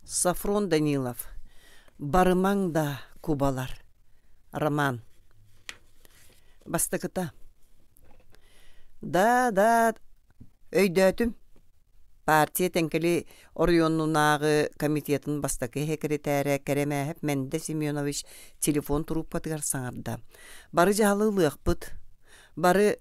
Софрон Данилов «Барымаҥ да, кубалар» роман. Бастакыта. Да, да, өйдөөтүм. Партия Тэҥкэли оройуонунааҕы комитетын бастакы сэкирэтээрэ Кэрэмээһэп Мэндэ Семенович телефон трубкатыгар саҥарда. Бары дьаһалы ылыахпыт. Бары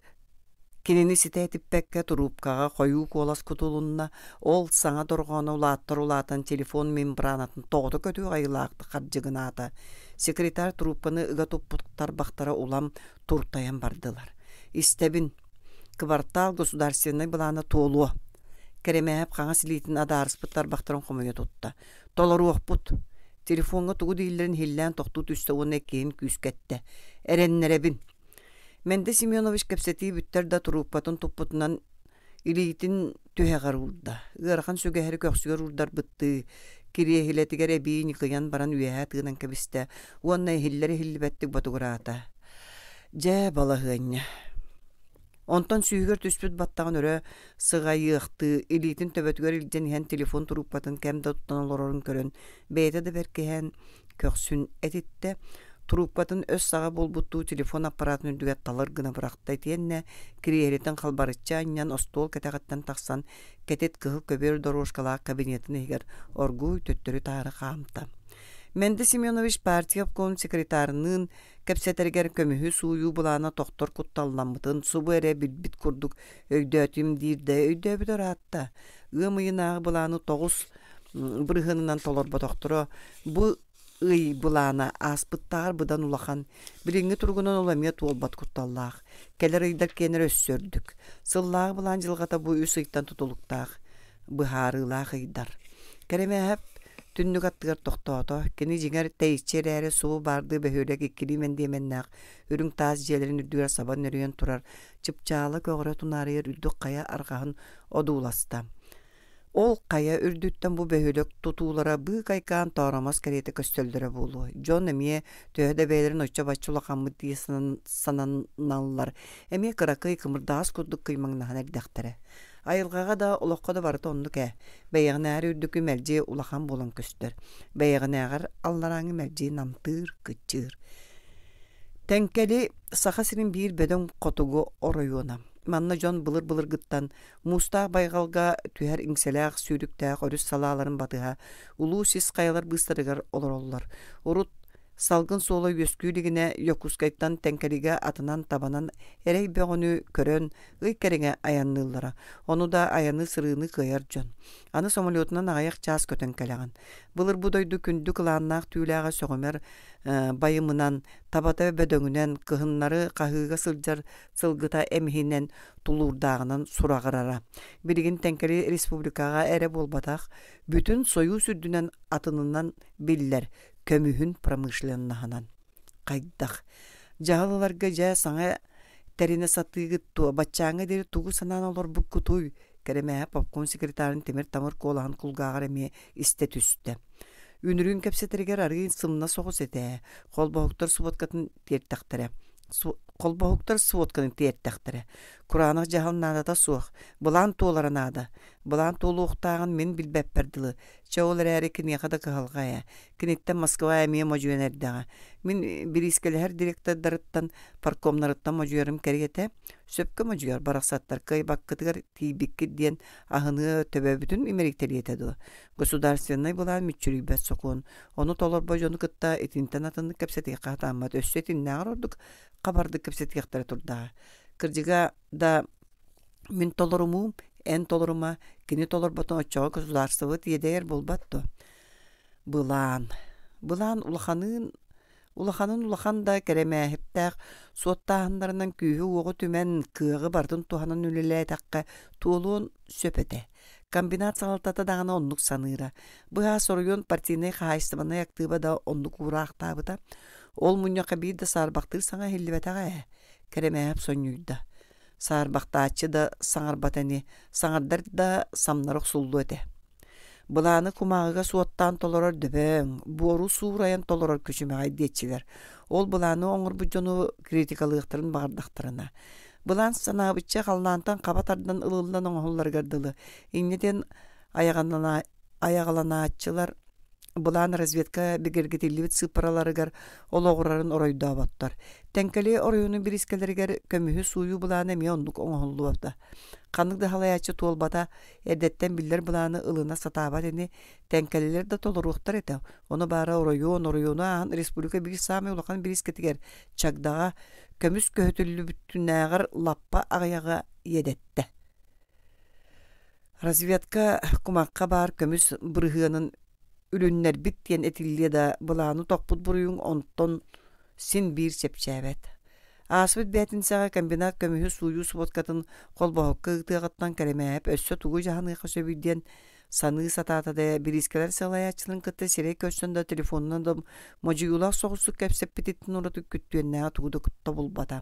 Кинини ситэ этиппэккэ туруупкаҕа хойуу куолас кутулунна, ол саҥа дорҕооно улааттар улаатан телефон мембранатын тоҕото көтүөх айылаахтык хардьыгынаата. Секретарь трубканы ыга туппут тарбахтара улам туртайан бардылар. «Истэбин. Кыбартаал государственнай былаана туолуо». Кэрэмээһэп хаҥас илиитин адаарыспыт тарбахтарын хомуйа тутта. «Толоруохпут». Телефоҥҥа тугу дииллэрин иһиллээн тохтуу түстэ уонна иккиһин күүскэ эттэ. «Эрэннэрэбин. Мэндэ Семенович кэпсэтии бүттэр да турууппатын туппутунан илиитин түһэҕэр уурда. Ыарахан сүгэһэри көхсүгэр уурдарбыттыы, кириэһилэтигэр эбии ньыкыйан баран үөһэ тыынан кэбистэ уонна иһиллэр-иһиллибэттик ботугураата. Дьэ, балаһыанньа. Онтон сүүһүгэр түспүт баттаҕын өрө сыҕайыахтыы, илиитин төбөтүгэр илдьэн иһэн телефон турууппатын кэм да туттан олорорун көрөн, бэйэтэ да бэркиһээн, көхсүн этиттэ, трубкатын өс саҕа буолбуттуу телефон аппаратын үрдүгэр талыр гына бырахта итиэннэ кириэһилэтин халбарыччы анньан остуол кэтэҕиттэн тахсан кэтит кыһыл көбүөр дорожкалаах кабинетын иһигэр оргууй төттөрү-таары хаамта. Мэнди Семенович партия обкомун секретарыныын кэпсэтэригэр көмүһү сууйуу былаана тохтор кутталламмытын субу эрэ билбит курдук өйдөөтүм диир да өйдөөбүтэ ыраатта. Ыам ыйынааҕы былааны 9 бырыһыанынан толорботохторо. Бу ый былаана ааспыттааҕар быдан улахан. Билиҥҥи туругунан ол эмиэ туолбат кутталлаах. Кэлэр ыйдар киэнэр өссө үрдүк. Сыллааҕы былаан дьылҕата бу үс ыйтан тутулуктаах. Быһаарыылаах ыйдар. Кэрэмээһэп түннүк аттыгар тохтоото. Кини дьиҥэр тэйиччи эрээри субу баардыы бөһүөлэк иккилии мэндиэмэннээх үрүҥ таас дьиэлэрин үрдүгэр саба нөрүйэн турар чыпчаала көҕөрө тунаарыйар үрдүк хайа арҕаһын одууласта. Ол хайа үрдүттэн бу бөһүөлэк тутуулара быыкайкаан тооромос кэриэтэ көстөллөрө буолуо. Дьон эмиэ төһө да бэйэлэрин оччо-бачча улахаммыт дии сананаллар, эмиэ кыракый кымырдаҕас курдук кыймаҥнаһан эрдэхтэрэ. Айылҕаҕа да, олоххо да барыта оннук ээ. Бэйэҕинээҕэр үрдүкү мэлдьи улахан буолан көстөр. Бэйэҕинээҕэр алларааҥҥы мэлдьи намтыыр, кыччыыр. Тэҥкэли Саха сирин биир бөдөҥ хотугу оройуона. Манна дьон былыр-былыргыттан Муустаах байҕалга түһэр иҥсэлээх сүүрүктээх өрүс салааларын батыһа улуу сис хайалар быыстарыгар олороллор. Урут салгын суола үөскүү илигинэ Якутскайтан Тэҥкэлигэ атынан табанан эрэй бөҕөнү көрөн ый кэриҥэ айанныыллара. Ону да айаны-сырыыны кыайар дьон. Аны самолетунан аҕыйах чаас көтөн кэлэҕин. Былыр бу дойду күндү кылааннаах түүлээҕэ сөҕүмэр байымынан, табата бөдөҥүнэн, кыһыннары хаһыыга сылдьар сылгыта эмиһинэн тулуурдааҕынан сураҕырара. Билигин Тэҥкэли республикаҕа эрэ буолбатах, бүтүн Сойуус үрдүнэн атынынан биллэр көмүһүн промышленноһынан. Хайдах? Дьаһал ыларга дьэ саҥа тэринэ сатыыгыт дуо? Баччааҥҥа диэри тугу санаан олорбуккутуй? Кэрэмээһэ попком секретарын тимир-тамыр куолаһын кулгааҕар эмиэ истэ түстэ. Үнүрүүн кэпсэтэригэр арыый сымна соҕус этэ, холбоһуктар сводкатын тиэртэхтэрэ. Холбоһуктар сводканы тиэртэхтэрэ. Кураанах дьаһал наадата суох, былаан туолара наада. Былаан туолуохтааҕын мин билбэппэр дылы. Чэ, ол эрээри киниэхэ да кыһалҕа ээ. Киниттэн Москва эмиэ модьуйан эрдэҕэ. Мин бириискэлэһэр директордарыттан, паркомнарыттан модьуйарым кэриэтэ. Сөпкө модьуйар барахсаттар кыайбаккытыгар тиийбиккит диэн аһыныа төбөбүтүн имэрийтэлиэ этэ дуо? Государственнай былаан мүччүрүйбэт сокуон. Ону толорбот дьону кытта итинтэн атыннык кэпсэтиэххэ сатааммат. Өссө итиннээҕэр ордук хабардык кэпсэтиэхтэрэ турдаҕа. Кырдьыга да мин толорумуум, эн толорума, кини толорботун оччоҕо государствобыт иэдэйэр буолбат дуо? Былаан. Былаан улаханыын Улаханын улахан да кэрэмээһиптээх суоттааһыннарынан күүһү-уоҕу түмэн, кыаҕы барытын туһанан үлэлээтэххэ туолуон сөп этэ. Комбинат салалтата даҕаны оннук саныыра. Быһаас оройуон партийнай хаһаайыстыбаннай актыыба да оннук уураахтаабыта. Ол мунньахха биир да саарбахтыыр саҥа иһиллибэтэҕэ ээ. Кэрэмээһэп сонньуйда. Саарбахтааччы да саҥарбата ини, саҥардар да самнара охсуллуо этэ. Былааны кумааҕыга суоттаан толорор дөбөҥ, буору суурайан толорор күчүмэҕэй диэччилэр. Ол былааны оҥорбут дьону критикалыахтарын баҕардахтарына. Былаан санаабычча халлаантан хаба тардан ылыллан оҥоһулларыгар дылы. Инньэ диэн айаҕаланааччылар. Былаан разведка бигэргэтиллибит сыыппараларыгар олоҕурарын оройдооботтор. Тэҥкэли оройуонун бириискэлэригэр көмүһү сууйуу былаана эмиэ оннук оҥоһуллубата. Ханнык да салайааччы туолбата, эрдэттэн биллэр былааны ылына сатаабат ини, тэҥкэлилэр да толоруохтар этэ. Ону баара оройуон, оройуону ааһан республика биир саамай улахан бириискэтигэр Чагдаҕа көмүс көһүтүллүбүтүнээҕэр лаппа аҕыйаҕа иэдэттэ. Разведка кумахха баар көмүс бырыһыанын үлүннэрбит диэн этиллиэ да, былааны тохпут буруйуҥ онтон син биир чэпчээбэт. Ааспыт бээтинсэҕэ комбинат көмүһү сууйуу сводкатын холбоһукка ыытыаҕыттан Кэрэмээһэп өссө тугу дьаһаныахха сөбүй диэн саныы сатаата да, бириискэлэр салайааччыларын кытта сирэй көрсөн да, телефонунан да модьуйуулаах соҕустук кэпсэппититтэн ураты күттүөннээҕи тугу да тобулбата.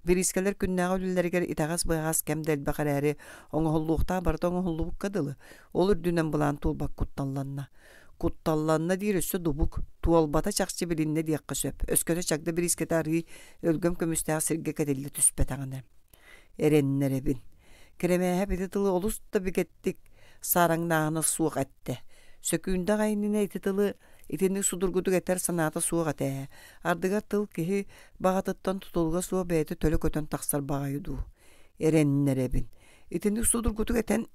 Бириискэлэр күннээҕи үлэлэригэр итэҕэс-быһаҕас кэм да элбэх эрээри, оҥоһуллуохтаах барыта оҥоһуллубукка дылы, ол үрдүнэн былаан туолбат кутталланна. Кутталланна диир өссө дубук, туолбата чахчы билиннэ диэххэ сөп, өскөтө чагда бириискэтэ арыый өлгөм көмүстээх сиргэ кэтиллэ түспэтэҕинэ. Эрэннэрэбин. Кэрэмээһэп ити тылы олус да бигэтик саараҥнааһына суох эттэ. Сөкүүндэ аҕай иннинэ ити тылы итинник судургутук этэр санаата суох этэ ээ. Ардыгар тыл киһи баҕатыттан тутулуга суох бэйэтэ төлө көтөн тахсар баҕайы дуу. Эрэннэрэбин. Итинник судургутук этэн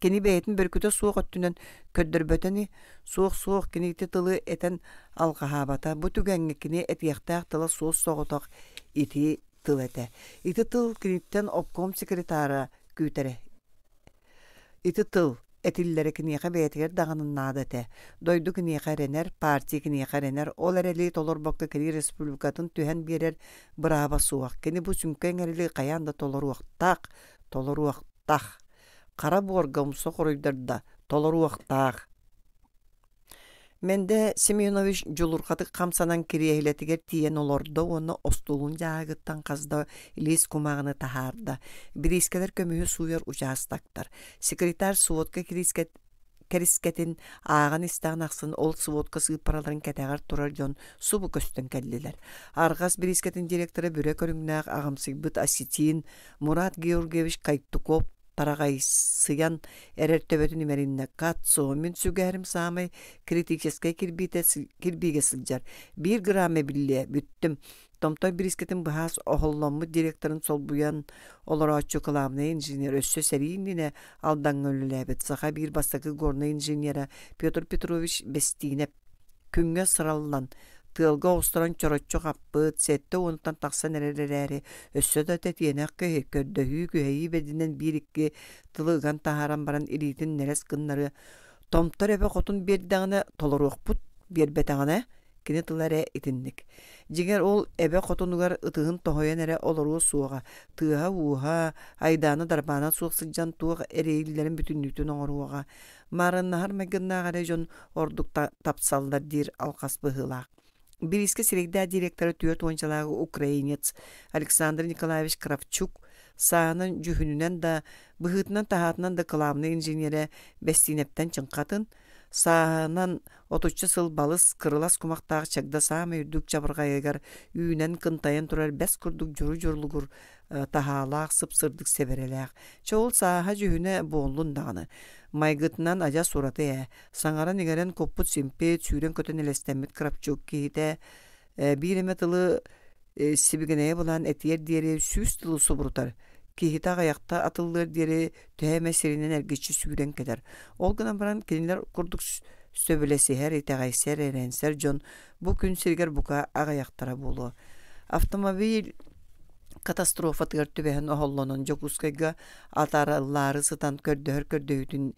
кини бэйэтин бөрүкүтэ суох өттүнэн көрдөрбөтө ини. Суох-суох кини ити тылы этэн алҕаһаабата. Бу түгэҥҥэ кини этиэхтээх тыла суос-соҕотох ити тыл этэ. Ити тыл киниттэн обком секретара күүтэрэ. Ити тыл этиллэрэ киниэхэ бэйэтигэр даҕаны наада этэ. Дойду киниэхэ эрэнэр, партия киниэхэ эрэнэр, ол эрэли толорбокко кини республикатын түһэн биэрэр бырааба суох. Кини бу сүҥкэн эрэли хайаан да толоруохтаах, толоруохтаах. Хара буорга умса хоруйдар да толоруохтаах. Мэндэ Семенович дьулурҕатык хамсанан кириэһилэтигэр тиийэн олордо уонна остуолун дьааһыгыттан хас да илиис кумааҕыны таһаарда. Бириискэлэр көмүһү сууйар учаастактар. Секретарь сводка кэрискэтин ааҕан истэҕин ахсын ол сводка сыыппараларын кэтэҕэр турар дьон субу көстөн кэллилэр. Арҕас бириискэтин директора бүрэ көрүҥнээх аҕамсыйбыт осетин Мурат Георгиевич Кайтуков тараҕайсыйан эрэр төбөтүн имэриннэ Кацо мин сүгэһэрим саамай критическэй кирбиитэ кирбиигэ сылдьар биир грамм эбиллиэ бүттүм Томтой бириискэтин быһаас оһолломмут директорын солбуйан олорооччу кылаабынай инженер өссө сэрии иннинэ Алдаҥҥа үлэлээбит саха биир бастакы горнай инженера Петр Петрович Бэстиинэп күҥҥэ сыраллан, тыалга оҕустаран чороччу хаппыт, 70-тан тахсан эрэр эрээри, өссө да тэтиэнэх киһи, көрдөһүү-күһэйии бэдинэн биир-икки тылы ыган таһааран баран илиитин нэлэс гыннарыа, Томтор эбэ хотун биэрдэҕинэ толоруохпут, биэрбэтэҕинэ кини тыла эрэ итинник. Дьиҥэр ол эбэ хотунугар ытыһын тоһуйан эрэ олоруо суоҕа, тыаһа-ууһа, айдаана-дарбаана суох сылдьан туох эрэйиллэрин бүтүннүүтүн оҥоруоҕа. Маарыннаһар майгыннаах эрэ дьон ордук тапсаллар диир алҕас быһыылаах. Бириискэ сирэйдээх директора түөрт уончалаах украинец Александр Николаевич Кравчук саанан дьүһүнүнэн да, быһыытынан-таһаатынан да кылаабынай инженерэ Бэстиинэптэн чыҥхатын, сааһынан отучча сыл балыс, кырылас кумахтаах чагда саамай үрдүк чабырҕайыгар үүнэн кынтайан турар бэс курдук дьуру-дьурлугур таһаалаах, сып-сырдык сэбэрэлээх. Чэ ол сааһа дьүһүнэ буоллун даҕаны. Майгытынан адьас ураты ээ. Саҥаран-иҥэрэн куппут-симпит, сүүрэн-көтөн элэстэммит Кравчук киһитэ биир эмэ тылы сибигинэйэ былаан этиэр диэри сүүс тылы субурутар. Киһитэ аҕыйахта атыллыар диэри төһө эмэ сиринэн эргиччи сүүрэн кэлэр. Ол гынан баран кинилэр курдук сөбүлэсиһэр, итэҕэйсэр, эрэнсэр дьон бу күн сиригэр бука аҕыйахтара буолуо. Автомобиль катастрофатыгар түбэһэн оһоллонон Дьокуускайга атаарыллаары сытан көрдөһөр көрдөһүүтүн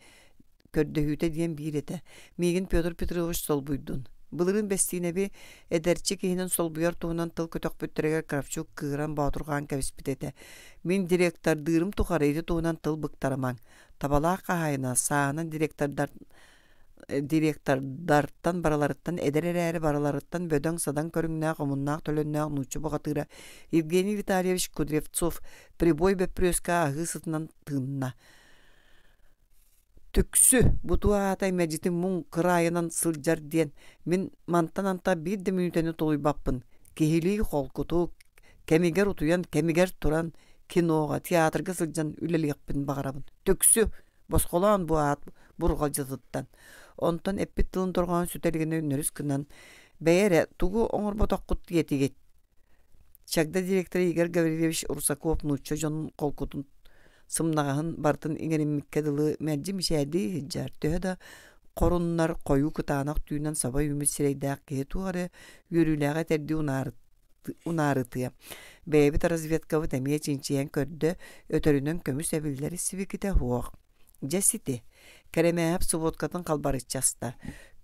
көрдөһүүтэ диэн биир этэ. Миигин Петр Петрович солбуйдун. Былырыын Бэстиинэби эдэрчи киһинэн солбуйар туһунан тыл көтөхпүттэригэр Кравчук кыыран боотурҕаан кэбиспит этэ. Мин директордыырым тухары ити туһунан тыл быктарымаҥ. Табалаах хаһаайына сааһынан директордар директордартан барыларыттан эдэр эрээри барыларыттан бөдөҥ-садаҥ көрүҥнээх омуннаах-төлөннөөх нуучча бухатыыра Евгений Витальевич Кудрявцов прибой бөппүрүөскэ аһыы сытынан тыынна. Түксү, бу туох аатай мэлдьитин муҥ кыраайынан сылдьар диэн мин мантан анта биир да мүнүүтэни тулуйбаппын. Киһилии холкутук, кэмигэр утуйан, кэмигэр туран киноҕа, театрга сылдьан үлэлиэхпин баҕарабын. Түксү, босхолоон бу аат. бурҕалдьытыттан. Онтон эппит тылын дорҕоон сүтэ илигинэ нөрүс гынан, «Бэйэ эрэ, тугу оҥорботоххут диэтигит?» Чагда директора Игорь Гаврильевич Русаков нуучча дьонун холкутун сымнаҕаһын барытын иҥэриммиккэ дылы мэлдьи мичээрдии сылдьар, төһө да хоруннар хойуу кытаанах түүнэн саба үүммүт сирэйдээх киһи туох эрэ үөрүүлээҕи этэрдии унаарытыа. Бэйэбит разведкабыт эмиэ чинчийэн көрдө, өтөрүнэн көмүс эбиллэр сибикитэ суох. Дьэ сити, Кэрэмээһэп субуоткатын халбарыччы аста.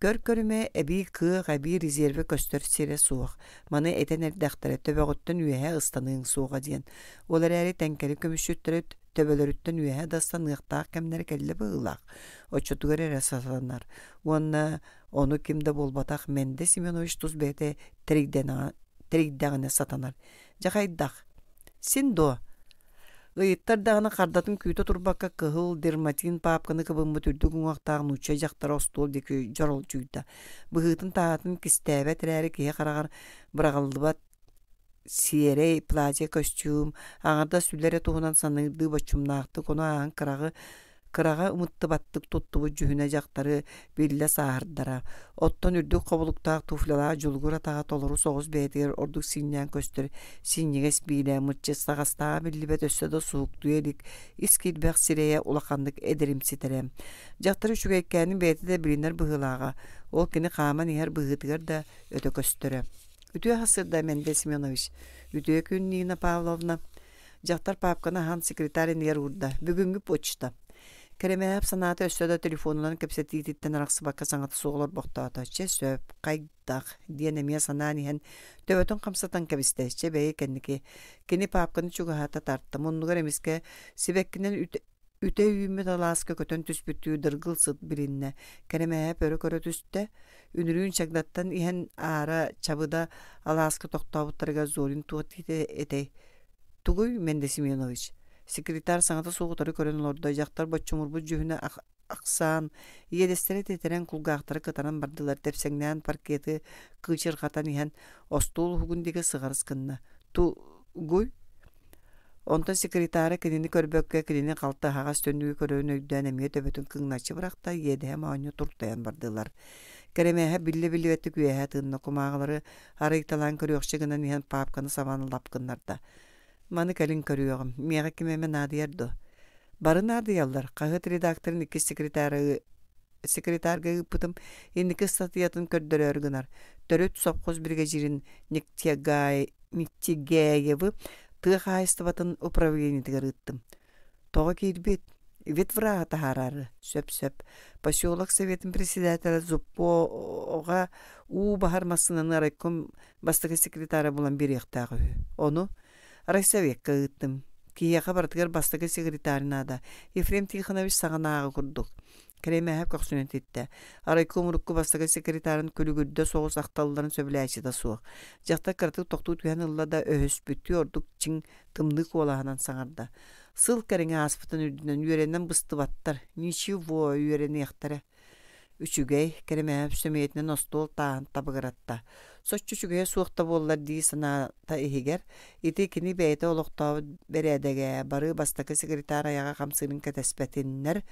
Көр-көрүмэ эбии кыах, эбии резервэ көстөр сирэ суох. Маны этэн эрдэхтэрэ, төбөҕүттэн үөһэ ыстаныаҥ суоҕа диэн. Ол эрээри Тэҥкэли көмүсчүттэрэ төбөлөрүттэн үөһэ да ыстаныахтаах кэмнэрэ кэллэ быһыылаах. Оччотугар эрэ сатанар. Уонна ону ким да буолбатах Мэндэ Семенович тус бэйэтэ тэрийдэҕинэ сатанар. Дьэ хайдах? Син дуо? Ыйыттар даҕаны хардатын күүтэ турбакка кыһыл дерматин паапканы кыбыммыт үрдүк уҥуохтаах нуучча дьахтара остуол диэки дьоролдьуйда. Быһыытын-таһаатын кистээбэт эрээри киһи хараҕар быраҕыллыбат сиэрэй платье көстүүм, аҥардас үлэ эрэ туһунан саныырдыы боччумнаахтык ону ааһан кыраҕы Кыраҕа ымыттыбаттык туттубут дьүһүнэ дьахтары биллэ сааһырдара. Оттон үрдүк хобулуктаах туфлялаах дьулугур атаҕа толору соҕус бэйэтигэр ордук синньээн көстөр синньигэс биилэ, мыччыстаҕастааҕа биллибэт өссө да суһуктуйа илик ис киирбэх сирэйэ улаханнык эдэримситэрэ. Дьахтар үчүгэйкээнин бэйэтэ да билинэр быһыылааҕа, ол кини хааман иһэр быһыытыгар да өтө көстөрө. Үтүө сарсыарда, Мэндэ Семенович. Үтүө күн, Нина Павловна. Дьахтар паапканы аһан секретарь иннигэр уурда. Бүгүҥҥү почта. Кэрэмээһэп санаата өссө да телефонунан кэпсэтиититтэн арахсыбакка саҥата суох олорбохтоото. Чэ сөп, хайдах диэн эмиэ санаан иһэн төбөтүн хамсатан кэбистэ. Чэ бэйи кэнники. Кини паапканы чугаһата тарта. Муннугар эмискэ сибэккинэн үтэ үүммүт алааска көтөн түспүттүү дыргыл сыт билиннэ. Кэрэмээһэп өрө көрө түстэ. Үнүрүүн Чагдаттан иһэн аара Чабыда алааска тохтообуттарыгар Зорин туох диэтэ этэй? Тугуй, Мэндэ Семенович? Секретарь саҥата суох утары көрөн олордо, дьахтар боччумурбут дьүһүнэ ахсаан, иэдэстэрэ тэтэрэн, кулгаахтара кытаран бардылар, тэпсэҥнээн паркеты кыычырҕатан иһэн, остуол уһугун диэки сыҕарыс гынна. Тугуй? Онтон секретара кинини көрбөккө, кинини халты аһаҕас төннүгү көрөрүн өйдөөн эмиэ төбөтүн кыҥначчы бырахта, иэдэһэ моонньу туртайан бардылар. Кэрэмээһэ биллэ-биллибэттик үөһэ тыынна, кумааҕылары Арыйталаан көрүөхчэ гынан иһэн паапканы сабан лап гыннарда. Маны кэлин көрүөҕүм. Миэхэ ким эмэ наадыйар дуо? Бары наадыйаллар. Хаһыат редакторын иккис секретары секретарга ыыппытым инники ыстатыйатын көрдөрөөрү гынар. Төрүт сопхуос биригэдьиирин Нектигаевы тыа хаһаайыстыбатын управлениетыгар ыыттым. Тоҕо киирбит? Ветвраһы таһаараары. Сөп-сөп. Поселок советын председателэ Зуппоҕа уу баһар массыынаны райком бастакы секретара булан биэриэхтээх үһү. Ону райсовекка ыыттым. Киһиэхэ барытыгар бастакы секретарь наада. Ефрем Тихонович саҕанааҕы курдук. Кэрэмээһэп көхсүнэн титтэ. Райком урукку бастакы секретарын күлүгүрдэ соҕус ахталларын сөбүлээччитэ суох. Дьахтар кыратык тохтуу түһэн ылла да өһөспүттүү ордук чиҥ тымныы куолаһынан саҥарда. Сыл кэриҥэ ааспытын үрдүнэн үөрэнэн быстыбаттар, ничего үөрэниэхтэрэ. Үчүгэй, Кэрэмээһэп сөмүйэтинэн остуол тааһын табыгыратта. Соччо үчүгэйэ суох да буоллар дии санаата иһигэр, ити кини бэйэтэ олохтообут бэрээдэгэ бары бастакы секретарь айаҕа хамсыырын кэтэспэтиннэр,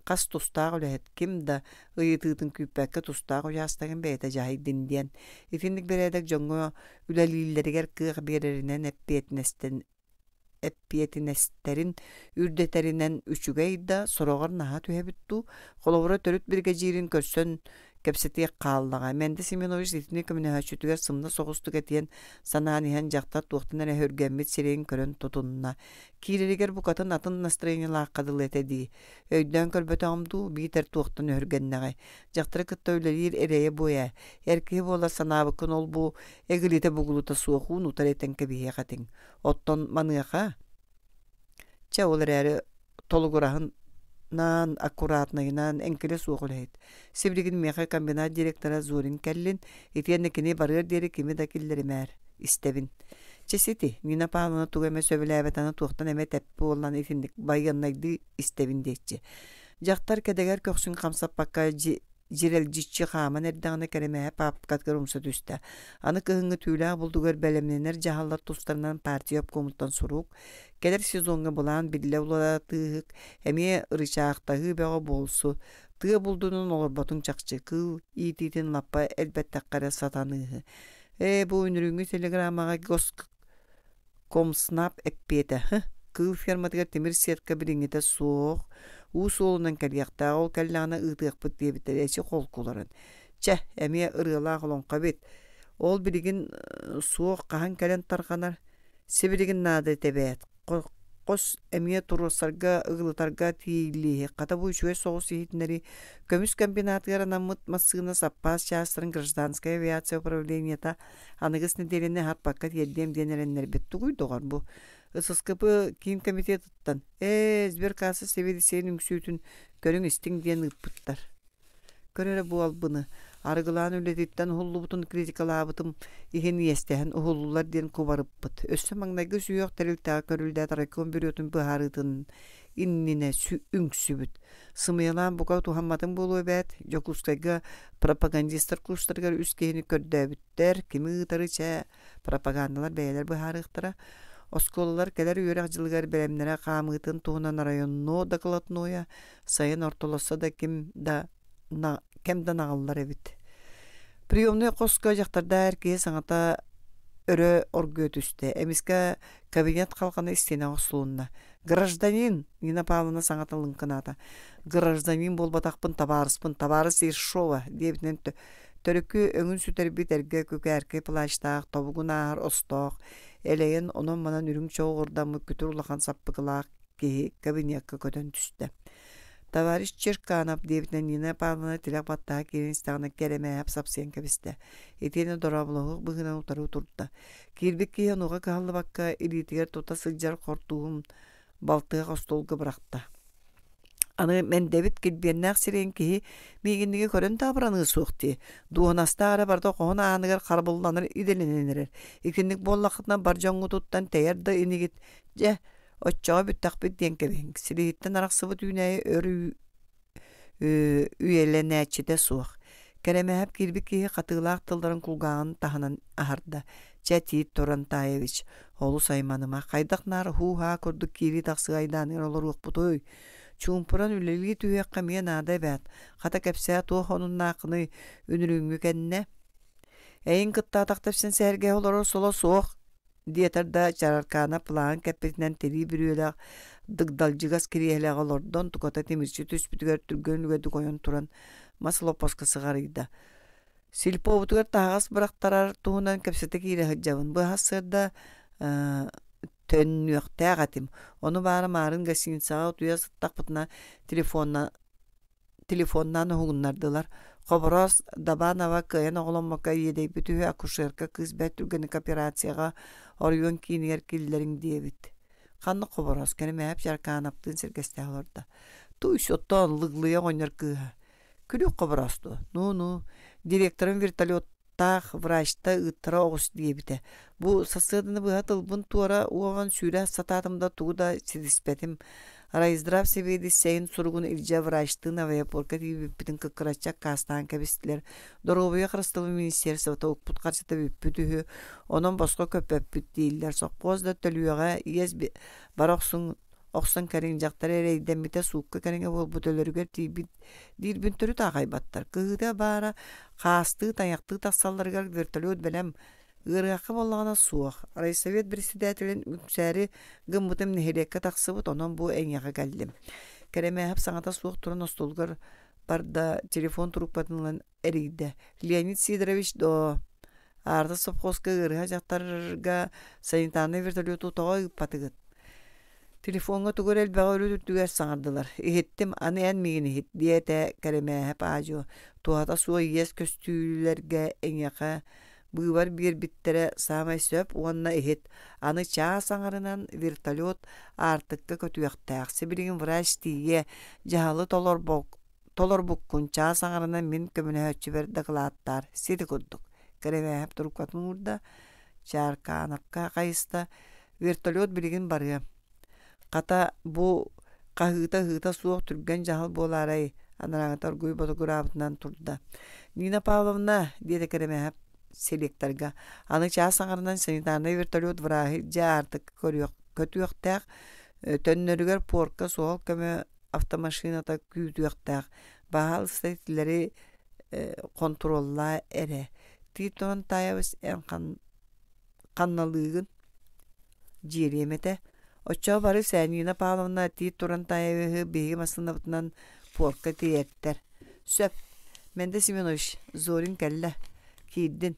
хас тустаах үлэһит ким да ыйытыытын күүппэккэ тустаах учаастагын бэйэтэ дьаһайдын диэн. Итинник бэрээдэк дьоҥҥо үлэлииллэригэр кыах биэрэринэн эппиэтинэстэрин үрдэтэринэн үчүгэй да, сороҕор наһаа түһэбит дуу, холобура төрүт биригэдьиирин көрсөн кэпсэтиэх хааллаҕа. Мэндэ Семенович итини көмөлөһөөччүтүгэр сымна соҕустук этиэн санаан иһэн дьахтар туохтан эрэ өһүргэммит сирэйин көрөн тутунна. Киирэригэр букатын атын настроениелаахха дылы этэ дии. Өйдөөн көрбөтөҕүм дуу, биитэр туохтан өһүргэннэҕэй. Дьахтары кытта үлэлиир эрэйэ бу ээ. Эр киһи буолар санаабыккын ол-бу эгилитэ-бугулута суох уун-утары этэн кэбиһиэх этиҥ. Оттон маныаха чэ ол эрээри толугураһынаан, аккуратнайынан, эҥкилэ суох үлэһит. Сибилигин миэхэ комбинат директора Зорин кэллин, итиэннэ кини барыар диэри кими да киллэримээр, истэбин. Чэ сити, Нина Павловна тугу эмэ сөбүлээбэтэҕинэ туохтан эмэ тэппи буоллан итинник байыаннайдыы истэбин диэччи. Дьахтар кэдэгэр көхсүн хамсаппакка дьирэлдьиччи хааман эрдэҕинэ Кэрэмээһэ паапкатыгар умса түстэ. Аны кыһыҥҥы түүлээх булдугар бэлэмнэнэр дьаһаллар тустарынан партия обкомуттан сурук, кэлэр сезоҥҥа былаан биллэ уларытыыһык, эмиэ ырычаахтаһыы бөҕө буолсу. Тыа булдунан олорботуҥ чахчы, кыыл иитиитин лаппа элбэттэххэ эрэ сатаныыһы. Ээ, бу үнүрүүҥҥү телеграммаҕа Госкомснаб эппиэтэ, һы, кыыл ферматыгар тимир сетка билиҥҥитэ суох, уу суолунан кэлиэхтээх, ол кэллэҕинэ ыытыахпыт диэбиттэрэ эчи холкуларын. Чэ, эмиэ ырыалаах олоҥхо эбит. Ол билигин суох хаһан кэлэн тарҕанар? Сибилигин наада этэ эбээт, хос эмиэ туруорсарга, ыгылытарга тиийиллииһи, хата бу үчүгэй соҕус иһитиннэрии көмүс комбинатыгар анаммыт массыына саппаас чаастарын гражданскай авиация управлениета аныгыс нэдиэлэни аһарпакка тиэрдиэм диэн эрэннэрбит. Тугуй доҕор бу? ССКП киин комитетыттан ээ сберкасса сэбиэдиссэйин үҥсүүтүн көрүҥ-истиҥ диэн ыыппыттар. Көр эрэ бу албыны, арыгылаан үлэтиттэн уһуллубутун критикалаабытым иһин иэстэһэн уһуллулар диэн кубарыппыт. Өссө маҥнайгы сүһүөх тэрилтэҕэ көрүллээт райком бюротун быһаарыытын иннинэ үҥсүбүт. Сымыйалаан бука туһамматым буолуо эбээт, Дьокуускайга пропагандистар курстарыгар үс киһини көрдөөбүттэр, кими ыытары чэ, пропагандалар бэйэлэр быһаарыахтара. Оскуолалар кэлэр үөрэх дьылыгар бэлэмнэрэ хаамыытын туһунан районно докладное сайын ортолосто да ким да кэм да наҕыллар эбит. Приемнай хоско дьахтардаах эр киһи саҥата өрө оргуйа түстэ. Эмискэ кабинет халҕана истиэнэҕэ охсулунна. «Гражданин!» Нина Павловна саҥата лыҥкынаата. «Гражданин буолбатахпын, табаарыспын, табаарыс Ершова!» диэбитинэн төрүкү өҥүн сүтэрбит эргэ күкээркэй плащтаах, тобугун ааһар остоох, элэйэн онон-манан үрүҥ чоҕурдаммыт күтүр улахан саппыкылаах киһи кабинекка көтөн түстэ. Товарищ Черканов диэбитинэн Нина Павловна тилэх баттаһа киирэн истэҕинэ кэрэмээһэп сапсыйан кэбистэ. Итиэннэ дорооболоһуох быһыынан утары турда. Киирбит киһи онуоха кыһаллыбакка илиитигэр тута сылдьар хортууһун балтыһах остуолга бырахта. Аны мэндэбит килбиэннээх сирэйин киһи миигинниги көрөн да абыраныа суох дии. Дуоһунастаах эрэ барыта хоһун ааныгар харабылланар идэлэнэн эрэр. Итинник буоллаххытына бар дьоҥҥутуттан тэйэр да инигит. Дьэ, Оччоҕо бүттэхпит диэн кэбиһиҥ, силиһиттэн арахсыбыт үүнээйи өр үйэлэнээччитэ суох. Кэрэмээһэп киирбит киһи хатыылаах тылларын кулгааҕын таһынан аһарда. Чэ, Тиит Турантаевич, олус айманыма, хайдах наар һуу-һаа курдук киирии-тахсыы айдааныгар олоруохпутуй? Чуумпуран үлэлии түһүөххэ эмиэ наада эбээт. Хата кэпсээ туох омуннааххыный үнүрүүҥҥү кэннэ? Эйин кытта атах тэпсэн сэһэргэһэ олорор соло суох диэтэр да Чараркаана плаһын кэппитинэн тирии бүрүөлээх дыгдалдьыгас кириэһилэҕэ олордон туката тимирчи түспүтүгэр түргэн үлүгэрдик ойон туран мас олоппоско сыҕарыйда. Сельпобутугар таһаҕас бырахтарар туһунан кэпсэтэ киирэ сылдьабын. Бу сарсыарда төннүөхтээх этим. Ону баара маарын гостиницаҕа утуйа сыттахпытына телефонна Телефоннаан уһугуннардылар. Хобороос Дабанова кыайан оҕоломмокко иэдэйбит үһү акушерка кыыс бэрт түргэнник операцияҕа оройуон киинигэр киллэриҥ диэбит. Ханнык Хобороос Кэрэмээһэп Чаркаанаптыын сэргэстэһэ олордо. Туй оттоон лыглыйа оҕонньор кыыһа. Күлүк Хобороос дуо? Ну-ну, директорым вертолет таах врачта ыыттара оҕус диэбитэ. Бу сарсыарданы быһа тылбын туора уоҕан сүүрэ сатаатым да тугу да ситиспэтим. Райздрав сэбиэдиссэйин суругун илдьэ врачтыын авиапорка тиийбиппитин кыккыраччы аккаастаан кэбистилэр. Доруобуйа харыстабыл министерствота укпут харчыта бүппүт үһү, онон босхо көппөппүт дииллэр. Сопхуос да төлүөҕэ иэс бара охсуҥ охсон кэриҥ дьахтар эрэйдэммитэ суукка кэриҥэ буолбут өлөрүгэр тиийбит диирбин төрүт аахайбаттар. Кыһыыта баара хаастыы, тайахтыы тахсалларыгар вертолет бэлэм, ыарыһахха буоллаҕына суох. Райсовет председателин үҥсээри гыммытым нэһилиэккэ тахсыбыт, онон бу эйиэхэ кэллим. Кэрэмээһэп саҥата суох туран остуолугар барда, телефон трубкатын ылан эрийдэ. Леонид Сидорович доо, Аарта совхозка ыарыһах дьахтарга санитарнай вертолету тоҕо ыыппатыгыт? Телефоҥҥа тугу эрэ элбэҕи өрүт үрдүгэр саҥардылар. Иһиттим, аны эн миигин иһит, диэтэ Кэрэмээһэп аа-дьуо. Туһата суох иэс көстүүлэргэ эйиэхэ быыбар биэрбиттэрэ саамай сөп уонна иһит. Аны чаас аҥарынан вертолет Аартыкка көтүөхтээх. Сибилигин врач тиийиэ, дьаһалы толорбуккун чаас аҥарынан мин көмөлөһөөччүбэр дакылааттаар. Сити курдук. Кэрэмээһэп трубкатын уурда, Чааркаанапка хайыста, вертолет билигин барыа. Хата, бу хаһыыта-ыһыыта суох түргэн дьаһал буолаарай, анарааҥҥыта оргууй ботугураабытынан турда. Нина Павловна, диэтэ Кэрэмээһэп селекторга, аны чаас аҥарынан санитарнай вертолет враһы илдьэ аартыкка көтүөхтээх, төннөрүгэр пуорка суһал көмө автомашината күүтүөхтээх. Баһаалыста итилэри хонтуруоллаа эрэ. Тиит Турантаевич эн ханналыыгын? Дьиэлиэм этэ. Оччоҕо бары Сэнина Павловна Тиит Турантаевиһы биһиги массыынабытынан пуорка тиэртэр. Сөп. Мэндэ Семенович, Зорин кэллэ. Киирдин.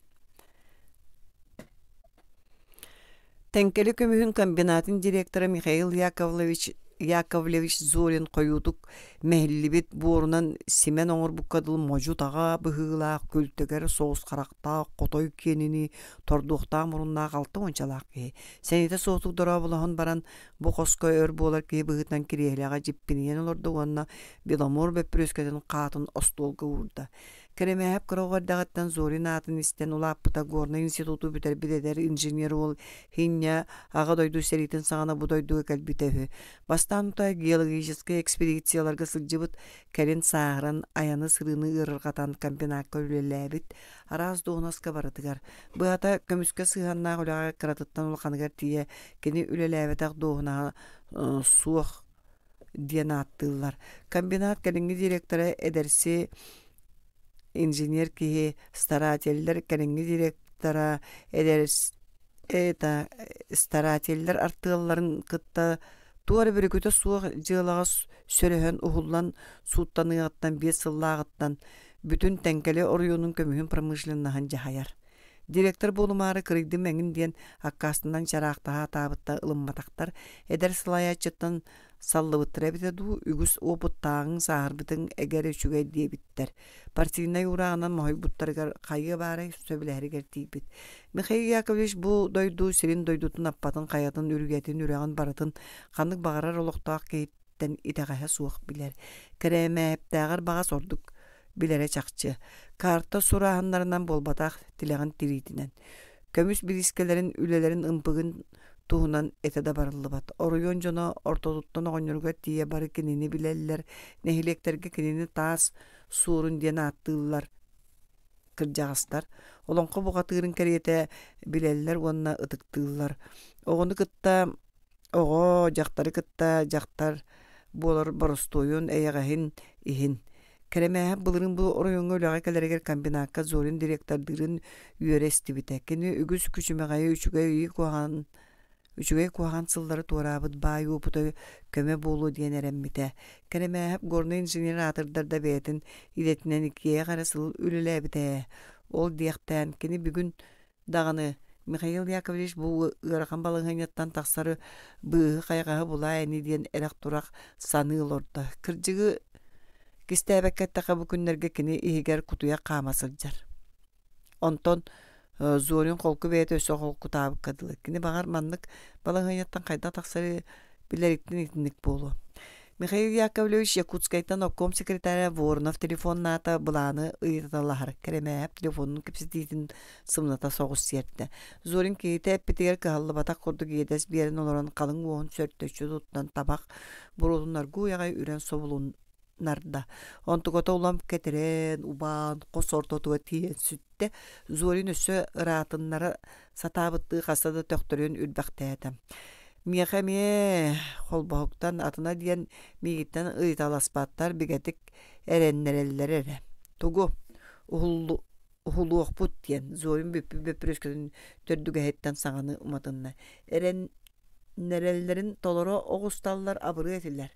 Тэҥкэли көмүһүн комбинатын директора Михаил Яковлевич Яковлевич Зорин хойуутук мэһиллибит буорунан симэн оҥорбукка дылы модьу-таҕа быһыылаах күлтэгэр соҕус харахтаах хотой киэнинии тордуохтаах муруннаах алта уончалаах киһи сэниэтэ суохтук дорооболоһон баран бу хоско өр буолар киһи быһыытынан кириэһилэҕэ дьиппинийэн олордо уонна Беломор бөппүрүөскэтин хаатын остуолга уурда. Кэрэмээһэп кыра оҕо эрдэҕиттэн Зорин аатын истэн улааппыта Горнай институту бүтэрбит эдэр инженер уол Хинньа Аҕа дойду сэриитин саҕана бу дойдуга кэлбитэ үһү. Бастаан утаа геологическай экспедицияларга сылдьыбыт, кэлин сааһыран, айаны-сырыыны ыарырҕатан комбинакка үлэлээбит, араас дуоһунаска барытыгар. Быһата, көмүскэ сыһыаннаах үлэҕэ кыратыттан улаханыгар тиийэ кини үлэлээбэтэх дуоһунаһа суох диэн ааттыыллар. Комбинат кэлиҥҥи директора эдэрси инженер киһи, старателлэр кэлиҥҥи директора эдэр это старателлэр артыалларын кытта туох эрэ бөрүкүтэ суох дьыалаҕа сөрөһөн уһуллан сууттаныаҕыттан 5 сыллааҕыттан бүтүн Тэҥкэли оройуонун көмүһүн промышленноһын дьаһайар. Директор буолумаары кырыйдым эҥин диэн аккаастанан чараахтаһа сатаабыта ылымматахтар, эдэр салайааччыттан саллыбыттара эбитэ дуу, үгүс уопуттааҕыҥ, сааһырбытыҥ эгэ эрэ үчүгэй диэбиттэр. Партийнай уурааҕынан моһуйбуттарыгар хайыа баарай сөбүлэһэригэр тиийбит. Михаил Яковлевич бу дойду сирин дойдутун аппатын хайатын үрүйэтин үрэҕин барытын ханнык баҕарар олохтоох киһиттэн итэҕэһэ суох билэр. Кэрэмээптээҕэр баҕас ордук билэрэ чахчы. Карта сурааһыннарынан буолбатах, тилэҕин тириитинэн. Көмүс бириискэлэрин үлэлэрин ымпыгын туһунан этэ да барыллыбат. Оройуон дьоно ортотуттан оҕонньоругар тиийэ бары кинини билэллэр, нэһилиэктэргэ кинини таас суорун диэн ааттыыллар кырдьаҕастар. Олоҥхо бухатыырын кэриэтэ билэллэр уонна ытыктыыллар. Оҕону кытта оҕо, дьахтары кытта дьахтар буолар боростуойун, эйэҕэһин иһин. Кэрэмээһэп былырыын бу оройуоҥҥа үлэҕэ кэлэригэр комбинакка Зорин директордыырын үөрэ истибитэ. Кини үгүс күчүмэҕэйи үчүгэй ыйы куһаҕан үчүгэй куһаҕан сыллары туораабыт баай уопута көмө буолуо диэн эрэммитэ. Кэрэмээһэп горнай инженер аатырдар да бэйэтин идэтинэн иккиэйэх эрэ сыл үлэлээбитэ ээ. Ол диэхтээн кини бүгүн даҕаны Михаил Яковлевич бу ыарахан балаһыанньаттан тахсары быыһы-хайҕаһы булаа ини диэн эрэх-турах саныы олордо. Кырдьыгы кистээбэккэ эттэххэ бу күннэргэ кини иһигэр кутуйах хаама сылдьар. Онтон Зорин холку бэйэтэ өссө холкутаабыкка дылы. Кини баҕар маннык балаһыанньаттан хайдах тахсары билэриттэн итинник буолуо. Михаил Яковлевич Якутскайтан обком секретаря Воронов телефоннаата былааны ыйыталаһар. Кэрэмээһэп телефонун кэпсэтиитин сымната соҕус сиэртэ. Зорин киһитэ эппитигэр кыһаллыбатах курдук иэдэс биэрэн олорон халыҥ уоһун сөртөччү туттан табах буруотун аргыый аҕай үрэн собулуннарда. Онтуката улам кэтирэн, убаан, хос ортотугар тиийэн сүттэ. Зорин өссө ыраатыннара сатаабыттыы хаста да төхтөрүйэн үрбэхтээтэ. Миэхэ эмиэ холбоһуктан атына диэн миигиттэн ыйыталаспаттар бигэтик эрэннэрэллэр эрэ. Тугу? Уһуллу уһулуохпут диэн Зорин бүппүт бөппүрүөскэтин төрдүгэһиттэн саҥаны уматынна. Эрэннэрэллэрин толоро оҕусталлар абырыа этилэр.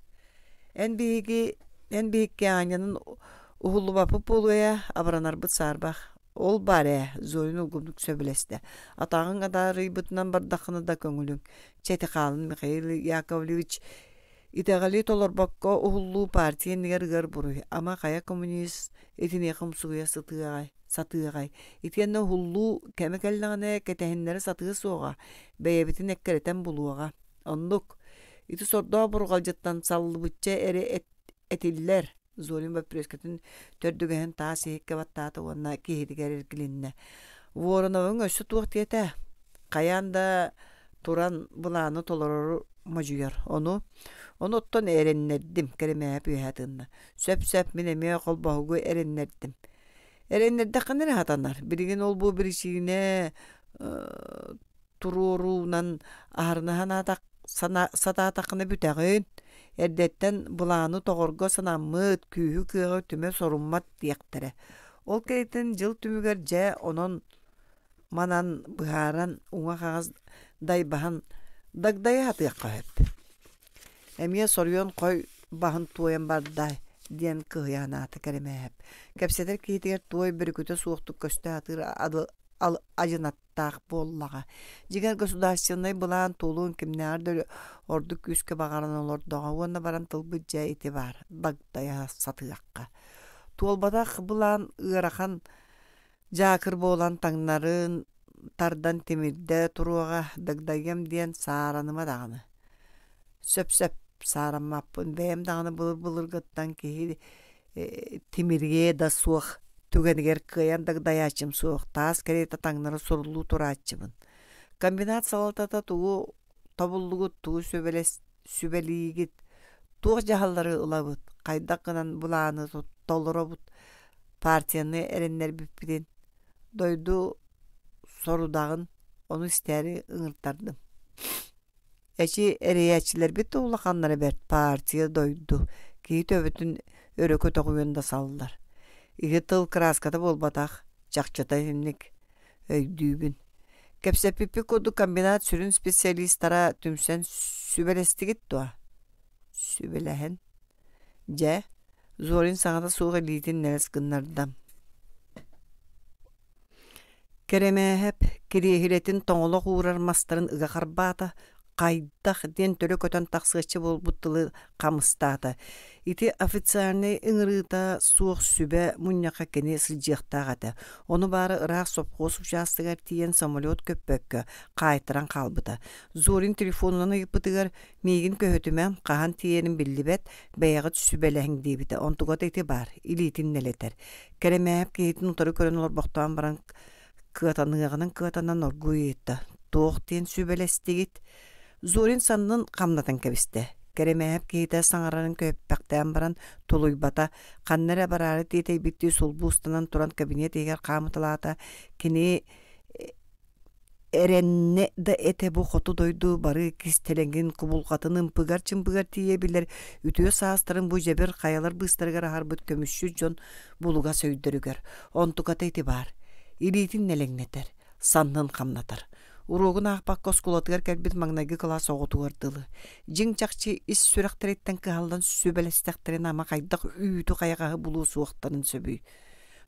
Эн биһиги эн биһикки аанньанан уһуллубаппыт буолуо ээ, абыранарбыт саарбах. Ол баар ээ, Зорин улгумнук сөбүлэстэ. Атаҕыҥ адаарыйбытынан бардаххына да көҥүлүҥ. Чэ ити хаалын Михаил Яковлевич итэҕэли толорбокко уһуллуу партия иннигэр ыар буруй. Ама хайа коммунист итиниэхэ умсугуйа сытыаҕай, сатыаҕай. Итиэннэ уһуллуу кэмэ кэллэҕинэ кэтэһиннэрэ сатыа суоҕа, бэйэбитин эккирэтэн булуоҕа. Оннук. Ити сордоох бурҕалдьыттан саллыбычча эрэ этиллэр. Зорин бөппүрүөскэтин төрдүгэһин таас иһиккэ баттаата уонна киһитигэр эргилиннэ. Вороновыҥ өссө туох диэтэ? Хайаан да туран былааны толорору модьуйар. Ону, ону оттон эрэннэрдим, Кэрэмээһэп үөһэ тыынна. Сөп-сөп, мин эмиэ холбоһугу эрэннэрдим. Эрэннэрдэххинэ эрэ сатанар. Билигин ол-бу биричиинэ туруоруунан аһарына санаатах Сатаатаххына бүтэҕин, эрдэттэн былааны тоҕорго санаммыт, күүһү-кыаҕы түмэ соруммат диэхтэрэ. Ол кэнниттэн дьыл түмүгэр дьэ онон манан быһааран уҥа-хаҥас дайбаһан дагдайа сатыахха сөп. Эмиэ соруйан хой баһын туойан барда диэн кыһыйа санаата Кэрэмээһэп. Кэпсэтэр киһитигэр туой бөрүкүтэ суохтук көстө сатыыр адьынат таах буоллаҕа. Дьиҥэр государственнай былаан туолуон кимнээҕэр да ордук күүскэ баҕаран олордоҕо уонна баран тылбыт дьэ ити баар дагдайа сатыахха. Туолбатах былаан ыарахан дьаакыр буолан таҥнарын тардан тимирдэ туруоҕа дагдайыам диэн саараныма даҕаны. Сөп-сөп саараммаппын бэйэм даҕаны былыр-былыргыттан киһи тимириэ да суох түгэнигэр кыайан дагдайааччым суох таас кэриэтэ таҥнары суруллуу турааччыбын. Комбинат салалтата тугу тобуллугут, тугу сүбэлиигит, туох дьаһаллары ылабыт, хайдах гынан былааны толоробут, партияны эрэннэрбиппитин, дойду сорудаҕын ону истээри ыҥыртардым. Эчи эрийээччилэрбит да улаханнара бэрт партия дойду, киһи төбөтүн өрө көтөҕүөн да саллар. Ити тыл кырааската буолбатах, чахчыта итинник өйдүүбүн. Кэпсэппиппит курдук комбинат сүрүн специалистара түмсэн сүбэлэстигит дуо? Сүбэлэһэн. Дьэ, Зорин саҥата суох илиитин нэлэс гыннарда. Кэрэмээһэп кириэһилэтин тоҥолох уурар мастарын ыга харбаата, «Хайдах?» диэн төлө көтөн тахсыаччы буолбут тылы хамыстаата. Ити официальнай ыҥырыыта суох сүбэ мунньахха кини сылдьыахтаах этэ. Ону баара ыраах сопхуос учаастагар тиийэн самолет көппөккө, хаайтаран хаалбыта. Зорин телефонунан ыйыппытыгар «Миигин көһүтүмэ, хаһан тиийэрим биллибэт, бэйэҕит сүбэлэһиҥ» диэбитэ. Онтугата ити баар, илиитин нэлэтэр. Кэрэмээп киһитин утары көрөн олорбохтоон баран кыатаныаҕынан кыатанан оргууй ыйытта: «Туох диэн сүбэлэстигит?» Зорин саннын хамнатан кэбистэ. Кэрэмээп киһитэ саҥарарын көһүппэхтээн баран тулуйбата, ханна эрэ бараары тиэтэйбиттии сулбу устанан туран кабинет иһигэр хаамыталаата. Кини Эрэннэ да этэ бу хоту дойду бары кистэлэҥин, кубулҕатын ымпыгар-чымпыгар тиийэ билэр үтүө саастарын бу дьэбир хайалар быыстарыгар аһарбыт көмүсчүт дьон булугас өйдөрүгэр. Онтуката ити баар. Илиитин нэлэҥнэтэр, саннын хамнатар. Уруогун аахпакка оскуолатыгар кэлбит маҥнайгы кылаас оҕотугар дылы. Дьиҥ-чахчы ис сүрэхтэриттэн кыһаллан сүбэлэстэхтэринэ ама хайдах үүтү-хайаҕаһы булуо суохтарын сөбүй?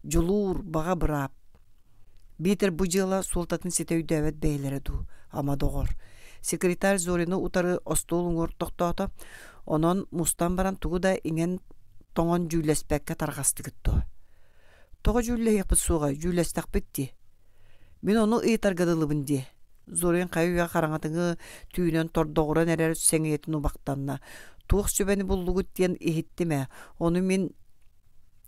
Дьулуур, баҕа быраап. Биитэр бу дьыала суолтатын ситэ өйдөөбөт бэйэлэрэ дуу, ама доҕор. Секретарь Зорины утары остуол уҥуор тохтоото, онон мустан баран тугу да иҥэн-тоҥон дьүүллэспэккэ тарҕастыгыт дуо? Тоҕо дьүүллэһиэхпит суоҕай, дьүүллэстэхпит дии. Мин ону ыйытарга дылыбын дии. Зорин хайы-үйэ хараҥатыҥы түүнэн тордоҕуран эрэр сэҥийэтин убахтанна. Туох сүбэни буллугут диэн иһиттим ээ, ону мин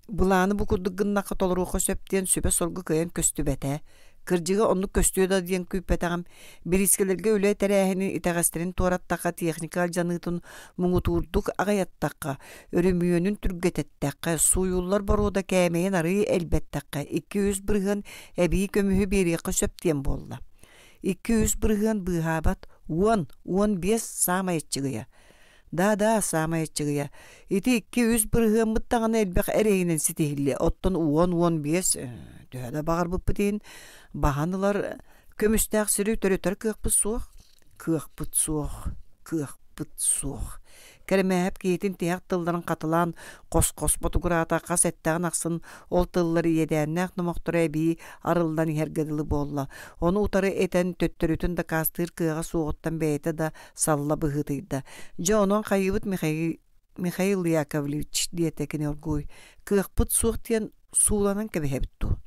Былааны бу курдук гыннахха толоруохха сөп диэн сүбэ-соргу кыайан көстүбэтэ. Кырдьыга оннук көстүө да диэн күүппэтэҕим. Бириискэлэргэ үлэ тэрээһинин итэҕэстэрин туораттахха, техника алдьаныытын муҥутуурдук аҕыйаттахха, өрөмүөнүн түргэтэттэххэ, сууйуллар боруода кээмэйин арыый элбэттэххэ, 2-3 бырыһыан эбии көмүһү биэриэххэ сөп диэн буолла. 2-3 бырыһыан быыһаабат, 10, 15 саамай аччыгыйа. Да-да, саамай аччыгыйа. Ити 2-3 бырыһыаммыт даҕаны элбэх эрэйинэн ситиһиллиэ. Оттон 10-15 төһө да баҕарбыппыт иһин баһан ылар көмүстээх сири төрөтөр кыахпыт суох. Кыахпыт суох, кыахпыт суох. Кэрэмээһэп киһитин тиһэх тылларын хатылаан хос-хос ботугураата хас эттэҕин ахсын ол тыллар иэдээннээх номохторо эбии арыллан иһэргэ дылы буолла. Ону утары этэн төттөрүтүн дакаастыыр кыаҕа суоҕуттан бэйэтэ да салла быһыытыйда. Дьэ онон хайыыбыт Михаил, Михаил Яковлевич диэтэ кини оргууй. Кыахпыт суох диэн сууланан кэбиһэбит дуу?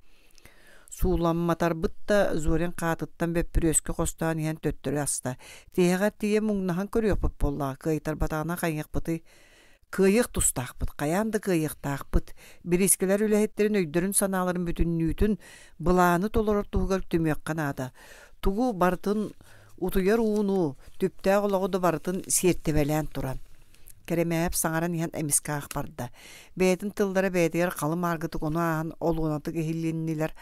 Сууламматарбыт да Зорин хаатыттан бөппүрүөскэ хостоон иһэн төттөрү аста. Тиһэҕэр тиийэ муҥнаһан көрүөхпүт буоллаҕа, кыайтарбатаҕына хайыахпытый? Кыайыах тустаахпыт, хайаан да кыайыахтаахпыт. Бириискэлэр үлэһиттэрин өйдөрүн-санааларын бүтүннүүтүн былааны толорор туһугар түмүөххэ наада. Тугу барытын утуйар ууну, түптээх олоҕу да барытын сиэртибэлээн туран. Кэрэмээп саҥаран иһэн эмискэ аах барда. Бэйэтин тыллара бэйэтигэр халы-мааргытык ону ааһан олуонатык иһиллиннилэр.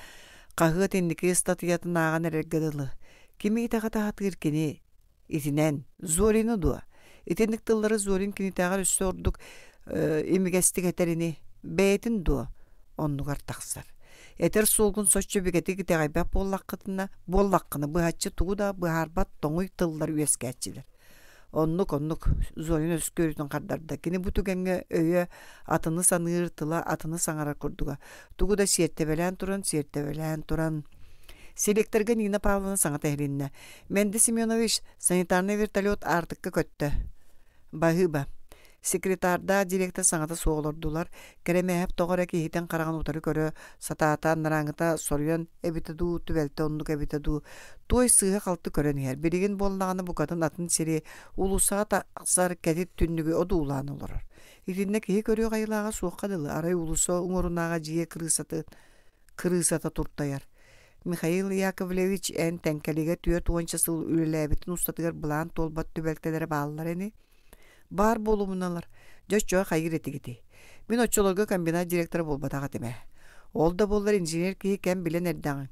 Хаһыат инники ыстатыйатын ааҕан эрэргэ дылы. Кими итэҕэтэ сатыыр кини? Итинэн Зорины дуо? Итинник тыллары Зорин кинитээҕэр өссө ордук имигэстик этэр ини. Бэйэтин дуо? Оннугар тахсар. Этэр суолгун соччо бигэтик итэҕэйбэт буоллаххытына, буоллаххына быһаччы тугу да быһаарбат тоҥуй тыллар үөскээччилэр. Оннук, оннук, Зорин өскүөрүтүн хардарда. Кини бу түгэҥҥэ өйө атыны саныыр, тыла атыны саҥарар курдуга. Тугу да сиэртэбэлээн туран, сиэртэбэлээн туран. Селекторга Нина Павловна саҥата иһилиннэ. Мэнди Семенович, санитарнай вертолет аартыкка көттө. Баһыыба. Секретардаах директор саҥата суох олордулар. Кэрэмээһэп тоҕо эрэ киһитин хараҕын утары көрө сатаата, анарааҥҥыта соруйан эбитэ дуу, түбэлтэ оннук эбитэ дуу, туой сыыһа-халты көрөн иһэр. Билигин буоллаҕына букатын атын сири, уулуссаҕа тахсар кэтит түннүгү одуулаан олорор. Итиннэ киһи көрүөх айылааҕа суохха дылы, арай уулусса уҥуорунааҕы дьиэ кырыысатын кырыысата туртайар. Михаил Яковлевич эн Тэҥкэлигэ 40 сыл үлэлээбитин устатыгар былаан туолбат түбэлтэлэрэ бааллар ини? Баар буолумуналар, дьэ оччоҕо хайыыр этигитий? Мин оччолорго комбинат директора буолбатах этим ээ. Ол да буоллар инженер киһи кэм билэн эрдэҕиҥ.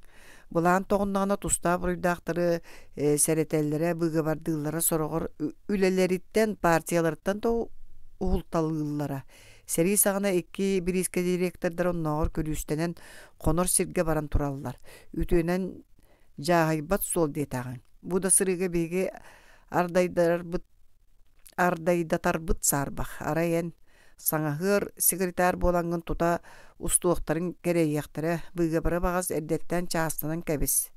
Былаан тоҕуннаҕына тустаах буруйдаахтары сэрэтэллэрэ, быыгабардыыллара сороҕор үлэлэриттэн, партияларыттан да уһулталыыллара. Сэрии саҕана икки бириискэ директордар оннооҕор күлүүстэнэн хонор сиргэ баран тураллар. Үтүөнэн дьааһыйбат суол диэтэҕиҥ. Бу да сырыыга биһиги ардайдарбыт ардайдатарбыт саарбах. Арай эн саҥаһыар секретарь буолаҥҥын тута устуохтарын кэрэйиэхтэрэ, быыгабары баҕас эрдэттэн чаастанан кэбис.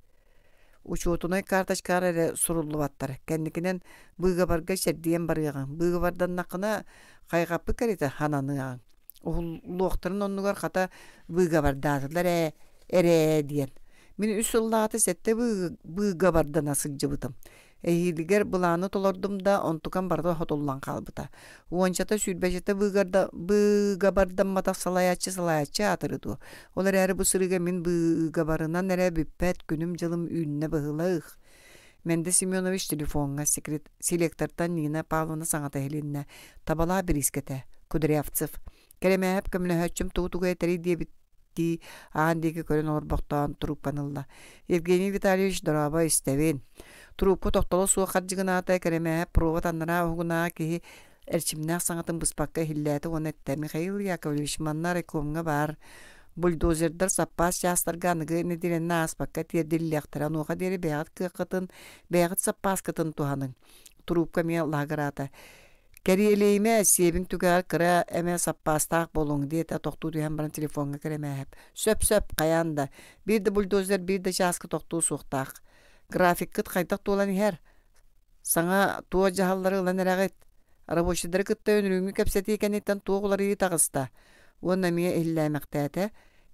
Учуотунай карточкаҕар эрэ суруллубаттар. Кэнникинэн быыгабарга чэрдийэн барыаҕыҥ. Быыгабарданнаххына хайҕаппыт кэриэтэ хананыаҕыҥ. Уһуллуохтарын оннугар хата быыгабардаатылар ээ, эрээ диэн. Мин үс сыллааҕыта сэттэ быыгабардана сылдьыбытым. Эһиилигэр былааны толордум да, онтукам барыта хотуллан хаалбыта. Уончата, сүүрбэчэтэ быыгабардамматах салайааччы салайааччы аатыры дуо? Ол эрээри бу сырыыга мин быыгабарынан эрэ бүппэт күнүм-дьылым үүннэ быһыылаах. Мэндэ Семенович телефоҥҥа селектортан Нина Павловна саҥата иһилиннэ. Табалаа бириискэтэ. Кудрявцев. Кэрэмээһэп көмөлөһөөччүм тугу-тугу этэрий диэбиттии аан диэки көрөн олорбохтоон трубканы ылла. Евгений Витальевич, дорообо, истэбин. Трубка тохтоло суох хардьыгынаата, Кэрэмээһэп провод анараа уһугунааҕы киһи эрчимнээх саҥатын быспакка иһиллээтэ уонна эттэ: Михаил Яковлевич, манна райкомҥа баар бульдозердар саппаас чаастарга аныгы нэдиэлэни ааспакка тиэрдиллиэхтэрэ. Онуоха диэри бэйэҕит кыаххытын, бэйэҕит саппааскытын туһаныҥ. Трубка эмиэ лаһыгыраата. Кэриэлэйимэ, сиэбиҥ түгэҕэр кыра эмэ саппаастаах буолуоҥ, диэтэ тохтуу түһэн баран телефоҥҥа Кэрэмээһэп. Сөп-сөп, хайаан да. Биир да бульдозер биир да чааска тохтуо суохтаах. Графиккыт хайдах туолан иһэр? Саҥа туох дьаһаллары ылан эрэҕит? Рабочайдары кытта үнүрүүҥҥү кэпсэтии кэнниттэн туох уларыйыы таҕыста? Уонна эмиэ иһиллээмэхтээтэ.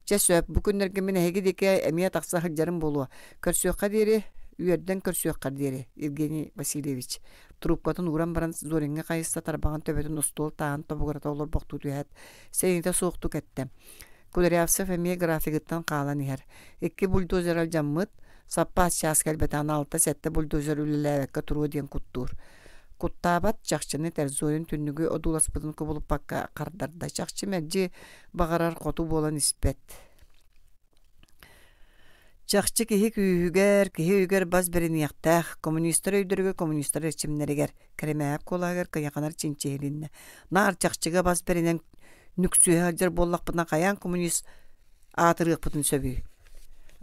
Чэ сөп, бу күннэргэ мин эһиги диэки эмиэ тахса сылдьарым буолуо. Көрсүөххэ диэри, үөрдэн көрсүөххэ диэри, Евгений Васильевич. Трубкатын ууран баран Зориҥҥа хайыста тарбаҕын төбөтүн остуол тааһын тобугурата олорбохтуу түһээт, сэниэтэ суохтук эттэ. Кудрявцев эмиэ графигыттан хаалан иһэр. Икки бульдозер алдьаммыт, саппаас чаас кэлбэтэҕинэ алта-сэттэ бульдозер үлэлээбэккэ туруо диэн куттуур. Куттаабат чахчыны этэр Зорин түннүгү одууласпытын кубулуппакка хардарда. Чахчы мэлдьи баҕарар хоту буолан испэт. Чахчы киһи күүһүгэр, киһи өйүгэр бас бэриниэхтээх, коммунистар өйдөрүгэр, коммунистар эрчимнэригэр, Кэрэмээһэп куолаһыгар кыйаханар чинчиһилиннэ. Наар чахчыга бас бэринэн нүксүһэ сылдьар буоллахпытына хайаан коммунист аатырыахпытын сөбүй?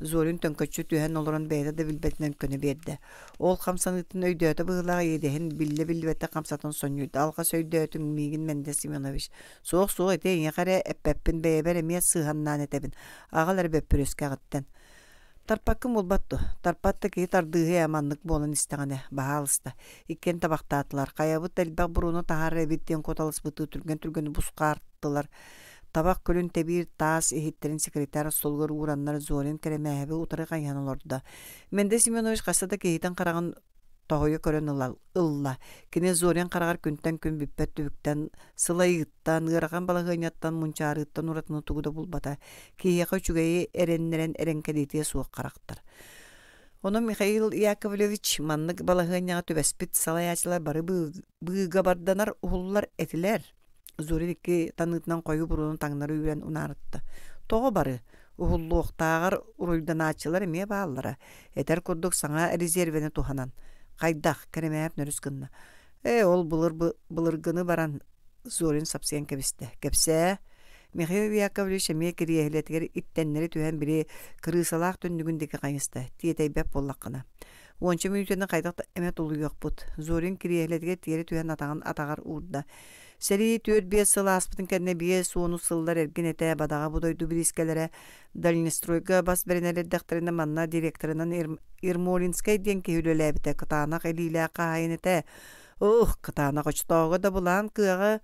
Зорин төҥкөччү түһэн олорон бэйэтэ да билбэтинэн көнө биэрдэ. Ол хамсаныытын өйдөөтө быһыылаах иэдэһин биллэ-биллибэттик хамсатан сонньуйда. Алҕас өйдөөтүҥ миигин Мэндэ Семенович. Суох, суох, ити эйиэхэ эрэ эппэппин, бэйэбэр эмиэ сыһыаннаан этэбин. Аҕал эрэ бөппүрүөскэҕиттэн. Тарпаккын буолбат дуо? Тарпат да киһи тардыыһы ээ маннык буолан истэҕинэ, баһаалыста. Иккиэн табахтаатылар. Хайабыт да элбэх буруону таһаарар эбит диэн куоталаспыттыы түргэн-түргэнник бусхаартылар. Табах күлүн тэбиир таас иһиттэрин секретарь остуолугар уураннар Зорин Кэрэмээһэби утары хайыһан олордо. Мэндэ Семенович хаста да киһитин хараҕын тоһуйа көрөн ылла. Кини Зорин хараҕар күнтэн күн бүппэт түбүктэн, сылайыыттан, ыарахан балаһыанньаттан, мунчаарыыттан уратыны тугу да булбата. Киһиэхэ үчүгэйи эрэннэрэн эрэҥкэдитиэ суох харахтар. Онон Михаил Яковлевич маннык балаһыанньаҕа түбэспит салайааччылар бары быыгабарданар уһуллар этилэр. Зорин икки таныытынан хойуу буруону таҥнары үүрэн унаарытта. Тоҕо бары? Уһуллуохтааҕар уруйданааччылар эмиэ бааллара. Этэр курдук саҥа резервэни туһанан. Хайдах? Кэрэмээп нөрүс гынна. Ээ, ол былыр былыргыны баран Зорин сапсыйан кэбистэ. Кэпсээ. Михаил Яковлевич эмиэ кириэһилэтигэр иттэннэри түһэн били кырыысалаах түннүгүн диэки хайыста. Тиэтэйбэт буоллаххына. Уонча мүнүүтэни хайдах да эмэ тулуйуохпут. Зорин кириэһилэтигэр тиэрэ түһэн атаҕын атаҕар уурда. Сэрии түөрт-биэс сыл ааспытын кэннэ 50 сыллар эргин этэ бадаҕа бу дойду бириискэлэрэ Дальнестройга бас бэринэр эрдэхтэринэ манна директорынан Ермолинскай диэн киһи үлэлээбитэ кытаанах илиилээх хаһаайын этэ. Ох, кытаанах оччотооҕуга да былаан кыаҕа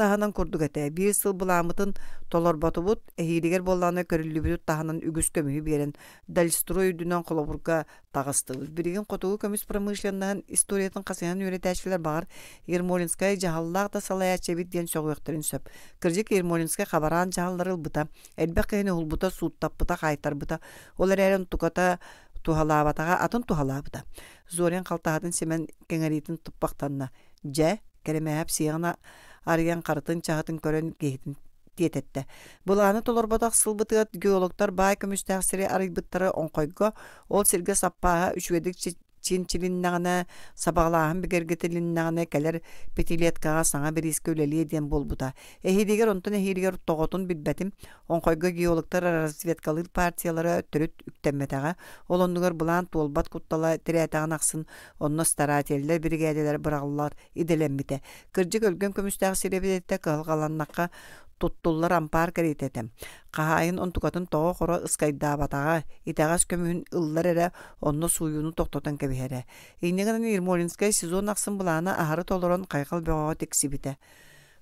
таһынан курдук этэ. Биир сыл былааммытын толорботубут, эһиилигэр буоллаҕына көрүллүбүтү таһынан үгүс көмүһү биэрэн Дальстрой үрдүнэн холобурга таҕыстыбыт. Билигин хотугу көмүс промышленноһын историятын хасыһан үөрэтээччилэр баҕар Ермолинскай дьаһаллаах да салайааччы эбит диэн сөҕүөхтэрин сөп. Кырдьык Ермолинскай хабараан дьаһаллары ылбыта, элбэх киһини уһулбута, сууттаппыта, хаайтарбыта. Ол эрээри онтуката туһалаабатаҕа атын туһалаабыта. Зорин халтаһатын симэн кэҥэриитин туппахтанна. Дьэ, Кэрэмээһэп сиэҕин арыйан харытын чаһытын көрөн киһитин тиэтэттэ. Былааны толорботох сылбытыгар геологтар баай көмүстээх сири арыйбыттара оҥхойго, ол сиргэ саппааһа үчүгэйдик чинчилиннэҕинэ, сабаҕалааһын бигэргэтилиннэҕинэ кэлэр пятилеткаҕа саҥа бириискэ үлэлиэ диэн буолбута. Эһиилигэр онтон эһиилигэр тоҕотун билбэтим. Оҥхойго геологтар разведкалыыр партиялара төрүт үктэммэтэҕэ. Ол оннугар былаан туолбат куттала тирээтэҕин ахсын онно старателлэр биригээдэлэр быраҕыллар идэлэммитэ. Кырдьык өлгөм көмүстээх сир эбит этэ кыһалҕаланнахха туттуллар ампаар кэриэтэ этэ. Хаһаайын онтукатын тоҕо-хоро ыскайдаабатаҕа, итэҕэс көмүһүн ыллар эрэ онно сууйууну тохтотон кэбиһэрэ. Инньэ гынан Ермолинскай сезон ахсын былаана аһары толорон хайҕал бөҕөҕө тиксибитэ.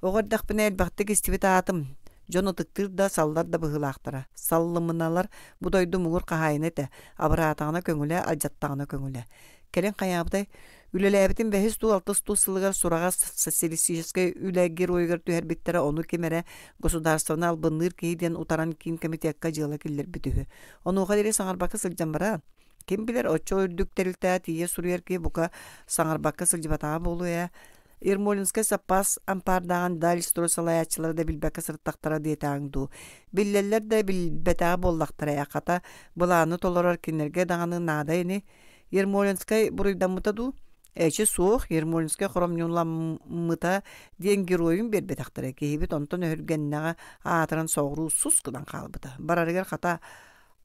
Оҕо эрдэхпинэ элбэхтик истибит аатым, дьон ытыктыыр да, саллар да быһыылаахтара. Саллымыналар бу дойду муҥур хаһаайына этэ, абыраатаҕына көҥүлэ, алдьаттаҕына көҥүлэ. Кэлин хайаабытай? Үлэлээбитим бэһис дуу, алтыс дуу сылыгар сураҕа социалистическай үлэ геройугар түһэрбиттэрэ ону ким эрэ государствоны албынныыр киһи диэн утаран киин комитекка дьыала киллэрбит үһү. Онуоха диэри саҥарбакка сылдьан баран, ким билэр оччо үрдүк тэрилтэҕэ тиийэ суруйар киһи бука саҥарбакка сылдьыбатаҕа буолуо ээ. Ермолинскай саппаас ампаардааҕын Дальстрой салайааччылара да билбэккэ сырыттахтара диэтэҕиҥ дуу. Биллэллэр да билбэтэҕэ буоллахтара ээ, хата, былааны толорор кинилэргэ даҕаны наада ини. Ермолинскай буруйдаммыта дуу? Эчи суох, Ермолинскай хоромньуламмыта диэн геройун биэрбэтэхтэрэ. Киһибит онтон өһүргэннэҕэ аатыран соҕуруу сус гынан хаалбыта. Барарыгар хата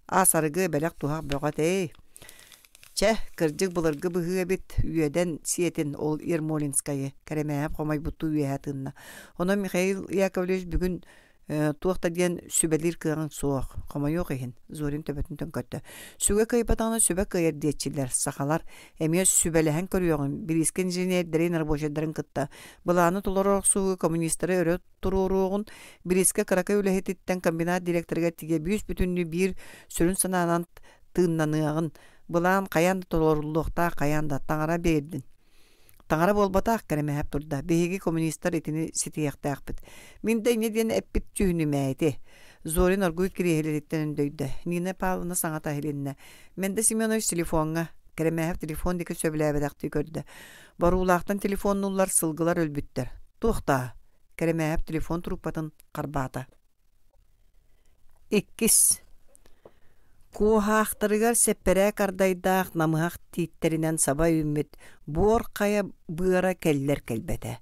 ас арыгы бэлэх-туһах бөҕө этэй. Чэ, кырдьык былыргы быһыы эбит, үөдэн сиэтин ол Ермолинскайы, Кэрэмээһэп хомойбуттуу үөһэ тыынна. Онон Михаил Яковлевич бүгүн туох да диэн сүбэлиир кыаҕыҥ суох, хомойуох иһин, Зорин төбөтүн төҥкөттө. Сүгэ кыайбатаҕына сүбэ кыайар диэччилэр, сахалар, эмиэ сүбэлэһэн көрүөҕүҥ, бириискэ инженердэрин, рабочайдарын кытта. Былааны толорор охсуһууга коммунистары өрө туруоруоҕун, бириискэ кыракый үлэһититтэн комбинат директорыгар тиийэ бүүс-бүтүннүү биир сүрүн санаанан тыыннаныаҕын, былаан хайаан да толоруллуохтаах, хайаан да, таҥара биэрдин. Таҥара буолбатах, кэрэмэһэп турда. Биһиги коммунистар итини ситиһиэхтээхпит. Мин да инньэ диэн эппит дьүһүнүм ээ ити. Зорин оргууй кириэһилэтиттэн өндөйдө. Нина Павловна саҥата иһилиннэ. Мэнда Семенович телефоҥҥа. Кэрэмээһэп телефон диэки сөбүлээбэтэхтии көрдө. Боруулаахтан телефоннуллар, сылгылар өлбүттэр. Туох даа? Кэрэмээһэп телефон трубкатын харбаата. Иккис Куоһаахтарыгар сэппэрээк ардайдаах намыһах тииттэринэн саба үүммүт буор хайа быара кэллэр кэлбэтэ.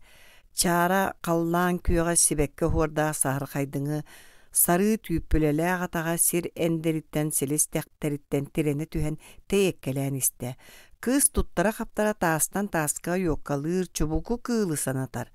Чаара халлаан күөҕэ сибэкки оһуордаах саһархайдыҥы сарыы түүппүлэлээх атаҕа сир эндириттэн силис тэхтэриттэн тирэнэ түһэн тэйэккэлээн истэ. Кыыс туттара-хаптара таастан тааска ойуоккалыыр чубуку кыылы санатар.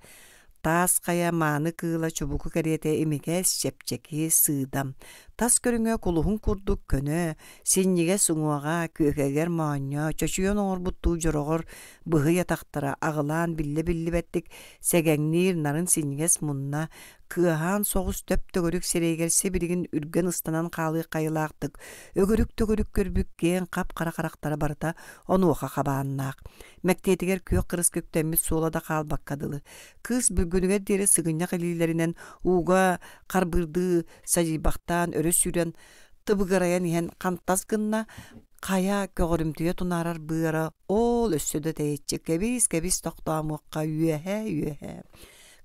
Таас хайа мааны кыыла чубуку кэриэтэ имигэс, чэпчэки, сыыдам. Тас көрүҥэ кулуһун курдук көнө, синньигэс уҥуоҕа, күөкэгэр моонньо, чочуйан оҥорбуттуу дьороҕор быһый атахтара аҕылаан биллэ-биллибэттик сэгэҥниир нарын синньигэс мунна, кыаһаан соҕус төп-төгүрүк сирэйигэр сибилигин үргэн ыстанан хаалыах хайылаахтык өгүрүк-төгүрүк көрбүт киэҥ хап-хара харахтара барыта онуоха хабааннаах. Мэктиэтигэр күөх кырыска үктэммит суола да хаалбакка дылы. Кыыс бүгүнүгэр диэри сыгынньах илиилэринэн ууга харбыырдыы садьыйбахтаан өрө сүүрэн тыбыгырайан иһэн хантас гынна, хайа көҕөрүмтүйэ тунаарар быара ол өссө да тэйиччи кэбис-кэбис тохтоомуохха үөһэ-үөһэ.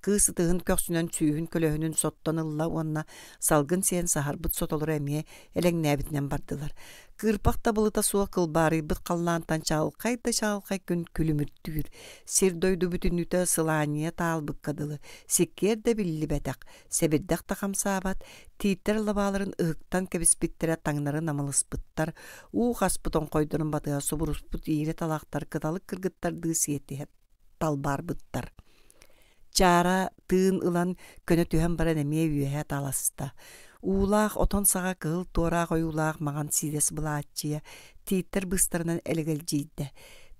Кыыс ытыһын көхсүнэн сүүһүн көлөһүнүн соттон ылла уонна салгын сиэн саһарбыт сотолоро эмиэ элэҥнээбитинэн бардылар. Кыырпах да былыта суох кылбаарыйбыт халлаантан чаҕылхай да чаҕылхай күн күлүмүрдүүр. Сир-дойду бүтүннүүтэ сылаанньыйа таалбыкка дылы, сиккиэр да биллибэтэх, сэбирдэх да хамсаабат, тииттэр лабааларын ыһыктан кэбиспиттэрэ таҥнары намылыспыттар, уу хаспыт оҥхойдорун батыһа субуруспут иирэ талахтар кыталык кыргыттардыы сиэтиһэ талбаарбыттар. Чаара тыын ылан көнө түһэн баран эмиэ үөһэ таласта. Уулаах отон саҕа кыһыл туораах ойуулаах маҥан сиидэс былааччыйа тииттэр быыстарынан элэгэлдьийдэ.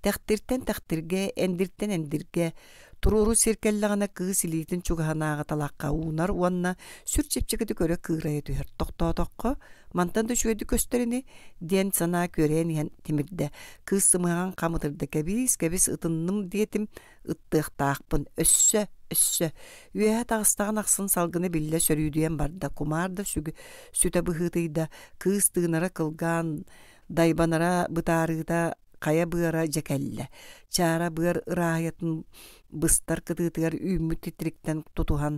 Тэхтиртэн тэхтиргэ, эндиртэн эндиргэ туруору сир кэллэҕинэ кыыс илиитин чугаһынааҕы талахха уунар уонна сүр чэпчэкитик өрө кыырайа түһэр. Тохтоотоххо, мантан да үчүгэйдик көстөр ини диэн санаа күөрэйэн иһэн тимирдэ. Кыыс сымыһаҕын хам ытырда кэбиис, кэбис ытынным диэтим, ыттыахтаахпын өссө өссө үөһэ таҕыстаҕын ахсын салгына биллэ сөрүүдүйэн барда кумаар да сүтэ быһыытыйда кыыс тыынара кылгаан дайбанара бытаарыыта хайа быара дьэ кэллэ чаара быар ырааһыйатын быстар кытыытыгар үүммүт титириктэн тутуһан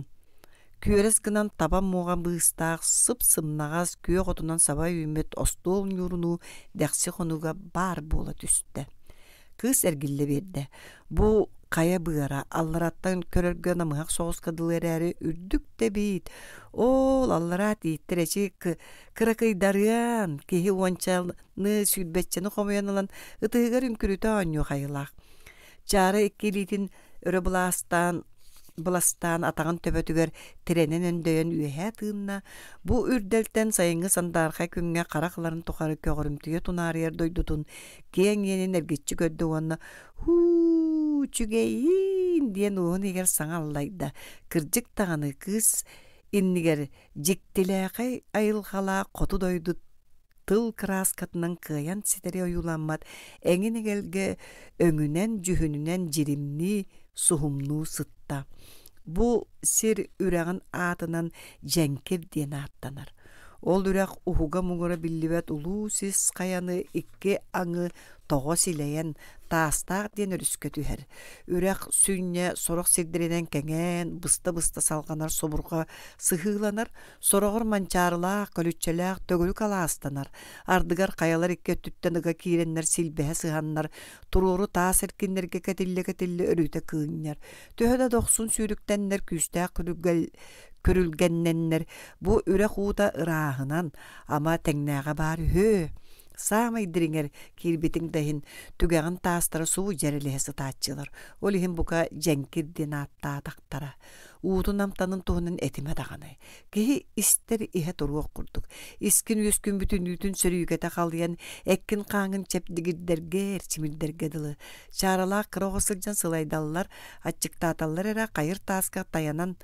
күөрэс гынан таба муоҕа быыстаах сып-сымнаҕас күөх отунан саба үүммүт остуол ньуурунуу дэхси хонууга баар буола түстэ Кыыс эргиллэ биэрдэ. Бу хайа быара аллараттан көрөргө намыһах соҕуска дылы эрээри үрдүк да эбит. Оол аллараа тииттэр эчи кыракыйдарыан киһи уончаны сүүрбэччэни хомуйан ылан ытыһыгар үҥкүрүтэ оонньуох айылаах. Чаара икки илиитин өрө былаастаан быластаан атаҕын төбөтүгэр тирэнэн өндөйөн үөһээ тыынна, бу үрдэлтэн сайыҥҥы сандаархай күҥҥэ харах ыларын тухары көҕөрүмтүйэ тунаарыйар дойдутун киэҥ иэнин эргиччи көрдө уонна «Һуу, үчүгэйиин!» диэн уоһун иһигэр саҥа аллайда. Кырдьык даҕаны, кыыс иннигэр дьиктилээхэй айылҕалаах хоту дойду тыл кырааскатынан кыайан ситэри ойууламмат эҥин эгэлгэ өҥүнэн-дьүһүнүнэн дьиримнии, суһумнуу сытта. Бу сир үрэҕин аатынан Дьэҥкир диэн ааттанар. Ол үрэх уһуга-муҥура биллибэт улуу сис хайаны икки аҥы тоҕо силэйэн, Таастаах диэн өрүскэ түһэр. Үрэх сүнньэ сорох сирдэринэн кэҥээн, быста-быста салҕанар субурҕа сыһыыланар, сороҕор манчаарылаах, көлүччэлээх төгүрүк алаастанар, ардыгар хайалар икки өттүттэн ыга киирэннэр силбэһэ сыһаннар, туруору таас эркиннэргэ кэтиллэ-кэтиллэ өрүтэ кыынньар. Төһө да дохсун сүүрүктэннэр күүстээх күрүлгэннэннэр, бу үрэх уута ырааһынан, ама тэҥнээҕэ баар үһү. Саамай дириҥэр киирбитиҥ да иһин, түгэҕин таастара субу дьэрэлиһэ сытааччылар. Ол иһин бука дьэҥкир диэн ааттаатахтара. Уутун амтанын туһунан этимэ даҕаны. Киһи истэр иһэ туруох курдук. Искин-үөскүн бүтүннүүтүн сөрүүкэтэ халыйан, эккин-хааҥҥын чэбдигирдэргэ, эрчимирдэргэ дылы. Чааралаах кыра оҕо сылдьан сылайдаллар, аччыктааталлар эрэ хайыр тааска тайанан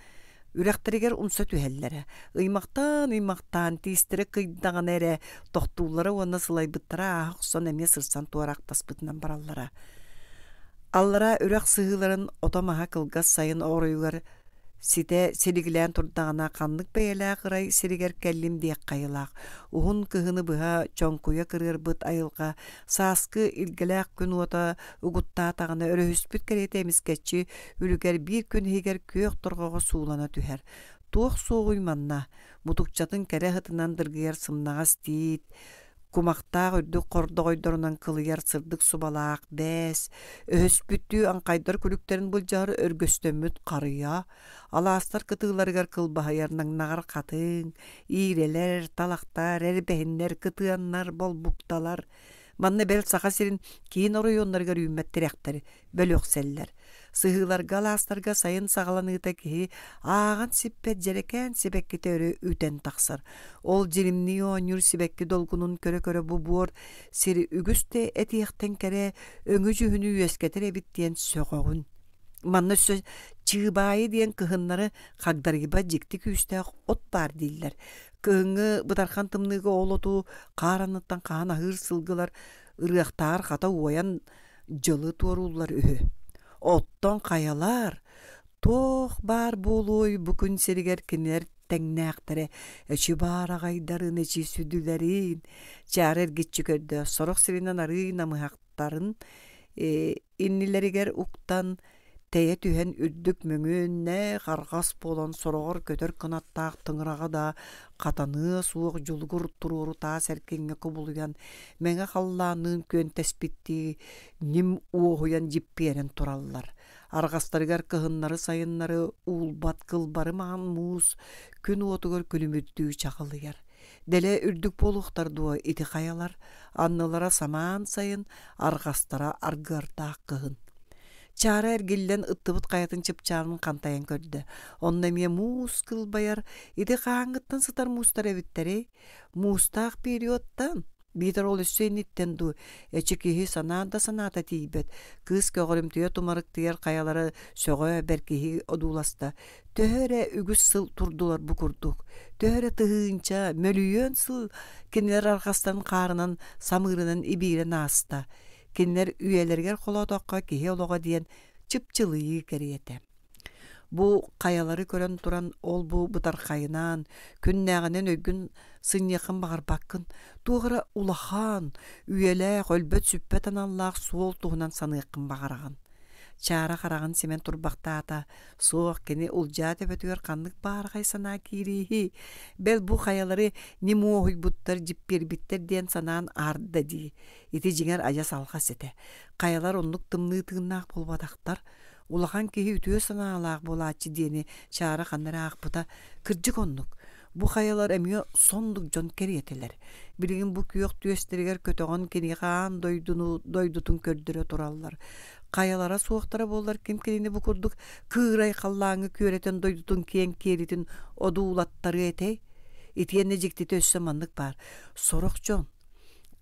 үрэхтэригэр умса түһэллэрэ. Ыймахтаан-ыймахтаан тиистэрэ кыйдаҕына эрэ тохтууллара уонна сылайбыттара ааһа охсон эмиэ сырсан туораахтаспытынан бараллара. Аллараа үрэх сыһыыларын ото-маһа кылгас сайын оройугар ситэ силигилээн турдаҕына ханнык бэйэлээх ырай сиригэр кэллим диэх хайылаах уһун кыһыны быһа чоҥкуйа кырыарбыт айылҕа сааскы илгэлээх күн уота угуттаатаҕына өрөһүспүт кэриэтэ эмискэччи үлүгэр биир күн иһигэр күөх торҕоҕо суулана түһэр туох суоҕуй манна мутукчатын кэрэ аһытынан дыргыйар сымнаҕас тиит кумахтаах үрдүк хордоҕойдорунан кылыйар сырдык субалаах бээс, өһөспүттүү аҥхайдар күлүктэрин былдьаһар өргөстөммүт харыйа, алаастар кытыыларыгар кылбаһыйар наҥнаҕар хатыҥ, иирэлэр, талахтар, эрбэһиннэр, кытыаннар, болбукталар. Манна бэл Саха сирин киин оройуоннарыгар үүммэт тирэхтэр бөлүөхсэллэр. Сыһыыларга, алаастарга сайын саҕаланыыта киһи ааҕан сиппэт дьэрэкээн сибэккитэ өрө үтэн тахсар. Ол дьиримнии оонньуур сибэкки долгунун көрө-көрө бу буор сир үгүс да этиэхтэн кэрэ өҥү-дьүһүнү үөскэтэр эбит диэн сөҕөҕүн. Манна өссө чыыбаайы диэн кыһыннары хагдарыйбат дьикти күүстээх от баар дииллэр. Кыһыҥҥы бытархан тымныыга ол оту хаар анныттан хаһан аһыыр сылгылар ырыахтааҕар хата уойан дьылы туорууллар үһү. Оттон хайалар туох баар буолуой бу күн сиригэр кинилэр тэҥнээхтэрэ эчи баараҕайдарын, эчи сүдүлэрин чаара эргиччи көрдө, сорох сиринэн арыый намыһахтарын иннилэригэр уктан Тэйэ түһэн үрдүк мөҥүөннээх арҕас буолан сороҕор көтөр кынаттаах тыҥыраҕа да хатаныа суох дьулугур туруору таас эркиҥҥэ кубулуйан мэҥэ халлаанныын күөнтэспиттии ньим уоһуйан дьиппиэрэн тураллар. Арҕастарыгар кыһыннары-сайыннары уулбат кылбары маҥан муус күн уотугар күлүмүрдүү чаҕылыйар. Дэлэ үрдүк буолуохтар дуо ити хайалар, аннылара самаан сайын, арҕастара аргыардаах кыһын. Чаара эргиллэн ыттыбыт хайатын чыпчаалын хантайан көрдө. Онно эмиэ муус кылбайар, ити хаһааҥҥыттан сытар муустар эбиттэрий? Муустаах периодтан? Биитэр ол өссө инниттэн дуу, эчи киһи санаан да санаата тиийбэт, кыыс көҕөрүмтүйэ тумарыктыйар хайалара сөҕө бэркиһии одууласта. Төһө эрэ үгүс сыл турдулар бу курдук, төһө эрэ тыһыынча, мөлүйүөн сыл кинилэр арҕастарын хаарынан, самыырынан ибиирэн ааста. Кинилэр үйэлэригэр холоотоххо киһи олоҕо диэн чыпчылыйыы кэриэтэ. Бу хайалары көрөн туран ол-бу бытархайынан, күннээҕинэн өйгүн сынньыаххын баҕарбаккын, туох эрэ улахан, үйэлээх, өлбөт-сүппэт аналлаах суол туһунан саныаххын баҕараҕын. Чаара хараҕын симэн турбахтаата, суох кини улдьаа төбөтүгэр ханнык баархай санаа киирииһи, бэл бу хайалары ньим уоһуйбуттар, дьиппиэрбиттэр диэн санаан аарда дии. Ити дьиҥэр адьас алҕас этэ. Хайалар оннук тымныы тыыннаах буолбатахтар. Улахан киһи үтүө санаалаах буолааччы диэни Чаара ханна эрэ аахпыта. Кырдьык оннук. Бу хайалар эмиэ соннук дьон кэриэтэлэр. Билигин бу күөх түөстэригэр көтөҕөн киниэхэ аан дойдуну дойдутун көрдөрө тураллар. Хайалара суохтара буоллар ким кинини бу курдук кыырай халлааҥҥа күөрэтэн дойдутун киэҥ киэлитин одуулаттарыа этэй? Итиэннэ дьиктитэ өссө маннык баар. Сорох дьон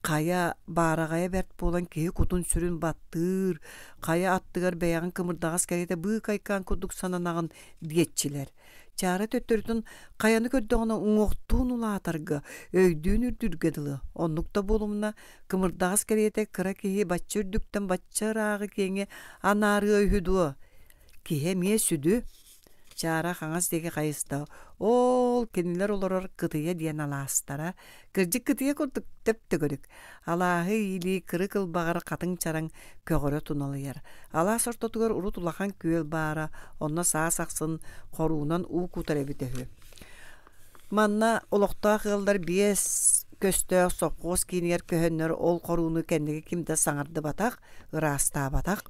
Хайа баараҕайа бэрт буолан киһи кутун-сүрүн баттыыр, хайа аттыгар бэйэҕин кымырдаҕас кэриэтэ быыкайкаан курдук сананаҕын диэччилэр. Чаара төттөрүтүн хайаны көрдөҕүнэ уҥуохтуун улаатарга, өйдүүн үрдүүргэ дылы. Оннук да буолумна, кымырдаҕас кэриэтэ кыра киһи бачча үрдүктэн бачча ырааҕы киэҥи анаарыа үһү дуо? Киһи эмиэ сүдү. Чаара хаҥас диэки хайыста. Ол кинилэр олорор Кытыйа диэн алаастара. Кырдьык кытыйа курдук төп-төгүрүк. Алааһы иилии кырык ылбаҕар хатыҥ чараҥ көҕөрө туналыйар. Алаас ортотугар урут улахан күөл баара, онно саас ахсын хоруунан уу кутар эбитэ үһү. Манна олохтоох ыаллар биэс көстөөх сопхуос киинигэр көһөннөр ол хорууну кэнники ким да саҥардыбатах, ыраастаабатах.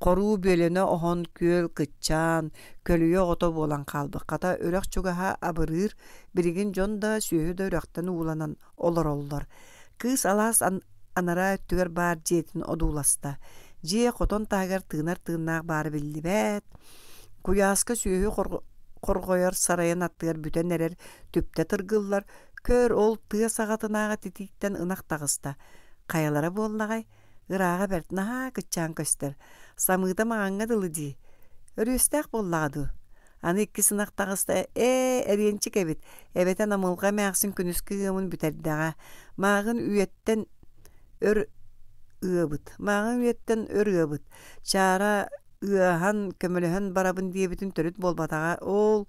Хоруу бүөлэнэ оһон күөл кыччаан, көлүйэ оҕото буолан хаалбыт. Хата үрэх чугаһа абырыыр, билигин дьон да, сүөһү да үрэхтэн ууланан олороллор. Кыыс алаас анараа өттүгэр баар дьиэтин одууласта. Дьиэ хотон таһыгар тыынар тыыннаах баара биллибэт. Куйааска сүөһү хорҕойор сарайын аттыгар бүтэн эрэр түптэ тыргыллар. Көр, ол тыа саҕатынааҕы титииктэн ынах таҕыста. Хайалара буоллаҕай? Ырааҕа бэрт, наһаа кыччаан көстөр. Самыыта маҕаҥҥа дылы дии. Өрүөстээх буоллаҕа дуу? Аны иккис ынах таҕыста, ээ, эриэнчик эбит. Эбэтэ Намылҕа эмээхсин күнүскү ыамын бүтэрдэҕэ. Мааҕын үйэттэн өр ыабыт. Мааҕын үйэттэн өр ыабыт. Чаара ыаһан, көмөлөһөн барабын диэбитин төрүт буолбатаҕа. Ол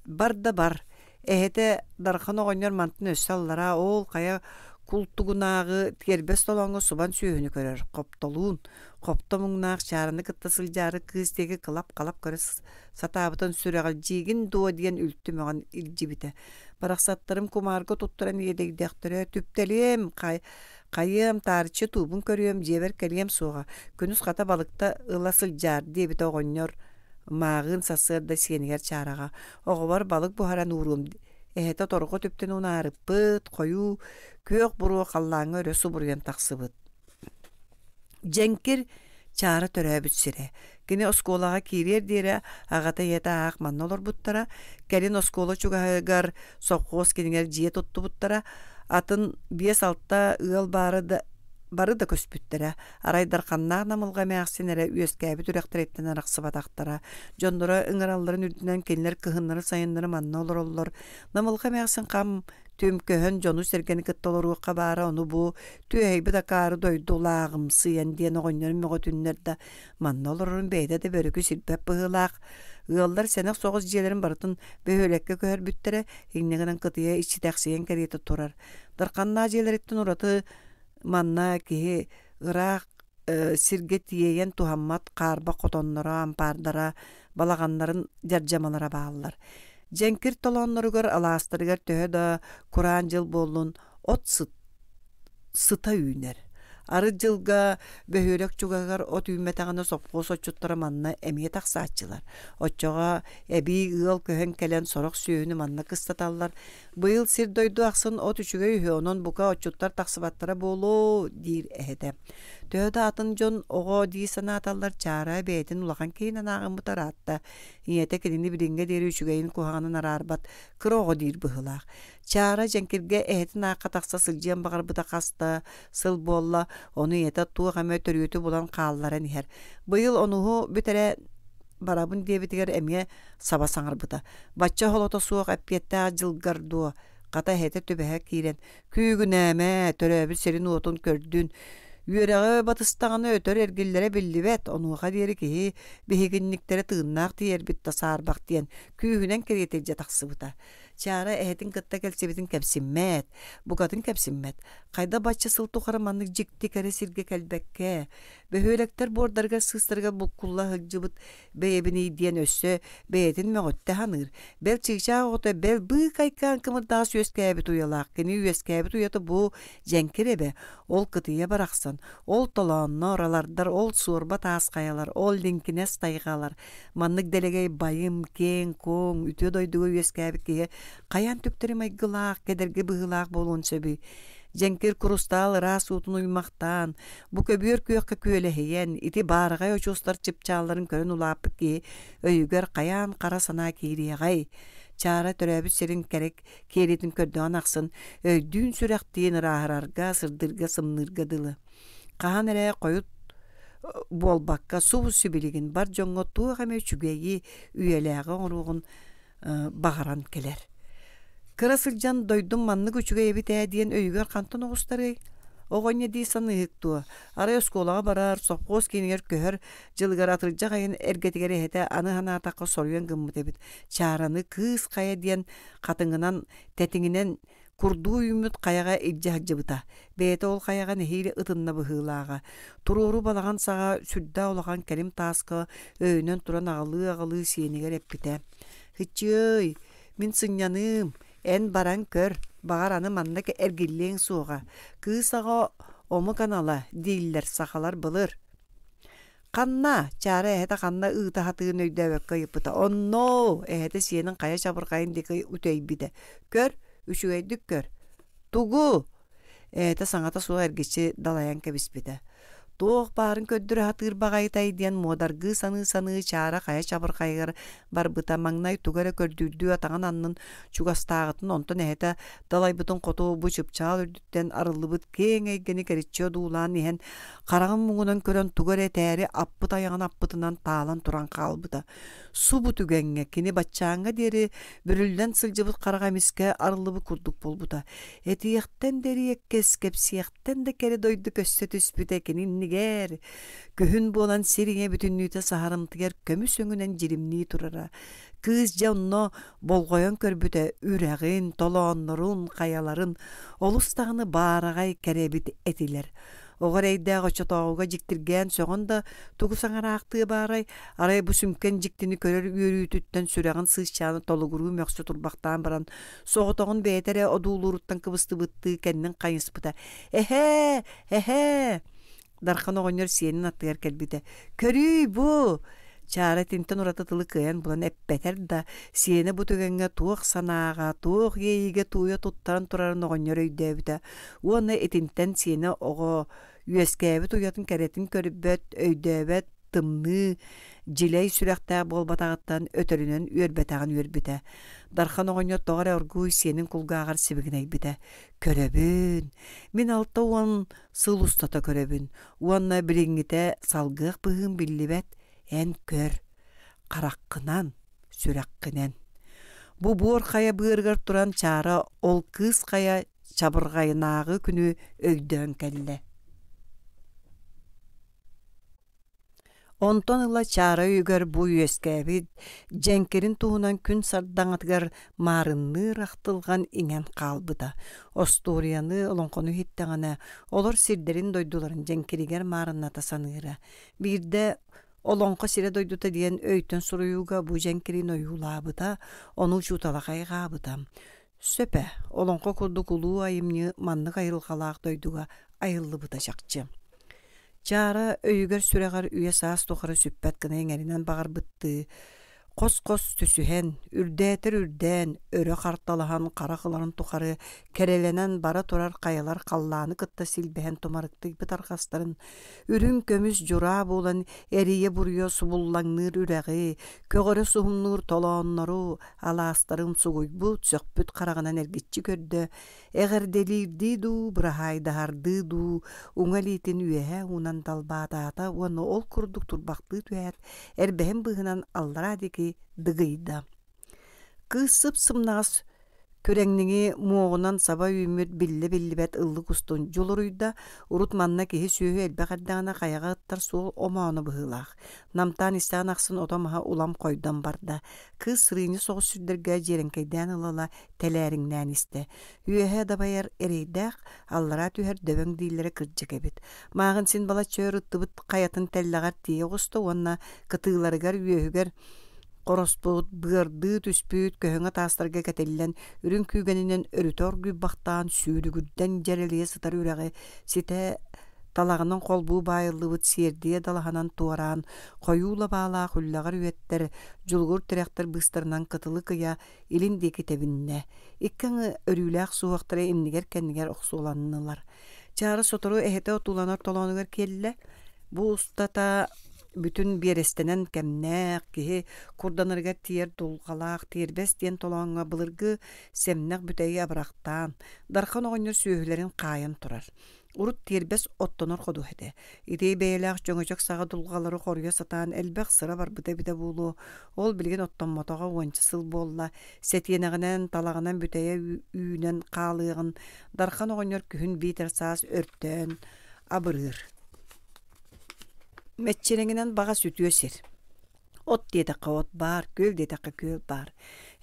бар да бар. Эһэтэ Дархан оҕонньор мантан өссө аллараа ол хайа култугунааҕы тиэрбэс толооҥҥо субан сүөһүнү көрөр, хоптолуун, хопто муҥнаах чаараны кытта сылдьаары кыыс диэки кылап-халап көрө сатаабытын сүрэҕэлдьиигин дуо диэн үлтү мөҕөн илдьибитэ. Барахсаттарым кумаарга туттаран иэдэйдэхтэрэ, түптэлиэм, хайыам, таарыччы туубун көрүөм, дьиэбэр кэлиэм суоҕа, күнүс хата балыкта ыла сылдьаар диэбитэ оҕонньор мааҕыын сарсыарда сиэнигэр чаараҕа оҕобор балык буһаран ууруом эһэтэ торҕо түптэн унаарыппыт хойуу күөх буруо халлааҥҥа өрө субуруйан тахсыбыт Дьэҥкир Чаара төрөөбүт сирэ. Кини оскуолаҕа киириэр диэри аҕата ийэтэ аах манна олорбуттара. Кэлин оскуола чугаһыгар сопхуос кинигэр дьиэ туттубуттара. Атын биэс-алта ыал баара да бары да көспүттэрэ. Арай Дарханнаах Намылҕа эмээхсин эрэ үөскээбит үрэхтэриттэн арахсыбатахтара. Дьонноро ыҥыралларын үрдүнэн кинилэр кыһыннары-сайыннары манна олороллор. Намылҕа эмээхсин хам түм көһөн дьону-сэргэни кытта олоруохха баара ону бу түөһэйбит акаары дойдулааҕымсыйан диэн оҕонньорун мөҕүтүннэр да манна олорорун бэйэтэ да бөрүкү сирбэт быһыылаах. Ыаллар сэнэх соҕус дьиэлэрин барытын бөһүөлэккэ көһөрбүттэрэ, инньэ гынан кытыйа иччитэхсийэн кэриэтэ турар. Дарханнаах дьиэлэриттэн ураты манна киһи ыраах сиргэ тиэйэн туһаммат хаарбах хотонноро, ампаардара, балаҕаннарын дьардьамалара бааллар. Дьэҥкир толоонноругар, алаастарыгар төһө да кураан дьыл буоллун, от сыт сыта үүнэр. Арыт дьылга бөһүөлэк чугаһыгар от үүммэтэҕинэ сопхуос отчуттара манна эмиэ тахсааччылар. Оччоҕо эбии ыал көһөн кэлэн сорох сүөһүнү манна кыстаталлар. Быйыл сир-дойду ахсын от үчүгэй үһү, онон бука отчуттар тахсыбаттара буолуо диир эһэтэ. Төһө да атын дьон оҕо дии санааталлар, Чаараа бэйэтин улахан киһинэн ааҕыммыта ыраатта. Ийэтэ кинини билиҥҥэ диэри үчүгэйин-куһаҕанын араарбат кыра оҕо диир быһыылаах. Чаара дьэҥкиргэ эһэтин аахха тахса сылдьыан баҕарбыта хас да сыл буолла, ону ийэтэ туох эмэ төрүөтү булан хаалларан иһэр. Быйыл онуһу бүтэрэ барабын диэбитигэр эмиэ саба саҥарбыта. Бачча оһолото суох эппиэттээх дьылгар дуо, хата эһэтэ түбэһэ киирэн «Күүгүнээмэ, төрөөбүт сирин-уотун көрдүн, үөрэҕи батыстаҕына өтөр эргиллэрэ биллибэт, онуоха диэри киһи биһигинниктэрэ тыыннаах тиийэрбит да саарбах» диэн күүһүнэн кэриэтэ илдьэ тахсыбыта. Чаара эһэтин кытта кэлсибитин кэпсиммэт, букатын кэпсиммэт. Хайда бачча сыл тухары маннык дьикти кэрэ сиргэ кэлбэккэ, бөһүөлэктэр буордарыгар-сыыстарыгар буккулла сылдьыбыт бэйэбиний диэн өссө бэйэтин мөҕүттэ саныыр. Бэл чыычаах оҕото бэл быыкайкаан кымырдаҕас үөскээбит уйалаах. Кини үөскээбит уйата бу дьэҥкир эбэ, ол кытыйа барахсан, ол толооннор, алардар, ол суорба таас хайалар, ол лиҥкинэс тайҕалар, Маннык дэлэгэй байым, киэҥ-куоҥ, үтүө дойдуга үөскээбит киһи хайаан түктэри майгылаах, кэдэрги быһыылаах буолуон сөбүй? Дьэҥкир курустаал ыраас уутун уймахтаан, бу көбүөр күөххэ күөлэһийэн, ити баараҕай очуостар чыпчаалларын көрөн улааппыт киһи өйүгэр хайаан хара санаа киириэҕэй? Чаара төрөөбүт сирин кэрэ киэлитин көрдөҕүн ахсын өйдүүн-сүрэхтиин ырааһырарга, сырдыырга, сымныырга дылы. Хаһан эрэ хойут буолбакка субу сибилигин бар дьоҥҥо туох эмэ үчүгэйи, үйэлээҕи оҥоруоҕун баҕаран кэлэр. Кыра сылдьан дойдум маннык үчүгэй эбит ээ диэн өйүгэр хантан оҕустарыай? Оҕонньо дии саныыһык дуо? Арай оскуолаҕа барар, сопхуос киинигэр көһөр дьылыгар атырдьах айан эргэтигэр эһэтэ аны санаатахха соруйан гыммыт эбит. Чаараны Кыыс Хайа диэн хатыҥынан, тэтиҥинэн Курдуу үүммүт хайаҕа илдьэ сылдьыбыта. Бэйэтэ ол хайаҕа нэһиилэ ытынна быһыылааҕа. Туруору балаҕан саҕа сүрдээх улахан кэлим тааска өйөнөн туран аҕылыы-аҕылыы сиэнигэр эппитэ: «Һыччыай, мин сынньаныым, эн баран көр, баҕар аны манна эргиллиэҥ суоҕа. Кыыс аҕа омук анала дииллэр сахалар былыр. Ханна? Чаара эһэтэ ханна ыыта сатыырын өйдөөбөккө ыйыппыта. Онно эһэтэ сиэнин хайа чабырҕайын диэки үтэйбитэ. Көр, үчүгэйдик көр. Тугу? Эһэтэ саҥата суох эргиччи далайан кэбиспитэ. Туох баарын көрдөрө сатыыр баҕайытай диэн муодаргыы саныы-саныы Чаара хайа чабырҕайыгар барбыта маҥнай тугу эрэ көрдүүрдүү атаҕын аннын чугастааҕытын онтон эһэтэ далайбытын хоту бу чыпчаал үрдүттэн арыллыбыт киэҥ эйгэни кэриччи одуулаан иһэн хараҕын муҥунан көрөн тугу эрэ этээри аппыт айаҕын аппытынан таалан туран хаалбыта. Субу түгэҥҥэ кини баччааҥҥа диэри бүрүллэн сылдьыбыт хараҕа эмискэ арыллыбыт курдук буолбута. Этиэхтэн да эриэккэс, кэпсиэхтэн да кэрэ дойду көстө түспүтэ кини иннигэр. Күһүн буолан сир ийэ бүтүннүүтэ саһарымтыгар көмүс өҥүнэн дьиримнии турара. Кыыс дьэ онно болҕойон көрбүтэ үрэҕин, толооннорун, хайаларын олус даҕаны баараҕай кэрэ эбит этилэр. Оҕо эрэйдээх оччотооҕуга дьиктиргээн сөҕөн да тугу саҥараахтыа баарай, арай бу сүҥкэн дьиктини көрөр үөрүүтүттэн сүрэҕин сыысчаана толугуруу мөхсө турбахтаан баран, соҕотоҕун бэйэтэ эрэ одуулууруттан кыбыстыбыттыы кэннин хайыспыта: «Эһээ! Эһээ!» Дархан оҕонньор сиэнин аттыгар кэлбитэ: «Көрүүй бу!» Чаара итинтэн ураты тылы кыайан булан эппэтэр да, сиэнэ бу түгэҥҥэ туох санааҕа, туох иэйиигэ тууйа туттаран турарын оҕонньор өйдөөбүтэ уонна итинтэн сиэнэ оҕо үөскээбит уйатын кэрэтин көрбөт, өйдөөбөт, тымныы, дьилэй сүрэхтээх буолбатаҕыттан өтөрүнэн үөрбэтэҕин үөрбүтэ. Дархан оҕонньор тоҕо эрэ оргууй сиэнин кулгааҕар сибигинэйбитэ: «Көрөбүн, мин 60 сыл устата көрөбүн уонна билиҥҥитэ салгыах быһыым биллибэт, эн көр, хараххынан, сүрэххинэн». Бу буор хайа быарыгар туран Чаара ол кыыс хайа чабырҕайынааҕы күнү өйдөөн кэллэ. Онтон ыла Чаара өйүгэр бу үөскээбит дьэҥкирин туһунан күн сардаҥатыгар маарынныыр ахтылҕан иҥэн хаалбыта. Остуоруйаны, олоҥхону иһиттэҕинэ, олор сирдэрин-дойдуларын дьэҥкиригэр маарынната саныыра. Биирдэ Олоҥхо сирэ-дойдута диэн өйтөн суруйууга бу дьэҥкирин ойуулаабыта, ону учуутала хайҕаабыта. Сөп ээ, олоҥхо курдук улуу айымньы маннык айылҕалаах дойдуга айыллыбыта чахчы. Чаара өйүгэр-сүрэҕэр үйэ-саас тухары сүппэт гына иҥэринэн баҕарбыттыы, хос-хос түсүһэн, үрдээтэр үрдээн, өрө харталаһан харах ыларын тухары кэрэлэнэн бара турар хайалар халлааны кытта силбэһэн тумарыктыйбыт арҕастарын үрүҥ көмүс дьураа буолан эрийэ-буруйа субуллаҥныыр үрэҕи, көҕөрө суһумнуур толооннору, алаастарын сугуйбут, сөхпүт хараҕынан эргиччи көрдө, эҕэрдэлиирдии дуу, быраһаайдаһардыы дуу уҥа илиитин үөһэ уунан далбаатаата уонна ол курдук турбахтыы түһээт, эрбэһин быыһынан аллараа диэки дыгыйда. Кыыс сып-сымнаҕас Күрэҥниҥи муоҕунан саба үүммүт биллэ-биллибэт ыллык устун дьулуруйда, урут манна киһи-сүөһү элбэх эрдэҕинэ хайаҕа ыттар суол омооно быһыылаах. Намтаан истэҕин ахсын ото-маһа улам хойдон барда. Кыыс сырыынньа соҕус сирдэргэ дьиэрэҥкэйдээн ыла-ыла тэлээриҥнээн истэ. Үөһэ дабайар эрэйдээх, аллараа түһэр дөбөҥ дииллэрэ кырдьык эбит. Мааҕын син балачча өр ыттыбыт хайатын тэллэҕэр тиийэ оҕуста уонна кытыыларыгар үөһүгэр хороспут, быардыы түспүт көһөҥө таастарга кэтиллэн, үрүҥ күүгэнинэн өрүтэ оргуйбахтаан, сүүрүгүрдэн дьэрэлийэ сытар үрэҕи ситэ талаҕынан холбуу баайыллыбыт сиэрдийэ далаһанан туораан, хойуу лабаалаах үллэҕэр үөттэр, дьулугур тирэхтэр быыстарынан кытылы кыйа илин диэки тэбиннэ. Икки аҥы өрүүлээх суһуохтара иннигэр-кэннигэр охсуоланнылар. Чаара сотору эһэтэ отууланар толоонугар киэллэ. Бу устата бүтүн биэрэстэнэн кэмнээх киһи курданарыгар тиийэр дулҕалаах тиэрбэс диэн толооҥҥо былыргы сэмнэх бүтэйи абырахтаан, Дархан оҕонньор сүөһүлэрин хаайан турар. Урут тиэрбэс оттонор ходуһа этэ. Ити бэйэлээх чөҥөчөк саҕа дулҕалары хоруйа сатаан элбэх сыра барбыта эбитэ буолуо. Ол билигин оттоммотоҕо уонча сыл буолла. Сэтиэнэҕинэн, талаҕынан бүтэйэ үүнэн хаалыаҕын Дархан оҕонньор күһүн биитэр саас өртөөн абырыыр. Мэччирэҥинэн баҕас үтүө сир. От диэтэххэ от баар, күөл диэтэххэ күөл баар.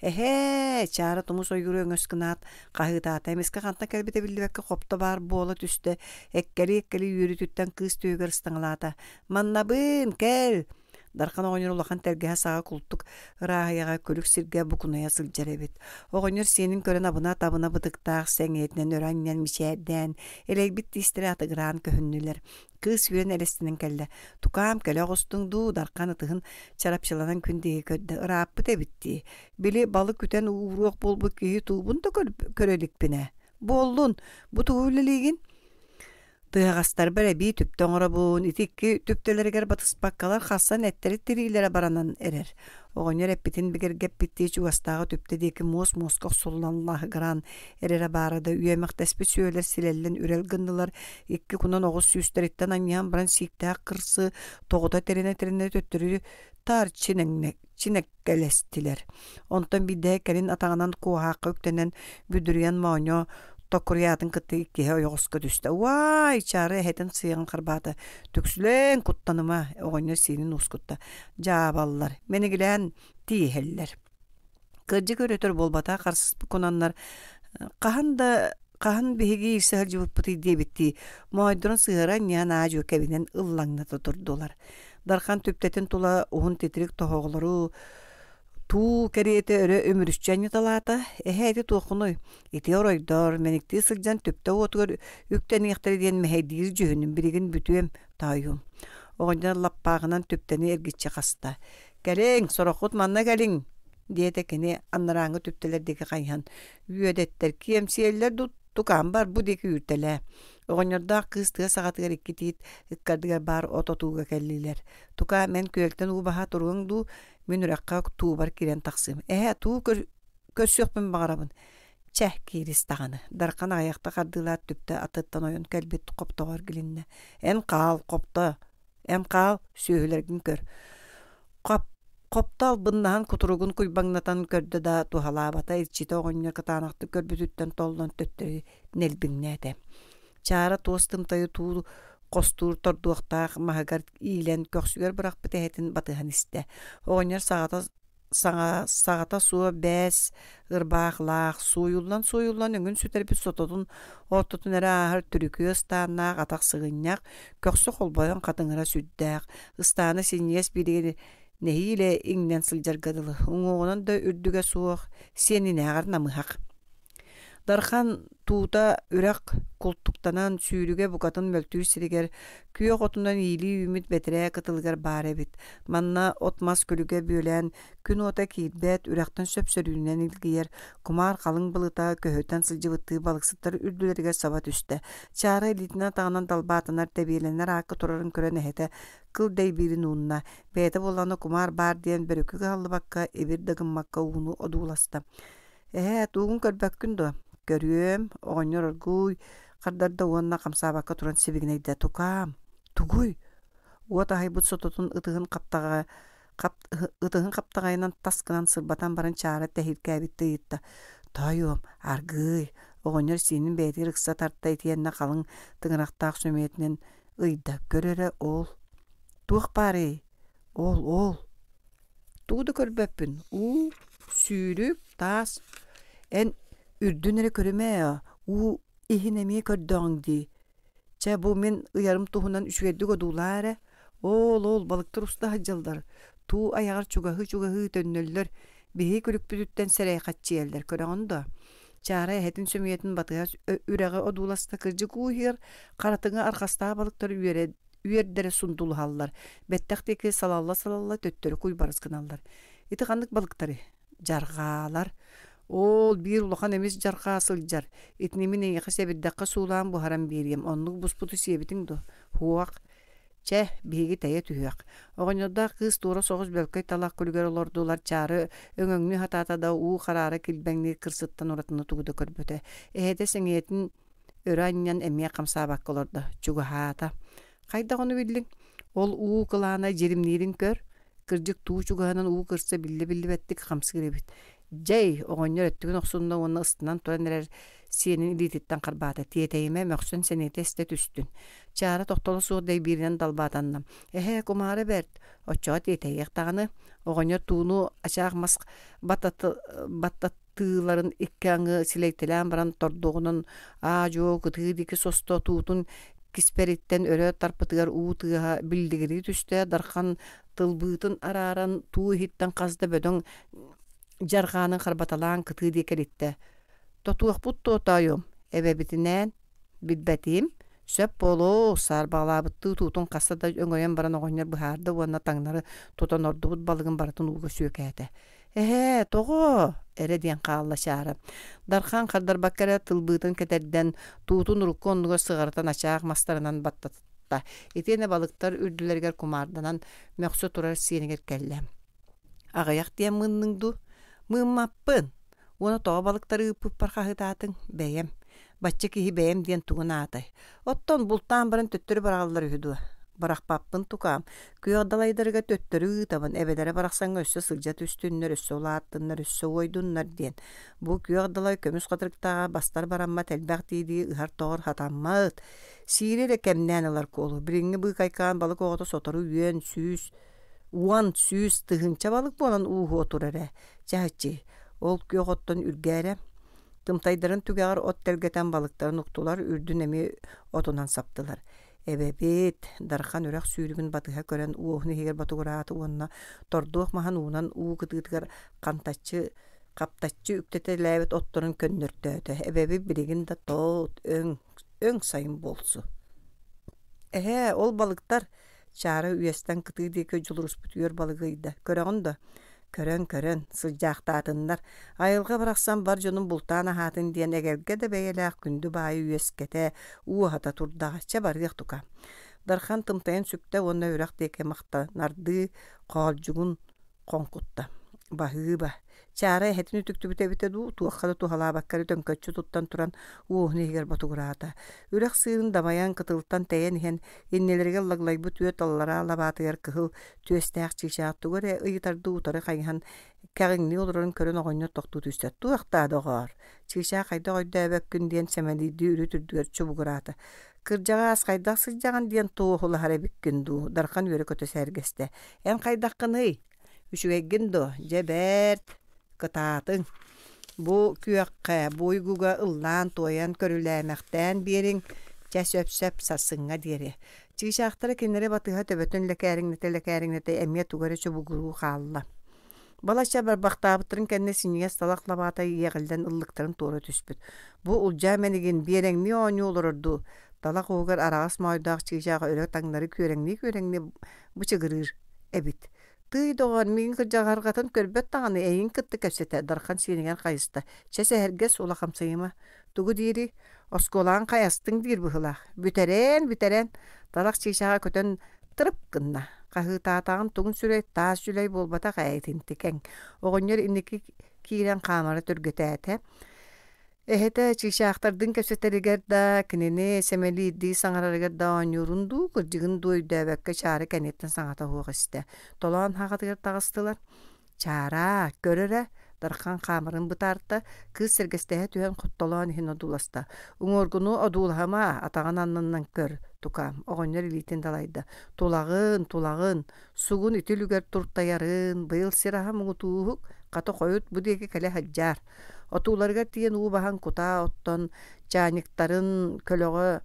Эһээ, Чаара тумус ойууру өҥөс гынаат, хаһыытаата, эмискэ хантан кэлбитэ биллибэккэ хопто баар буола түстэ, эккэли-эккэли үөрүүтүттэн кыыс түөһүгэр ыстаҥалаата. «Маннабыын, кэл!» Дархан оҕонньор улахан тэлгэһэ саҕа култук ырааһыйаҕа күлүк сиргэ букунайа сылдьар эбит. Оҕонньор сиэнин көрөн абына-табына бытыктаах сэҥийэтинэн өрө анньан мичээрдээн, элэйбит тиистэрэ атыгыраан көһүннүлэр. Кыыс үөрэн элэстэнэн кэллэ. Тукаам, кэлэ оҕустуҥ дуу, Дархан ытыһын чарапчыланан күн диэки көрдө. Ырааппыт эбит дии. Били балык үтэн ууруох буолбут киһи туубун да көрө иликпин ээ. Буоллун, бу тугу үлэлиигин? Тыһаҕастарбар эбии түптэ оҥоробун, ити икки түптэлэригэр батыспаккалар хассан эттэри тириилэрэ баранан эрэр. Оҕонньор эппитин бигэргэппиттии чугастааҕы түптэ диэки муос-муоска охсуллан лаһыгыраан эрэрэ баара да үөмэхтэспит сүөлэр силэллэн үрэл гыннылар, икки кунан оҕус сүүстэриттэн анньыһан баран сииктээх кырсы тоҕута тэринэ-тэринэ төттөрү таар чинэккэлэстилэр. Онтон биирдэ кэлин атаҕынан куоһаахха үктэнэн бүдүрүйэн моонньо токуруйаатын кытта иккиһэ ойоҕоско түстэ. Уай, Чаара эһэтин сыйаҕын харбаата. Түксүлээн куттаныма, оҕонньор сиэнин уоскутта. Дьаабаллар, мэнигилээн тииһэллэр. Кырдьык өрөтөр буолбатах харсыспыт кунаннар хаһан да хаһан биһиги иирсэ сылдьыбыппытый диэбиттии моойдорун сыһыара анньыһан аа-дьуо кэбинэн ыллаҥната турдулар. Дархан түптэтин тула уһун титирик тоһоҕолору туу кэриэтэ өрө үмүрүччү анньыталаата. Эһээ ити туоххунуй? Ити оройдор мэниктии сылдьан түптэ уотугар үктэниэхтэрэ диэн мэһэйдиир дьүһүнүм билигин бүтүөм, тоойуом. Оҕонньор лаппааҕынан түптэни эргиччи хаста. Кэлиҥ, сороххут манна кэлиҥ, диэтэ кини анарааҥҥы түптэлэр диэки хайыһан. Үөдэттэр киэмсийэллэр дуу, тукаам бар бу диэки үүртэлээ. Оҕонньордоох кыыс тыа саҕатыгар икки тиит ыккардыгар баар от отууга кэллилэр. Тукаа, мин күөлтэн уу баһа туруоҥ дуу, мин үрэххэ туубар киирэн тахсыым. Эһээ, туу көрсүөхпүн баҕарабын. Чэ, киирис даҕаны. Дархан аҕыйахта хардыылаат түптэ атыттан ойон кэлбит хоптоҕо эргилиннэ. Эн хаал, хопто, эн хаал, сүөһүлэргин көр. Хоп Хопто албыннаһан кутуругун куйбаҥнатан көрдө да туһалаабата, иччитэ оҕонньор кытаанахтык көрбүтүттэн толлон төттөрү нэлбиҥнээтэ. Чаара туос тымтайы туу хостуур тордуохтаах маһыгар иилэн көхсүгэр бырахпыт эһэтин батыһан истэ. Оҕонньор саҕата саҥа саҕата суох бээс ырбаахлаах, сууйуллан-сууйуллан өҥүн сүтэрбит сототун ортотун эрэ ааһар түрүкүө ыстааннаах атах сыгынньах, көхсө холбойон хатыҥыра сүрдээх, ыстаана синньигэс биилигин нэһиилэ иҥнэн сылдьарга дылы, уҥуоҕунан да үрдүгэ суох, сиэнинээҕэр намыһах. Дархан туута үрэх култуктанан сүүрүгэ букатын мөлтүүр сиригэр күөх отунан иилии үүммүт бэтэрээ кытылыгар баар эбит. Манна от-мас күлүгэ бүөлээн күн уота киирбэт, үрэхтэн сөпсөрүүнэн илгийэр, кумаар халыҥ былыта көһүтэн сылдьыбыттыы балыксыттар үрдүлэригэр саба түстэ. Чаара илиитинэн атаҕынан далбаатанар, тэбиэлэнэр аакка турарын көрөн эһэтэ кыл дэйбиирин уунна. Бэйэтэ буоллаҕына кумаар баар диэн бөрүкү кыһаллыбакка, ибир да гыммакка ууну одууласта. Эһээ, туугун көрбөккүн дуо? Көрүөм, оҕонньор оргууй хардарда уонна хамсаабакка туран сибигинэйдэ. Тукаам, тугуй? Уот аһыйбыт сототун ытыһын хаптаҕа хап ытыһын хаптаҕайынан тас гынан сырбатан баран чаара тэһииркээбиттии ыйытта. Тоойуом, аргыый, оҕонньор сиэнин бэйэтигэр ыкса тарта итиэннэ халыҥ тыҥырахтаах сөмүйэтинэн ыйда. Көр эрэ, ол. Туох баарый? Ол, ол. Тугу да көрбөппүн, уу, сүүрүк, таас. Эн үрдүн эрэ көрүмэ ээ, уу иһин эмиэ көрдөҕүҥ дии. Чэ, бу мин ыйарым туһунан үчүгэйдик одуулаа эрэ. Оол-оол балыктар уста сылдьаллар, туу айаҕар чугаһыы-чугаһыы төннөллөр, биһиги күлүкпүтүттэн сэрэйхаччыйаллар, көрөҕүн дуо? Чаара эһэтин сөмүйэтин батыһа үрэҕи одууласта кырдьык уу иһигэр харатыҥы арҕастаах балыктар үөрэ үөрдэрэ сундулуһаллар, бэттэх диэки салалла-салалла төттөрү куйбарыс гыналлар. Ити ханнык балыктарый? Дьарҕаалар. Оол, биир улахан эмис дьарҕаа сылдьар. Итини мин эйиэхэ сэбирдэххэ суулаан буһаран биэриэм. Оннук буспуту сиэбитиҥ дуо? Һуох. Чэ, биһиги тэйэ түһүөх. Оҕонньордоох кыыс туора соҕус бөлкөй талах күлүгэр олордулар, чаары өҥөҥнүү сатаата да уу хараара килбэҥниир кырсыттан уратыны тугу да көрбөтө. Эһэтэ сэҥийэтин Өрө анньан эмиэ хамсаабакка олордо, чугаһаата. Хайдах ону биллиҥ? Ол уу кылаана дьиримниирин көр, кырдьык туу чугаһынан уу кырса биллэ-биллибэттик хамсыыр эбит. Дьэй, оҕонньор өттүгүн охсунна уонна ыстынан туран эрэр сиэнин илиититтэн харбаата, тиэтэйимэ, мөхсөн сэниэтэ эстэ түстүн. Чаара тохтоло суох дэйбииринэн далбаатанна. Эһээ, кумаара бэрт, оччоҕо тиэтэйиэх даҕаны. Оҕонньор тууну ачаах мас баттат тыыларын икки аҥы силэйтэлээн баран тордуоҕунан аа-дьуо кытыы диэки состо туутун киспериттэн өрө тарпытыгар уу тыаһа биллигирии түстэ дархан тылбыытын арааран туу иһиттэн хас да бөдөҥ дьарҕаанын харбаталаан кытыы диэки элиттэ тотуохпут дуо тоойуом эбэбитинээн Билбэтим, сөп буолуо, саарбаҕалаабыттыы туутун хаста да өҥөйөн баран оҕонньор быһаарда уонна таҥнары тутан ордубут балыгын барытын ууга сүөкээтэ. «Эһээ, тоҕо?» эрэ диэн хаалла Чаара. Дархан хардарбакка эрэ тылбыытын кэтэрдэн, туутун урукку оннугар сыҕарытан ачаах мастарынан баттатта. Итиэннэ балыктар үрдүлэригэр кумаарданан мөхсө турар сиэнигэр кэллэ. «Аҕыйах диэн мыынныҥ дуу?» «Мыыммаппын. Уонна тоҕо балыктары ыыппыппар хаһыытаатыҥ? Бэйэм. Бачча киһи бэйэм диэн тугун аатай? Оттон бултаан баран төттөрү быраҕаллар үһү дуо? Бырахпаппын тукаам. Күөх далайдарыгар төттөрү ыытабын, эбэлэрэ барахсаҥҥа өссө сылдьа түстүннэр, өссө улааттыннар, өссө уойдуннар диэн. Бу күөх далай көмүс хатырыктааҕа бастар бараммат элбэх дии-дии ыһар-тоҕор хатаммат. Сиири эрэ кэмнээн ылар куолу. Билиҥҥи быыкайкаан балык оҕото сотору үөн, сүүс, 10, 100 тыһыынча балык буолан ууһуо турар ээ. Чаһыччы, ол күөх оттон үргээрэ, тымтайдарын түгэҕэр от тэлгэтэн балыктарын уктулар, үрдүн эмиэ отунан саптылар. Эбэбит, Дархан үрэх сүүрүгүн батыһа көрөн уоһун иһигэр ботугураата уонна тордуох маһын уунан уу кытыытыгар хантаччы хаптаччы үктэтэлээбит отторун көннөртөөтө. Эбэбит билигин да тоот, өҥ, өҥ сайын буолсу. Эһээ, ол балыктар Чаара үөстэн кытыы диэки дьулуруспут үөр балыгы ыйда. Көрөҕүн дуо? Көрөн-көрөн, сылдьаахтаатыннар, айылҕа барахсан бар дьонун бултаан аһаатын диэн эгэлгэ да бэйэлээх күндү баайы үөскэтэ, ууһата турдаҕа, чэ барыах тука. Дархан тымтайан сүктэ уонна үрэх диэки махтанардыы хоолдьугун хоҥкутта. Баһыыба. Чаара эһэтин үтүктүбүтэ эбитэ дуу, туохха да туһалаабакка эрэ төҥкөччү туттан туран уоһун иһигэр ботугураата. Үрэх сыырын дабайан кытылтан тэйэн иһэн иннилэригэр лаглайбыт үөт аллараа лабаатыгар кыһыл түөстээх чыычаах тугу эрэ ыйытардыы утары хайыһан кэҕиҥнии олорорун көрөн оҕонньор тохтуу түстэ. «Туох даа, доҕоор, чыычаах хайдах өйдөөбөккүн» диэн сэмэлиирдии үрүт үрдүгэр чубугураата. Кырдьаҕаас хайдах сылдьаҕын диэн туоһулаһар эбиккин дуу, Дархан үөрэ-көтө сэһэргэстэ. Эн хайдаххыный? Үчүгэйгин дуо? Дьэ бэрт, кытаатыҥ. Бу күөххэ, бу уйгуга ыллаан-туойан, көрүлээмэхтээн биэриҥ, чэ сөп-сөп сарсыҥҥа диэри. Чыычаахтара кинилэри батыһа төбөтүн лэкээриҥнэтэ-лэкээриҥнэтэ эмиэ тугу эрэ чубугуруу хаалла. Балачча барбахтаабыттарын кэннэ синньигэс талах лабаата иэҕиллэн ыллыктарын туора түспүт. Бу улдьаа мэнигин биэрэҥнии оонньуу олорор дуу, талах уһугар араҕас моойдоох чыычаах өрө таҥнары күөрэҥнии-күөрэҥнии бычыгырыыр эбит. Тыый, доҕоор, миигин кырдьаҕарҕатын көрбөт даҕаны, эйигин кытта кэпсэтэ, Дархан сиэнигэр хайыста. Чэ, сэһэргэс, улахамсыйыма. Тугу диирий? Оскуолаҕын хайастыҥ диир быһыылаах. Бүтэрэн, бүтэрэн, талах чыычааҕа көтөн тырып гынна. Хаһыытаатаҕын тугун сүрэй, таас дьүлэй буолбатах ээ итинтикэҥ. Оҕонньор инники киирэн хаамара түргэтээтэ. Эһэтэ чыычаахтардыын кэпсэтэригэр да, кинини сэмэлиирдии саҥарарыгар да оонньуурун дуу, кырдьыгын дуу өйдөөбөккө Чаара кэнниттэн саҥата суох истэ. Толоон хаҕатыгар таҕыстылар. Чаараа, көр эрэ, Дархан хаамарын бытаарта, кыыс сэргэстэһэ түһэн хоттолоон иһин одууласта. Уҥуоргуну одуулаһыма, атаҕын аннынан көр, тукаам, оҕонньор илиитин далайда. Тулаҕын, тулаҕын, сугун ити үлүгэр туртайарын, быйыл сир аһа муҥутууһук, хата хойут бу диэки кэлэ сылдьаар. Отууларыгар тиийэн уу баһан кутаа оттон, чаанньыктарын көлөҕө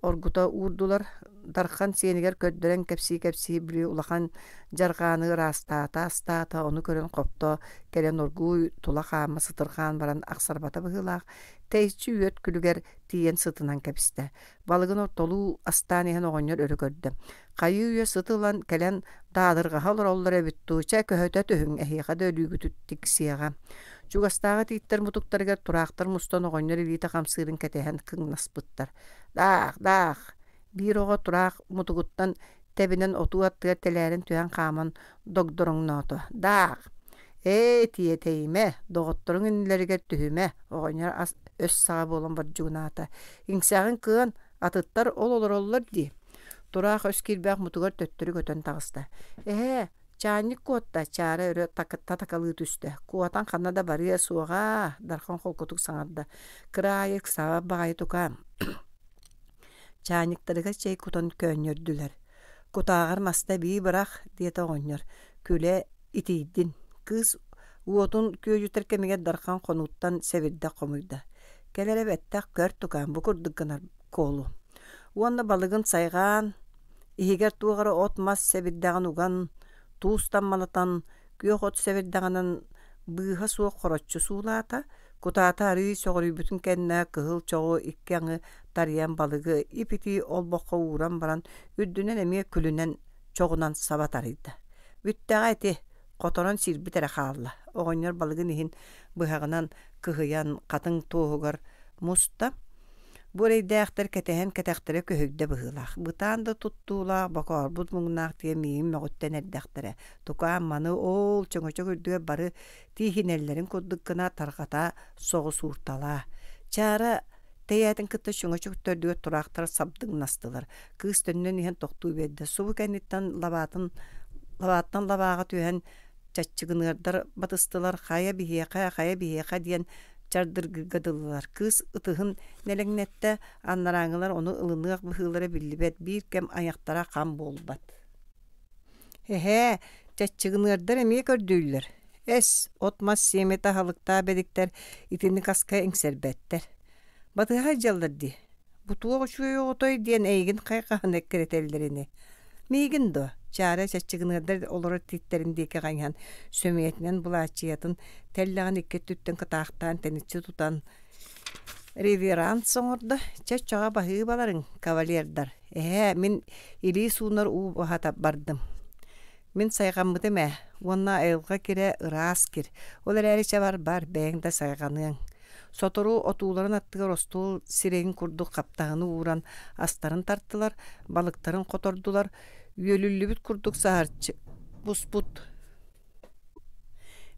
оргута уурдулар. Дархан сиэнигэр көрдөрөн кэпсии-кэпсии били улахан дьарҕааны ыраастаата, астаата, ону көрөн хопто кэлэн оргууй тула хаама сытырҕаан баран ахсарбата быһыылаах, тэйиччи үөт күлүгэр тиийэн сытынан кэбистэ. Балыгын ортолуу астаан иһэн оҕонньор өрө көрдө. Хайыы-үйэ сыт ылан кэлэн даадырҕаһа олороллор эбит дуу, чэ көһөтө түһүҥ, эһиэхэ да өлүүгүт тиксиэҕэ. Чугастааҕы тииттэр мутуктарыгар тураахтар мустан оҕонньор илиитэ хамсыырын кэтэһэн кыҥнаспыттар. Даах, даах! Биир оҕо тураах мутугуттан тэбинэн отуу аттыгар тэлээрэн түһэн хааман догдороҥноото. Даах! Ээ, тиэтэйимэ, доҕотторуҥ иннилэригэр түһүмэ, оҕонньор ас өс саҕа буолан бордьугунаата. Иҥсэҕин кыан, атыттар ол олороллор дии. Тураах өс киирбэх мутугар төттөрү көтөн таҕыста. Эһээ, чаанньык куотта, Чаара өрө татакалыы түстэ. Куотан ханна да барыа суоҕа, Дархан холкутук саҥарда. Кыра аайы ыксаабат баҕайы тукаам. Чаанньыктарыгар чэй кутан көөнньөрдүлэр. Кутааҕар маста эбии бырах, диэтэ оҕонньор. Күлэ итийдин. Кыыс уотун күөдьүтэр кэмигэр Дархан хонууттан сэбирдэх хомуйда. Кэл эрэ бэттэх көр тукаам бу курдук гынар куолу. Уонна балыгын сайҕаан, иһигэр туох эрэ от-мас сэбирдэҕин уган, туус таммалатан, күөх от сэбирдэҕинэн быыһа суох хороччу суулаата, кутаата арыый сөҕүрүйбүтүн кэннэ кыһыл чоҕу икки аҥы тарыйан балыгы ип-итии олбоххо ууран баран үрдүнэн эмиэ күлүнэн чоҕунан саба тарыйда. Бүттэҕэ ити, хоторон сиирбит эрэ хаалла. Оҕонньор балыгын иһин быһаҕынан кыһыйан хатыҥ туоһугар муста. Бу эрэйдээхтэр кэтэһэн кэтэхтэрэ көһүйдэ быһыылаах. Бытаан да туттуулаах, бокоорбут муҥнаах диэн миигин мөҕүттэн эрдэхтэрэ. Тукаам маны оол чөҥөчөк үрдүгэр бары тииһинэллэрин курдук гына тарҕата соҕус уурталаа. Чаара тэйээтин кытта чөҥөчөк төрдүгэр тураахтар сабдыҥнастылар. Кыыс төннөн иһэн тохтуу биэрдэ. Субу кэнниттэн лабаатын лабааттан лабааҕа түһэн чаччыгыныардар батыстылар хайа биһиэхэ, хайа биһиэхэ диэн чардыргыырга дылылар. Кыыс ытыһын нэлэҥнэттэ, анарааҥҥылар ону ылыныах быһыылара биллибэт, биир кэм айахтара хам буолбат. Эһээ, чаччыгыныардар эмиэ көрдүүллэр. Эс, от-мас сиэмэтэ аһылыктаах бэдиктэр итинник аска иҥсэрбэттэр. Батыһа сылдьаллар дии. Бу туох үчүгэй оҕотой диэн эйигин хайҕаһан эккирэтэллэр ини. Миигин дуо? Чаара чаччыгыныардар олорор тииттэрин диэки хайыһан, сөмүйэтинэн былааччыйатын тэллэҕин икки өттүттэн кытаахтаан тэниччи тутан реверанс оҥордо. Чэ, оччоҕо баһыыбаларыҥ, кавалердар. Эһээ, мин илии суунар уу баһата бардым. Мин сайҕаммытым ээ, уонна айылҕа кирэ ыраас кир. Ол эрээри чэ бар-бар, бэйэҥ да сайҕаныаҥ. Сотору отууларын аттыгар остуол сирэйин курдук хаптаһыны ууран астарын тартылар, балыктарын хотордулар, үөлүллүбүт курдук саһарчы буспут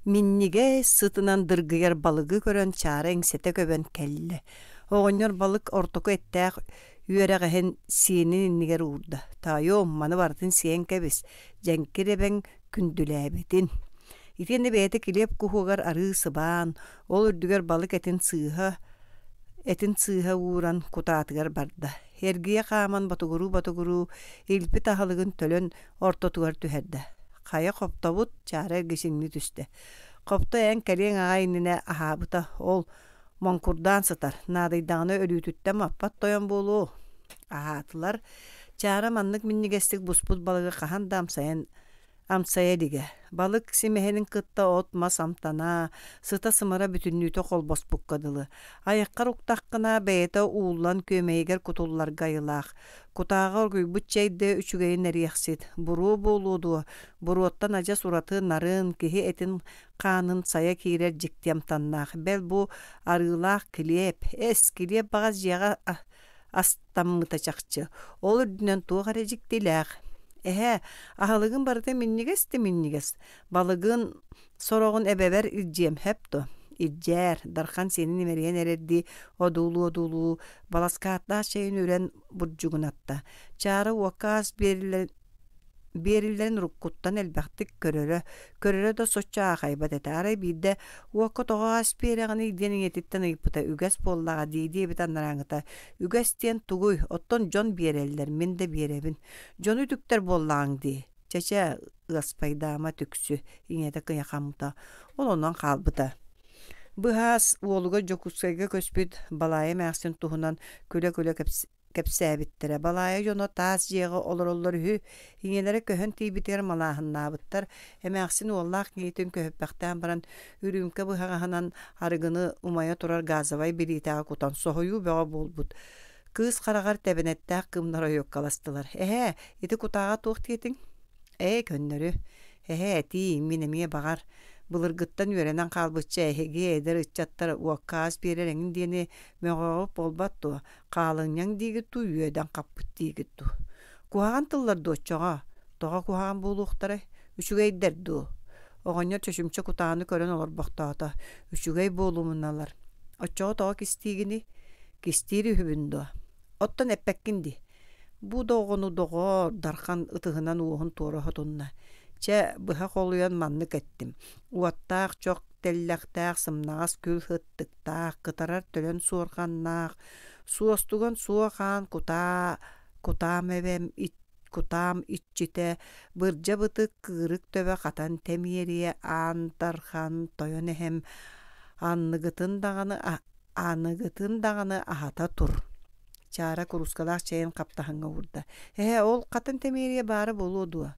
минньигэс сытынан дыргыйар балыгы көрөн чаара иҥсэтэ көбөн кэллэ. Оҕонньор балык ортоку эттээх үөрэҕэһин сиэнин иннигэр уурда. «Таайом, маны барытын сиэн кэбис, дьэҥкир эбэҥ күндүлээбитин». Итиэннэ бэйэтэ килиэп куһуогар арыы сыбаан, ол үрдүгэр балык этин сыыһа этин сыыһа ууран кутаатыгар барда. Эргийэ хааман ботугуруу-ботугуруу илпит аһылыгын төлөн ортотугар түһэрдэ. Хайа хоптобут, Чаара эргичиҥнии түстэ. Хопто эн кэлиэҥ аҕай иннинэ аһаабыта, ол моҥкурдаан сытар, наадыйдаҕына өлүүтүттэн маппат тойон буолуо. Аһаатылар. Чаара маннык минньигэстик буспут балыгы хаһан да амсайан амсайа илигэ. Балык симэһинин кытта от-мас амтана, сыта-сымара бүтүннүүтэ холбоспукка дылы. Айаххар уктаххына, бэйэтэ ууллан күөмэйигэр кутулларга айылаах. Кутааҕа оргуйбут чэй да үчүгэйин эриэхсит. Буруо буолуо дуо, буруоттан адьас ураты нарын, киһи этин хаанын сайа киирэр дьикти амтаннаах. Бэл бу арыылаах килиэп, эс, килиэп баҕас дьиэҕэ астаммыта чахчы. Ол үрдүнэн туох эрэ дьиктилээх. Эһээ, аһылыгын барыта минньигэс да минньигэс. Балыгын сороҕун эбэбэр илдьиэм сөп дуо? Илдьээр, Дархан сиэнин имэрийэн эрэрдии одуулуу-одуулуу баласкааттаах чэйин үрэн бурдьугунатта. Чаара уокка ас биэриллэр биэриллэрин уруккуттан элбэхтик көрөрө, көрөрө да соччо аахайбат этэ. Арай биирдэ «Уокка тоҕо ас биэрэҕиний?» диэн ийэтиттэн ыйыппыта үгэс буоллаҕа дии диэбит анарааҥыта. «Үгэс диэн тугуй? Оттон дьон биэрэллэр, мин да биэрэбин. Дьону үтүктэр буоллаҕыҥ дии. Чэ-чэ, ыаспайдаама түксү», ийэтэ кыйахаммыта. Ол онон хаалбыта. Быһаас уолугар Дьокуускайга көспүт Балаайа эмээхсин туһунан күлэ-күлэ кэпсээбиттэрэ. Балаайа дьоно таас дьиэҕэ олороллор үһү. Ийэлэрэ көһөн тиийбитигэр малааһыннаабыттар. Эмээхсин уоллаах киһитин көһүппэхтээн баран, үрүүмкэ быһаҕаһынан арыгыны умайа турар газовай билиитэҕэ кутан соһуйуу бөҕө буолбут. Кыыс хараҕар тэбэнэттээх кыымнар ойуоккаластылар. «Эһээ, ити кутааҕа туох диэтиҥ?» «Ээ, көннөрү. Эһээ, этиий, мин эмиэ баҕар, былыргыттан үөрэнэн хаалбычча эһиги эдэр ыччаттар уокка ас биэрэр эҥин диэни мөҕөҕүт буолбат дуо? Хаалынньаҥ диигит дуу, үөдэн хаппыт диигит дуу? Куһаҕан тыллар дуо оччоҕо? Тоҕо куһаҕан буолуохтарай? Үчүгэйдэр дуу? Оҕонньор чочумча кутааны көрөн олорбохтоото. Үчүгэй буолумуналар. Оччоҕо тоҕо кистиигиний? Кистиир үһүбүн дуо? Оттон эппэккин дии. Бу да оҕону доҕоор, Дархан ытыһынан уоһун туора сотунна. Чэ, быһа холуйан маннык эттим. Уоттаах чох тэллэхтээх сымнаҕас күл сыттыктаах, кытарар төлөн суорҕаннаах, суостуган суох аан кутаа кутаам эбэм кутаам иччитэ, бырдьа бытык кыырык төбө хатан тэмиэрийэ аан дархан тойон эһэм анныгытын даҕаны аныгытын даҕаны аһата тур Чаара куруускалаах чэйин хаптаһыҥҥа уурда. «Эһээ, ол хатан тэмиэрийэ баара буолуо дуо?»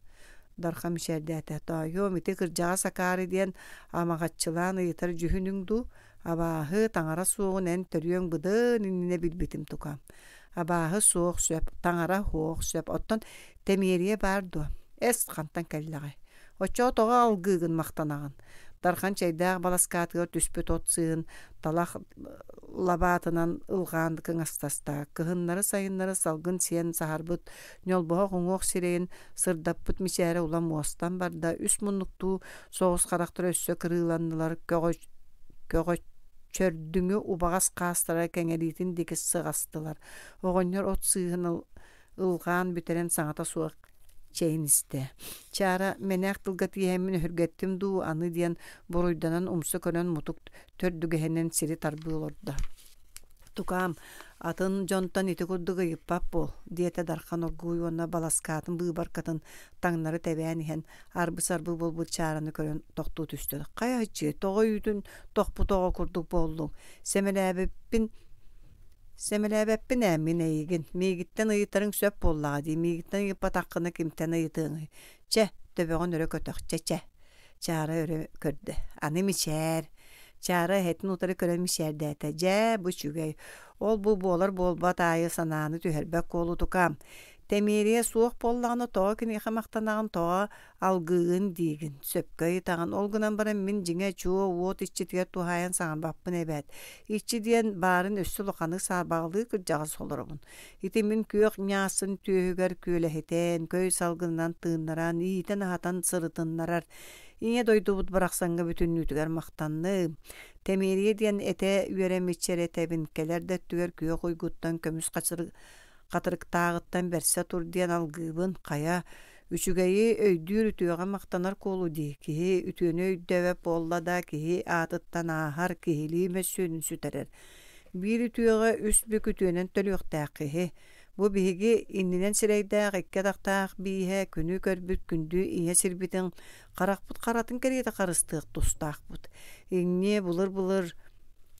Дархан мичээрдээтэ. «Тоойуом, ити кырдьаҕас акаары диэн амаҕаччылаан ыйытар дьүһүнүҥ дуу? Абааһы, таҥара суоҕун эн төрүөҥ быдан иннинэ билбитим тукаам. Абааһы суох сөп, таҥара суох сөп, оттон тэмиэрийэ баар дуо? Эс, хантан кэллэҕэй? Оччоҕо тоҕо алгыыгын махтанаҕын? Дархан чэйдээх баласкаатыгар түспүт от сыыһын талах лабаатынан ылҕаан кыҥастаста. Кыһыннары-сайыннары салгын сиэн саһарбыт ньолбоһох уҥуох сирэйин сырдаппыт мичээрэ улам уостан барда. Үс муннуктуу соҕус харахтара өссө кырыыланнылар, көҕөччөрдүҥү убаҕас хаастара кэҥэриитин диэки сыҕастылар. Оҕонньор от сыыһын ылҕаан бүтэрэн саҥата суох чэйин истэ. Чаара, мэнээх тылга тииһэммин өһүргэттим дуу, аны диэн буруйданан умса көрөн мутук төрдүгэһинэн сири тарбыы олордо. Тукаам, атын дьонтон ити курдук ыйыппат буол, диэтэ Дархан оргууй уонна баласкаатын быыбаркатын таҥнары тэбээн иһэн арбы-сарбы буолбут Чаараны көрөн тохтуу түстэ. Хайа ыччыы, тоҕо үүтүн тохпут оҕо курдук буоллуҥ? Сэмэлээбиппин Сэмэлээбэппин ээ мин эйигин, миигиттэн ыйытарыҥ сөп буоллаҕа дии, миигиттэн ыйыппатаххына кимтэн ыйытыаҥый? Чэ, төбөҕүн өрө көтөх, чэ-чэ. Чаара өрө көрдө. Аны мичээр. Чаара эһэтин утары көрөн мичээрдээтэ. Дьээ, бу үчүгэй. Ол-бу буолар-буолбат аайы санааны түһэрбэт куолутукаам. Тэмиэрийэ суох буоллаҕына тоҕо киниэхэ махтанаҕын, тоҕо алгыыгын диигин, сөпкө ыйытаҕын. Ол гынан баран мин дьиҥэ чуо уот иччитигэр туһаайан саҥарбаппын эбээт. Иччи диэн баарын өссө улаханнык саарбаҕалыы кырдьаҕас олоробун. Ити мин күөх ньаассын түөһүгэр күөлэһитэн, көй салгынынан тыыннаран, иитэн-аһатан сырытыннарар Ийэ дойдубут барахсаҥҥа бүтүннүүтүгэр махтанным. Тэмиэрийэ диэн этэ үөрэммиччэ эрэ этэбин, кэлэр да өттүгэр күөх уйгуттан көмүс хатырыктааҕыттан бэрсэ тур диэн алгыыбын, хайа, үчүгэйи өйдүүр үтүөҕэ махтанар куолу дии, киһи үтүөнү өйдөөбөт буолла да киһи аатыттан ааһар, киһилии мөссүөнүн сүтэрэр. Биир үтүөҕэ үс бүк үтүөнэн төлүөхтээх киһи. Бу биһиги иннинэн сирэйдээх икки атахтаах бииһэ күнү көрбүт күндү ийэ сирбитин харахпыт харатын кэриэтэ харыстыах тустаахпыт. Инньэ былыр-былыр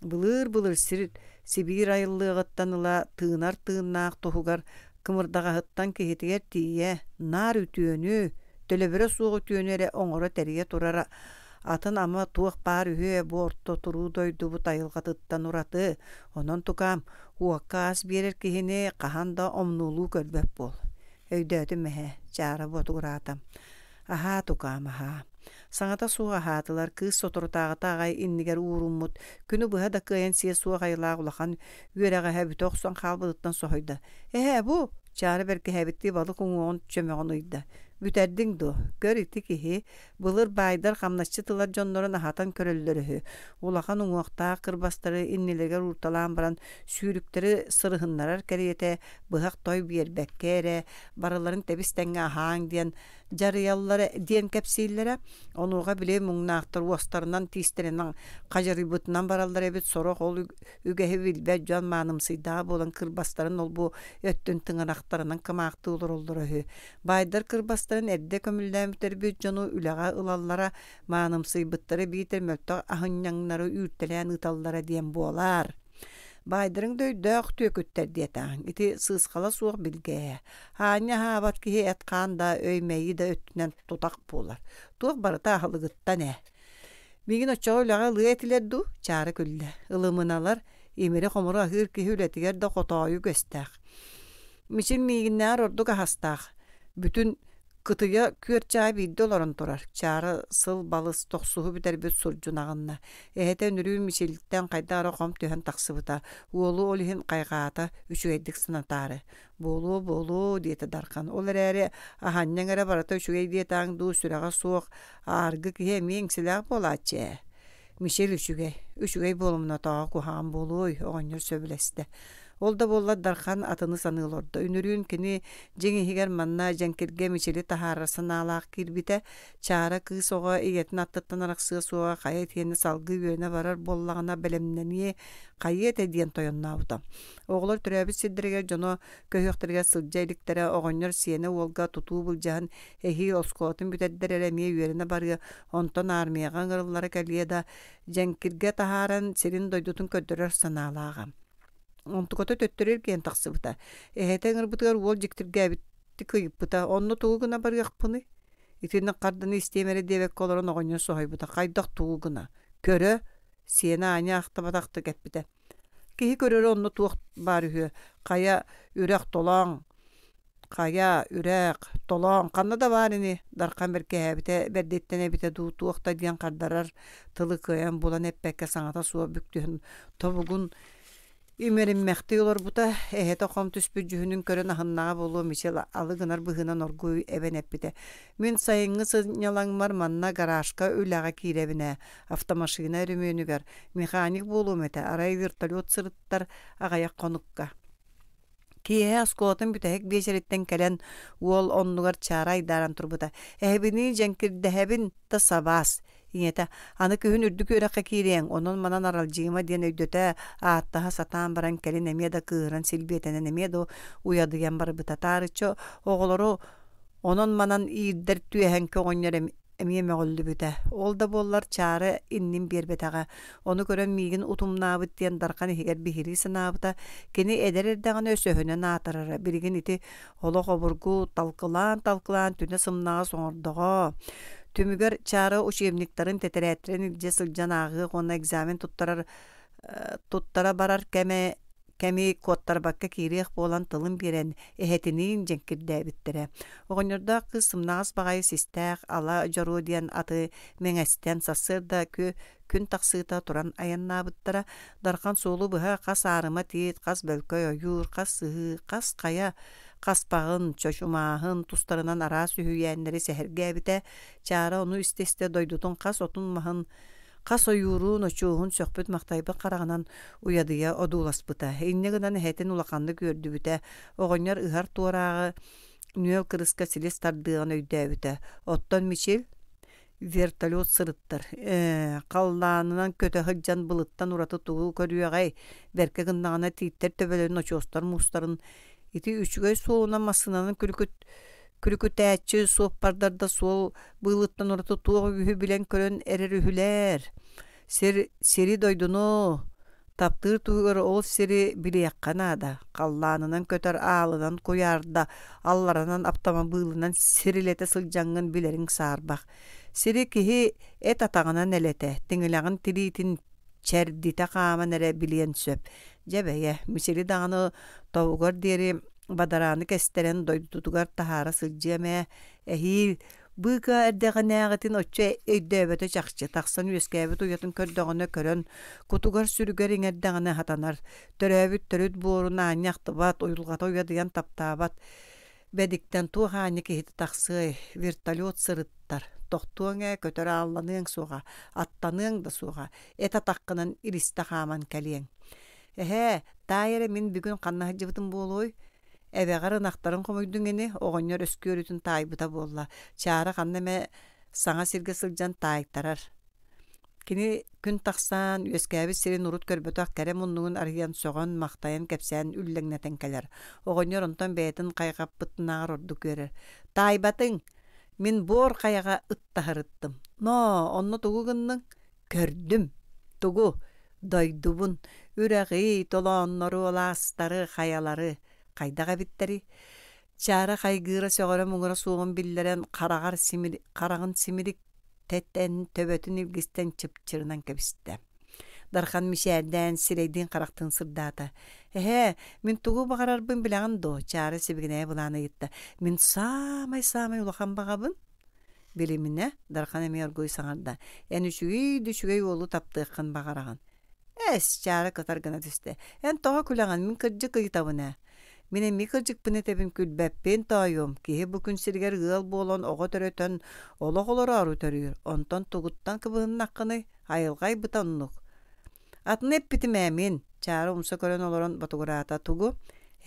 былыр-былыр сир Сибиир айыллыаҕыттан ыла тыынар тыыннаах туһугар кымырдаҕаһыттан киһитигэр тиийэ наар үтүөнү, төлөбүрэ суох үтүөнү эрэ оҥоро-тэрийэ турара атын ама туох баар үһүө бу орто туруу дойдубут айылҕатыттан ураты. Онон тукаам, уокка ас биэрэр киһини хаһан да омнуолуу көрбөт буол. Өйдөөтүм эһээ, Чаара ботугураата. Аһаа, тукаам, аһаа. Саҥата суох аһаатылар, кыыс соторутааҕыта аҕай иннигэр ууруммут, күнү быһа да кыайан сиэ суох айылаах улахан үөрэҕэһэ бүтэ охсон хаалбытыттан соһуйда. Эһээ, бу! Чаара бэркиһээбиттии балык уҥуоҕун чөмөҕүн ыйда. Бүтэрдиҥ дуо? Көр ити киһи, былыр баайдар хамначчыт ылар дьоннорун аһатан көрөллөр үһү. Улахан уҥуохтаах кырбастары иннилэригэр уурталаан баран, сүүрүктэри сырыһыннарар кэриэтэ быһах той биэрбэккэ эрэ, барыларын тэбис-тэҥҥэ аһааҥ диэн дьарыйаллара диэн кэпсииллэрэ. Онуоха били муҥнаахтар уостарынан, тиистэринэн хадьарыйбытынан бараллар эбит. Сорох ол үгэһи билбэт дьон маанымсыйдаах буолан кырбастарын олбу өттүн тыҥырахтарынан кымаахтыы олороллоро үһү. Баайдар кырбастарын эрдэ көмүллээн бүтэрбит дьону үлэҕэ ылаллара, маанымсыйбыттары биитэр мөлтөх аһынньаҥнары үүртэлээн ыыталлара диэн буолар. Баайдарыҥ да өйдөөх түөкүттэр диэтэҕиҥ, ити сыысхала суох билгэ ээ. Аанньа аһаабат киһи эт-хаан да, өй-мэйии да өттүнэн тутах буолар. Туох барыта аһылыгыттан ээ. Миигин оччоҕо үлэҕэ ылыа этилэр дуу? Чаара күллэ. Ылымыналар, имири-хомуру аһыыр киһи үлэтигэр да хотоойу үгэстээх. Мичил миигиннээҕэр ордук аһастаах. Бүтүн Кытыйа күөрчэҕэ биирдэ олорон турар, Чаара сыл балыс тохсуһу бүтэрбит сурдьун аҕынна. Эһэтэ үнүрүүн Мичилтэн хайдах эрэ хом түһэн тахсыбыта, уолу ол иһин хайҕаата, үчүгэйдик санатаары. «Буолуо, буолуо» диэтэ Дархан, ол эрээри аһанньаҥ эрэ барыта үчүгэй диэтэҕиҥ дуу, сүрэҕэ суох, ааргы киһи эмиэ иҥсэлээх буолааччы ээ. Мичил үчүгэй, үчүгэй буолумуна тоҕо куһаҕан буолуой, оҕонньор сөбүлэстэ. Ол да буоллар Дархан атыны саныы олордо. Үнүрүүн кини дьиҥ иһигэр манна дьэҥкиргэ Мичили таһаарар санаалаах киирбитэ. Чаара кыыс оҕо ийэтин аттыттан арахсыа суоҕа хайа итиэннэ салгыы үөрэнэ барар буоллаҕына бэлэмнэниэ, хайыа этэ диэн тойоннообута. Оҕолор төрөөбүт сирдэригэр дьоно көһүөхтэригэр сылдьа иликтэрэ, оҕонньор сиэнэ уолга тутуу былдьаһан эһиил оскуолатын бүтэрдэр эрэ эмиэ үөрэнэ барыа, онтон аармыйаҕа ыҥырыллара кэлиэ да, дьэҥкиргэ таһааран сирин-дойдутун көрдөрөр санаалааҕа. Онтуката төттөрү эргийэн тахсыбыта. Эһэтэ ыҥырбытыгар уол дьиктиргээбиттик ыйыппыта: «Онно тугу гына барыахпыный?» Итинник харданы истиэм эрэ диэбэккэ олорон оҕонньор соһуйбута: «Хайдах тугу гына? Көрө!» Сиэнэ аанньа ахтыбатахтык эппитэ. Киһи көрөрө онно туох баар үһүө, хайа үрэх толоон, хайа үрэх толоон ханна да баар ини, Дархан бэркиһээбитэ бэрдиттэн эбитэ дуу, туох да диэн хардарар тылы кыайан булан эппэккэ саҥата суох бүк түһэн тобугун имэриммэхтии олорбута, эһэтэ хом түспүт дьүһүнүн көрөн аһыннаҕа буолуо Мичил алы гынар быһыынан оргууй эбэн эппитэ: «Мин сайыҥҥы сынньалаҥмар манна гаражка үлэҕэ киирэбин ээ, автомашина өрөмүөнүгэр механик буолуом этэ, арай вертолет сырыттар аҕыйах хонукка. Киэһэ оскуолатын бүтэһик биэчэриттэн кэлэн уол оннугар чаара айдааран турбута. Эһэбиниин дьэҥкирдэһэбин да сабаас. Ийэтэ аны күһүн үрдүк үөрэххэ киириэҥ, онон-манан аралдьыйыма диэн өйдөтө, ааттаһа сатаан баран кэлин эмиэ да кыыһыран силбиэтэнэн эмиэ да уйадыйан барбыта. Таарыччы оҕолору онон-манан иирдэр түөһэҥкэ оҕонньор эмиэ мөҕүллүбүтэ. Ол да буоллар Чаара иннин биэрбэтэҕэ. Ону көрөн миигин утумнаабыт диэн Дархан иһигэр биһирии санаабыта. Кини эдэр эрдэҕинэ өсөһүнэн аатырара. Билигин ити олох обургу талкылаан-талкылаан түнэ сымнаҕас оҥордоҕо. Түмүгэр Чаара учебниктарын, тэтэрээттэрин илдьэ сылдьан ааҕыах уонна экзамен туттарар туттара барар кэмэ кэми куоттарбакка киириэх буолан тылын биэрэн, эһэтиниин дьэҥкирдээбиттэрэ. Оҕонньордоох кыыс сымнаҕас баҕайы систээх ала дьоруо диэн аты мэҥэстэн сарсыарда күн тахсыыта туран айаннаабыттара. Дархан суолу быһа хас аарыма тиит, хас бөлкөй ойуур, хас сыһыы, хас хайа хаспаҕын, чочумааһын тустарынан араас үһүйээннэри сэһэргээбитэ. Чаара ону истэ-истэ дойдутун хас отун-маһын Хас ойуурун, очуоһун сөхпүт-махтайбыт хараҕынан уйадыйа одууласпыта. Инньэ гынан эһэтин улаханнык үөрдүбүтэ. Оҕонньор ыһар туорааҕы нүөл кырыска силис тардыаҕын өйдөөбүтэ. Оттон Мичил вертолет сырыттар. Ээ, халлаанынан көтө сылдьан былыттан ураты тугу көрүөҕэй? Бэркэ гыннаҕына тииттэр төбөлөрүн очуостар муустарын Ити үчүгэй суолунан массыынанан күлүкүт күлүкүтээччи суоппардар да суол быылыттан ураты туох үгүһү билэн-көрөн эрэр үһүлэр. Сир сири-дойдуну таптыыр туһугар ол сири билиэххэ наада. Халлаанынан көтөр аалынан куйаарда, алларанан аптамабыылынан сирилэтэ сылдьаҥҥын билэриҥ саарбах. Сири киһи эт атаҕынан элэтэ, тиҥилэҕин тириитин чэрдитэ хааман эрэ билиэн сөп. Дьэ бэйэ, Мичили даҕаны тобугар диэри бадарааны кэстэрэн дойдутугар таһаара сылдьыам ээ, эһиил быыкаа эрдэҕинээҕитин оччо өйдөөбөтө чахчы, тахсан үөскээбит уйатын көрдөҕүнэ көрөн, кутугар-сүрүгэр иҥэрдэҕинэ сатанар, төрөөбүт төрүт буорун аанньа ахтыбат, уйулҕата уйадыйан таптаабат бэдиктэн туох аанньа киһитэ тахсыай, вертолет сырыттар, тохтуоҥ ээ, көтөр аалланыаҥ суоҕа, аттаныаҥ да суоҕа, эт атаххынан илистэ хааман кэлиэҥ. Эһээ, таай эрэ мин бүгүн ханна сылдьыбытым буолуой? Эбэҕэр ынахтарын хомуйдуҥ ини, оҕонньор өскүөрүтүн таайбыта буолла. Чаара ханна эмэ саҥа сиргэ сылдьан таайтарар. Кини күн тахсан, үөскээбит сирин урут көрбөтөх кэрэ муннугун арыйан сөҕөн-махтайан кэпсээн үллэҥнэтэн кэлэр. Оҕонньор онтон бэйэтин хайҕаппытынааҕар ордук үөрэр. «Таайбатыҥ! Мин буор хайаҕа ыттаһырыттым. Ноо, онно тугу гынныҥ?» «Көрдүм. Тугу? Дойдубун, үрэҕи, толооннору, алаастары, хайалары. Хайдах эбиттэрий?» Чаара хайгыыра сөҕөрө муҥура суоҕун биллэрэн хараҕар симир, хараҕын симирик тэтэн төбөтүн илгистэн чыпчырынан кэбистэ. Дархан мичээрдээн сирэйдиин-харахтыын сырдаата. «Эһээ, мин тугу баҕарарбын билэҕин дуо?» Чаара сибигинэйэ былаан ыйытта. «Мин саамай-саамай улахан баҕабын?» Билиминэ, Дархан эмиэ оргууй саҥарда. «Эн үчүгэй да үчүгэй уолу таптыаххын баҕараҕын». «Эс, Чаара кытар гына түстэ. Эн тоҕо күлэҕин, мин кырдьык ыйытабын ээ». Мин эмиэ кырдьыкпын этэбин күлбэппин, тоойуом, киһи бу күн сиригэр ыал буолан оҕо төрөтөн олох олороору төрүүр, онтон тугуттан кыбыһыннаххыный, айылҕа айбыта оннук. Атыны эппитим ээ мин, Чаара умса көрөн олорон ботугураата тугу?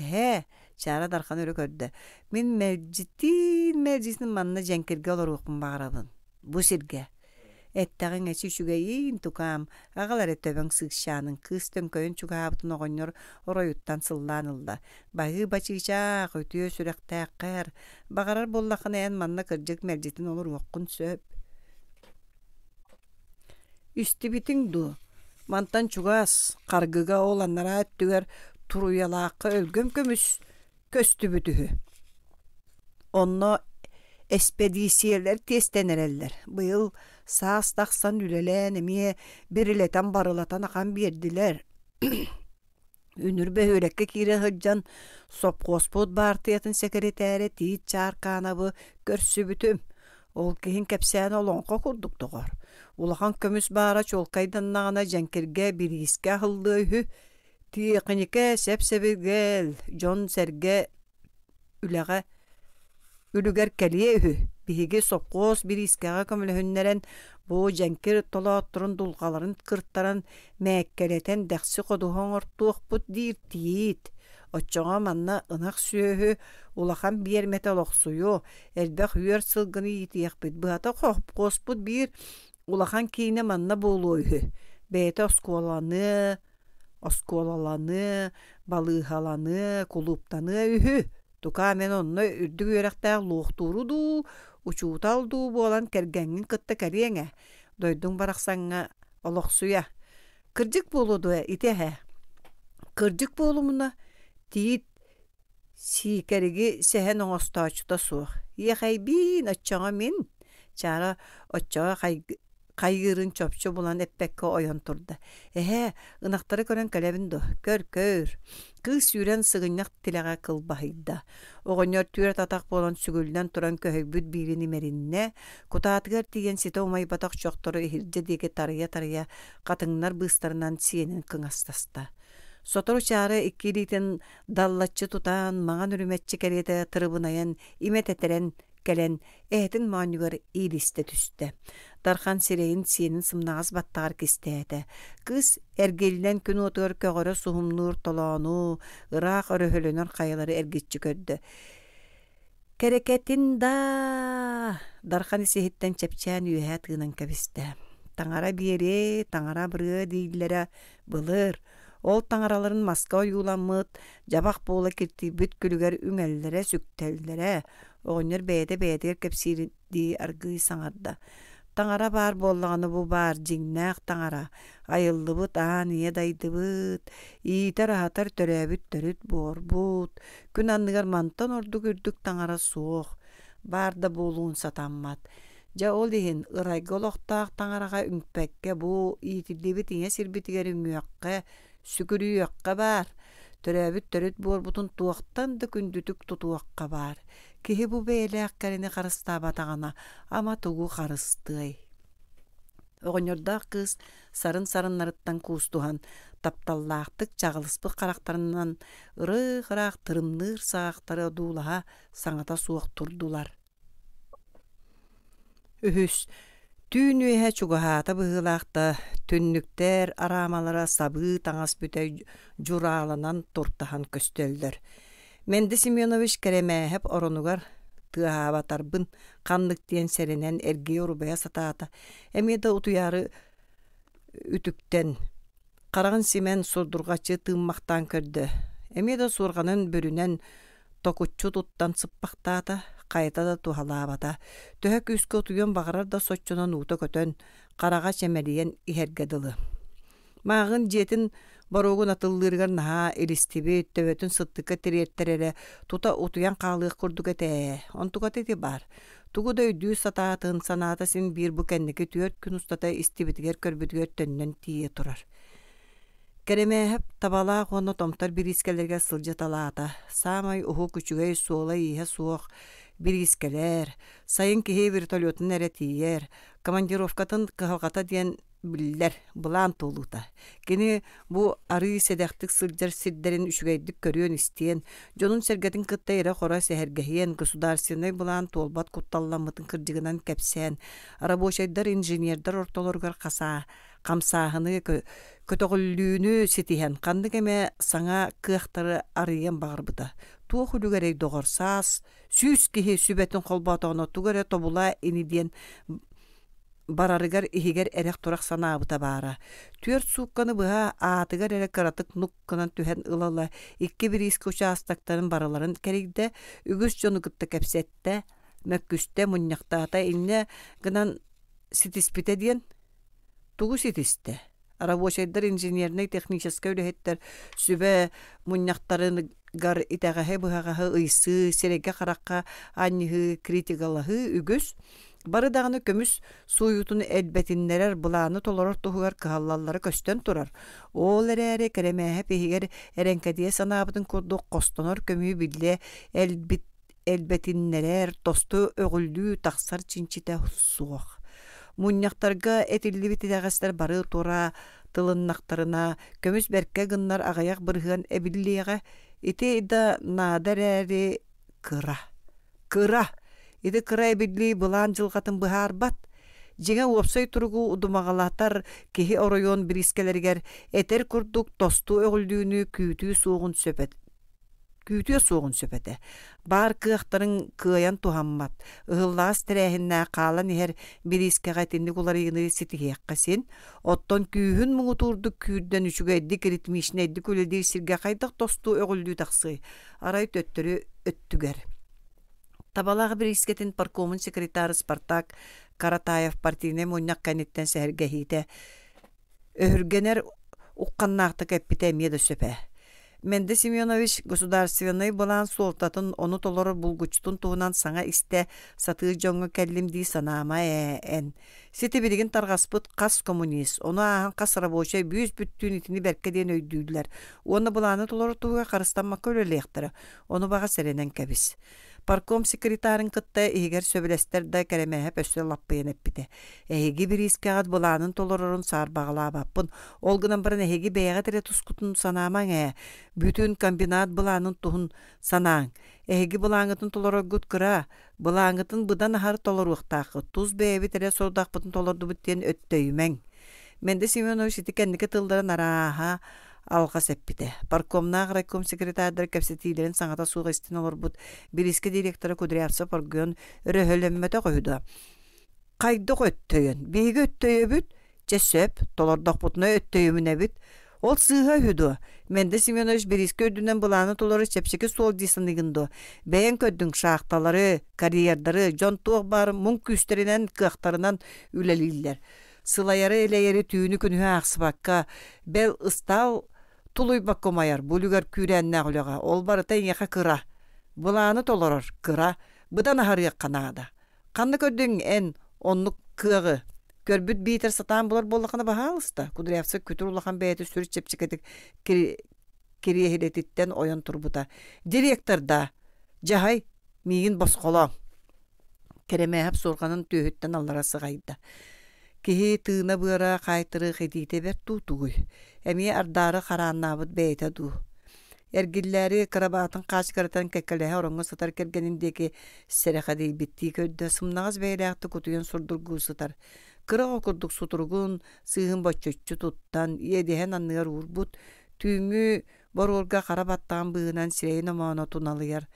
Эһээ, Чаара Дархан өрө көрдө. Мин мэлдьитин мэлдьитин манна дьэҥкиргэ олоруохпун баҕарабын. Бу сиргэ. Эттэҕиҥ эчи үчүгэйиин, тукаам, аҕал эрэ төбөҥ сыысчаанын, кыыс төҥкөйөн чугаһаабытын оҕонньор оройуттан сыллаан ылла. Баһыыба чыычаах, үтүө сүрэхтээххэр, баҕарар буоллаххына эн манна кырдьык мэлдьитин олоруоххун сөп. Истибитиҥ дуо, мантан чугас, харгыга ол анараа өттүгэр Туруйалаахха өлгөм көмүс көстүбүт үһү. Онно эспэдииссийэлэр тиэстэн эрэллэр. Быйыл саас тахсан үлэлээн эмиэ бирилэтэн барылатан ахан биэрдилэр. Үнүр бөһүөлэккэ киирэ сылдьан сопхуоспут баартыйатын сэкиритээрэ Тиит Чааркаанабы көрсүбүтүм. Ол киһин кэпсээнэ олоҥхо курдук доҕор. Улахан көмүс баара чуолкайданнаҕына дьэҥкиргэ бириискэ аһыллыа үһү. Тиэхиньикэ сэп-сэбиргэл, дьон-сэргэ үлэҕэ үлүгэр кэлиэ үһү. Биһиги сопхуос бириискэҕэ көмөлөһүннэрэн, бу дьэҥкир толоотторун дулҕаларын кыртаран, мээккэлэтэн дэхси ходуһа оҥортуохпут диир Тиит. Оччоҕо манна ынах сүөһү улахан биэрмэтэ олохсуйуо, элбэх үөр сылгыны иитиэхпит. Быһата хопхуоспут биир улахан киинэ манна буолуо үһү. Бэйэтэ оскуоланыа, оскуолаланыа, балыыһаланыа, кулууптаныа үһү. Тукаа мин онно үрдүк үөрэхтээх луохтууру дуу, учуутал дуу буолан кэргэҥҥин кытта кэлиэҥ ээ, дойдуҥ барахсаҥҥа олохсуйа. Кырдьык буолуо дуо ити эһээ? Кырдьык буолумуна, тиит сиикэриги сэһэн оҥостооччута суох. Иэхэйбиин, оччоҕо мин, Чаара оччоҕо хайыырын чопчу булан эппэккэ ойон турда. Эһээ, ынахтары көрөн кэлэбин дуо? Көр-көр. Кыыс сүүрэн сыгынньах тилэҕэ кылбаһыйда. Оҕонньор түөрт атах буолан сүгүллэн туран көһүйбүт биирин имэриннэ, кутаатыгар тиийэн ситэ умайбатах чохтору иһирдьэ диэки тарыйа-тарыйа хатыҥнар быыстарынан сиэнин кыҥастаста. Сотору Чаара икки илиитин даллаччы тутан, маҥан үрүмэччи кэриэтэ тырыбынайан, имэ тэтэрэн кэлэн эһэтин моонньугар иилистэ түстэ. Дархан сирэйин сиэнин сымнаҕас баттаҕар кистээтэ. Кыыс эргиллэн күн уотугар көҕөрө суһумнуур толоону, ыраах өрөһөлөнөр хайалары эргиччи көрдө. Кэрэкэтин даа! Дархан ис-иһиттэн чэпчээн үөһэ тыынан кэбистэ. Таҥара биэриэ, таҥара абырыа дииллэрэ былыр. Ол таҥараларын маска ойууламмыт, дьабах буола киртийбит күлүгэр үҥэллэрэ-сүктэллэрэ, оҕонньор бэйэтэ бэйэтигэр кэпсиирдии аргыый саҥарда. Таҥара баар буоллаҕына бу баар дьиҥнээх таҥара, айыллыбыт аан ийэ дайдыбыт, иитэр-аһатар төрөөбүт төрүт буорбут, күн анныгар мантан ордук үрдүк таҥара суох, баар да буолуон сатаммат. Дьэ ол иһин ырайга олохтоох таҥараҕа үҥпэккэ бу иитиллибит ийэ сирбитигэр үҥүөххэ, сүгүрүйүөххэ баар, төрөөбүт төрүт буорбутун туохтан да күндүтүк тутуохха баар. Киһи бу бэйэлээх кэрэни харыстаабатаҕына, ама тугу харыстыай? Оҕонньордоох кыыс сарын-сарыннарыттан куустуһан, тапталлаахтык чаҕылыспыт харахтарынан ырыых-ыраах тырымныыр саҕахтары одуулаһа саҥата суох турдулар. Үһүс түүн үөһэ чугаһаата быһыылаах да, түннүктэр араамалара сабыы таҥас бүтэй дьурааланан туртаһан көстөллөр. Мэнди Семенович Кэрэмээһэп оронугар тыаһаабатарбын ханнык диэн сэрэнэн эргийэ урбайа сатаата, эмиэ да утуйаары үтүктэн Хараҕын симэн сурдурҕаччы тыыммахтаан көрдө, эмиэ да суорҕанын бүрүнэн токуччу туттан сыппахтаата, хайата да туһалаабата, төһө күүскэ утуйуон баҕарар да соччонон уута көтөн, хараҕа чэмэлийэн иһэргэ дылы. Мааҕын дьиэтин боруогун атыллыырыгар наһаа илистибит, төбөтүн сыттыкка тириэртэр эрэ тута утуйан хаалыах курдук этэ ээ, онтуката ити баар. Тугу да өйдүү сатаатын, санаата син биир бу кэнники түөрт күн устата истибитигэр-көрбүтүгэр төннөн тиийэ турар. Кэрэмээһэп табалаах уонна томтор бириискэлэригэр сылдьыталаата. Саамай уһук үчүгэй суола-ииһэ суох бириискэлэр, сайын киһи вертолетун эрэ тиийэр, командировкатын кыһалҕата диэн биллэр, былаан туолуута. Кини бу арыы сэдэхтик сылдьар сирдэрин үчүгэйдик көрүөн-истиэн, дьонун-сэргэтин кытта ирэ-хоро сэһэргэһиэн, государственнай былаан туолбат кутталламмытын кырдьыгынан кэпсээн, рабочайдар, инженердэр ортолоругар хасаа, хамсааһыны, көтөҕүллүүнү ситиһэн, ханнык эмэ саҥа кыахтары арыйыан баҕарбыта. Туох үлүгэрэй доҕор, саас 100 киһи сүбэтин холбоотоҕуна тугу эрэ тобула ини диэн барарыгар иһигэр эрэх-турах санаабыта баара. Түөрт суукканы быһа аатыгар эрэ кыратык нук гынан түһэн ыла-ыла икки бириискэ учаастактарын барыларын кэрийдэ, үгүс дьону кытта кэпсэттэ, мөккүстэ, мунньахтаата инньэ гынан ситиспитэ диэн тугу ситистэ? Рабочайдар, инженернэй-техническэй үлэһиттэр сүбэ мунньахтарыгар итэҕэһи-быһаҕаһы ыйсыы, сирэйгэ-харахха анньыһыы, критикалаһыы үгүс. Бары даҕаны көмүс сууйуутун элбэтиннэрэр былааны толорор туһугар кыһаллаллара көстөн турар. Ол эрээри Кэрэмээһэп иһигэр эрэҥкэдийэ санаабытын курдук хостонор көмүһү биллэ элбит элбэтиннэрэр, тосту өҕүллүү тахсар чинчитэ суох. Мунньахтарга этиллибит итэҕэстэр бары тура тылыннахтарына, көмүс бэркэ гыннар аҕыйах бырыһыан эбиллиэҕэ. Ити да наада эрээри кыра. Кыра! Ити кыра эбиллии былаан дьылҕатын быһаарбат. Дьиҥэ уопсай туругу удумаҕалатар киһи оройуон бириискэлэригэр этэр курдук тосту өҕүллүүнү күүтүү суоҕун сөп күүтүө суоҕун сөп этэ. Баар кыахтарын кыайан туһаммат, ыһыллаҕас тэрээһиннээх хаалан иһэр бириискэҕэ итинник уларыйыыны ситиһиэххэ син. Оттон күүһүн муҥутуурдук күүрдэн үчүгэйдик ритмичнэйдик үлэлиир сиргэ хайдах тосту өҕүллүү тахсыай? Арай төттөрү өттүгэр. Табалаах бириискэтин паркомун секретара Спартак Каратаев партийнай мунньах кэнниттэн сэһэргэһиитэ Өһүргэнэр ухханнаахтык эппитэ эмиэ да сөп ээ. Мэнде Семенович государственнай былаан суолтатын, ону толорор булгуччутун туһунан саҥа истэ сатыыр дьоҥҥо кэллим дии санаама ээ эн. Сити билигин тарҕаспыт хас коммунист, ону ааһан хас рабочай бүүс-бүттүүн итини бэркэ диэн өйдүүллэр уонна былааны толорор туһугар харыстаммакка үлэлиэхтэрэ, ону баҕас эрэнэн кэбис. Парком секретарын кытта иһигэр сөбүлэстэр да Кэрэмээһэп өссө лаппыйан эппитэ: «Эһиги бириискэҕит былаанын толорорун саарбаҕалаабаппын, ол гынан баран эһиги бэйэҕит эрэ тускутун санаамаҥ ээ, бүтүн комбинат былаанын туһун санааҥ. Эһиги былааҥҥытын толороргут кыра, былааҥҥытын быдан аһары толоруохтааххыт, тус бэйэбит эрэ сорудахпытын толордубут диэн өттөйүмэҥ». Мэнде Семенович ити кэнники тылларын арааһа алҕас эппитэ. Паркомнаах райком секретардара кэпсэтиилэрин саҥата суох истэн олорбут бириискэ директора Кудрявцев оргуйан өрөһөлөммөтөх үһү дуо? Хайдах өттөйөн? Биһиги өттөйөбүт? Чэ сөп, толордохпутуна өттөйүмүнэбит. Ол сыыһа үһү дуо? Мэндэ Семенович бириискэ үрдүнэн былааны толору чэпчэки суол дии саныыгын дуо? Бэйэҥ көрдүҥ шахталары, карьердары, дьон туох баар муҥ күүстэринэн, кыахтарынан үлэлииллэр. Сылайары-элэйэри түүнү-күнүһү аахсыбакка, бэл ыстаал тулуйбакка умайар бу үлүгэр күүрээннээх үлэҕэ ол барыта эйиэхэ кыра. Былааны толорор кыра, быдан аһарыахха наада. Ханна көрдүҥ эн оннук кыаҕы? Көрбүт биитэр сатаан булар буоллаххына баһаалыста, Кудрявцев күтүр улахан бэйэтэ сүр чэпчэкитик кириэһилэтиттэн ойон турбута. Директор даа, дьаһай, миигин босхолоо. Кэрэмээһэп суорҕанын түөһүттэн аллара сыҕайда. Киһи тыына-быара хаайтарыах итиитэ бэрт дуу тугуй? Эмиэ ардаары харааннаабыт бэйэтэ дуу? Эргиллээри кырабаатын хаачыгыратан кэккэлэһэ ороҥҥо сытар кэргэнин диэки сэрэхэдийбиттии көрдө, сымнаҕас бэйэлээхтик утуйан сурдургуу сытар. Кыра оҕо курдук сутуругун, сыыһын боччоччу туттан, иэдэһин анныгар уурбут, түүҥҥү боруорга хара баттаҕын быыһынан сирэйин омооно туналыйар,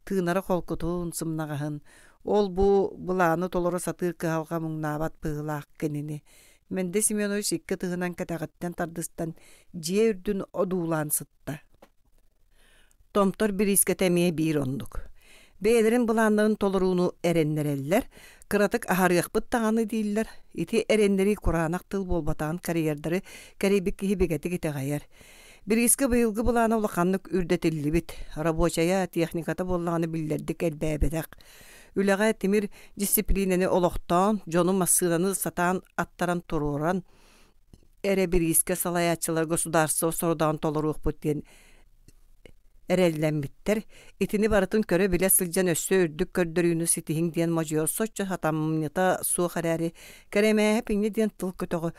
тыынара холкутун, сымнаҕаһын, ол-бу былааны толоро сатыыр кыһалҕа муҥнаабат быһыылаах кинини. Мэндэ Семенович икки ытыһынан кэтэҕиттэн тардыстан дьиэ үрдүн одуулаан сытта. Томтор бириискэтэ эмиэ биир оннук. Бэйэлэрин былааннарын толорууну эрэннэрэллэр, кыратык аһарыахпыт даҕаны дииллэр. Ити эрэннэрии кураанах тыл буолбатаҕын карьердары кэрийбит киһи бигэтик итэҕэйэр. Бириискэ быйылгы былаана улаханнык үрдэтиллибит. Рабочайа, техниката буоллаҕына биллэрдик элбээбэтэх. Үлэҕэ тимир дьиссипилиинэни олохтоон, дьону массыынаны сатаан аттаран туруоран эрэ бириискэ салайааччылар государство сорудаҕын толоруохпут диэн эрэллэммиттэр. Итини барытын көрө-билэ сылдьан өссө үрдүк көрдөрүүнү ситиһиҥ диэн модьуйар соччо сатамньыта суох эрээри, Кэрэмээһэп инньэ диэн тыл көтөҕө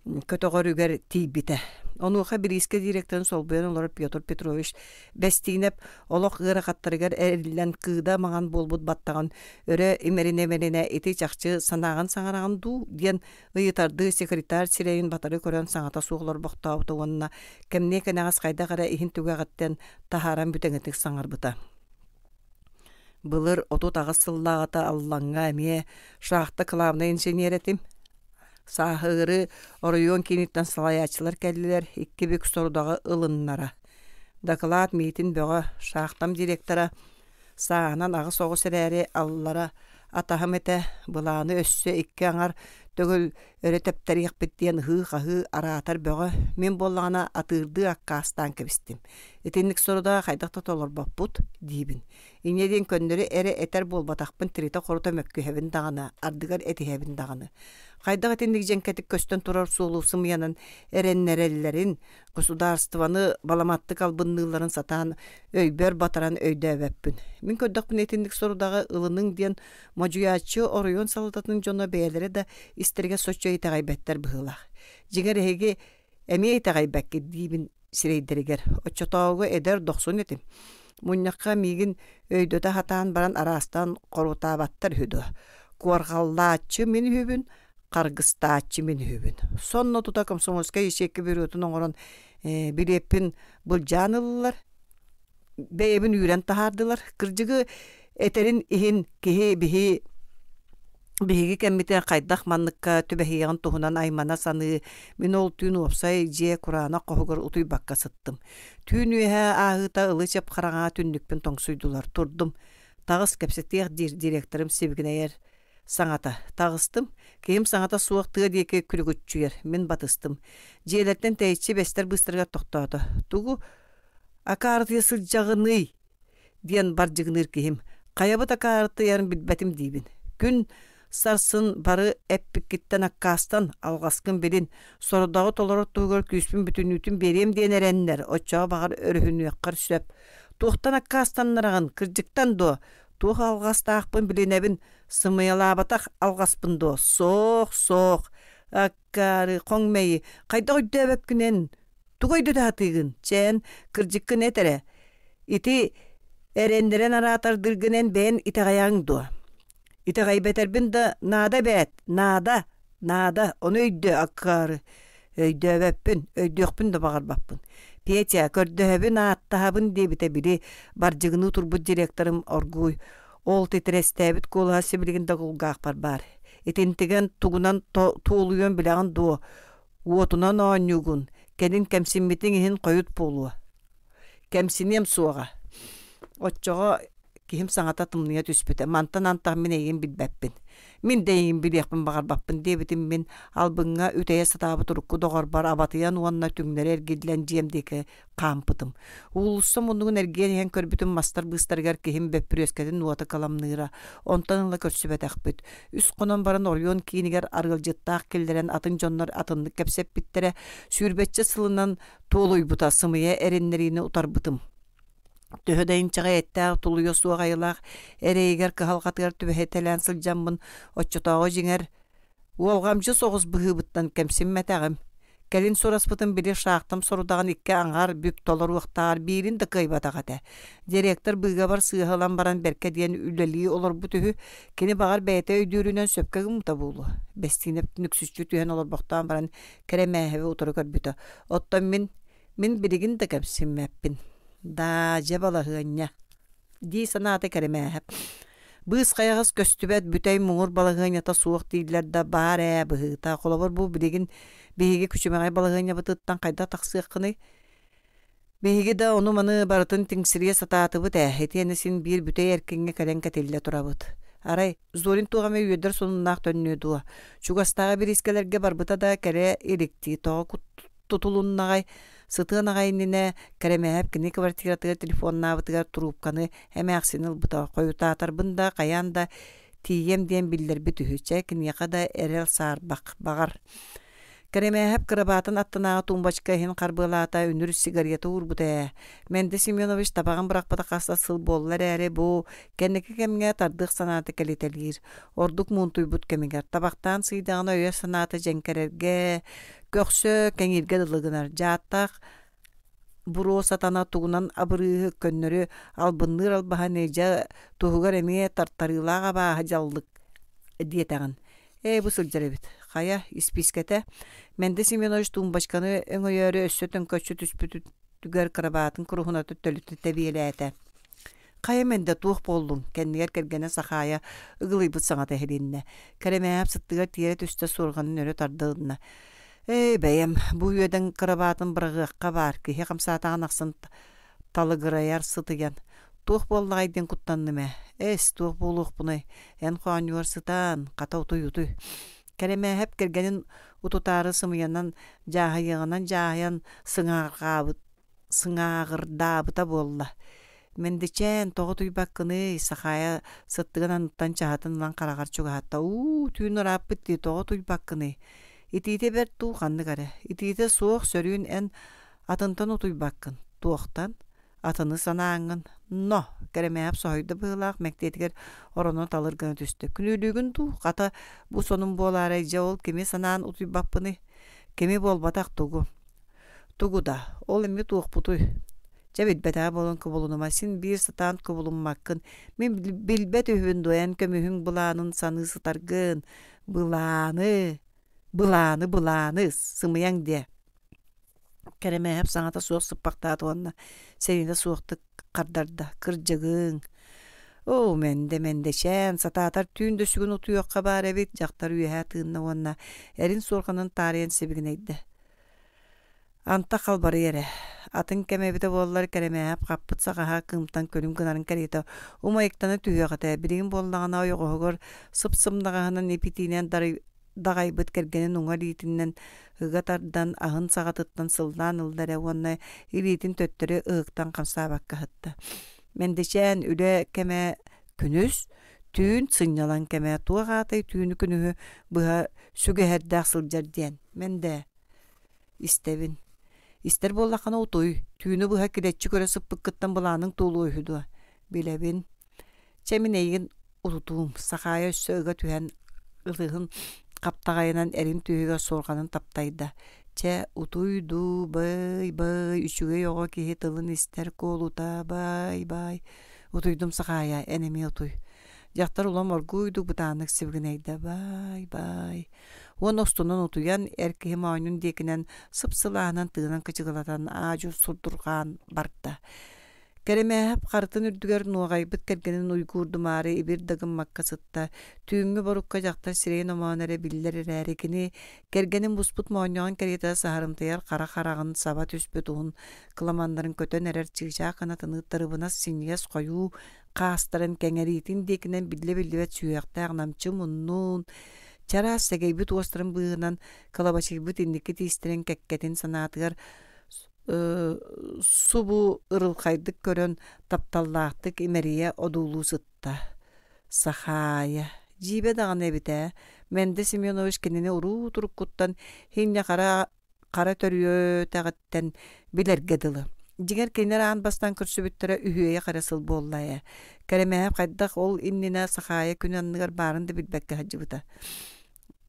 көтөҕөрүгэр тиийбитэ. Онуоха бириискэ директорын солбуйан олорор Петр Петрович Бэстиинэп олох ыарахаттарыгар эриллэн кыыда маҥан буолбут баттаҕын өрө имэринэ-имэринэ ити чахчы санааҕын саҥараҕын дуу диэн ыйытардыы секретарь сирэйин батары көрөн саҥата суох олорбохтообута уонна кэмниэ кэнэҕэс хайдах эрэ иһин түгэҕиттэн таһааран бүтэҥитик саҥарбыта. Былыр 38 сыллааҕыта Аллаҥҥа эмиэ шахта кылаабынай инженер этим. Сааһыыры оройуон кииниттэн салайааччылар кэллилэр, икки бүк сорудаҕы ылыннара. Дакылаат миитин бөҕө, шахтам директора сааһынан аҕыс оҕус эрээри аллара атаһым этэ, былааны өссө икки аҥар төгүл өрө тэптэриэхпит диэн ыһыы-хаһыы араатар бөҕө, мин буоллаҕына атыырдыы аккаастаан кэбистим. Итинник сорудаҕы хайдах да толорбоппут диибин. Инньэ диэн көннөрү эрэ этэр буолбатахпын тиритэ-хорута мөккүһэбин даҕаны, ардыгар этиһэбин даҕаны. Хайдах итинник дьэҥкэтик көстөн турар суолу сымыйанан эрэннэрэллэрин, государствоны баламаттык албынныылларын сатаан өйбөр батаран өйдөөбөппүн. Мин көрдөхпүнэ итинник сорудаҕы ылыныҥ диэн модьуйааччы оройуон салалтатын дьоно бэйэлэрэ да истэригэр соччо итэҕэйбэттэр быһыылаах. Дьиҥэр эһиги эмиэ итэҕэйбэккит диибин сирэйдэригэр. Оччотооҕуга эдэр дохсун этим. Мунньахха миигин өйдөтө сатаан баран араастаан хорутаабаттар үһү дуо. Куорҕаллааччы мин үһүбүн, харгыстааччы мин үһүбүн. Сонно тута комсомольскай ячейка бюротун оҥорон билиэппин былдьаан ыллылар. Бэйэбин үүрэн таһаардылар. Кырдьыгы этэрин иһин киһи биһи биһиги кэммитигэр хайдах манныкка түбэһиэҕин туһунан аймана саныы, мин ол түүн уопсай дьиэ кураанах хоһугар утуйбакка сыттым. Түүн үөһэ ааһыыта ылы-чып хараҥа түннүкпүн тоҥсуйдулар. Турдум. Таҕыс кэпсэтиэх диир директорым сибигинэйэр саҥата. Таҕыстым. Киһим саҥата суох тыа диэки күлүгүччүйэр. Мин батыстым. Дьиэлэртэн тэйиччи бэстэр быыстарыгар тохтоото. Тугу акаарытыйа сылдьаҕыный? диэн бардьыгыныыр киһим хайабыт акаарытыйарын билбэтим диибин. Күн сарсын бары эппиккиттэн аккаастан, алҕаскын билин, сорудаҕы толорор туһугар күүспүн бүтүннүүтүн биэриэм диэн эрэннэр, оччоҕо баҕар өрүһүнүөххэр сөп. Туохтан аккаастаннараҕын, кырдьыктан дуо? Туох алҕастаахпын билинэбин, сымыйалаабатах алҕаспын дуо? Суох, суох. Аккаары, хоҥ мэйи, хайдах өйдөөбөккүнэн, Тугу өйдөтө сатыыгын? Чээн, кырдьыккын эт эрэ. Ити эрэннэрэн араатардыыргын эн бэйэн итэҕэйэҕиҥ дуо? Итэҕэйбэтэрбин да наада эбээт, наада, наада, ону өйдөө, акаары. Өйдөөбөппүн, өйдүөхпүн да баҕарбаппын. Петя, көрдөһөбүн, ааттаһабын диэбитэ били бардьыгыныы турбут директорым оргууй. Ол титирэстээбит куолаһа сибилигин да кулгаахпар баар. Итинтигэн тугунан туолуйуон билэҕин дуо? Уотунан оонньуугун. Кэлин кэмсиммитиҥ иһин хойут буолуо. Кэмсиниэм суоҕа. Оччоҕо киһим саҥата тымныйа түспүтэ. Мантан антах мин эйигин билбэппин. Мин да эйигин билиэхпин баҕарбаппын диэбитим мин албыҥҥа үтэйэ сатаабыт урукку доҕорбор абатыйан уонна түҥнэри эргиллэн дьиэм диэки хаампытым. Уулусса муннугун эргийэн иһэн көрбүтүм мастар быыстарыгар киһим бөппүрүөскэтин уота кыламныыра. Онтон ыла көрсүбэтэхпит. Үс хонон баран оройуон киинигэр арыалдьыттаах киллэрэн атын дьоннор атыннык кэпсэппиттэрэ. Сүүрбэччэ сылынан туолуйбута сымыйа эрэннэриини утарбытым. Төһө да инчэҕэй эттээх тулуйуо суох айылаах эрэйигэр кыһалҕатыгар түбэһитэлээн сылдьаммын оччотооҕу дьиҥэр Уолҕамдьы соҕус быһыыбыттан кэмсиммэтэҕим. Кэлин сураспытым били шахтам сорудаҕын икки аҥаар бүк толоруохтааҕар биирин да кыайбатах этэ. Директор быыгабар сыыһа ылан баран бэркэ диэн үлэлии олорбут үһү. Кини баҕар бэйэтэ өйдүүрүнэн сөпкө гыммыта буолуо. Бэстиинэп нүксүччү түһэн олорбохтоон баран Кэрэмээһэби утары көрбүтэ. Оттон мин, мин билигин да кэмсиммэппин. Даа, дьэ балаһыанньа дии санаата Кэрэмээһэп. Быыс хайаҕас көстүбэт бүтэй муҥур балаһыанньата суох дииллэр да баар ээ быһыыта. Холобур бу билигин биһиги күчүмэҕэй балаһыанньабытыттан хайдах тахсыаххыный? Биһиги да ону-маны барытын тиҥсирийэ сатаатыбыт ээ, итиэннэ син биир бүтэй эркиҥҥэ кэлэн кэтиллэ турабыт. Арай, Зорин туох эмэ үөрдэр сонуннаах төннүө дуо? Чугастааҕы бириискэлэргэ барбыта да кэрэ иликтии тоҕо тутулуннаҕай? Сытыан аҕай иннинэ Кэрэмээһэп кини квартиратыгар телефоннаабытыгар трубканы эмээхсин ылбыта. Хойутаатарбын да хайаан да тиийиэм диэн биллэрбит үһү. Чэ, киниэхэ да эрэл саарбах, баҕар. Кэрэмээһэп кырабаатын аттынааҕы тумбочка иһин харбыалаата, үнүр сигарета уурбута ээ. Мэндэ Семенович табаҕын бырахпыта хас да сыл буолла эрээри, бу кэнники кэмҥэ тардыах санаата кэлитэлиир. Ордук муунтуйбут кэмигэр табахтаан сыыйдаҕына өйө-санаата дьэҥкэрэргэ, көхсө кэҥииргэ дылы гынар. Дьааттаах буруо сатана тугунан абырыыһы көннөрү албынныыр албаһаны дьэ туһугар эмиэ тартарыылаах абааһы дьаллык диэтэҕин. Ээ бу сылдьар эбит. Хайа, испиискэтэ. Мэндэ Семенович тумбочканы өҥөйөөрү өссө төҥкөччү түспүтүгэр кырабаатын куруһунатын төлүтэ тэбиэлээтэ. Хайа Мэндэ туох буоллуҥ? Кэннигэр кэргэнэ Сахаайа ыгылыйбыт саҥата иһилиннэ. Кэрэмээһэп сыттыгар тиэрэ түстэ суорҕанын өрө тардылынна. Ээ, бэйэм, бу үөдэн кырабаатын быраҕыахха баар, киһи хамсаатаҕын ахсын талыгырайар сытыйан. Туох буоллаҕай диэн куттанным ээ. Эс, туох буолуохпунуй? Эн хоонньугар сытаан, хата утуй-утуй. Кэрэмээһэп кэргэнин утутаары сымыйанан дьааһыйыаҕынан дьааһыйан сыҥаарҕаабыт сыҥааҕырдаабыта буолла. Мэндичээн, тоҕо утуйбаккыный? Сахаайа сыттыгын анныттан чаһытын ылан хараҕар чугаһатта. Уу, түүн ырааппыт дии, тоҕо утуйбаккыный? Итиитэ бэрт дуу, ханнык эрэ. Итиитэ суох, сөрүүн эн атынтан утуйбаккын. Туохтан? Атыны санааҥҥын. Но! Кэрэмээп соһуйда быһыылаах, мэктиэтигэр ороно талыр гына түстэ. Күнүүлүүгүн дуу? Хата, бу сонун буолаарай, дьэ ол кими санаан утуйбаппыный? Кими буолбатах тугу? Тугу да, ол эмиэ туохпутуй? Чэ билбэтэҕэ буолан кубулунума, син биир сатаан кубулуммаккын. Мин билбэт үһүбүн дуо эн көмүһүҥ былаанын саныы сытаргын. Былааны, былааны, былааны, сымыйаҥ диэ. Кэрэмээһэп саҥата суох сыппахтаата уонна сэниэтэ суохтук хардарда: «Кырдьыгыҥ, оо, мэндэ, мэндэчээн, сатаатар түүн да сүгүн утуйуохха баар эбит» дьахтар үөһэ тыынна уонна эрин суорҕанын таарыйан сибигинэйдэ. Антах халбарый эрэ, атын кэм эбитэ буоллар Кэрэмээһэп хаппыт саҕаһа кыымтан күлүм гынарын кэриэтэ умайыктана түһүөх этэ, билигин буоллаҕына ойоҕоһугар сып-сымнаҕаһынан ипитиинэн даҕайбыт кэргэнин уҥа илиитинэн ыга тардан аһын саҕатыттан сыллаан ылла эрэ уонна илиитин төттөрү ыһыктан хамсаабакка сытта. Мэндэчээн үлэ кэмэ күнүс, түүн сынньалаҥ кэмэ туох аатай түүнү-күнүһү быһа сүгэһэрдээх сылдьар диэн Мэндэ Истэбин. Истэр буоллаххына утуй, түүнү быһа килэччи көрө сыппыккыттан былааныҥ туолуо үһү дуо? Билэбин. Чэ мин эйигин утутуум, Сахаайа өссө ыга түһэн ытыһын хаптаҕайынан эрин түөһүгэр суорҕанын таптайда. Чэ, утуй дуу, бай-бай, үчүгэй оҕо киһи тылын истэр куолута, бай-бай. Утуйдум Сахаайа, эн эмиэ утуй. Дьахтар улам оргууйдук бытааннык сибигинэйдэ, бай-бай. Уонна устунан утуйан, эр киһи моонньун диэкинэн сып-сылааһынан тыынан кычыгылатан аа-дьуо сурдурҕаан барда. Кэрэмээһэп харытын үрдүгэр нуоҕайбыт кэргэнин уйгуурдумаары ибир да гыммакка сытта. Түүҥҥү борукка дьахтар сирэйин омооно эрэ биллэр эрээри кини кэргэнин буспут моонньоҕон кэриэтэ саһарымтыйар хара хараҕын саба түспүт уһун кыламаннарын көтөн эрэр чыычаах кынатыныы тырыбынас синньигэс хойуу хаастарын кэҥэриитин диэкинэн биллэ-биллибэт сүһүөхтээх намчы муннун, чараас сэгэйбит уостарын быыһынан кылабачыйбыт инники тиистэрин кэккэтин санаатыгар субу ырылхайдык көрөн, тапталлаахтык имэрийэ одуулуу сытта. Сахаайа, дьиибэ даҕаны эбит ээ, Мэндэ Семенович кинини уруу-туруккуттан хинньэ хара хара төрүөтэҕиттэн билэргэ дылы. Дьиҥэр кинилэр аан бастаан көрсүбүттэрэ үһүөйэх эрэ сыл буолла ээ. Кэрэмээһэп хайдах ол иннинэ Сахаайа күн анныгар баарын да билбэккэ сылдьыбыта.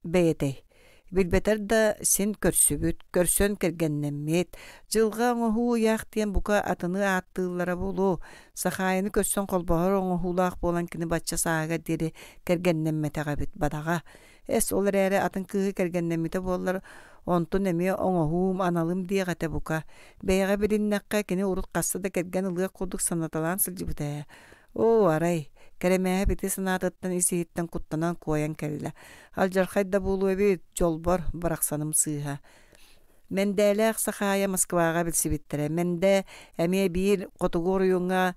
Бэйэтэй. Билбэтэр да син көрсүбүт, көрсөн кэргэннэммит. Дьылҕа оҥоһуу ыйаах диэн бука атыны ааттыыллара буолуо. Сахаайаны көрсөн холбоһор оҥоһуулаах буолан кини бачча сааһыгар диэри кэргэннэммэтэх эбит бадаҕа. Эс, ол эрээри атын кыыһы кэргэннэммитэ буоллар, онтун эмиэ оҥоһуум, аналым диэх этэ бука. Бэйэҕэ билиннэххэ, кини урут хаста да кэргэн ылыах курдук санаталаан сылдьыбыта ээ. Оо, арай, Кэрэмээһэп ити санаатыттан ис-иһиттэн куттанан куойан кэллэ. Алдьархай да буолуо эбит, дьолбор, барахсаным сыыһа. Мэндээлээх Сахаайа Москваҕа билсибиттэрэ. Мэндэ эмиэ биир хотугу оройуоҥҥа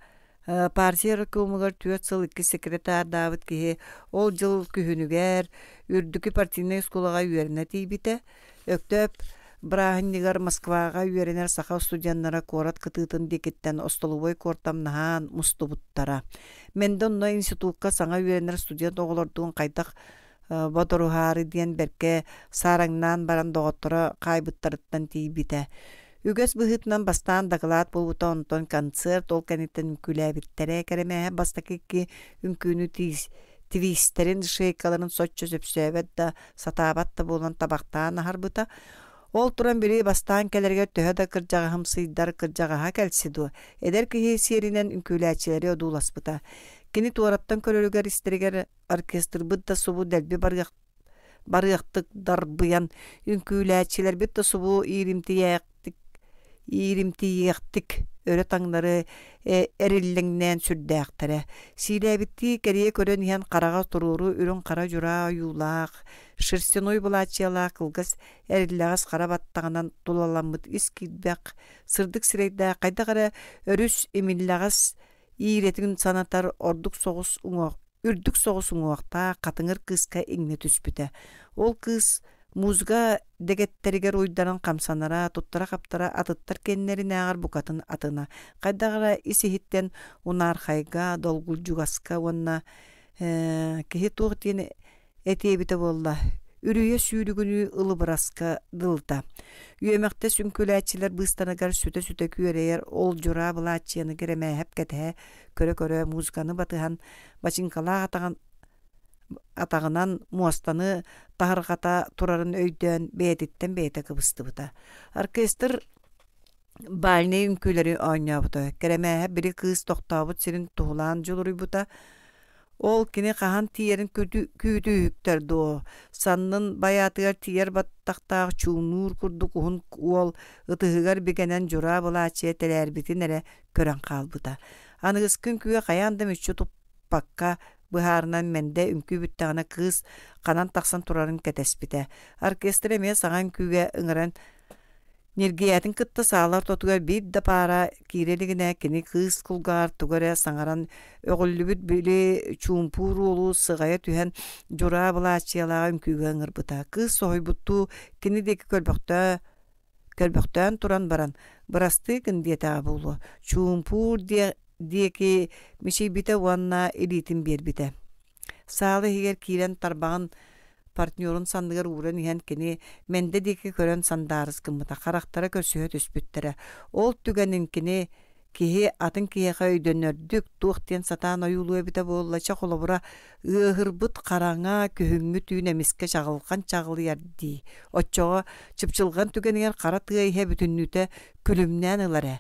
Партия райкомугар 4 сыл иккис секретардаабыт киһи ол дьыл күһүнүгэр үрдүкү партийнай оскуолаҕа үөрэнэ тиийбитэ. Өктөөп бырааһынньыгар Москваҕа үөрэнэр саха студеннара куорат кытыытын диэкиттэн остолобуой куортамнаһан мустубуттара. Мэндэ онно институкка саҥа үөрэнэр студент оҕолордуун хайдах бодоруһаары диэн бэркэ саараҥнаан баран доҕотторо хаайбыттарыттан тиийбитэ. Үгэс быһыытынан бастаан дакылаат буолбута, онтон концерт ол кэнниттэн үҥкүүлээбиттэрэ. Кэрэмээһэ бастакы икки үҥкүүнү твистэрин, шейкаларын соччо сөпсөөбөт да, сатаабат да буолан табахтаан аһарбыта. Ол туран били бастаан кэлэригэр төһө да кырдьаҕаһымсыйдар кырдьаҕаһа кэлси дуо, эдэр киһи сиэринэн үҥкүүлээччилэри одууласпыта. Кини туораттан көрөрүгэр истэригэр оркестрбыт да субу дэлби барыах барыахтык дарбыйан, үҥкүүлээччилэрбит да субу ииримтийээхтик ииримтийиэхтик өрө таҥнары эриллэҥнээн сүрдээхтэрэ. Сиилээбиттии кэрийэ көрөн иһэн хараҕа туруору үрүҥ хара дьураа ойуулаах, шерстяной былааччыйалаах кылгас эриллэҕэс хара баттаҕынан тулаламмыт ис киирбэх, сырдык сирэйдээх хайдах эрэ өрүс имиллэҕэс иирэтин санатар ордук соҕус уҥуох үрдүк соҕус уҥуохтаах хатыҥыр кыыска иҥнэ түспүтэ. Ол кыыс музыка дэгэттэригэр уйдаран хамсанара, туттара-хаптара атыттар кэннэринээҕэр букатын атына. Хайдах эрэ ис-иһиттэн унаархайга, долгулдьугаска уонна киһи туох диэн этиэбитэ буолла, үрүйэ сүүрүгүнүү ылыбыраска дылыта. Үөмэхтэ сүҥкүлээччилэр быыстарыгар сүтэ-сүтэ күөрэйэр ол дьураа былааччыйаны Кэрэмээһэп кэтэһэ көрө-көрө музыканы батыһан бачыыҥкалаах атаҕын атаҕынан муостаны таһырҕата турарын өйдөөн бэйэтиттэн бэйэтэ кыбыстыбыта. Оркестр бальнай үҥкүүлэри оонньообута. Кэрэмээһэп били кыыс тохтообут сирин туһулаан дьулуруйбута. Ол кини хаһан тиийэрин күүтүүһүктэр дуо, саннын байаатыгар тиийэр баттахтаах чуумнуур курдук уһун уол ытыһыгар бигэнэн дьураа былаачыйа тэлээрбитин эрэ көрөн хаалбыта. Аныгыскы үҥкүүгэ хайаан да мүччү туппакка быһаарынан Мэндэ үҥкүү бүттэҕинэ кыыс ханан тахсан турарын кэтэспитэ. Оркестр эмиэ саҥа үҥкүүгэ ыҥыран Ньиргийээтин кытта саала ортотугар биир да паара киирэ илигинэ кини кыыс кулгааҕар тугу эрэ саҥаран өҕүллүбүт били чуумпуур уолу сыҕайа түһэн дьураа былааччыйалааҕы үҥкүүгэ ыҥырбыта. Кыыс соһуйбуттуу кини диэки көрбөхтөө көрбөхтөөн туран баран «Бырастыы гын» диэтэҕэ буолуо, чуумпуур диэки мичийбитэ уонна илиитин биэрбитэ. Саала иһигэр киирэн тарбаҕын партнерун санныгар ууран иһэн кини Мэндэ диэки көрөн сандаарыс гыммыта, харахтара көрсүһэ түспүттэрэ. Ол түгэнин кини киһи атын киһиэхэ өйдөнөрдүк туох диэн сатаан ойуулуо эбитэ буолла чэ холобура ыаһырбыт хараҥа күһүҥҥү түүн эмискэ чаҕылҕан чаҕылыйар дии оччоҕо чыпчылҕан түгэнигэр хара тыа иһэ бүтүннүүтэ күлүмнээн ылар ээ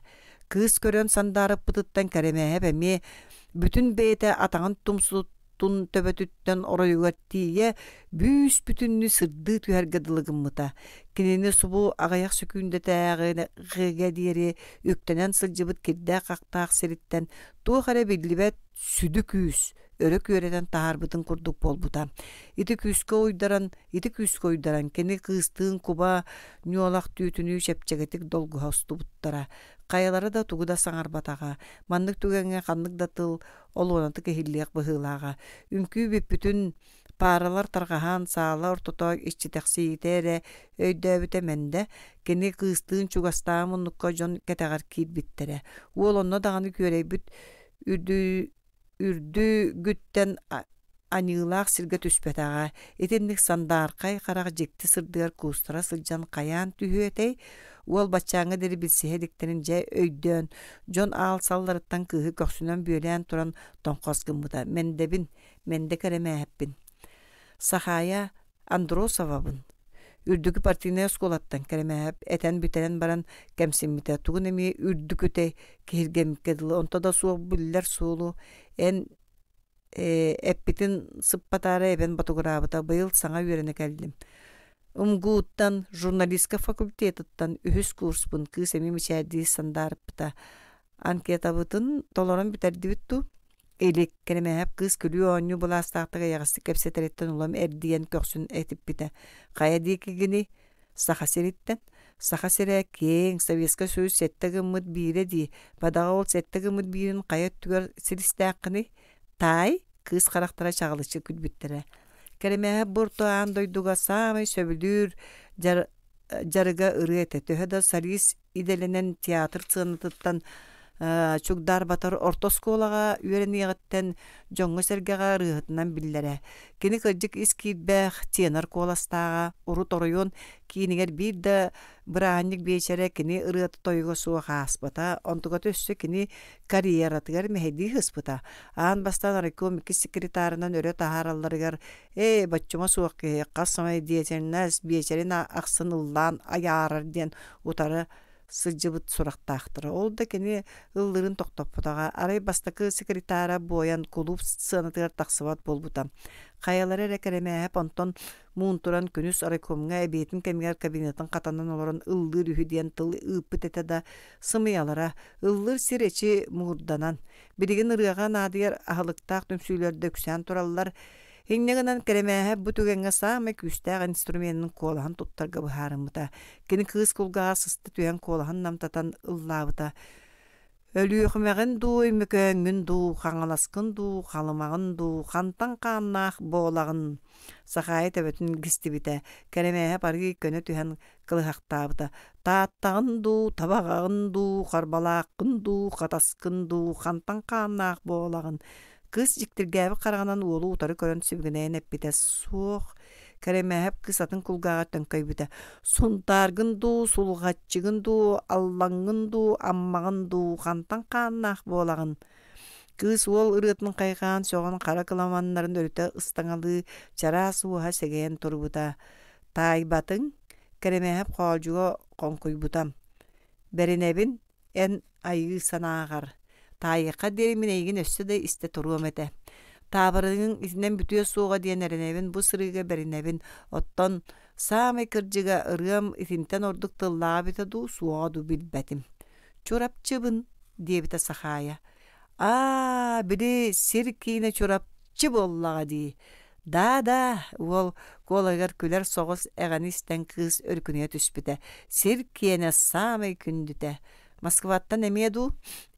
Кыыс көрөн сандаарыппытыттан Кэрэмээһэп эмиэ бүтүн бэйэтэ атаҕын тумсу устун төбөтүттэн оройугар тиийэ бүүс-бүтүннүү сырдыы түһэргэ дылы гыммыта. Кинини субу аҕыйах сөкүүндэтээҕигэ диэри үктэнэн сылдьыбыт кирдээх-хахтаах сириттэн туох эрэ биллибэт сүдү күүс өрө күөрэтэн таһаарбытын курдук буолбута. Ити күүскэ уйдаран, ити күүскэ уйдаран кини кыыстыын куба ньуолах түүтүнүү чэпчэкитик долгуһа устубуттара. Хайалара да тугу да саҥарбатаҕа. Маннык түгэҥҥэ ханнык да тыл олуонатык иһиллиэх быһыылааҕа. Үҥкүү бүппүтүн пааралар тарҕаһан саала ортото иччитэхсийиитэ эрэ өйдөөбүтэ Мэндэ, кини кыыстыын чугастааҕы муннукка дьон кэтэҕэр киирбиттэрэ. Уол онно даҕаны күөрэйбит үрдүгүттэн аньыылаах сиргэ түспэтэҕэ. Итинник сандаархай харах дьикти сырдыгар куустара сылдьан хайаан түһүө этэй? Уол баччааҥҥа диэри билсиһэ иликтэрин дьэ өйдөөн, дьон аал салларыттан кыыһы көхсүнэн бүөлээн туран тоҥхос гыммыта. Мэндэбин, Мэндэ кэрэмээһэппин. Сахаайа Андросовабын. Үрдүкү партийнай оскуолаттан Кэрэмээһэп этэн бүтэрэн баран кэмсиммитэ. Тугун эмиэ үрдүкүтэй киһиргэммиккэ дылы онто да суох биллэр суолу эн эппитин сыппатаары эбэн ботугураабыта. Быйыл саҥа үөрэнэ кэллим. МГУ-ттан журналистка факультетыттан үһүс курспун кыыс эмиэ мичээрдии сандаарыппыта. Анкетабытын толорон бүтэрдибит дуу? Илик Кэрэмээһэп кыыс күлүү-оонньуу былаастаахтык эйэҕэстик кэпсэтэриттэн улам эрдийэн көхсүн этиппитэ. Хайа диэкигиний? Саха сириттэн. Саха сирэ киэҥ, Советскай Союз сэттэ гыммыт биирэ дии. Бадаҕа ол сэттэ гыммыт биирин хайа өттүгэр силистээххиний? Таай, кыыс харахтара чаҕылыччы күлбүттэрэ. Кэрэмээһэп бу орто аан дойдуга саамай сөбүлүүр дьарыга ырыа этэ. Төһө да солист идэлэнэн театр сыанатыттан чугдаарбатар орто оскуолаҕа үөрэниэҕиттэн дьоҥҥо-сэргэҕэ ырыаһытынан биллэрэ. Кини кырдьык ис киирбэх, тенор куоластааҕа, урут оройуон киинигэр биир да бырааһынньык биэчэрэ кини ырыата-тойуга суох ааспата, онтуката өссө кини карьератыгар мэһэйдии сыспыта. Аан бастаан райком иккис секретарынан өрө таһааралларыгар «Ээ, боччума суох киһи, хас самай деятельность биэчэрин ахсын ыллаан айаарар» диэн утары сылдьыбыт сурахтаахтара. Ол да кини ыллыырын тохтоппотоҕо. Арай бастакы секретара буойан кулууп сыанатыгар тахсыбат буолбута. Хайалара эрэ Кэрэмээһэп онтон муунтуран күнүс райкомҥа эбиэтин кэмигэр кабинетын хатанан олорон ыллыыр үһү диэн тыл ыыппыт этэ да, сымыйалара. Ыллыыр сир эчи муҥурданан. Билигин ырыаҕа наадыйар аһылыктаах түмсүүлэр да үксээн тураллар. Инньэ гынан Кэрэмээһэп бу түгэҥҥэ саамай күүстээх инструменын куолаһын туттарга быһаарыммыта. Кини кыыс кулгааҕа сыста түһэн куолаһын намтатан ыллаабыта. Өлүөхүмэҕин дуу, Өймөкөөҥҥүн дуу, Хаҥаласкын дуу, Халымаҕын дуу, хантан хааннаах буолаҕын? Сахаайа төбөтүн илгистибитэ. Кэрэмээһэп арыый көнө түһэн кылыһахтаабыта. Тааттаҕын дуу, Табаҕаҕын дуу, Харбалааххын дуу, Хатаскын дуу, хантан хааннаах буолаҕын? Кыыс дьиктиргээбит хараҕынан уолу утары көрөн сибигинэйэн эппитэ суох. Кэрэмээһэп кыыс атын кулгааҕар төҥкөйбүтэ. Сунтааргын дуу, Сулҕаччыгын дуу, Аллаҥҥын дуу, Аммаҕын дуу, хантан хааннаах буолаҕын? Кыыс уол ырыатын хайҕаан сөҕөн хара кыламаннарын өрүтэ ыстаҥалыы чараас уоһа сэгэйэн турбута. Таайбатыҥ, Кэрэмээһэп хоолдьуга хоҥкуйбута. Бэринэбин, эн айыы санааҕар таайыахха диэри мин эйигин өссө да истэ туруом этэ. Таабырыныҥ итинэн бүтүө суоҕа диэн эрэнэбин, бу сырыыга бэринэбин. Оттон саамай кырдьыга ырыам итинтэн ордук тыллааҕа эбитэ дуу, суоҕа дуу билбэтим. Чурапчыбын, диэбитэ Сахаайа. Аа, били сир киинэ Чурапчы буоллаҕа дии. Да-да, уол куолаһыгар күлэр соҕус эҕэни истэн кыыс өрүкүнүйэ түспүтэ. Сир киэнэ саамай күндүтэ. Москваттан эмиэ дуу?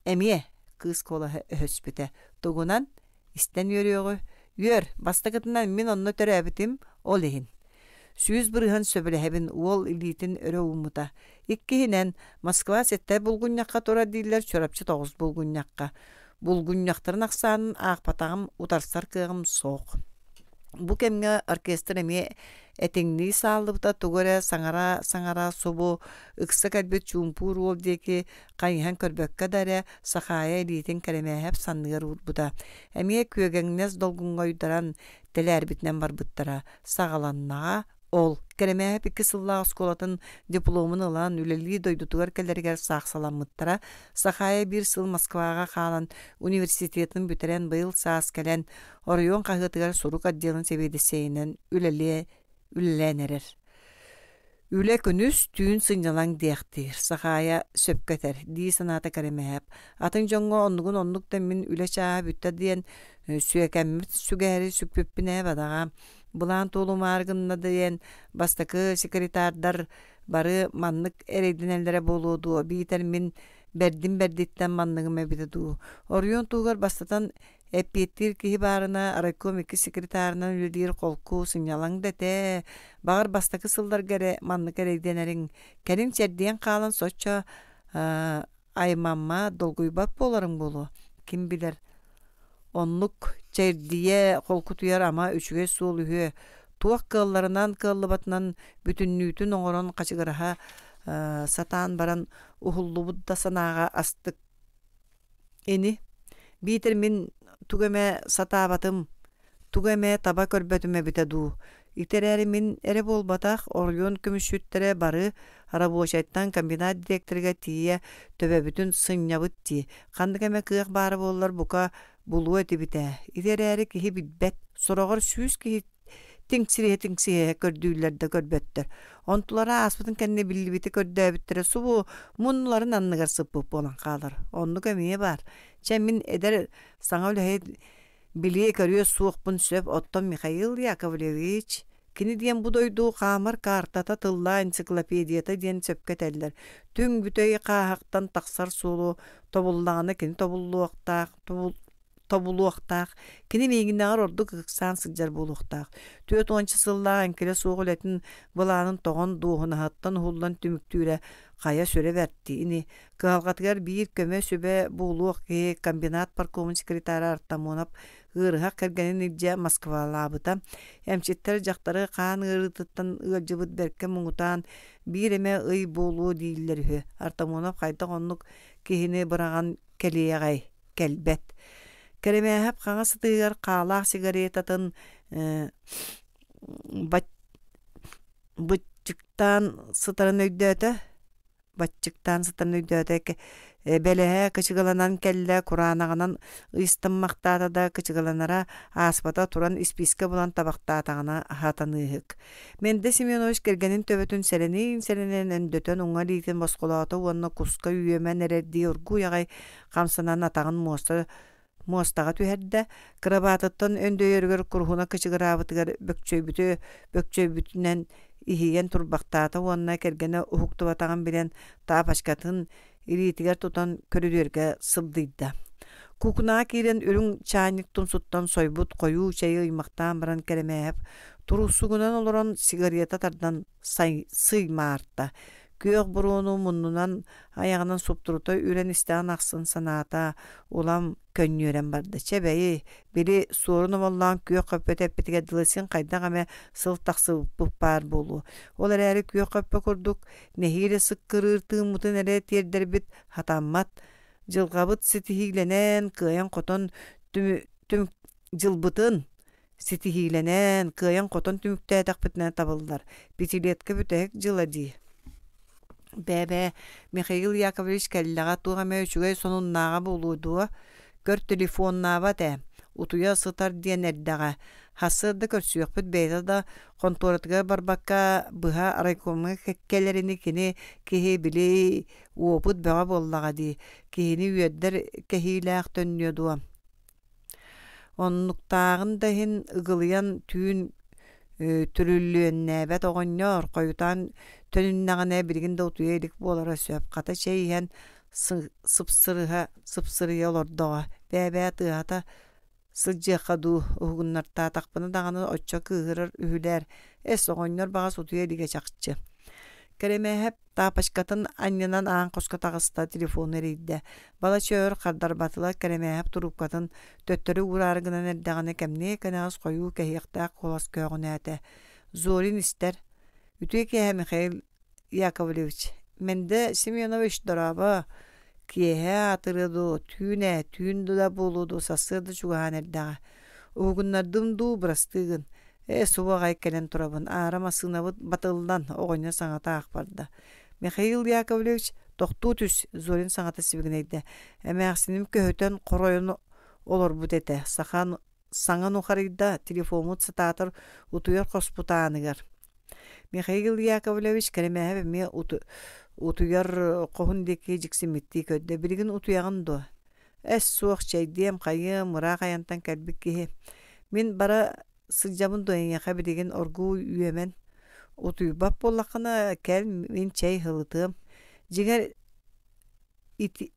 Эмиэ, кыыс куолаһа өһөспүтэ. Тугунан? Истэн үөрүөҕү. Үөр, бастакытынан мин онно төрөөбүтүм, ол иһин. 100% сөбүлэһэбин, уол илиитин өрө ууммута. Иккиһинэн, Москва сэттэ булгунньахха турар дииллэр Чурапчы тоҕус булгунньахха. Булгунньахтарын ахсаанын аахпатаҕым, утарсар кыаҕым суох. Бу кэмҥэ оркестр эмиэ этиҥнии сааллыбыта, тугу эрэ саҥара-саҥара субу ыкса кэлбит чуумпуур уол диэки хайыһан көрбөккө да эрэ Сахаайа илиитин Кэрэмээһэп санныгар уурбута. Эмиэ күөгэҥнэс долгуҥҥа уйдаран тэлээрбитинэн барбыттара. Саҕаланнаҕа. Ол, Кэрэмээһэп икки сыллаах оскуолатын дипломун ылан, үлэлии дойдутугар кэлэригэр саахсаламмыттара. Сахаайа биир сыл Москваҕа хаалан, университетын бүтэрэн, быйыл саас кэлэн, оройуон хаһыатыгар сурук отделын сэбиэдиссэйинэн үлэлиэ үлэлээн эрэр. Үлэ күнүс, түүн сынньалаҥ диэхтиир, Сахаайа сөпкө этэр, дии санаата Кэрэмээһэп. Атын дьоҥҥо оннугун оннук да мин үлэ чааһа бүттэ диэн сүөкэммит сүгэһэри сүкпүппүн ээ бадаҕа. Былаан туолумаары гынна диэн бастакы секретардар бары маннык эрэйдэнэллэрэ буолуо дуо, биитэр мин бэрдим бэрдиттэн манныгым эбитэ дуу. Оройуон туһугар бастатан эппиэттиир киһи баарына райком икки секретарынан үлэлиир холку сынньалаҥ да этэ. Баҕар бастакы сылларга эрэ маннык эрэйдэнэриҥ. Кэлин чэрдийэн хаалан соччо аймаммат, долгуйбат буоларыҥ буолуо. Ким билэр Оннук чэрдийэ холкутуйар ама үчүгэй суол үһүө, туох кыалларынан кыаллыбатынан бүтүннүүтүн оҥорон хачыгыраһа сатаан баран уһуллубут да санааҕа астык ини. Биитэр мин тугу эмэ сатаабатым, тугу эмэ таба көрбөтүм эбитэ дуу. Ити эрээри мин эрэ буолбатах, оройуон көмүсчүттэрэ бары рабочайтан комбинат дириэктэригэр тиийэ төбөбүтүн сынньабыт дии. Ханнык эмэ кыах баара буоллар, бука, булуо этибит ээ. Ити эрээри киһи билбэт, сороҕор сүүс киһи тиҥсириһэ-тиҥсириһэ көрдүүллэр да көрбөттөр. Онтулара ааспытын кэннэ биллибити көрдөөбүттэрэ субу муннуларын анныгар сыппыт буолан хаалар. Оннук эмиэ баар. Чэ, мин эдэр саҥа үлэһит Билиэ-көрүө суохпун сөп, оттон Михаил Яковлевич, кини диэн бу дойду хаамар каартата тыллаа энциклопедията диэн сөпкө этэллэр. Түҥ бүтэй хааһахтан тахсар суолу тобуллаҕына кини тобуллуохтаах, тобулуохтаах, кини миигиннээҕэр ордук ыксаан сылдьар буолуохтаах. Түөрт уонча сыллаах эҥкилэ суох үлэтин былаанын тоҕон дуоһунаһыттан уһуллан түмүктүүрэ хайа сүрэ бэрт дии ини. Кыһалҕатыгар биир көмө-сүбэ буолуох киһи комбинат паркомун секретара Артамонов ыарыһах кэргэнин илдьэ Москвалаабыта. Эмчиттэр дьахтары хаан ыарыытыттан ыалдьыбыт бэркэ муҥутаан биир эмэ ый буолуо дииллэр үһү. Артамонов хайдах оннук киһини быраҕан кэлиэҕэй? Кэлбэт. Кэрэмээһэп хаҥас ытыһыгар хаалаах сигаретатын быччыктаан сытарын өйдөөтө. Баччыктаан сытан өйдөөтө бэлэһэ кычыгаланан кэллэ, кураанаҕынан ыйыстаммахтаата да кычыгаланара ааспата туран испиискэ булан табахтаатаҕына аһатаныыһык. Мэндэ Семенович кэргэнин төбөтүн сэрэниин-сэрэнэн өндөтөн уҥа илиитин босхолоото уонна куска үөмэн эрэрдии оргууй аҕай хамсанан атаҕын муоста муостаҕа түһэрдэ, кырабаатыттан өндөйөрүгэр куруһуна кычыгыраабытыгар бөкчөйбүтү бөкчөйбүтүнэн иһийэн турбахтаата уонна кэргэнэ уһуктубатаҕын билэн таапачкатын илиитигэр тутан көрүдүөргэ сыбдыйда. Куукунаҕа киирэн үрүҥ чаанньык тумсуттан сойбут хойуу чэйи ыймахтаан баран Кэрэмээһэп туруусугунан олорон сигарета тардан сыймаарта. Күөх буруону муннунан айаҕынан суптурута үрэн истэҕин ахсын санаата улам көнньүөрэн барда. Чэ бэйи, били суорун омоллоон күөх хөппө эппитигэр дылы син хайдах эмэ сыл тахсыбыппыт баар буолуо. Ол эрээри күөх хөппө курдук нэһиилэ сыккырыыр тыыммытын эрэ тиэрдэрбит хатаммат. Дьылҕабыт ситиһиилэнэн, кыайан-хотон түмүк дьылбытын Ситиһиилэнэн, кыайан-хотон түмүктээтэхпитинэ табыллар. Пятилетка бүтэһик дьыла дии. Бээ-бээ, Михаил Яковлевич кэллэҕэ туох эмэ үчүгэй сонуннааҕа буолуо дуо? Көр телефоннаабат ээ, утуйа сытар диэн эрдэҕэ. Сарсыарда көрсүөхпүт бэйэтэ да хонтуоратыгар барбакка быһа райкомҥа кэлэрини кини киһи били уопут бөҕө буоллаҕа дии, киһини үөрдэр кэһиилээх төннүө дуо? Оннуктааҕын да иһин ыгылыйан түүн түрүлүөннээбэт оҕонньор хойутаан төнүннэҕинэ билигин да утуйа илик буолара сөп. Хата чэй иһэн сыпсырыһа сыпсырыйа олордоҕо. Бээ-бээ тыаһата сылдьыахха дуу, уһугуннартаатахпына даҕаны оччо кыыһырар үһүлээр. Эс, оҕонньор баҕас утуйа илигэ чахчы. Кэрэмээһэп Таапачкатын анньынан аан хоско таҕыста, телефону эрийдэ. Балачча өр хардарбатылар, Кэрэмээһэп туруупкатын төттөрү уураары гынан эрдэҕинэ кэмниэ кэнэҕэс хойуу кэһиэхтээх куолас көөҕүнээтэ. Зорин истэр: «Үтүө киэһэ, Михаил Яковлевич. Мэндэ Семенович, дорообо. Киэһэ аатырыа дуу, түүн ээ, түүн да буолуо дуу, сарсыарда чугаһаан эрдэҕэ. Уһугуннардым дуу, бырастыы гын. Ээ, субу аҕай кэлэн турабын, аара массыынабыт батыллан, оҕонньор саҥата аах барда. Михаил Яковлевич, тохтуу түс, Зорин саҥата сибигинэйдэ. Эмээхсиним көһүтэн хоройон олорбут этэ. Сахан саҥа нухарыйда, телефоммут сатаатар утуйар хоспут ааныгар. Михаил Яковлевич Кэрэмээһэп эмиэ утуйар хоһун диэки дьиксиммиттии көрдө. Билигин утуйаҕын дуо? Эс суох чэйдиэм, хайыам, ыраах айантан кэлбит киһи. Мин бара сылдьабын дуо эйиэхэ билигин оргууй үөмэн. Утуйбат буоллаххына кэл мин чэй һылытыам. Дьиҥэр ити,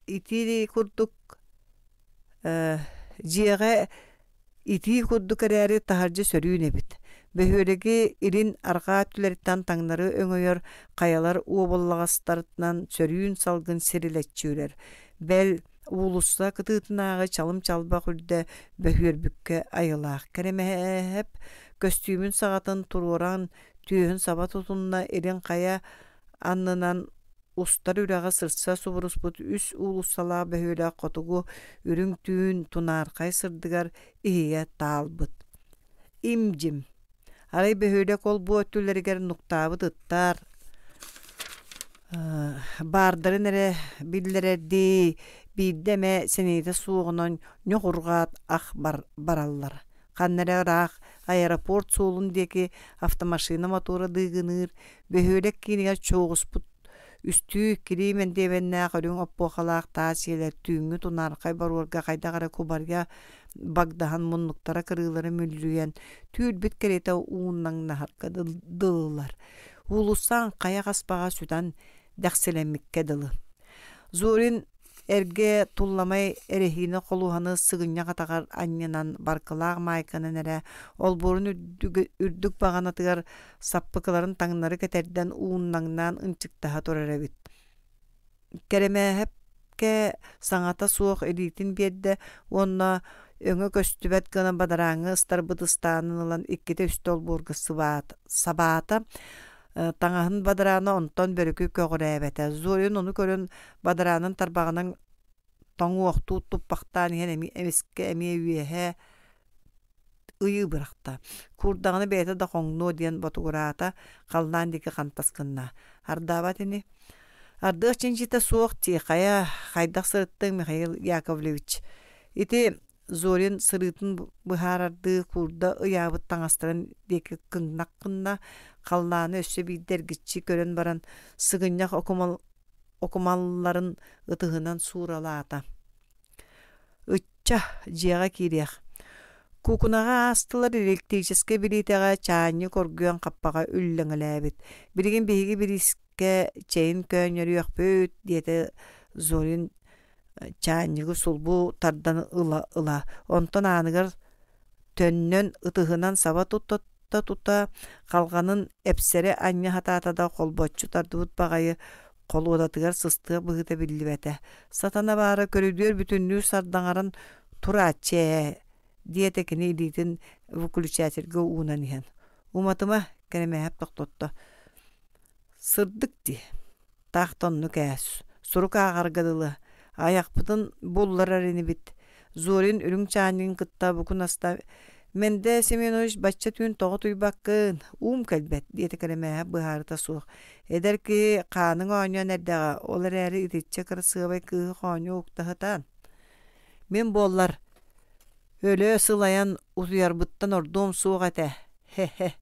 ити курдук Дьиэҕэ итии курдук эрээри таһырдьа сөрүүн эбит. Бөһүөлэги илин арҕаа өттүлэриттэн таҥнары өҥөйөр хайалар уобалаҕастарынан сөрүүн салгын сирилэччи үрэр. Бэл, уулусса кытыытынааҕы чалым-чалбах үрдэ бөһүөрбүккэ айылаах. Кэрэмэһэп көстүүмүн саҕатын туруоран түөһүн саба тутунна, илин хайа аннынан устар үрэҕи сырса субуруспут үс уулуссалаах бөһүөлэк хотугу үрүҥ түүн тунаархай сырдыгар иһийэ таалбыт. Им-дьим. Арай бөһүөлэк ол-бу өттүлэригэр нуктаабыт ыттар баардарын эрэ биллэрэрдии биирдэ эмэ сэниэтэ суоҕунан ньоҕурҕаат ах бараллар. Ханна эрэ ыраах аэропорт суолун диэки автомашина мотуора дыыгыныыр, бөһүөлэк киинигэр чуоҕуспут үстүү иккилии мэндиэмэннээх үрүҥ оппуохалаах таас дьиэлэр түүҥҥү тунаархай боруорга хайдах эрэ кубарыйа багдаһан муннуктара кырыылара мүллүйэн түүл-бит кэриэтэ ууннаҥнаһарга дылылар. Уулусса аҥхайа хаспаҕа сүтэн дэхсилэммиккэ дылы. Зорин Эргэ тулламай эрэһиинэ холуоһаны сыгынньах атаҕар анньынан баркылаах маайканан эрэ олбуорун үрдүк баҕанатыгар саппыкыларын таҥнары кэтэрдэн ууннаҥнаан ынчыктаһа турар эбит. Кэрэмээһэпкэ саҥата суох илиитин биэрдэ уонна өҥө көстүбэт гына бадарааҥҥа ыстарбыт ыстаанын ылан иккитэ-үстэ олбуорга сыбаата Таҥаһын бадараана онтон бөрүкү көҕүрээбэтэ. Зорин ону көрөн бадараанын тарбаҕынан тоҥуохтуу туппахтаан иһэн эмискэ эмиэ үөһэ ыйыы бырахта. Куурдаҕына бэйэтэ да хоҥнуо диэн ботугураата, халлаан диэки хантас гынна. Ардаабат ини. Ардыах чинчитэ суох дии, хайа, хайдах сырыттыҥ, Михаил Яковлевич? Ити Зорин сырыытын быһаарардыы куурда ыйаабыт таҥастарын диэки кыҥнах гынна, халлааны өссө биирдэ эргиччи көрөн баран, сыгынньах окумалларын ытыһынан сууралаата. «Ычча, дьиэҕэ киириэх» Куукунаҕа аастылар электрическэй билиитэҕэ чаанньык оргуйан хаппаҕа үллэҥэлээбит. «Билигин биһиги бириискэ чэйин көөнньөрүөхпүт» диэтэ Зорин чаанньыгы сулбу тардан ыла-ыла, онтон ааныгар төннөн ытыһынан саба тутта-тута халҕанын эпсэри анньа сатаата да холбоччу тардыбыт баҕайы холуодатыгар сыстыах быһыыта биллибэтэ. Сатана баара көрүдүөр бүтүннүү сардаҥаран турааччы ээ, диэтэ кини илиитин выключательгэ уунан иһэн. Уматыма, Кэрэмээһэп тохтотто. Сырдык дии Таах да оннук ээ, сурук ааҕарга дылы, айахпытын булларар инибит. Зорин үрүҥ чаанньыгын кытта букунаста «Мэндэ Семенович бачча түүн тоҕо утуйбаккын, уум кэлбэт» диэтэ Кэрэмээһэп быһаарыта суох. Эдэр киһи хааныҥ оонньоон эрдэҕэ, ол эрээри итиччэ кырасыабай кыыһы хоонньу уктаһытан. Мин буоллар, өлөө сылайан утуйарбыттан ордуом суох этэ, хе-хе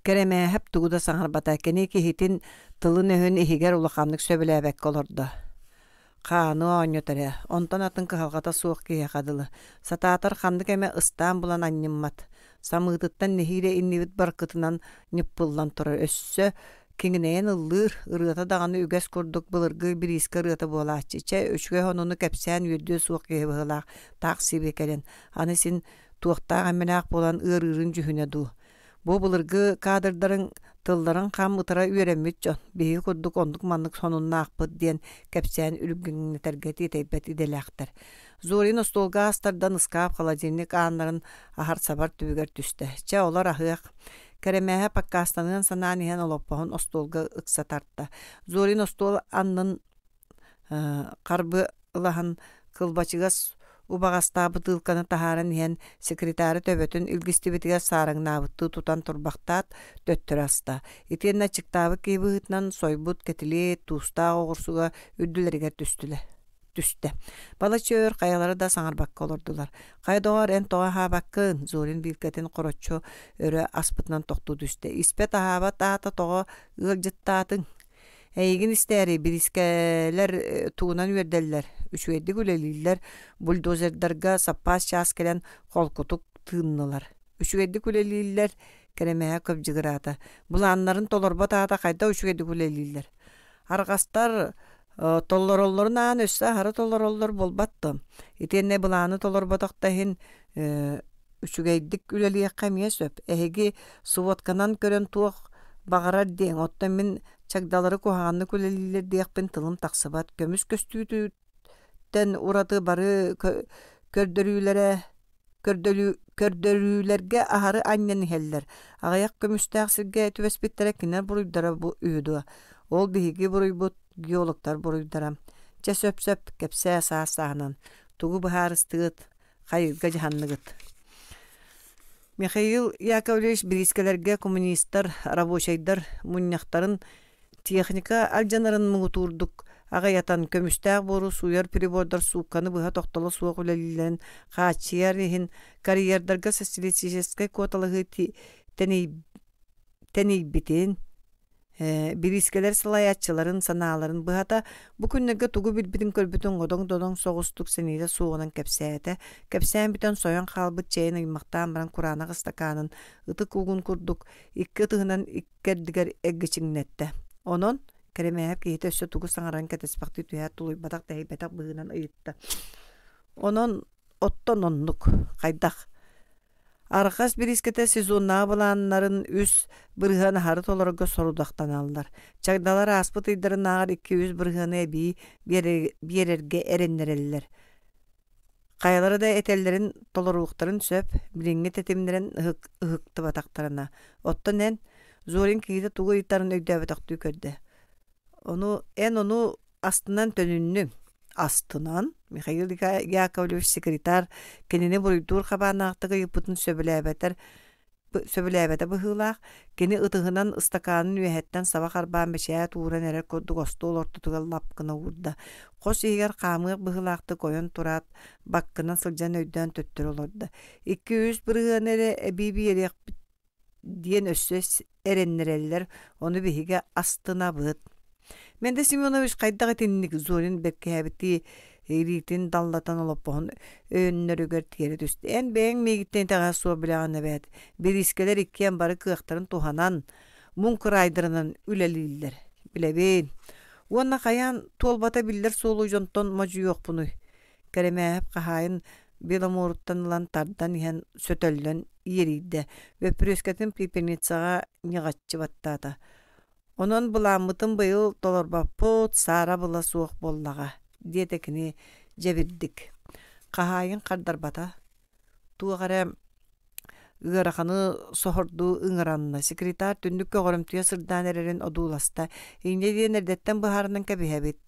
Кэрэмээһэп тугу да саҥарбата, кини киһитин тылын-өһүн иһигэр улаханнык сөбүлээбэккэ олордо. Хааны оонньотор эрэ, онтон атын кыһалҕата суох киһиэхэ дылы, сатаатар ханнык эмэ ыстаан булан анньыммат, самыытыттан нэһиилэ иннибит баркытынан ньыппыллан турар, өссө киҥинэйэн ыллыыр, ырыата даҕаны үгэс курдук былыргы бириискэ ырыата буолааччы, чэ, үчүгэй сонуну кэпсээн үөрдүө суох киһи быһыылаах, таах сибиэ кэлэн, аны син туохтаах эмэлээх буолан ыарыырын дьүһүнэ дуу. Бу былыргы кадрдарыҥ тылларын хам ытыра үөрэммит дьон, биһиги курдук оннук-маннык сонуннаахпыт диэн кэпсээн үргүҥнэтэргэ тиэтэйбэт идэлээхтэр. Зорин остуолга астардан ыскаап холодильник ааннарын аһар-сабар түбүгэр түстэ. Чэ, олор аһыах. Кэрэмээһэ паккаастаныан санаан иһэн олоппоһун остуолга ыкса тарта. Зорин остуол аннын харбы ылаһан кылбачыгас Убаҕастаах бытыылканы таһааран иһэн секретары төбөтүн илгистибитигэр саараҥнаабыттыы тутан турбахтаат, төттөрү аста. Итиэннэ аччыктаабыт киһи быһыытынан сойбут кэтилиэт, туустаах оҕурсуга үрдүлэригэр түстүлэр түстэ. Балачча өр хайалара да саҥарбакка олордулар. Хайа доҕоор, эн тоҕо аһаабаккын? Зорин биилкэтин хороччу өрө аспытынан тохтуу түстэ. Испэт аһаабат аата тоҕо ыалдьыттаатыҥ? Эйигин истээри бириискэлэр тугунан үөрдэллэр, үчүгэйдик үлэлииллэр, бульдозердарга саппаас чаас кэлэн холкутук тыыннылар. Үчүгэйдик үлэлииллэр, Кэрэмэһэ кыбдьыгыраата. Былааннарын толорбот аата хайдах үчүгэйдик үлэлииллэр? Арҕастар толороллорун аан өссө аһары толороллор буолбат дуо? Итиэннэ былааны толорботох да иһин үчүгэйдик үлэлиэххэ эмиэ сөп. Эһиги сводканан көрөн туох баҕарар диэҥ, оттон мин чагдалары куһаҕаннык үлэлииллэр диэхпин тылым тахсыбат. Көмүс көстүүтүттэн ураты бары көрдөрүүлэрэ көрдөрүүлэргэ аһары анньан иһэллэр. Аҕыйах көмүстээх сиргэ түбэспиттэрэ кинилэр буруйдара бу үһү дуо? Ол биһиги буруйбут, геологтар буруйдара. Чэ сөп-сөп, кэпсээ саас-сааһынан. Тугу быһаарыстыгыт, хайыырга дьаһанныгыт? Михаил Яковлевич бириискэлэргэ коммунистар, рабочайдар мунньахтарын Техника алдьанарын муҥутуурдук аҕыйатан, көмүстээх буору сууйар прибордар суукканы быһа тохтоло суох үлэлииллэрин хааччыйар иһин карьердарга социалистическай куоталаһыы тэнийбитин, бириискэлэр салайааччыларын санааларын быһата бу күннэргэ тугу билбитин-көрбүтүн одоҥ-додоҥ соҕустук сэниэтэ суоҕунан кэпсээтэ. Кэпсээн бүтэн сойон хаалбыт чэйин ыймахтаан баран кураанах ыстакаанын ытык угун курдук икки ытыһынан иккэрдигэр эргичиҥнэттэ. Онон Кэрэмээһэп киһитэ өссө тугу саҥаран кэтэспэхтии түһээт тулуйбатах-тэһийбэтэх быһыынан ыйытта. Онон оттон оннук хайдах Арҕас бириискэтэ сезоннааҕы былааннарын 3% аһары толорорго сорудахтаналлар. Чагдалар ааспыт ыйдарынааҕар 2-3% эбии биэрэргэ эрэннэрэллэр. Хайалара да этэллэрин толоруохтарын сөп, билиҥҥи тэтимнэрин ыһыктыбатахтарына. Оттон эн, Зорин киһитэ тугу ыйытарын өйдөөбөтөхтүү көрдө. Ону эн ону астынан төнүннүҥ. Астынан? Михаил Яковлевич секретарь кинини буруйдуур хабааннаахтык ыйыппытын сөбүлээбэтэр сөбүлээбэтэ быһыылаах, кини ытыһынан ыстакаанын үөһэттэн саба харбаан бэчээт ууран эрэр курдук остуол ортотугар лап гына уурда. Хос иһигэр хаамыах быһыылаахтык ойон тураат, баккынан сылдьан өйдөөн төттөрү олордо. 2-3 бырыһыаны эрэ эбии биэриэхпит диэн өссө эрэннэрэллэр, ону биһиги астынабыт. Мендэ Семенович хайдах итинник Зорин бэркиһээбиттии илиитин даллатан олоппоһун өйөннөрүгэр тиэрэ түстэ. Эн бэйэҥ миигиттэн итэҕэһэ суох билэҕин эбээт. Бириискэлэр иккиэн бары кыахтарын туһанан, муҥ кыраайдарынан үлэлииллэр. Билэбин. Уонна хайаан туолбата биллэр суолу дьонтон модьуйуохпунуй? Кэрэмээһэп хаһаайын Беломоруттан ылан тардан иһэн сөтөллөн иэрийдэ. Бөппүрүөскэтин пепельницаҕа ньыҕаччы баттаата. Онон былааммытын быйыл толорбоппут, саарабыла суох буоллаҕа, диэтэ кини дьэбирдик. Хаһаайын хардарбата. Туох эрэ ыараханы соһордуу ыҥыранна. Секретарь түннүк көҕөрөмтүйэ сырдаан эрэрин одууласта. Инньэ диэн эрдэттэн быһаарынан кэбиһэбит.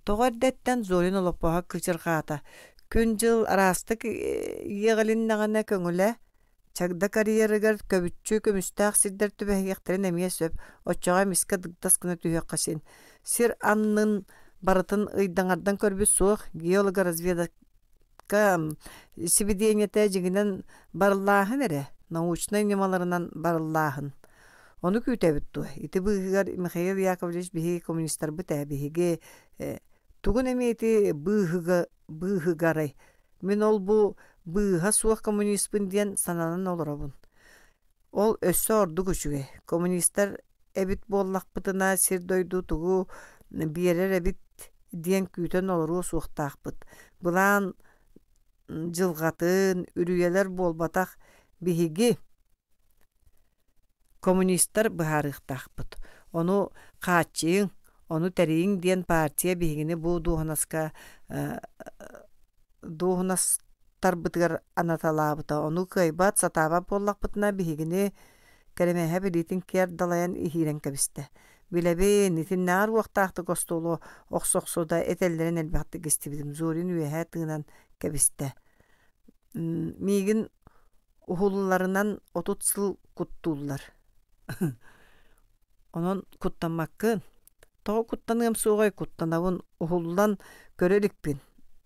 Тоҕо эрдэттэн Зорин олоппоһо кычырҕаата. Күн-дьыл араастык иэҕилиннэҕинэ көҥүлэ, Чагда карьерыгар көбүччү көмүстээх сирдэр түбэһиэхтэрин эмиэ сөп, оччоҕо эмискэ дыгдас гына түһүөххэ син. Сир аннын барытын ыйдаҥардан көрбүт суох, геологоразведка сибидиэнньэтэ дьиҥинэн барыллааһын эрэ, научнай ньымаларынан барыллааһын. Ону күүтэбит дуо? Ити быыһыгар Михаил Яковлевич биһиги коммунистарбыт ээ, биһиги тугун эмиэ ити быыһыга быыһыгарай Мин ол-бу быыһа суох коммуниспын диэн сананан олоробун. Ол өссө ордук үчүгэй. Коммунистар эбит буоллахпытына сир-дойду тугу биэрэр эбит диэн күүтэн олоруо суохтаахпыт. Былаан дьылҕатын, үрүйэлэр буолбатах биһиги Коммунистар быһаарыахтаахпыт. Ону хааччыйыҥ, ону тэрийиҥ диэн партия биһигини бу дуоһунаска дуоһунастарбытыгар анаталаабыта. Ону кыайбат, сатаабат буоллахпытына биһигини Кэрэмээһэ билиитин киэр далайан иһиирэн кэбистэ. Билэбин, итиннээҕэр уохтаахтык остуолу охсо-охсо да этэллэрин элбэхтик истибитим. Зорин үөһэ тыынан кэбистэ. Миигин уһулларынан 30 сыл куттууллар. Онон куттаммаккын. Тоҕо куттаныам суоҕай, куттанабын, уһуллан көрө иликпин.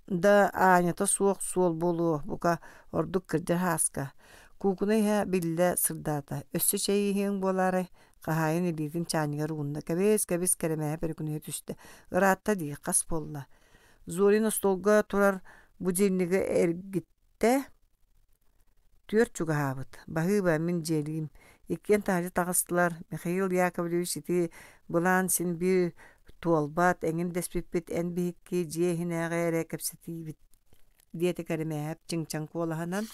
Да аанньата суох суол буолуо, бука, ордук кырдьар һааска. Куукуна иһэ биллэ сырдаата. Өссө чэй иһиэҥ буолаарай? Хаһаайын илиитин чаанньыгар уунна. Кэбис, кэбис, кэрэмээһэ өрүкүнүйэ түстэ. Ыраатта дии, хас буолла? Зорин остуолга турар будильнигы эргиттэ. Түөрт чугаһаабыт. Баһыыба, мин дьиэлиим. Иккиэн таһырдьа таҕыстылар. Михаил Яковлевич ити былаан син биир туолбат, эҥин дэспиппит эн биһикки дьиэ иһинээҕи эрэ кэпсэтиибит диэтэ Кэрэмээһэп чиҥ-чаҥ куолаһынан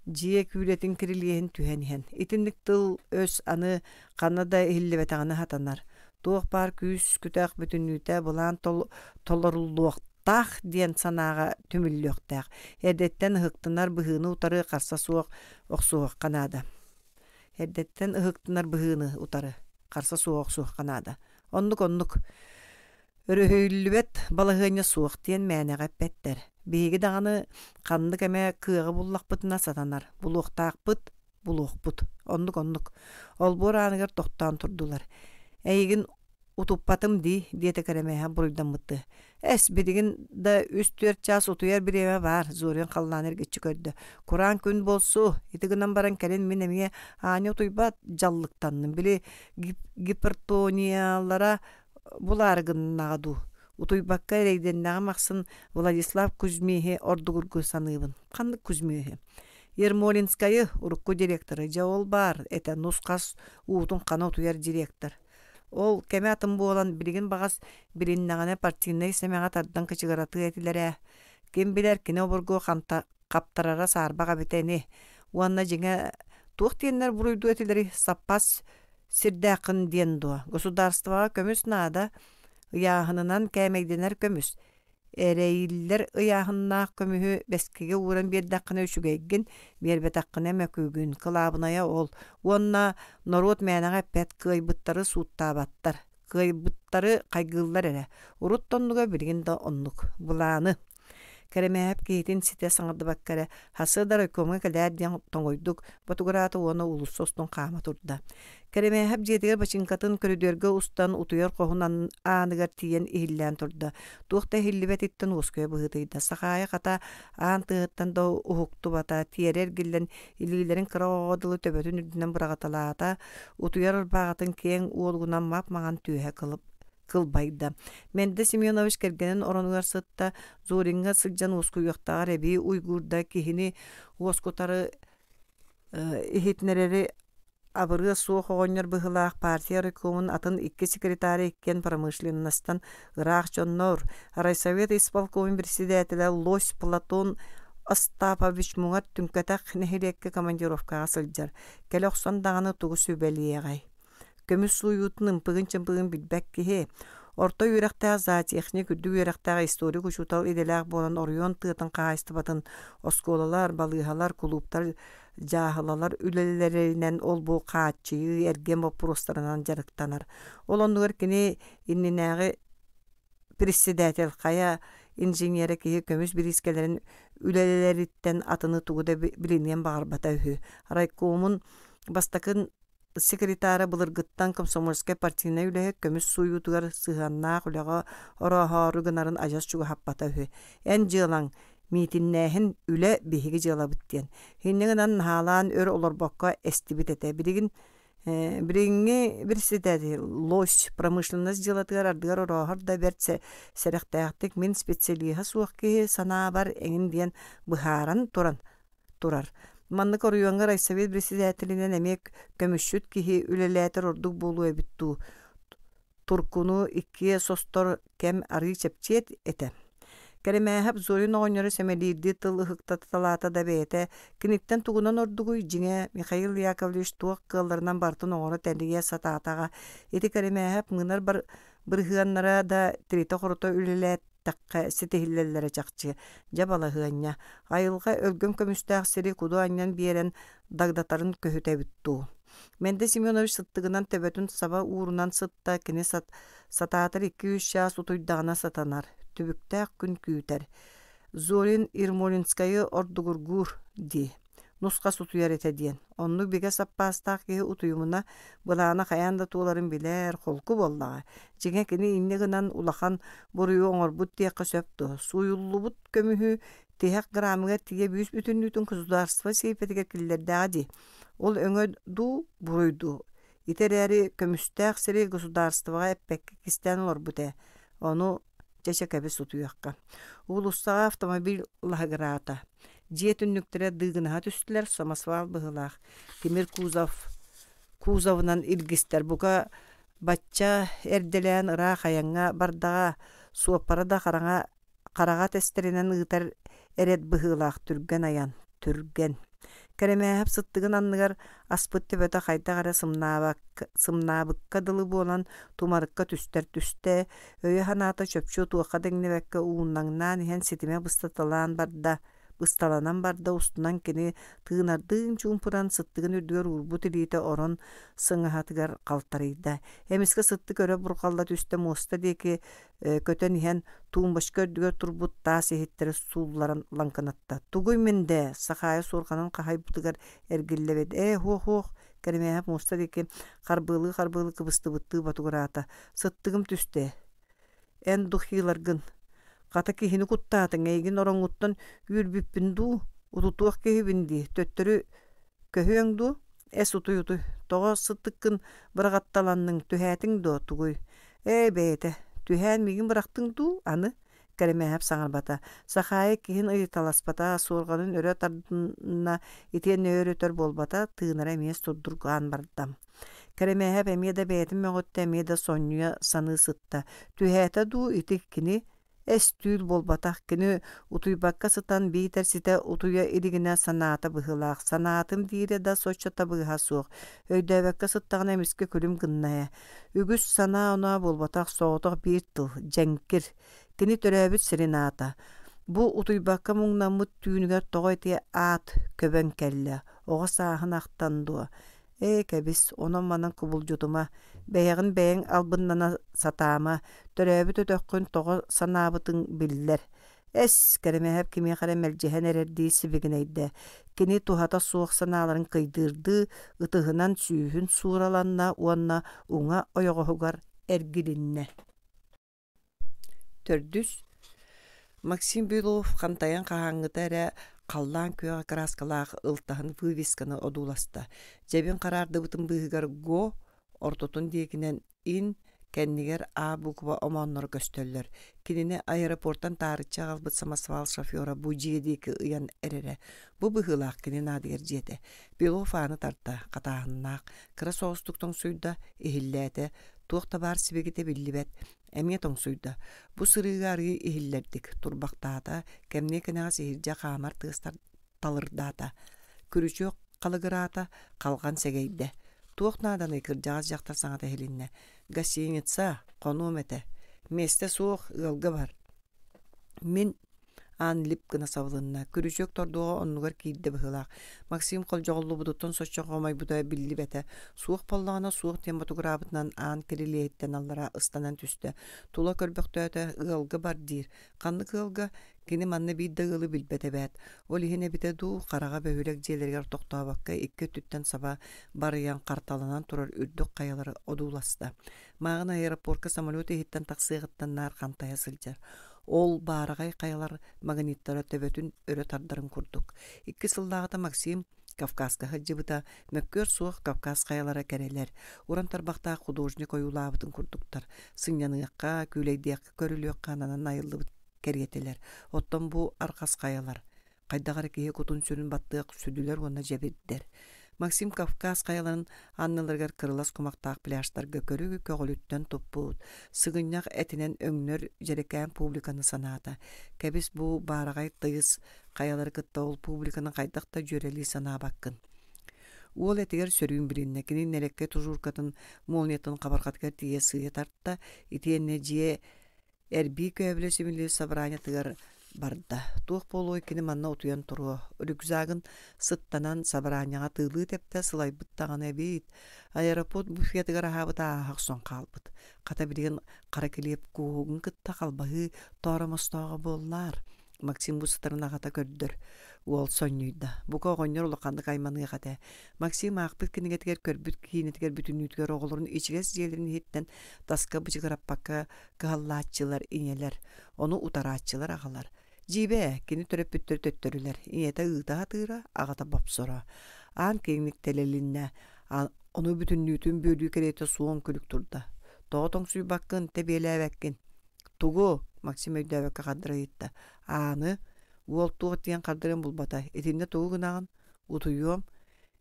дьиэ күүлэтин кирилиэһин түһэн иһэн. Итинник тыл-өс аны ханна да иһиллибэтэҕинэ сатанар. Туох баар күүс-күтэх бүтүннүүтэ былаан толоруллуохтаах диэн санааҕа түмүллүөхтээх. Эрдэттэн ыһыктынар быһыыны утары харса суох охсуһуохха наада. Эрдэттэн ыһыктынар быһыыны утары харса суох охсуохха наада. Оннук-оннук. Өрөһүйүллүбэт балаһыанньа суох диэн мээнэҕэ эппэттэр. Биһиги даҕаны ханнык эмэ кыаҕы буллахпытына сатанар. Булуохтаахпыт, булуохпут. Оннук-оннук. Олбуор ааныгар тохтоон турдулар. Эйигин утуппатым дии, диэтэ Кэрэмээһэ буруйдаммыттыы. Эс, билигин да үс-түөрт чаас утуйар бириэмэ баар, Зорин халлааны эргиччи көрдө. Кураан күн буолсу, ити гынан баран кэлин мин эмиэ аанньа утуйбат дьаллыктанным. Били гипертониялара булаары гыннаҕа дуу. Утуйбакка эрэйдэннэҕим ахсын Владислав Кузьмиһи ордугургу саныыбын. Ханнык Кузьмиһи? Ермолинскайы, урукку директоры, дьэ ол баар этэ нус-хас уутун хана утуйар директор. Ол кэмэ атын буолан, билигин баҕас билиннэҕинэ партийнай сэмэҕэ тардан кычыгыратыа этилэр ээ. Ким билэр кини обургу ханта хаптарара саарбах эбитэ ини. Уонна дьиҥэ туох диэннэр буруйдуо этилэрий саппаас сирдээххин диэн дуо? Государствоҕа көмүс наада, ыйааһынынан кээмэйдэнэр көмүс. Эрэйиллэр ыйааһыннаах көмүһү бэскигэ ууран биэрдэххинэ үчүгэйгин, биэрбэтэххинэ мөкүгүн. Кылаабынайа ол. Уонна норуот мээнэҕэ эппэт, кыайбыттары сууттаабаттар. Кыайбыттары хайгыыллар эрэ. Урут да оннуга, билигин да оннук. Былааны. Кэрэмээһэп киһитин ситэ саҥардыбакка эрэ «Сарсыарда райкомҥа кэлээр» диэн тоҥуйдук ботугураата уонна уулусса устун хаама турда. Кэрэмээһэп дьиэтигэр бачыыҥкатын көрүдүөргэ устан утуйар хоһун ааныгар тиийэн иһиллээн турда. Туох да иһиллибэтиттэн уоскуйа быһыытыйда. Сахаайа хата аан тыаһыттан да уһуктубата, тиэрэ эргиллэн илиилэрин кыра оҕоҕо дылы төбөтүн үрдүнэн быраҕаталаата, утуйар ырбааҕытын киэҥ уолугунан мап-маҥан түөһэ кылбайда. Мэндэ Семенович кэргэнин оронугар сытта, Зориҥҥа сылдьан уоскуйуохтааҕар эбии уйгуурда киһини уоскутары иһитинэрэри абырыа суох оҕонньор быһыылаах партия райкомун атын икки секретара иккиэн промышленностан ыраах дьоннор райсовет исполкомун председателэ Лось Платон Остапович муҥар түҥкэтэх нэһилиэккэ командировкаҕа сылдьар кэлэ охсон даҕаны тугу сүбэлиэҕэй Көмүс сууйуутун ымпыгын-чымпыгын билбэт киһи, орто үөрэхтээх зоотехник, үрдүк үөрэхтээх историк учуутал идэлээх буолан оройуон тыатын хаһаайыстыбатын оскуолалар, балыыһалар, кулууптар, дьааһылалар үлэлэринэн ол-бу хааччыйыы, эргиэн боппуруостарынан дьарыктанар. Ол оннугар кини иннинээҕи председатель хайа инженерэ киһи көмүс бириискэлэрин үлэлэриттэн атыны тугу да билиниэн баҕарбата үһү. Райкомун бастакы секретара былыргыттан комсомольскай партийнай үлэһит көмүс сууйуутугар сыһыаннаах үлэҕэ орооһоору гынарын адьас чугаһаппата үһү. Эн дьыалаҥ миитиннээһин үлэ биһиги дьыалабыт диэн. Инньэ гынан наһаалаан өр олорбокко эстибит этэ. Билигин билиҥҥи председатель лось промышленность дьыалатыгар ардыгар орооһор да бэрт сэрэхтээхтик мин специалиһа суох киһи санаабар эҥин диэн быһааран туран турар. Маннык оройуоҥҥа райсовет председателинэн эмиэ көмүсчүт киһи үлэлээтэр ордук буолуо эбит дуу. Туркуну иккиэ состор кэм арыы чэпчиэт этэ. Кэрэмээһэп Зорин оҕонньору сэмэлиирдии тыл ыһыктаталаата да бэйэтэ киниттэн тугунан ордугуй дьиҥэ Михаил Яковлевич туох кыалларынан барытын оҥоро тэлийэ сатаатаҕа. Ити Кэрэмээһэп мыынар бырыһыаннара да тиритэ-хорута үлэлээт эттэххэ, ситиһиллэллэрэ чахчы. Дьэ балаһыанньа. Айылҕа өлгөм көмүстээх сири куду анньан биэрэн дагдатарын көһүтэбит дуу. Мэндэ Семенович сыттыгынан төбөтүн саба уурунан сытта, кини сатаатар икки-үс чаас утуйдаҕына сатанар. Түбүктээх күн күүтэр. Зорин Ермолинскайы ордугургуур дии. Нус-хас утуйар этэ диэн. Оннук бигэ саппаастаах киһи утуйумуна былаана хайаан да туоларын билэр, холку буоллаҕа. Дьиҥэ кини инньэ гынан улахан буруйу оҥорбут диэххэ сөп дуо? Сууйуллубут көмүһү тиһэх грамыгар тиийэ бүүс-бүтүннүүтүн государство сиэйпэтигэр киллэрдэҕэ дии. Ол өҥө дуу, буруй дуу? Ити эрээри көмүстээх сири государствоҕа эппэккэ кистээн олорбут ээ. Ону чэ-чэ кэбис утуйуохха. Уулуссаҕа автомобиль лаһыгыраата. Дьиэ түннүктэрэ дыыгынаһа түстүлэр, самосвал быһыылаах. Тимир кузов кузовынан илгистэр. Бука бачча эрдэлээн ыраах айаҥҥа бардаҕа, суоппара да хараҥа хараҕа тэстэринэн ыытар эрэт быһыылаах түргэн айан, түргэн. Кэрэмээһэп сыттыгын анныгар аспыт төбөтө хайдах эрэ сымнаабыкка дылы буолан тумарыкка түстэр түстэ, өйө-санаата чопчу туохха да иҥнибэккэ ууннаҥнаан иһэн ситимэ быстаталаан барда Бысталанан барда устунан кини тыынардыын чуумпуран сыттыгын үрдүгэр уурбут илиитэ орон сыҥаһатыгар халтарыйда. Эмискэ сыттык өрө бурҕалла түстэ муоста диэки көтөн иһэн туумбочка үрдүгэр турбут таас иһиттэри суулларан лаҥкынатта. «Тугуй мин дээ?» Сахаайа суорҕанын хаһайбытыгар эргиллэбит. «Ээ, һуох-һуох!» Кэримээһэп муоста диэки харбыалыы-харбыалыы кыбыстыбыттыы ботугураата. «Сыттыгым түстэ. Эн духиларгын. Хата киһини куттаатыҥ, эйигин ороҥҥуттан үүрбүппүн дуу, утутуох киһибин дии, төттөрү көһүөҥ дуу? Эс утуй-утуй, тоҕо сыттыккын быраҕатталанныҥ, түһээтиҥ дуо, тугуй? Ээ, бэйэтэ, түһээн миигин бырахтыҥ дуу, аны?» Кэрэмээһэп саҥарбата. Сахаайа киһин ыйыталаспата, суорҕанын өрө тардынна, итиэннэ өр-өтөр буолбата, тыынара эмиэ сурдургаан барда. Кэрэмээһэп эмиэ да бэйэтин мөҕүттэ, эмиэ да сонньуйа саныы сытта. Түһээтэ дуу ити кини эс түүл буолбатах, кини утуйбакка сытан биитэр ситэ утуйа илигинэ санаата быһыылаах. Санаатым диирэ да соччо табыгаһа суох. Өйдөөбөккө сыттаҕына эмискэ күлүм гынна ээ. Үгүс санаа-оноо буолбатах соҕотох биир тыл, дьэҥкир. Кини төрөөбүт сирин аата. Бу утуйбакка муҥнаммыт түүнүгэр тоҕо ити аат көбөн кэллэ, оҕо сааһын ахтан дуо? Ээ, кэбис, онон-манан кубулдьутума, бэйэҕин бэйэҥ албыннана сатаама, төрөөбүт өтөххүн тоҕо санаабытыҥ биллэр. Эс, Кэрэмэһэп кимиэхэ эрэ мэлдьэһэн эрэрдии сибигинэйдэ. Кини туһата суох санааларын кыйдыырдыы ытыһынан сүүһүн суураланна уонна уҥа ойоҕоһугар эргилиннэ. Төрдүс Максим Белов хантайан хаһааҥҥыта эрэ халлаан күөҕэ кырааскалаах ылтаһын вывесканы одууласта. Дьэбин хараардыбытын быыһыгар «Го» ортотун диэкинэн «Ин», кэннигэр «А» буква омоонноро көстөллөр. Кинини аэропортан таарыччы аҕалбыт самосвал шофера бу дьиэ диэки ыйан эрэрэ. Бу быһыылаах кини наадыйар дьиэтэ. Белов ааны тарта, хатааһыннаах, кыра соҕустук тоҥсуйда, иһиллээтэ, туох да баар сибикитэ биллибэт, эмиэ тоҥсуйда. Бу сырыыга арыый иһиллэрдик турбахтаата, кэмниэ кэнэҕэс иһирдьэ хаамар тыастар талырдаата. Күрүчүөк халыгыраата, халҕан сэгэйдэ. Туох нааданый кырдьаҕас дьахтар саҥата иһилиннэ. Гостиница, хонуом этэ. Миэстэ суох, ыалга бар. Мин Аан лип гына сабылынна, күрүчүөк тордуоҕа оннугар киирдэ быһыылаах. Максим холдьоҕуллубутуттан соччо хомойбута биллибэтэ. Суох буоллаҕына суох диэн ботугураабытынан аан кирилиэһиттэн аллара ыстанан түстэ. Тула көрбөхтөөтө, ыалга бар диир. Ханнык ыалга? Кини манна биир да ыалы билбэт эбээт. Ол иһин эбитэ дуу, хараҕа бөһүөлэк дьиэлэригэр тохтообокко икки өттүттэн саба барыйан харталанан турар үрдүк хайалары одууласта. Мааҕын аэропорка самолет иһиттэн тахсыаҕыттан наар хантайа сылдьар. Ол баараҕай хайалар магниттара төбөтүн өрө тардарын курдук. Икки сыллааҕыта Максим Кавказка сылдьыбыта, мөккүөр суох Кавказ хайалара кэрэлэр, уран тарбахтаах художник ойуулаабытын курдуктар, сынньаныахха, күүлэйдиэххэ, көрүлүөххэ ананан айыллыбыт кэриэтилэр. Оттон бу арҕас хайалар хайдах эрэ киһи кутун-сүрүн баттыах сүдүлэр уонна дьэбирдэр. Максим Кавказ хайаларын анныларыгар кырылас кумахтаах пляжтарга көрү көҕүлүттэн туппут, сыгынньах этинэн өҥнөр дьэрэкээн публиканы санаата. Кэбис бу баараҕай тыйыс хайалары кытта ол публиканы хайдах да дьүөрэлии санаабаккын. Уол этигэр сөрүүн билиннэ, кини нэлэккэй тужуркатын молниятын хабарҕатыгар тиийэ сыыйа тарта, итиэннэ дьиэ Эрбии көөбүлэ симилиир собраниетыгар Барда. Туох буолуой кини манна утуйан туруо. Рюкзагын сыттанан сабараанньаҕа тыылыы тэптэ сылайбыт даҕаны эбит. Аэропорт буфетыгар аһаабыта ааһа охсон хаалбыт. Хата билигин хара килиэп куоһугун кытта халбаһыы тооромостооҕо буоллаар. Максим бу сытарын аҕата көрдөр. Уол сонньуйда. Бука оҕонньор улаханнык айманыах этэ. Максим аахпыт кинигэтигэр көрбүт киинэтигэр бүтүннүүтүгэр оҕолорун ичигэс дьиэлэрин иһиттэн таска бычыгыраппакка кыһаллааччылар ийэлэр, ону утарааччылар аҕалар. Дьиибэ, кини төрөппүттэр төттөрүлэр, ийэтэ ыыта сатыыра, аҕата бопсоро. Аан киэҥник тэлэлиннэ, ону бүтүннүүтүн бүөлүү кэриэтэ суон күлүк турда. Тоҕо тоҥсуйбаккын, тэбиэлээбэккин? Тугу? Максим өйдөөбөккө хардары ыйытта. Ааны? Уол туох диэн хардарын булбата. Итиннэ тугу гынаҕын? Утуйуом.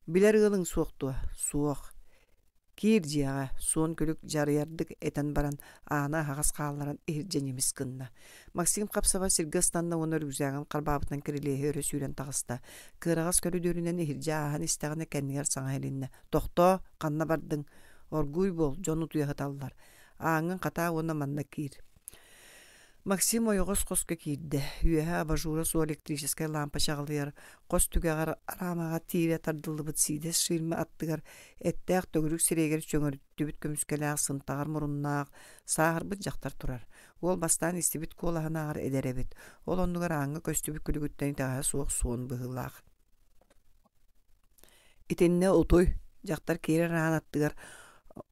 Билэр ыалыҥ суох дуо? Суох. Киир дьиэҕэ, суон күлүк дьарыйардык этэн баран, ааны аһаҕас хаалларан иһирдьэ ньимис гынна. Максим хап-сабар сиргэ ыстанна уонна рюкзагын харбаабытынан кирилиэһи өрө сүүрэн таҕыста. Кыараҕас көрүдүөрүнэн иһирдьэ ааһан истэҕинэ кэннигэр саҥа иһилиннэ: «Тохтоо, ханна бардыҥ? Оргууй буол, дьон утуйа сыталлар. Ааҥҥын хатаа уонна манна киир». Максим ойоҕос хоско киирдэ. Үөһэ абажура суох электрическэй лаампа чаҕылыйар, хос түгэҕэр араамаҕа тиирэ тардыллыбыт сиидэс ширмэ аттыгар эттээх төгүрүк сирэйигэр чөҥөрүттүбүт көмүскэлээх сынтаҕар муруннаах, сааһырбыт дьахтар турар. Уол бастаан истибит куолаһынааҕар эдэр эбит. Ол оннугар ааҥҥа көстүбүт күлүгүттэн итэҕэһэ суох суон быһыылаах. Итиннэ утуй, дьахтар киирэр аан аттыгар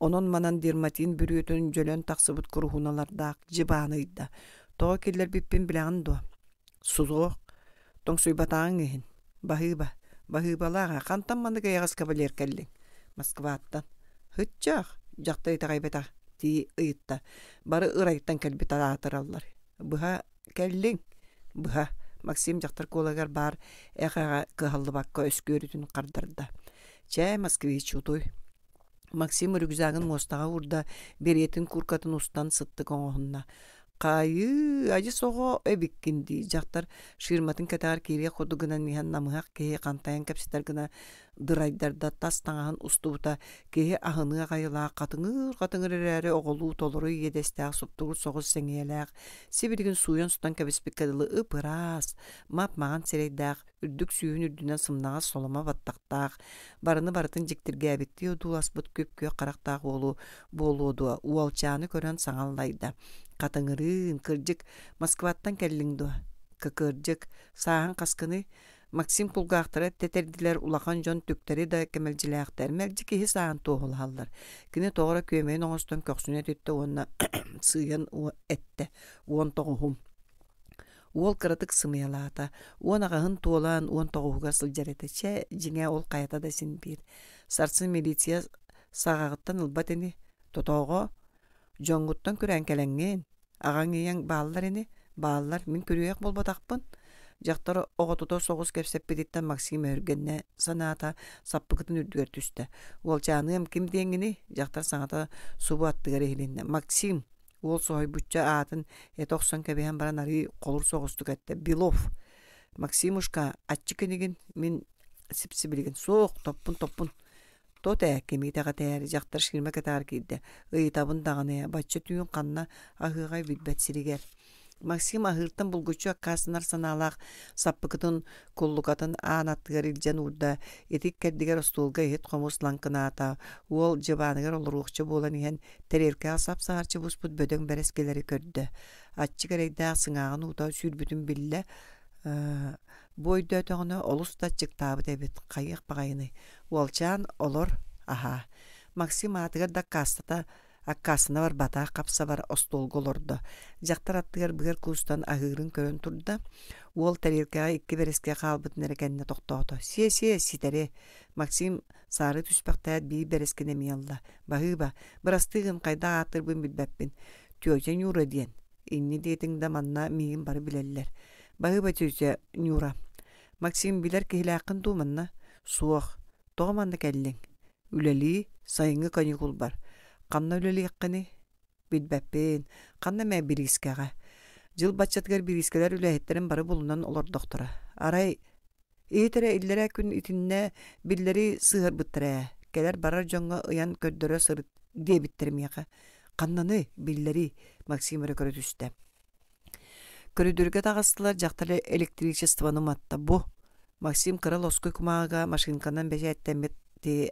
онон-манан дерматин бүрүөтүн дьөлөн тахсыбыт куруһуналардаах дьыбааны ыйда. Тоҕо киллэрбиппин билэҕин дуо? Суох. Тоҥсуйбатаҕыҥ иһин. Баһыыба. Баһыыбалаах ээ, хантан маннык эйэҕэс кавалер кэллиҥ? Москваттан. Һыччах, дьахтар итэҕэйбэтэх тии ыйытта. Бары ырайтан кэлбит аатыраллар. Быһа Кэллиҥ? Быһа, Максим дьахтар куолагар баар эҕэҕэ кыһаллыбакка өскүөрүтүн хардарда. Чээ, москвич, утуй. Максим рюкзагын муостаҕа уурда, беретин кууркатын устан сыттык оҥоһунна. Хайыы, адьас оҕо эбиккин дии, дьахтар ширматын кэтэҕэр киириэх курдук гынан иһэн намыһах киһи хантайан кэпсэтэр гына дырайдарда тас таҥаһын устубута киһи аһыныах айылаах хатыҥыр-хатыҥыр эрээри оҕолуу толору иэдэстээх суптугур соҕус сэҥийэлээх сибилигин сууйан-сотон кэбиспиккэ дылы ып-ыраас мап-маҥан сирэйдээх үрдүк сүүһүн үрдүнэн сымнаҕас соломо баттахтаах барыны барытын дьиктиргээбиттии одууласпыт күп-күөх харахтаах уолу буолуо дуо уолчааны көрөн саҥа аллайда хатыҥырыын кырдьык Москваттан кэллиҥ дуо кыкырдьык сааһыҥ хаскыный Максим кулгаахтара тэтэрдилэр улахан дьон түктэри да кэмэлдьилээхтэр, мэлдьи киһи сааһын туоһулаһаллар. Кини тоҕо эрэ күөмэйин оҥостон көхсүнэ түттэ уонна сыыйан эттэ: «Уон тоҕуһум». Уол кыратык сымыйалаата. 18-ын туолан, 19-угар сылдьар этэ. Чэ, дьиҥэ, ол хайата да син биир. Сарсын милиция саҕаҕыттан ылбат ини. Тотооҕо, дьоҥҥуттан күрээн кэлэҥҥин. Аҕаҥ ийэҥ бааллар ини, бааллар, мин күрүөйэх буолбатахпын. Дьахтар оҕотута соҕус кэпсэппититтэн Максим өһүргэннэ санаата саппыкытын үрдүгэр түстэ. Уолчааныам ким диэҥҥиний? Дьахтар саҥата субу аттыгар иһилиннэ. Максим! Уол соһуйбучча аатын этэ охсон кэбиһэн баран арыый холур соҕустук эттэ. Белов! Максимушка, аччык инигин, мин сипсибилигин. Суох, топпун, топпун. Тот ээ, кими итэҕэтээри дьахтар ширмэ кэтээр киирдэ. Ыйытабын даҕаны, бачча түүн ханна аһыаҕай билбэт сиригэр. Максим аһыыртан булгуччу аккаастанар санаалаах саппыкытын куллукатын аан аттыгар илдьэн уурда. Ити иккэрдигэр остуолга иһит-хомус лаҥкынаата. Уол дьыбааныгар олоруохча буолан иһэн, тэриэлкэҕэ сап-саһарчы буспут бөдөҥ бэрэскилэри көрдө. Аччык эрэйдээх сыҥааҕын уута сүүрбүтүн биллэ. Бу өйдөөтөҕүнэ олус да аччыктаабыт эбит, хайыах баҕайыный, уолчаан олор, аһаа. Максим аатыгар да аккаастата аккаастана барбата, хап-сабар остуолга олордо. Дьахтар аттыгар быар куустан аһыырын көрөн турда. Уол тэриэлкэҕэ икки бэрэскэ хаалбытын эрэ кэннэ тохтоото. «Сиэ-сиэ, ситэри!» Максим саары түспэхтээт биир бэрэскини эмиэ ылла. «Баһыыба, бырастыы гын, хайдах ааттыырбын билбэппин. Тетя Нюра диэн. Инньэ диэтиҥ да манна миигин бары билэллэр. Баһыыба тетя Нюра. Максим билэр киһилээххин дуу манна? Суох. Тоҕо манна кэллиҥ? Үлэлии, сайыҥҥы каникулбар. Ханна үлэлиэххиний? Билбэппин. Ханна эмэ бириискэҕэ. Дьыл баччатыгар бириискэлэр үлэһиттэрин бары булунан олордохторо. Арай Иһит эрэ иллэрээ күн итиннэ биллэри сыһыарбыттара ээ, кэлэр-барар дьоҥҥо ыйан көрдөрө сырыт диэбиттэрэ миэхэ. Ханнаный, биллэрий, Максим эрэ көрө түстэ. Көрүдүөргэ таҕыстылар, дьахтар электричествоны уматта. Бу Максим кыра лоскуй кумааҕыга машинканан бэчээттэммит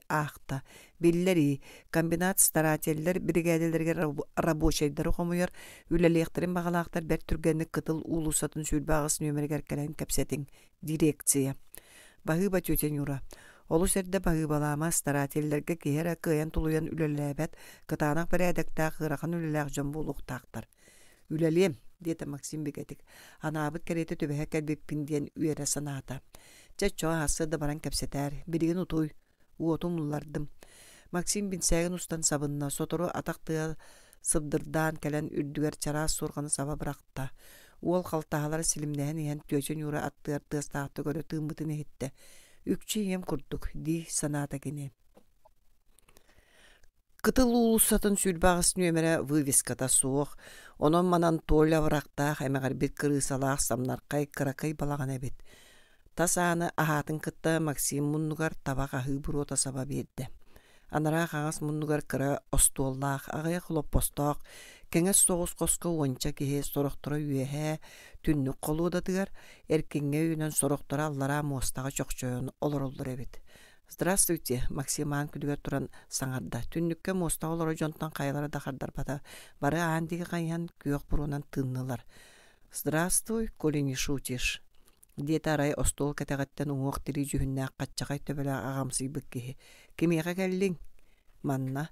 аахта. Биллэрии, комбинат старателлэр биригээдэлэригэр рабочайдары хомуйар, үлэлиэхтэрин баҕалаахтар бэрт түргэнник Кытыл уулуссатын 28 нүөмэригэр кэлэн кэпсэтиҥ. Дирекция. Баһыыба тетя Нюра. Олус эрдэ баһыыбалаама старателлэргэ киһи эрэ кыайан тулуйан үлэлээбэт, кытаанах бэрээдэктээх ыарахан үлэлээх дьон буолуохтаахтар. Үлэлиэм, диэтэ Максим бигэтик, анаабыт кэриэтэ түбэһэ кэлбиппин диэн үөрэ санаата. Чэ, оччоҕо сарсыарда баран кэпсэтээр, билигин утуй, уоту умуллардым. Максим бинсээгин устан сабынна, сотору атах тыа сыбдырдаан кэлэн үрдүгэр чараас суорҕаны саба бырахта. Уол халтаһалара силимнэһэн иһэн түөчэ ньуура аттыгар тыастаахтык өрө тыыммытын иһиттэ. Үкчү ийэм курдук, дии санаата кини. Кытыл уулуссатын 28 нүөмэрэ вывеската суох, онон-манан Толя абырахтаах эмэҕирбит кырыысалаах самнархай кыракый балаҕан эбит. Тас ааны аһаатын кытта Максим муннугар табах аһыы буруота саба биэрдэ. Анараа хаҥас муннугар кыра остуоллаах, аҕыйах олоппостоох, кэҥэс соҕус хоско уонча киһи сорохторо үөһээ түннүк холуодатыгар, эркиҥҥэ үүнэн сорохторо аллараа муостаҕа чохчойон олороллор эбит. «Здравствуйте», Максим аан күлүгэр туран саҥарда. Түннүккэ муостаҕа олорор дьонтон хайалара да хардарбата. Бары аан диэки хайыһан күөх буруонан тыыннылар. «Здравствуй, коли не шутишь», диэтэ арай остуол кэтэҕиттэн уҥуох-тирии дьүһүннээх хаччахай төбөлөөх аҕамсыйбыт киһи. «Кимиэхэ кэллиҥ?» «Манна».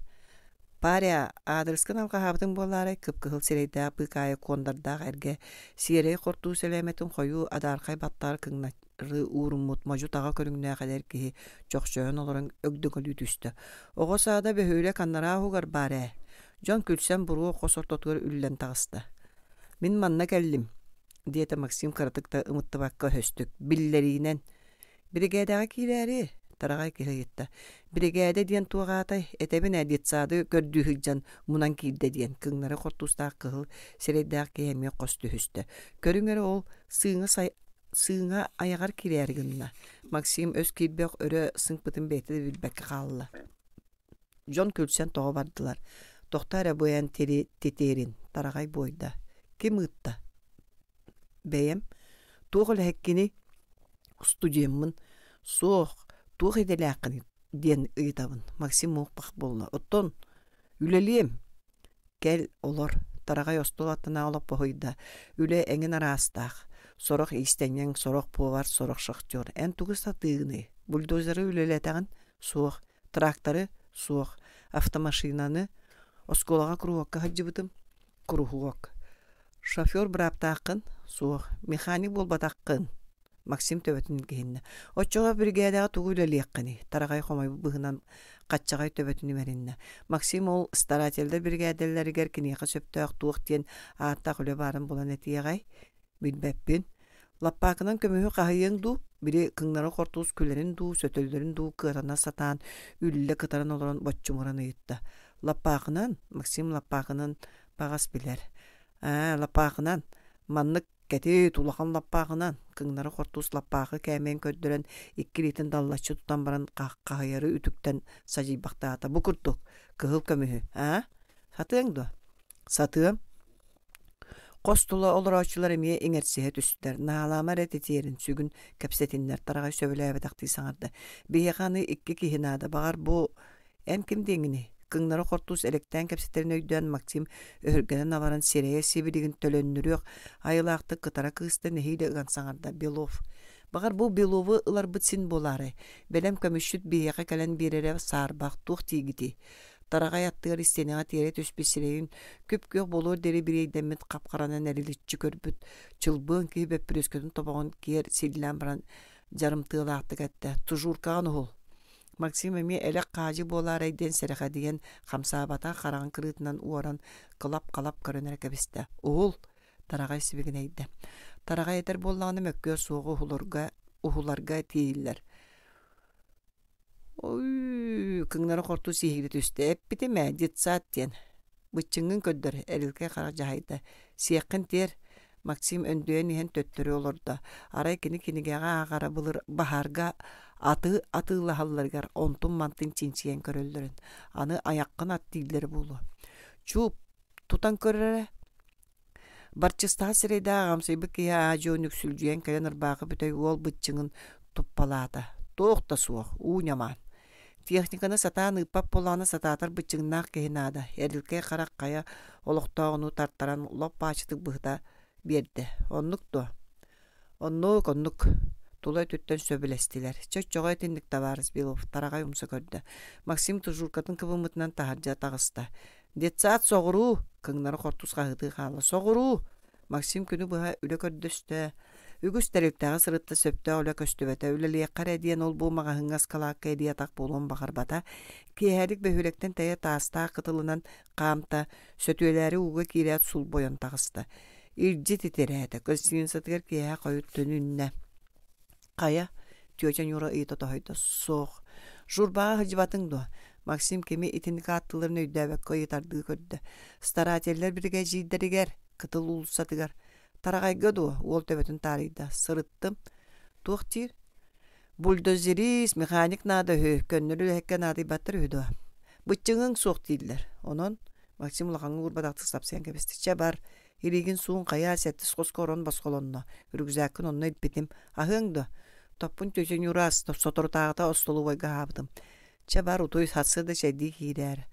«Паря, аадырыскын алҕаһаабытыҥ буолаарай?» кып-кыһыл сирэйдээх быыкаайы куондардаах эргэ сиэрэй хортуу сэлээмэтин хойуу адаархай баттаҕар кыҥначчы ууруммут модьу-таҕа көрүҥнээх эдэр киһи чохчойон олорон өгдөҥөлүү түстэ. Оҕо саада бөһүөлэк анараа уһугар баар ээ. Дьон күлсэн буруо хос ортотугар үллэн таҕыста. Мин манна кэллим, диэтэ Максим кыратык да ымыттыбакка өһөстүк. Биллэриинэн. Биригээдэҕэ киирээри, тараҕай киһи ыйытта. Биригээдэ диэн туох аатай? Этэбин ээ, детсады көрдүү сылдьан мунан киирдэ диэн, кыҥнары хортуустаах кыһыл сирэйдээх киһи эмиэ хос түһүстэ. Көрүҥ эрэ ол сыыҥа Сыыҥа айаҕар киирээри гынна, Максим өс киирбэх өрө сыҥпытын бэйэтэ да билбэккэ хаалла. Дьон күлсэн тоҕо бардылар. Тохтоо эрэ бу эн титиэрин, тараҕай буойда. Ким ыытта? Бэйэм. Туох үлэһиккиний? Студеммын. Суох, туох идэлээххиний диэн ыйытабын. Максим муох-пах буолла. Оттон үлэлиэм. Кэл, олор, тараҕай остуол аттынааҕы олоппоһуйда, үлэ эҥин араастаах, сорох иистэнньэҥ, сорох повар, сорох шахтер. Эн тугу сатыыгыный? Бульдозеры үлэлэтэҕин? Суох. Тракторы? Суох. Автомашинаны? Оскуолаҕа куруһуокка сылдьыбытым? Куруһуок. Шофер бырааптааххын? Суох. Механик буолбатаххын? Максим төбөтүн илгиһиннэ. Оччоҕо биригээдэҕэ тугу үлэлиэххиний? Тараҕай хомойбут быһыынан хаччаҕай төбөтүн имэриннэ. Максим ол старателлэр биригээдэлэригэр киниэхэ сөптөөх туох диэн ааттаах үлэ баарын булан этиэҕэй? Билбэппин. Лаппаакынан көмүһү хаһыйыаҥ дуу, били кыҥнары хортуус күлэрин дуу, сөтөллөрүн дуу кыатана сатаан үллэ кытаран олорон боччумуран ыйытта. Лаппаакынан? Максим лаппаакынан баҕас билэр. Аа, лаппаакынан. Маннык Кэтит, улахан лаппаахынан, кыҥнары хортуус лаппаахы кээмэйин көрдөрөн, икки илиитин даллаччы тутан баран хаһыйары үтүктэн садьыйбахтаата. Бу курдук, кыһыл көмүһү, аа? Сатыаҥ дуо? Сатыам. Хос тула олорооччулар эмиэ иҥэрсиһэ түстүлэр. Наалаама эрэ титиэрин, сүгүн кэпсэтиннэр, тараҕай сөбүлээбэтэхтии саҥарда. Биһиэхэ аны икки киһи наада, баҕар бу Эн ким диэҥиний? Кыҥнары хортуус элэктээн кэпсэтэрин өйдөөн Максим өһүргэнэн абаран сирэйэ сибилигин төлөннөрүөх айылаахтык кытара кыыста нэһиилэ ыган саҥарда Белов. Баҕар бу Беловы ыларбыт син буолаарай? Бэлэм көмүсчүт биһиэхэ кэлэн биэрэрэ саарбах туох диигитий? Тараҕай аттыгар истиэнэҕэ тиэрэ түспүт сирэйин күп-күөх буолуор диэри бириэйдэммит хап-харанан эриличчи көрбүт чылбыан киһи бөппүрүөскэтин тобоҕун киэр силлээн баран дьарымтыалаахтык эттэ «Тужуркаҕын уһул» Максим эмиэ элэк-хаадьы буолаарай диэн сэрэхэдийэн, хамсаабатах хараҕын кырыытынан уоран, кылап-халап көрөн эрэ кэбистэ. «Уһул!» Тараҕай сибигинэйдэ. Тараҕай этэр буоллаҕына мөккүөр суоҕу уһуларга, уһуларга тиийиллэр. «Ой, кыҥнары хортуу сиһигирэ түстэ. Эппитим ээ, детсад диэн. Быччыҥҥын көрдөр, эрилкэй харах дьаһайда. Сиэххин тиэр, Максим өндөйөн иһэн төттөрү олордо. Арай кини кинигэҕэ ааҕара былыр баһаарга аты атыылаһалларыгар онтун-мантын чинчийэн көрөллөрүн, аны айаххын ат дииллэрэ буолуо. Чууп, тутан көр эрэ. Барчыстаах сирэйдээх аҕамсыйбыт киһи аа-дьуо нүксүлдьүйэн кэлэн ырбаахы бүтэй уол быччыҥын туппалаата. Туох да суох, уу ньамаан. Техниканы сатаан ыыппат буоллаҕына сатаатар быччыҥнаах киһи наада. Эрилкэй харах хайа олохтооҕунуу тартаран лоп баачытык быһыта биэрдэ. Оннук дуо? Оннук, оннук. Тула өттүттэн сөбүлэстилэр. Чэ, оччоҕо итинник табаарыс Белов тараҕай умса көрдө. Максим тужуркатын кыбыммытынан таһырдьа таҕыста. Детсад соҕуруу! Кыҥнары хортус хаһыытыы хаалла. Соҕуруу! Максим күнү быһа үлэ көрдөстө. Үгүс тэрилтэҕэ сырытта сөптөөх үлэ көстүбэтэ. Үлэлиэххэ эрэ диэн ол-бу маҕаһыыҥҥа ыскалаакка илии атах буолуон баҕарбата. Киэһэлик бөһүөлэктэн тэйэ таастаах кытылынан хаамта, сөтүөлээри ууга киирээт сулбойон таҕыста. Илдьит итирээтэ, гостиницатыгар киэһэ хойут төнүннэ. Хайа, тетя Нюра ыйыта тоһуйда. Суох. Журбаҕа сылдьыбатыҥ дуо? Максим кими итинник ааттыылларын өйдөөбөккө ыйытардыы көрдө. Старателлэр биригэдьиирдэригэр, Кытыл уулуссатыгар. Тараҕайга дуо? Уол төбөтүн таарыйда. Сырыттым. Туох диир? Бульдозерист, механик наада үһү, көннөрү үлэһиккэ наадыйбаттар үһү дуо? Быччыҥыҥ суох дииллэр. Онон Максим улахаҥҥа уурбатахтык сапсыйан кэбистэ. Чэ бар, илиигин суун хайаа сэттис хоско орон босхолонно. Рюкзаккын онно илпитим. Аһыаҥ дуо? Топпун тетя Нюра соторутааҕыта остолобуойга аһаабытым. Чэ бар, утуй, сарсыарда чэйдии киирээр.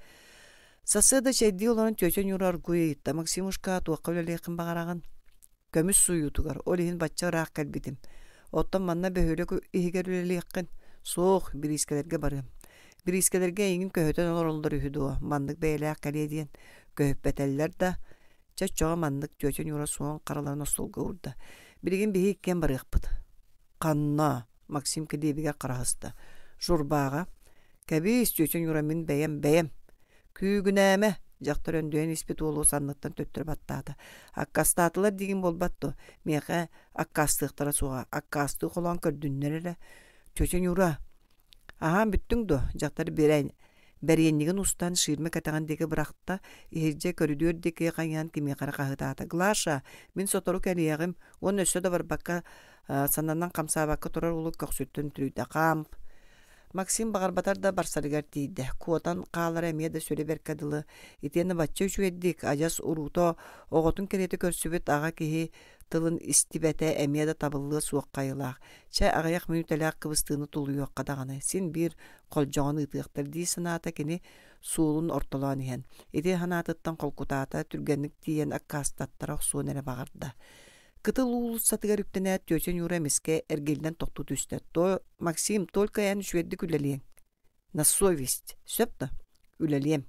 Сарсыарда чэйдии олорон тетя Нюра оргууй ыйытта. Максимушка, туохха үлэлиэххин баҕараҕын? Көмүс сууйуутугар, ол иһин бачча ыраах кэлбитим. Оттон манна бөһүөлэк иһигэр үлэлиэххин? Суох, бириискэлэргэ барыам. Бириискэлэргэ эйигин көһүтэн олороллор үһү дуо, маннык бэйэлээх кэлиэ диэн. Көһүппэтэллэр да, чэ оччоҕо маннык тетя Нюра суон хараларын остуолга уурда. Билигин биһи иккиэн барыахпыт. Ханна? Максим килиэбигэр хараһыста. Журбааҕа. Кэбиис, тетя Нюра, мин бэйэм, бэйэм. Күүгүнээмэ, дьахтар өндөйөн испит уолу санныттан төттөрү баттаата. Аккаастаатылар диигин буолбат дуо? Миэхэ аккаастыахтара суоҕа. Аккаастыы холоон көрдүннэр эрэ. Тетя Нюра, аһаан бүттүҥ дуо? Дьахтар бирээн бэриэнньигин устан ширмэ кэтэҕин диэки бырахта, иһирдьэ көрүдүөр диэки хайыһан кимиэхэ эрэ хаһыытаата. Глаша, мин сотору кэлиэҕим уонна өссө да барбакка сананан хамсаабакка турар уолу көхсүттэн түрүйдэ. Хаамп Максим баҕарбатар да барсарыгар тиийдэ. Куотан хаалара эмиэ да сүрэ бэркэ дылы. Итиэннэ бачча үчүгэйдик, адьас уруута оҕотун кэриэтэ көрсүбүт аҕа киһи тылын истибэтэ эмиэ да табыллыа суох хайылаах. Чэ, аҕыйах мүнүүтэлээх кыбыстыыны тулуйуохха даҕаны, син биир холдьоҕон ыытыахтар дии санаата кини суолун ортолоон иһэн. Ити санаатыттан холкутаата, түргэнник тиийэн аккаастаттара охсуон эрэ баҕарда. Кытыл уулуссатыгар үктэнээт тетя Нюра эмискэ эргиллэн тохтуу түстэ. То Максим, только эн үчүгэйдик үлэлиэҥ. На совесть. Сөп да? Үлэлиэм.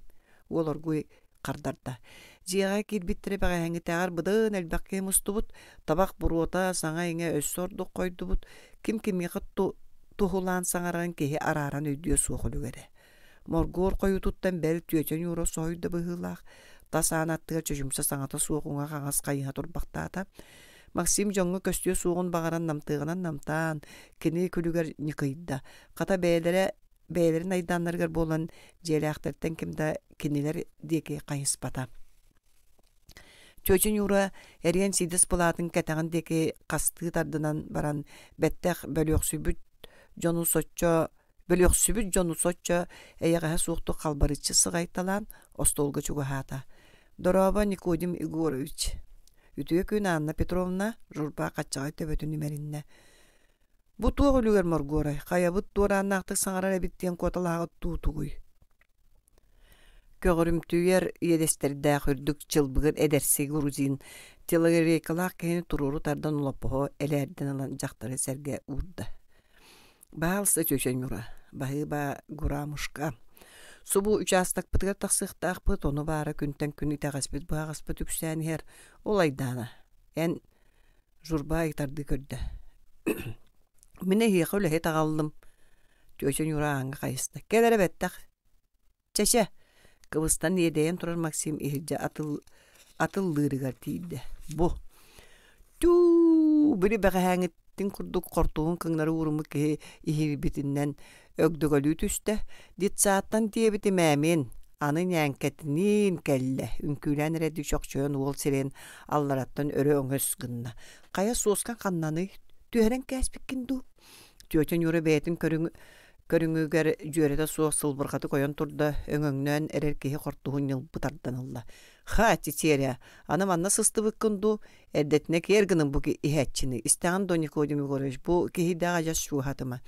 Уол оргууй хардарда. Дьиэҕэ киирбиттэрэ бэҕэһээҥҥитээҕэр быдан элбэх киһи мустубут, табах буруота, саҥа-иҥэ өссө ордук хойдубут, ким кимиэхэ туһулаан саҥарарын киһи арааран өйдүө суох үлүгэрэ. Моргуор хойуутуттан бэл түөтэ Ньуура соһуйда быһыылаах, тас аан аттыгар чочумча саҥата суох уҥа-хаҥас хайыһа турбахтаата. Максим дьоҥҥо көстүө суоҕун баҕаран намтыаҕынан намтаан, кини күлүгэр ньыкыйда. Хата бэйэлэрэ бэйэлэрин айдааннарыгар буолан дьиэлээхтэртэн ким да кинилэр диэки хайыспата. Чүөчэ Ньуура эриэн сиидэс былаатын кэтэҕин диэки хастыы тардынан баран бэттэх бөлүөхсүйбүт дьону соччо Бөлүөхсүбүт дьону соччо эйэҕэһэ суохтук халбарыччы сыҕайталаан остуолга чугаһаата. «Дорообо, Никодим Егорович!» Үтүө күн Анна Петровна Журба хаччаҕай төбөтүн имэриннэ. «Бу туох үлүгэр моргуорай, хайабыт дуорааннаахтык саҥарар эбит диэн куоталаһаҕыт дуу тугуй?» Көҕөрүмтүйэр иэдэстэрдээх үрдүк чылбыгыр эдэрси грузин телогрейкалаах киһини туруору тардан олоппоһу элээрдэн ылан дьахтары сэргэ уурда. Баһаалыста тетя Нюра, баһыыба Гурамушка. Субу учаастакпытыгар тахсыахтаахпыт, ону баара күнтэн күн итэҕэспит-быһаҕаспыт үксээн иһэр. Ол айдаана. Эн Журба ыйытардыы көрдө. Мин эһиэхэ үлэһит аҕаллым. Тетя Нюра ааҥҥа хайыста. Кэл эрэ бэттэх. Чэ-чэ, кыбыстан иэдэйэн турар Максим иһирдьэ атыл атыллыырыгар тиийдэ. Бу түү били бэҕэһээҥҥиттин курдук хортуһун кыҥнары ууруммут киһи иһирбитинэн өгдөгөлүү түстэ. Детсадтан диэбитим ээ мин. Аны ньээҥкэтиниин кэллэ. Үҥкүүлээн эрэйдии чохчойон уол сирэйин аллараттан өрө өҥөс гынна. Хайа суоскаҥ ханнаный? Түһэрэн кээспиккин дуу? Тетя Нюра бэйэтин көрүҥ көрүҥүгэр дьүөрэтэ суох сылбырҕатык ойон турда, өҥөҥнөөн эрэр киһи хортуһун ньылбы тардан ылла. Ха, Тетеря, аны манна сыстыбыккын дуу, эрдэтинэ киэр гынын бу иһээччини, истэҕин дуо Никодим Егорович, бу киһийдээх адьас чугаһатыма.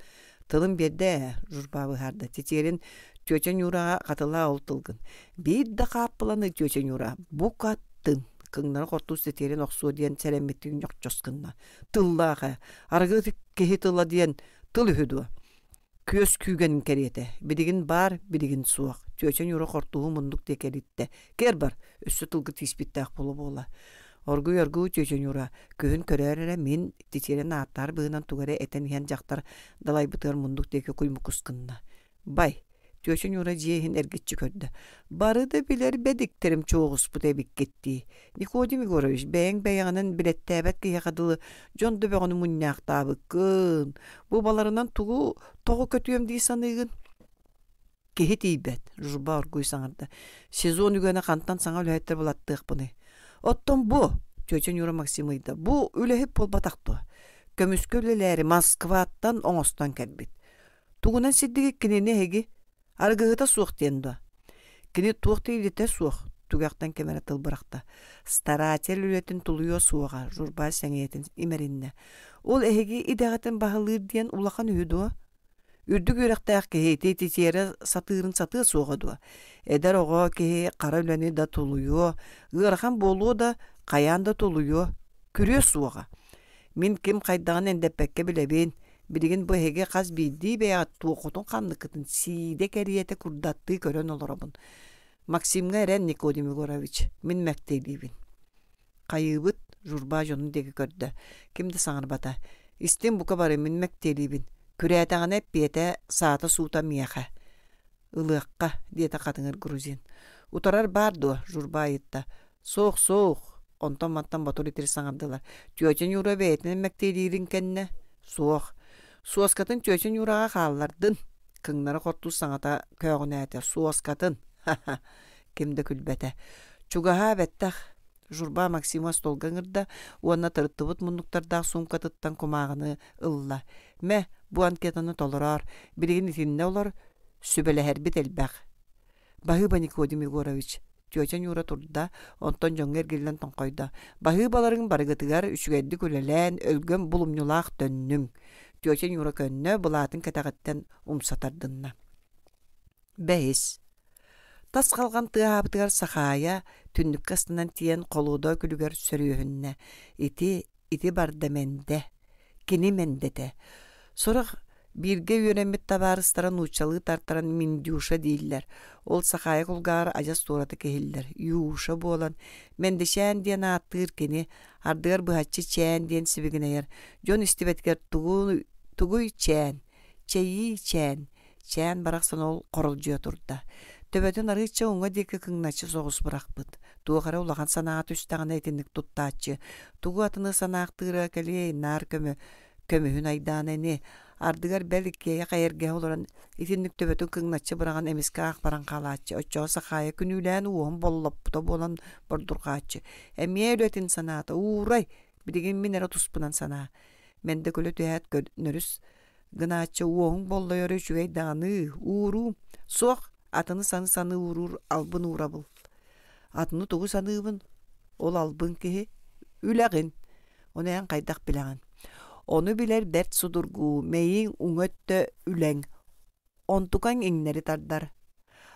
Тылын биэрдэ ээ, Журба быһаарда. Тетерин тетя Нюраҕа хатылаа ол тылгын. Биир да хааппыланы тетя Нюра букатын кыҥнары хортуус Тетерин охсуо диэн сэрэммиттии ньохчос гынна. Тыллаах ээ, арыгы киһи тыла диэн тыл үһү дуо? Күөс күүгэнин кэриэтэ, билигин баар, билигин суох. Чүөчэ Ньуура хортууһу муннук диэки элиттэ. Кэр бар, өссө тылга тииспиттээх буола-буола. Оргуй-оргуй Чүөчэ Ньуура, күһүн көрөөр эрэ мин титиэрин ааттаар быһыынан тугу эрэ этэн иһэн дьахтар далайбытыгар муннук диэки куймукус гынна. Бай, Чүөчэ Ньуура дьиэ иһин эргиччи көрдө. Бары да билэр бэдиктэрим чуоҕуспут эбиккит дии. Никодим Егорович, бэйэҥ бэйэҕинэн билэттээбэт киһиэхэ дылы дьон да бөҕөнү мунньаахтаабыккын. Бу баларынан тугу тоҕо көтүөм дии саныыгын? Киһи тиийбэт, Журба оргууй саҥарда. Сезон үгэнэ хантан саҥа үлэһиттэр булаттыахпыный? Оттон бу, тетя Нюра Максим ыйда, бу үлэһит буолбатах дуо? Көмүскэ үлэлээри Москваттан оҥостон кэлбит. Тугунан сирдигит кинини эһиги? Арыгыһыта суох диэн дуо? Кини туох да идэтэ суох, түгэхтэн ким эрэ тыл бырахта. Старатель үлэтин тулуйуо суоҕа, Журба сэҥийэтин имэриннэ. Ол эһиги идэҕитин баһылыыр диэн улахан үһү дуо? Үрдүк үөрэхтээх киһи ити ититиэрэ сатыырын сатыа суоҕа дуо? Эдэр оҕо киһи хара үлэни да тулуйуо, ыарахан буолуо да, хайаан да тулуйуо, күрүө суоҕа. Мин ким хайдаҕын эндэппэккэ билэбин, Билигин бу эһиги хас биирдии бэйэҕит туоххутун ханныккытын сиидэ кэриэтэ курдаттыы көрөн олоробун. Максимҥа эрэн Никодим Егорович, мин мэктиэлиибин. Хайыыбыт, Журба дьонун диэки көрдө. Ким да саҥарбата. Истиҥ бука бары мин мэктиэлиибин. Күрээтэҕинэ эппиэтэ саата-суута миэхэ. Ылыахха, диэтэ хатыҥыр грузин. Утарар баар дуо? Журба ыйытта. Суох, суох, онтон-мантан ботур-итир саҥардылар. Тетя Нюра бэйэтинэн мэктиэлиирин кэннэ, суох. Суоскатын тетя Нюраҕа хааллардын, кыҥнары хортуус саҥата көөҕүнээтэ. Суоскатын, ха-ха, ким да күлбэтэ. Чугаһаа бэттэх, Журба Максима остуолга ыҥырда уонна тырыттыбыт муннуктардаах суумкатыттан кумааҕыны ылла. Мэ, бу анкетаны толороор, билигин итиннэ олор, сүбэлэһэрбит элбэх. Баһыыба Никодим Егорович, тетя Нюра турда, онтон дьоҥҥо эргиллэн тоҥхойдо. Баһыыбаларыҥ барыгытыгар үчүгэйдик үлэлээн, өлгөм булумньулаах төннүҥ. Тетя Нюра көннө, былаатын кэтэҕиттэн умса тардынна. Бэһис. Тас халҕан тыаһаабытыгар Сахаайа түннүккэ ыстанан тиийэн холуода күлүгэр сөрүөһүннэ. Ити, ити барда мэндэ. Кини мэндэтэ. Сорох бииргэ үөрэммит табаарыстара нууччалыы тартаран Миндюша дииллэр. Ол Сахаайа кулгааҕар адьас туоратык иһиллэр. Юша буолан, Мэндэчээн диэн ааттыыр кини, ардыгар быһаччы Чээн диэн сибигинэйэр. Дьон истибэтигэр тугуй, тугуй Чээн, чэйии Чээн, Чээн барахсан ол хоролдьуйа турда. Төбөтүн арыычча уҥа диэки кыҥначчы соҕус бырахпыт. Туох эрэ улахан санаа түстэҕинэ итинник туттааччы. Тугу атыны санаахтыыра кэлиэй, наар көмө, көмүһүн айдаана ини. Ардыгар бэл иккиэйэх эйэргэһэ олорон итинник төбөтүн кыҥначчы быраҕан эмискэ аах баран хаалааччы. Оччоҕо Сахаайа күнүүлээн уоһун боллоппута буолан бордурҕааччы. Эмиэ үлэтин санаата, уурай, билигин мин эрэ туспунан санаа. Мэндэ күлэ түһээт нөрүс гынааччы уоһуҥ боллойоро үчүгэй даҕаны ууруу суох атыны саны-саны ууруур албын уурабыл атыны тугу саныыбын ол албын киһи үлэҕин ону эн хайдах билэҕин ону билэр бэрт судургу мэйииҥ уҥа өттө үлэҥ онтукаҥ иҥнэри тардар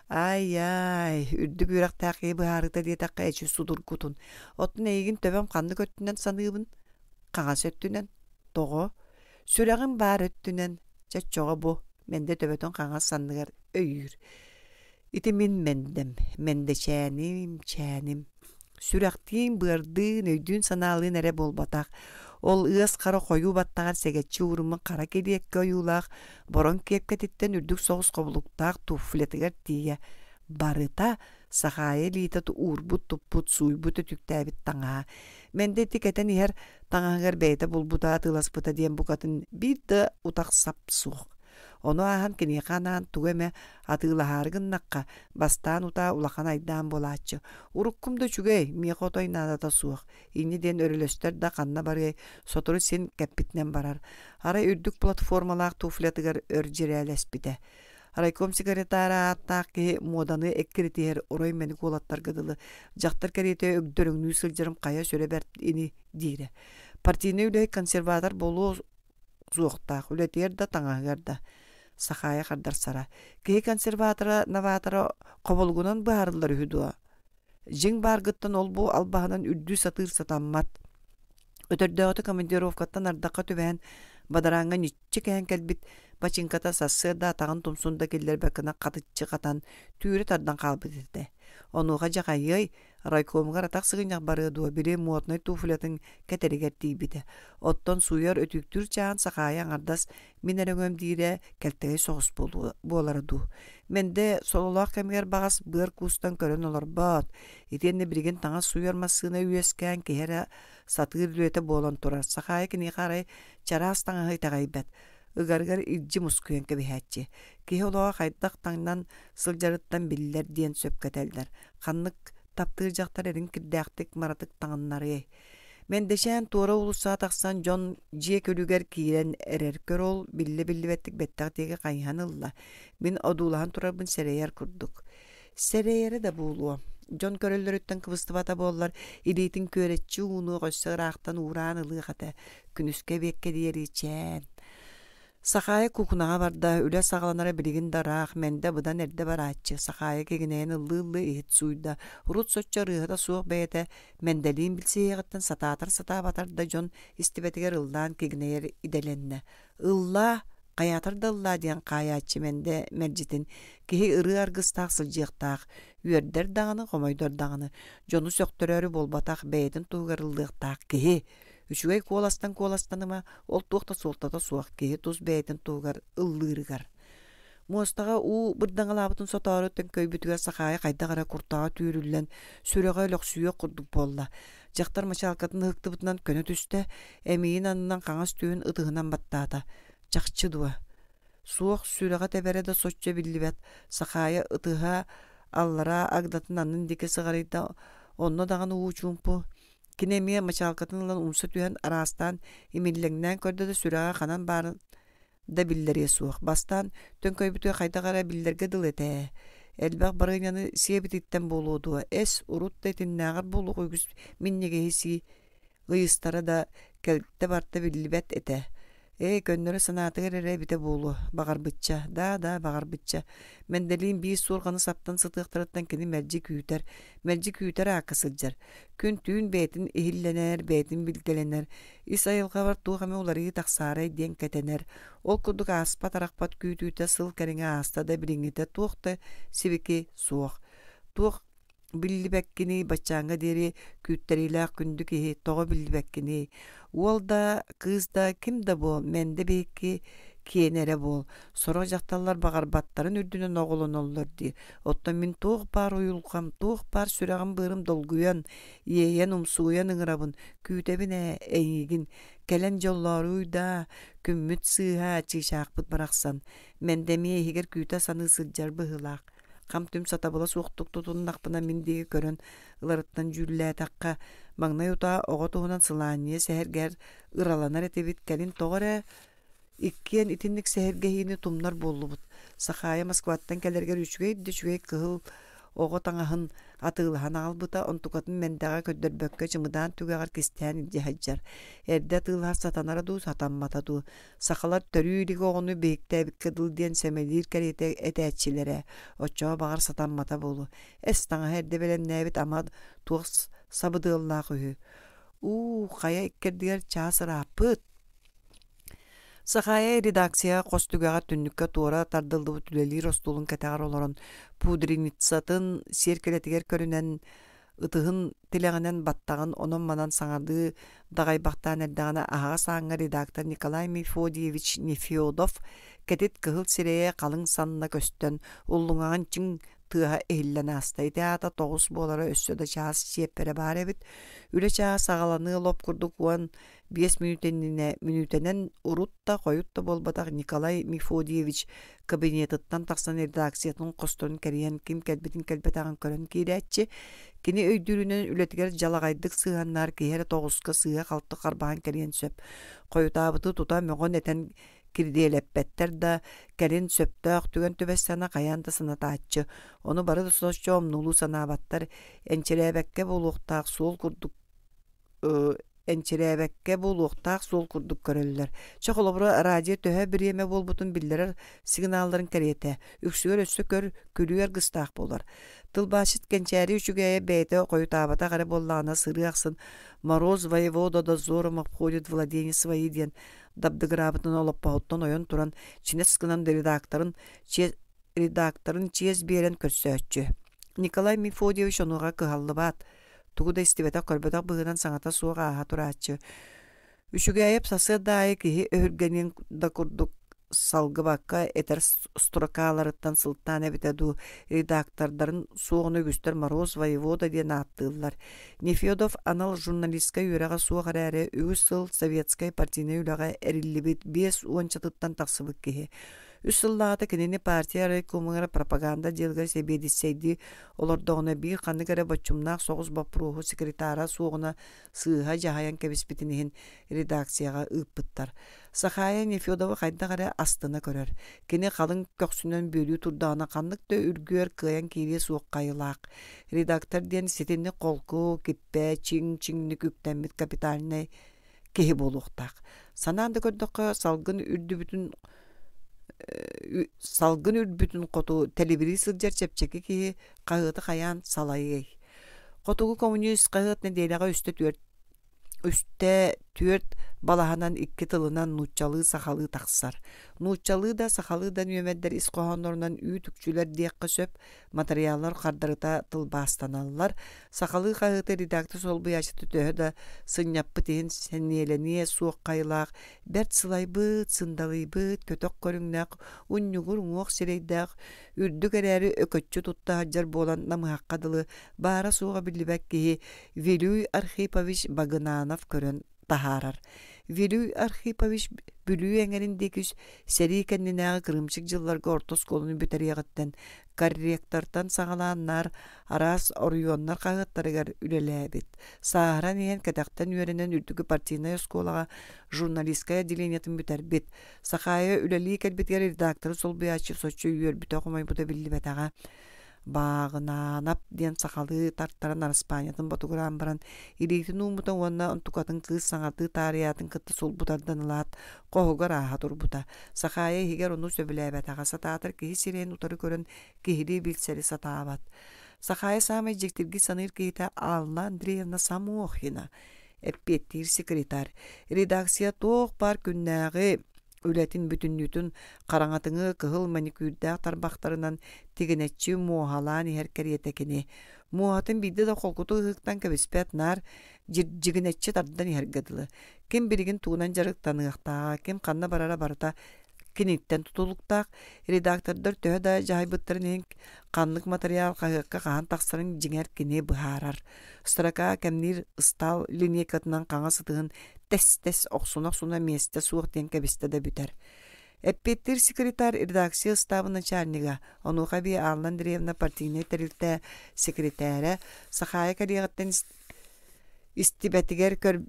Ай-яй, үрдүк үөрэхтээх киһи быһаарыыта диэтэххэ эчи судургутун. Оттон эйигин төбөм ханнык өттүнэн саныыбын? Хаҥас өттүнэн. Тоҕо? Сүрэҕим баар өттүнэн, чэ оччоҕо бу, Мэндэ төбөтүн хаҥас санныгар өйүүр. Ити мин Мэндэм, Мэндэчээним, чээним. Сүрэхтиин, быардыын, өйдүүн-санаалыын эрэ буолбатах. Ол ыас хара хойуу баттаҕар сэгэччи ууруммут хара килиэккэ ойуулаах бороҥ киэпкэтиттэн үрдүк соҕус хобулуктаах туфлятыгар тиийэ барыта Сахаайа илиитэ уурбут-туппут, сууйбут өтүктээбит таҥаһа. Мэндэ ити кэтэн иһэр таҥаһыгар бэйэтэ булбута атыыласпыта диэн букатын биир да утах сап суох. Ону ааһан киниэхэ анаан тугу эмэ атыылаһаары гыннахха, бастаан утаа улахан айдаан буолааччы. Уруккум да үчүгэй, миэхэ отой наадата суох. Инньэ диэн өрөлөстөр да ханна барыай, сотору син кэппитинэн барар. Арай үрдүк платформалаах туфлятыгар өр дьирээлэспитэ. Райком секретара ааттаах киһи муоданы эккирэтиһэр орой мэник уолаттарга дылы дьахтар кэриэтэ өгдөрөҥнүү сылдьарым хайа сүрэ бэрт ини диирэ. Партийнай үлэһит консерватор буолуо суохтаах, үлэтигэр да таҥаһыгар да. Сахаайа хардарсара. Киһи консерватора, новатора хоболугунан быһаарыллар үһү дуо? Дьиҥ бааргыттан ол-бу албаһынан үрдүү сатыыр сатаммат. Өтөрдөөҕүтэ командировкаттан ардахха түбэһэн бадарааҥҥа ньиччи кэһэн кэлбит бачыыҥката сарсыарда атаҕын тумсун да киллэрбэт гына хатыччы хатан, түүрэ тардан хаалбыт этэ. Онуоха дьаҕайыай, райкомугар атах сыгынньах барыа дуо, били моднай туфлятын кэтэригэр тиийбитэ. Оттон сууйар өтүүктүүр чаан Сахаайа аҥардас мин эрэ өҥөм диирэ кэлтэгэй соҕус буолара дуу. Мэндэ сололоох кэмигэр баҕас быар куустан көрөн олорбот. Итиэннэ билигин таҥас сууйар массыына үөскээн киһи эрэ сатыыр үлэтэ буолан турар. Сахаайа киниэхэ арай чараас таҥаһы итэҕэйбэт. Ыгарыгар илдьи мускуйан кэбиһээччи. Киһи олоҕо хайдах таҥнан сылдьарыттан биллэр диэн сөпкө этэллэр. Ханнык таптыыр дьахтар эрин кирдээхтик маратык таҥыннарыай? Мэндэчээн туора уулуссаҕа тахсан дьон дьиэ күлүгэр киирэн эрэр көр ол биллэ-биллибэттик бэттэх диэки хайыһан ылла. Мин одуулаһан турарбын сэрэйэр курдук. Сэрэйэрэ да буолуо. Дьон көрөллөрүттэн кыбыстыбата буоллар, илиитин күөрэччи уунуох өссө ыраахтан уураан ылыах этэ. Күнүскэ эбиэккэ диэри чээн. Сахаайа куукунаҕа барда, үлэ саҕаланара билигин да ыраах, Мэндэ быдан эрдэ барааччы, Сахаайа кигинэйэн ыллыы-ыллыы иһит сууйда, урут соччо ырыаһыта суох бэйэтэ Мэндэлиин билсиһиэҕиттэн сатаатар-сатаабатар да дьон истибэтигэр ыллаан кигинэйэр идэлэннэ. Ыллаа, хайаатар да ыллаа диэн хаайааччы Мэндэ мэлдьитин киһи ырыа аргыстаах сылдьыахтаах, үөрдэр даҕаны, хомойдор даҕаны, дьону сөхтөрөөрү буолбатах, бэйэтин туһугар ыллыахтаах киһи. Үчүгэй куоластан куоластаныма, ол туох да суолтата суох, киһи тус бэйэтин туһугар ыллыырыгар. Муостаҕа уу бырдаҥалаабытын сотоору төҥкөйбүтүгэр Сахаайа хайдах эрэ куртаҕа түүрүллэн, сүрэҕэ өлөхсүйүөх курдук буолла. Дьахтар мачаалкатын ыһыктыбытынан көнө түстэ, эмиийин аннынан хаҥас түөһүн ытыһынан баттаата. Чахчы дуо? Суох, сүрэҕэ тэбэрэ да соччо биллибэт. Сахаайа ытыһа аллараа агдатын аннын диэки сыҕарыйда, онно даҕаны уу чуумпу. Кини эмиэ мачаалкатын ылан умса түһэн араастаан имиллэҥнээн көрдө да сүрэҕэ ханан баарын да биллэриэ суох. Бастаан төҥкөйбүтүгэр хайдах эрэ биллэргэ дылы этэ ээ. Элбэх барыанньаны сиэбититтэн буолуо дуо, эс, урут да итиннээҕэр буолуох үгүс минньигэһи сии ыйыстара да кэлтэ-барта биллибэт этэ. Ээ, көннөрү санаатыгар эрэ эбитэ буолуо, баҕарбычча, даа-даа баҕарбычча. Мэндэлиин биир суорҕаны саптан сытыахтарыттан кини мэлдьи күүтэр, мэлдьи күүтэр аакка сылдьар. Күн-түүн бэйэтин иһиллэнэр, бэйэтин билгэлэнэр, ис айылҕабар туох эмэ уларыйыы тахсаарай диэн кэтэнэр. Ол курдук ааспат-арахпат күүтүүтэ сыл кэриҥэ ааста да билиҥҥитэ туох да сибики суох. Туох биллибэккиний, баччааҥҥа диэри күүттэриилээх күндү киһи тоҕо биллибэккиний? Уол да, кыыс да, ким да буол, Мэндэ биһикки киэнэ эрэ буол. Сорох дьахталлар баҕарбаттарын үрдүнэн оҕолоноллор дии. Оттон мин туох баар уйулҕам, туох баар сүрэҕим-быарым долгуйан, иэйэн, умсугуйан ыҥырабын, күүтэбин ээ, эйиигин. Кэлэн дьоллооруй даа, күммүт сыыһа, чыычаахпыт барахсан. Мэндэ эмиэ иһигэр күүтэ саныы сылдьар быһыылаах. Хам-түм сатабыла суохтук тутуннахпына мин диэки көрөн ыларыттан дьүүллээтэххэ, маҥнай утаа оҕо туһунан сылаанньыйа сэһэргэһэр ыраланар этибит, кэлин тоҕо эрэ иккиэн итинник сэһэргэһиини тумнар буоллубут. Сахаайа Москваттан кэлэригэр үчүгэй да үчүгэй кыһыл оҕо таҥаһын атыылаһан аҕалбыта, онтукатын Мэндэҕэ көрдөрбөккө чымыдаан түгэҕэр кистээн илдьэ сылдьар. Эрдэ атыылаһар сатанара дуу, сатаммата дуу. Сахалар төрүү илик оҕону биһиктээбиккэ дылы диэн сэмэлиир кэриэтэ этээччилэрэ, оччоҕо баҕар сатаммата буолуо. Эс таҥаһа эрдэ бэлэмнээбит ама туох сабыдыаллаах үһү. Уу, хайа иккэрдигэр чаас ырааппыт. Сахаайа редакцияҕа хос түгэҕэр түннүккэ туора тардыллыбыт үлэлиир остуолун кэтэҕэр олорон пудреницатын сиэркилэтигэр көрүнэн ытыһын тилэҕинэн баттаҕын онон-манан саҥардыы даҕайбахтаан эрдэҕинэ аһаҕас ааҥҥа редактор Николай Мефодьевич Нефедов кэтит кыһыл сирэйэ халыҥ санна көстөн уллуҥаҕын чиҥ тыаһа иһиллэн ааста. Ити аата тоҕус буолара өссө да чаас чиэппэрэ баар эбит. Үлэ чааһа саҕаланыа лоп курдук 15 мүнүүтэ иннинэ мүнүүтэнэн урут да хойут да буолбатах Николай Мефодьевич кабинетыттан тахсан редакциятын хосторун кэрийэн ким кэлбитин-кэлбэтэҕин көрөн киирээччи. Кини өйдүүрүнэн үлэтигэр дьалаҕайдык сыһыаннаһар киһи эрэ тоҕуска сыыһа-халты харбаһан кэлиэн сөп. Хойутаабыты тута мөҕөн-этэн кирдиэлэппэттэр да, кэлин сөптөөх түгэн түбэстэҕинэ хайаан да санатааччы. Ону бары да соччо омнуолуу санаабаттар, энчирээбэккэ буолуохтаах суол курдук энчирээбэккэ буолуохтаах суол курдук көрөллөр. Чэ, холобура, радио төһө бириэмэ буолбутун биллэрэр сигналларын кэриэтэ, үксүгэр өссө көр, күлүү аргыстаах буолар. Тылбаасчыт Кэнчээри үчүгэйэ бэйэтэ хойутаабатах эрэ буоллаҕына сырыы ахсын «Мороз воевода дозором обходит владение свои» диэн дабдыгыраабытын олоппоһуттан ойон туран чинэс гынан редакторын, редакторын чиэс биэрэн көрсөөччү. Николай Мефодьевич онуоха кыһаллыбат, тугу да истибэтэх-көрбөтөх быһыынан саҥата суох ааһа турааччы. Үчүгээйэп сарсыарда аайы киһи өһүргэниэн да курдук салгыбакка этэр строкаларыттан сылтаан эбитэ дуу, редактордарын суоҕун үгүстэр Мороз воевода диэн ааттыыллар. Нефедов анал журналистскай үөрэҕэ суох эрээри, үгүс сыл советскай партийнай үлэҕэ эриллибит биэс уончатыттан тахсыбыт киһи. Үс сыллааҕыта кинини партия райкомугар пропаганда отделыгар сэбиэдиссэйдии олордоҕуна биир ханнык эрэ боччумнаах соҕус боппуруоһу секретара суоҕуна сыыһа дьаһайан кэбиспитин иһин редакцияҕа ыыппыттар. Сахаайа Нефедовы хайдах эрэ астына көрөр. Кини халыҥ көхсүнэн бүөлүү турдаҕына ханнык да үргүөр кыайан киириэ суох хайылаах. Редактор диэн ситинник холку, киппэ, чиҥ-чиҥник үктэммит капитальнай киһи буолуохтаах. Санаан да көрдөххө, салгын үрдүбүтүн салгын үрбүтүн хоту тэлибирии сылдьар чэпчэки киһи хаһыаты хайаан салайыай. Хотугу коммунист хаһыат нэдиэлэҕэ үстэ түөрт үстэ түөрт балаһанан икки тылынан нууччалыы-сахалыы тахсар. Нууччалыы да, сахалыы да нүөмэрдэр ис хоһооннорунан үүт-үкчүлэр диэххэ сөп, матырыйааллар хардарыта тылбаастаналлар. Сахалыы хаһыаты редактор солбуйааччыта төһө да сынньаппыт иһин сэниэлэниэ суох хайылаах, бэрт сылайбыт, сындалыйбыт, көтөх көрүҥнээх, унньугур уҥуох сирэйдээх, үрдүк эрээри өкөччү тутта сылдьар буолан намыһахха дылы баара-суоҕа биллибэт киһи Вилюй Архипович Багынанов көрөн таһаарар. Вилюй Архипович Бүлүү эҥэрин диэки сэрии кэннинээҕи кырыымчык дьылларга орто оскуоланы бүтэриэҕиттэн корректортан саҕалаан наар араас оройуоннар хаһыаттарыгар үлэлээбит. Сааһыран иһэн кэтэхтэн үөрэнэн үрдүкү партийнай оскуолаҕа журналистскай отделениетын бүтэрбит. Сахаайа үлэлии кэлбитигэр редакторы солбуйааччы соччо үөрбүтэ-хомойбута биллибэтэҕэ. Бааҕынаанап диэн сахалыы тартаран араспаанньатын ботугураан баран илиитин ууммута уонна онтукатын кыыс саҥардыы таарыйаатын кытта сулбу тардан ылаат хоһугар ааһа турбута. Сахаайа иһигэр ону сөбүлээбэтэҕэ, сатаатар киһи сирэйин утары көрөн киһилии билсэри сатаабат. Сахаайа саамай дьиктиргии саныыр киһитэ Алла Андреевна Самохина, эппиэттиир секретарь. Редакция туох баар күннээҕи үлэтин бүтүннүүтүн хараҥатыҥы кыһыл маникюрдаах тарбахтарынан тигинэччи муоһалаан иһэр кэриэтэ кини. Муоһатын биирдэ да холкутук ыһыктан кэбиспэт наар дьигинэччи тардан иһэргэ дылы. Ким билигин тугунан дьарыктаныахтааҕа, ким ханна барара барыта киниттэн тутулуктаах. Редактордар төһө да дьаһайбыттарын иһин ханнык матырыйаал хаһыакка хаһан тахсарын дьиҥэр кини быһаарар. Строка кэмниир ыстаал линейкатынан хаҥас ытыһын тэс-тэс охсуна-охсуна миэстэ суох диэн кэбистэ да бүтэр. Эппиэттиир секретарь редакция ыстаабын начальнига, онуоха эбии Алла Андреевна партийнай тэрилтэ секретарэ Сахаайа кэлиэҕиттэн истибэтигэр көр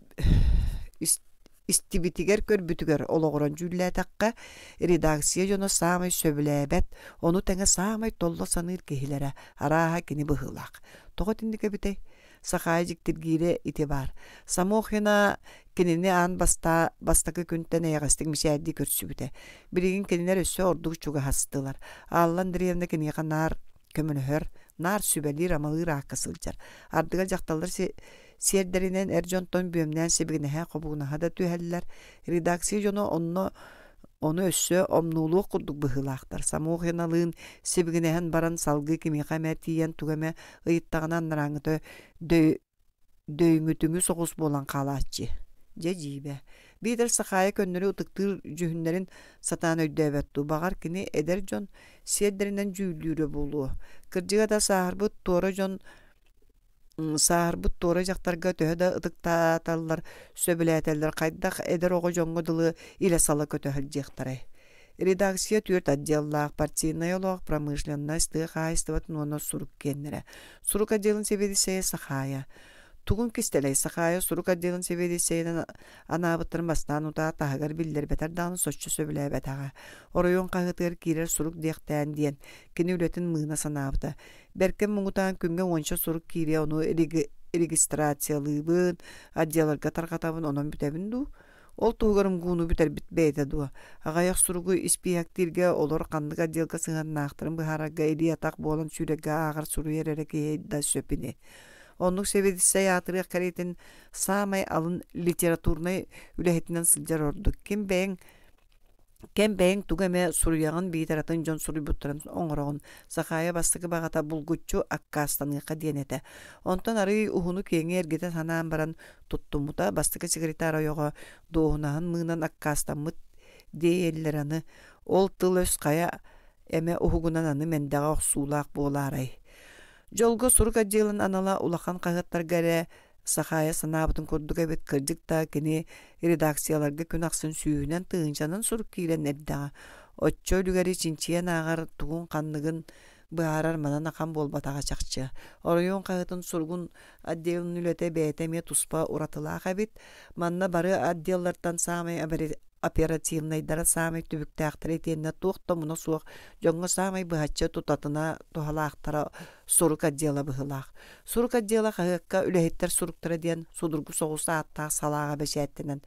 истибитигэр көрбүтүгэр олоҕуран дьүүллээтэххэ, редакция дьоно саамай сөбүлээбэт, ону тэҥэ саамай толло саныыр киһилэрэ, арааһа кини быһыылаах. Тоҕо итинник эбитэй? Сахаайа дьиктиргиирэ ити баар. Самохина кинини аан бастаа бастакы күнтэн эйэҕэстик мичээрдии көрсүбүтэ. Билигин кинилэр өссө ордук чугаһастылар. Алла Андреевна киниэхэ наар көмөлөһөр, наар сүбэлиир-амалыыр аакка сылдьар. Ардыгар дьахталлар сиэрдэринэн эр дьонтон бүөмнээн сибигинэһэ, хобугунаһа да түһэллэр. Редакция дьоно онно ону өссө омнуолуох курдук быһыылаахтар. Самохиналыын сибигинэһэн баран салгыы кимиэхэ эмэ тиийэн тугу эмэ ыйыттаҕына анарааҥҥыта дөйүҥүтүҥү соҕус буолан хаалааччы. Дьэ дьиибэ. Биитэр Сахаайа көннөрү ытыктыыр дьүһүннэрин сатаан өйдөөбөт дуу, баҕар кини эдэр дьон сиэрдэринэн дьүүллүүрэ буолуо. Кырдьыга да сааһырбыт туора дьон сааһырбыт туора дьахтарга төһө да ытыктааталлар, сөбүлээтэллэр хайдах эдэр оҕо дьоҥҥо дылы илэ-сала көтө сылдьыахтарай. Редакция түөрт отделлаах партийнай олох, промышленность, тыа хаһаайыстыбатын уонна сурук киэннэрэ. Сурук отделын сэбиэдиссэйэ Сахаайа. Тугун кистэлэй, Сахаайа сурук отделын сэбиэдиссэйинэн анаабыттарын бастаан утаа таһыгар биллэрбэтэр даҕаны соччо сөбүлээбэтэҕэ. Оройуон хаһыатыгар киирэр сурук диэхтээн диэн, кини үлэтин мыына санаабыта. Бэркэ муҥутаан күҥҥэ уонча сурук киириэ ону регистрациялыыбын, отделларга тарҕатабын, онон бүтэбин дуу? Ол туһугар МГУ-ну бүтэрбит бэйэтэ дуо? Аҕыйах суругу испииһэктииргэ, олор ханнык отделга сыһыаннаахтарын быһаарарга илии-атах буолан сүүрэргэ ааҕар-суруйар эрэ киһи да сөп ини. Оннук сэбиэдиссэй аатырыах кэриэтин саамай алын литературнай үлэһитинэн сылдьар ордук. Ким бэйэҥ Кэм бэйэҥ тугу эмэ суруйаҕын биитэр атын дьон суруйбуттарын оҥороҕун. Сахаайа бастакы баҕата булгуччу аккаастаныахха диэн этэ. Онтон арыый уһуну-киэҥи эргитэ санаан баран туттуммута, бастакы секретарь ойоҕо дуоһунаһын мыынан аккаастаммыт диэйэллэр аны. Ол тыл-өс хайа эмэ уһугунан аны мэндэҕэ охсуулаах буолаарай. Дьолго сурук отделын анала улахан хаһыаттарга эрэ Сахаайа санаабытын курдук эбит, кырдьык да, кини редакцияларга күн ахсын сүүһүнэн тыһыынчанан сурук киирэн эрдэҕэ. Оччо үлүгэри чинчийэн ааҕар тугун-ханныгын быһаарар манан ахан буолбатаҕа чахчы. Оройуон хаһыатын суругун отделын үлэтэ бэйэтэ эмиэ туспа уратылаах эбит. Манна бары отделлартан саамай оперативнайдара саамай түбүктээхтэрэ итиэннэ туох да омуна суох дьоҥҥо саамай быһаччы тутатына туһалаахтара сурук отдела быһыылаах. Сурук отдела хаһыакка үлэһиттэр суруктара диэн судургу соҕус ааттаах салааҕа бэчээттэнэн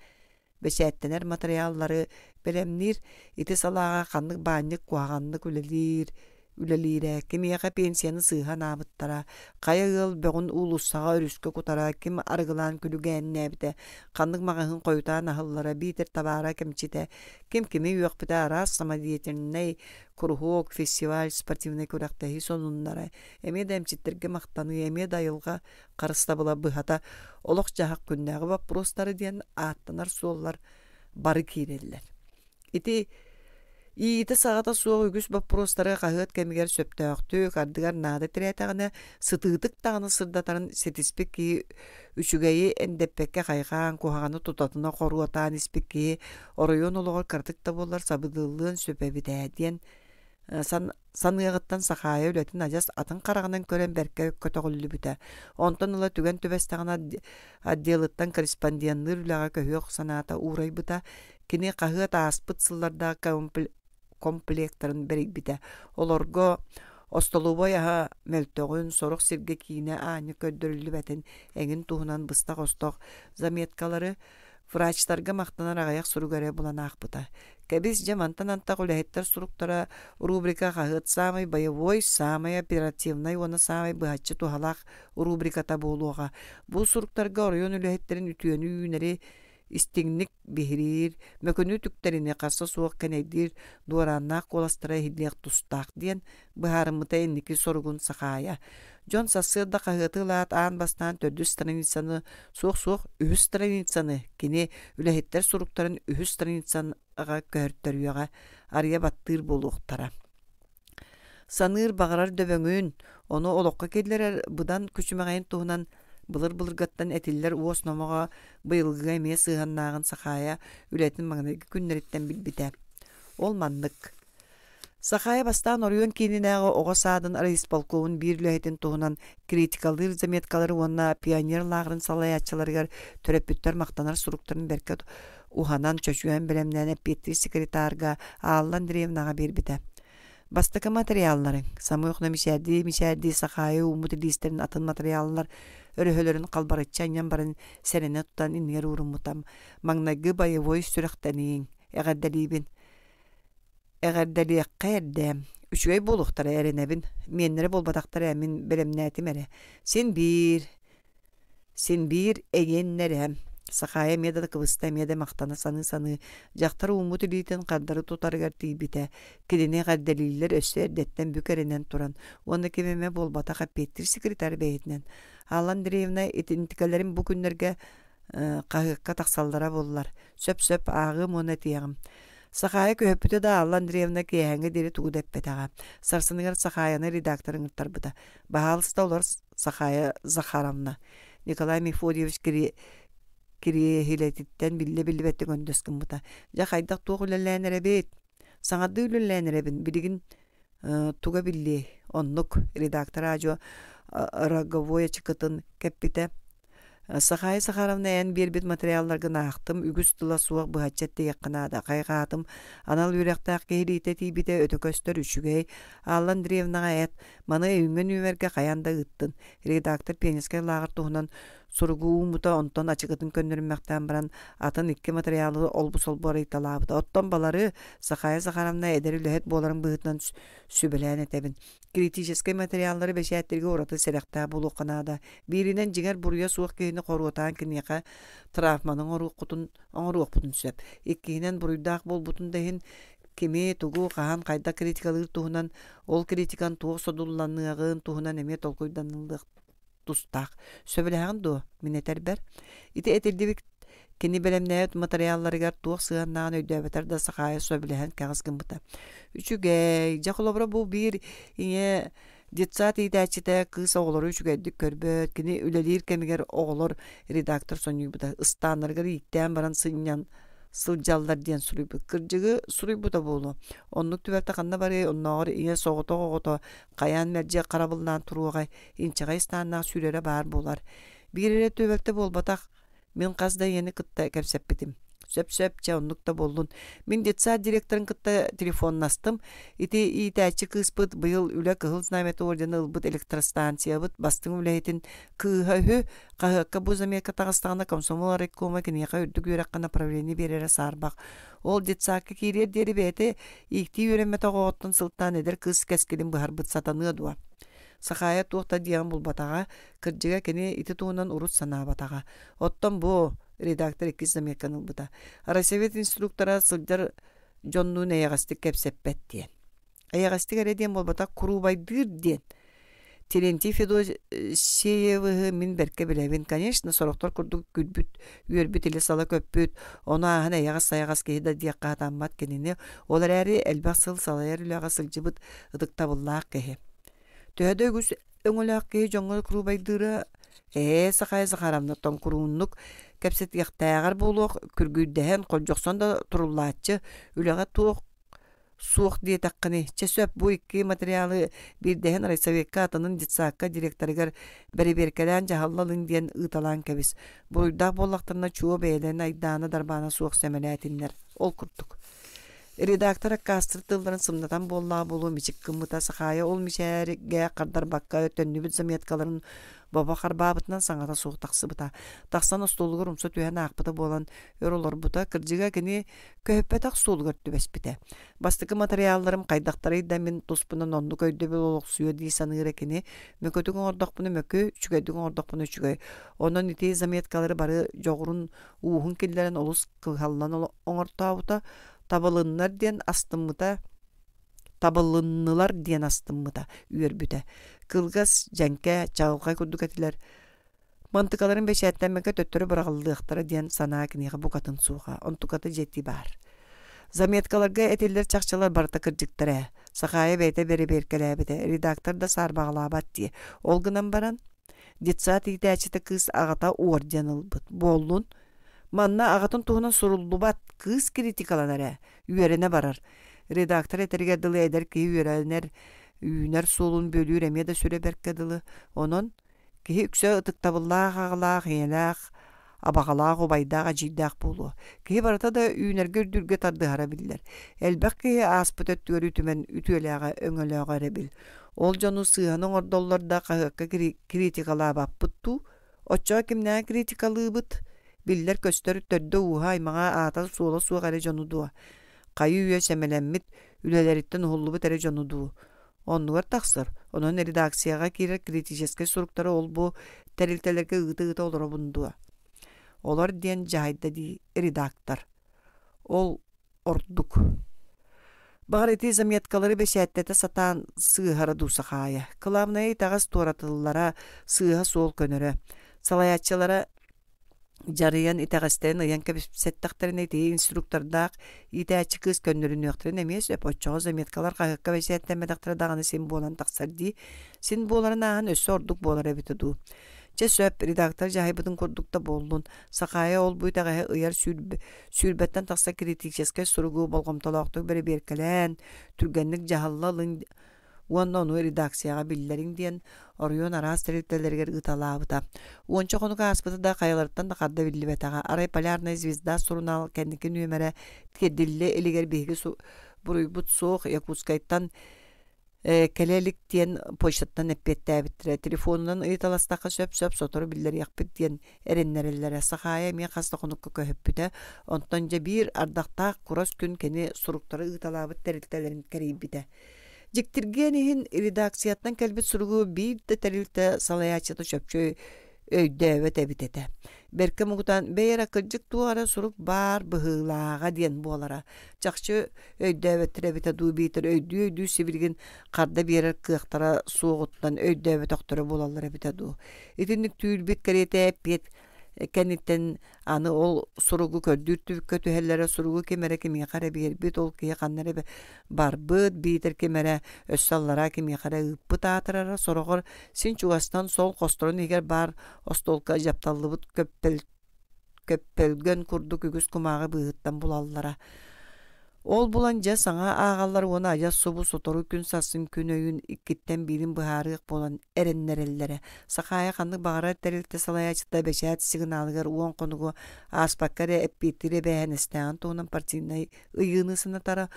бэчээттэнэр матырыйааллары бэлэмниир, ити салааҕа ханнык баанньык куһаҕаннык үлэлиир, үлэлиирэ, кимиэхэ пенсияны сыыһа анаабыттара, хайа ыал бөҕүн уулуссаҕа өрүскэ кутара, ким арыгылаан күлүгээннээбитэ, ханнык маҕаһыын хойутаан аһыллара биитэр табаара кэмчитэ, ким кими үөхпүтэ араас самодеятельнай куруһуок, фестиваль, спортивнай күрэхтэһии сонуннара, эмиэ да эмчиттэргэ махтаныы, эмиэ да айылҕа харыстабыла быһата олох-дьаһах күннээҕи боппуруостары диэн ааттанар суоллар бары киирэллэр. Ити иитэ-саҕата суох үгүс боппуруостары хаһыат кэмигэр сөптөөхтүк, ардыгар наада тирээтэҕинэ, сытыытык даҕаны сырдатарын ситиспит киһи үчүгэйи эндэппэккэ хайҕаан, куһаҕаны тутатына хоруотаан испит киһи оройуон олоҕор кыратык да буоллар сабыдыаллыан сөп эбит ээ диэн саныаҕыттан Сахаайа үлэтин адьас атын хараҕынан көрөн бэркэ көтөҕүллүбүтэ. Онтон ыла түгэн түбэстэҕинэ отделыттан корреспонденныыр үлэҕэ көһүөх санаата уурайбыта. Кини хаһыат ааспыт сыллардаах комплектарын бэрийбитэ. Олорго остолобуой аһа мөлтөҕүн, сорох сиргэ киинэ аанньа көрдөрүллүбэтин эҥин туһунан быстах-остох заметкалары Врачтарга махтанар аҕыйах суругу эрэ булан аахпыта. Кэбис, дьэ мантан антах үлэһиттэр суруктара рубрика хаһыат саамай боевой, саамай оперативнай уонна саамай быһаччы туһалаах рубриката буолуоҕа. Бу суруктарга оройуон үлэһиттэрин үтүөнү үүнэри истиҥник биһириир, мөкүнү түктэрини харса суох кэнэйдиир дуорааннаах куоластара иһиллиэх тустаах диэн быһаарыммыта инники соругун Сахаайа. Дьон сарсыарда хаһыаты ылаат аан бастаан төрдүс страницаны, суох-суох үһүс страницаны, кини үлэһиттэр суруктарын үһүс страницаҕа көһөртөрүөҕэ, арыйа баттыыр буолуохтара. Саныыр баҕарар дөбөҥүн, ону олоххо киллэрэр быдан күчүмэҕэйин туһунан былыр-былыргаттан этиллэр уос номоҕо быйылгыга эмиэ сыһыаннааҕын Сахаайа үлэтин маҥнайгы күннэриттэн билбитэ. Ол маннык. Сахаайа бастаан оройуон киининээҕи оҕо саадын райисполкомун биир үлэһитин туһунан критикалыыр заметкалары уонна пионер лааҕырын салайааччыларыгар төрөппүттэр махтанар суруктарын бэркэ уһанан, чочуйан бэлэмнээн эппиэттиир секретарга Алла Андреевнаҕа биэрбитэ. Бастакы материалларыҥ Самыхна мичээрдии-мичээрдии Сахаайа ууммут илиистэрин атын материаллар өрөһөлөрүн халбарыччы анньан баран сэрэнэ тутан иннигэр ууруммутам. Маҥнайгы боевой сүрэхтэнииҥ. Эҕэрдэлиибин. Эҕэрдэлиэххэ эрдэ. Үчүгэй буолуохтара эрэнэбин. Миэннэрэ буолбатахтар ээ, мин бэлэмнээтим эрэ. Син биир, син биир эйиэннэрэ. Сахаайа эмиэ да кыбыста, эмиэ да махтана саныы-саныы, дьахтар ууммут илиитин хардары тутарыгар тиийбитэ. Кинини эҕэрдэлииллэр өссө эрдэттэн бүк эрэнэн туран уонна ким эмэ буолбатах эппиэттиир секретарь бэйэтинэн. Алла Андреевна итинтикэлэрин бу күннэргэ хаһыакка тахсаллара буоллар. Сөп-сөп ааҕыам уонна этиэҕим. Сахаайа көһөппүтэ да Алла Андреевна киэһээҥҥэ диэри тугу да эппэтэҕэ. Сарсыныгар Сахаайаны редактор ыҥыртарбыта. Баһаалыста олор Сахаайа Захаровна. Николай Мефодьевич кириэһилэтиттэн биллэ-биллибэттик өндөс гыммыта. Дьэ хайдах туох үлэлээн эрэбит? Саҥардыы үлэлээн эрэбин. Билигин туга биллиэй? Оннук редактор аадьуо роговой ачыкытын кэппитэ. Сахаайа Сахаровна эн биэрбит материалларгын аахтым, үгүс тыла суох быһаччы эттиэххэ наада. Хайҕаатым, анал үөрэхтээх киһи илиитэ тиийбитэ өтө көстөр үчүгэй. Алла Андреевнаҕа эт, маны өйүҥҥэ нүөмэргэ хайаан да ыыттын. Редактор пионерскай лааҕыр туһунан суругу ууммута, онтон ачыкытын көннөрүммэхтээн баран атын икки материалы олбу-солбу арыйталаабыта. Оттон балары Сахаайа Захаровна эдэр үлэһит буоларын быһыытынан сүбэлээн этэбин. Критическэй материаллары бэчээттииргэ ураты сэрэхтээх буолуохха наада. Бииринэн, дьиҥэр буруйа суох киһини хоруотаан киниэхэ травманы оҥоруоххутун оҥоруохпутун сөп. Иккиһинэн, буруйдаах буолбутун да иһин кими, тугу, хаһан, хайдах критикалыыр туһунан, ол критикан туох содулланыаҕын туһунан эмиэ толкуйданыллыах тустаах. Сөбүлэһэҕин дуо, мин этэрбэр? Ити этиллибит кини бэлэмнээбит матырыйаалларыгар туох сыһыаннааҕын өйдөөбөтөр да Сахаайа сөбүлэһэн кэҕис гыммыта. Үчүгэй, дьэ холобура бу биир ийэ детсад иитээччитэ кыыс оҕолору үчүгэйдик көрбөт, кини үлэлиир кэмигэр оҕолор редактор сонньуйбута, ыстааннарыгар ииктээн баран сынньан сылдьаллар диэн суруйбут. Кырдьыгы суруйбута буолуо. Оннук түбэлтэ ханна барыай, оннооҕор ийэ соҕотох оҕото хайаан мэлдьи харабыллаан туруоҕай, инчэҕэй ыстааннаах сүүрэрэ баар буолар. Биир эрэ түбэлтэ буолбатах, мин хас да ийэни кытта кэпсэппитим. Сөп-сөп, чэ оннук да буоллун. Мин детсад директорын кытта телефоннастым. Ити иитээччи кыыспыт быйыл Үлэ Кыһыл Знамята ордены ылбыт электростанциябыт бастыҥ үлэһитин кыыһа үһү. Хаһыакка бу заметка таҕыстаҕына комсомол райкома киниэхэ үрдүк үөрэххэ направление биэрэрэ саарбах. Ол детсадка киириэр диэри бэйэтэ ииктии үөрэммэтэх оҕоттон сылтаан эдэр кыыс кэскилин быһарбыт сатаныа дуо? Сахаайа туох да диэҕин булбатаҕа, кырдьыга кини ити туһунан урут санаабатаҕа. Оттон бу редактор иккис заметканы ылбыта. Райсовет инструктора сылдьар дьоннуун эйэҕэстик кэпсэппэт диэн. Эйэҕэстик эрэ диэн буолбатах, куруубайдыыр диэн. Терентий Федосеевыһы мин бэркэ билэбин. Конечно, сорохтор курдук күлбүт, үөрбүт илэ-сала көппүт, ону ааһан эйэҕэс-сайаҕас киһи да диэххэ сатаммат кинини. Ол эрээри элбэх сыл салайар үлэҕэ сылдьыбыт ытыктабыллаах киһи. Төһө да үгүс өҥөлөөх киһи дьоҥҥо куруубайдыыра ээ Сахая Захаровна тоҥкурууннук кэпсэтиэхтээҕэр буолуох күргүйдэһэн холдьохсон да туруллааччы үлэҕэ туох суох диэтэххиний чэ сөп бу икки материалы биирдэһин райсоветка атынын детсадка директорыгар бэрэбиэркэлээн дьаһалла ылыҥ диэн ыыталаан кэбис буруйдаах буоллахтарына чуо бэйэлэрин айдаана-дарбаана суох сэмэлээтиннэр ол курдук Редактор аккаастыыр тылларын сымнатан буоллаҕа буолуо мичик гыммыта Сахаайа ол мичээргэ хардарбакка төннүбүт заметкаларын бобо харбаабытынан саҥата суох тахсыбыта. Тахсан остуолугар умса түһэн аахпыта буолан өр олорбута, кырдьыга кини көһүппэтэх суолугар түбэспитэ. Бастакы матырыйаалларым хайдахтарый да мин туспунан оннук өйдөбүл олохсуйуо дии саныыра кини мөкүтүк оҥордохпуна мөкү, үчүгэйдик оҥордохпуна үчүгэй. Онон ити заметкалары бары дьоҕурун ууһун киллэрэн олус кыһаллан оҥортообута, табылыннар диэн астыммыта табылыннылар диэн астыммыта, үөрбүтэ. Кылгас, дьэҥкэ, чаҕылхай курдук этилэр. Мантыкаларын бэчээттэммэккэ төттөрү быраҕыллыахтара диэн санаа киниэхэ букатын суоҕа, онтуката дьиэтии баар. Заметкаларга этиллэр чахчылар барыта кырдьыктар ээ. Сахаайа бэйэтэ бэрэбиэркэлээбитэ, редактор да саарбаҕалаабат дии. Ол гынан баран, Детсад иитээччитэ кыыс аҕата орден ылбыт. Буоллун. Манна аҕатын туһунан суруллубат, кыыс критикаланар ээ, үөрэнэ барар. Редактор этэригэр дылы эдэр киһи үөрэнэр, үүнэр суолун бүөлүүр эмиэ да сүрэ бэркэ дылы. Онон киһи үксэ ытыктабыллаах аҕалаах, ийэлээх, абаҕалаах, убайдаах, эдьиийдээх буолуо. Киһи барыта да үүнэргэ үрдүүргэ тардыһара биллэр. Элбэх киһи ааспыт өттүгэр үтүмэн үтүөлээҕэ, өҥөлөөҕө эрэбил. Ол дьону сыыһаны оҥордоллор да хаһыакка критикалаабаппыт дуу? Оччоҕо кимнээҕи критикалыыбыт? Биллэр-көстөр төрдө-ууһа аймаҕа аата-суола суох эрэ дьону дуо? Хайы-үйэ сэмэлэммит, үлэлэриттэн уһуллубут эрэ дьону дуу? Оннугар тахсар, онон редакцияҕа киирэр критическэй суруктары ол-бу тэрилтэлэргэ ыыта-ыыта олоробун дуо? Олор диэн дьаһайда дии редактор. Ол ордук. Баҕар ити заметкалары бэчээттэтэ сатаан сыыһара дуу Сахаайа. Кылаабынайа итэҕэс туоратыллара, сыыһа суол көнөрө. Салайааччылара дьарыйан итэҕэстэрин ыйан кэпсэттэхтэринэ ити инструктордаах иитээччи кыыс көннөрүнүөхтэрин эмиэ сөп. Оччоҕо заметкалар хаһыакка бэчээттэммэтэхтэрэ даҕаны син буолан тахсар дии. Син буоларын ааһан өссө ордук буолар эбитэ дуу. Чэ сөп, редактор дьаһайбытын курдук да буоллун. Сахаайа ол-бу итэҕэһи ыйар сүүрбэттэн тахса критическэй суругу болҕомтолоохтук бэрэбиэркэлээн, түргэнник дьаһалла ылыҥ. уонна ону редакцияҕа биллэриҥ диэн оройуон араас тэрилтэлэригэр ыыталаабыта. Уонча хонук ааспыта да хайаларыттан да харда биллибэтэҕэ. Арай «Полярная звезда» сурунаал кэнники нүөмэрэ тиэрдиллэ илигэр биһиги буруйбут суох Якутскайтан кэлэ илик диэн почтаттан эппиэттээбиттэрэ. Телефонунан ыйыталастахха сөп-сөп сотору биллэриэхпит диэн эрэннэрэллэрэ. Сахаайа эмиэ хас да хонукка көһүппүтэ. Онтон дьэ биир ардахтаах курас күн кини суруктары ыыталаабыт тэрилтэлэрин кэрийбитэ. Дьиктиргиэн иһин редакцияттан кэлбит суругу биир да тэрилтэ салайааччыта чопчу өйдөөбөт эбит этэ. Бэркэ муҥутаан бэйэ эрэ кырдьык туох эрэ сурук баар быһыылааҕа диэн буолара. Чахчы өйдөөбөттөр эбитэ дуу биитэр өйдүү-өйдүү сибилигин харда биэрэр кыахтара суоҕуттан өйдөөбөтөхтөрө буолаллар эбитэ дуу. Итинник түүл-бит кэриэтэ эппиэт кэнниттэн аны ол суругу көрдүүр түбүккэ түһэллэрэ суругу ким эрэ кимиэхэ эрэ биэрбит ол киһи ханна эрэ барбыт биитэр ким эрэ өссө аллараа кимиэхэ эрэ ыыппыт аатырара сороҕор син чугастан сол хосторун иһигэр баар остуолга дьапталлыбыт көппөл көппөлгөн курдук үгүс кумааҕы быыһыттан булаллара Ол булан дьэ саҥа ааҕаллар уонна адьас субу сотору күн сарсын күн өйүн иккиттэн биирин быһаарыах буолан эрэннэрэллэрэ. Сахаайа ханнык баҕарар тэрилтэ салайааччыта бэчээт сигналыгар уон хонугу ааспакка эрэ эппиэттиир эбээһинэстээҕин туһунан партийнай ыйыыны санатара.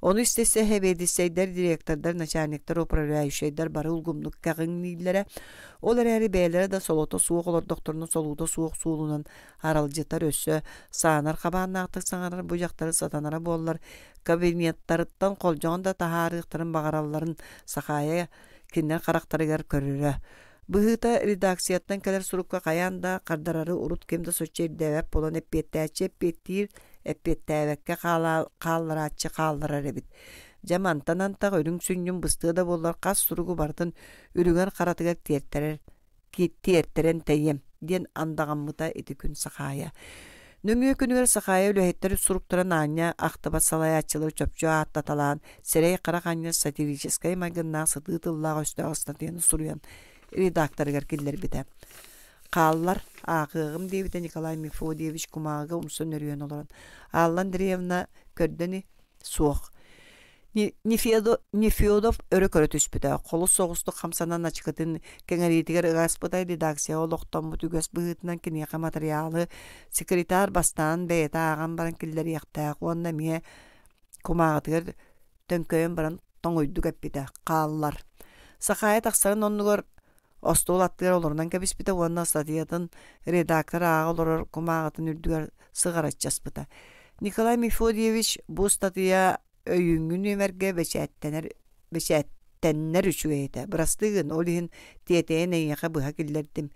Ону истэ-истэ сэбиэдиссэйдэр, директордар, начальниктар, управляющайдар бары улгумнук кэҕиҥнииллэрэ. Ол эрээри бэйэлэрэ да солото суох олордохторуна солуута суох суолунан аралдьытар өссө саанар хабааннаахтык саҥарар бу дьахтары сатанара буоллар кабинеттарыттан холдьоҕон да таһаарыахтарын баҕаралларын Сахаайа кинилэр харахтарыгар көрөрө. Быһыыта редакцияттан кэлэр сурукка хайаан да хардарары урут ким да соччо ирдээбэт буолан эппиэттээччи эппиэттиир, эппиэттээбэккэ хаалларааччы хаалларар эбит. Дьэ мантан антах үрүҥ сүнньүн быстыа да буоллар хас суругу барытын үрүҥэр-харатыгар тиэртэрэр тиэртэрэн тэйиэм диэн андаҕаммыта ити күн Сахаайа. Нөҥүө күнүгэр Сахаайа үлэһиттэр суруктарын аанньа ахтыбат салайааччылары чопчу ааттаталаан, сирэй-харах анньар сатирическай майгыннаах сытыы тыллаах өстөөх ыстатыйаны суруйан редакторыгар киллэрбитэ. Хааллар, ааҕыаҕым диэбитэ Николай Мефодьевич кумааҕыга умса нөрүйэн олорон. Алла Андреевна көрдө ини Суох. Нефедов өрө көрө түспүтэ, холус соҕустук хамсанан ачыкытын кэҥэриитигэр ыгаспыта редакцияҕа олохтоммут үгэс быһыытынан киниэхэ матырыйаалы секретарь бастаан бэйэтэ ааҕан баран киллэриэхтээх уонна эмиэ кумааҕытыгар төҥкөйөн баран тоҥуйдук эппитэ: «Хааллар». Сахаайа тахсарын оннугар остуол аттыгар олорунан кэбиспитэ уонна ыстатыйатын редактор ааҕа олорор кумааҕытын үрдүгэр сыҕарыччы аспыта. Николай Мефодьевич бу ыстатыйа өйүүҥҥү нүөмэргэ бэчээттэнэр бэчээттэннэр үчүгэй этэ. Бырастыы гын, ол иһин тиэтэйэн эйиэхэ быһа киллэрдим.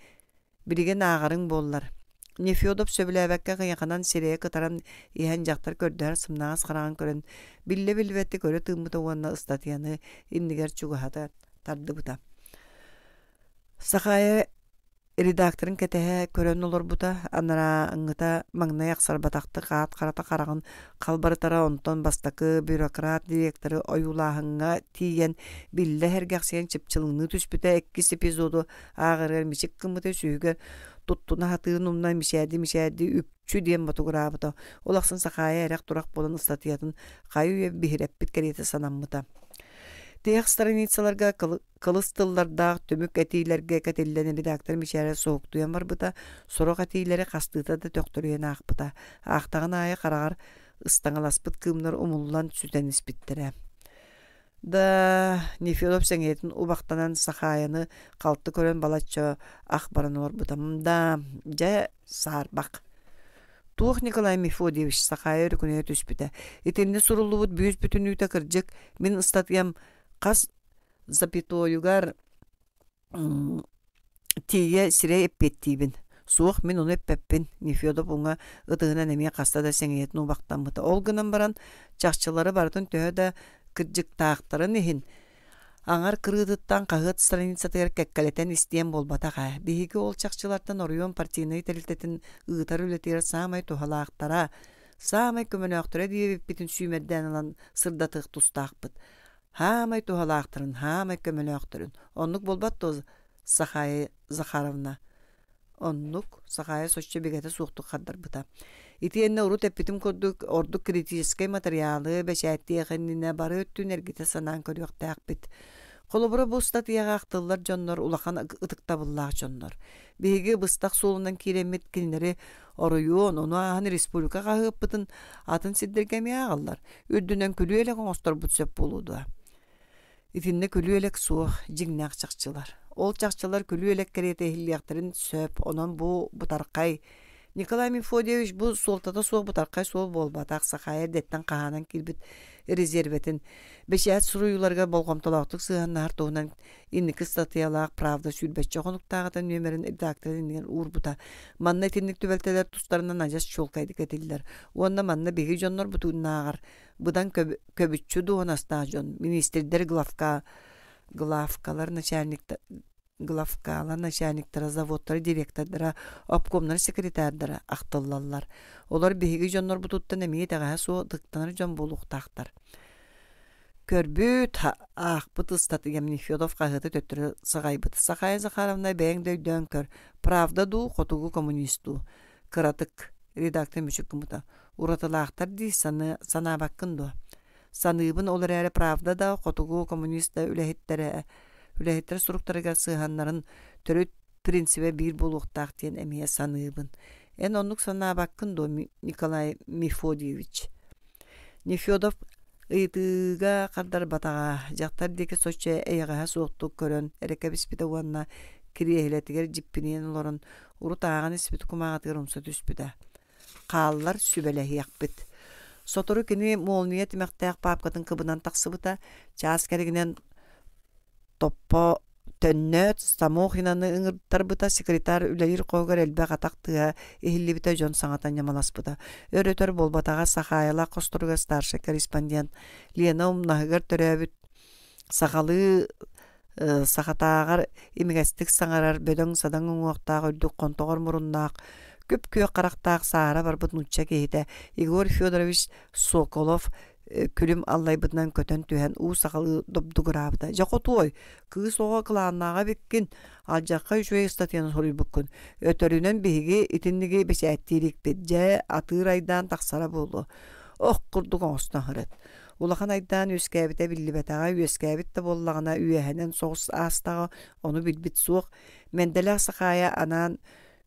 Билигин ааҕарыҥ буоллар. Нефедов сөбүлээбэккэ кыйаханан сирэйэ кытаран иһэн дьахтар көрдөһөр сымнаҕас хараҕын көрөн биллэ-биллибэттик өрө тыыммыта уонна ыстатыйаны иннигэр чугаһата тардыбыта. Сахаайа редакторын кэтэһэ көрөн олорбута, анарааҥҥыта маҥнай ахсарбатахтык аат харата хараҕын халбарытара, онтон бастакы бюрократ директоры ойуулааһыҥҥа тиийэн биллэ сэргэхсийэн чыпчылыҥныы түспүтэ, иккис эпизоду ааҕарыгар мичик гыммыта, үсүһүгэр туттуна сатыырын умнан мичээрдии-мичээрдии үкчү диэн ботугураабыта. Ол ахсын Сахаайа эрэх-турах буолан ыстатыйатын хайы-үйэ биһирэппит кэриэтэ санаммыта. Тиһэх страницаларга кылыс тыллардаах түмүк этиилэргэ кэтиллэн редактор мичээрэ суһуктуйан барбыта, сорох этиилэри хастыыта да төхтөрүйэн аахпыта. Аахтаҕын аайы хараҕар ыстаҥаласпыт кыымнар умуллан сүтэн испиттэрэ. Да, Нефедов сэҥийэтин убахтанан Сахаайаны халты көрөн балачча ах баран олорбута. Да, дьэ, саарбах. Туох Николай Мефодьевич Сахаайа өрүкүнэйэ түспүтэ. Итиннэ суруллубут бүүс бүтүннүүтэ кырдьык, мин ыстатыйам хас запятойугар тиийэ сирэй эппиэттиибин. Суох, мин ону эппэппин, Нефедов уҥа ытыһынан эмиэ хаста да сэҥийэтин убахтаммыта. Ол гынан баран, чахчылары барытын төһө да кырдьыктаахтарын иһин, аҥар кырыытыттан хаһыат страницатыгар кэккэлэтэн истиэн буолбатах ээ. Биһиги ол чахчылартан оройуон партийнай тэрилтэтин ыытар үлэтигэр саамай туһалаахтара, саамай көмөлөөхтөрө диэбиппитин сүүмэрдээн ылан сырдатыах тустаахпыт. Хаамай туһалаахтарын, хаамай көмөлөөхтөрүн. Оннук буолбат дуо, Сахая Захаровна? Оннук, Сахая соччо бигэтэ суохтук хардарбыта. Итиэннэ урут эппитим курдук, ордук критическэй матырыйаалы бэчээттиэх иннинэ бары өттүн эргитэ санаан көрүөхтээхпит. Холобура, бу ыстатыйаҕа ахтыллар дьоннор улахан ытыктабыллаах дьоннор. Биһиги быстах суолунан киирэммит кинилэри оройуон, ону ааһан республика хаһыаппытын атын сирдэргэ эмиэ ааҕаллар. Үрдүнэн күлүү-элэк оҥосторбут сөп буолуо дуо? Итиннэ күлүү-элэк суох, дьиҥнээх чахчылар. Ол чахчылар күлүү-элэк кэриэтэ иһиллиэхтэрин сөп, онон бу бытархай Николай Мефодьевич бу суолтата суох бытархай суол буолбатах, Сахаайа эрдэттэн хаһаанан киирбит резервэтин бэчээт суруйууларыгар болҕомтолоохтук сыһыаннаһар туһунан инники ыстатыйалаах «Правда» сүүрбэччэ хонуктааҕыта нүөмэрин редактор иннигэр уурбута. Манна итинник түбэлтэлэр тустарынан адьас чуолкайдык этиллэр. Уонна манна биһиги дьоннорбутунааҕар быдан көбүччү дуоһунастаах дьон, министрдэр главка, главкалар начальниктар главкалар начальниктара, заводтар директордара, обкомнар секретардара ахтыллаллар. Олор биһиги дьоннорбутуттан эмиэ итэҕэһэ суох ытыктанар дьон буолуохтаахтар. Көрбүт, аахпыт ыстатыйам Нефедов хаһыаты төттөрү саҕайбыт. Сахая Захаровна бэйэҥ да өйдөөн көр, правда дуу, хотугу коммунист дуу? Кыратык, редактор мүчүк гыммыта. Уратылаахтар дии санаабаккын дуо? Саныыбын ол эрээри правда да, хотугу коммунист да үлэһиттэрэ үлэһиттэр суруктарыгар сыһыаннарын төрүт принцибэ биир буолуохтаах диэн эмиэ саныыбын. Эн оннук санаабаккын дуо, Николай Мефодьевич? Нефедов ыйытыыга хардарбатаҕа, дьахтар диэки соччо эйэҕэһэ суохтук көрөн эрэ кэбиспитэ уонна кириэһилэтигэр дьиппинийэн олорон урут ааҕан испит кумааҕытыгар умса түспүтэ. Хааллар сүбэлэһиэхпит. Сотору кини молния тимэхтээх паапкатын кыбынан тахсыбыта, чаас кэригинэн Топпо төннөөт, Самохинаны ыҥыртарбыта, секретарь үлэлиир хоһугар элбэх атах тыаһа иһиллибитэ, дьон саҥата ньамаласпыта. Өр-өтөр буолбатаҕа Сахаайалаах хосторугар старшай корреспондент Лена умнаһыгар төрөөбүт сахалыы сахатааҕар имигэстик саҥарар, бөдөҥ-садаҥ уҥуохтаах, үрдүк хонтоҕор муруннаах, күп-күөх харахтаах саара барбыт нуучча киһитэ Егор Федорович Соколов күлүм аллайбытынан көтөн түһэн уу сахалыы добдугураабыта. Дьэ хотуой, кыыс оҕо кылааннааҕа эбиккин, алдьархай үчүгэй ыстатыйаны суруйбуккун. Өтөрүнэн биһиги итинниги бэчээттиирикпит, дьэ атыыр айдаан тахсара буолуо. Ох курдук оҥостон сырыт. Улахан айдаан үөскээбитэ биллибэтэҕэ, үөскээбит да буоллаҕына үөһэнэн соҕус аастаҕа, ону билбит суох. Мэндэлээх Сахаайа анаан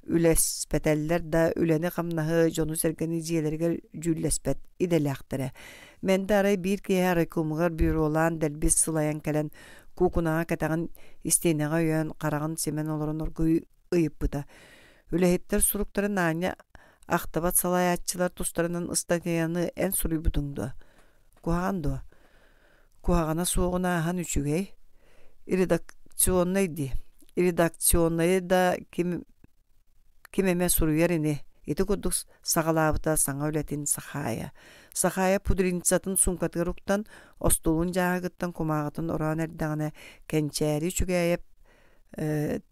үлэспэтэллэр да үлэни-хамнаһы, дьону-сэргэни дьиэлэригэр дьүүллэспэт идэлээхтэрэ. Мэндэ арай биир киэһэ райкомугар бюролаан дэлби сылайан кэлэн куукунаҕа кэтэҕин истиэнэҕэ өйөөн хараҕын симэн олорон оргуй ыйыппыта. Үлэһиттэр суруктарын аанньа ахтыбат салайааччылар тустарынан ыстатыйаны эн суруйбутуҥ дуо? Куһаҕан дуо? Куһаҕана суоҕун ааһан үчүгэй. Редакционнай дии. Редакционнайы да ким ким эмэ суруйар ини. Ити курдук саҕалаабыта саҥа үлэтин Сахаайа. Сахаайа пудреницатын суумкатыгар уктан, остуолун дьааһыгыттан кумааҕытын ороон эрдэҕинэ, Кэнчээри Үчүгээйэп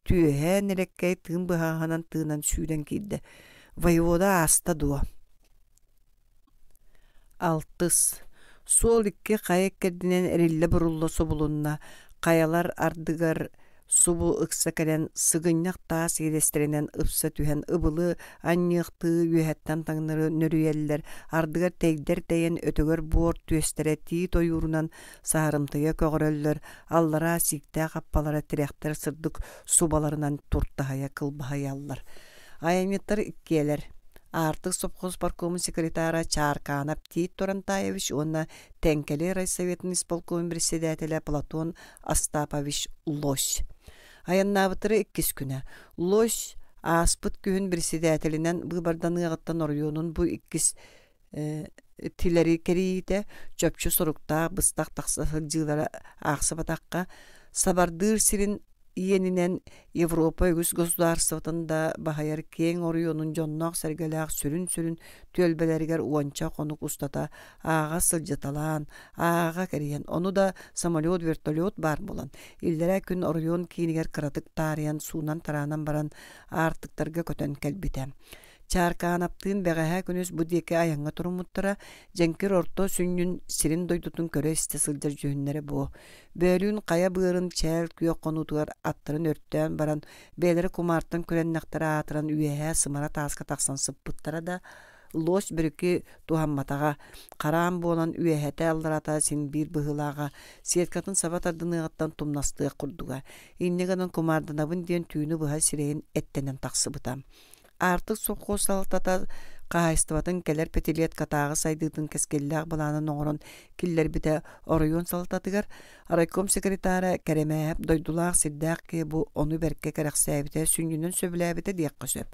түөһэ нэлэккэй тыын быһаҕаһынан тыынан сүүрэн киирдэ. Воевода ааста дуо? Алтыс. Суол икки хайа иккэрдинэн эриллэ-бурулла субулунна, хайалар ардыгар субу ыкса кэлэн сыгынньах таас иэдэстэринэн ыпса түһэн ыбылы анньыахтыы үөһэттэн таҥнары нөрүйэллэр, ардыгар тэйдэр тэйэн өтөгөр буор түөстэрэ тиит ойуурунан саһарымтыйа көҕөрөллөр, аллараа сииктээх аппалара тирэхтэр сырдык субаларынан туртаһыйа кылбаһыйаллар. Айанньыттар иккиэлэр Аартык сопхуос паркомун секретара Чааркаанап Тиит Турантаевич уонна Тэҥкэли райсоветын исполкомун председателэ Платон Остапович Лось. Айаннаабыттара иккис күнэ. Лось ааспыт күһүн председателинэн быыбарданыаҕыттан оройуонун бу иккис тилэри кэрийиитэ чопчу соруктаах быстах тахса сылдьыылара аахсыбатахха, сабардыыр сирин иэнинэн Европа үгүс государствотын да баһыйар киэҥ оройуонун дьонноох-сэргэлээх сүрүн-сүрүн түөлбэлэригэр уонча хонук устата ааҕа сылдьыталаан, ааҕа кэрийэн, ону да самолет, вертолет баар буолан, иллэрээ күн оройуон киинигэр кыратык таарыйан суунан-тараанан баран аартыктарга көтөн кэлбитэ. Чааркаанаптыын бэҕэһээ күнүс бу диэки айаҥҥа туруммуттара, дьэҥкир орто сүнньүн сирин-дойдутун көрө-истэ сылдьар дьүһүннэрэ буо. Бөөлүүн хайа быарын чээл күөх хонуутугар аттарын өртөөн баран, бэйэлэрэ кумаартан күрэннэхтэрэ аатыран үөһээ сымара тааска тахсан сыппыттара да, Лось бөрүкү туһамматаҕа, хараам буолан үөһэтэ-алларата син биир быһыылааҕа, сеткатын саба тардыныаҕыттан тумнастыах курдуга. Инньэ гынан кумаарданабын диэн түүнү быһа сирэйин эттэнэн тахсыбыта. Аартык сопхуос салалтата хаһаайыстыбатын кэлэр пятилеткатааҕы сайдыытын кэскиллээх былаанын оҥорон киллэрбитэ оройуон салалтатыгар райком секретара Кэрэмээһэп дойдулаах сирдээх киһи бу ону бэркэ кэрэхсээбитэ, сүнньүнэн сөбүлээбитэ диэххэ сөп.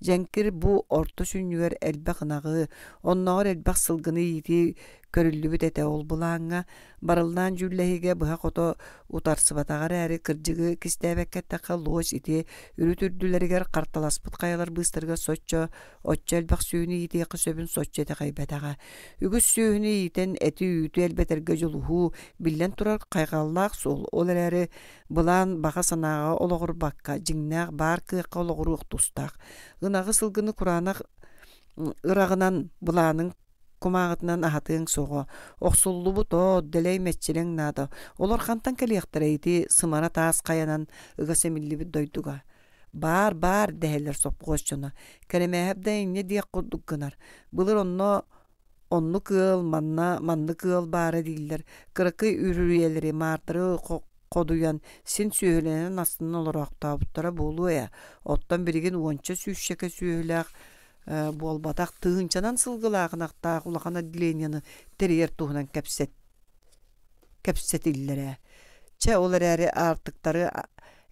Дьэҥкир бу орто сүнньүгэр элбэх ынаҕы, оннооҕор элбэх сылгыны иитии көрүллүбүт этэ ол былааҥҥа барыллаан дьүүллэһиигэ быһа-хото утарсыбатаҕа эрээри кырдьыгы кистээбэккэ эттэххэ лось ити үрүт үрдүлэригэр харталаспыт хайалар быыстарыгар соччо оччо элбэх сүөһүнү иитиэххэ сөбүн соччо итэҕэйбэтэҕэ. Үгүс сүөһүнү иитэн эти-үүтү элбэтэргэ дьулуһуу, биллэн турар, хайҕаллаах суол, ол эрээри былаан баҕа санааҕа олоҕурбакка, дьиҥнээх баар кыахха олоҕуруох тустаах. Ынаҕы сылгыны кураанах ыраҕынан былааныҥ кумааҕытынан аһатыаҥ суоҕа. Охсуллубут от, дэлэй мэччирэҥ наада. Олор хантан кэлиэхтэрэ ити сымара таас хайанан ыга симиллибит дойдуга? Баар, баар дэһэллэр сопхуос дьоно. Кэрэмээһэп да инньэ диэх курдук гынар. Былыр онно оннук ыал, манна маннык ыал баара дииллэр. Кыракый үрүйэлэри, маартары ходуйан, син сүөһүлэнэн астынан олороохтообуттара буолуо ээ. Оттон билигин уонча сүүсчэкэ сүөһүлээх буолбатах, тыһыынчанан сылгылаах ынахтаах улахан отделениены тэрийэр туһунан кэпсэт кэпсэтиллэрэ. Чэ, ол эрээри аартыктары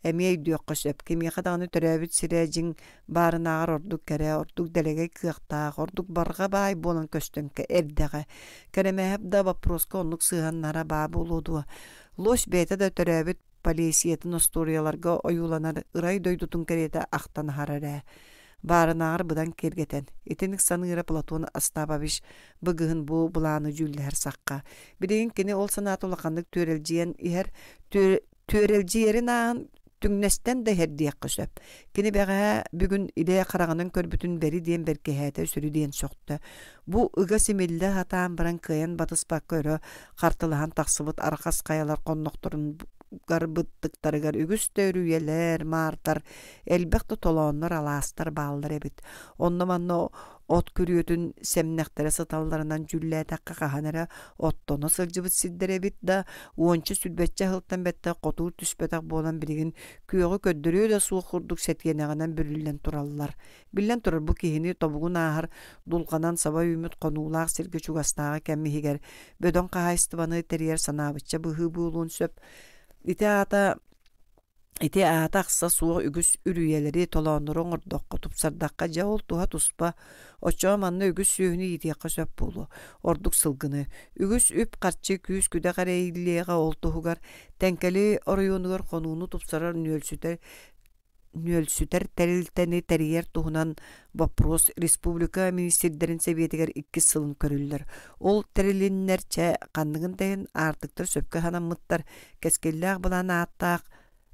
эмиэ өйдүөххэ сөп. Кимиэхэ даҕаны төрөөбүт сирэ дьиҥ баарынааҕар ордук кэрэ, ордук дэлэгэй кыахтаах, ордук барҕа баай буолан көстөн эрдэҕэ. Кэрэмээһэп да боппуруоска оннук сыһыаннара баа буолуо дуо? Лось бэйэтэ да төрөөбүт Полесиетын остуоруйаларга ойууланар ырай дойдутун кэриэтэ ахтан аһарар ээ. Баарынааҕар быдан киэргэтэн, итинник саныыра Платон Остапович быгыһын бу былааны дьүүллэһэр сахха. Билигин кини ол санаата улаханнык түөрэлдьийэн иһэр, түөрэлдьийэрин ааһан түҥнэстэн да иһэр диэххэ сөп. Кини бэҕэһээ бүгүн илэ хараҕынан көрбүтүн бэри диэн бэркиһээтэ, сүрү диэн сөхтө. Бу ыга симиллэ сатаан баран кыайан батыспакка өрө хартылаһан тахсыбыт арҕас хайалар хоннохторун быттыктарыгар үгүс да үрүйэлэр, маартар, элбэх да толооннор, алаастар бааллар эбит. Онно-манна от күрүөтүн сэмнэхтэрэ сыталларынан дьүүллээтэххэ хаһан эрэ оттоно сылдьыбыт сирдэр эбит да, уонча сүүрбэччэ сылтан бэттэх хотуур түспэтэх буолан билигин күөҕү көрдөрүө да суох курдук сэтиэнэҕинэн бүрүллэн тураллар. Биллэн турар, бу киһини тобугун ааһар дулҕанан саба үүммүт хонуулаах сиргэ чугастааҕы кэм иһигэр бөдөҥ хаһаайыстыбаны тэрийэр санаабычча быһыы буолуон сөп. Ити аата ити аата ахса суох үгүс үрүйэлэри, толооннору оҥордоххо, тупсардахха дьэ ол туһа туспа. Оччоҕо манна үгүс сүөһүнү иитиэххэ сөп буолуо. Ордук сылгыны. Үгүс үп-харчы, күүс-күдэх эрэйиллиэҕэ ол туһугар Тэҥкэли оройуонугар хонууну тупсарар нүөлсүтэр нүөлсүтэр тэрилтэни тэрийэр туһунан боппуруос республика министрдэрин сэбиэтигэр иккис сылын көрүллэр. Ол тэрилиннэр чэ ханныгын да иһин аартыктар сөпкө санаммыттар, кэскиллээх былаан ааттаах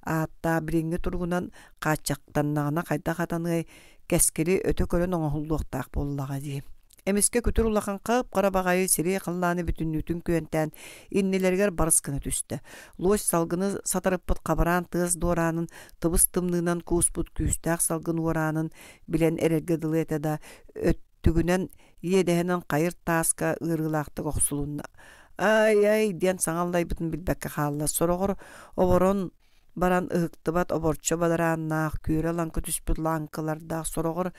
ааттаах билиҥҥи туругунан хааччахтаннаҕына хайдах атаныай, кэскили өтө көрөн оҥоһуллуохтаах буоллаҕа дии. Эмискэ күтүр улахан хап-хара баҕайы сири-халлааны бүтүннүүтүн күөнтээн, иннилэригэр барыс гына түстэ. Лось салгыны сатарыппыт хабараан тыас дуораанын тыбыс-тымныынан кууспут күүстээх салгын уораанын билэн эрэргэ дылы этэ да, өттүгүнэн иэдэһинэн хайыр тааска ыарыылаахтык охсулунна. «Ай-ай!» диэн саҥа аллайбытын билбэккэ хаалла. Сороҕор оборон баран ыһыктыбат оборчо бадарааннаах, күөрэ-лаҥкы түспүт лааҥкылардаах, сороҕор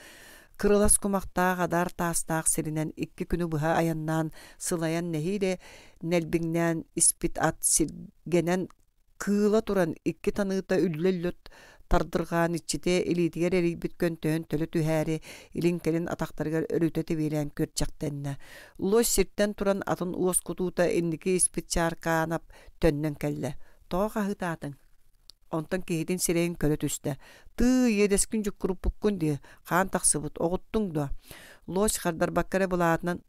кырылас кумахтаах адаар таастаах сиринэн икки күнү быһа айаннаан сылайан нэһиилэ нэлбиҥнээн испит ат сиргэнэн кыыла туран икки таныыта үллэ-үллэ тардырҕаан иччитэ илиитигэр эрийбит көнтөһүн төлө түһээри илин-кэлин атахтарыгар өрүтэ тэбиэлээн күөрчэхтэннэ. Лось сиртэн туран атын уоскутуута инники испит Чааркаанап төннөн кэллэ. Тоҕо хаһыытаатыҥ? Онтон киһитин сирэйин көрө түстэ. Тыы, иэдэскин дьуккуруппуккун дии, хаан тахсыбыт, оҕуттуҥ дуо? Лось хардарбакка эрэ былаатынан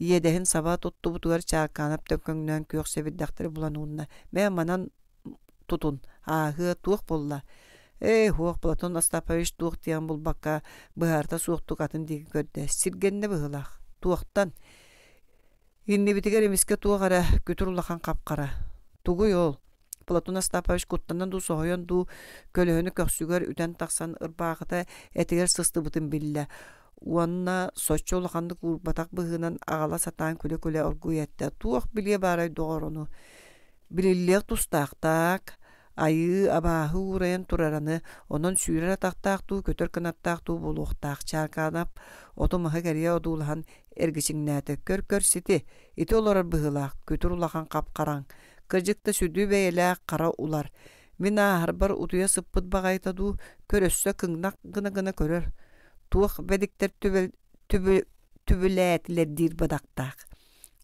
иэдэһин саба туттубутугар Чааркаанап төҥкөҥнөөн күөх сэбирдэхтэри булан уунна. Мэ, манан тутун, ааһыа, туох буолла? Ээ, һуох, Платон Остапович туох диэн булбакка, быһаарыта суохтук атын диэки көрдө. Сиргэннэ быһыылаах. Туохтан? Иннибитигэр эмискэ туох эрэ күтүр улахан хап-хара. Тугуй ол? Платон Остапович куттанан дуу, соһуйан дуу, көлөһөнү көхсүгэр үтэн тахсан ырбаахыта этигэр сыстыбытын биллэ. Уонна соччо улаханнык уурбатах быһыынан аҕала сатаан күлэ-күлэ оргууй эттэ: «Туох билиэ баарай доҕор ону? Билиллиэх тустаахтаак, айыы, абааһы уурайан турараны, онон сүүрэр атахтаах дуу, көтөр кынаттаах дуу буолуохтаах» Чааркаанап оту-маһы кэрийэ одуулаһан эргичиҥнээтэ: «Көр-көр сити, ити олорор быһыылаах, күтүр улахан хап-хараҥ, кырдьык да сүдү бэйэлээх хара улар. Мин ааһарбар утуйа сыппыт баҕайыта дуу, көр өссө кыҥнах гына-гына көрөр. Туох бэдиктэр түбүлээтилэр диир бадахтаах.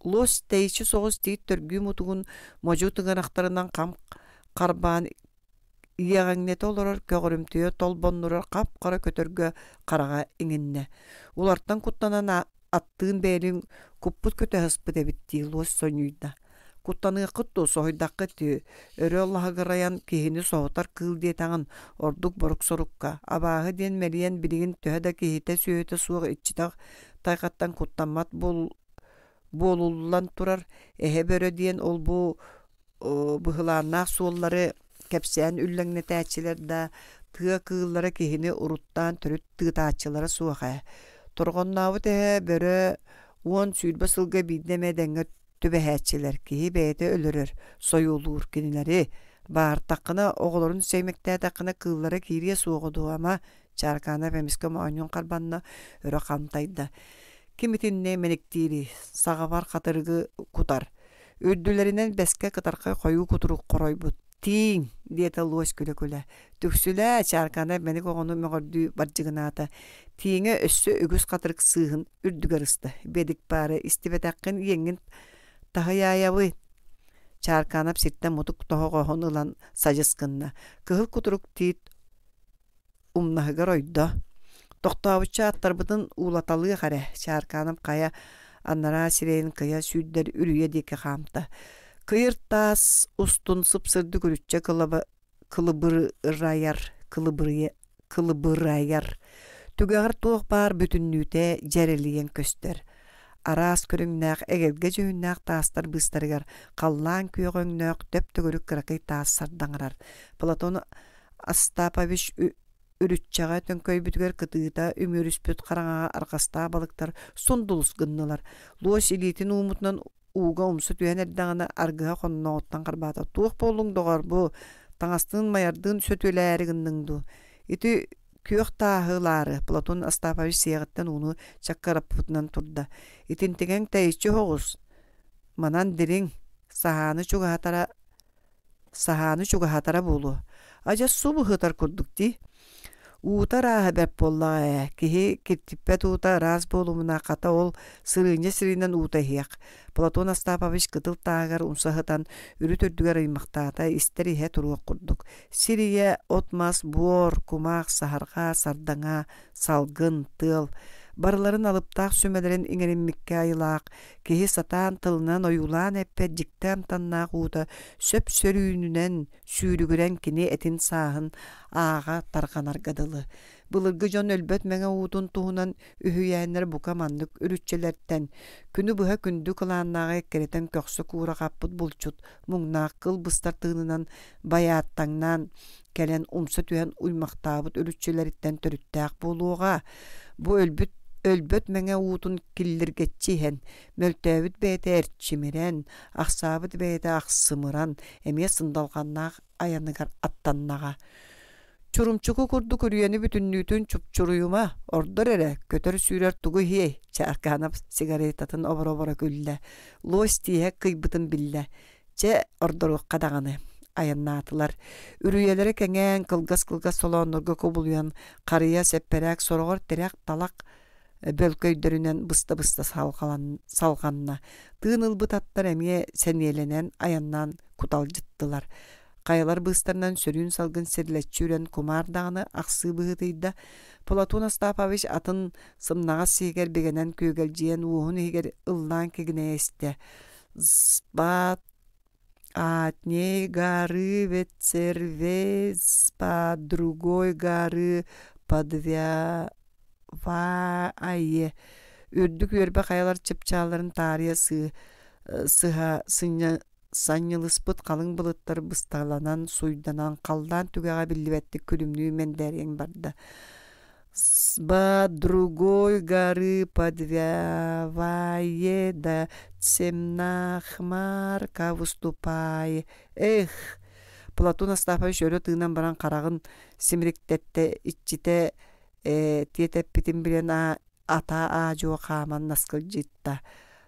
Луос тэйиччи соҕус тиит төргүү мутугун модьу тыҥырахтарынан хам харбаан иэҕэҥнэтэ олорор көҕөрүмтүйэ толбоннурар хап-хара көтөргө хараҕа иҥиннэ. Улартан куттанан аттыын бэйэлин куппут көтө сыспыт эбит дии луос сонньуйда. Куттаныаххыт дуо, соһуйдаххыт дии, өрө лаһыгырайан киһини соһутар кыыл диэтэҕин, ордук борук-сорукка. Абааһы диэн мэлийэн билигин төһө да киһитэ-сүөһүтэ суох иччитэх тайҕаттан куттаммат буолуллан турар эһэ бөрө диэн ол-бу быһылааннаах суоллары кэпсээн үллэҥнэтээччилэр да, тыа кыыллара киһини уруттаан төрүт тыытааччылара суох ээ. Торҕоннообут эһэ бөрө 10-20 сылга биирдэ эмэ дэҥҥэ түбэһээччилэр киһи бэйэтэ өлөрөр, сойуолуур кинилэри. Баартаххына, оҕолорун сэймэктээтэххинэ кыыллара киириэ суоҕа дуо, ама? Чааркаанап эмискэ моонньун харбанна, өрө хантайда. Ким итиннэ мэниктиирий, саҕабар хатырыгы кутар. Үрдүлэринэн бэскэ кытархай хойуу кутурук хоройбут. «Тииҥ!» диэтэ луось күлэ-күлэ. «Түксүлээ!» Чааркаанап мэник оҕону мөҕөрдүү бардьыгынаата. Тииҥэ өссө үгүс хатырык сыыһын үрдүгэр ыста. Бэдик баары истибэтэххин иэҥҥин таһыйаайабый. Чааркаанап сиртэн мутук тоһоҕоһун ылан садьыс гынна. Кыһыл кутурук тиит умнаһыгар ойдо. Тохтообучча аттарбытын уулаталыах эрэ, Чааркаанап хайа анараа сирэйин кыйа сүүрдэр үрүйэ диэки хаамта. Кыйыр таас устун сып-сырдык үрүччэ кылыбырайар, кылыбырайар. Түгэҕэр туох баар бүтүннүүтэ дьэрэлийэн көстөр. Араас көрүҥнээх эгэлгэ дьүһүннээх таастар быыстарыгар халлаан күөх өҥнөөх төп-төгүрүк кыракый таас сардаҥарар. Платон Остапович үрүччэҕэ төҥкөйбүтүгэр кытыыта үмүөрүспүт хараҥаҕа арҕастаах балыктар сундулус гыннылар. Луос илиитин ууммутунан ууга умса түһэн эрдэҕинэ аргыһа хонноҕуттан харбаата. «Туох буоллуҥ, доҕоор, бу таҥастыын майардыын сөтүөлээри гынныҥ дуу? Ити күөх тааһы ылаары» Платон Остапович сиэҕиттэн ууну чаккыраппытынан турда. «Итинтигэҥ тэйиччи оҕус, манан дириҥ, саһааны чугаһатара Саһааны чугаһатара буолуо. Адьас субу сытар курдук дии. Уута ырааһа бэрт буоллаҕа ээ, киһи киртиппэт уута ыраас буолумуна, хата ол сырыынньа сиринэн уута иһиэх. Платон Остапович кытыл тааһыгар умса сытан, үрүт үрдүгэр ыймахтаата, истэр иһэ туруох курдук. Сир ийэ, от-мас, буор, кумах, саһарҕа, сардаҥа, салгын, тыал барыларын алыптаах сүмэлэрин иҥэриммиккэ айылаах, Киһи сатаан тылынан ойуулаан эппэт дьикти амтаннаах уута сөп-сөрүүнүнэн сүүрүгүрэн кини этин сааһын ааҕа тарҕанарга дылы. Былыргы дьон өлбөт мэҥэ уутун туһунан үһүйээннэр бука маннык үрүччэлэртэн күнү быһа күндү кылааннааҕы эккирэтэн көхсө куура хаппыт булчут муҥнаах кыл быстар тыынынан байааттаҥнаан кэлэн умса түһэн уймахтаабыт үрүччэлэриттэн төрүттээх буолуоҕа. Бу өлбүт өлбөт мэҥэ уутун киллиргэччи иһэн, мөлтөөбүт бэйэтэ эрчимирэн, ахсаабыт бэйэтэ ахсымыран, эмиэ сындалҕаннаах айаныгар аттаннаҕа. Чурумчуку курдук үрүйэни бүтүннүүтүн чупчуруйума, ордор эрэ, көтөр-сүүрэр тугу иһиэй, Чааркаанап сигаретатын оборо-оборо күллэ. Луос тииһэ кыйбытын биллэ. Чэ, ордоруохха даҕаны. Айаннаатылар. Үрүйэлэрэ кэҥээн, кылгас-кылгас солооннорго кубулуйан, харыйа, сэппэрээк, сороҕор тирэх, талах бөлкөйдөрүнэн быста-быста салҕанна. Тыын ылбыт аттар эмиэ сэниэлэнэн айаннаан куталдьыттылар. Хайалар быыстарынан сөрүүн салгын сирилэччи үрэн кумаар даҕаны ахсыы быһыытыйда. Платон Остапович атын сымнаҕас сиһигэр бигэнэн күөгэлдьийэн уоһун иһигэр ыллаан кигинэйэ истэ. Спад одной горы ветер по другой горы подвявае үрдүк үөрбэ хайалар чыпчаалларын таарыйа сыһа санньылыспыт халыҥ былыттар бысталанан суйданан халлаан түгэҕэ биллибэттик күлүмнүү мэндээрийэн барда. С другой горы подвявае да темна хмарка выступае. Эх, Платон Остапович өрө тыынан баран хараҕын симириктэттэ иччитэ э, тиэтэппитин билэн ата аа-дьуо хааман наскылдьытта.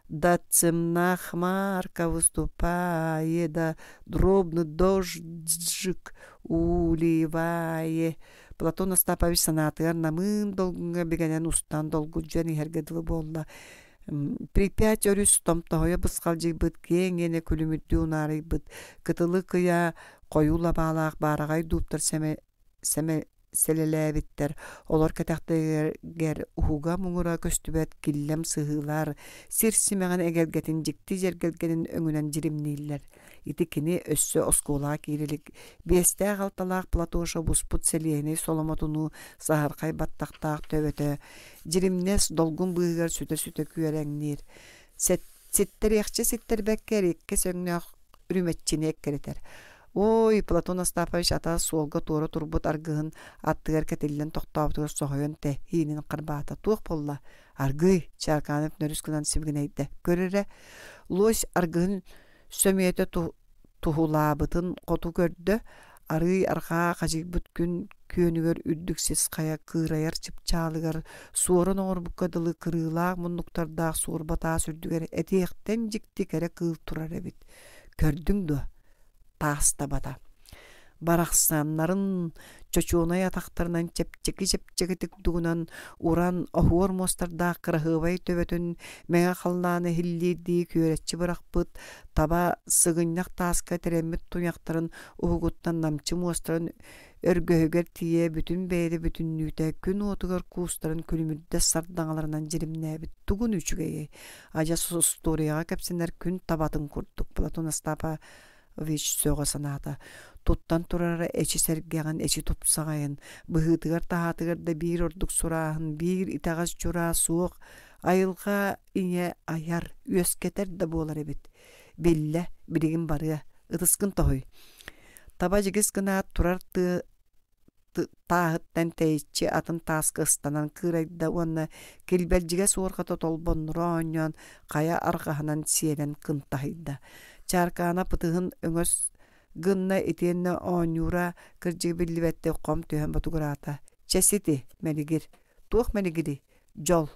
Да темна хмарка выступае, да дробный дождик уливае. Платон Остапович санаатыгар намыын долгуҥҥа бигэнэн устан долгуйан иһэргэ дылы буолла. Припять өрүс томтоһойо бысхалдьыйбыт киэҥ иэнэ күлүмүрдүү унаарыйбыт кытылы кыйа хойуу лабаалаах баараҕай дууптар сэмэ сэмэ сэлэлээбиттэр, олор кэтэхтэригэр уһуга муҥура көстүбэт киллэм сыһыылар, сир симэҕин эгэлгэтин дьикти дьэргэлгэнин өҥүнэн дьиримнииллэр. Ити кини өссө оскуолаҕа киирэ илик биэстээх-алталаах Платоша буспут сэлиэһинэй соломотунуу саһархай баттахтаах төбөтө дьиримнэс долгун быыһыгар сүтэ-сүтэ күөрэҥниир. Ситтэриэхчэ ситтэрбэккэ эриэккэс өҥнөөх үрүмэччини эккирэтэр. Ой, Платон Остапович ата суолга туора турбут аргыһын аттыгар кэтиллэн тохтообутугар соһуйан тэһиинин харбаата. Туох буолла? Аргыый, Чааркаанов нөрүс гынан сибигинэйдэ. Көр эрэ, лось аргыһын сөмүйэтэ туһулаабытын хоту көрдө, арыый арҕаа хадьыйбыт күн күөнүгэр үрдүк сис хайа кыырайар чыпчаалыгар суорун оҥорбукка дылы кырыылаах муннуктардаах суорба таас үрдүгэр этиэхтэн дьикти кэрэ кыыл турар эбит. Көрдүҥ дуо? Таас табата. Барахсаннарын чочуонай атахтарынан чэпчэки-чэпчэкитик дугунан уран оһуор муостардаах кыраһыабай төбөтүн мэҥэ халлааны иһиллиирдии күөрэччи бырахпыт таба сыгынньах тааска тирэммит туйахтарын уһугуттан намчы муостарын өргөһүгэр тиийэ бүтүн бэйэтэ бүтүннүүтэ күн уотугар куустарын күлүмүрдэс сардаҥаларынан дьиримнээбит тугун үчүгэйэй адьас устуоруйаҕа кэпсэнэр күн табатын курдук Платон Остапович сөҕө санаата туттан турара эчи сэргэҕин эчи тупсаҕайын быһыытыгар-таһаатыгар да биир ордук сурааһын биир итэҕэс чураа суох айылҕа ийэ айар үөскэтэр да буолар эбит биллэ билигин барыа ытыскын тоһуй таба дьигис гынаат турар тыа тааһыттан тэйиччи атын тааска ыстанан кыырайда уонна килбэлдьигэс уорҕата толбоннура оонньоон хайа арҕаһынан сиэлэн кынтаһыйда. Чааркаана ытыһын өҥөс гынна итиэннэ оонньуура кырдьыга биллибэттик хом түһэн ботугураата. Чэ сити, мэлигир. Туох мэлигирий? Дьол.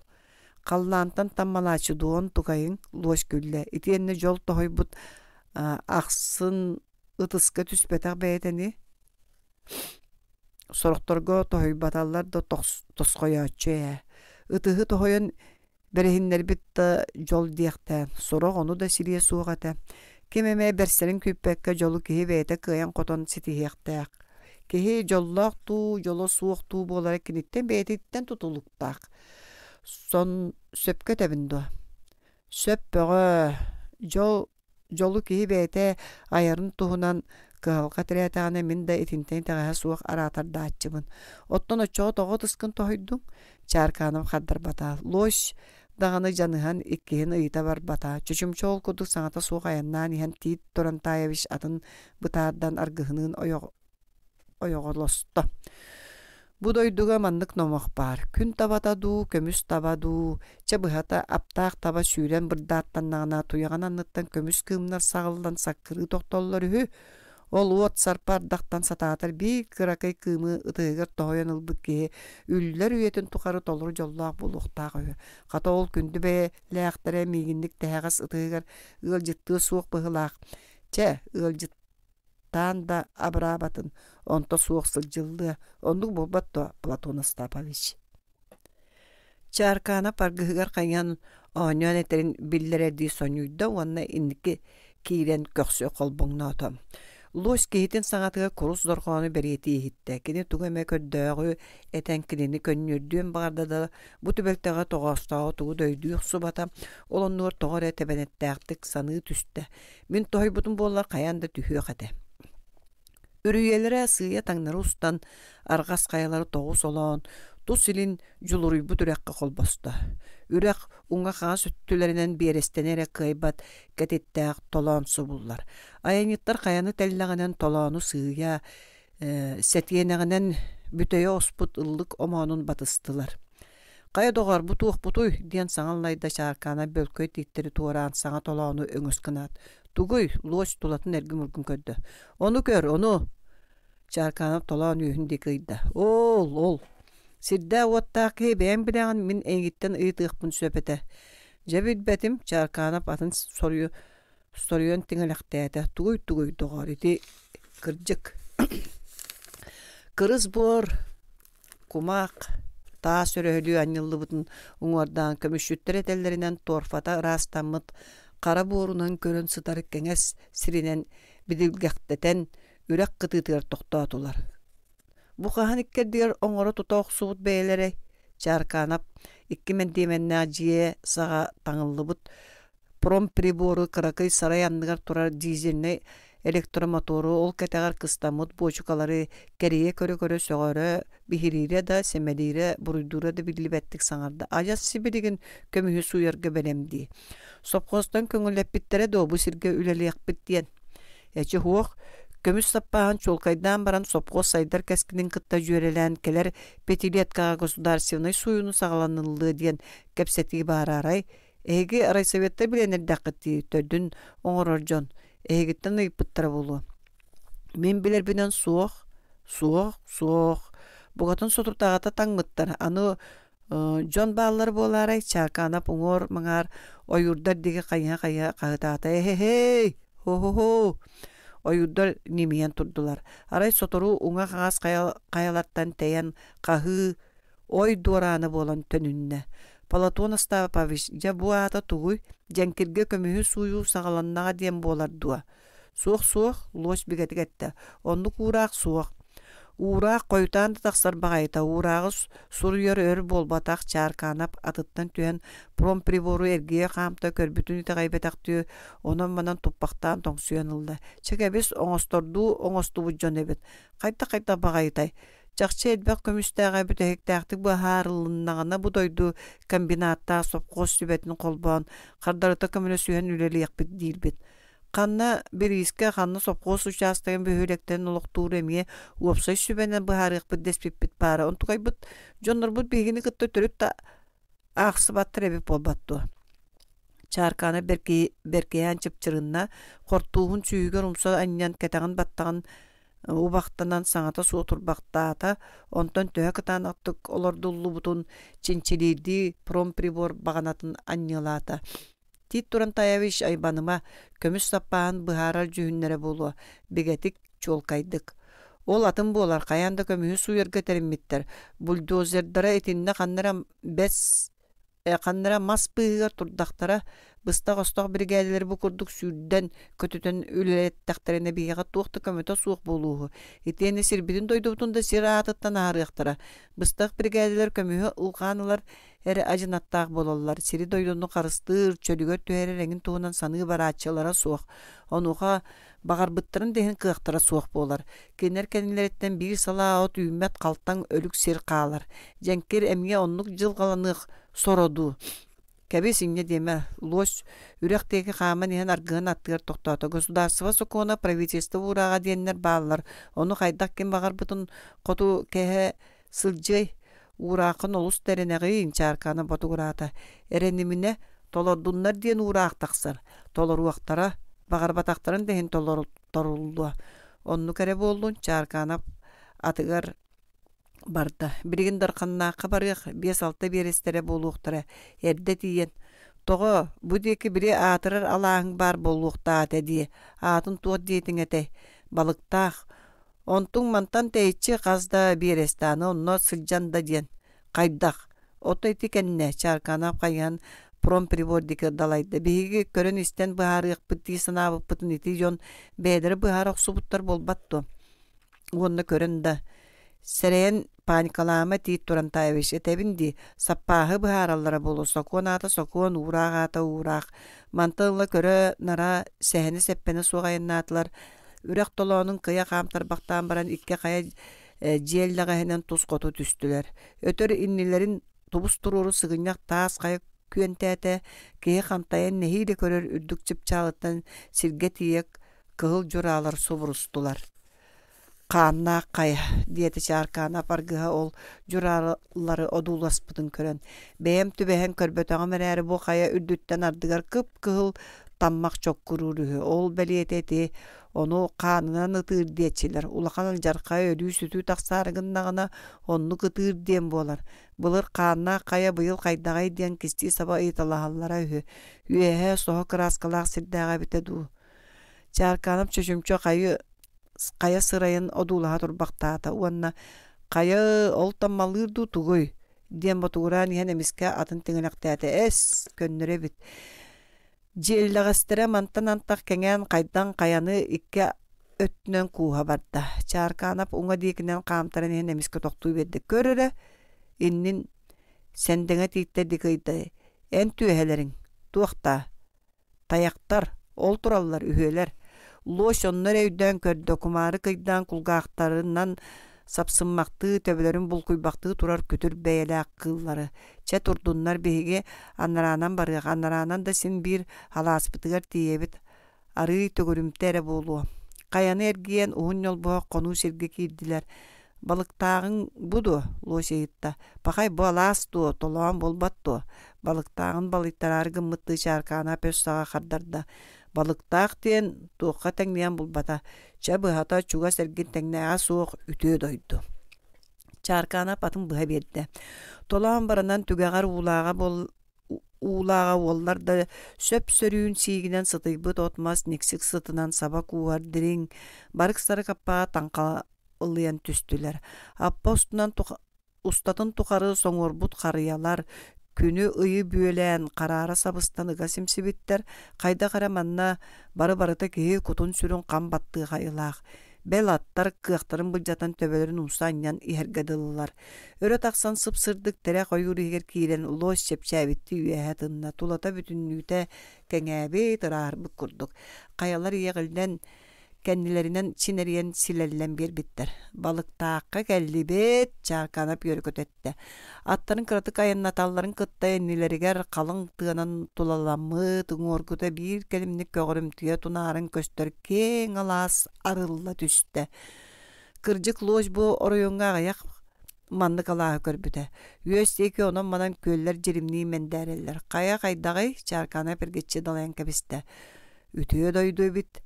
Халлаантан таммалааччы дуон тукайыҥ луос күллэ. Итиэннэ дьол тоһуйбут ахсын ытыска түспэтэх бэйэтэни Сорохторго тоһуйбаталлар да тосхойооччу ээ. Ытыһы тоһуйан бэриһиннэрбит да дьол диэхтээн, сорох ону да сириэ суох этэ. Ким эмэ бэрсэрин күүппэккэ дьолу киһи бэйэтэ кыайан-хотон ситиһиэхтээх. Киһи дьоллоох дуу, дьоло суох дуу буолара киниттэн бэйэтиттэн тутулуктаах. Сон сөпкө этэбин дуо? Сөп бөҕө. Дьол Дьолу киһи бэйэтэ айарын туһунан кыһалҕа тирээтэҕинэ мин да итинтэн итэҕэһэ суох араатардааччыбын. Оттон оччоҕо тоҕо ытыскын тоһуйдуҥ? Чааркаанов хардарбата. Лось даҕаны дьаныһан иккиһин ыйыта барбата. Чочумча ол курдук саҥата суох айаннаан иһэн Тиит Турантаевич атын бытаардан аргыһыныын ойоҕолосто. Бу дойдуга маннык номох баар: күн табата дуу, көмүс таба дуу, чэ быһата, аптаах таба сүүрэн бырдааттаннаҕына туйаҕын анныттан көмүс кыымнар саҕыллан саккырыы тохтоллор үһү. Ол уот сарпа ардахтан сатаатар биир кыракый кыымы ытыһыгар тоһуйан ылбыт киһи үллэр үйэтин тухары толору дьоллоох буолуохтаах үһү. Хата ол күндү бэйэлээхтэрэ миигинник тэһэҕэс ытыһыгар ыалдьыттыа суох быһыылаах. Чэ, ыалдьыт таан да абыраабатын, онто суох сылдьыллыа, оннук буолбат дуо, Платон Остапович? Чааркаана паргыһыгар хайыһан оонньоон этэрин биллэрэрдии сонньуйда уонна инники киирэн көхсү холбоҥноото. Лось киһитин саҥатыгар курус дорҕоону бэлиэтии иһиттэ. Кини тугу эмэ көрдөөҕү этэн кинини көнньүөрдүөн баҕарда да, бу түбэлтэҕэ тоҕоостооҕу тугу да өйдүү охсубата, ол оннугар тоҕо эрэ тэбэнэттээхтик саныы түстэ. Мин тоһуйбутум буоллар хайаан да түһүөх этэ. Үрүйэлэрэ сыыйа таҥнары устан, арҕас хайалары тоҕу солоон, тус илин дьулуруйбут үрэххэ холбосто. Үрэх уҥа-хаҥас өттүлэринэн биэрэстэни эрэ кыайбат кэтиттээх толоон субуллар. Айанньыттар хайаны тэллэҕинэн толоону сыыйа, сэтиэнэҕинэн Бүтэйэ оспут ыллык омоонун батыстылар. «Хайа доҕоор, бу туохпутуй?» диэн саҥа аллайда Чааркаана бөлкөй тииттэри туораан саҥа толоону өҥөс гынаат. «Тугуй?» Луось тулатын эргим-ургум көрдө. «Ону көр, ону!» Чааркаанап толоон үөһүн диэки ыйда. «Ол, ол! Сирдээх-уоттаах киһи бэйэҥ билэҕин, мин эйигиттэн ыйытыахпын сөп этэ. Дьэ билбэтим, Чааркаанап атын соруйу соруйан тиҥилэхтээтэ. Тугуй-тугуй, доҕоор, ити кырдьык. Кырыс буор, кумах, таас өрөһөлүү анньыллыбытын уҥуордаан көмүсчүттэр этэллэринэн торфата ыраастаммыт хара буорунан көрөн сытар кэҥэс сиринэн бидилгэхтэтэн үрэх кытыытыгар тохтоотулар. Бу хаһан иккэрдигэр оҥоро-тута охсубут бэйэлэрэй? Чааркаанап икки мэндиэмэннээх дьиэ саҕа таҥыллыбыт промприбору кыракый сарай анныгар турар дизельнэй электромотору ол кэтэҕэр кыстаммыт буочукалары кэрийэ көрө-көрө сөҕөрө, биһириирэ да, сэмэлиирэ, буруйдуура да биллибэттик саҥарда. Адьас сибилигин көмүһү сууйарга бэлэм дии. Сопхуостан көҥүллэппиттэрэ дуо бу сиргэ үлэлиэхпит диэн. Эчи суох, көмүс саппааһын чуолкайдаан баран сопхуос сайдар кэскилин кытта дьүөрэлээн кэлэр пятилеткаҕа государственнай сууйууну саҕаланыллыа диэн кэпсэтии баараарай Эһиги райсоветтар билэн эрдэххит дии, төрдүн оҥорор дьон. Эһигиттэн ыйыппыттара буолуо. Мин билэрбинэн суох, суох, суох. Букатын соторутааҕыта таҥмыттар. Аны дьон бааллар буолаарай, Чаакаанап уҥуор-маҥаар ойуурдар диэки хайыһа-хайыһа хаһытаата. Эһэһэй! Хо-хо-хо! Ойуурдар ньимийэн турдулар. Арай сотору уҥа-хаҥас хайалартан тэйэн хаһыы ой дуораана буолан төнүннэ. Платон Остапович, дьэ бу аата тугуй? Дьэҥкиргэ көмүһү сууйуу саҕаланнаҕа диэн буолар дуо? Суох-суох, луось бигэтик эттэ. Оннук уураах суох. Уураах хойутаан да тахсар баҕайыта, уурааҕы суруйар өр буолбатах Чааркаанап атыттан түһэн промприбору эргийэ хаамта көрбүтүн итэҕэйбэтэхтии онон-манан туппахтаан тоҥсуйан ылла. Чэ кэбис, оҥостордуу оҥостубут дьон эбит. Хайдах-хайдах баҕайытай? Чахчы элбэх көмүстээҕэ бүтэһиктээхтик быһаарылыннаҕына бу дойду комбинаттаах сопхуос сүбэтин холбоон хардарыта көмөлөсүһэн үлэлиэхпит диирбит. Ханна бириискэ, ханна сопхуос учаастагын бөһүөлэктэрин олохтуур эмиэ уопсай сүбэнэн быһаарыахпыт дэспиппит баара. Онтукайбыт дьоннорбут биһигини кытта төрүт да аахсыбаттар эбит буолбат дуо? Чааркаана бэркиһээн чыпчырынна, хортууһун сүүһүгэр умса анньан кэтэҕин баттаҕын убахтанан саҥата суох турбахтаата, онтон төһө кытаанахтык олордуллубутун чинчилиирдии промприбор баҕанатын анньыалаата. Тиит Турантаевич айбаныма, көмүс саппааһын быһаарар дьүһүннэрэ буолуо, бигэтик, чуолкайдык. Ол атын буолар, хайаан да көмүһү сууйарга тэриммиттэр. Бульдозердара итиннэ ханна эрэ бэс Ханна эрэ мас быыһыгар турдахтара, быстах-остох биригээдэлэри бу курдук сүүрдэн, көтүтэн үлэлэттэхтэринэ биһиэхэ туох да көмөтө суох буолууһу. Итиэннэ сирбитин-дойдубутун да сир аатыттан аһарыахтара. Быстах биригээдэлэр көмүһү ылҕаан ылар эрэ адьынаттаах буолаллар. Сири-дойдуну харыстыыр, чөлүгэр түһэрэр эҥин туһунан саныы барааччылара суох. Онуоха баҕарбыттарын да иһин кыахтара суох буолар. Кинилэр кэннилэриттэн биир салаа от үүммэт халтаҥ өлүк сир хаалар. Дьэҥкир эмиэ оннук дьылҕаланыах соро дуу. Кэбис инньэ диэмэ, луось үрэх диэки хааман иһэн аргыһын аттыгар тохтоото. Государство сокуона, правительство уурааҕа диэннэр бааллар. Ону хайдах ким баҕарбытын хоту кэһэ сылдьыай. Уурааххын олус да эрэнэҕиин, чааркаана ботугураата. Эрэниминэ, толордуннар диэн уураах тахсар. Толоруохтара, баҕарбатахтарын да иһин толоруллуо. Оннук эрэ буоллун, Чааркаанап атыгар барда. Билигин Дарханнаахха барыах, биэс-алта биэрэстэрэ буолуохтара. Эрдэ тиийэн, «Тоҕо, бу диэки били аатырар алааһыҥ баар буолуохтаах этэ дии, аатын туох диэтиҥ этэй? Балыктаах. Онтуҥ мантан тэйиччи хас да биэрэстэ, аны онно сылдьан да диэн. Хайдах? Ото ити кэннэ, Чааркаанап хайыһан промприбор диэки далайда. Биһиги көрөн-истэн быһаарыахпыт дии санаабыппытын ити дьон бэйэлэрэ быһаара охсубуттар буолбат дуо? Уонна көрөн да, сэрэйэн паникалаама Тиит Турантаевич, этэбин дии, саппааһы быһаараллара буолуо, сокуон аата сокуон, уураах аата уураах. Мантан ыла көрө-нара, сэһэнэ-сэппэнэ суох айаннаатылар. Үрэх толоонун кыйа хаамтарбахтаан баран икки хайа дьиэ эллэҕэһинэн тус хоту түстүлэр. Өтөр иннилэрин тубус туруору сыгынньах таас хайа күөнтээтэ, киһи хантайан нэһиилэ көрөр үрдүк чыпчаалыттан сиргэ тиийэ кыһыл дьураалар субурустулар. Хааннаах хайа, диэтэ Чааркаанап аргыһа ол дьураалары одууласпытын көрөн. Бэйэм түбэһэн көрбөтөҕүм эрээри бу хайа үрдүттэн ардыгар кып-кыһыл таммах чоккуруур үһү. Ол бэлиэтэ ити, ону хаанынан ытыыр диэччилэр. Улахан алдьархай өлүү-сүтүү тахсаары гыннаҕына оннук ытыыр диэн буолар. Былыр хааннаах хайа быйыл хайдаҕый диэн кистии саба ыйыталаһаллара үһү. Үөһэ соһо кырааскалаах сирдээҕэ эбитэ дуу. Чааркаанап чочумча хайы хайа сырайын одуулаһа турбахтаата уонна «Хайа, ол таммалыыр дуу тугуй?» диэн ботугураан иһэн эмискэ атын тиҥилэхтээтэ «Эс, көннөрү эбит. Дьиэллэҕэстэрэ мантан антах кэҥээн хайдан хайаны икки өттүнэн кууһа барда. Чааркаанап уҥа диэкинэн хаамтаран иһэн эмискэ тохтуу биэрдэ. Көр эрэ, иннин сэндэҥэ тииттэр диэки ыйда. Эн түөһэлэриҥ, туох даа? Тайахтар, ол тураллар үһүөлэр. Лось онно эрэ өйдөөн көрдө, кумаары кыйдаан кулгаахтарынан сапсыммахтыы, төбөлөрүн булкуйбахтыы турар күтүр бэйэлээх кыыллары. Чэ турдуннар биһиги анараанан барыах, анараанан да син биир алааспытыгар тиийэбит, арыый төгүрүмтэ эрэ буолуо. Хайаны эргийэн уһун ньолбоһох хонуу сиргэ киирдилэр. Балыктааҕыҥ бу дуо? Лось ыйытта. Пахай бу алаас дуо, толоон буолбат дуо? Балыктааҕын балыйтараары гыммыттыы чааркаана өс саҕа хардарда. Балыктаах диэн туохха тэҥниэн булбата. Чэ быһата чугас эргин тэҥнээҕэ суох үтүө дойду. Чааркаанап атын быһа биэрдэ. Толоон баранан түгэҕэр уулааҕа буол уулааҕа уоллар да сөп-сөрүүн сиигинэн сытыйбыт от-мас никсик сытынан саба кууһар дириҥ, барык-сарык аппаҕа таҥхалыйан түстүлэр. Аппа устунан устатын тухары соҥуорбут харыйалар күнү-ыйы бүөлээн хараара сабыстан ыга симсибиттэр, хайдах эрэ манна бары-барыта киһи кутун-сүрүн хам баттыах айылаах. Бэл аттар кыахтарын былдьатан төбөлөрүн умса анньан иһэргэ дылылар. Өрө тахсан сып-сырдык тирэх ойуур иһигэр киирэн лось чэпчээбиттии үөһэ тынна, тулата бүтүннүүтэ кэҥээбит, ырааһырбыт курдук. Хайалар иэҕиллэн Кэннилэринэн чинэрийэн силэллэн биэрбиттэр. Балыктаахха кэллибит, Чааркаанап үөрэ-көтө эттэ. Аттарын кыратык айаннаталларын кытта иннилэригэр халыҥ тыанан тулаламмыт, уҥуоргута биир кэлимник көҕөрүмтүйэ тунааран көстөр киэҥ алаас арылла түстэ. Кырдьык лось бу оройуоҥҥа аҕыйах маннык алааһы көрбүтэ. Үөс диэки онон-манан күөллэр дьиримнии мэндээрэллэр. Хайа хайдаҕый? Чааркаанап эргиччи далайан кэбистэ. Үтүө дойду эбит.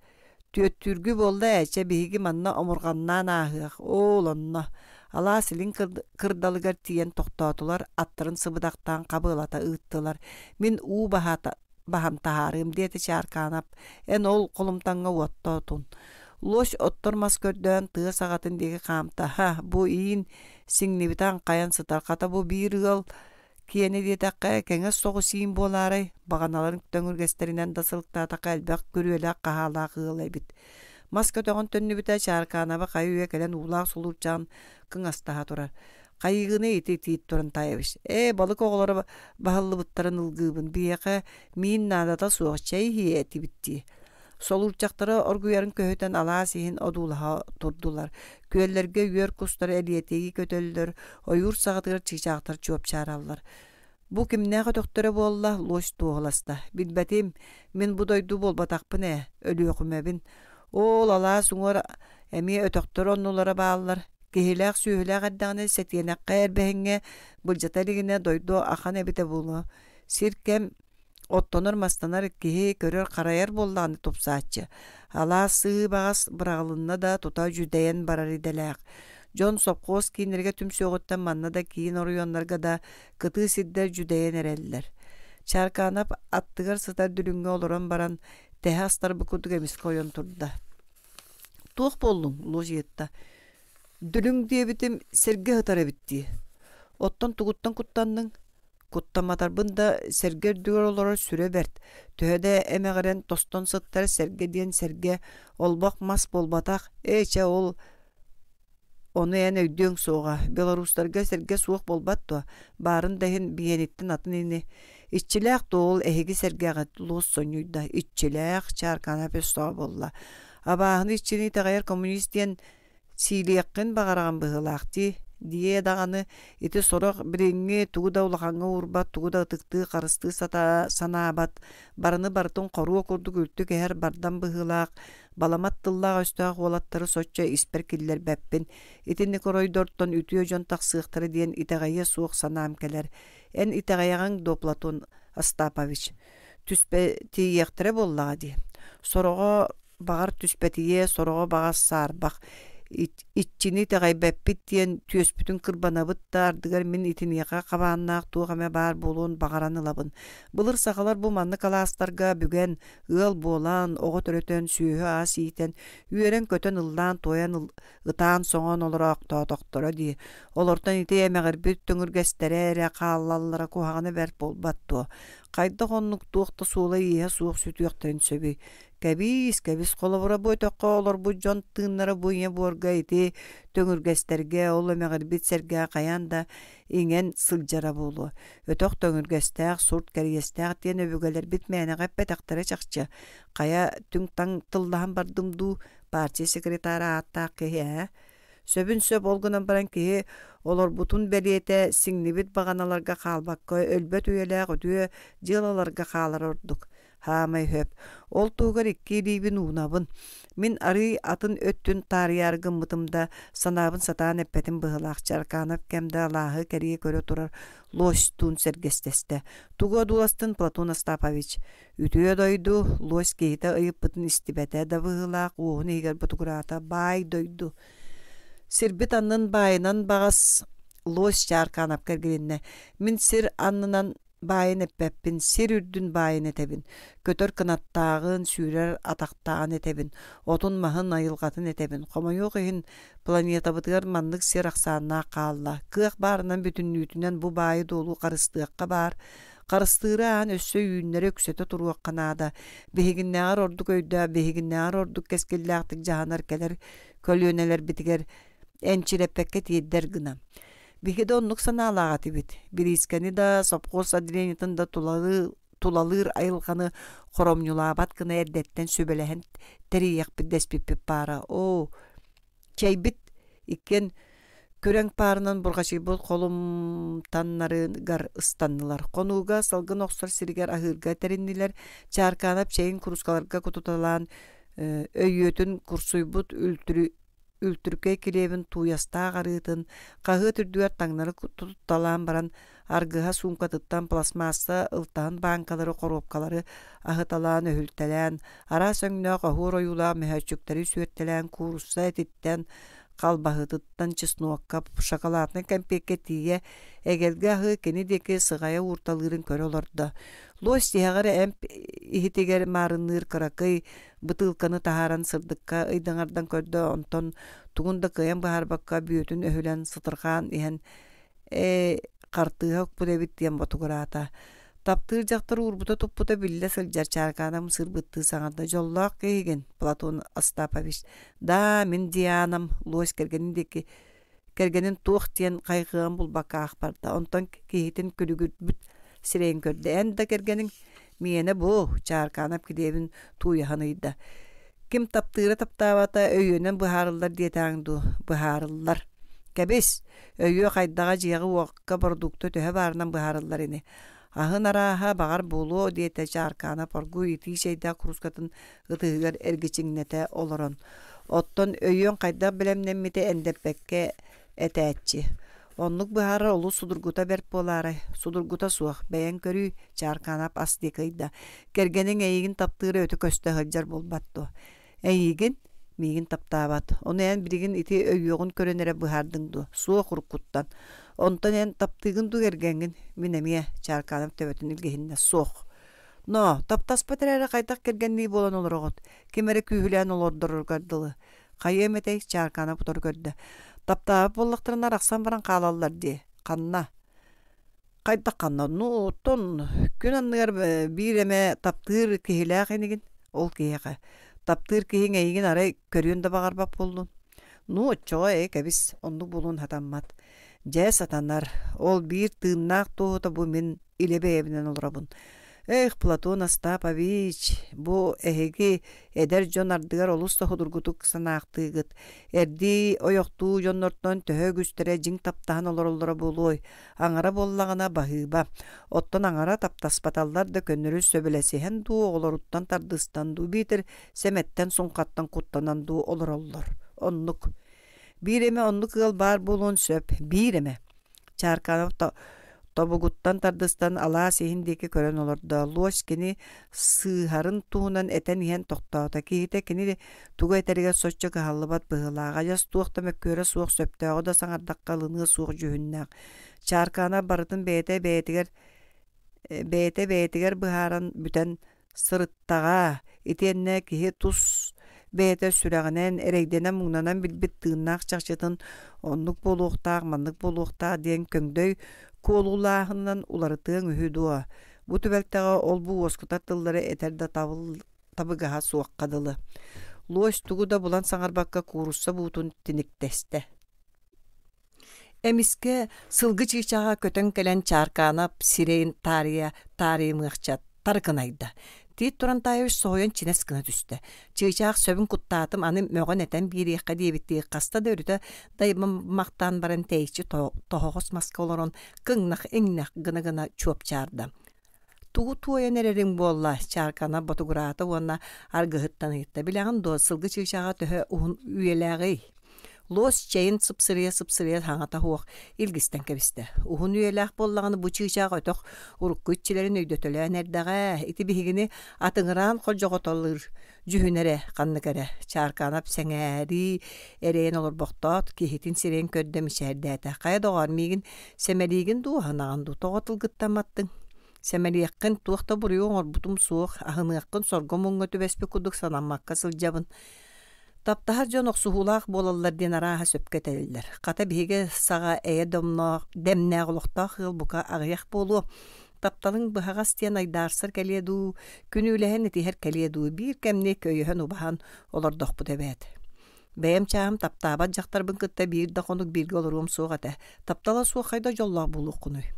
Түөттүүргү буолла ээ, чэ биһиги манна омурҕаннаан ааһыах, оол онно. Алаас илин кырдалыгар тиийэн тохтоотулар, аттарын сыбыдахтаан хабыалата ыыттылар. Мин уу баһата баһан таһаарыым диэтэ Чааркаанап, эн ол холумтаҥҥа уоттоотун. Лось оттор мас көрдөөн тыа саҕатын диэки хаамта, ха, бу иин сиҥнибитэ аҥхайан сытар, хата бу биир ыал Киэнэ диэтэххэ, кэҥэс соҕус иин буолаарай, баҕаналарын төҥүргэстэринэн да сылыктаатахха элбэх күрүөлээх-хаһаалаах ыал эбит. Мас көтөҕөн төннүбүтэ Чааркаанаба хайы-үйэ кэлэн уулаах сулуурчаан кыҥастаһа турар. Хайыыгыный ити тиит туран таайабыч. Ээ, балык оҕолоро баһыллыбыттарын ылгыыбын. Биһиэхэ миин наадата суох, чэй иһиэ этибит дии. Солуурчахтара оргуйарын көһүтэн алаас иһин одуулаһа турдулар. Күөллэргэ үөр кустар элиэтии көтөллөр, ойуур саҕатыгар чыычаахтар чуопчаараллар. Бу кимнээх өтөхтөрө буолла, лось туоһуласта. Билбэтим, мин бу дойду буолбатахпын ээ, Өлүөхүмэбин. Оол алаас уҥуор эмиэ өтөхтөр оннулара бааллар. Киһилээх сүөһүлээх эрдэҕинэ сэтиэнэххэ эрбэһиҥҥэ былдьата илигинэ дойду ахан эбитэ буолуо. Сир кэм Оттонор-мастанар киһи көрөр-харайар буоллаҕына тупсааччы. Алаас сыһыы баҕас быраҕылынна да тута дьүдэйэн барар идэлээх. Дьон сопхуос кииннэргэ түмсүөҕүттэн манна да киин оройуоннарга да кытыы сирдэр дьүдэйэн эрэллэр. Чааркаанап аттыгар сытар дүлүҥҥэ олорон баран тэһэ астарбыт курдук эмискэ ойон турда. «Туох буоллуҥ?» Луч ыйытта. «Дүлүҥ диэбитим сиргэ сытар эбит дии. Оттон тугуттан куттанныҥ?» Куттамматарбын да сэргэ үрдүгэр олорор сүрэ бэрт, төһө да эмэҕирэн тостон сыттар сэргэ диэн сэргэ, олбох мас буолбатах, ээ чэ ол ону эн өйдүөҥ суоҕа, белорустарга сэргэ суох буолбат дуо, баарын да иһин биһиэниттэн атын ини. Иччилээх дуо ол эһиги сэргэҕит, луос сонньуйда, иччилээх, Чааркаанап өссө буолла. Абааһыны иччини итэҕэйэр коммунист диэн сиилиэххин баҕараҕын быһыылаах дии. Диэ даҕаны, ити сорох билиҥҥи тугу да улахаҥҥа уурбат, тугу да ытыктыы, харыстыы сата санаабат, барыны барытын хоруо курдук үлтү кэһэр бардам быһыылаах, баламат тыллаах-өстөөх уолаттары соччо испэр киллэрбэппин. Итинник оройдортон үтүө дьон тахсыахтара диэн итэҕэйиэ суох санаам кэлэр. Эн итэҕэйэҕиҥ дуо, Платон Остапович? Түспэтийиэхтэрэ буоллаҕа дии. Сороҕо баҕар түспэтийиэ, сороҕо баҕас саарбах. Иччини итэҕэйбэппит диэн түөспүтүн кырбанабыт да, ардыгар мин итиниэхэ хабааннаах туох эмэ баар буолуон баҕаран ылабын. Былыр сахалар бу маннык алаастарга бүгэн, ыал буолан, оҕо төрөтөн, сүөһү-ас иитэн, үөрэн-көтөн ыллаан-туойан ытаан-соҥоон олороохтоотохторо дии. Олортон ити эмэҕирбит төҥүргэстэрэ эрэ хааллаллара куһаҕана бэрт буолбат дуо? Хайдах оннук туох да суола-ииһэ суох сүтүөхтэрин сөбүй? Кэбиис, кэбис, холобура бу өтөххө олорбут дьон тыыннара бу ийэ буорга ити төҥүргэстэргэ, ол эмэҕирбит сэргэ хайаан да иҥэн сылдьара буолуо. Өтөх төҥүргэстээх, сурт кэриэстээх диэн өбүгэлэрбит мээнэҕэ эппэтэхтэрэ чахчы. Хайа түҥ-таҥ тыллаһан бардым дуу, партия секретара ааттаах киһи ээ. Сөбүн сөп ол гынан баран киһи олорбутун бэлиэтэ сиҥнибит баҕаналарга хаалбакка өлбөт үйэлээх үтүө дьыалаларга хаалара ордук. Хаамай сөп. Ол туһугар икки илиибин уунабын. Мин арыый атын өттүн таарыйаары гыммытым да, санаабын сатаан эппэтим быһыылаах Чарканов кэм да алааһы кэрийэ көрө турар лосьтуун сэргэстэстэ. Тугу одууластын Платон Остапович? Үтүө дойду, лось киһитэ ыйыппытын истибэтэ да быһыылаах уоһун иһигэр ботугураата баай дойду. Сирбит аннын баайынан баҕас лось Чааркаанапка эргилиннэ. Мин сир аннынан баайын эппэппин, сир үрдүн баайын этэбин, көтөр кынаттааҕын, сүүрэр атахтааҕын этэбин, отун-маһын, айылҕатын этэбин. Хомойуох иһин, планетабытыгар маннык сир ахсааннаах хаалла. Кыах баарынан бүтүннүүтүнэн бу баайы-дуолу харыстыахха баар. Харыстыыры аан өссө үүннэрэ үксэтэ туруохха наада. Биһигиннээҕэр ордук өйдөөх, биһигиннээҕэр ордук кэскиллээхтик дьаһанар кэлэр көлүөнэлэрбитигэр энчирэппэккэ тиэрдэр гына. Биһиги да оннук санаалаах этибит. Бириискэни да, сопхуос отделениетын да тулалыыр айылҕаны хоромньулаабат гына эрдэттэн сүбэлэһэн тэрийиэхпит дэспиппит баара. Оо, чэйбит иккиэн күрэҥ паарынан бурҕачыйбыт холумтаннарыгар ыстаннылар. Хонууга салгын охсор сиригэр аһыырга тэриннилэр. Чааркаанап чэйин куруускаларга кутуталаан өйүөтүн курсуйбут үлтүрү үлтүркэй килиэбин тууйастаах арыытын хаһыат үрдүгэр таҥнары тутталаан баран аргыһа суумкатыттан пластмасса ылтаһын бааҥкалары хоруопкалары аһыталаан өһүлтэлээн араас өҥнөөх оһуор ойуулаах мөһөөччүктэри сүөртэлээн куурусса этиттэн халбаһытыттан чеснокка шоколаднай кэмпиэккэ тиийэ эгэлгэ аһы кини диэки сыҕайа уурталыырын көрө олордо лось тиһэҕэр эмп иһитигэр маарынныыр кыракый бытыылканы таһааран сырдыкка ыйдаҥардан көрдө, онтон тугун да кыайан быһаарбакка бүөтүн өһүлэн сытырҕаан иһэн ээ хартыыһа укпут эбит диэн ботугураата. Таптыыр дьахтар уурбута-туппута биллэ сылдьар чааркаанам сырбыттыы саҥарда дьоллоох киһигин, Платон Остапович. Да, мин Дианам, лось кэргэнин диэки кэргэнин туох диэн хайҕыан булбакка аахпарда. Онтон киһитин күлүгүрбүт сирэйин көрдө. Эн да кэргэниҥ миэнэ бу, Чааркаанап килиэбин тууйаһан ыйда. Ким таптыыра таптаабата өйүөнэн быһаарыллар диэтэҕиҥ дуу? Быһаарыллар. Кэбис, өйүө хайдаҕа дьиэҕэ-уокка бородуукта төһө баарынан быһаарыллар ини. Аһын арааһа баҕар буолуо диэтэ Чааркаанап оргууй итии чэйдээх куруускатын ытыһыгар эргичиҥнэтэ олорон. Оттон өйүөҥ хайдах бэлэмнэммитэ эндэппэккэ этээччи. Оннук быһаарар олус судургута бэрт буолаарай? Судургута суох, бэйэҥ көрүүй, Чааркаанап ас диэки ыйда. Кэргэниҥ эйигин таптыыра өтө көстө сылдьар буолбат дуо? Эйигин? Миигин таптаабат. Ону эн билигин ити өйүөҕүн көрөн эрэ быһаардыҥ дуо? Суох уруккуттан. Онтон эн таптыыгын дуу кэргэҥҥин? Мин эмиэ, Чааркаанап төбөтүн илгиһиннэ. Суох. Но, таптаспат эрээри хайдах кэргэннии буолан олороҕут? Ким эрэ күүһүлээн олордороругар дылы. Хайыам этэй, Чааркаанап утары көрдө. Таптаабат буоллахтарына арахсан баран хаалаллар дии. Ханна? Хайдах ханна? Ну, оттон күн анныгар биир эмэ таптыыр киһилээх инигин ол киһиэхэ. Таптыыр киһиҥ эйигин арай көрүөн да баҕарбат буоллун. Ну, оччоҕо ээ кэбис, оннук буолуон сатаммат. Дьэ, сатанар. Ол биир тыыннаах туоһута бу мин илэ бэйэбинэн олоробун. Эх, Платон Остапович, бу эһиги эдэр дьон ардыгар олус да судургутук санаахтыыгыт. Эрдии ойохтуу дьоннортон төһө үгүстэрэ дьиҥ таптаһан олороллоро буолуой? Аҥара буоллаҕына баһыыба. Оттон аҥара таптаспаталлар да көннөрү сөбүлэсиһэн дуу, оҕолоруттан тардыстан дуу, биитэр сэмэттэн-суҥхаттан куттанан дуу олороллор. Оннук. Биир эмэ оннук ыал баар буолуон сөп. Биир эмэ. Чаарканов тобугуттан тардыстан алаас иһин диэки көрөн олордо. Луось кини сыыһарын туһунан этэн иһэн тохтоото. Киһитэ кини тугу этэригэр соччо кыһаллыбат быһыылаах. Адьас туох да мөккүөрэ суох сөптөөҕү да саҥардахха ылыныа суох дьүһүннээх. Чааркаанап барытын бэйэтэ бэйэтигэр бэйэтэ бэйэтигэр быһааран бүтэн сырыттаҕа, итиэннэ киһи тус бэйэтэ сүрэҕинэн, эрэйдэнэн-муҥнанан билбит тыыннаах чахчытын оннук буолуохтаах, маннык буолуохтаах диэн көҥдөй куолулааһынынан уларытыаҥ үһү дуо? Бу түбэлтэҕэ ол-бу уоскутар тыллары этэр да табыгаһа суохха дылы. Луось тугу да булан саҥарбакка куурусса буутун тиниктэстэ. Эмискэ сылгы чыычааҕа көтөн кэлэн Чааркаанап сирэйин таарыйа таарыйымыахча тарыкынайда. Тиит Турантаевич соһуйан чинэс гына түстэ. Чыычаах сөбүн куттаатым, аны мөҕөн-этэн биэриэххэ диэбиттии хаста да өрүтэ дайбаммахтаан баран тэйиччи тоһоҕос маска олорон кыҥнах-иҥнэх гына-гына чуопчаарда. Тугу туойан эрэриҥ буолла, Чааркана ботугураата уонна аргыһыттан ыйытта: «Билэҕин дуо, сылгы чыычааҕа төһө уһун үйэлээҕий?» Луос чэйин сыпсырыйа-сыпсырыйа саҥата суох илгистэн кэбистэ. Уһун үйэлээх буоллаҕына бу чыычаах өтөх урукку иччилэрин өйдөтөлөөн эрдэҕэ. Ити биһигини атыҥыраан холдьоҕотолуур дьүһүнэ эрэ ханнык эрэ. Чааркаанап сэҥээрии эрэйэн олорбохтоот, киһитин сирэйин көрдө мичээрдээтэ. Хайа доҕоор, миигин Сэмэлиигин дуу, аһынаҕын дуу, тоҕо тылгыттамматтыҥ? Сэмэлиэххин туох да буруйу оҥорбутум суох, аһыныаххын сорго муҥҥа түбэспит курдук санаммакка сылдьабын. Таптаһар дьон охсуһуулаах буолаллар диэн арааһа сөпкө этэллэр. Хата биһиги саҕа эйэ домноох, дэмнээх олохтоох ыал бука аҕыйах буолуо. Тапталыҥ быһаҕас диэн айдаарсар кэлиэ дуу, күнүүлэһэн этиһэр кэлиэ дуу, биир кэмник өйөһөн-убаһан олордохпут эбээт. Бэйэм чааһым таптаабат дьахтарбын кытта биир да хонук бииргэ олоруом суох этэ. Таптала суох хайда дьоллоох буолуоххунуй?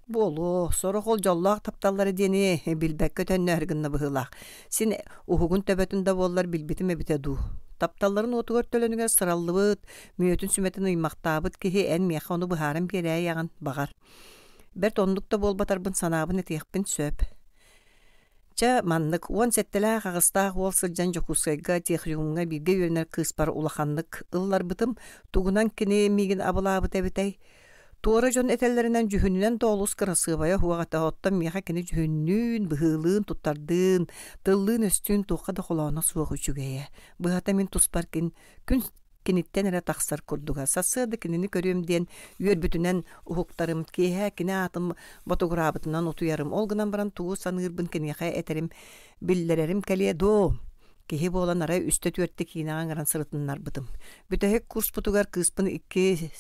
Буолуо, сорох ол дьоллоох тапталлара диэни билбэккэ төннөөр гынна быһыылаах. Син уһугун төбөтүн да буоллар билбитим эбитэ дуу. Тапталларын уотугар төлөнүгэр сыраллыбыт, мүөтүн сүмэтин ыймахтаабыт киһи эн миэхэ ону быһааран биэрээйэҕин, баҕар. Бэрт оннук да буолбатарбын санаабын этиэхпин сөп. Чэ, маннык 17-лээх аҕыстаах уол сылдьан Дьокуускайга техникумҥа бииргэ үөрэнэр кыыспар улаханнык ылларбытым. Тугунан кини миигин абылаабыт эбитэй? Туора дьон этэллэринэн дьүһүнүнэн да олус кырасыабайа суох этэ, оттон миэхэ кини дьүһүннүүн, быһыылыын, туттардыын, тыллыын-өстүүн туохха да холооно суох үчүгэйэ. Быһата мин туспар кин күн киниттэн эрэ тахсар курдуга. Сарсыарда кинини көрүөм диэн үөрбүтүнэн уһуктарым, киэһэ кини аатын ботугураабытынан утуйарым. Ол гынан баран тугу саныырбын киниэхэ этэрим, биллэрэрим кэлиэ дуо? Киһи буолан арай үстэ-түөртэ киинэҕэ ыҥыран сырытыннарбытым. Бүтэһик курспутугар кыыспын икки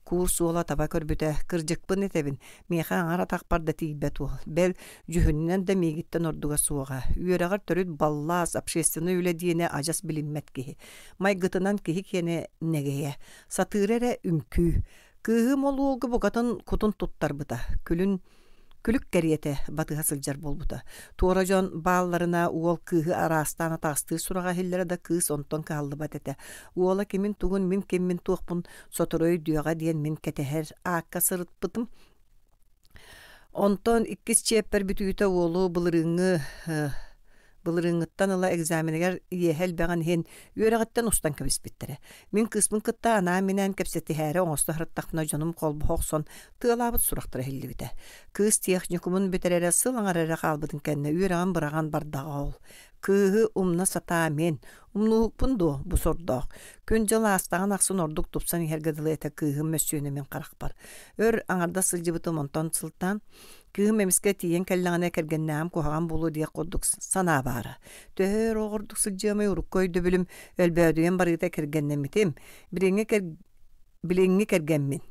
курс уола таба көрбүтэ. Кырдьыкпын этэбин, миэхэ аҥар атахпар да тиийбэт уол. Бэл, дьүһүнүнэн да миигиттэн ордуга суоҕа. Үөрэҕэр төрүт баллаас, общественнай үлэ диэни адьас билиммэт киһи. Майгытынан киһи киэнэ нэгэйэ, сатыыра эрэ үҥкүү. Кыыһым ол уолга букатын кутун туттарбыта, күлүн күлүк кэриэтэ батыһа сылдьар буолбута. Туора дьон баалларына уол кыыһы араастаан атаҕастыыр сураҕа иһиллэрэ да кыыс онтон кыһаллыбат этэ. Уола кимин-тугун, мин киммин-туохпун сотору өйдүөҕэ диэн мин кэтэһэр аакка сырыппытым. Онтон иккис чиэппэр бүтүүтэ уолу былырыыҥҥы былырыыҥҥыттан ыла экзаменыгар иэһэ элбэҕин иһин үөрэҕиттэн устан кэбиспиттэрэ. Мин кыыспын кытта анаан-минээн кэпсэтиһээри оҥосто сырыттахпына дьонум холбоһо охсон тыалаабыт сурахтара иһиллибитэ. Кыыс техникумун бүтэрэрэ сыл аҥара эрэ хаалбытын кэннэ үөрэҕин быраҕан бардаҕа ол. Кыыһы умна сатаа мин. Умнуһукпун дуо, бу сордоох. Күн-дьыл аастаҕын ахсын ордук тупсан иһэргэ дылы этэ кыыһым мөссүөнэ мин харахпар. Өр аҥардас сылдьыбытым онтон сылтаан, кыыһым эмискэ тиийэн кэллэҕинэ кэргэннээҕим куһаҕан буолуо диэх курдук санаа баара. Төһө өр оҕордук сылдьыамай урукку өйдөбүлүм өлбөөдүйэн барыыта кэргэннэммитим. Билиҥҥи, кэр... Билиҥҥи кэргэммин.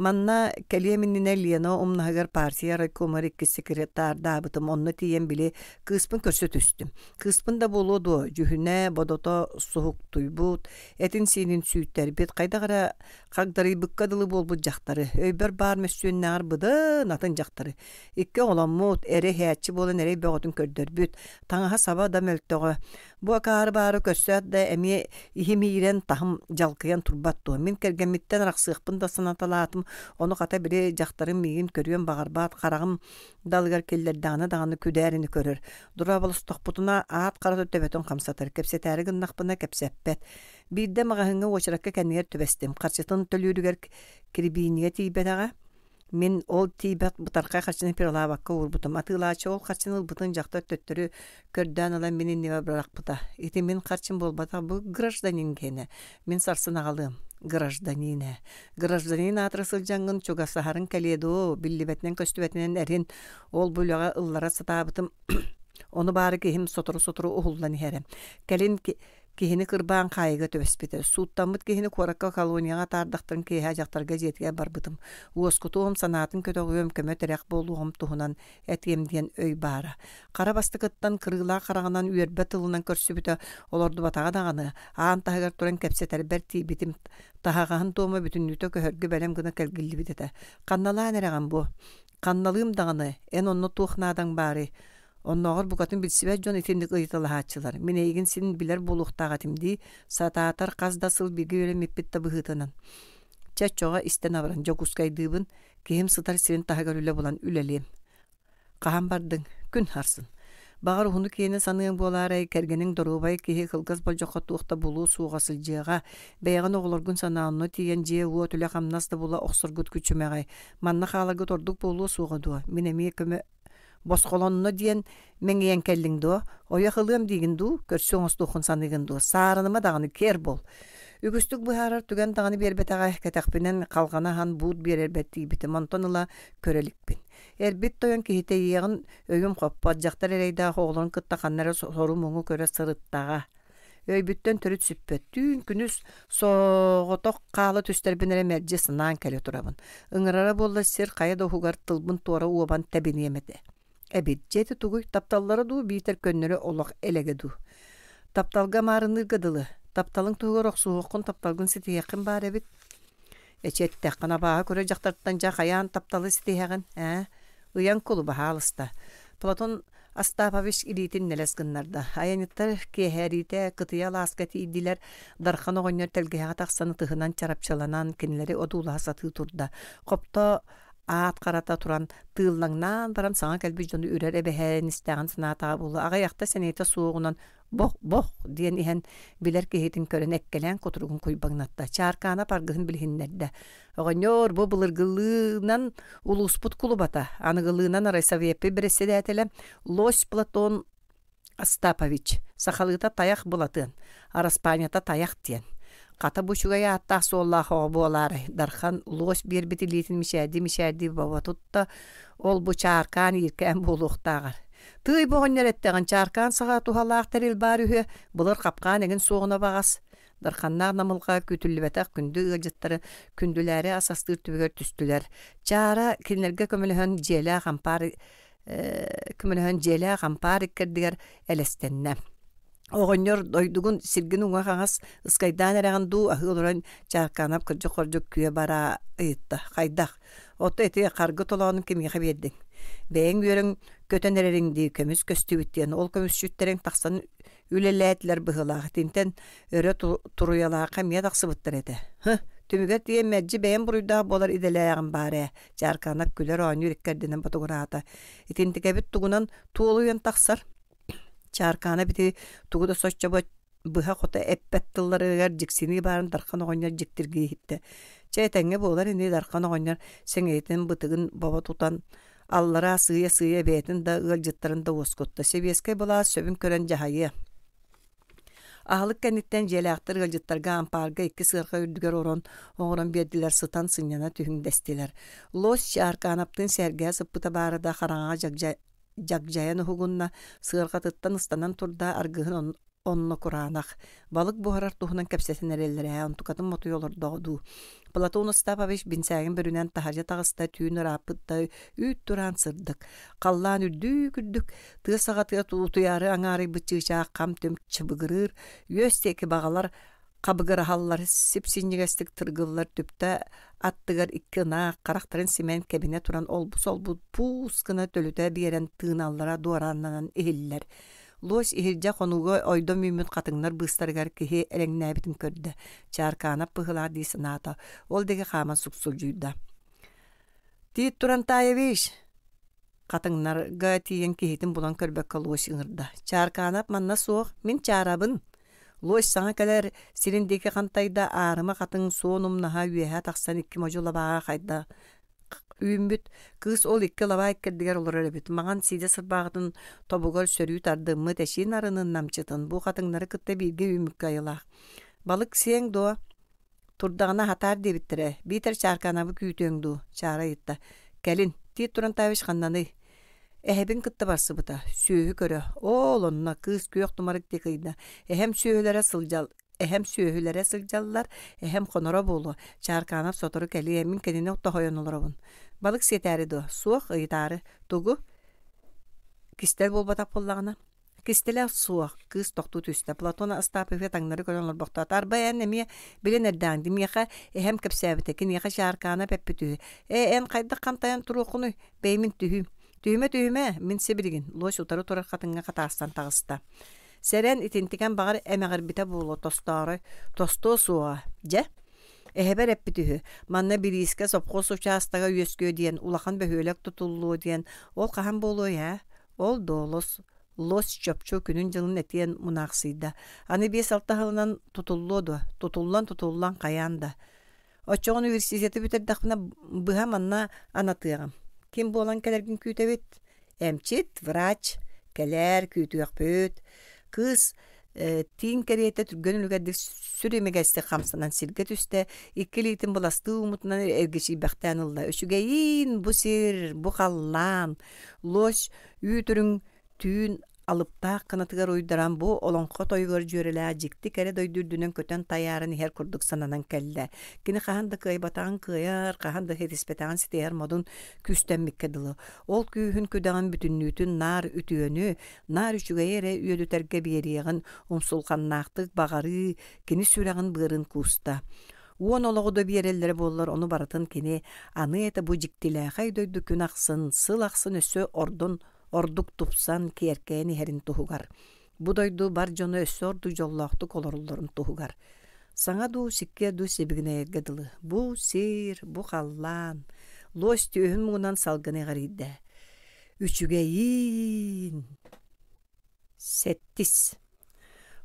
Манна кэлиэм иннинэ Лена умнаһыгар партия райкомар иккис секретардаабытым, онно тиийэн били кыыспын көрсө түстүм. Кыыспын да буолуо дуо, дьүһүнэ, бодото суһуктуйбут, этин-сиинин сүүттэрбит, хайдах эрэ хагдарыйбыкка дылы буолбут дьахтары, өйбөр баар мөссүөннээҕэр быдан атын дьахтары. Икки оҕоломмут, эрэ иһээччи буолан эрэй бөҕөтүн көрдөрбүт, таҥаһа-саба да мөлтөҕө. Бу акаары баары көрсөөт да эмиэ иһим иирэн, таһым дьалкыйан турбат дуо? Мин кэргэммиттэн арахсыахпын да санаталаатым, ону хата били дьахтарым миигин көрүөн баҕарбат, хараҕым далыгар киллэрдэҕинэ даҕаны күдээрини көрөр. Дорооболостохпутуна аат харата төбөтүн хамсатар, кэпсэтээри гыннахпына кэпсэппэт. Биирдэ маҕаһыыҥҥа уочаракка кэннигэр түбэстим, харчытын төлүүрүгэр кирибиинигэ тиийбэтэҕэ. Мин ол тиийбэт бытархай харчыны пиралаабакка уурбутум. Атыылааччы ол харчыны ылбытын дьахтар төттөрү көрдөөн ылан мин иннибэр бырахпыта. Ити мин харчым буолбатах, бу гражданин гиэнэ. Мин сарсын аҕалыам. Гражданин ээ. Гражданин аатыра сылдьаҥҥын чугасаһарыҥ кэлиэ дуо, биллибэтинэн-көстүбэтинэн эрин. Ол бу үлэҕэ ыллара сатаабытым. Ону баары киһим сотору-сотору уһуллан иһэрэ. Кэлин Киһини кырбаан хаайыыга түбэспитэ. Сууттаммыт киһини куоракка колонияҕа атаардахтарын киэһэ дьахтарга дьиэтигэр барбытым. Уоскутуом, санаатын көтөҕүөм, көмө-тирэх буолуоҕум туһунан этиэм диэн өй баара. Хара бастакыттан кырыылаах хараҕынан үөрбэ тылынан көрсүбүтэ, олордубатаҕа даҕаны, аан таһыгар туран кэпсэтэрбэр тиийбитим. Таһаҕаһын туома бүтүннүүтэ көһөргө бэлэм гына кэлгиллибит этэ. Ханналаан эрэҕин бу? Ханналыым даҕаны, эн онно туох наадаҥ баарый? Оннооҕор букатын билсибэт дьон итинник ыйыталаһааччылар. Мин эйигин син билэр буолуохтаах этим дии, сатаатар хас да сыл бииргэ үөрэммиппит да быһыытынан. Чэ, оччоҕо истэн абаран Дьокуускайдыыбын, киһим сытар сирин таһыгар үлэ булан үлэлиэм. Хаһан бардыҥ? Күн харсын. Баҕар уһуну киэни саныаҥ буолаарай, кэргэниҥ доруобай киһи кылгас болдьоххо туох да булуо суоҕа сылдьыаҕа. Бэйэҕин оҕолоргун санаа, онно тиийэн дьиэ-уот, үлэ-хамнас да була охсоргут күчүмэҕэй. Манна хааларгыт ордук буолуо суоҕа дуо? Мин эмиэ көмө Босхолонно диэн мэҥийэн кэллиҥ дуо? Ойох ылыам диигин дуу, көрсүө оҥостуоххун саныыгын дуо? Саарыныма даҕаны киэр буол. Үгүстүк быһаарар түгэн даҕаны биэрбэтэҕэ, кэтэхпинэн халҕана аһан буут биэрэрбэр тиийбитим, онтон ыла көрө иликпин. Эрбит тойон киһитэйиэҕин өйүм хоппот, дьахтар эрэйдээх оҕолорун кытта ханна эрэ сору-муҥу көрө сырыттаҕа. Өйбүттэн төрүт сүппэт. Түүн күнүс соҕотох хаала түстэрбин эрэ мэлдьи санаан кэлэ турабын. Ыҥырара буоллар сир хайа да уһугар тылбын туора уобан тэбиниэм этэ. Эбит, дьэ ити тугуй, тапталлара дуу, биитэр көннөрү олох элэгэ дуу? Тапталга маарынныырга дылы. Тапталыҥ туһугар охсуһуоххун, тапталгын ситиһиэххин баар эбит. Эчи эттэххинэ абааһы көрө дьахтартан дьэ хайаан тапталы ситиһэҕин, ээ? Ыйан кулу баһаалыста. Платон Остапович илиитин нэлэс гыннарда. Айанньыттар киэһээриитэ кытыйа алааска тиийдилэр. Дархан оҕонньор тэлгэһэҕэ тахсан ытыһынан чарапчыланан кинилэри одуулаһа сатыы турда. Хопто аат харата туран тыыллаҥнаан баран саҥа кэлбит дьону үрэр эбэһээн истэҕин санаатаҕа буолуо. Аҕыйахта сэниэтэ суоҕунан Бох-бох! диэн иһэн билэр киһитин көрөн эккэлээн кутуругун куйбаҥнатта, Чааркаанап аргыһын билиһиннэрдэ. Оҕонньоор, бу былыргылыынан улууспут кулубата, аныгылыынан райсовеппит бэрэссэдээтэлэ Лось Платон Остапович, сахалыыта тайах Былатыан, араспаанньата Тайах диэн. Хата бу үчүгэй ааттаах-суоллаах оҕо буолаарай, Дархан лось биэрбит илиитин мичээрдии-мичээрдии бобо тутта, ол-бу чааркаан ииркээн буолуохтааҕар. Тыый бу оҕонньор эттэҕин чааркаан саҕа туһалаах тэрил баар үһү, былыр хапкаан эҥин суоҕуна баҕас. Дарханнаах намылҕа күүтүллүбэтэх күндү ыалдьыттары күндүлээри ас астыыр түбүгэр түстүлэр. Чаара кинилэргэ көмөлөһөн дьиэлээх ампаар көмөлөһөн дьиэлээх ампаар иккэрдигэр элэстэннэ. Оҕонньор дойдугун сиргин уҥа-хаҥас ыскайдаан эрэҕин дуу, аһыы олорон Чааркаанап кырдьык-хордьук күө бараа ыйытта. Хайдах? Ото ити харгы толоонун кимиэхэ биэрдиҥ? Бэйэҥ үөрэҥ көтөн эрэриҥ дии, көмүс көстүбүт диэн. Ол көмүсчүттэриҥ тахсан үлэлээтилэр быһыылаах. Итинтэн өрө туруйалаахха эмиэ тахсыбыттар этэ. Һы, түмүгэр тиийэн мэлдьи бэйэм буруйдаах буолар идэлээҕим баар ээ, Чааркаанап күлэр-оонньуур иккэрдинэн ботугураата. Итинтикэбит тугунан туолуйан тахсар? Чааркаанап ити тугу да соччо быһа-хото эппэт тылларыгар дьиксинии баарын Дархан оҕонньор дьиктиргии иһиттэ. Чэ, этэҥҥэ буолар ини Дархан оҕонньор сэҥийэтин бытыгын бобо тутан аллараа сыыйа-сыыйа бэйэтин да ыалдьыттарын да уоскутта. Сэбиэскэй былаас сөбүн көрөн дьаһайыа. Аһылык кэнниттэн дьиэлээхтэр ыалдьыттарга ампаарга икки сыарҕа үрдүгэр орон оҥорон биэрдилэр, сытан сынньана түһүҥ дэстилэр. Лось Чааркаанаптыын сэргэһэ сыппыта баара да хараҥаҕа дьагдьайан уһугунна, сыарҕатыттан ыстанан турда, аргыһын Онно кураанах, балык буһарар туһунан кэпсэтэн эрэллэр ээ, онтукатын мотуйа олордоҕо дуу. Платон Остапович бинсээгин бүрүнэн таһырдьа таҕыста, түүн ырааппыт да үүт тураан сырдык. Халлаан үрдүүк-үрдүк, тыа саҕатыгар утуйаары аҥаарыйбыт чыычаах хам-түм чыбыгырыыр, үөс диэки баҕалар хабыгыраһаллар, сип-синньигэстик тыргыллар түптэ аттыгар икки ынаах харахтарын симэн кэбинэ туран олбу-солбу пуус гына төлүтэ биэрэн тыыналлара дуорааннанан иһиллэр. Луось иһирдьэ хонууга ойдом үүммүт хатыҥнар быыстарыгар киһи элэҥнээбитин көрдө, Чааркаанап быһыылаах дии санаата, ол диэки хааман суксулдьуйда. «Тиит Турантаевич!» Хатыҥнарга тиийэн киһитин булан көрбөккө Луось ыҥырда. «Чааркаанап манна суох, мин чаарабын!» Луось саҥа кэлэр сирин диэки хантайда, аарыма хатыҥ суон умнаһа үөһэ тахсан икки модьу лабааҕа хайда Үүммүт кыыс ол икки лабаа иккэрдигэр олорор эбит, маҥан сиидэ сырбааҕытын тобугар сөрүү тардыммыт эчиин арынын намчытын бу хатыҥнары кытта бииргэ үүммүккэ айылаах. «Балык сиэҥ дуо? Турдаҕына аһатаар диэбиттэрэ, биитэр чааркаанабы күүтүөҥ дуу?» Чаара ыйытта. «Кэлин, Тиит Турантаевич ханнаный?» Эһэбин кытта барсыбыта, сүөһү көрө. Оол онно кыыс күөх тумарык диэки ыйда. Эһэм сүөһүлэрэ сылдьал Эһэм сүөһүлэрэ сылдьаллар, эһэм хоноро буолуо, Чааркаанап сотору кэлиэ, мин кинини тоһойон олоробун. Балык сиэтээри дуо? Суох, ыйытаары. Тугу? Кистэл буолбатах буоллаҕына. Кистэлэ суох, кыыс тохтуу түстэ. Платон Остаповы таҥнары көрөн олорбохтоото. Арба эн эмиэ билэн эрдэҕиҥ дии, миэхэ эһэм кэпсээбитэ, киниэхэ Чааркаанап эппит үһү. Ээ, эн хайдах хантайан туруоххунуй? Бэйэмин түһүүм. Түһүмэ-түһүмэ, мин сибилигин, луось утары турар хатыҥҥа хатаастан таҕыста. Сэрэн, итинтикэн баҕар эмэҕирбитэ буолуо, тостоорой, тостуо суоҕа, дьэ. Эһэбэр эппит үһү, манна бириискэ сопхуос учаастага үөскүө диэн, улахан бөһүөлэк тутуллуо диэн, ол хаһан буолуой ээ? Ол дуолус, лос чопчу күнүн-дьылын этиэн мунаахсыйда. Аны биэс-алта сылынан тутуллуо дуо? Тутуллан-тутуллан хайаан да. Оччоҕо университеты бүтэрдэхпинэ быһа манна анатыаҕым. Ким буолан кэлэргин күүтэбит? Эмчит, врач, кэлээр, күүтүөхпүт. Кыыс тииҥ кэриэтэ түргэн үлүгэрдик сүр имигэстик хамсанан сиргэ түстэ, икки илиитин быластыы ууммутунан эргичийбэхтээн ылла. Үчүгэйиин бу сир, бу халлаан, лось үүт үрүҥ Түүн алыптаах кынатыгар уйдаран бу олоҥхо тойугар дьүөрэлээх дьикти кэрэ дойду үрдүнэн көтөн тайааран иһэр курдук сананан кэллэ. Кини хаһан да кыайбатаҕын кыайар, хаһан да ситиспэтэҕин ситиһэр модун күүстэммиккэ дылы. Ол күүһүн-күдэҕин бүтүннүүтүн наар үтүөнү, наар үчүгэйи эрэ үөдүтэргэ биэриэҕин умсулҕаннаахтык баҕарыы кини сүрэҕин быарын кууста. Уон олоҕу да биэрэллэрэ буоллар, ону барытын кини аны этэ бу дьиктилээхэй дойду күн ахсын, сыл ахсын өссө ордон ордук тупсан, киэркэйэн иһэрин туһугар. Бу дойду бар дьоно өссө ордук дьоллоохтук олороллорун туһугар. Саҥа дуу, сиккиэр дуу сибигинэйэргэ дылы. Бу сир, бу халлаан. Луос түөһүн муҥунан салгыны эҕэрийдэ. Үчүгэйиин! Сэттис.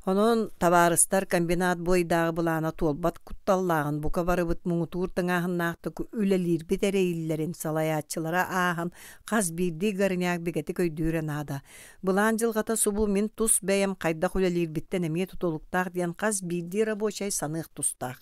Онон табаарыстар комбинат бу ыйдааҕы былаана туолбат кутталлааҕын бука барыбыт муҥутуур тыҥааһыннаахтык үлэлиирбит эрэйиллэрин салайааччылара ааһан хас биирдии горняк бигэтик өйдүүрэ наада. Былаан дьылҕата субу мин тус бэйэм хайдах үлэлиирбиттэн эмиэ тутулуктаах диэн хас биирдии рабочай саныах тустаах.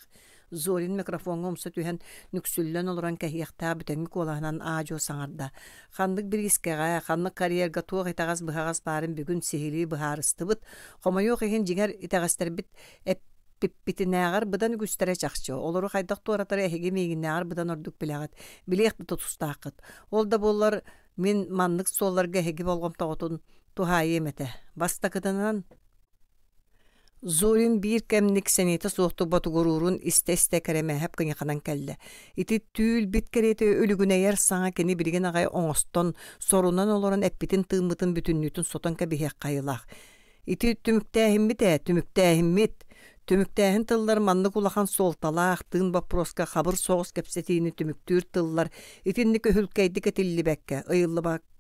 Зорин микрофоҥҥа умса түһэн, нүксүллэн олорон кэһиэхтээх бүтэҥи куолаһынан аа-дьуо саҥарда. Ханнык бириискэҕэ, ханнык карьерга туох итэҕэс-быһаҕас баарын бүгүн сиһилии быһаарыстыбыт. Хомойуох иһин, дьиҥэр, итэҕэстэрбит эппиппитинээҕэр быдан үгүстэрэ чахчы. Олору хайдах туоратары эһиги миигиннээҕэр быдан ордук билэҕит, билиэх да тутустааххыт. Ол да буоллар, мин маннык суолларга эһиги болҕомтоҕутун туһаайыам этэ. Бастакытынан, Зорин биир кэмник сэниэтэ суохтук ботугуруурун истэ-истэ кэрэмээһэп кыйаханан кэллэ. Ити түүл-бит кэриэтэ үлүгүнэйэр саҥа кини билигин аҕай оҥостон, сорунан олорон эппитин-тыыммытын бүтүннүүтүн сотон кэбиһиэххэ айылаах. Ити түмүктээһиммит ээ, түмүктээһиммит. Түмүктээһин тыллар маннык улахан суолталаах тыын боппуруоска хабыр соҕус кэпсэтиини түмүктүүр тыллар итинник өһүлкэйдик этиллибэккэ, ыйыллыбакка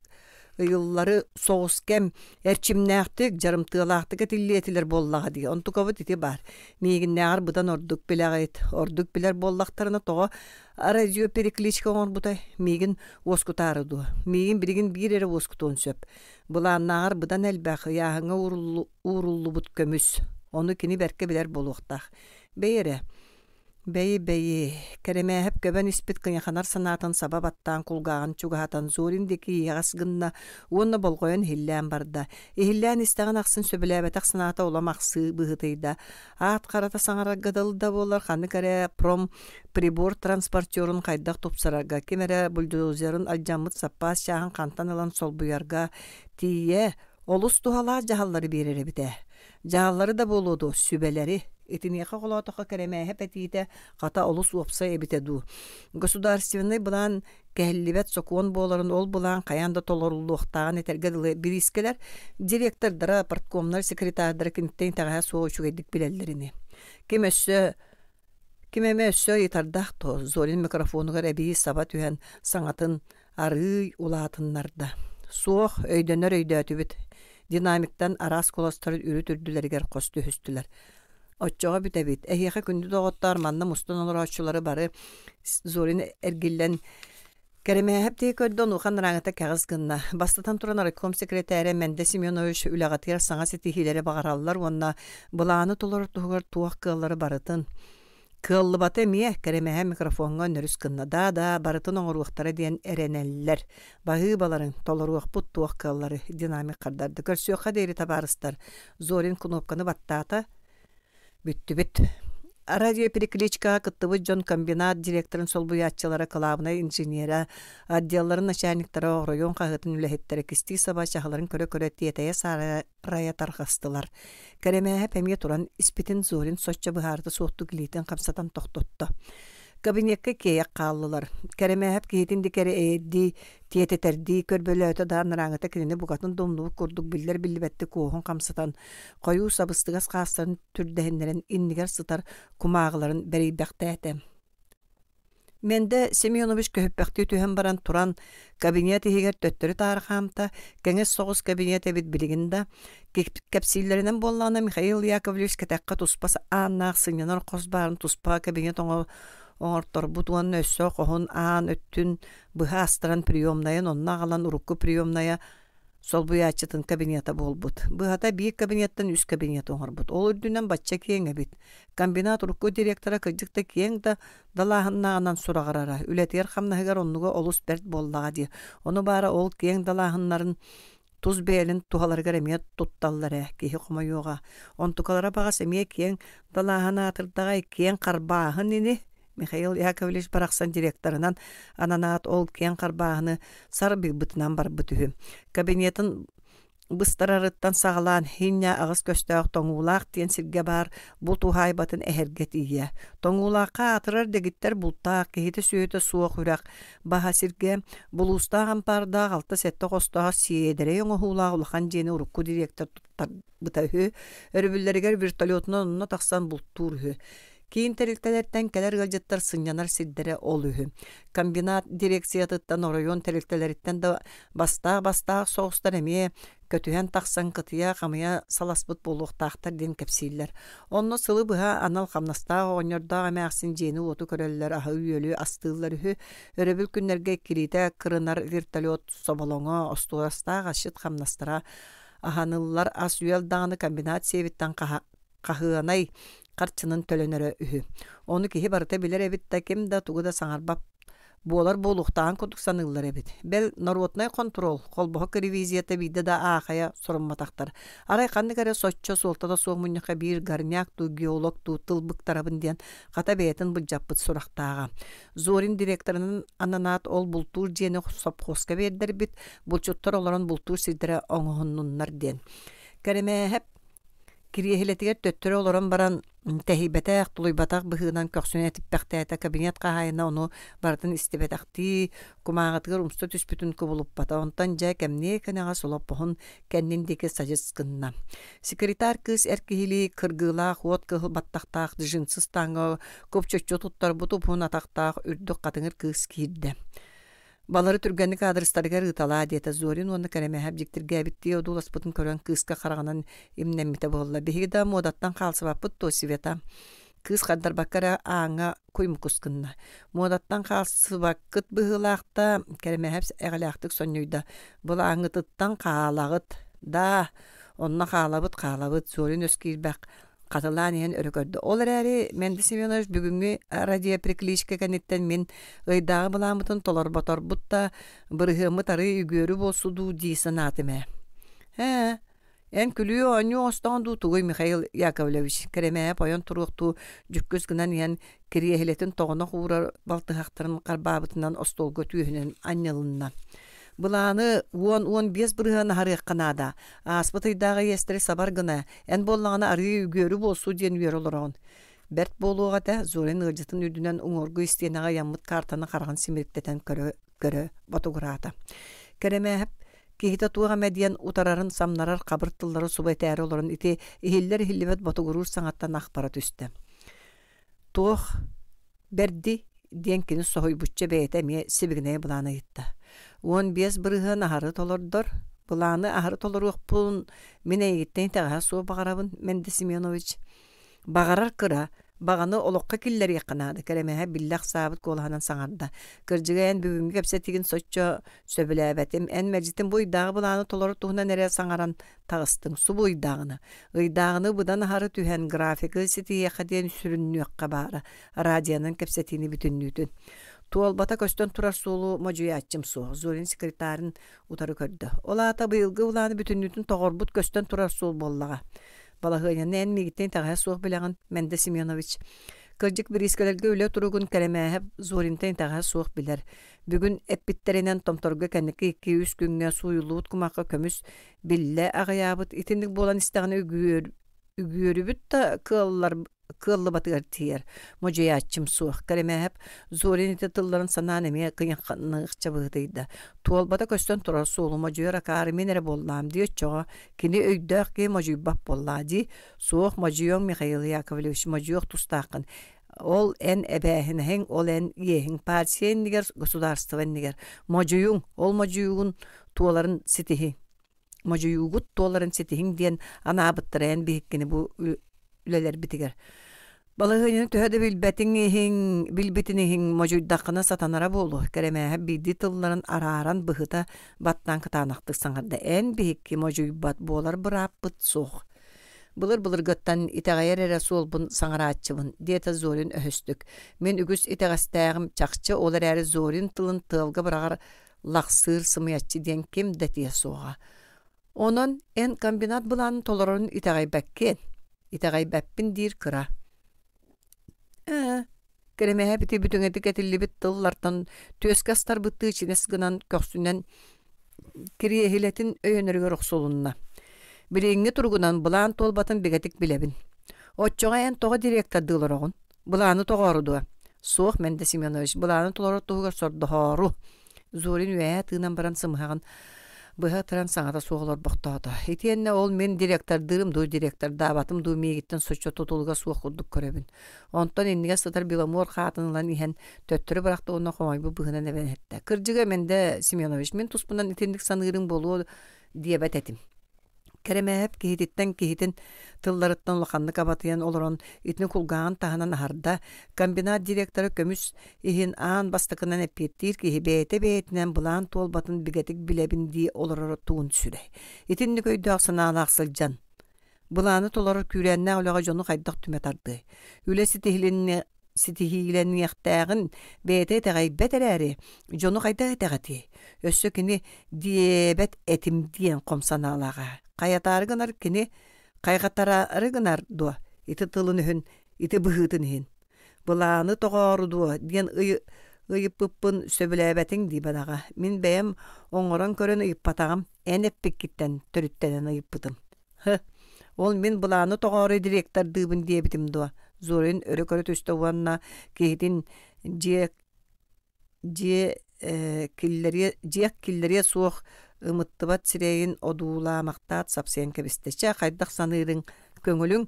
ыйыллары соҕус кэм эрчимнээхтик, дьарымтыалаахтык этиллиэ этилэр буоллаҕа дии. Онтукабыт ити баар. Миигиннээҕэр быдан ордук билэҕит. Ордук билэр буоллахтарына тоҕо радиоперекличка оҥорбутай? Миигин уоскутаары дуо? Миигин билигин биир эрэ уоскутуон сөп. Былааннааҕар быдан элбэх ыйааһыҥҥа ууруллубут көмүс. Ону кини бэркэ билэр буолуохтаах. Бэйи эрэ. Бэйи-бэйи, Кэрэмээһэп көбөн испит кыйаханар санаатын саба баттаан кулгааҕын чугаһатан Зорин диэки иэҕэс гынна уонна болҕойон иһиллээн барда. Иһиллээн истэҕин ахсын сөбүлээбэтэх санаата улам ахсыы быһыытыйда. Аат харата саҥарарга дылы да буоллар ханнык эрэ пром прибор транспортерун хайдах тупсарарга, ким эрэ бульдозерын алдьаммыт саппаас чааһын хантан ылан солбуйарга тиийэ олус туһалаах дьаһаллары биэрэр эбит ээ. Дьаһаллары да буолуо дуо, сүбэлэри. Итиниэхэ холоотоххо Кэрэмээһэп этиитэ хата олус уопсай эбитэ дуу. Государственнай былаан кэһиллибэт сокуон буоларын, ол былаан хайаан да толоруллуохтааҕын этэргэ дылы бириискэлэр директордара, парткомнар секретардара киниттэн итэҕэһэ суох үчүгэйдик билэллэр ини. Ким өссө Ким эмэ өссө ыйытардаах дуо, Зорин микрофонугар эбии саба түһэн саҥатын арыый улаатыннарда. Суох, өйдөнөр өйдөөтүбүт. Динамиктан араас куоластар үрүт үрдүлэригэр хос түһүстүлэр. Оччоҕо бүтэбит. Эһиэхэ күндү доҕоттоор, манна мустан олорооччулары бары Зорин эргиллэн Кэрэмээһэп диэки көрдө, онуоха анарааҥыта кэҕис гынна. Бастатан туран райком секретарэ Мэндэ Семенович үлэҕитигэр саҥа ситиһиилэри баҕараллар уонна былааны толорор туһугар туох кыаллары барытын Кыаллыбата эмиэ, Кэрэмэһэ микрофоҥҥа нөрүс гынна. Да-да, барытын оҥоруохтара диэн эрэнэллэр. Баһыыбаларыҥ, толоруохпут туох кыаллары, динамик хардарда. Көрсүөххэ диэри, табаарыстар. Зорин кнопканы баттаата. Бүттүбүт. Радиоперекличкаҕа кыттыбыт дьон комбинат директорын солбуйааччылара, кылаабынай инженерэ, отделларын начальниктара, оройуон хаһыатын үлэһиттэрэ кистии саба чаһыларын көрө-көрө тиэтэйэ-саарайа тарҕастылар. Кэрэмээһэп эмиэ туран испитин Зорин соччо быһаарыта суохтук илиитин хамсатан тохтотто. Кабинекка киэйэх хааллылар. Кэрэмээһэп киһитин диэки эйэрдии, тиэтэтэрдии көрбөлөөтө да анарааҥыта кинини букатын да умнубут курдук биллэр-биллибэттик уоһун хамсатан хойуу сабыстыгас хаастарын түрдэһиннэрэн иннигэр сытар кумааҕыларын бэрийбэхтээтэ. Мэндэ Семенович көһүппэхтии түһэн баран туран кабинет иһигэр төттөрү-таары хаамта, кэҥэс соҕус кабинет эбит билигин да. Кэпсииллэринэн буоллаҕына Михаил Яковлевич кэтэххэ туспа ааннаах сынньанар хос баарын туспа кабинет оҥорторбут уонна өссө хоһун аан өттүн быһа астаран приемнайын онно аҕалан урукку приемнайа солбуйааччытын кабинета буолбут. Быһата биир кабинеттан үс кабинет оҥорбут. Ол үрдүнэн бачча киэҥ эбит. Комбинат урукку директора кырдьык да киэҥ да далааһыннааҕынан сураҕырара. Үлэтигэр-хамнаһыгар оннуга олус бэрт буоллаҕа дии. Ону баара ол киэҥ далааһыннарын тус бэйэлин туһаларыгар эмиэ тутталлар ээ, киһи хомойуоҕа. Онтукалара баҕас эмиэ киэҥ далааһын аатырдаҕай, киэҥ харбааһын ини. Михаил Яковлевич барахсан директорынан ананаат ол киэҥ харбааһыны сарбыйбытынан барбыт үһү. Кабинетын быстарарыттан саҕалаан хинньа аҕыс көстөөх Тоҥуулаах диэн сиргэ баар булт уһаайбатын эһэргэ тиийэ. Тоҥуулаахха аатырар дэгиттэр бултаах, киһитэ-сүөһүтэ суох үрэх баһа сиргэ булуустаах ампаардаах алта-сэттэ хостоох сиэдэрэй оҥоһуулаах улахан дьиэни урукку директор туттарбыта үһү. Өрөбүллэригэр вертолетунан онно тахсан бултуур үһү. Киин тэрилтэлэртэн кэлэр ыалдьыттар сынньанар сирдэрэ ол үһү. Комбинат дирекциятыттан оройуон тэрилтэлэриттэн да бастаах-бастаах соҕустар эмиэ көтүһэн тахсан кытыйа-хамыйа саласпыт буолуохтаахтар диэн кэпсииллэр. Онно сылы быһа анал хамнастаах оҕонньордоох эмээхсин дьиэни-уоту көрөллөр, аһы-үөлү астыыллар үһү. Өрөбүл күннэргэ иккилиитэ кырынар вертолет соболоҥо, остуорастаах асчыт хамнастара аһаныллар ас-үөл даҕаны комбинат сиэбиттэн хаһыанай харчынан төлөнөрө үһү. Ону киһи барыта билэр эбит да, ким да тугу да саҥарбат буолар буолуохтааҕын курдук саныыллар эбит. Бэл, народнай хонтуруол холбоһук ревизията биирдэ да аахайа сорумматахтар. Арай ханнык эрэ соччо суолтата суох мунньахха биир горняк дуу, геолог дуу тыл быктарабын диэн хата бэйэтин былдьаппыт сурахтааҕа. Зорин директорынан ананаат ол бултуур дьиэни сопхуоска биэрдэрбит, булчуттар олорон бултуур сирдэрэ оҥоһуннуннар диэн. Кэрэмээһэп Кириэһилэтигэр төттөрү олорон баран тэһийбэтэх, тулуйбатах быһыынан көхсүн этиппэхтээтэ, кабинет хаһаайына ону барытын истибэтэхтии, кумааҕытыгар умса түспүтүн кубулуппата. Онтон дьэ кэмниэ кэнэҕэс олоппоһун кэннин диэки садьыс гынна. Секретарь кыыс эр киһилии кыргыылаах уот кыһыл баттахтаах джинсы ыстааҥҥа купчуччу туттарбыт уһун атахтаах үрдүк хатыҥыр кыыс киирдэ. Балары түргэнник аадырыстарыгар ыыталаа диэтэ Зорин уонна Кэрэмэһэп дьиктиргээбиттии одууласпытын көрөн кыыска хараҕынан имнэммитэ буолла. Биһиги да муодаттан хаалсыбаппыт дуо, Света? Кыыс хардарбакка эрэ ааҥҥа куймукус гынна. Муодаттан хаалсыбаккыт быһыылаах да, Кэрэмэһэп эҕэлээхтик сонньуйда. Былааҥҥытыттан хаалаҕыт. Да, онно хаалабыт, хаалабыт, Зорин өс киирбэх. Хатылаан иһэн өрө көрдө. Ол эрээри Мэнди Семенович бүгүҥҥү радиоприкличка кэнниттэн мин ыйдааҕы былааммытын толорботорбут да, бырыһыаммыт арыый үгүөрү буолсу дуу дии санаатым ээ. Ээ, эн күлүү-оонньуу оҥостоҕун дуу тугуй Михаил Яковлевич Кэрэмээйэп ойон туруохтуу дьүккүс гынан иһэн кириэһилэтин тоҕонох уурар балтыһахтарын харбаабытынан остуолга түөһүнэн анньылынна. Былааны 10-15 бырыһыан аһарыахха наада. Ааспыт ыйдааҕы иэстэри сабар гына, эн буоллаҕына арыы үгүөрү буолсу диэн үөрэ олороҕун. Бэрт буолуох этэ, Зорин ыалдьытын үрдүнэн уҥуоргу истиэнэҕэ ыйаммыт картаны хараҕын симириктэтэн көрө-көрө ботугураата. Кэрэмээһэп киһитэ туох эмэ диэн утарарын самнарар хабыр тыллары субу этээри олорон ити иһиллэр-иһиллибэт ботугуруур саҥаттан ах бара түстэ. Туох бэрди диэн кини соһуйбучча бэйэтэ эмиэ сибигинэйэ былаан ыйытта. 15 бырыһыан аһары толордор, былааны аһары толоруохпун мин эйигиттэн итэҕэһэ суох баҕарабын, Мэнди Семенович. Баҕарар кыра, баҕаны олоххо киллэриэххэ наада, Кэрэмэһэ биллэ ахсаабыт куолаһынан саҥарда. Кырдьыга эн бүгүҥҥү кэпсэтиигин соччо сөбүлээбэтим. Эн мэлдьитин бу ыйдааҕы былааны толорор туһунан эрэ саҥаран таҕыстыҥ. Субу ыйдааҕына. Ыйдааҕыны быдан аһары түһэн графигы ситиһиэххэ диэн сүрүннүөххэ баара. Радионан кэпсэтиини бүтүннүүтүн. Туолбата көстөн турар суолу модьуйааччым суох. Зорин секретарын утары көрдө. Ол аата быйылгы былааны бүтүннүүтүн тоҕорбут көстөн турар суол буоллаҕа. Балаһыанньаны эн миигиттэн итэҕэһэ суох билэҕин, Мэндэ Семенович. Кырдьык бириискэлэргэ үлэ туругун Кэрэмээһэп Зоринтан итэҕэһэ суох билэр. Бүгүн эппиттэринэн Томторго кэнники 2-3 күҥҥэ сууйуллубут кумахха көмүс биллэ аҕыйаабыт. Итинник буолан истэҕинэ үгүөрүбүт да кыаллар кыаллыбатыгар тиийэр. Модьуйааччым суох. Кэрэмээһэп Зорин ити тылларын санаан эмиэ кыйаханыахча быһыытыйда. Туолбата көстөн турар суолу модьуйар акаары мин эрэ буоллаам дии оччоҕо кини өйдөөх киһи модьуйбат буоллаа дии. Суох модьуйуоҥ Михаил Яковлевич модьуйуох тустааххын. Ол эн эбээһинэһиҥ, ол эн иэһиҥ партия иннигэр, государство иннигэр. Модьуйуҥ, ол модьуйуугун туоларын ситиһиҥ модьуйуугут туоларын ситиһиҥ диэн анаабыттара эн биһиккини бу үлэлэрбитигэр. Балаһыанньаны төһө да билбэтиҥ иһин, билбитин иһин модьуйдаххына сатанара буолуо. Кэрэмээһэп биирдии тылларын арааран быһыта баттаан кытаанахтык саҥарда. Эн биһикки модьуйбат буолар бырааппыт суох. Былыр-былыргыттан итэҕэйэр эрэ суолбун саҥарааччыбын, диэтэ Зорин өһөстүк. Мин үгүс итэҕэстээҕим чахчы, ол эрээри Зорин тылын тыалга быраҕар лахсыыр сымыйаччы диэн ким да этиэ суоҕа. Онон эн комбинат былаанын толорорун итэҕэйбэккин. Итэҕэйбэппин диир кыра. Ээ, Кэрэмэһэ ити бүтүҥэтик этиллибит тыллартан түөскэ астарбыттыы чинэс гынан көхсүнэн кириэһилэтин өйөнөрүгэр охсулунна. Билиҥҥи туругунан былаан туолбатын бигэтик билэбин. Оччоҕо эн тоҕо директордыы олороҕун? Былааны тоҕоору дуо? Суох, Мэндэ Семенович, былааны толорор туһугар сордоһоору. Зорин үөһээ тыынан баран сымыһаҕын быһа ытыран саҥата суох олорбохтоото. Итиэннэ ол мин директордыырым дуу, директордаабатым дуу миигиттэн соччо тутулуга суох курдук көрөбүн. Онтон иннигэр сытар Беломор хаатын ылан иһэн төттөрү бырахта уонна хомойбут быһыынан эбэн эттэ. Кырдьыга, Мэндэ Семенович, мин туспунан итинник саныырыҥ буолуо диэбэт этим. Кэрэмээһэп киһититтэн киһитин тылларыттан улаханнык абатыйан олорон итини кулгааҕын таһынан аһарда, комбинат директора көмүс иһин аан бастакынан эппиэттиир киһи бэйэтэ бэйэтинэн былаан туолбатын бигэтик билэбин дии олороро тугун сүрэй. Итинник өйдөөх санаалаах сылдьан былааны толорор күүрээннээх үлэҕэ дьону хайдах түмэ тардыай? Үлэ ситиһилиннэ ситиһиилэниэхтээҕин бэйэтэ итэҕэйбэт эрээри, дьону хайдах итэҕэтиэй? Өссө кини диэбэт этим диэн хом санаалааҕа. Хайатаары гынар кини хайҕатараары гынар дуо ити тылын өһүн, ити быһыытын иһин? Былааны тоҕоору дуо диэн ыйыппыппын сөбүлээбэтиҥ дии бадаҕа. Мин бэйэм оҥорон көрөн ыйыппатаҕым, эн эппиккиттэн төрүттэнэн ыйыппытым. Һы, ол мин былааны тоҕоору директордыыбын диэбитим дуо? Зорин өрө көрө түстэ уонна киһитин дьиэ дьиэ киллэриэ дьиэх киллэриэ суох ымыттыбат сирэйин одуулаамахтаат сапсыйан кэбистэ. Чэ, хайдах саныырыҥ көҥүлүҥ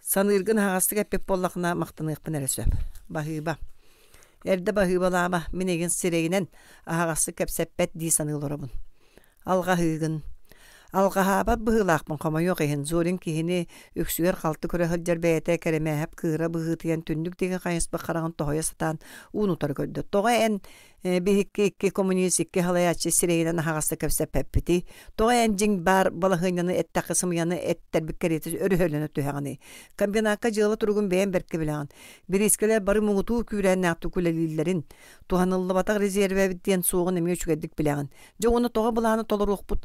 саныыргын аһаҕастык эппит буоллаххына махтаныахпын эрэ сөп. Баһыыба. Эрдэ баһыыбалаама, мин эйигин сирэйинэн аһаҕастык кэпсэппэт дии саныы олоробун. Алҕаһыыгын. Алҕаһаабат быһыылаахпын хомойуох иһин, Зорин киһини үксүгэр халты көрө сылдьар бэйэтэ Кэрэмээһэп кыыра быһыытыйан түннүк диэки хайыспыт хараҕын тоһуйа сатаан уун-утары көрдө. Тоҕо эн биһикки икки коммунист икки салайааччы сирэйинэн аһаҕастык кэпсэппэппитий? Тоҕо эн дьиҥ баар балаһыанньаны эттэххэ сымыйаны эттэрбит кэриэтэ өрөһөлөнө түһэҕиний? Комбинакка дьыала туругун бэйэм бэркэ билэҕин. Бириискэлэр бары муҥутуур күүрээннээхтик үлэлииллэрин, туһаныллыбатах резервэбит диэн суоҕун эмиэ үчүгэйдик билэҕин. Дьэ уонна тоҕо былааны толоруохпут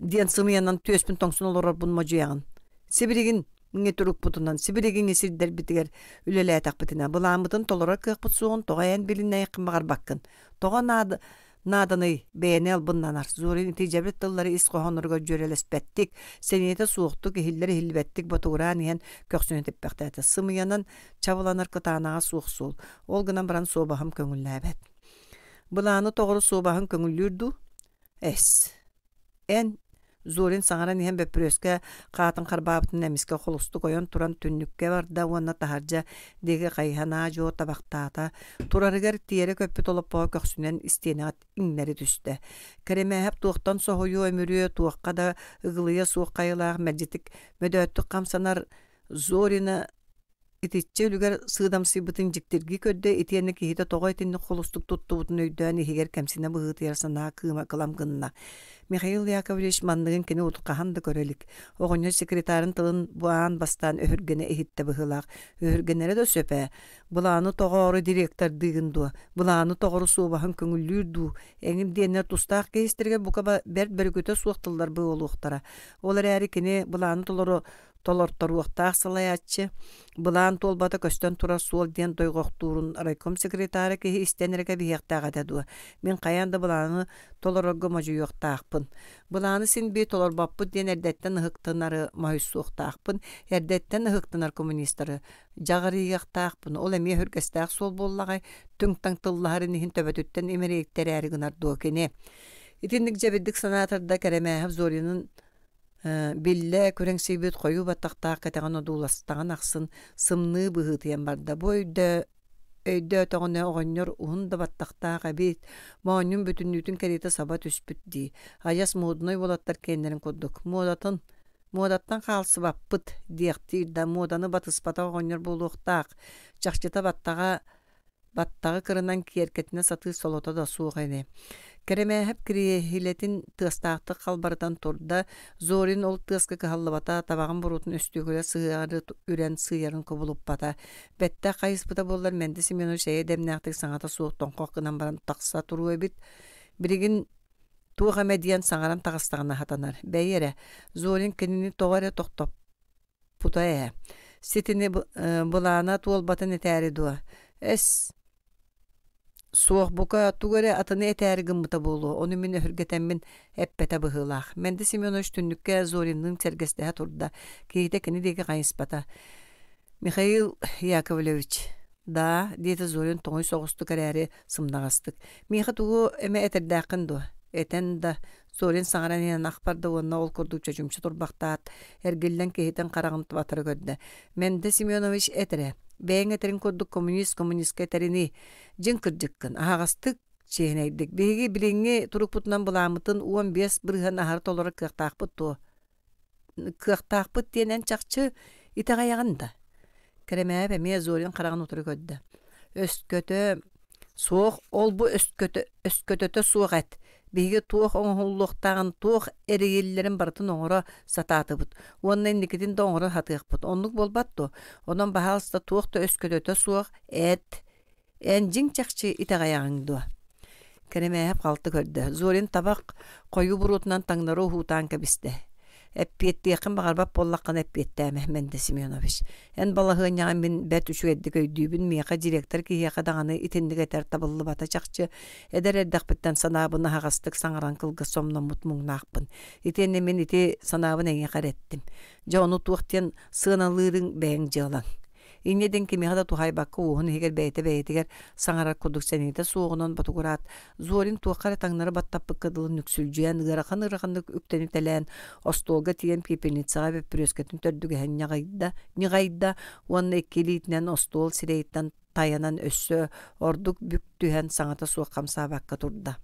диэн сымыйанан түөспүн тоҥсун олорорбун модьуйаҕын. Сибилигин турукпутунан, сибилигиҥҥи сирдэрбитигэр үлэлээтэхпитинэ, былааммытын толорор кыахпыт суоҕун тоҕо эн билиннэйэххин баҕарбаккын? Тоҕо наада нааданый бэйэни албыннанар Зорин ити дьэбир тыллары ис хоһоонноругар дьүөрэлэспэттик, сэниэтэ суохтук иһиллэр-иһиллибэттик ботугураан иһэн көхсүнэ типпэхтээтэ. Сымыйанан чабыланар кытаанаҕа суох суол. Ол гынан баран суобаһым көҥүллээбэт. Былааны тоҕору суобаһыҥ көҥүллүүр дуу? Эс. Эн Зорин саҥаран иһэн бөппүрүөскэ хаатын харбаабытын эмискэ холустук ойон туран түннүккэ барда уонна таһырдьа диэки хайыһан аа-дьуо табахтаата. Турарыгар тиэрэ көппүт олоппоһо көхсүнэн истиэнэҕэ иҥнэри түстэ. Кэрэмээһэп туохтан соһуйуо-өмүрүө, туохха да ыгылыйа суох хайалаах мэлдьитик мөдөөттүк хамсанар Зорина Итиччэ үлүгэр сыыдамсыйбытын дьиктиргии көрдө итиэннэ киһитэ тоҕо итинник холустук туттубутун өйдөөн иһигэр кэмсинэ быһыытыйар санаа кыыма кылам гынна. Михаил Яковлевич манныгын кини урут хаһан да көрө илик. Оҕонньор секретарын тылын бу аан бастаан өһүргэнэ иһиттэ быһыылаах. Өһүргэнэрэ да сөп ээ. Былааны тоҕоору директордыыгын дуо? Былааны тоҕору суобаһын көҥүллүүр дуу? Эҥин диэннэр тустаах киһи истэригэр бука бэрт бөрүкүтэ суох тыллар буолуохтара. Ол эрээри кини былааны толору толорторуохтаах салайааччы былаан туолбата көстөн турар суол диэн дойҕохтуурун райком секретара киһи истэн эрэ кэбиһиэхтээх этэ дуо? Мин хайаан да былааны толорорго модьуйуохтаахпын. Былааны син биир толорбоппут диэн эрдэттэн ыһыктынары моһуйсуохтаахпын, эрдэттэн ыһыктынар коммунистары дьаҕарыйыахтаахпын. Ол эмиэ өһүргэстээх суол буоллаҕай, түҥ-таҥ тыллаһарын иһин төбөтүттэн имэрийиктэрээри гынар дуо кини? Итинник дьэбирдик санаатар да Кэрэмээһэп Зоринын Биллэ күрэҥсийбит хойуу баттахтаах кэтэҕин одууластаҕын ахсын сымныы быһыытыйан барда. Бу өйдөө өйдөөтөҕүнэ оҕонньор уһун да баттахтаах эбит, моонньун бүтүннүүтүн кэриэтэ саба түспүт дии. Адьас муодунай уолаттар киэннэрин курдук. Муодатын муодаттан хаалсыбаппыт диэхтиир да муоданы батыспатах оҕонньор буолуохтаах. Чахчыта баттаҕа Баттаҕы кырынан киэркэтинэ сатыыр солото да суох ини. Кэрэмээһэп кириэһилэтин тыастаахтык халбарытан турда, Зорин ол тыаска кыһаллыбата, табаҕын буруотун өстүөкүлэ сыһыары үрэн сыыйарын кубулуппата. Бэттэх хайыспыта буоллар Мэнди Семенович эйэ дэмнээхтик саҥата суох тоҥхох гынан баран тахса туруо эбит. Билигин туох эмэ диэн саҥаран таҕыстаҕына сатанар. Бэйи эрэ, Зорин кинини тоҕо эрэ тохтоп Пута ээ, ситини былаана туолбатын этээри дуо? Эс, суох бука тугу эрэ атыны этээри гыммыта буолуо, ону мин өһүргэтэммин эппэтэ быһыылаах. Мэнди Семенович түннүккэ Зоринныын сэргэстэһэ турда, киһитэ кини диэки хайыспата. Михаил Яковлевич, да, диэтэ Зорин тоҥуй соҕустук эрээри сымнаҕастык. Миэхэ тугу эмэ этэрдээххин дуо? Этэн да, Зорин саҥаран иһэн ах барда уонна ол курдук чочумча турбахтаат, эргиллэн киһитин хараҕын батары көрдө. Мэндэ Семенович эт эрэ, бэйэҥ этэриҥ курдук коммунист коммунистка этэринии, дьиҥ кырдьыккын, аһаҕастык, чиэһинэйдик. Биһиги билиҥҥи турукпутунан былааммытын 15% аһары толорор кыахтаахпыт дуо? Кыахтаахпыт диэн эн чахчы итэҕэйэҕин да? Кэрэмээп эмиэ Зорин хараҕын утары көрдө. Өскөтө суох, ол-бу өскөтө өскөтөтө суох эт. Биһиги туох оҥоһуллуохтааҕын, туох эрийиллэрин барытын оҥоро сатаатыбыт уонна инникитин да оҥоро сатыахпыт. Оннук буолбат дуо? Онон, баһаалыста, туох да өскөтөтө суох эт. Эн дьиҥ чахчы итэҕэйэҕиҥ дуо? Кэрэмээһэп халты көрдө. Зорин табах хойуу буруотунан таҥнары уһуутаан кэбистэ. Эппиэттиэххин баҕарбат буоллаххына эппиэттээмэ, Мэндэ Семенович. Эн балаһыанньаҕын мин бэрт үчүгэйдик өйдүүбүн, миэхэ директор киһиэхэ даҕаны итинник этэр табыллыбата чахчы. Эдэр эрдэхпиттэн санаабын аһаҕастык саҥаран кылгас сомноммут муҥнаахпын. Итиэннэ мин ити санаабын эйиэхэ эрэ эттим. Дьэ ону туох диэн сыаналыырыҥ бэйэҥ дьыалаҥ. Инньэ диэн кимиэхэ да туһаайбакка уоһун иһигэр бэйэтэ бэйэтигэр саҥарар курдук сэниэтэ суоҕунан ботугураат, Зорин туохха эрэ таҥнары баттаппыкка дылы нүксүлдьүйэн ыарахан-ыараханнык үктэнитэлээн остуолга тиийэн пепельницаҕа бөппүрүөскэтин төрдүгэһин ньаҕыйда, ньыҕайда уонна икки илиитинэн остуол сирэйиттэн тайанан өссө ордук бүк түһэн саҥата суох хамсаабакка турда.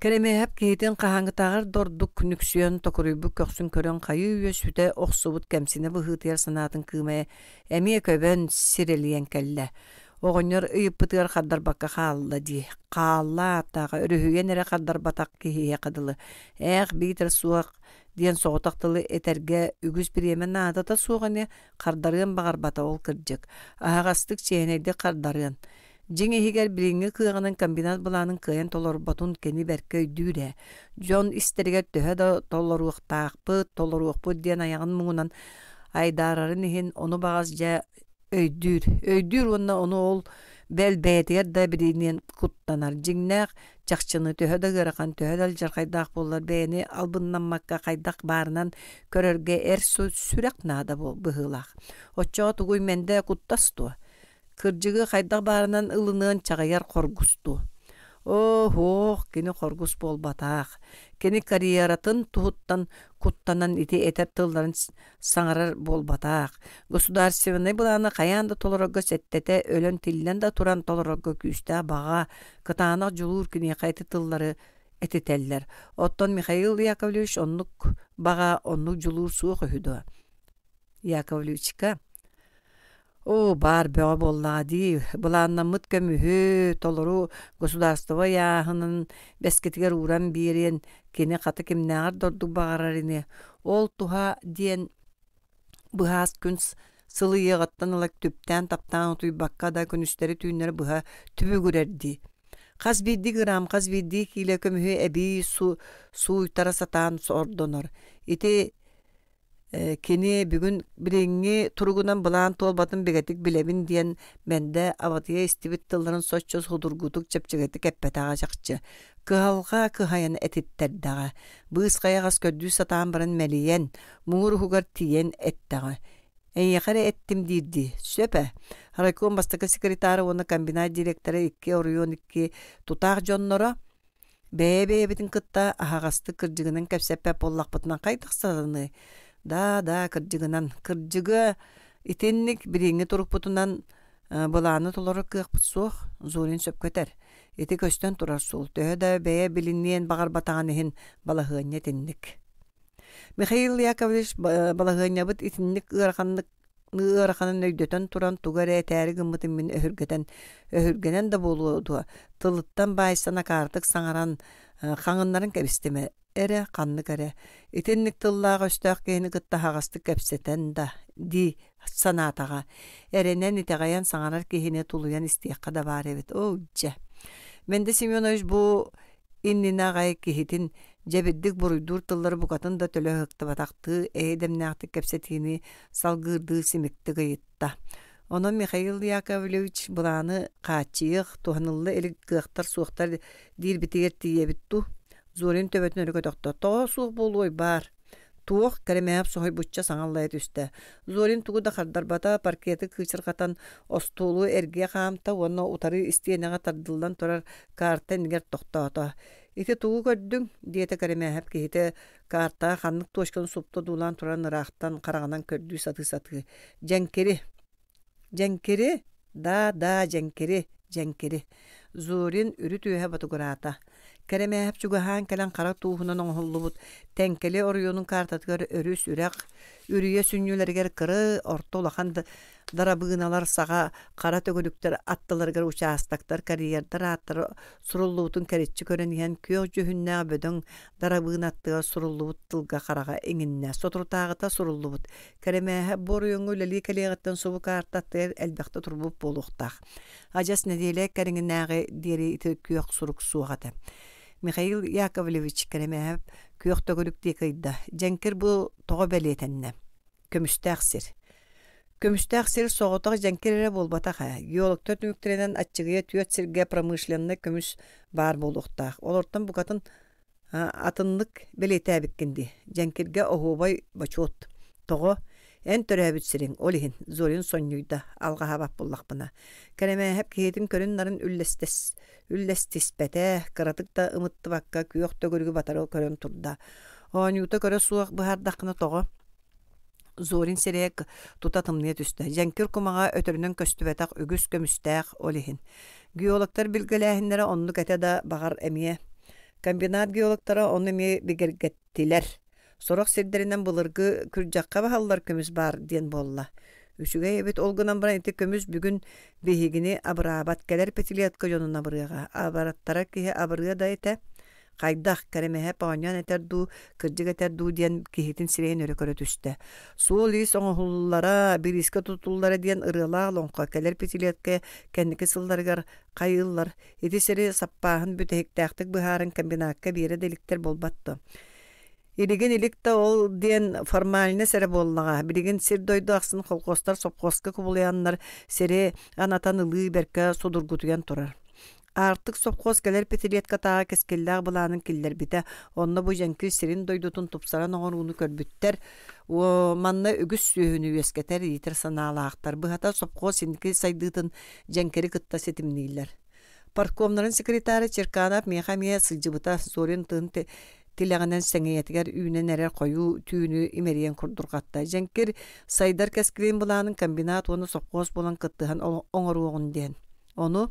Кэрэмээһэп киһитин хаһааҥҥытааҕар да ордук нүксүйэн токуруйбут көхсүн көрөн хайыы-үйэ сүтэ охсубут кэмсинэ быһыытыйар санаатын кыыма эмиэ көбөн сирэлийэн кэллэ. Оҕонньор ыйыппытыгар хардарбакка хаалла дии. Хаалла ааттааҕа өрүһүйэн эрэ хардарбатах киһиэхэ дылы. Ээх биитэр суох диэн соҕотох тылы этэргэ үгүс бириэмэ наадата суох ини хардарыан баҕарбата ол кырдьык. Аһаҕастык чиэһинэйдик хардарыан. Дьиҥ иһигэр билиҥҥи кыаҕынан комбинат былаанын кыайан толорботун кини бэркэ өйдүүр ээ. Дьон истэригэр төһө да толоруохтаахпыт, толоруохпут диэн айаҕын муҥунан айдаарарын иһин ону баҕас дьэ өйдүүр. Өйдүүр уонна ону ол бэл бэйэтигэр да билиниэн куттанар. Дьиҥнээх чахчыны төһө да ыарахан, төһө да алдьархайдаах буоллар бэйэни албыннаммакка хайдах баарынан көрөргө эр сүрэх наада быһыылаах. Оччоҕо тугуй мэндэ куттас дуо? Кырдьыгы хайдах баарынан ылыныан чаҕыйар хоргус дуо? Оо-һуох, кини хоргус буолбатах. Кини карьератын туһуттан куттанан ити этэр тылларын саҥарар буолбатах. Государственнай былааны хайаан да толорорго сэттэтэ өлөн-тиллэн да туран толорорго күүстээх баҕа, кытаанах дьулуур киниэхэ ити тыллары этитэллэр. Оттон Михаил Яковлевич оннук баҕа, оннук дьулуур суох үһү дуо? Яковлевичка Оо, баар бөҕө буоллаҕа дии, былааннаммыт көмүһү толору государство ыйааһынын бэскитигэр ууран биэриэн кини хата кимнээҕэр да ордук баҕарар ини. Ол туһа диэн быһаас күн сылыйыаҕыттан ыла түптээн-таптаан утуйбакка да күнүстэри-түүннэри быһа түбүгүрэр дии. Хас биирдии грамм, хас биирдии киилэ көмүһү эбии сууйтара сатаан ордонор. Ити Кини бүгүн билиҥҥи туругунан былаан туолбатын бигэтик билэбин диэн Мэндэ абатыйа истибит тылларын соччо судургутук чэпчэкитик эппэтэҕэ чахчы. Кыһалҕа кыһайан этиттэрдэҕэ, быыс хайаҕас көрдүү сатаан баран мэлийэн, муҥур уһугар тиийэн эттэҕэ. Эйиэхэ эрэ эттим диирдии, сөп ээ. Райком бастакы секретара уонна комбинат директора икки оройуон икки тутаах дьонноро Бэйэ-бэйэбитин кытта аһаҕастык кырдьыгынан кэпсэппэт буоллахпытына хайдах сатаныай? Да, да, кырдьыгынан. Кырдьыга итинник билиҥҥи турукпутунан былааны толорор кыахпыт суох, Зурин сөпкө этэр. Ити көстөн турар суол. Төһө да бэйэ билиниэн баҕарбатаҕын иһин балаһыанньа итинник. Михаил Яковлевич балаһыанньабыт итинник ыараханнык ыараханын өйдөтөн туран тугу эрэ этээри гыммытын мин өһүргэтэн өһүргэнэн да буолуо дуо тылыттан баайсан акаарытык саҥаран хаҥыннаран кэбистим эрэ ханнык эрэ итинник тыллаах өстөөх киһини кытта аһаҕастык кэпсэтэн да дии санаатаҕа эрэнэн итэҕэйэн саҥарар киһини тулуйан истиэххэ да баар эбит оо дьэ Мэндэ Семенович бу иннинэ аҕай киһитин дьэбирдик буруйдуур тыллары букатын да төлө ыһыктыбатахтыы эйэ-дэмнээхтик кэпсэтиини салгыырдыы симиктик ыйытта. Онон Михаил Яковлевич былааны хааччыйыах, туһанылла илик кыахтар суохтар диирбитигэр тиийэбит дуу? Зорин төбөтүн өрө көтөхтө. Тоҕо суох буолуой баар? Туох кэрэмээп соһуйбучча саҥаллайа түстэ. Зорин тугу да хардарбата, паркеты кыычырҕатан остуолу эргийэ хаамта уонна утары истиэнэҕэ тардыллан турар карта иннигэр тохтоото. «Ити тугу көрдүҥ?» диэтэ Кэрэмээһэп киһитэ картаҕа ханнык точканы супту одуулаан туран ыраахтан хараҕынан көрдүү сатыы-сатыы. «Дьэҥкири! Дьэҥкири? Да, да, дьэҥкири, дьэҥкири!» Зорин үрүт үөһэ ботугураата. Кэрэмээһэп чугаһаан кэлэн хара тууһунан оҥоһуллубут Тэҥкэли оройуонун картатыгар өрүс, үрэх, үрүйэ сүнньүлэригэр кыра, орто улахан дарабыыналар саҕа хара төгүрүктэр аттыларыгар учаастактар, карьердар ааттара суруллубутун кэриччи көрөн иһэн күөх дьүһүннээх бөдөҥ дарабыына аттыгар суруллубут тылга хараҕа иҥиннэ. Соторутааҕыта суруллубут. Кэрэмээһэ бу оройуоҥҥа үлэлии кэлиэҕиттэн субу каарта аттыгар элбэхтэ турбут буолуохтаах. Адьас нэдиэлэ кэриҥинээҕи диэри ити күөх сурук суох этэ. Михаил Яковлевич Кэрэмээһэп күөх төгүрүк диэки ыйда. Дьэҥкир бу тоҕо бэлиэтэннэ? Көмүстээх сир. Көмүстээх сир соҕотох дьэҥкир эрэ буолбатах ээ. Геологтар түмүктэринэн аччыгыйа түөрт сиргэ промышленнай көмүс баар буолуохтаах. Олортон букатын Атыннык бэлиэтээбиккин дии, дьэҥкиргэ оһуобай бочуот. Тоҕо? Эн төрөөбүт сириҥ, ол иһин, Зорин сонньуйда, алҕаһаабат буоллахпына. Кэрэмээһэп киһитин көрүн-нарын үллэстэс үллэстиспэтэ, кыратык да ымыттыбакка күөх төгүрүгү батары көрөн турда. Оонньуута көрө суох быһаардаххына тоҕо? Зорин сирэйэ тута тымныйа түстэ. Дьэҥкир кумаҕа өтөрүнэн көстүбэтэх үгүс көмүстээх ол иһин. Геологтар билгэлээһиннэрэ оннук этэ да, баҕар, эмиэ. Комбинат геологтара ону эмиэ бигэргэттилэр. Сорох сирдэринэн былыргы күрдьэххэ баһаллар көмүс баар диэн буолла. Үчүгэй эбит ол гынан баран ити көмүс бүгүн биһигини абыраабат кэлэр пятилетка дьонун абырыаҕа. Абараттара киһи абырыа да этэ. Хайдах, Кэрэмэһэп оонньоон этэр дуу, кырдьык этэр дуу диэн киһитин сирэйин өрө көрө түстэ. Суол-иис оҥоһуллара, бириискэ тутуллара диэн ырыалаах олоҥхо кэлэр пятилетка кэнники сылларыгар хайыыллар. Ити сири саппааһын бүтэһиктээхтик быһааран комбинакка биэрэ да иликтэр буолбат дуо? Илигин илик да ол диэн формальность эрэ буоллаҕа. Билигин сир-дойду ахсын колхозтар сопхуоска кубулуйаннар сири анатан ылыы бэркэ судургутуйан турар. Аартык сопхуос кэлэр пятилеткатааҕы кэскиллээх былаанын киллэрбитэ. Онно бу дьэҥкир сирин-дойдутун тупсаран оҥорууну көрбүттэр. Манна үгүс сүөһүнү үөскэтэр, иитэр санаалаахтар. Быһата, сопхуос инники сайдыытын дьэҥкири кытта ситимнииллэр. Парткомнарын секретара Черканов миэхэ эмиэ сылдьыбыта, Зорин тыын тилэҕинэн сэҥийэтигэр үүнэн эрэр хойуу түүнү имэрийэн курдурҕатта. Дьэҥкир сайдар кэскилин былаанын комбинат уонна сопхуос буолан кыттыһан оҥоруоҕун диэн. Ону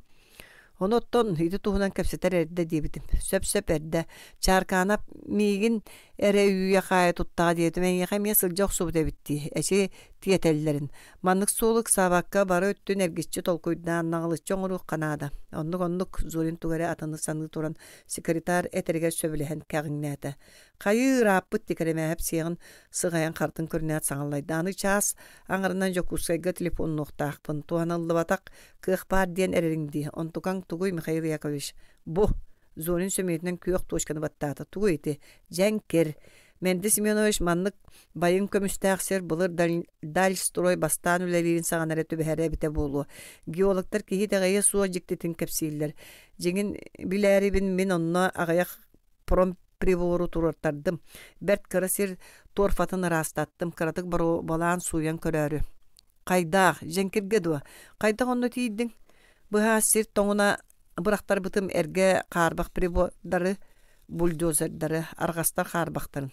Ону оттон ити туһунан кэпсэтэр эрдэ диэбитим. Сөп-сөп эрдэ. Чааркаанап миигин эрэ үүйэ-хаайа туттаҕа диэтим. Эйиэхэ эмиэ сылдьа охсубут эбит дии. Эчи тиэтэллэрин. Маннык суолу ыксаабакка бары өттүн эргиччи толкуйдаан наҕылыччы оҥоруохха наада. Оннук-оннук Зорин тугу эрэ атыны саныы туран секретарь этэригэр сөбүлэһэн кэҕиҥнээтэ. Хайыы ырааппыт Тикэрэмээһэп сиэҕин сыҕайан хартын көрүнээт саҥаллайда. Аны чаас аҥарынан Дьокуускайга телефоннуохтаахпын. Туһаныллыбатах кыах баар диэн эрэриҥ дии. Онтукаҥ тугуй, Михаил Яковлевич? Бу! Зорин сөмүйэтинэн күөх туочканы баттаата. Тугуй ити? Дьэҥкир. Мэнди Семенович маннык байым көмүстээх сир былыр Дальстрой бастаан үлэлиирин саҕана эрэ түбэһэрэ эбитэ буолуо. Геологтар киһи итэҕэйиэ суох дьиктитин кэпсииллэр. Дьиҥин билээрибин мин онно аҕыйах промприбору туруортардым. Бэрт кыра сир торфатын ыраастаттым, кыратык боруобалаан сууйан көрөөрү. Хайдаах, дьэҥкиргэ дуо? Хайдах онно тиийдиҥ? Быһаас сир тоҥуна бырахтарбытым эргэ хаарбах прибордары, бульдозердары, арҕастар хаарбахтарын.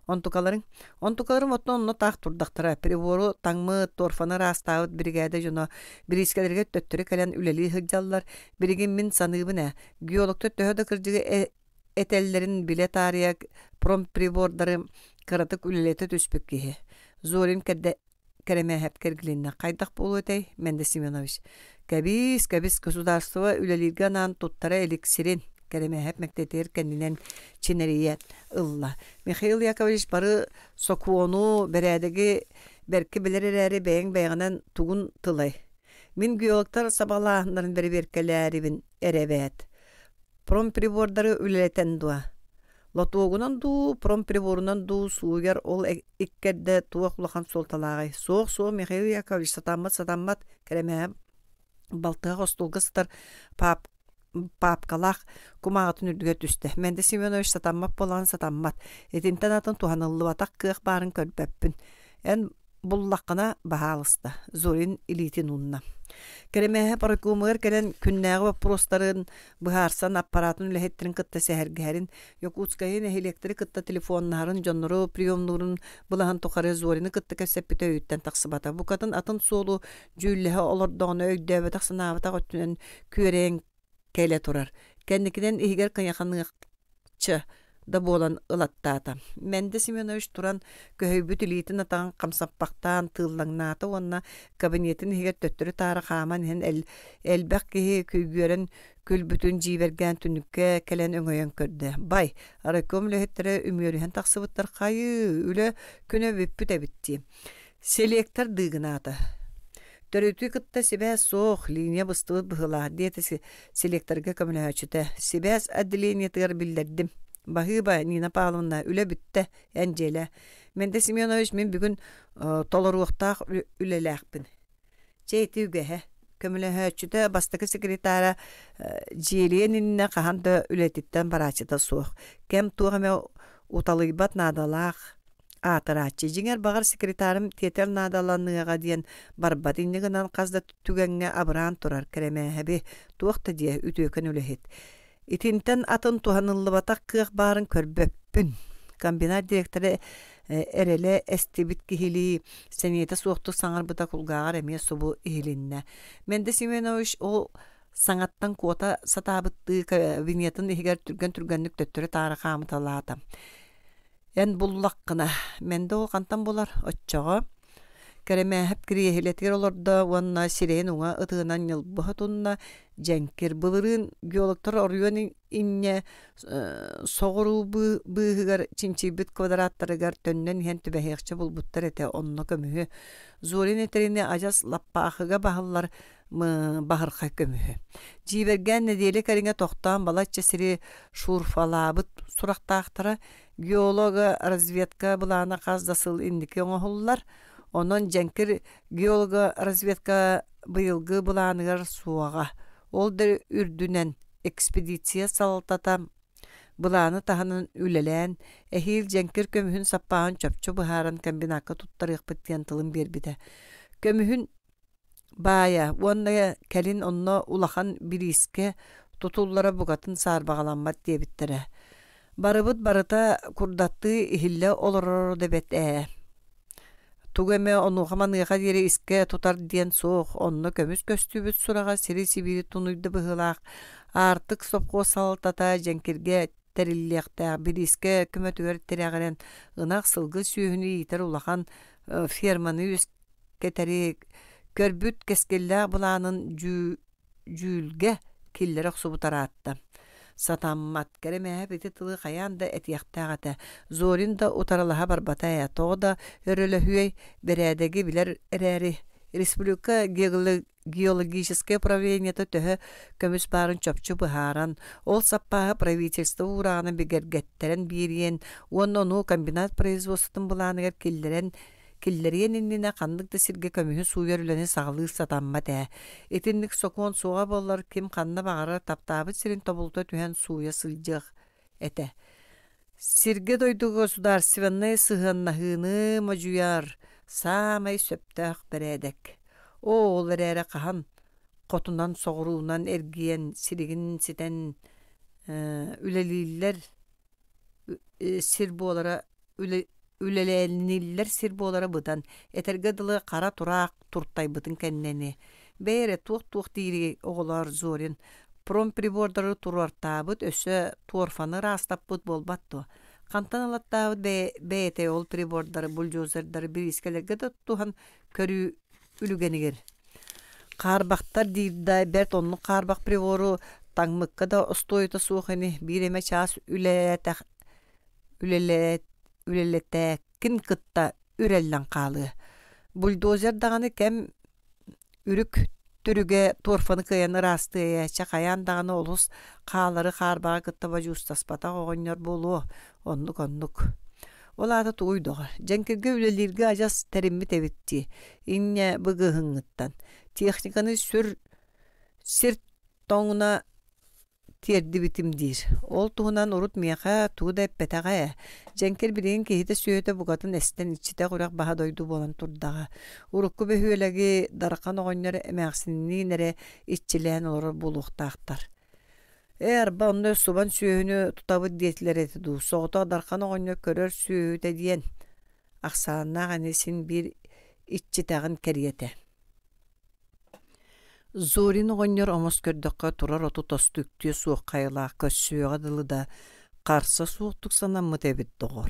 Онтукаларыҥ? Онтукаларым оттон онно таах турдахтара. Прибору таҥмыт, торфаны ыраастаабыт биригээдэ дьоно бириискэлэригэр төттөрү кэлэн үлэлии сылдьаллар. Билигин мин саныыбын ээ, Геологтар төһө да кырдьыгы этэллэрин билэ таарыйа промприбордары кыратык үлэлэтэ түспүт киһи. Зорин Кэрэмээһэпкэ эргилиннэ. Хайдах буолуо этэй, Мэндэ Семенович? Кэбиис, кэбис, государство үлэлииргэ анаан туттара илик сирин, Кэрэмээһэп мэктиэтигэр кэннинэн чинэрийэ ылла. Михаил Яковлевич бары сокуону, бэрээдэги бэркэ билэр эрээри бэйэҥ бэйэҕинэн тугун тылай? Мин геологтар сабаҕалааһыннарын бэрэбиэркэлээрибин эрэ эбээт. Промприбордары үлэлэтэн дуо? Лотуогунан дуу, промприборунан дуу сууйар ол иккэрдэ туох улахан суолталааҕый? Суох, суох, Михаил Яковлевич, сатаммат, сатаммат, Кэрэмээһэ балтыһах остуолга сытар паап паапкалаах кумааҕытын үрдүгэр түстэ. Мэндэ Семенович сатаммат буолан сатаммат. Итинтэн атын туһаныллыбатах кыах баарын көрбөппүн. Эн буллаххына, баһаалыста, Зорин илиитин уунна. Кэрэмээһэ паракуумугар кэлэн күннээҕи боппуруостарын быһаарсан аппараатын үлэһиттэрин кытта сэһэргэһэрин, Якутскайы нэһилиэктэри кытта телефоннаһарын, дьоннору приемнуурун былаһын тухары Зорины кытта кэпсэппитэ өйүттэн тахсыбата. Букатын атын суолу дьүүллэһэ олордоҕуна өйдөөбөтөх-санаабатах өттүнэн күөрэйэн кэлэ турар. Кэнникинэн иһигэр кыйаханыахча да буолан ылаттаата. Мэндэ Семенович туран көһүйбүт илиитин атаҕын хамсаппахтаан тыыллаҥнаата уонна кабинетын иһигэр төттөрү-таары хааман иһэн элбэх киһи күйгүөрэн күлбүтүн дьиибэргээн түннүккэ кэлэн өҥөйөн көрдө. Бай, райком үлэһиттэрэ үмүөрүһэн тахсыбыттар хайыы, үлэ күнэ бүппүт эбит дии. Селектор дыыгынаата. Төрүтү кытта сибээс суох, линия быстыбыт быһыылаах, диэтэ селекторга көмөлөһөөччүтэ. Сибээс отделениетыгар биллэрдим. Баһыыба, Нина Павловна, үлэ бүттэ, эн дьиэлээ. Мэндэ Семенович, мин бүгүн толоруохтаах үлэлээхпин. Чэ, ити үгэһэ. Көмөлөһөөччүтэ бастакы секретара дьиэлиэн иннинэ хаһан да үлэтиттэн барааччыта суох. Кэм туох эмэ уталыйбат наадалаах аатырааччы. Дьиҥэр, баҕар, секретарым тиэтэл наадаланыаҕа диэн барбат. Инньэ гынан хас да түгэҥҥэ абыраан турар Кэрэмээһэби туох да диэ, үтүөкэн үлэһит. Итинтэн атын туһаныллыбатах кыах баарын көрбөппүн. Комбинат дириэктэрэ эрэлэ эстибит киһилии сэниэтэ суохтук саҥарбыта кулгааҕар эмиэ субу иһилиннэ. Мэндэ Семенович ол Саҥаттан куота сатаабыттыы кабинетын иһигэр түргэн-түргэнник төттөрү-таары хаамыталаата. Эн буллаххына, Мэндэ ол хантан булар, оччоҕо Кэрэмээһэп кириэһилэтигэр олордо уонна сирэйин уҥа ытыһынан ньылбы тунна, дьэҥкир. Былырыын геологтар оройуон инньэ соҕуруу быыһыгар чинчийбит квадраттарыгар төннөн иһэн түбэһиэхчэ булбуттар этэ, онно көмүһү. Зорин этэрини адьас лаппаахыга баһыллар баһырхай көмүһү. Дьиибэргээн нэдиэлэ кэриҥэ тохтоон балачча сири шурфалаабыт сурахтаахтара. Геолого разведка былаана хас да сыл инники оҥоһуллар. Онон дьэҥкир геолого разведка быйылгы былааныгар суоҕа. Ол да үрдүнэн экспедиция салалтата былааны таһынан үлэлээн, эһиил дьэҥкир көмүһүн саппааһын чопчу быһааран комбинакка туттарыахпыт диэн тылын биэрбитэ. Көмүһүн баайа уонна кэлин онно улахан бириискэ тутуллара букатын саарбаҕаламмат диэбиттэрэ. Барыбыт барыта курдаттыы иһиллэ олороро да эбэт ээ. Тугу эмэ онуоха-маныаха диэри искэ тутар диэн суох, онно көмүс көстүүбүт сураҕа сири-сибиири тунуйда быһыылаах. Аартык сопхуос салалтата Дьэҥкиргэ тэриллиэхтээх бириискэ көмөтүгэр тирэҕирэн ынах, сылгы сүөһүнү иитэр улахан ферманы үөскэтэри көрбүт кэскиллээх былаанын дьүүлгэ киллэрэ охсубут араатта. Сатаммат, Кэрэмээһэп ити тылы хайаан да этиэхтээх этэ. Зорин да утарылаһа барбата ээ, тоҕо да өрөлөһүөй, бэрээдэги билэр эрээри. Республика геологическай управлениета төһө көмүс баарын чопчу быһааран, ол саппааһы правительство уурааҕынан бигэргэттэрэн биэриэн уонна ону комбинат производствотын былааныгар киллэрэн Киллэриэн иннинэ ханнык да сиргэ көмүһү сууйар үлэни саҕалыыр сатаммат ээ. Итинник сокуон суоҕа буоллар, ким ханна баҕарар таптаабыт сирин тобулута түһэн сууйа сылдьыах этэ. Сиргэ-дойдуга государственнай сыһыаннаһыыны модьуйар саамай сөптөөх бэрээдэк. Оо, ол эрээри хаһан хотунан-соҕуруунан эргийэн, силигин ситэн үлэлииллэр сир буолара үлэлэниллэр сир буолара быдан, этэргэ дылы хара тураах туртайбытын кэннэ ини. Бэйэ эрэ туох-туох диирий оҕолоор Зорин, промприбордары туруортаабыт, өссө торфаны ыраастаппыт буолбат дуо? Хантан ылаттаабыт бэйэтэ ол прибордары, бульдозердары бириискэлэргэ да туһан көрүү үлүгэнигэр. Хаарбахтар диир да бэрт оннук хаарбах прибору таҥмыкка да остуойута суох ини, биир эмэ чаас үлэлээтэх үлэлэтээккин кытта үрэллэн хаалыа. Бульдозер даҕаны кэм үрүк түрүгэ торфаны кыайан ыраастыа ээ, чэ хайаан даҕаны олус хаалары хаарбаҕы кытта бодьуустаспатах оҕонньор буолуо, оннук-оннук. Ол аата тугуй доҕор, дьэҥкиргэ үлэлииргэ адьас тэриммит эбит дии, инньэ быгыһыҥҥыттан. Техниканы сүр сир тоҥуна тиэрдибитим диир. Ол туһунан урут миэхэ тугу да эппэтэҕэ ээ. Дьэҥкир билигин киһитэ-сүөһүтэ букатын эстэн иччитэх үрэх баһа дойду буолан турдаҕа. Урукку бөһүөлэги Дархан оҕонньор эмээхсинниин эрэ иччилээн олорор буолуохтаахтар. Ээ, арба онно субан сүөһүнү тутабыт диэтилэр этэ дуу, соҕотох Дархан оҕонньор көрөр сүөһүтэ диэн ахсааннаах ини син биир иччитэҕин кэриэтэ. Зорин оҕонньор омос көрдөххө турар оту тосту үктүө суох хайалаах көрсүөҕэ дылы да харса суохтук санаммыт эбит доҕор.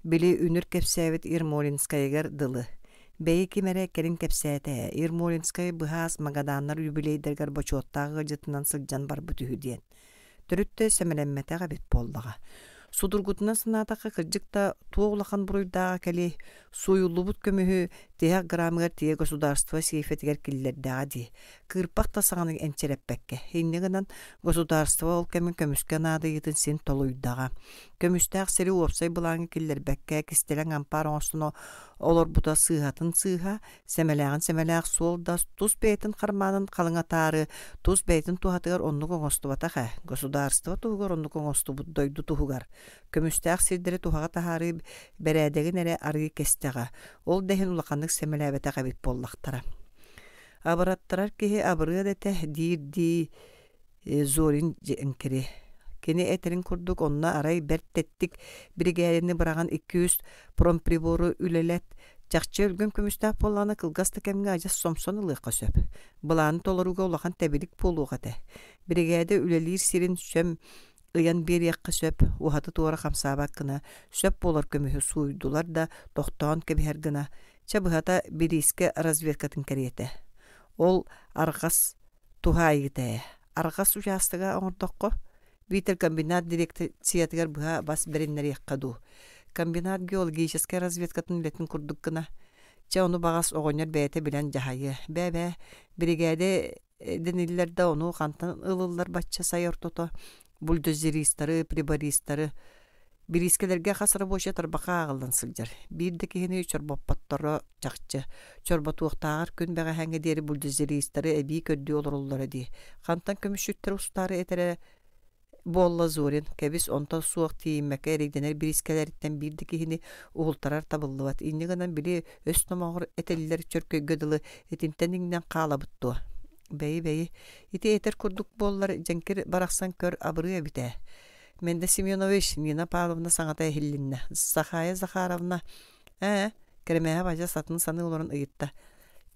Били үнүр кэпсээбит Ермолинскайыгар дылы. Бэйи ким эрэ кэлин кэпсээтэ, Ермолинскай быһаас Магаданнар юбилейдарыгар бочуоттаах ыалдьытынан сылдьан барбыт үһү диэн. Төрүт да сэмэлэммэтэх эбит буоллаҕа. Судургутунан санаатахха, кырдьык да, туох улахан буруйдааҕа кэлиэй, сууйуллубут көмүһү тиһэх грамыгар тиийэ государство сейфэтигэр киллэрдэҕэ дии. Кыырпах да саҕаны энчирэппэккэ. Инньэ гынан, государство ол кэмин көмүскэ наадыйыытын син толуйдаҕа. Көмүстээх сири уопсай былааҥҥа киллэрбэккэ, кистэлэҥ ампаар оҥостон олорбута сыыһатын сыыһа, сэмэлээҕин сэмэлээх суол да тус бэйэтин хармаанын халыҥатаары, тус бэйэтин туһатыгар оннук оҥостубатах ээ, государство туһугар оннук оҥостубут дойду туһугар. Көмүстээх сирдэри туһаҕа таһаарыы бэрээдэгин эрэ арыы кэстэҕэ, ол да иһин улаханнык сэмэлээбэтэх эбит буоллахтара. Абыраттарар киһи абырыа да этэ диир-дии Зорин дьэҥкири. Кини этэрин курдук онно арай бэрт тэттик биригээдэни быраҕан 200 промприбору үлэлэт, Чахчы өлгөм көмүстээх буоллаҕына кылгас да кэмҥэ адьас сомсон ылыахха сөп. Былааны толорууга улахан тэбилик буолуох этэ. Биригээдэ үлэлиир сирин сөм ыйан биэриэххэ сөп, уһаты-туора хамсаабат гына, сөп буолар көмүһү сууйдулар да тохтоон кэбиһэр гына, чэ быһата бириискэ разведкатын кэриэтэ. Ол арҕас туһаайыыта ээ. Арҕас учаастага оҥордоххо, биитэр комбинат дирекциятыгар быһа бас бэриннэриэххэ дуу. Комбинат геологическай разведкатын үлэтин курдук гына. Чэ ону баҕас оҕонньор бэйэтэ билэн дьаһайыа. Бээ-бээ, биригээдэ дэниллэр да ону хантан ылыллар бачча сай ортото бульдозеристары, прибористары Бириискэлэргэ хас рабочай тарбахха ааҕыллан сылдьар. Биир да киһини чорбоппотторо чахчы. Чорботуохтааҕар күн бэҕэһээҥҥэ диэри бульдозеристары эбии көрдүү олороллоро дии. Хантан көмүсчүттэр устаары этэрэ буолла Зорин, кэбис онтон суох тиийиммэккэ эрэйдэнэр бириискэлэриттэн биир да киһини уһултарар табыллыбат. Инньэ гынан били өс номоҕор этиллэр чөркөйгө дылы итинтэн иҥнэн хаалабыт дуо? Бэйи-бэйи, ити этэр курдук буоллар дьэҥкир барахсан көр абырыа эбит ээ. Мендэ Семенович, Нина Павловна саҥата иһиллиннэ. Сахая Захаровна, ээ, Кэрэмээһэп адьас атын саныы олорон ыйытта.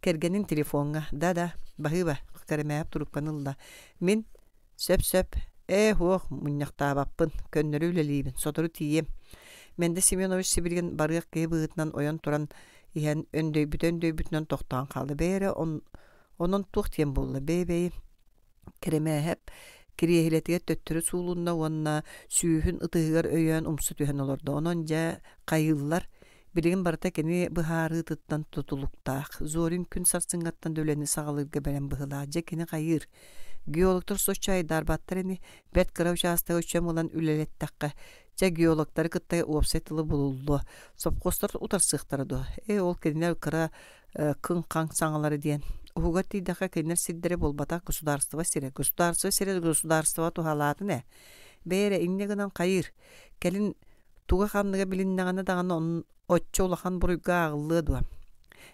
Кэргэнин телефоҥҥа, да-да, баһыыба, Кэрэмээһэп трубканы ылла. Мин Сөп-сөп. Ээ, һуох, мунньахтаабаппын, көннөрү үлэлиибин, сотору тиийиэм. Мэндэ Семенович сибилигин барыах киһи быһыытынан ойон туран иһэн, өндөйбүтэ-өндөйбүтүнэн тохтоон хаалла. Бэйэ эрэ онон туох диэн буолла, бэйэ-бэйи Кэрэмээһэп кириэһилэтигэр төттөрү суулунна уонна сүүһүн ытыһыгар өйөөн умса түһэн олордо. Онон дьэ хайыыллар, билигин барыта кини быһаарыытыттан тутулуктаах. Зорин күн сарсыҥҥаттан да үлэни саҕалыырга бэлэм быһыылаах. Дьэ кини хайыыр? Геологтар соччо айдаарбаттар ини, бэрт кыра учаастагы өчөм ылан үлэлэттэххэ, чэ геологтары кытта уопсай тылы булуллуо, сопхуостар утарсыахтара дуо? Ээ, ол кинилэр кыра кыҥ-хаҥ саҥалара диэн. Уһугар тиийдэххэ кинилэр сирдэрэ буолбатах государство сирэ. Государство сирэ государство туһалаатын ээ. Бэйэ эрэ инньэ гынан хайыыр. Кэлин туга-ханныга билиннэҕинэ даҕаны оччо улахан буруйга ааҕыллыа дуо?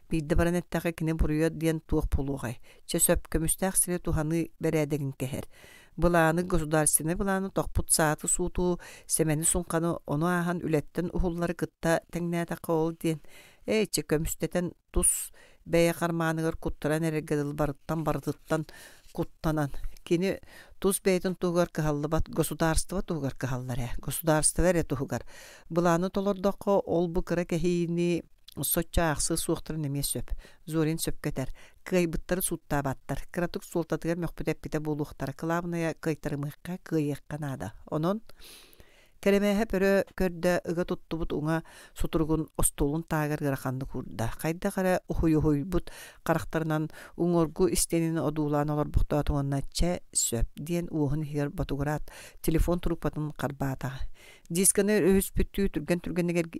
Биирдэ баран эттэххэ кини буруйа диэн туох буолуоҕай? Чэ сөп, көмүстээх сири туһаныы бэрээдэгин кэһэр. Былааны государственнай былааны тохпут сааты-сууту, сэмэни-суҥханы ону ааһан үлэттэн уһуллары кытта тэҥнээтэххэ ол диэн, ээ чэ көмүстэтэн тус бэйэ хармааныгар куттаран эрэргэ дылы барыттан барытыттан куттанан кини тус бэйэтин туһугар кыһаллыбат государство туһугар кыһаллар ээ государство эрэ туһугар былааны толордоххо ол бу кыра кэһиини соччо аахсыа суохтарын эмиэ сөп Зорин сөпкө этэр кыайбыттары сууттаабаттар кыратык суолтатыгар мөхпүт эппитэ буолуохтара кылаабынайа кыайтарымыахха кыайыахха наада онон Кэрэмээһэп өрө көрдө, ыга туттубут уҥа сутуругун остуолун тааһыгар ыараханнык уурда. Хайдах эрэ уһуйуһуйбут харахтарынан уҥуоргу истиэнэни одуулаан олорбохтоото уонна «Чэ, сөп» диэн уоһун иһигэр ботугураат, телефон трубкатын харбаата. Дисканы өрүһүспүттүү түргэн-түргэнник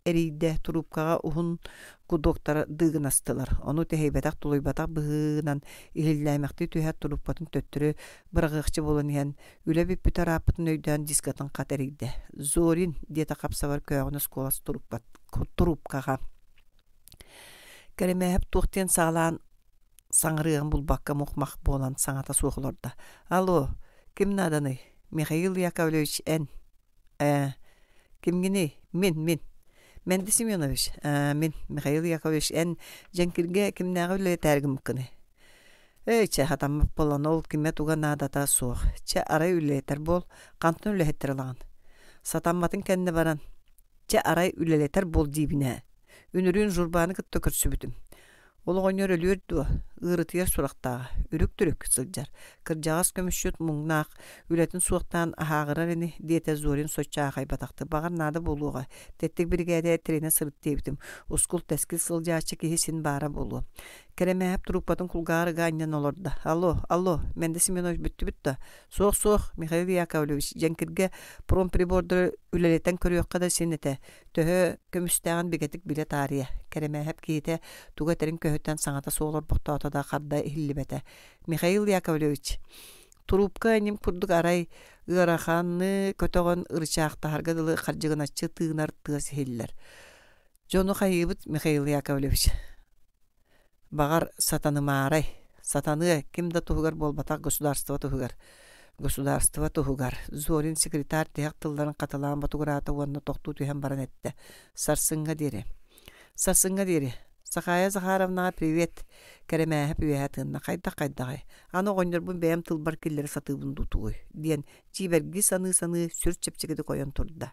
эрийдэ, трубкаҕа уһун гудоктара дыыгынастылар. Ону тэһийбэтэх, тулуйбатах быһыынан иһиллээмэхтии түһээт трубкатын төттөрү быраҕыахча буолан иһэн Үлэ бүппүтэ ырааппытын өйдөөн дискатын хат эрийдэ. «Зорин» диэтэ хапсабар көөҕүнэс куолас трубкаҕа. Кэрэмээһэп туох диэн саҕалаан саҥарыаҕын булбакка мух-мах буолан саҥата суох олордо. «Алло, ким нааданый? Михаил Яковлевич эн?» «Ээ, кимҥиний? Мин, мин. Мэнди Семенович, ээ, мин, Михаил Яковлевич, эн Дьэҥкиргэ кимнээҕи үлэлэтээри гыммыккыный?» Эй, чэ, хатаммыт буолан, ол кимэ-туга наадата суох. Чэ, арай үлэлэтэр буол, хантан үлэһиттэр ылаҕын? Сатамматын кэннэ баран, чэ, арай үлэлэтэр буол диибин ээ. Үнүрүүн Журбаны кытта көрсүбүтүм. Ол оҕонньор өлүөр дуо, ыарытыйар сурахтааҕа, үрүк-түрүк сылдьар. Кырдьаҕас көмүсчүт муҥнаах, үлэтин суохтаан аһааҕырар ини, диэтэ Зорин соччо аахайбатахтык. Баҕар наада буолуоҕа, тэттик биригээдэ тэринэ сырыт диэбитим. Ускул-тэскил сылдьааччы киһи син баара буолуо. Кэрэмээһэп трубкатын кулгааҕар ыга анньан олордо. Алло, алло, Мэнде Семенович бүттүбүт да? Суох, суох, Михаил Яковлевич, Дьэҥкиргэ промприбордары үлэлэтэн көрүөххэ да син этэ. Төһө көмүстээҕин бигэтик билэ таарыйа. Кэрэмээһэп киһитэ тугу этэрин көһүтэн саҥата суох олорбохтоото да харда иһиллибэтэ. Михаил Яковлевич, трубка ньим курдук арай ыараханы көтөҕөн ырычаахтаһарга дылы хардьыгыначчы тыынар тыас иһиллэр. Дьону хайыыбыт, Михаил Яковлевич? Баҕар, сатанымаарай. Сатаныа, ким да туһугар буолбатах государство туһугар. Государство туһугар. Зорин секретарь тиһэх тылларын хатылаан ботугураата уонна тохтуу түһэн баран эттэ. Сарсыҥҥа диэри. Сарсыҥҥа диэри. Сахаайа Захаровнаҕа привет! Кэрэмээһэп үөһэ тыынна. Хайдах-хайдаҕай? Аны оҕонньорбун бэйэм тылбар киллэрэ сатыыбын дуу тугуй? диэн дьиибэргии саныы-саныы сүр чэпчэкитик ойон турда.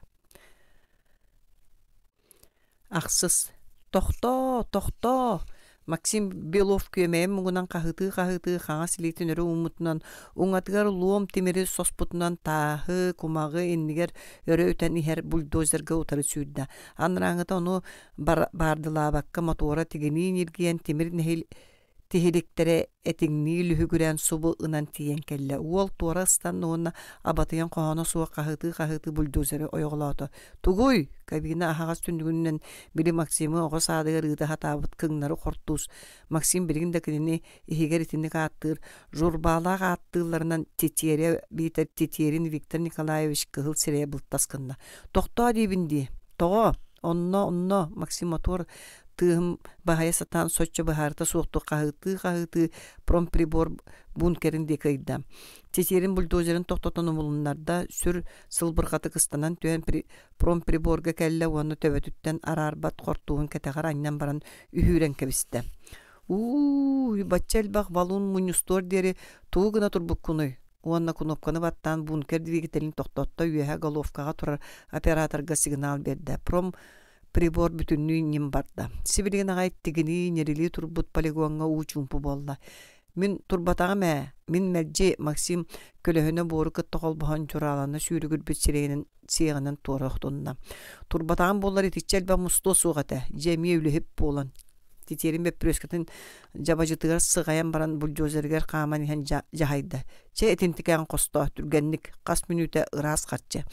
Ахсыс. Тохтоо, тохтоо! Максим Белов күөмэйин муҥунан хаһыытыы-хаһыытыы хаҥас илиитин өрө ууммутунан, уҥатыгар луом тимири соспутунан тааһы, кумаҕы иннигэр өрө үтэн иһэр бульдозерга утары сүүрдэ. Анарааҥҥыта ону баардылаабакка мотуора тигинии ньиргийэн тимир нэһил Тиһиликтэрэ этиҥнии лүһүгүрээн субу ынан тиийэн кэллэ. Уол туора ыстанна уонна абатыйан хоһооно суох хаһыытыы-хаһыытыы бульдозеры ойоҕолоото. «Тугуй?» Кабина аһаҕас түннүгүнэн били Максимы оҕо саадыгар ыыта сатаабыт кыҥнары хортуус Максим билигин да кинини иһигэр итинник ааттыыр Журбаалаах ааттыылларынан Тетеря биитэр Тетерин Виктор Николаевич кыһыл сирэйэ былтас гынна. «Тохтоо диибин дии. Тоҕо? Онно, онно!» Максим мотуор Тыаһым баһыйа сатаан соччо быһаарыта суохтук хаһыытыы-хаһыытыы промприбор бункерын диэки ыйда. Титиэрин бульдозерын тохтотон умулуннарда, сүр сылбырҕатык ыстанан түһэн промприборга кэллэ уонна төбөтүттэн араарбат хортууһун кэтэҕэр анньан баран үһүүрэн кэбистэ. Уу, бачча элбэх валун мунньустуор диэри тугу гына турбуккунуй? Уонна кнопканы баттаан бункер двигателин тохтотто үөһэ головкаҕа турар операторга сигнал биэрдэ. Пром Прибор бүтүннүү ньим барда. Сибилигин аҕай тигинии, ньирилии турбут полигоҥҥа уу чуумпу буолла. Мин турбатаҕым ээ, мин мэлдьи Максим көлөһүнэ буору кытта холбоһон дьураалана сүүрүгүрбүт сирэйинэн сиэҕинэн туора охтунна. Турбатаҕым буоллар итиччэ элбэх мустуо суох этэ, дьэ эмиэ үлэһит буолан. Титиэрин бөппүрүөскэтин дьабадьытыгар сыҕайан баран бульдозерыгар хааман иһэн дьаһайда. Чэ итинтикэҕин хостоо, түргэнник, хас мүнүүтэ ыраас харчы.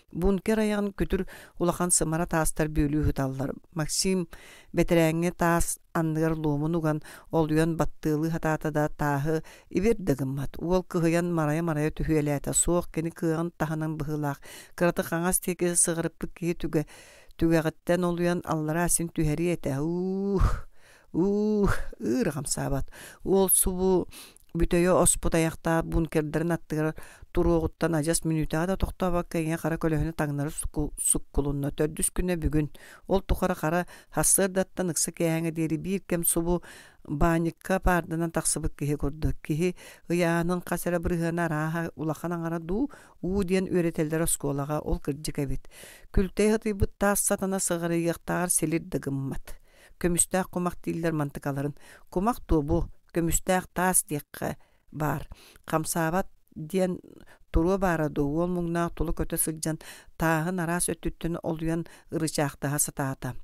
Бункер айаҕын күтүр улахан сымара таастар бүөлүү сыталлар. Максим бэтэрээҥҥэ таас анныгар луомун уган, олуйан баттыалыы сатаата да тааһы ибир да гыммат. Уол кыһыйан марайа-марайа түһүөлээтэ. Суох, кини кыаҕын таһынан быһыылаах. Кыратык хаҥас диэки сыҕарыппыт киһи түгэ түгэҕиттэн олуйан аллараа син түһэриэ этэ. Уух, уух, ыыр хамсаабат. Уол субу Бүтэйэ оспут айахтаах бункердарын аттыгар туруоҕуттан адьас мүнүүтэҕэ да тохтообокко ийэ хара көлөһүнэ таҥнары суккулунна. Төрдүс күнэ бүгүн. Ол тухары хара сарсыардаттан ыкса киэһээҥҥэ диэри биир кэм субу баанньыкка паарданан тахсыбыт киһи курдук. Киһи ыйааһынын хас эрэ бырыһыана арааһа улахан аҥара дуу, уу диэн үөрэтэллэр оскуолаҕа, ол кырдьык эбит. Күлтэй сытыйбыт таас сатана сыҕарыйыахтааҕар силир да гыммат. Көмүстээх кумах дииллэр мантыкаларын. Кумах дуо бу? Көмүстээх таас диэххэ баар. Хамсаабат диэн туруо баара дуо уол муҥнаах тула көтө сылдьан тааһын араас өттүттэн олуйан ырычаахтаһа сатаата.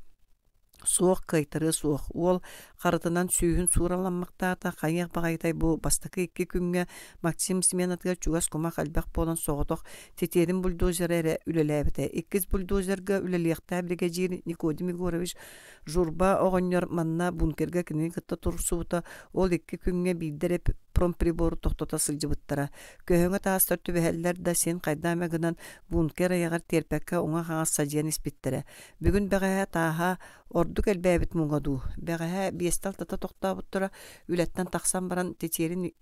Суох кыайтарыа суох. Уол харытынан сүүһүн суuraламмахтаата. Хайыах баҕайытай бу бастакы икки күҥҥэ Максим сменатыгар чугас кумах элбэх буолан соҕотох Титиэрин бульдозера эрэ үлэлээбитэ. Иккис бульдозерга үлэлиэхтээх биригэдьиир Никодим Егорович Журба оҕонньор манна бункерга кинини кытта турсубута, ол икки күҥҥэ биирдэ эрэ промприбору тохтото сылдьыбыттара. Көһөҥө таастар түбэһэллэр да син хайдах эмэ гынан бункер айаҕар тиэрпэккэ уҥа-хаҥас садьыйан испиттэрэ. Бүгүн бэҕэһээ тааһа ордук элбээбит муҥа дуу. Бэҕэһээ биэстэ алтата тохтообуттара, үлэттэн тахсан баран Титиэрин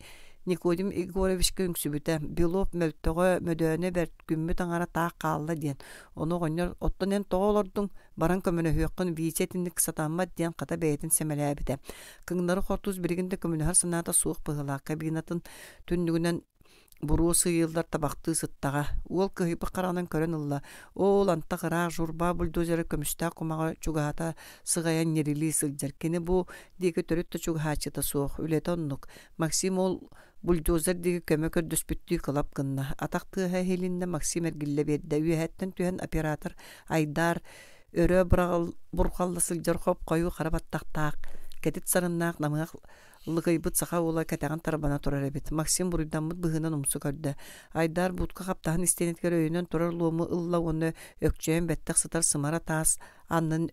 Никодим Егоровичка үҥсүбүтэ: «Белов мөлтөҕө, мөдөөнө бэрт, күммүт аҥара таах хаалла» диэн. Ону оҕонньор «Оттон эн тоҕо олордуҥ, баран көмөлөһүөххүн, Витя итинник сатаммат» диэн хата бэйэтин сэмэлээбитэ. Кыҥнары хортуус билигин да көмөлөһөр санаата суох быһыылаах, кабинатын түннүгүнэн буруо сыыйыллар табахтыы сыттаҕа. Уол кыһыйбыт хараҕынан көрөн ылла. Оол антах ыраах журба бульдозера көмүстээх кумаҕы чугаһата сыҕайан ньирилии сылдьар. Кини бу диэки төрүт да чугаһааччыта суох, үлэтэ оннук. Максим ол бульдозер диэки көмө көрдөспүттүү кылап гынна. Атах тыаһа иһилиннэ, Максим эргиллэ биэрдэ. Үөһэттэн түһэн оператор Айдаар өрө бурҕалла сылдьар хоп-хойуу хара баттахтаах, кэтит сарыннаах намыһах лыгыйбыт саха уола кэтэҕин тарбана турар эбит. Максим буруйдаммыт быһыынан умсу көрдө. Айдаар будка хаптаһын истиэнэтигэр өйөнөн турар луому ылла уонна өкчөйөн бэттэх сытар сымара таас аннын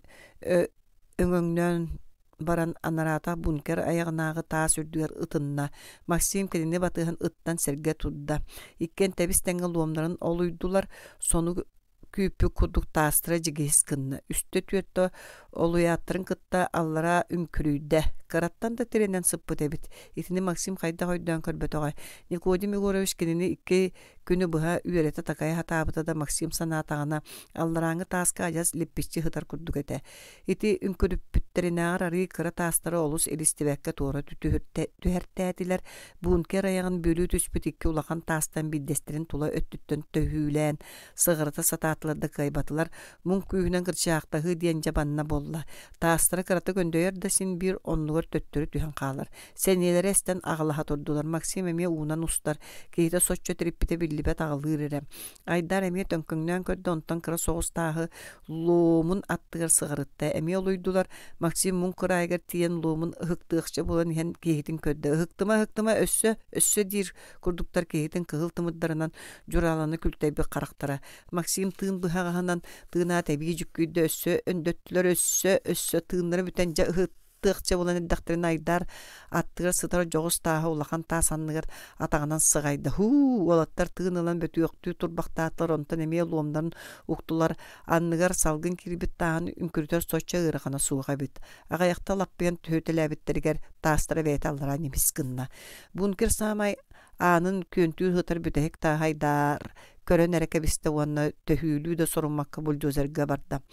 өҥөҥнөөн баран анараата бункер айаҕынааҕы таас үрдүгэр ытынна. Максим кинини батыһан ыттан сэргэ турда. Иккиэн тэбис-тэҥҥэ луомнарын олуйдулар, сону күүппүт курдук таастара дьигиһис гынна. Үстэ-түөртэ олуйааттарын кытта аллараа үҥкүрүйдэ. Кыраттан да тирэнэн сыппыт эбит. Итини Максим хайдах өйдөөн көрбөтөҕөй. Никодим Егорович кинини икки Күнү быһа үөрэтэ-такайа сатаабыта да Максим санаатаҕына, алларааҥҥы тааска адьас липпиччи сытар курдук этэ. Ити үҥкүрүппүттэринээҕэр арыый кыра таастары олус илистибэккэ туора түһэртээтилэр. Бункер айаҕын бүөлүү түспүт икки улахан таастан биирдэстэрин тула өттүттэн төһүүлээн сыҕарыта сатаатылар да кыайбатылар. Муҥ күүһүнэн кырчаахтаһыы диэн дьэ банна буолла. Таастара кыратык өндөйөр да син биир оннугар төттөрү түһэн хаалар. Сэниэлэрэ эстэн аҕылаһа турдулар. Максим эмиэ уунан устар, киһитэ соччо тириппитэ биллибэт аҕылыыр эрэ. Айдар эмиэ төҥкөҥнөөн көрдө, онтон кыра соҕус тааһы луомун аттыгар сыҕарытта. Эмиэ олуйдулар. Максим муҥ кыраайыгар тиийэн луомун ыһыктыахча буолан иһэн киһитин көрдө. Ыһыктыма, ыһыктыма, өссө, өссө диир курдуктар киһитин кыһыл тымырдарынан дьурааланы күлтэйбит харахтара. Максим тыын быһаҕаһынан тыынаат эбии дьүккүйдэ, өссө өндөттүлэр, өссө, өссө тыыннара бүтэн дьэ ыһыт тыахча буолан эрдэхтэринэ Айдаар аттыгар сытар дьоҕус тааһы улахан таас анныгар атаҕынан сыҕайда. Һуу, уолаттар тыын ылан бөтүөхтүү турбахтаатылар, онтон эмиэ луомнарын уктулар. Анныгар салгын киирбит тааһын үҥкүрүтэр соччо ыарахана суох эбит. Аҕыйахта лаппыйан түһүтэлээбиттэригэр таастара бэйэтэ аллараа ньимис гынна. Бункер саамай аанын күөнтүү сытар бүтэһик тааһа Айдаар көрөн эрэ кэбистэ уонна төһүүлүү да соруммакка бульдозерга барда.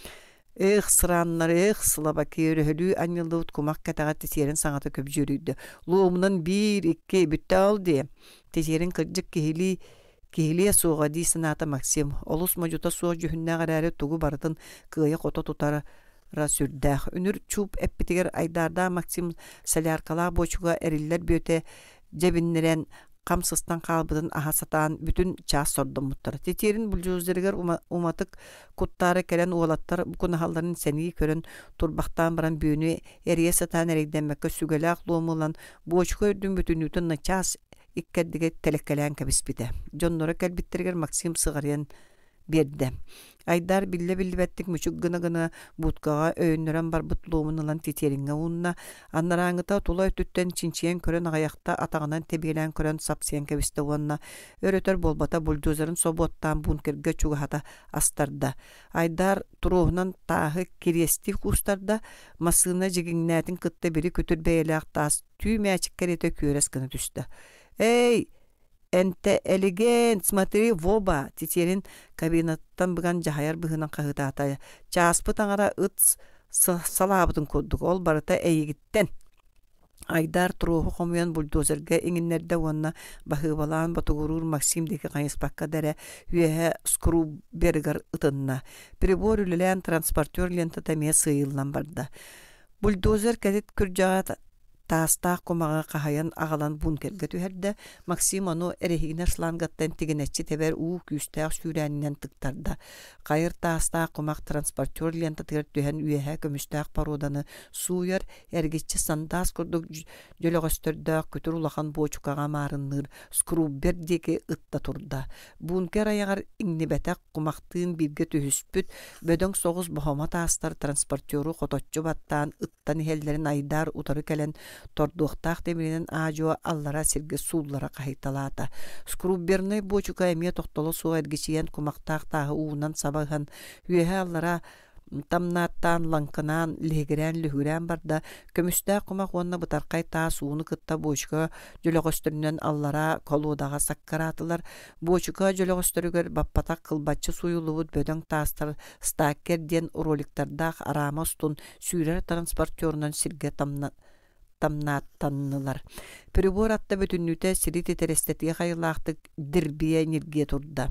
Эх, сырааннар, эх, слабаки, өрөһөлүү анньыллыбыт кумах кэтэҕэ титиэрин саҥата көбдьүөрүйдэ. Луомунан биир, икки, бүттэ ол диэ. Титиэрин кырдьык киһилии киһилиэ суоҕа дии санаата Максим. Олус модьута суох дьүһүннээх эрээри тугу барытын кыайа-хото тутара сүрдээх. Үнүр чууп эппитигэр айдаардаах Максим соляркалаах буочуга эриллэр бүөтэ дьэбиннэрэн хам сыстан хаалбытын аһа сатаан бүтүн чаас сордоммуттара. Титиэрин бульдозерыгар уматык куттаары кэлэн уолаттар букунаһалларын сэнии көрөн турбахтаан баран бүөнү эрийэ сатаан эрэйдэммэккэ сүгэлээх луому ылан буочука үрдүн бүтүннүүтүн начаас иккэрдигэ тэлэккэлээн кэбиспитэ. Дьонноро кэлбиттэригэр Максим сыҕарыйан биэрдэ. Айдаар биллэ-биллибэттик мүчүк гына-гына будкаҕа өйөннөрөн барбыт луомун ылан титиэриҥҥэ уунна, анарааҥҥыта тула өттүттэн чинчийэн көрөн аҕыйахта атаҕынан тэбиэлээн көрөн сапсыйан кэбистэ уонна өр-өтөр буолбата бульдозерын собуоттаан бункерга чугаһата астарда. Айдаар туруоһунан тааһы кириэстии куустарда, массыына дьигиҥнээтин кытта били күтүр бэйэлээх таас түү мээчик кэриэтэ күөрэс гына түстэ. «Эй, Энтэ элигэн, смотри, воба!» Титиэрин кабинаттан быган дьаһайар быһыынан хаһыытаата. «Чааспыт аҥара ыт салаабытын курдук, ол барыта эйигиттэн!» Айдаар туруоһу хомуйан бульдозерга иҥиннэрдэ уонна баһыыбалаан ботугуруур Максим диэки хайыспакка да эрэ үөһэ скруберыгар ытынна. Прибор үлэлээн транспортер лентата эмиэ сыыйыллан барда. Бульдозер кэтит күрдьэҕэ таастаах кумаҕы хаһыйан аҕалан бункерга түһэрдэ, Максим ону эрэһиинэ шлангаттан тигинэччи тэбэр уу күүстээх сүүрээнинэн тыктарда. Хайыр таастаах кумах транспортер лентатыгар түһэн үөһэ көмүстээх породаны сууйар, эргиччи сандаас курдук дьөлөҕөстөрдөөх күтүр улахан буочукаҕа маарынныыр скруббер диэки ытта турда. Бункер айаҕар иҥнибэтэх кумахтыын бииргэ түһүспүт бөдөҥ соҕус боһомо таастар транспортеру хоточчу баттаан ыттан иһэллэрин айдаар утары кэлэн тордуохтаах тимиринэн аа-дьуо аллара сиргэ сууллара хаһыйталаата. Скруббернай буочука эмиэ тохтоло суох эргичийэн кумахтаах тааһы уунан саба ыһан үөһэ-аллара тамнааттаан лаҥкынаан лиһигирээн-лүһүгүрээн барда, көмүстээх кумах уонна бытархай таас ууну кытта буочука дьөлөҕөстөрүнэн аллараа холуодаҕа саккыраатылар. Буочука дьөлөҕөстөрүгэр баппатах кылбаччы сууйуллубут бөдөҥ таастар стакер диэн роликтардаах араама устун сүүрэр транспортерунан сиргэ тамнааттаннылар. Прибор атта бүтүннүүтэ сири титирэстэтиэх айылаахтык дирбийэ ньиргийэ турда.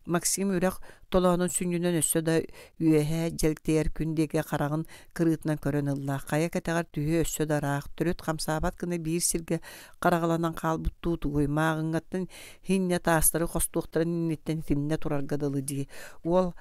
Максим үрэх толоонун сүнньүнэн өссө да үөһэ дьэлтэйэр күн диэки хараҕын кырыытынан көрөн ылла. Хайа кэтэҕэр түһүү өссө да ыраах, төрүт хамсаабат гына биир сиргэ хараҕаланан хаалбыттуу тугуй, мааҕыҥҥаттан хинньэ таастары хостуохтарын инниттэн итиннэ турарга дылы дии. Уол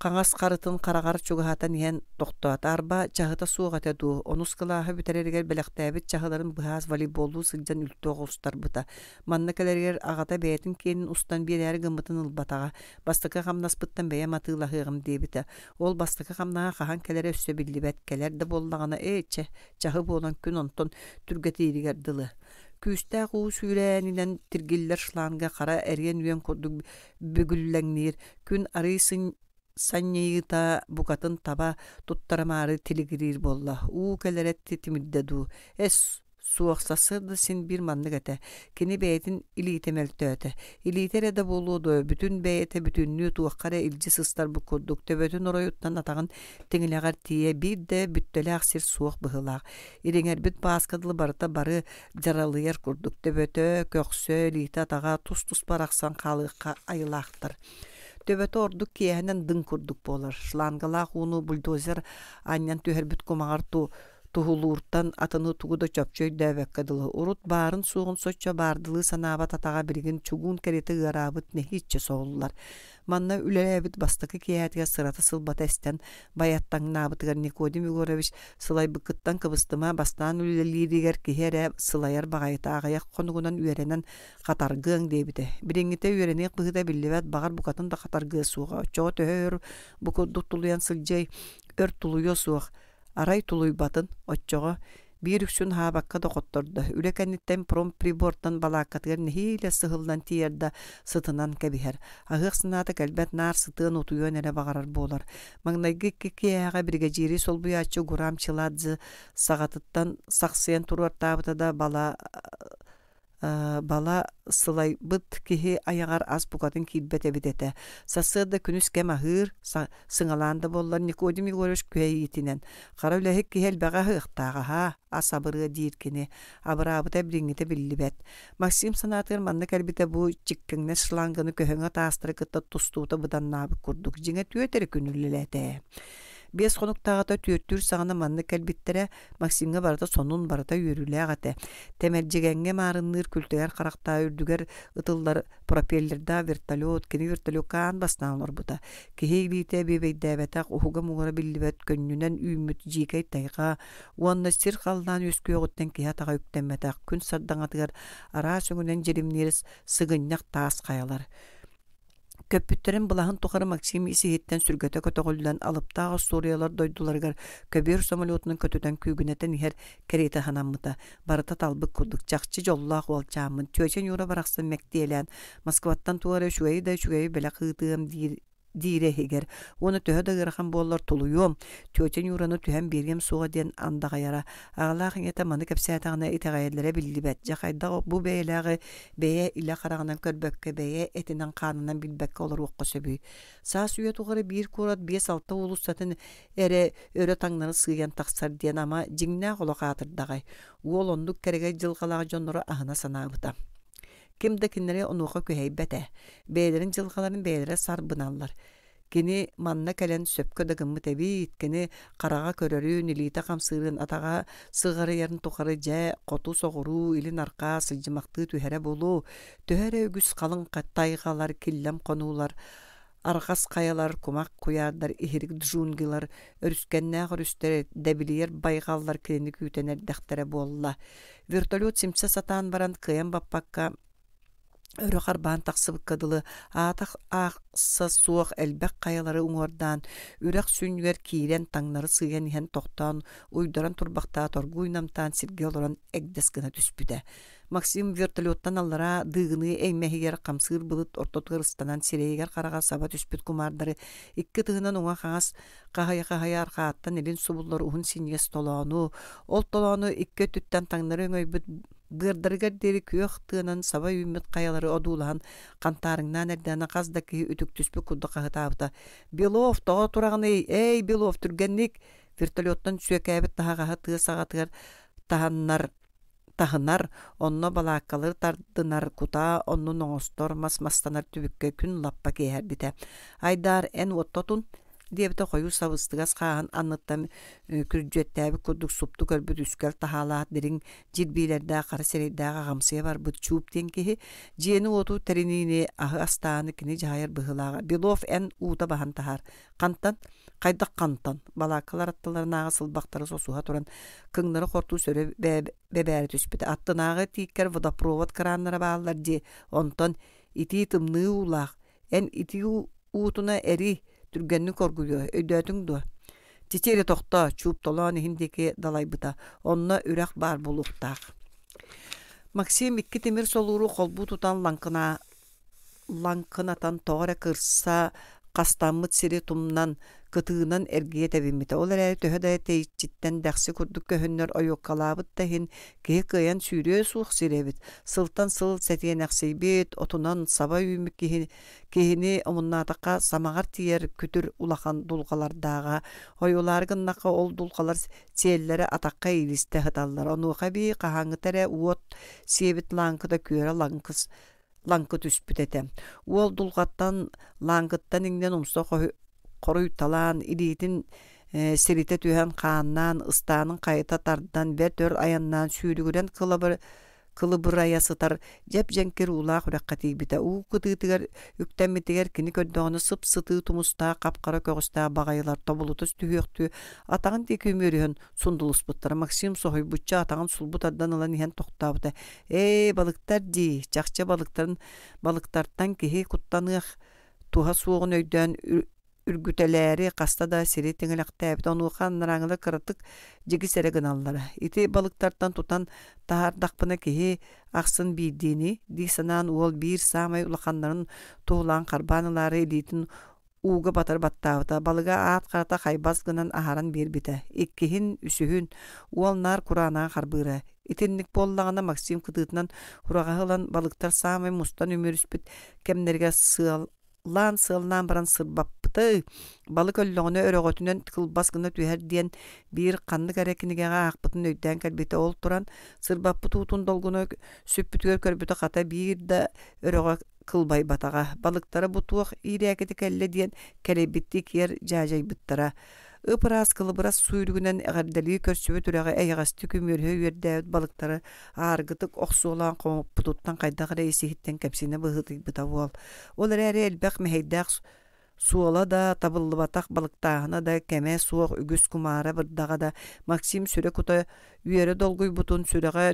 Хаҥас харытын хараҕар чугаһатан иһэн тохтоото. Арба, чаһыта суох этэ дуу, онус кылааһы бүтэрэригэр бэлэхтээбит чаһыларын быһаас волейболлуу сылдьан үлтү оҕустарбыта. Манна кэлэригэр аҕата бэйэтин киэнин устан биэрээри гыммытын ылбатаҕа. Бастакы хамнаспыттан бэйэм атыылаһыаҕым диэбитэ. Ол бастакы хамнаһа хаһан кэлэрэ өссө биллибэт. Кэлэр да буоллаҕына, ээ, чэ, чаһы буолан күн онтон түргэтииригэр дылы. Күүстээх уу сүүрээнинэн тиргиллэр шланга хара эриэн үөн курдук бүгүллэҥниир, күн арыый санньыйыыта букатын таба туттарымаары тилигириир буолла. Уу кэлэрэ тимирдэ дуу, эс. Суох, сарсыарда син биир маннык этэ. Кини бэйэтин илиитэ мөлтөөтө. Илиитэ эрэ да буолуо дуо, бүтүн бэйэтэ бүтүннүү туохха эрэ илдьи сыстарбыт курдук, төбөтүн оройуттан атаҕын тиҥилэҕэр тиийэ биир да бүттэлээх сир суох быһыылаах. Ириҥэрбит бааска дылы барыта бары дьаралыйар курдук, төбөтө, көхсө, илиитэ-атаҕа тус-туспа арахсан хаалыахха айылаахтар. Төбөтө ордук киэһэнэн дыҥ курдук буолар. Шлангалаах ууну бульдозер анньан түһэрбит кумаҕар туһулууртан атыны тугу да чопчу өйдөөбөккө дылы, урут баарын-суоҕун соччо баардылыы санаабат атаҕа билигин чугуун кэриэтэ ыараабыт нэһииччэ соһуллар. Манна үлэлээбит бастакы киэһэтигэр сырата-сылбата эстэн байаттаҥнаабытыгар Никодим Егорович сылайбыккыттан кыбыстыма, бастаан үлэлииригэр киһи эрэ сылайар баҕайыта аҕыйах хонугунан үөрэнэн хатаргыаҥ диэбитэ. Билиҥҥитэ үөрэниэх быһыыта биллибэт, баҕар букатын да хатаргыа суоҕа. Оччоҕо төһө өр бу курдук тулуйан сылдьыай, өр тулуйуо суох. Арай тулуйбатын, оччоҕо биир үксүн аһаабакка да хоттордо, үлэ кэнниттэн промприбортан балааккатыгар нэһиилэ сыһыллан тиийэр да сытынан кэбиһэр. Аһыах санаата кэлбэт наар сытыан утуйуон эрэ баҕарар буолар. Маҥнайгы икки киэһэҕэ биригэдьиири солбуйааччы Гурам Чиладзе саҕатыттан сахсыйан туруортаабыта да бала Бала сылайбыт киһи айаҕар ас букатын киирбэт эбит этэ. Сарсыарда күнүс кэм аһыыр, сыҥалаан да буоллар Никодим Егорович күһэйиитинэн «Хара үлэһит киһи элбэҕи аһыахтаах аһаа, ас абырыа» диир кини. Абыраабыта билиҥҥитэ биллибэт. Максим санаатыгар манна кэлбитэ бу чиккэҥнэс шланганы көһөҥө таастары кытта тустуута быданнаабыт курдук. Дьиҥэ түөрт эрэ күн үлэлээтэ ээ. Биэс хонуктааҕыта түөртүүр саҕана манна кэлбиттэрэ, Максимҥа барыта сонун, барыта үөрүүлээх этэ. Тэмэлдьигэҥҥэ маарынныыр күлтэгэр харахтаа үрдүгэр ытыллар пропеллердаах вертолет, кини вертолекка аан бастаан олорбута. Киһи илиитэ биэбэйдээбэтэх, уһуга-муҥура биллибэт көнньүнэн үүммүт дьиикэй тайҕа уонна сир-халлаан үөскүөҕүттэн киһи атаҕа үктэммэтэх күн сардаҥатыгар араас өҥүнэн дьиримниир сыгынньах таас хайалар. Көппүттэрин былаһын тухары Максим ис-иһиттэн сүргэтэ көтөҕүллэн, алыптаах остуоруйалар дойдуларыгар көбүөр самолетунан көтүтэн күүгүнэтэн иһэр кэриэтэ санаммыта. Барыта талбыт курдук, чахчы дьоллоох уолчааммын. Чүөчэ Ньуура барахсан мэктиэлээн, Москваттан туох эрэ үчүгэйи да үчүгэйи бэлэх ыытыам диир диирэ иһигэр уонна төһө да ыарахан буоллар тулуйуом, тетя Нюраны түһэн биэриэм суоҕа диэн андаҕайара. Аҕалаах ийэтэ маны кэпсээтэҕинэ итэҕэйэллэрэ биллибэт. Дьэ хайдах бу бэйэлээҕи бэйэ илэ хараҕынан көрбөккө, бэйэ этинэн-хаанынан билбэккэ олоруохха сөбүй? Саас үйэ тухары биир куорат биэс-алта уулуссатын эрэ өрө таҥнары сыыйан тахсар диэн ама дьиҥнээх олох аатырдаҕай. Уол оннук кэрэгэй дьылҕалаах дьоннору аһына санаабыта. Ким да кинилэри онуоха күһэйбэт ээ. Бэйэлэрин дьылҕаларын бэйэлэрэ сарбыналлар. Кини манна кэлэн сөпкө да гыммыт эбит, кини хараҕа көрөрүн, илиитэ хамсыырын, атаҕа сыҕарыйарын тухары дьэ хоту-соҕуруу, илин-арҕаа сылдьымахтыы түһэрэ буолуо. Төһө эрэ үгүс халыҥ тайҕалар, киллэм хонуулар, арҕас хайалар, кумах куйаардар, иһирик джунглар, өрүскэннээх өрүстэр, дэбилийэр байҕаллар кинини күүтэн эрдэхтэрэ буолла. Вертолет симсэ сатаан баран кыайан баппакка өрө харбаан тахсыбыкка дылы аата аахса суох элбэх хайалары уҥуордаан үрэх сүнньүгэр киирэн таҥнары сыыйан иһэн тохтоон уйдаран турбахтаат оргууй намтаан сиргэ олорон эгдэс гына түспүтэ. Максим вертолеттан аллараа дыыгыныы эймэһигэр хамсыыр былыт ортотугар ыстанан сирэйигэр-хараҕар саба түспүт кумаардары икки ытыһынан уҥа-хаҥас хаһыйа-хаһыйа арҕааттан илин субуллар уһун синньигэс толоону, ол толоону икки өттүттэн таҥнары өҥөйбүт быардарыгар диэри күөх тыанан саба үүммүт хайалары одуулаһан хантаарыҥнаан эрдэҕинэ хас да киһи үтүктүспүт курдук хаһытаабыта: «Белов, тоҕо тураҕыный? Эй, Белов, түргэнник!» Вертолеттан сүөкээбит таһаҕаһы тыа саҕатыгар таһаннар таһынар, онно балааккалары тардынар, кутаа оннун оҥостор, мас мастанар түбүккэ күн лаппа киэһэрбитэ. «Айдаар, эн уоттатун» диэбитэ хойуу сабыстыгас хааһын анныттан күрдьүөттээбит курдук супту көрбүт үскэл таһаалаах дириҥ дьирбиилэрдээх хара сирэйдээх аҕамсыйа барбыт чууп диэн киһи дьиэни-уоту тэриниини, аһы астааны кини дьаһайар быһыылааҕа. «Белов, эн уута баһан таһаар. Хантан? Хайдах хантан? Балааккалар аттыларынааҕы сылбахтары сосуһа туран кыҥнары хортуус өрө бэбээрэ түспүтэ. Аттынааҕы тииккэр водопровод кырааннара бааллар дии. Онтон итии тымныы уулаах. Эн итии уутуна эрий, түргэнник оргуйуо. Өйдөөтүҥ дуо? Титиэри тохтоо, чууп толоон иһин диэки далайбыта. Онно үрэх баар буолуохтаах. Максим икки тимир солууру холбуу тутан лаҥкына лаҥкынатан тоҕо эрэ кырса хастаммыт сири тумнан, кытыынан эргийэ тэбиммитэ. Ол эрээри төһө да тэйиччиттэн дэхси курдук көһүннэр ойуоккалаабыт да иһин, киһи кыайан сүүрүө суох сирэ эбит. Сылтан сыл сэтиэнэхсийбит, отунан саба үүммүт киһи киһини омуннаатахха самаҕар тиийэр күтүр улахан дулҕалардааҕа. Ойуулаары гыннахха ол дулҕалар сиэллэрэ атахха иилистэ сыталлар. Онуоха эбии хаһааҥҥыта эрэ уот сиэбит лааҥкыта күөрэ лаҥкыс лаҥкы түспүт этэ. Уол дулҕаттан лааҥкыттан иҥнэн умса хоруйталаан, илиитин сиритэ түһэн хааннаан, ыстаанын хайыта тардан, бэрт өр айаннаан сүүрүгүрэн кылабыр кылыбырайа сытар дьэп-дьэҥкир уулаах үрэххэ тиийбитэ. Уу кытыытыгар үктэммитигэр кини көрдөҕүнэ сып-сытыы тумустаах хап-хара көҕүстээх баҕайылар тобулута түһүөхтүү атаҕын диэки үмүөрүһэн сундулуспуттара. Максим соһуйбучча атаҕын сулбу тардан ылан иһэн тохтообута. «Ээ, балыктар дии, чахчы балыктарын балыктартан киһи куттаныах туһа суоҕун өйдөөн үргүтэлээри хаста да сири тиҥилэхтээбит, онуоха анарааҥылар кыратык дьигис эрэ гыналлара. Ити балыктартан тутан таһаардахпына киһи ахсын биирдиини дии санаан уол биир саамай улаханнарын туһулаан харбаан ылаары илиитин ууга батары баттаабыта, балыга аат харата хайбас гынан аһаран биэрбитэ. Иккиһин, үсүһүн уол наар кураанаҕа харбыыра. Итинник буоллаҕына Максим кытыытынан ураҕаһы ылан балыктар саамай мустан үмүөрүспүт кэмнэригэр сыал лаан-сыаллаан баран сырбаппытай, балык өллөҕүнэ өрөҕөтүнэн кылбас гына түһэр диэн биир ханнык эрэ кинигэҕэ аахпытын өйдөөн кэлбитэ. Ол туран сырбаппыт уутун долгуна сүппүтүгэр көрбүтэ хата биир да өрөҕө кылбайбатаҕа. Балыктара бу туох иирээкитэ кэллэ диэн кэлэйбиттии киэр дьаадьайбыттара. Ып-ыраас кылыбырас сүүрүгүнэн эҕэрдэлии көрсүбүт үрэҕи эйэҕэстик үмүөрүһэ үөрдээбит балыктары ааргытык охсуолаан хомоппутуттан хайдах эрэ ис-иһиттэн кэмсинэ быһыытыйбыта уол. Ол эрээри элбэх мэһэйдээх суола да, табыллыбатах балыктааһына да кэмэ суох үгүс кумаара бырдаҕа да Максим сүрэ-кута үөрэ долгуйбутун, сүрэҕэ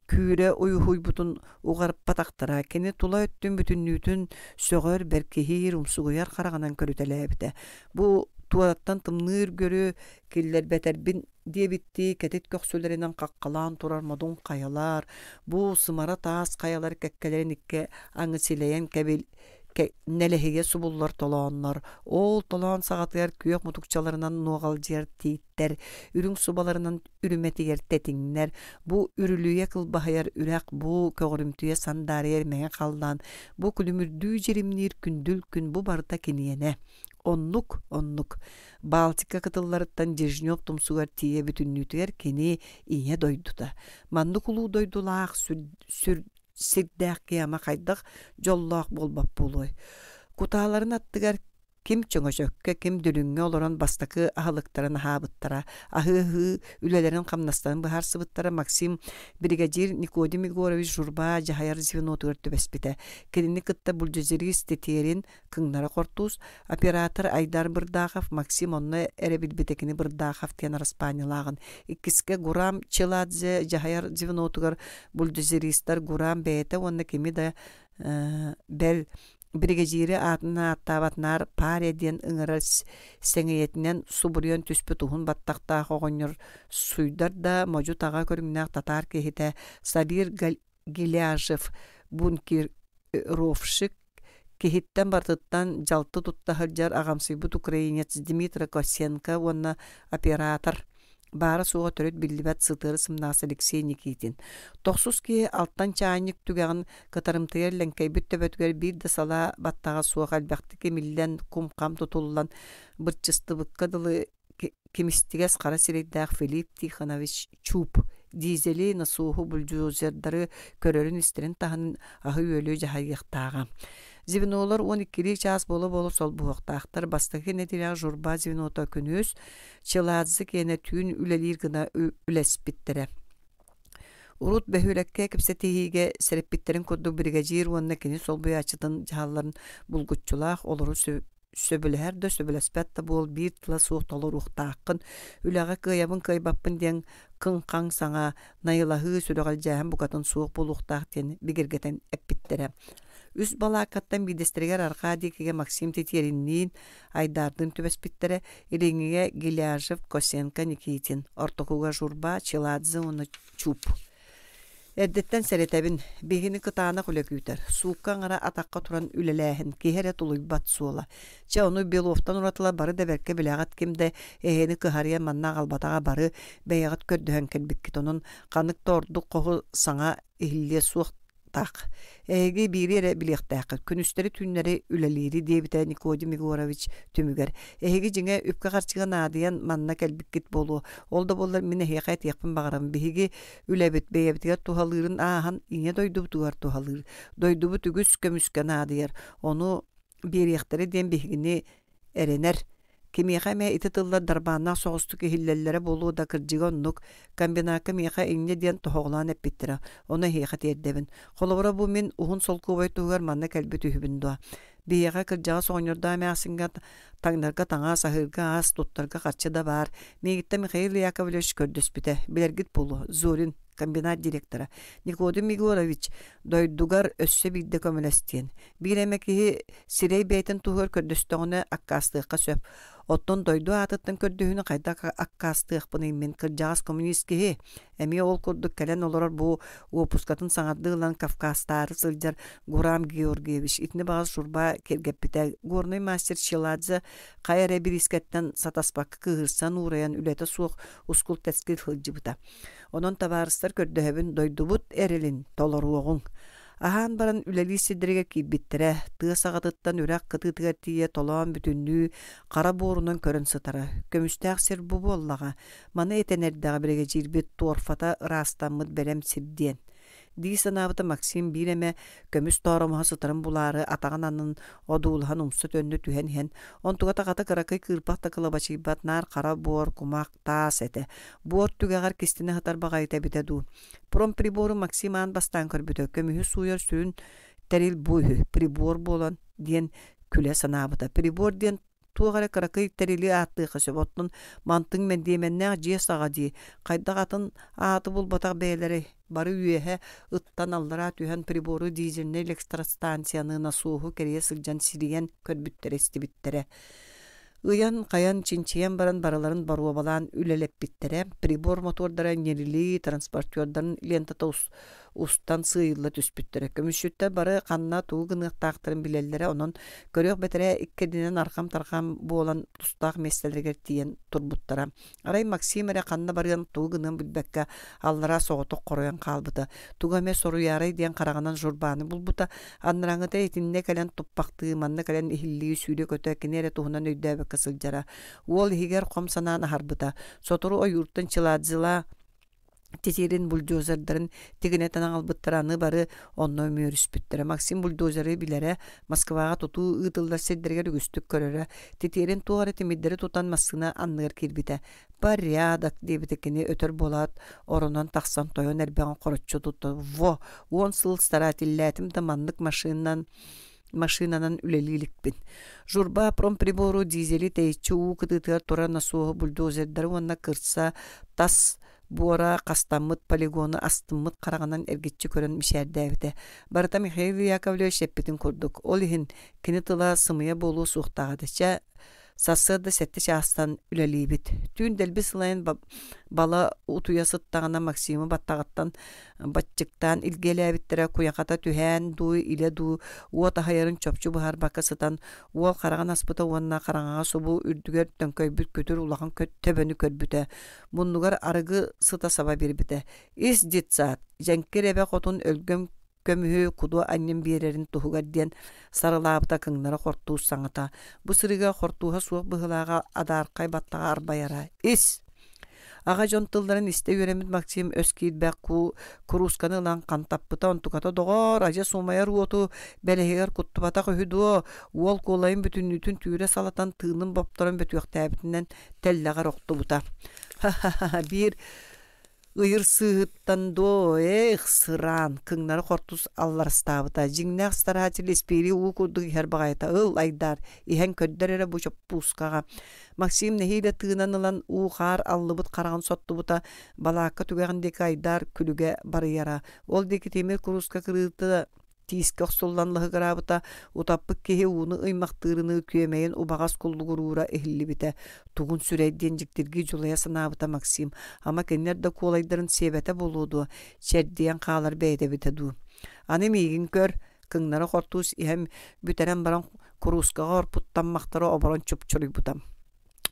күүрэ уйуһуйбутун уҕарыппатахтара. Кини тула өттүн бүтүннүүтүн сөҕөр, бэркиһиир, умсугуйар хараҕынан көрүтэлээбитэ. Бу туораттан тымныы үргүөрү киллэрбэтэрбин диэбиттии кэтит көхсүлэринэн хаххалаан турар модун хайалар, бу сымара таас хайалар кэккэлэрин икки аҥы силэйэн кэбил нэлэһийэ субуллар толооннор, ол толоон саҕатыгар күөх мутукчаларынан нуоҕалдьыйар тииттэр, үрүҥ субаларынан үрүмэтигэр тэтиҥнэр, бу үрүлүйэ кылбаһыйар үрэх, бу көҕүрүмтүйэ сандаарыйар мэҥэ халлаан, бу күлүмүрдүү дьиримниир күндүл күн бу барыта киниэнэ. Оннук, оннук. Балтика кытылларыттан Дежнев тумсугар тиийэ бүтүннүүтүгэр кини ийэ дойдута. Маннык улуу дойдулаах сүр, сирдээх киһи ама хайдах дьоллоох буолбат буолуой? Кутааларын аттыгар ким чөҥөчөккө, ким дүлүҥҥэ олорон бастакы аһылыктарын аһаабыттара, аһыы-аһыы үлэлэрин-хамнастарын быһаарсыбыттара Максим биригэдьиир Никодим Егорович Журба дьаһайар звенотугар түбэспитэ. Кинини кытта бульдозерист Тетерин, Кыҥнара Хортуус, оператор Айдар Бырдахов, Максим онно эрэ билбитэ кини Бырдахов диэн араспаанньалааҕын. Иккискэ Гурам Челадзе дьаһайар звенотугар бульдозеристар Гурам бэйэтэ уонна кими да бэл биригэдьиири аатын ааттаабат наар Паря диэн ыҥырар сэҥийэтинэн субуруйан түспүт уһун баттахтаах оҕонньор суйдар да модьу-таҕа көрүҥнээх татаар киһитэ Сабир Гиляжев бункеровщик киһиттэн барытыттан дьалты тутта сылдьар аҕамсыйбыт украинец Дмитрий Косенко уонна оператор баара-суоҕа төрүт биллибэт сытыары сымнаҕас Алексей Никитин. Тохсус киһи алтан чаанньык түгэҕин кытарымтыйар лэҥкэйбит төбөтүгэр биир да салаа баттаҕа суох элбэхтик имиллэн, кум-хам тутуллан, бырчыстыбыкка дылы кимистигэс хара сирэйдээх Филипп Тихонович Чуп дизели, насоһу, бульдозердары көрөрүн-истэрин таһынан аһы-үөлү дьаһайыахтааҕа. Звенолар 12 чаас буола-буола солбуһуохтаахтар. Бастакы нэдиэлэҕэ Журба звенота күнүс, Челадзе киэнэ түүн үлэлиир гына үлэспиттэрэ. Урут бөһүөлэккэ кэпсэтиһиигэ сэрэппиттэрин курдук биригэдьиир уонна кини солбуйааччытын дьаһалларын булгуччулаах олору сөбүлэһэр да сөбүлэспэт да буол биир тыла суох толоруохтааххын, үлэҕэ кыайабын кыайбаппын диэн кыҥ-хаҥ саҥа, найылаһыы, сүрэҕэлдьээһин букатын суох буолуохтаах диэн бигэргэтэн эппиттэрэ. Үс балааккаттан биирдэстэригэр арҕаа диэкигэ Максим Титиэринниин Айдаардыын түбэспиттэрэ, илиҥҥигэ Гиляжев, Косенко, Никитин, ортокуга Журба, Челадзе уонна Чуп. Эрдэттэн сэрэтэбин, биһигини кытаанах үлэ күүтэр, суукка аҥара атахха туран үлэлээһин киһи эрэ тулуйбат суола. Чэ, ону Беловтан уратылар бары да бэркэ билэҕит, ким да эһиэни кыһарыйан манна аҕалбатаҕа бары бэйэҕит көрдөһөн кэлбиккит, онон ханнык да ордук хоһу саҥа иһиллиэ суох Так, эһиги биири эрэ билиэхтээххит, күнүстэри-түүннэри үлэлиири, диэбитэ Никодим Егорович түмүгэр. Эһиги дьиҥэ үпкэ-харчыга наадыйан манна кэлбиккит буолуо. Ол да буоллар мин эһиэхэ этиэхпин баҕарабын, биһиги үлэбит бэйэбитигэр туһалыырын ааһан ийэ дойдубутугар туһалыыр. Дойдубут үгүс көмүскэ наадыйар, ону биэриэхтэрэ диэн биһигини эрэнэр. Кимиэхэ эмэ ити тыллар дарбааннаах соҕустук иһиллэллэрэ буолуо да кырдьыга оннук, комбинакка миэхэ инньэ диэн тоһоҕолоон эппиттэрэ, ону эһиэхэ тиэрдэбин. Холобура бу мин уһун солкуобай туһугар манна кэлбит үһүбүн дуо? Биһиэхэ кырдьаҕас оҕонньордоох эмээхсиҥҥэ таҥнарга таҥас, аһыырга ас, туттарга харчы да баар. Миигиттэн Михаил Яковлевич көрдөспүтэ. Билэргит буолуо, Зорин, комбинат директора. Никодим Егорович, дойдугар өссө биирдэ көмөлөс диэн. Биир эмэ киһи сирэй бэйэтин туһугар көрдөстөҕүнэ аккаастыахха сөп. Оттон дойду аатыттан көрдөһүүнү хайдах аккаастыахпыный мин кырдьаҕас коммунист киһи. Эмиэ ол курдук кэлэн олорор бу уоппускатын саҥардыы ылан Кавказтаары сылдьар Гурам Георгиевич итини баҕас Журба киэргэппитэ. Горнай мастер Челадзе хайа эрэ бириискэттэн сатаспакка кыыһырсан уурайан үлэтэ суох ускул-тэскил сылдьыбыта. Онон табаарыстар көрдөһөбүн дойдубут эрэлин толоруоҕуҥ. Аһаан баран үлэлиир сирдэригэр киирбиттэрэ, тыа саҕатыттан үрэх кытыытыгар тиийэ толоон бүтүннүү хара буорунан көрөн сытара. Көмүстээх сир бу буоллаҕа, маны этэн эрдэҕэ биригэдьиирбит торфата ыраастаммыт бэлэм сир диэн. Дии санаабыта Максим биир эмэ көмүс тооромоһо сытарын булаары атаҕын аннын одуулаһан умса-төннө түһэн иһэн, онтугата хата кыракый кыырпах да кылабачыйбат наар хара буор, кумах, таас этэ. Буор түгэҕэр кистэнэ сытар баҕайыта эбитэ дуу. Промприбору Максим аан бастаан көрбүтэ, көмүһү сууйар сүрүн тэрил бу үһү, прибор буолан диэн күлэ санаабыта. Прибор диэн туох эрэ кыракый тэрили ааттыахха сөп, оттон мантыҥ мэндиэмэннээх дьиэ саҕа дии, хайдах атын ааты булбатах бэйэлэрэй? Бары үөһэ ыттан аллараа түһэн прибору дизельнэй электростанцияны насоһу кэрийэ сылдьан сирийэн көрбүттэрэ-истибиттэрэ. Ыйан-хайан, чинчийэн баран барыларын боруобалаан үлэлэппиттэрэ, прибор мотуордара ньирилии, транспортердарын лентата устан сыыйылла түспүттэрэ. Көмүсчүттэр бары ханна тугу гыныахтаахтарын билэллэрэ, онон көрүөх бэтэрээ иккэрдинэн арҕам-тарҕам буолан тустаах миэстэлэригэр тиийэн турбуттара. Арай Максим эрэ ханна барыан, тугу гыныан билбэккэ аллараа соҕотох хоройон хаалбыта. Тугу эмэ соруйаарай диэн хараҕынан Журбаны булбута. Анарааҥҥыта итиннэ кэлэн туппахтыы, манна кэлэн иһиллии, сүүрэ-көтө кини эрэ туһунан өйдөөбөккө сылдьара. Уол иһигэр хом санаан аһарбыта. Сотору ойууртан Чиладзила титиирин бульдозердарын тигинэтэн аҕалбыттара аны бары онно үмүөрүспүттэрэ. Максим бульдозеры билэрэ, Москваҕа тутуу ыытыллар сирдэригэр үгүстүк көрөрө. Титиирин туох эрэ тимирдэри тутан массыына анныгар киирбитэ. «Порядок!» диэбитэ кини өтөр буолаат оронон тахсан тойон эрбэҕин хороччу тутта. «Во! Уон сыл старателлээтим да маннык машинанан машинанан үлэлии иликпин. Журба промприбору дизели тэйиччи уу кытыытыгар турар насоһу бульдозердары уонна кырса тас буора хастаммыт полигону астыммыт хараҕынан эргиччи көрөн мичээрдээбитэ. Барыта Михаил Яковлевич эппитин курдук, ол иһин кини тыла сымыйа буолуо суохтааҕа да чэ Сарсыарда сэттэ чаастан үлэлиибит. Түүн дэлби сылайан бала утуйа сыттаҕына Максимы баттаҕыттан баччыктаан илгиэлээбиттэрэ куйахата түһээн дуу, илэ дуу уот аһайарын чопчу быһаарбакка сытан уол хараҕын аспыта уонна хараҥаҕа субу үрдүгэр төҥкөйбүт күтүр улахан төбөнү көрбүтэ. Муннугар арыгы сыта саба биэрбитэ. Ис детсад, дьэҥкир эбэ хотун өлгөм көмүһү куду анньан биэрэрин туһугар диэн сарылаабыта кыҥнара хортуус саҥата. Бу сырыыга хортууһа суох быһыылааҕа адаархай баттаҕа арбайара. Ис! Аҕа дьон тылларын истэ үөрэммит Максим өс киирбэх куруусканы ылан хантаппыта, онтуката доҕоор, адьас умайар уоту бэлэһигэр куттубатах үһү дуо, уол куолайын бүтүннүүтүн түүрэ салатан тыынын бопторон бөтүөхтээбитинэн тэллэҕэр охтубута. Ха-ха-ха, биир Ыйыр сыыһыттан дуо, ээх, сыраан, кыҥнары хортус алларастаабыта. Дьиҥнээх старатель испиири уу курдук иһэр баҕайыта. Ыл, айдаар, иһэн көрдөр эрэ бу чоппуускаҕа. Максим нэһиилэ тыынан ылан уу-хаар аллыбыт хараҕын соттубута, балаакка түгэҕин диэки айдаар күлүгэ барыйара. Ол диэки тимир курууска кырыыта тиискэ охсуллан лаһыгыраабыта, утаппыт киһи ууну ыймахтыырыныы күөмэйин убаҕас куллугуруура иһиллибитэ. Тугун сүрэй диэн дьиктиргии дьулайа санаабыта Максим. Ама кинилэр да куолайдарын сиэбэтэ буолуо дуо, чэрдийэн хаалар бэйэтэ эбитэ дуу. Аны миигин көр, кыҥнары хортуус иһэн бүтэрэн баран куруускаҕа орпут таммахтары оборон чупчуруйбута.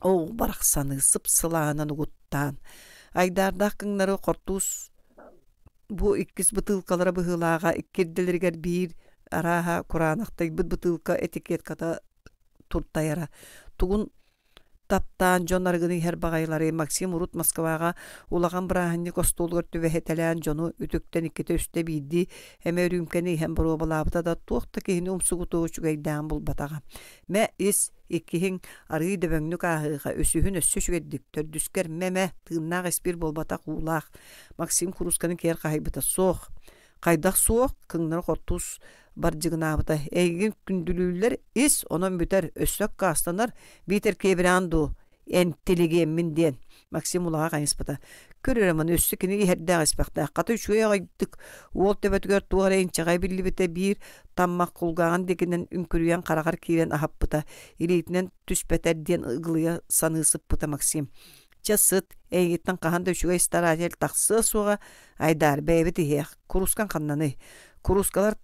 Оо, барахсаны сып-сылаанан угуттаан, айдаардаах кыҥнары хортуус бу иккис бытыылкалара быһыылааҕа икки эрдэлэригэр биир арааһа кураанахтыйбыт бытыылка этикетката туртайара. Тугун таптаан дьон арыгыны иһэр баҕайыларый Максим урут Москваҕа улахан бырааһынньык остуолугар түбэһитэлээн дьону үтүктэн иккитэ-үстэ биирдии эмэ үрүүмкэни иһэн боруобалаабыта да туох да киһини умсугутуо үчүгэйдээн булбатаҕа. Мэ ис иккиһиҥ арыый дөбөҥнүк ааһыаҕа үсүһүн өссө үчүгэйдик төрдүскэр мэ-мэ тыыннаах испиир буолбатах уулаах Максим куруусканы киэр хаһыйбыта суох хайдах суох кыҥнары хортуус бардьыгынаабыта эйигин күндүлүүллэр ис онон бүтэр өссө аккаастанар биитэр киэбирээн дуу энтилигиэммин диэн Максим улаҕа хайыспыта көр эрэ маны өссө кини иһэрдээх испэхтээх хата үчүгэй аҕайдык уол төбөтүгэр туох эрэ инчэҕэй биллибитэ биир таммах кулгааҕын диэкинэн үҥкүрүйэн хараҕар киирэн аһаппыта илиитинэн түспэтэр диэн ыгылыйа саныы сыппыта Максим Чэ сыт, эйигиттэн хаһан да үчүгэй старатель тахсыа суоҕа, айдаар, бэйэбит иһиэх, куруускаҥ ханнаный? Куруускалар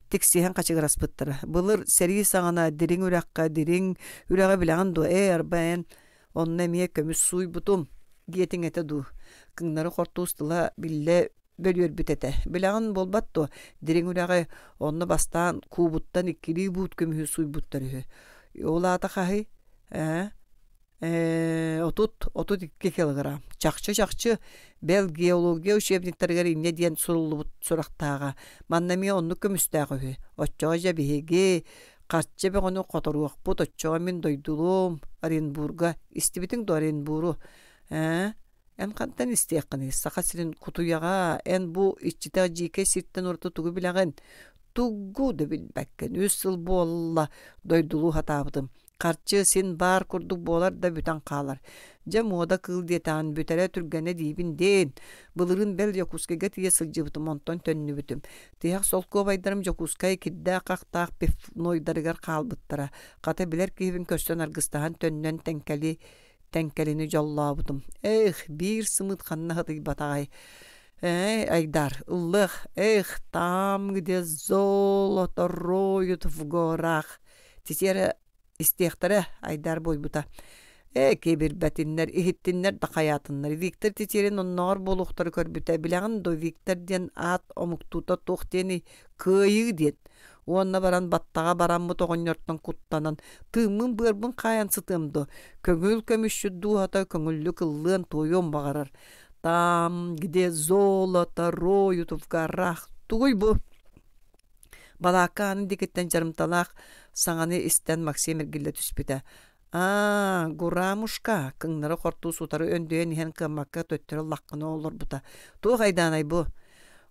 тиксиһэн хачыгыраспыттара. Былыр сэрии саҕана дириҥ үрэххэ дириҥ үрэҕи билэҕин дуо? Ээ, арба эн онно эмиэ көмүс сууйбутум диэтиҥ этэ дуу? Кыҥнары хортуус тыла биллэ бөлүөрбүт этэ. Билэҕин буолбат дуо, дириҥ үрэҕи онно бастаан куубуттан иккилии буут көмүһү сууйбуттар үһү. Ол аата хаһый? Ээ, 30-32 килограмм. Чахчы-чахчы, бэл геология учебниктарыгар инньэ диэн суруллубут сурахтааҕа. Манна эмиэ оннук көмүстээх үһү. Оччоҕо дьэ биһиги харчы бөҕөнү хоторуохпут, оччоҕо мин дойдулуом Оренбурга. Истибитиҥ дуо Оренбуру? Ээ, эн хантан истиэххиний? Саха сирин кутуйаҕа, эн бу иччитэх дьиикэй сиртэн ураты тугу билэҕин? Тугу да билбэккин. Үс сыл буолла дойдулуу сатаабытым. Харчы син баар курдук буолар да бүтэн хаалар. Дьэ муода кыыл диэтэҕин бүтэрэ түргэнэ диибин диэн. Былырыын бэл Дьокуускайга тиийэ сылдьыбытым, онтон төннүбүтүм. Тиһэх солкуобайдарым Дьокуускай кирдээх-хахтаах пивнойдарыгар хаалбыттара. Хата билэр киһибин көрсөн аргыстаһан төннөн тэҥкэли тэҥкэлини дьоллообутум. Эх, биир сымыыт ханна сытыйбатаҕай. Эй, Айдар, ыллыах, эх, там, где золото роют в горах. Титиэрэ истиэхтэрэ, Айдаар буойбута. Ээ, киэбирбэтиннэр, иһиттиннэр да хайаатыннар. Виктор Титиэрин оннооҕор буолуохтары көрбүтэ. Билэҕин дуо, Виктор диэн аат омуктуута туох диэний? Кыайыы диэн. Уонна баран баттаҕа бараммыт оҕонньортон куттанан, тыыммын-быарбын хаайан сытыам дуо? Көҥүл көмүсчүт дууһата көҥүллүк ыллыан-туойуон баҕарар. Там, где золото роют в горах. Тугуй бу? Балаакка аанын диэкиттэн дьарымталаах саҥаны истэн Максим эргиллэ түспүтэ. «Аа, Гурамушка!» кыҥнары хортуус утары өндөйөн иһэн кыаммакка төттөрү лаххына олорбута. «Туох айдаанай бу?»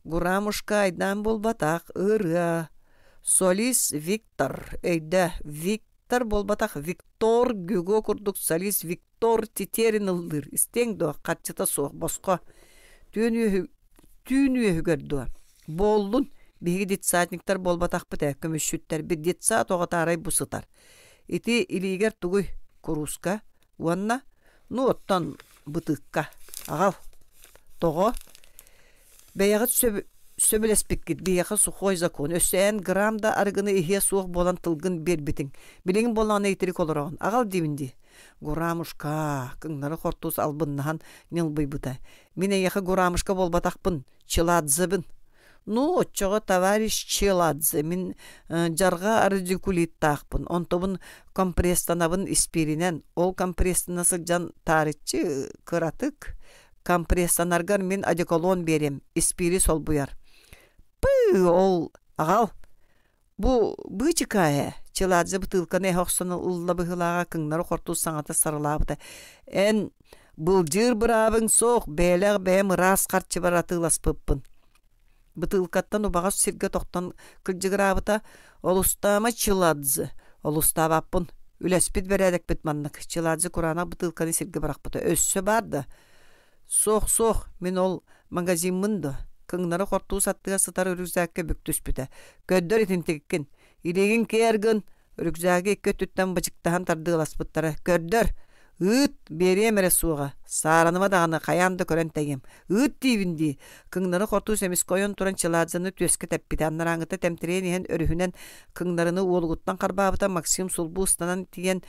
«Гурамушка айдаан буолбатах, ырыа. Солист Виктор, өйдөө, Виктор буолбатах, Виктор Гюго курдук солист Виктор Тетерин ыллыыр. Истиэҥ дуо, харчыта суох, босхо. Түүн үөһү Түүн үөһүгэр дуо? Буоллун, биһиги детсадниктар буолбатахпыт ээ, көмүсчүттэрбит детсад оҕотаарай бу сытар. Ити илиигэр тугуй? Курууска. Уонна? Ну, оттон бытыыкка. Аҕал. Тоҕо? Бэйэҕит сөбүлэспиккит биһиэхэ сухой закон. Өссө эн грамм да арыгыны иһиэ суох буолан тылгын биэрбитиҥ. Билигин буоллаҕына итирик олороҕун. Аҕал диибин дии. Гурамушка, кыҥнары хортуус албыннаһан ньылбыйбыта. Мин эйиэхэ Гурамушка буолбатахпын, Чиладзебын. Ну, оччоҕо товарищ Чиладзе, мин дьарҕа радикулиттаахпын, онтобун компресстанабын испииринэн, ол компресстана сылдьан таарыччы кыратык компресстанаргар мин одеколон биэриэм, испиири солбуйар. Пыы, ол аҕал Бу быычыкаа ээ, Чиладзе бытыылканы эһэ охсон ылла быһыылааҕа кыҥнары хортуус саҥата сарылаабыта. Эн былдьыыр быраабыҥ суох, бэйэлээх бэйэм ыраас харчыбар атыыласпыппын. Бытыылкаттан убаҕас сиргэ тохтон кырдьыгыраабыта. Олустаама Чиладзе, олустаабаппын. Үлэспит бэрээдэкпит маннык. Чиладзе кураанах бытыылканы сиргэ бырахпыта. Өссө баар да? Суох, суох, мин ол магазиммын дуо? Кыҥнары хортуус аттыгар сытар үрүксээккэ бүк түспүтэ. Көрдөр итинтиккин. Илиигин киэр гын! Рюкзагы икки өттүттэн бычыктаһан тардыаласпыттара. Көрдөр! Ыыт! Биэриэм эрэ суоҕа. Саараныма даҕаны хайаан да көрөн тэйиэм. Ыыт диибин дии! Кыҥнары хортуус эмискэ ойон туран Чыладзаны түөскэ тэппитэ. Анарааҥҥыта тэмтэрийэн иһэн өрүһүнэн кыҥнарыны уолугуттан харбаабыта Максим сулбу ыстанан тиийэн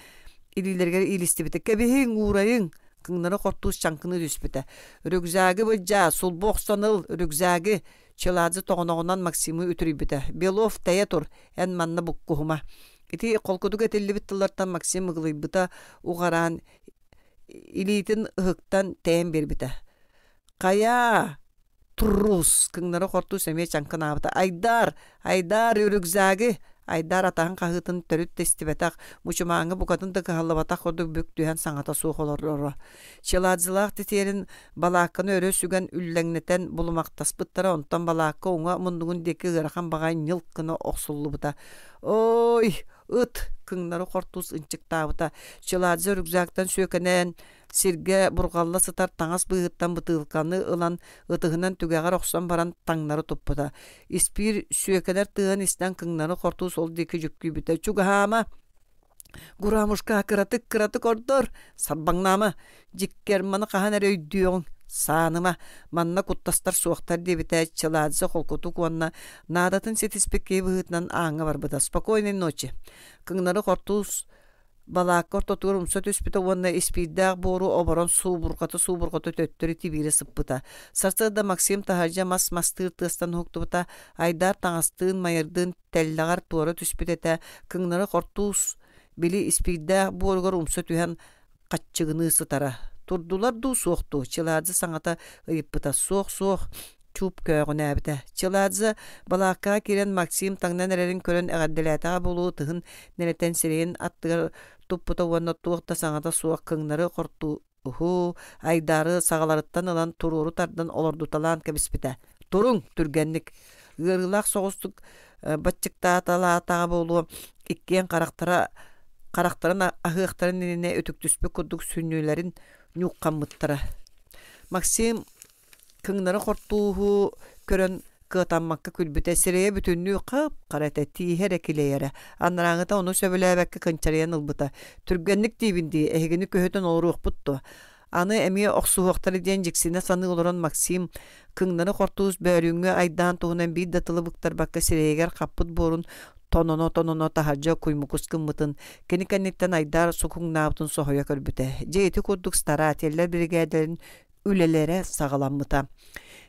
илиилэригэр иилистибитэ. Кэбиһиҥ, уурайыҥ! Кыҥнары хортуус чаҥкыныы түспүтэ. Рюкзагы былдьаа, сулбу охсон ыл, рюкзагы! Чыладзе тоҕоноҕунан Максимы үтүрүйбүтэ. Белов, тэйэ тур, эн манна буккуһума. Ити холкутук этиллибит тыллартан Максим ыгылыйбыта уҕараан илиитин ыһыктан тэйэн биэрбитэ. Хайаа! Трус! Кыҥнары хортуус эмиэ чаҥкынаабыта. Айдаар! Айдаар рюкзагы! Айдаар атаһын хаһыытын төрүт да истибэтэх, мучумааҥҥа букатын да кыһаллыбатах курдук бүк түһэн саҥата суох олороро. Челадзелаах титиэрин балаакканы өрө сүгэн үллэҥнэтэн булумахтаспыттара, онтон балаакка уҥа муннугун диэки ыарахан баҕайы ньылк гына охсуллубута. «Ой, ыт!» кыҥнары хортуус ынчыктаабыта. Челадзе рюкзактан сүөкэнэн сиргэ бурҕалла сытар таҥас быыһыттан бытыылканы ылан ытыһынан түгэҕэр охсон баран таҥнары туппута. Испиир сүөкэнэр тыаһын истэн кыҥнары хортуус ол диэки дьүккүйбүтэ. «Чугаһаама!» Гурамушка кыратык кыратык ордор, сарбаҥнаама, дьиккэр маны хаһан эрэ өйдүөҕүҥ, сааныма, манна куттастар суохтар диэбитэ Чыладзе холкутук уонна наадатын ситиспит киһи быһыытынан ааҥҥа барбыта. Спокойной ночи. Кыҥнары хортуус балаакка ортотугар умса түспүтэ уонна испиирдээх буору оборон суубурҕата-суубурҕата төттөрү тибиирэ сыппыта. Сарсыарда Максим таһырдьа мас мастыыр тыастан уһуктубута, Айдаар таҥастыын, майырдыын тэллэҕэр туора түспүт этэ, кыҥнары хортуус били испиирдээх буоругар умса түһэн хаччыгыныы сытара. Турдулар дуу, суох дуу? Чыладзе саҥата ыйыппыта. Суох, суох, чууп көөҕүнээбитэ. Чыладзе балааккаҕа киирэн Максим таҥнан эрэрин көрөн эҕэрдэлээтэҕэ буолуо ытыһын нэлэтэн сирэйин аттыгар туппута уонна туох да саҥата суох кыҥнары хортууһу айдаары саҕаларыттан ылан туруору тардан олордуталаан кэбиспитэ. Туруҥ, түргэнник! Ыарыылаах соҕустук баччыктааталаатаҕа буолуо, иккиэн харахтара харахтарын аһыахтарын иннинэ үтүктүспүт курдук сүнньүлэрин ньууххаммыттара. Максим кыҥнары хортууһу көрөн кыатаммакка күлбүтэ, сирэйэ бүтүннүү хап-хара этэ, тииһэ эрэ килэйэрэ. Анарааҥыта ону сөбүлээбэккэ кынчарыйан ылбыта. Түргэнник диибин дии, эһигини көһүтэн олоруохпут дуо? Аны эмиэ охсуһуохтара диэн дьиксинэ саныы олорон Максим кыҥнары хортуус бөөлүүҥҥү айдаан туһунан биир да тылы быктарбакка сирэйигэр хаппыт буорун тононо-тононо таһырдьа куймукус гыммытын, кини кэнниттэн айдаар сукуҥнаабытын соһуйа көрбүтэ. Дьэ ити курдук старателлэр биригээдэлэрин үлэлэрэ саҕаламмыта.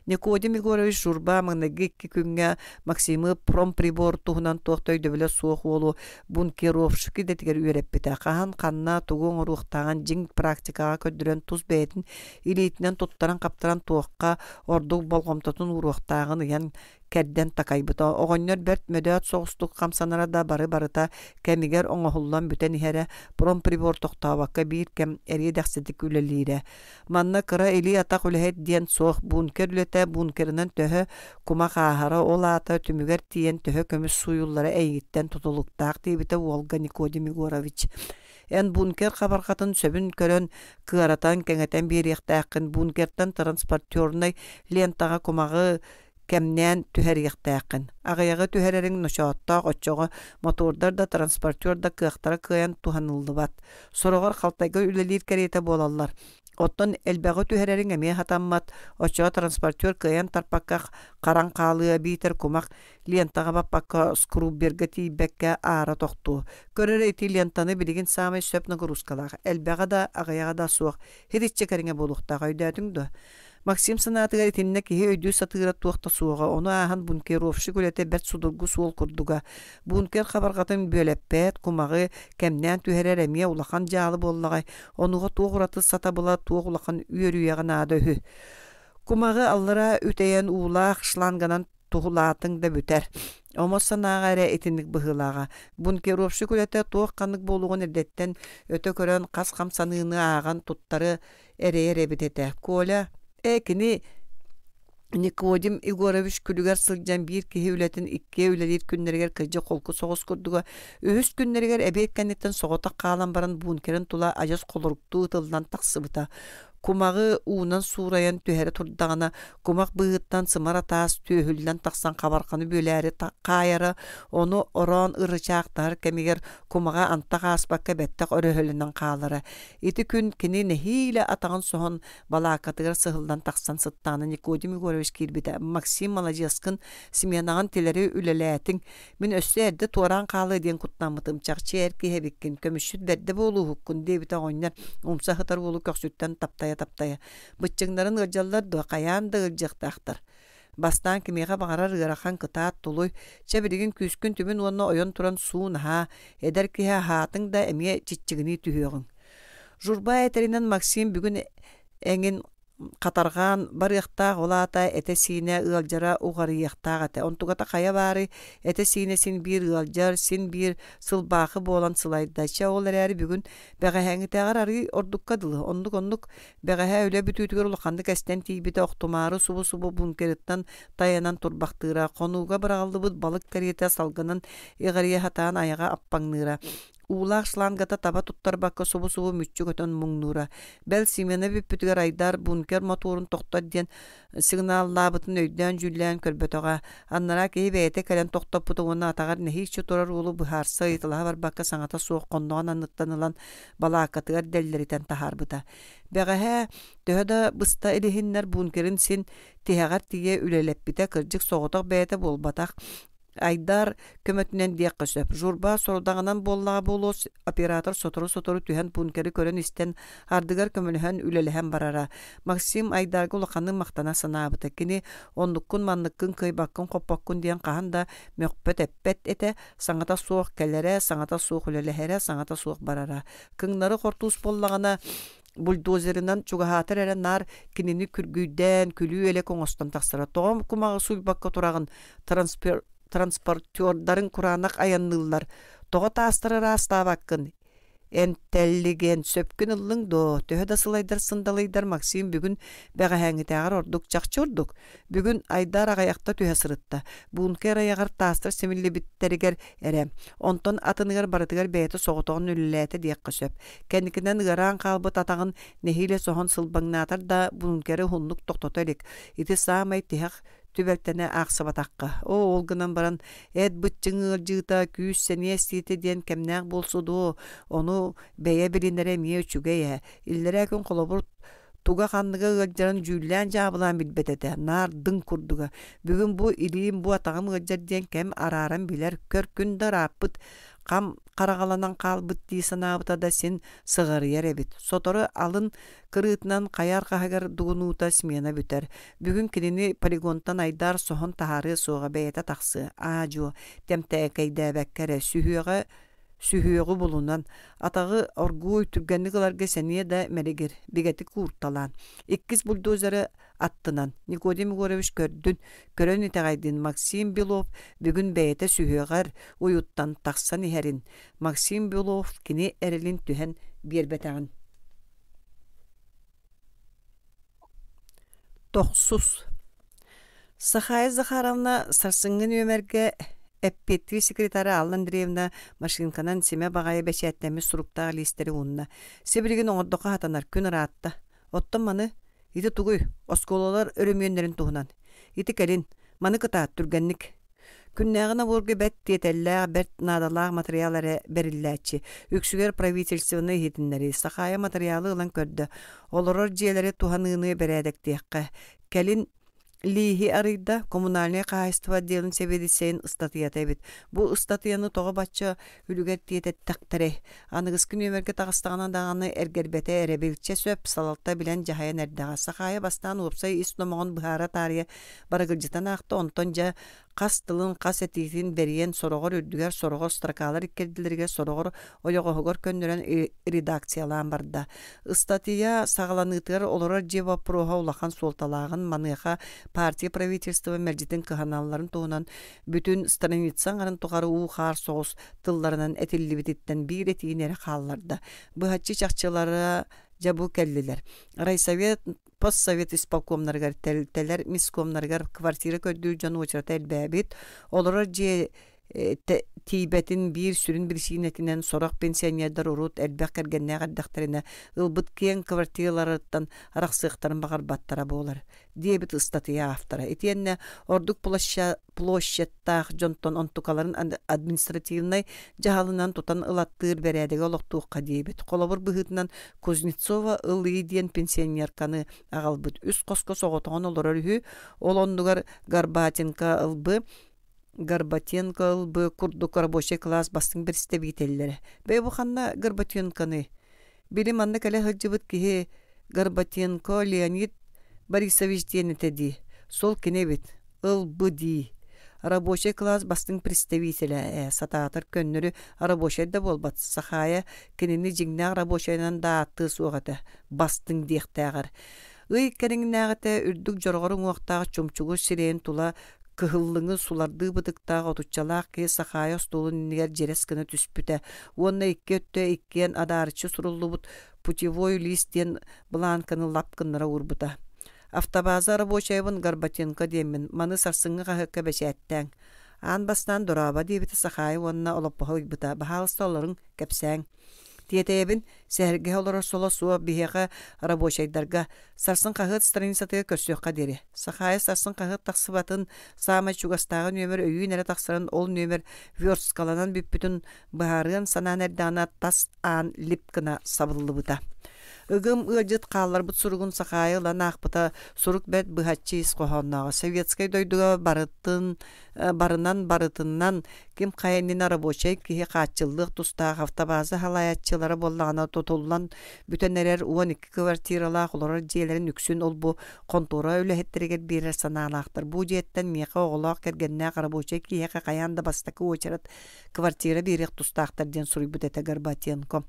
Никодим Егорович Журба маҥнайгы икки күҥҥэ Максимы промприбор туһунан туох да өйдөбүлэ суох уолу бункеровщик идэтигэр үөрэппитэ. Хаһан, ханна, тугу оҥоруохтааҕын дьиҥ практикаҕа көрдөрөн тус бэйэтин илиитинэн туттаран-хаптаран туохха ордук болҕомтотун ууруохтааҕын ыйан кэрдэн такайбыта. Оҕонньор бэрт мөдөөт соҕустук хамсанара да бары-барыта кэмигэр оҥоһуллан бүтэн иһэрэ, промприбор тохтообокко биир кэм эриэ-дэхситик үлэлиирэ. Манна кыра илии-атах үлэһит диэн суох, бункер үлэтэ бункерынан төһө кумах ааһара, ол аата түмүгэр тиийэн төһө көмүс сууйуллара эйигиттэн тутулуктаах диэбитэ уолга Никодим Егорович. Эн бункер хабарҕатын сөбүн көрөн, кыаратан, кэҥэтэн биэриэхтээххин, бункертан транспортернай лентаҕа кумаҕы кэмнээн түһэриэхтээххин. Аҕыйаҕы түһэрэриҥ ночооттоох, оччоҕо мотуордар да, транспортер да кыахтара кыайан туһаныллыбат. Сороҕор халтайга үлэлиир кэриэтэ буолаллар. Оттон элбэҕи түһэрэриҥ эмиэ сатаммат, оччоҕо транспортер кыайан тарпакка харан хаалыа биитэр кумах лентаҕа баппакка скрубберга тиийбэккэ аара тохтуо. Көр эрэ ити лентаны билигин саамай сөп нагрузкалаах, элбэҕэ да, аҕыйаҕа да суох, һириччэ кэриҥэ буолуохтаах өйдөөтүҥ дуо? Максим санаатыгар итиннэ киһи өйдүү сатыыра туох да суоҕа, ону ааһан бункеровщик үлэтэ бэрт судургу суол курдуга. Бункер хабарҕатын бүөлэппэт, кумаҕы кэмнээн түһэрэр эмиэ улахан дьаалы буоллаҕай, онуоха туох ураты сатабыла, туох улахан үөрүйэҕэ наада үһү. Кумаҕы аллара үтэйэн уулаах шланганан туһулаатыҥ да бүтэр. Омос санааҕа эрэ итинник быһыылааҕа. Бункеровщик үлэтэ туох ханнык буолуоҕун эрдэттэн өтө көрөн хас хамсаныыны ааҕан туттары эрэйэр эбит этэ. Коля, ээ кини Никодим Егорович күлүгэр сылдьан биир киһи үлэтин иккиэ үлэлиир күннэригэр кырдьык холку соҕус курдуга, үһүс күннэригэр эбиэт кэнниттэн соҕотох хаалан баран бункерын тула адьас холоруктуу ытыллан тахсыбыта. Кумаҕы уунан суурайан түһэрэ турдаҕына, кумах быыһыттан сымара таас түөһүллэн тахсан хабарханы бүөлээри хаайара, ону ороон ырычаахтаһар кэмигэр кумаҕа антах ааспакка бэттэх өрөһөлөнөн хаалара. Ити күн кини нэһиилэ атаҕын соһон балааккатыгар сыһыллан тахсан сыттаҕына Никодим Егорович киирбитэ. «Максим, маладьыаскын, сменаҕын тилэри үлэлээтиҥ. Мин өссө эрдэ туораан хаалыа диэн куттаммытым. Чахчы эр киһи эбиккин, көмүсчүт бэрдэ буолууһуккун», диэбитэ оҕонньор умса сытар уолу көхсүттэн таптайа-таптайа. «Быччыҥнарын ыалдьаллар дуо? Хайаан да ыалдьыахтаахтар. Бастаан кимиэхэ баҕарар ыарахан кытаат тулуй, чэ билигин күүскүн түмүн уонна ойон туран суун аһаа, эдэр киһи аһаатыҥ да эмиэ чиччигинии түһүөҕүҥ». Журба этэринэн Максим бүгүн эҥин хатарҕаан барыахтаах, ол аата этэ-сиинэ ыалдьара уҕарыйыахтаах этэ. Онтуката хайа баарый, этэ-сиинэ син биир ыалдьар, син биир сылбаахы буолан сылайда. Чэ, ол эрээри бүгүн бэҕэһээҥҥитээҕэр арыый ордукка дылы. Оннук-оннук бэҕэһээ үлэ бүтүүтүгэр улаханнык эстэн тиийбитэ, охтумаары субу-субу бункерыттан тайанан турбахтыыра, хонууга быраҕыллыбыт балык кэриэтэ салгынын иҕирийэ сатаан айаҕа аппаҥныыра. Уулаах шлангата таба туттарбакка субу-субу мүччү көтөн муҥнуура. Бэл Семена бүппүтүгэр Айдар бункер мотуорун тохтот диэн сигналлаабытын өйдөөн-дьүүллээн көрбөтөҕө. Анараа киһи бэйэтэ кэлэн тохтоппута уонна атаҕар нэһииччэ турар уолу быһаарса ыйыталаһа барбакка саҥата суох хонноҕун анныттан ылан балааккатыгар дэллэритэн таһаарбыта. Бэҕэһээ төһө да быста илиһиннэр бункерын син тиһэҕэр тиийэ үлэлэппитэ кырдьык соҕотох бэйэтэ буолбатах. Айдаар көмөтүнэн диэххэ сөп. Журба сорудаҕынан буоллаҕа буолуо, оператор сотору-сотору түһэн бункеры көрөн-истэн, ардыгар көмөлөһөн үлэлэһэн барара. Максим Айдаарга улаханнык махтана санаабыта. Кини оннуккун-манныккын кыайбаккын-хоппоккун диэн хаһан да мөхпөт-эппэт этэ, саҥата суох кэлэрэ, саҥата суох үлэлэһэрэ, саҥата суох барара. Кыҥнары хортуус буоллаҕына, бульдозерынан чугаһаатар эрэ наар кинини күргүйдээн, күлүү-элэк оҥостон тахсара. Тоҕо кумаҕы сууйбакка тураҕын, транспортердарыҥ кураанах айанныыллар, тоҕо таастары ыраастаабаккын, Энтэллигэн сөпкүн ыллыҥ дуо? Төһө да сылайдар сындалыйдар Максим бүгүн бэҕэһээҥҥитээҕэр ордук чахчы ордук. Бүгүн Айдаар аҕыйахта түһэ сырытта. Бункер айаҕар таастар симиллибиттэригэр эрэ. Онтон атыныгар барытыгар бэйэтэ соҕотоҕун үлэлээтэ диэххэ сөп. Кэнникинэн ыараан хаалбыт атаҕын нэһиилэ соһон сылбаҥнаатар да бункеры уһуннук тохтото илик. Ити саамай тиһэх түбэлтэни аахсыбатахха. Оо, ол гынан баран эт быччыҥ ыалдьыыта, күүс-сэниэ эстиитэ диэн кэмнээх буолсу дуо, ону бэйэ билинэрэ эмиэ үчүгэй ээ. Иллэрээ күн холобур туга-ханныга ыалдьарын дьүүллээн-дьаабылаан билбэт этэ, наар дыҥ курдуга. Бүгүн бу илиим, бу атаҕым ыалдьар диэн кэм арааран билэр, көр күн да ырааппыт, хам хараҕаланан хаалбыт дии санаабыта да син сыҕарыйар эбит. Сотору алын кырыытынан хайа арҕаһыгар дугунуута смена бүтэр. Бүгүн кинини полигонтан айдаар соһон таһаарыа суоҕа бэйэтэ тахсыа. Аа-дьуо, тэмтээкэйдээбэккэ эрэ, сүһүөҕэ сүһүөҕү булунан, атаҕы оргууй түргэнник ыларга сэниэ да мэлигир, бигэтик уурталаан. Иккис бульдозеры аттынан Никодим Егорович көрдүн, көрөн итэҕэйдин Максим Белов бүгүн бэйэтэ сүһүөҕэр уйуттан тахсан иһэрин, Максим Белов кини эрэлин түһэн биэрбэтэҕин. Тохсус Сахая Захаровна сарсыҥҥы нүөмэргэ эппиэттиир секретара Алла Андреевна машинканан симэ баҕайы бэчээттэммит суруктаах лиистэри уунна. Сибилигин оҥордоххо сатанар, күн ыраатта. Оттон маны, ити тугуй, оскуолалар өрөмүөннэрин туһунан. Ити кэлин, маны кытаат, түргэнник. Күннээҕи наборга бэрт тиэтэллээх, бэрт наадалаах матырыйаал эрэ бэриллээччи. Үксүгэр правительствоны иһитиннэрии. Сахаайа матырыйаалы ылан көрдө. Олорор дьиэлэри туһаныыны бэрээдэктиэххэ. Кэлин лииһи арыйда, коммунальнай хаһаайыстыба отделын сэбиэдиссэйин ыстатыйата эбит. Бу ыстатыйаны тоҕо бачча үлүгэр тиэтэттэхтэрэй? Аныгыскы нүөмэргэ таҕыстаҕына даҕаны эргэрбэтэ эрэбил. Чэ сөп, салалта билэн дьаһайан эрдэҕэ. Сахаайа бастаан уопсай ис номоҕун быһаара таарыйа барыгылдьытан аахта, онтон дьэ хас тылын, хас этиитин бэрийэн сороҕор үрдүгэр, сороҕор строкалар иккэрдилэригэр, сороҕор ойоҕоһугар көннөрөн редакциялаан барда. Ыстатыйа саҕаланыытыгар олорор дьиэ боппуруоһа улахан суолталааҕын, маныаха партия правительство мэлдьитин кыһаналларын туһунан бүтүн страница аҥарын тухары уу-хаар соҕус тылларынан этиллибититтэн биир этиини эрэ хаалларда. Быһаччы чахчылара дьэ бу кэллилэр. Райсовет постсовет исполкомнарыгар, тэрилтэлэр мискомнарыгар квартира көрдүүр дьон уочарата элбээбит, олорор дьиэ Тиийбэтин биир сүрүн биричиинэтинэн сорох пенсионердар урут элбэх кэргэннээх эрдэхтэринэ ылбыт киэҥ квартираларыттан арахсыахтарын баҕарбаттара буолар, диэбит ыстатыйа автора. Итиэннэ ордук площадьтаах дьонтон онтукаларын административнай дьаһалынан тутан ылаттыыр бэрээдэги олохтуохха диэбит. Холобур быһыытынан Кузнецова ылыы диэн пенсионерканы аҕалбыт. Үс хоско соҕотоҕун олорор үһү, ол оннугар Горбатенко ылбы Горбатенко ылбы курдук рабочай кылаас бастыҥ бэрэстэбиитэллэрэ. Бэйэ бу ханна Горбатенконый? Били манна кэлэ сылдьыбыт киһи Горбатенко Леонид Борисович диэн этэ дии. Сол кини эбит. Ылбы дии. Рабочай кылаас бастыҥ представителэ ээ, сатаатар көннөрү рабочай да буолбат. Сахаайа кинини дьиҥнээх рабочайынан да ааттыа суох этэ. Бастыҥ диэхтээҕэр. Ый кэриҥнээҕитэ үрдүк дьороҕор уҥуохтаах чумчугур сирэйин тула кыһыллыҥы сулардыы бытыктаах отуччалаах киһи Сахаайа остуолун иннигэр дьирэс гына түспүтэ уонна икки өттө иккиэн адаарыччы суруллубут «Путевой лист» диэн былаанканы лап гыннара уурбута. «Автобаза рабочайбын Горбатенко диэммин, маны сарсыҥҥы хаһыакка бэчээттээҥ. Аан бастаан дорообо» диэбитэ Сахаайа уонна олоппоһо ыйбыта. «Баһаалыста олоруҥ, кэпсээҥ». Тиэтэйэбин, сэһэргэһэ олорор соло суох биһиэхэ рабочайдарга сарсын хаһыат страницатыгар көрсүөххэ диэри. Сахаайа сарсын хаһыат тахсыбатын, саамай чугастааҕы нүөмэр өйүүн эрэ тахсарын ол нүөмэр версткаланан бүппүтүн быһаарыан санаан эрдэҕинэ тас аан лип гына сабыллыбыта. Ыгым ыалдьыт хаалларбыт суругун Сахаайа ылан аахпыта сурук бэрт быһаччы ис хоһооннооҕо. Советскай дойдуга барытын барынан барытынан ким хайа иннинэ рабочай киһи хааччыллыах тустаах автобаза салайааччылара буоллаҕына тутуллан бүтэн эрэр 12 квартиралаах олорор дьиэлэрин үксүн ол-бу хонтуора үлэһиттэригэр биэрэр санаалаахтар. Бу дьиэттэн миэхэ оҕолоох кэргэннээх рабочай киһиэхэ хайаан да бастакы уочарат квартира биэриэх тустаахтар диэн суруйбут этэ Горбатенко.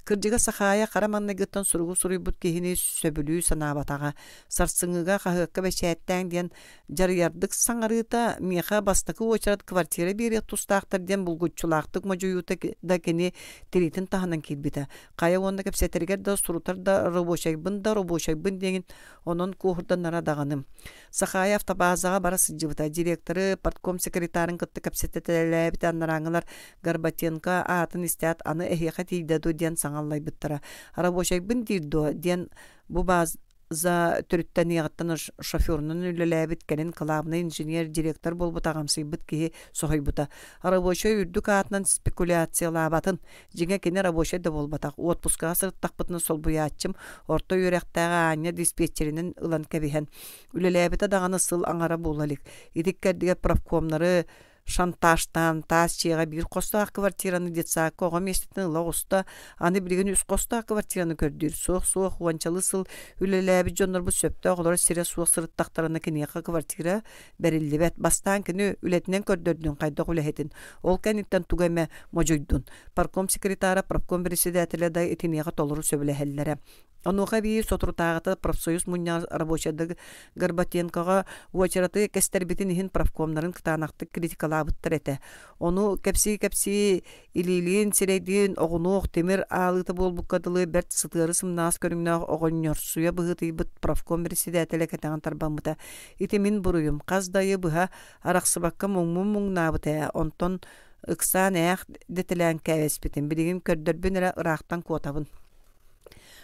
Кырдьыга Сахаайа хара маҥнайгыттан суругу суруйбут киһини сөбүлүү санаабатаҕа. Сарсыҥҥыга хаһыакка бэчээттээҥ диэн дьарыйардык саҥарыыта миэхэ бастакы уочарат квартира биэриэх тустаахтар диэн булгуччулаахтык модьуйуута да кини тириитин таһынан киирбитэ. Хайа уонна кэпсэтэригэр да сурутар да рабочайбын да рабочайбын диэҥин онон куоһурданара даҕаны. Сахаайа автобазаҕа бара сылдьыбыта. Директоры, партком секретарын кытта кэпсэтэлээбитэ анарааҥҥылар Горбатенко аатын истээт аны эһиэхэ тиийдэ дуо диэн саҥаллайбыттара. Рабочайбын диир дуо диэн бу бааз За төрүттэниэҕиттэн шоферунан үлэлээбит, кэлин кылаабынай инженер, директор буолбут аҕамсыйбыт киһи соһуйбута. Рабочай үрдүк аатынан спекуляциялаабатын, дьиҥэ кини рабочай да буолбатах, уотпускаҕа сырыттахпытына солбуйааччым орто үөрэхтээх аанньа диспетчеринэн ылан кэбиһэн, үлэлээбитэ даҕаны сыл аҥара буола илик. Ити иккэрдигэр профкомнары шантажтаан таас дьиэҕэ биир хостоох квартираны детсадка оҕо миэстэтин ыла оҕуста, аны билигин үс хостоох квартираны көрдүүр. Суох-суох уончалыы сыл үлэлээбит дьоннорбут сөптөөх олорор сирэ суох сырыттахтарына киниэхэ квартира бэриллибэт. Бастаан кини үлэтинэн көрдөрдүн хайдах үлэһитин, ол кэнниттэн тугу эмэ модьуйдун. Парком секретара, профком председателэ да итиниэхэ толору сөбүлэһэллэрэ. Онуоха эбии соторутааҕыта профсоюз мунньаҕар рабочайдар Горбатенкоҕа уочараты кэстэрбитин иһин профкомнарын кытаанахтык критикалаабыттар этэ. Ону кэпсии-кэпсии илиилиин, сирэйдиин оҕунуох тимир аалыыта буолбукка дылы бэрт сытыары сымнаҕас көрүҥнээх оҕонньорсуйа быһыытыйбыт профком председателэ кэтэҕин тарбаммыта. Ити мин буруйум, хас да ыйы быһа арахсыбакка муҥмун муҥнаабыт ээ, онтон ыксаан ээх дэтэлээн кээбэспитим, билигин көрдөрбүн эрэ ыраахтан куотабын.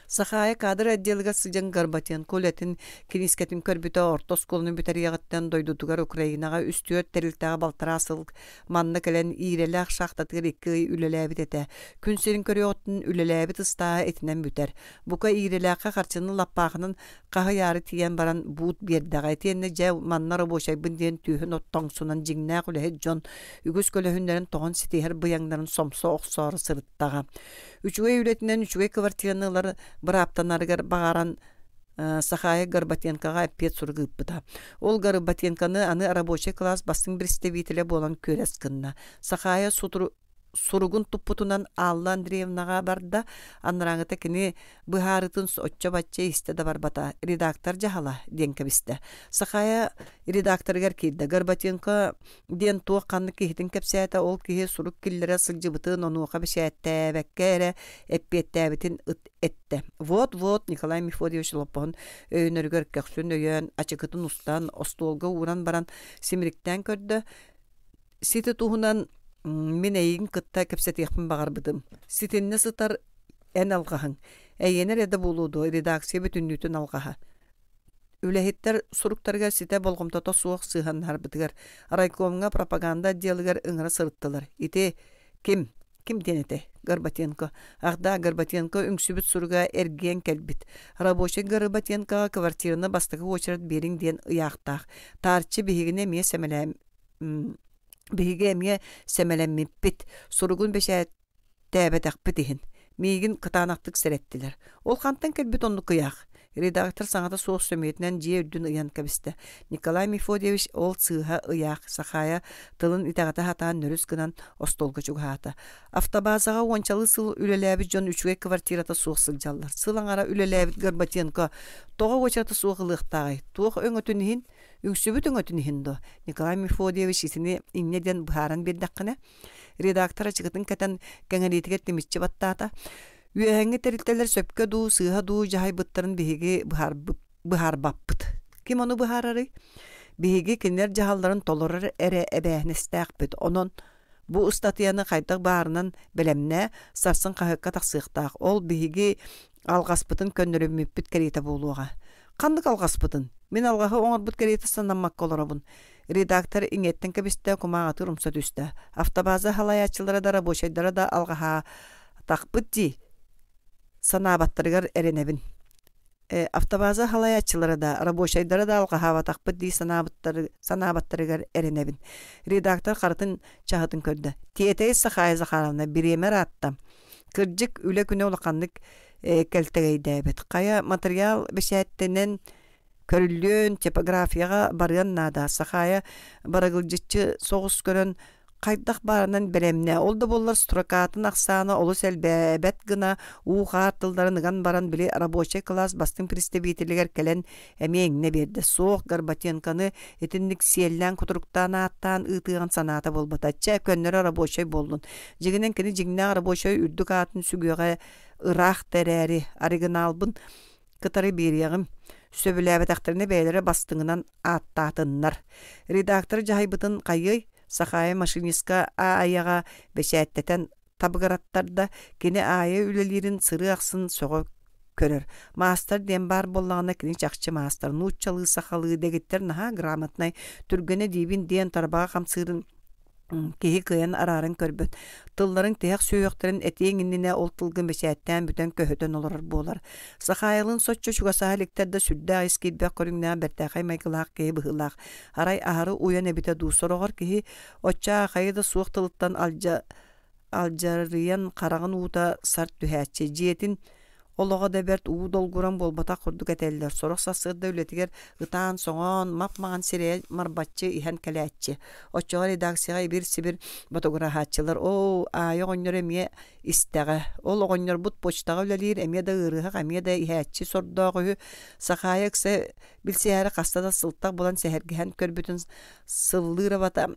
Сахаайа кадр отделыгар сылдьан Горбатенко үлэтин киниискэтин көрбүтэ орто оскуоланы бүтэриэҕиттэн дойдутугар Украинаҕа үс-түөрт тэрилтэҕэ балтараа сыл манна кэлэн Иирэлээх шахтатыгар икки ый үлэлээбит этэ. Күн сирин көрүөҕүттэн үлэлээбит ыстааһа итинэн бүтэр. Бука Иирэлээххэ харчыны лаппаахынан хаһыйаары тиийэн баран буут биэрдэҕэ итиэннэ дьэ манна рабочайбын диэн түөһүн оттоҥсунан дьиҥнээх үлэһит дьон үгүс көлөһүннэрин тоҕон ситиһэр быйаҥнарын сомсо охсоору сырыттаҕа. Үчүгэй үлэтинэн үчүгэй квартираны ылар бырааптанарыгар баҕаран Сахаайа Горбатенкоҕа эппиэт сурук ыыппыта. Ол Горбатенконы аны рабочай класс бастыҥ представителэ буолан күөрэс гынна. Сахаайа суругун туппутунан Алла Андреевнаҕа барда, анарааҥыта кини быһаарыытын оччо-бачча истэ да барбата, редактор дьаһала диэн кэбистэ. Сахаайа редакторыгар киирдэ. Горбатенко диэн туох ханнык киһитин кэпсээтэ, ол киһи сурук киллэрэ сылдьыбытын, онуоха бэчээттээбэккэ эрэ эппиэттээбитин эттэ. Вот-вот Николай Мефодьевич лоппоһун өйөнөрүгэр көхсүн өйөөн, ачыкытын устан, остуолга ууран баран симириктээн көрдө. Сити туһунан Мин эйигин кытта кэпсэтиэхпин баҕарбытым. Ситиннэ сытар эн алҕаһыҥ. Эйиэнэ эрэ да буолуо дуо, редакция бүтүннүүтүн алҕаһа. Үлэһиттэр суруктарыгар ситэ болҕомтото суох сыһыаннаһарбытыгар райкомҥа пропаганда отделыгар ыҥыра сырыттылар. Ити ким? Ким диэн этэй? Горбатенко. Ах да, Горбатенко үҥсүбүт суруга эргийэн кэлбит. Рабочай Горбатенкоҕа квартираны бастакы уочарат биэриҥ диэн ыйаахтаах. Таарчы биһигини эмиэ сэмэлээн биһиги эмиэ сэмэлэммиппит. Суругун бэчээттээбэтэхпит иһин. Миигин кытаанахтык сэрэттилэр. Ол хантан кэлбит оннук ыйаах? Редактор саҥата суох сөмүйэтинэн дьиэ үрдүн ыйан кэбистэ. Николай Мефодьевич ол сыыһа ыйаах Сахаайа тылын итэҕэтэ сатаан нөрүс гынан остуолга чугаһаата. Автобазаҕа уончалыы сыл үлэлээбит дьон үчүгэй квартирата суох сылдьаллар. Сыл аҥара үлэлээбит Горбатенко тоҕо уочарата суох ылыахтааҕый? Туох өҥөтүн иһин? Үҥсүбүт өҥөтүн иһин дуо? Николай Мефодьевич итини инньэ диэн быһааран биэрдэххинэ, редактор ачыкытын кэтэн кэҥэриитигэр тимиччи баттаата. Үөһэҥҥи тэрилтэлэр сөпкө дуу, сыыһа дуу дьаһайбыттарын биһиги быһаарбаппыт. Ким ону быһаарарый? Биһиги кинилэр дьаһалларын толорор эрэ эбээһинэстээхпит. Онон бу ыстатыйаны хайдах баарынан бэлэмнээ, сарсын хаһыакка тахсыахтаах. Ол биһиги алҕаспытын көннөрүммүппүт кэриэтэ буолуоҕа. Ханнык алҕаспытын? Мин алҕаһы оҥорбут кэриэтэ санаммакка олоробун. Редактор иҥиэттэн кэбистэ, кумааҕытыгар умса түстэ. Автобаза салайааччылара да, рабочайдара да алҕаһаатахпыт дии санаабаттарыгар эрэнэбин. Автобаза салайааччылара да, рабочайдара да алҕаһаабатахпыт дии санаабаттарыгар эрэнэбин. Редактор харытын чаһытын көрдө. Тиэтэй Сахая Захаровна бириэмэ ыраатта. Кырдьык, үлэ күнэ улаханнык кэлтэгэйдээбит. Хайа матырыйаал бэчээттэнэн көрүллүөн, типографияҕа барыан наада. Сахаайа барагылдьыччы соҕус көрөн хайдах баарынан бэлэмнээ. Ол да буоллар строкатын ахсаана олус элбээбэт гына уу-хаар тылларын ыган баран били рабочай кылаас бастыҥ представителигэр кэлэн эмиэ иҥнэ биэрдэ. Суох Горбатенконы итинник сиэллээн кутуруктаан ааттаан ыытыаҕын санаата буолбата. Чэ, көннөрү рабочай буоллун. Дьиҥинэн кини дьиҥнээх рабочай үрдүк аатын сүгүөҕэ ыраах да эрээри, оригиналбын кытары биэриэҕим. Сөбүлээбэтэхтэринэ бэйэлэрэ бастыҥынан ааттаатыннар. Редактор дьаһайбытын хайыай, Сахаайа машинистка аайаҕа бэчээттэтэн табыгыраттарда, кини аайа үлэлиирин сырыы ахсын сөҕө көрөр. Маастар диэн баар буоллаҕына кини чахчы маастар, нууччалыы, сахалыы дэгиттэр наһаа грамотнай, түргэнэ диибин диэн тарбаҕа хамсыырын киһи кыайан арааран көрбөт. Тылларын тиһэх сүһүөхтэрин этиэҥ иннинэ ол тылгын бэчээттээн бүтэн көһүтэн олорор буолар. Сахаайалыын соччо чугасаһа иликтэр да сүрдээх ис киирбэх көрүҥнээх бэртээхэй майгылаах киһи быһыылаах. Арай аһары уйан эбитэ дуу, сороҕор киһи оччо аахайы да суох тылыттан алдьа алдьарыйан хараҕын уута сарт түһээччи. Дьиэтин олоҕо да бэрт уу долгуран буолбатах курдук этэллэр. Сорох сарсыарда үлэтигэр ытаан-соҥоон, мап-маҥан сирэйэ марбаччы иһэн кэлээччи. Оччоҕо редакцияҕа ибир-сибир ботугураһааччылар «Оо, Аайа оҕонньор эмиэ истэҕэ. Ол оҕонньорбут почтаҕа үлэлиир, эмиэ да ыарыһах, эмиэ да иһээччи сордоох үһү. Сахаайа ыкса билсиһээри хаста да сылтах булан сэһэргэһэн көрбүтүн сыллыыр абата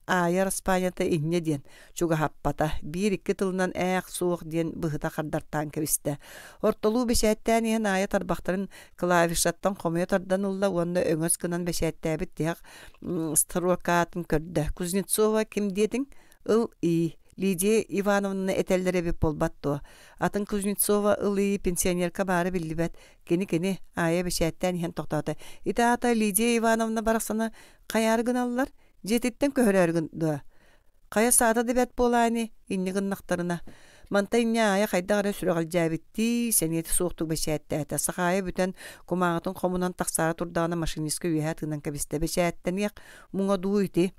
Аайа араспаанньата инньэ диэн чугаһаппата, биир-икки тылынан ээх, суох диэн быһыта хардартаан кэбистэ. Ортолуу бэчээттээн иһэн Аайа тарбахтарын клавишаттан хомуйа тардан ылла уонна өҥөс гынан бэчээттээбит тиһэх строкатын көрдө. Кузнецова ким диэтиҥ? Ыл ии. Лидия Ивановнаны этэллэр эбит буолбат дуо? Атын Кузнецова ыл ии пенсионерка баара биллибэт. Кини-кини Аайа бэчээттээн иһэн тохтоото. Ити аата Лидия Ивановна барахсаны хайаары гыналлар? Дьиэтиттэн көһөрөөрүгүн дуо? Хайа саата да бэрт буолаа ини, инньэ гыннахтарына. Манта инньэ Аайа хайдах эрэ сүрэҕэлдьээбиттии, сэниэтэ суохтук бэчээттээтэ. Сахаайа бүтэн, кумааҕытын хомунан тахсаары турдаҕына машинистка үөһэ тыынан кэбистэ. Бэчээттэниэх муҥа дуу ити?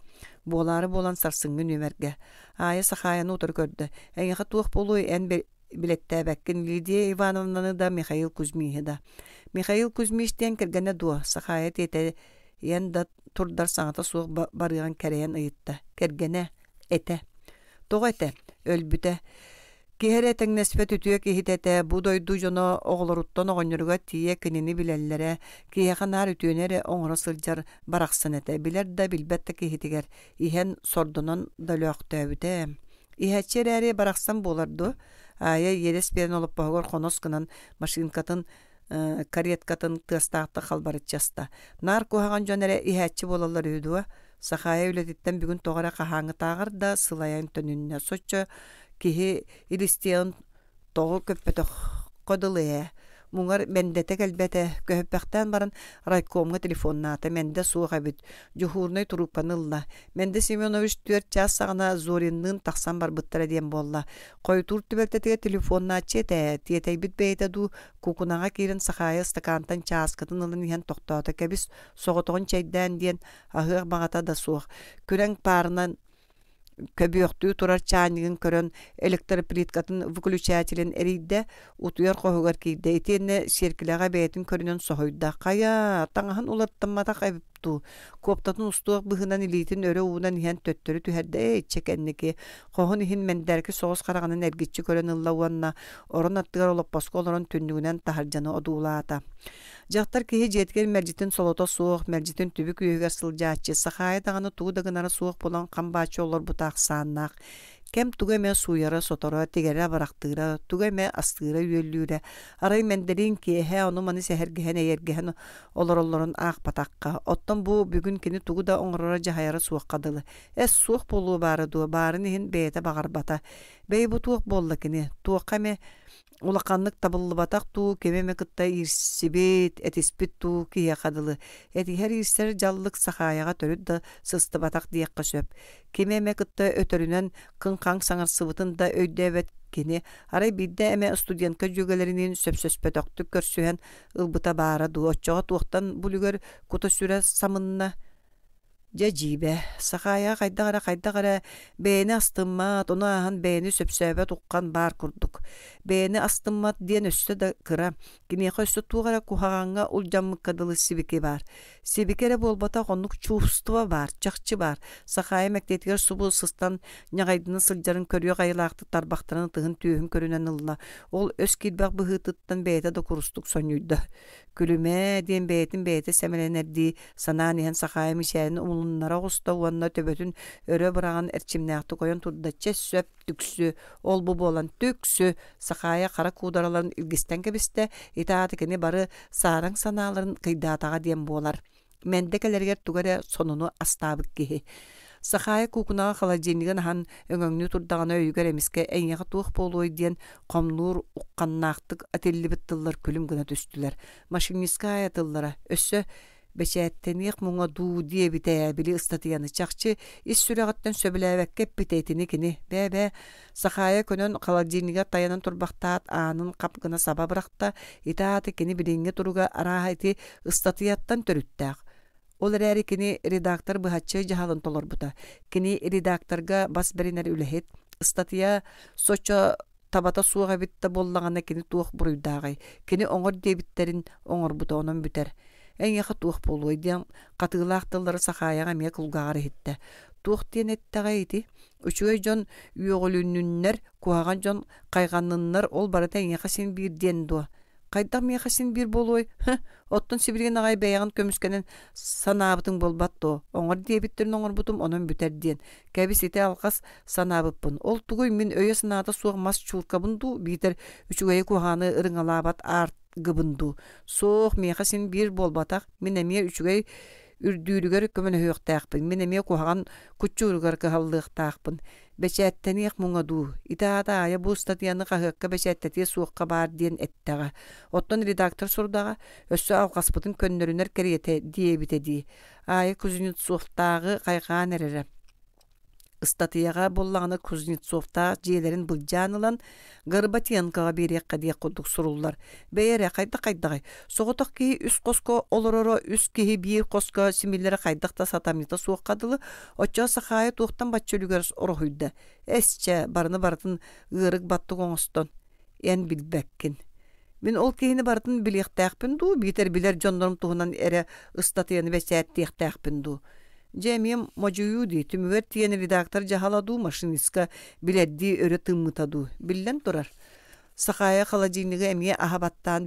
Буолаары буолан сарсыҥҥы нүөмэргэ. Аайа Сахаайаны утары көрдө. Эйиэхэ туох буолуой эн билэттээбэккин Лидия Ивановнаны да, Михаил Кузьмиһы да. Михаил Кузьмич диэн кэргэнэ дуо? Сахаайа тиэтэйэн да турдар саҥата суох барыаҕын кэрэйэн ыйытта. Кэргэнэ этэ. Тоҕо этэ? Өлбүтэ. Киһи эрэ тэҥнэспэт үтүө киһитэ этэ, бу дойду дьоно оҕолоруттан оҕонньоругар тиийэ кинини билэллэрэ, киһиэхэ наар үтүөнү эрэ оҥоро сылдьар барахсан этэ, билэр да билбэт да киһитигэр иһэн сордонон да өлөөхтөөбүтэ. Иһээччи эрээри барахсан буолар дуо? Аайа иэдэс биэрэн олоппоһугар хонос гынан машинкатын кареткатын тыастаахтык халбарыччы аста. Наар куһаҕан дьон эрэ иһээччи буолаллар үһү дуо? Сахаайа үлэтиттэн бүгүн тоҕо эрэ хаһааҥҥытааҕар да сылайан төнүннэ. Соччо киһи илистиэҕин тоҕо көппөтөххө дылы ээ. Муҥар мэндэтэ кэлбэтэ, көһүппэхтээн баран райкомҥа телефоннаата, мэндэ суох эбит, дьуһуурунай туруупканы ылла. Мэндэ Семенович түөрт чаас саҕана Зоринныын тахсан барбыттара диэн буолла. Хойутуур түбэлтэтигэр телефоннааччы этэ, тиэтэйбит бэйэтэ дуу, куукунаҕа киирэн Сахаайа ыстакаантан чааскытын ылан иһэн тохтоото, кэбис, соҕотоҕун чэйдээн диэн аһыах баҕата да суох. Күрэҥ паарынан көбүөхтүү турар чаанньыгын көрөн электроплиткатын выключателин эрийдэ, утуйар хоһугар киирдэ итиэннэ сиэркилэҕэ бэйэтин көрүнэн соһуйда. Хайа, таҥаһын уларыттамматах эбит дуу? Куоптатын устуох быһыынан илиитин өрө уунан иһэн төттөрү түһэрдэ ээ иччэ кэнники. Хоһун иһин мэндээрки соҕус хараҕынан эргиччи көрөн ылла уонна орон аттыгар олоппоско олорон түннүгүнэн таһырдьаны одуулаата. Дьахтар киһи дьиэтигэр мэлдьитин солото суох, мэлдьитин түбүк үөһүгэр сылдьааччы, Сахаайа даҕаны тугу да гынара суох буолан хам бааччы олорбута ахсааннаах. Кэм тугу эмэ сууйара-соторо, тигэрэ абырахтыыра, тугу эмэ астыыра-үөллүүрэ, арай Мэндэриин киэһэ ону-маны сэһэргэһэн эйэргэһэн олороллорун аахпатахха, оттон бу бүгүн кини тугу да оҥороро-дьаһайара суохха дылы. Эс суох буолуо баара дуо, баарын иһин бэйэтэ баҕарбата. Бэйи бу туох буолла кини, туохха эмэ улаханнык табыллыбатах дуу, кими эмэ кытта иирсибит, этиспит дуу киһиэхэ дылы. Этиһэр иирсэр дьаллык Сахаайаҕа төрүт да сыстыбатах диэххэ сөп. Кими эмэ кытта өтөрүнэн кыҥ-хаҥ саҥарсыбытын да өйдөөбөт кини арай биирдэ эмэ студентка дьүөгэлэриниин сөпсөспөтөхтүк көрсүһэн ылбыта баара дуу, оччоҕо туохтан булүгэр кута-сүрэ самынна Дьэ дьиибэ, Сахаайаҕа хайдах эрэ хайдах эрэ бэйэни астыммат, ону ааһан бэйэни сөпсөөбөт уххан баар курдук. Бэйэни астыммат диэн өссө да кыра, киниэхэ өссө туох эрэ куһаҕаҥҥа улдьаммыкка дылы сибики баар. Сибики эрэ буолбатах, оннук чувство баар, чахчы баар. Сахаайа мэктиэтигэр субу сыстан ньаҕайдана сылдьарын көрүөх айылаахтык тарбахтарын ытыһын түөһүн көрүнэн ылла. Ол өс киирбэх быһыытыттан бэйэтэ да курустук сонньуйда. Күлүмээ диэн бэйэтин бэйэтэ сэмэлэнэрдии санаан иһэн Сахаайа мичээрин умулуннара оҕуста уонна төбөтүн өрө быраҕан эрчимнээхтик ойон турда чэ сөп түксү ол-бу буолан түксү Сахаайа хара куудараларын илгистэн кэбистэ ити аата кини бары саараҥ санааларын кыйдаатаҕа диэн буолар Мэндэ кэлэригэр тугу эрэ сонуну астаабыт киһи Сахаайа куукунаҕа холодильнигын аһан өҥөҥнүү турдаҕына өйүгэр эмискэ эйиэхэ туох буолуой диэн хомнуур ухханнаахтык этиллибит тыллар күлүм гына түстүлэр. Машинистка аайа тыллара өссө бэчээттэниэх муҥа дуу диэбитэ ээ били ыстатыйаны чахчы ис сүрэҕиттэн сөбүлээбэккэ эппитэ итини кини бээ-бээ Сахаайа көнөн холодильнигар тайанан турбахтаат аанын хап гына саба бырахта ити ааты кини билиҥҥи туруга арааһа ити ыстатыйаттан төрүттээх Ол эрээри кини редактор быһаччы дьаһалын толорбута. Кини редакторга бас бэринэр үлэһит. Ыстатыйа соччо табата суох эбит да буоллаҕына кини туох буруйдааҕый? Кини оҥор диэбиттэрин оҥорбута онон бүтэр. Эйиэхэ туох буолуой диэн хатыылаах тыллары Сахаайаҕа эмиэ кулгааҕар иһиттэ. Туох диэн эттэҕэй ити? Үчүгэй дьон үөҕүлүннүннэр, куһаҕан дьон хайҕанныннар ол барыта эйиэхэ син биир диэн дуо? Хайдах миэхэ син биир буолуой? Һы, оттон сибилигин аҕай бэйэҕин көмүскэнэн санаабытыҥ буолбат дуо? Оҥор диэбиттэрин оҥорбутум, онон бүтэр диэн. Кэбис ити алҕас санаабыппын. Ол тугуй мин өйө-санаата суох мас чууркабын дуу, биитэр үчүгэйи куһаҕаны ырыҥалаабат ааргыбын дуу? Суох, миэхэ син биир буолбатах. Мин эмиэ үчүгэй үрдүүрүгэр көмөлөһүөхтээхпин. Мин эмиэ куһаҕан куччууругар кыһаллыахтаахпын. Бэчээттэниэх муҥа дуу, ити аата аайа бу ыстатыйаны хаһыакка бэчээттэтиэ суохха баар диэн эттэҕэ. Оттон редактор сорудаҕа өссө алҕаспытын көннөрүнэр кэриэтэ диэбитэ дии. Аайа Кузнецовтааҕы хайҕаан эрэрэ. Ыстатыйаҕа буоллаҕына Кузнецовтаах дьиэлэрин былдьаан ылан Горбатенкоҕа биэриэххэ диэх курдук суруллар. Бэйэ эрэ хайдах-хайдаҕый? Соҕотох киһи үс хоско олороро, үс киһи биир хоско симиллэрэ хайдах да сатамньыта суохха дылы. Оччоҕо Сахаайа туохтан бачча үлүгэр ороһуйда? Эс чэ, барыны барытын ыарык баттык оҥостон. Эн билбэккин. Мин ол киһини барытын билиэхтээхпин дуу, биитэр билэр дьоннорум туһунан эрэ ыстатыйаны бэчээттиэхтээхпин дуу? Дьэ эмиэ модьуйуу дии, түмүгэр тиийэн редактор дьаһала дуу, машинистка билэрдии өрө тыыммыта дуу? Биллэн турар. Сахаайа холодильнигы эмиэ аһа баттаан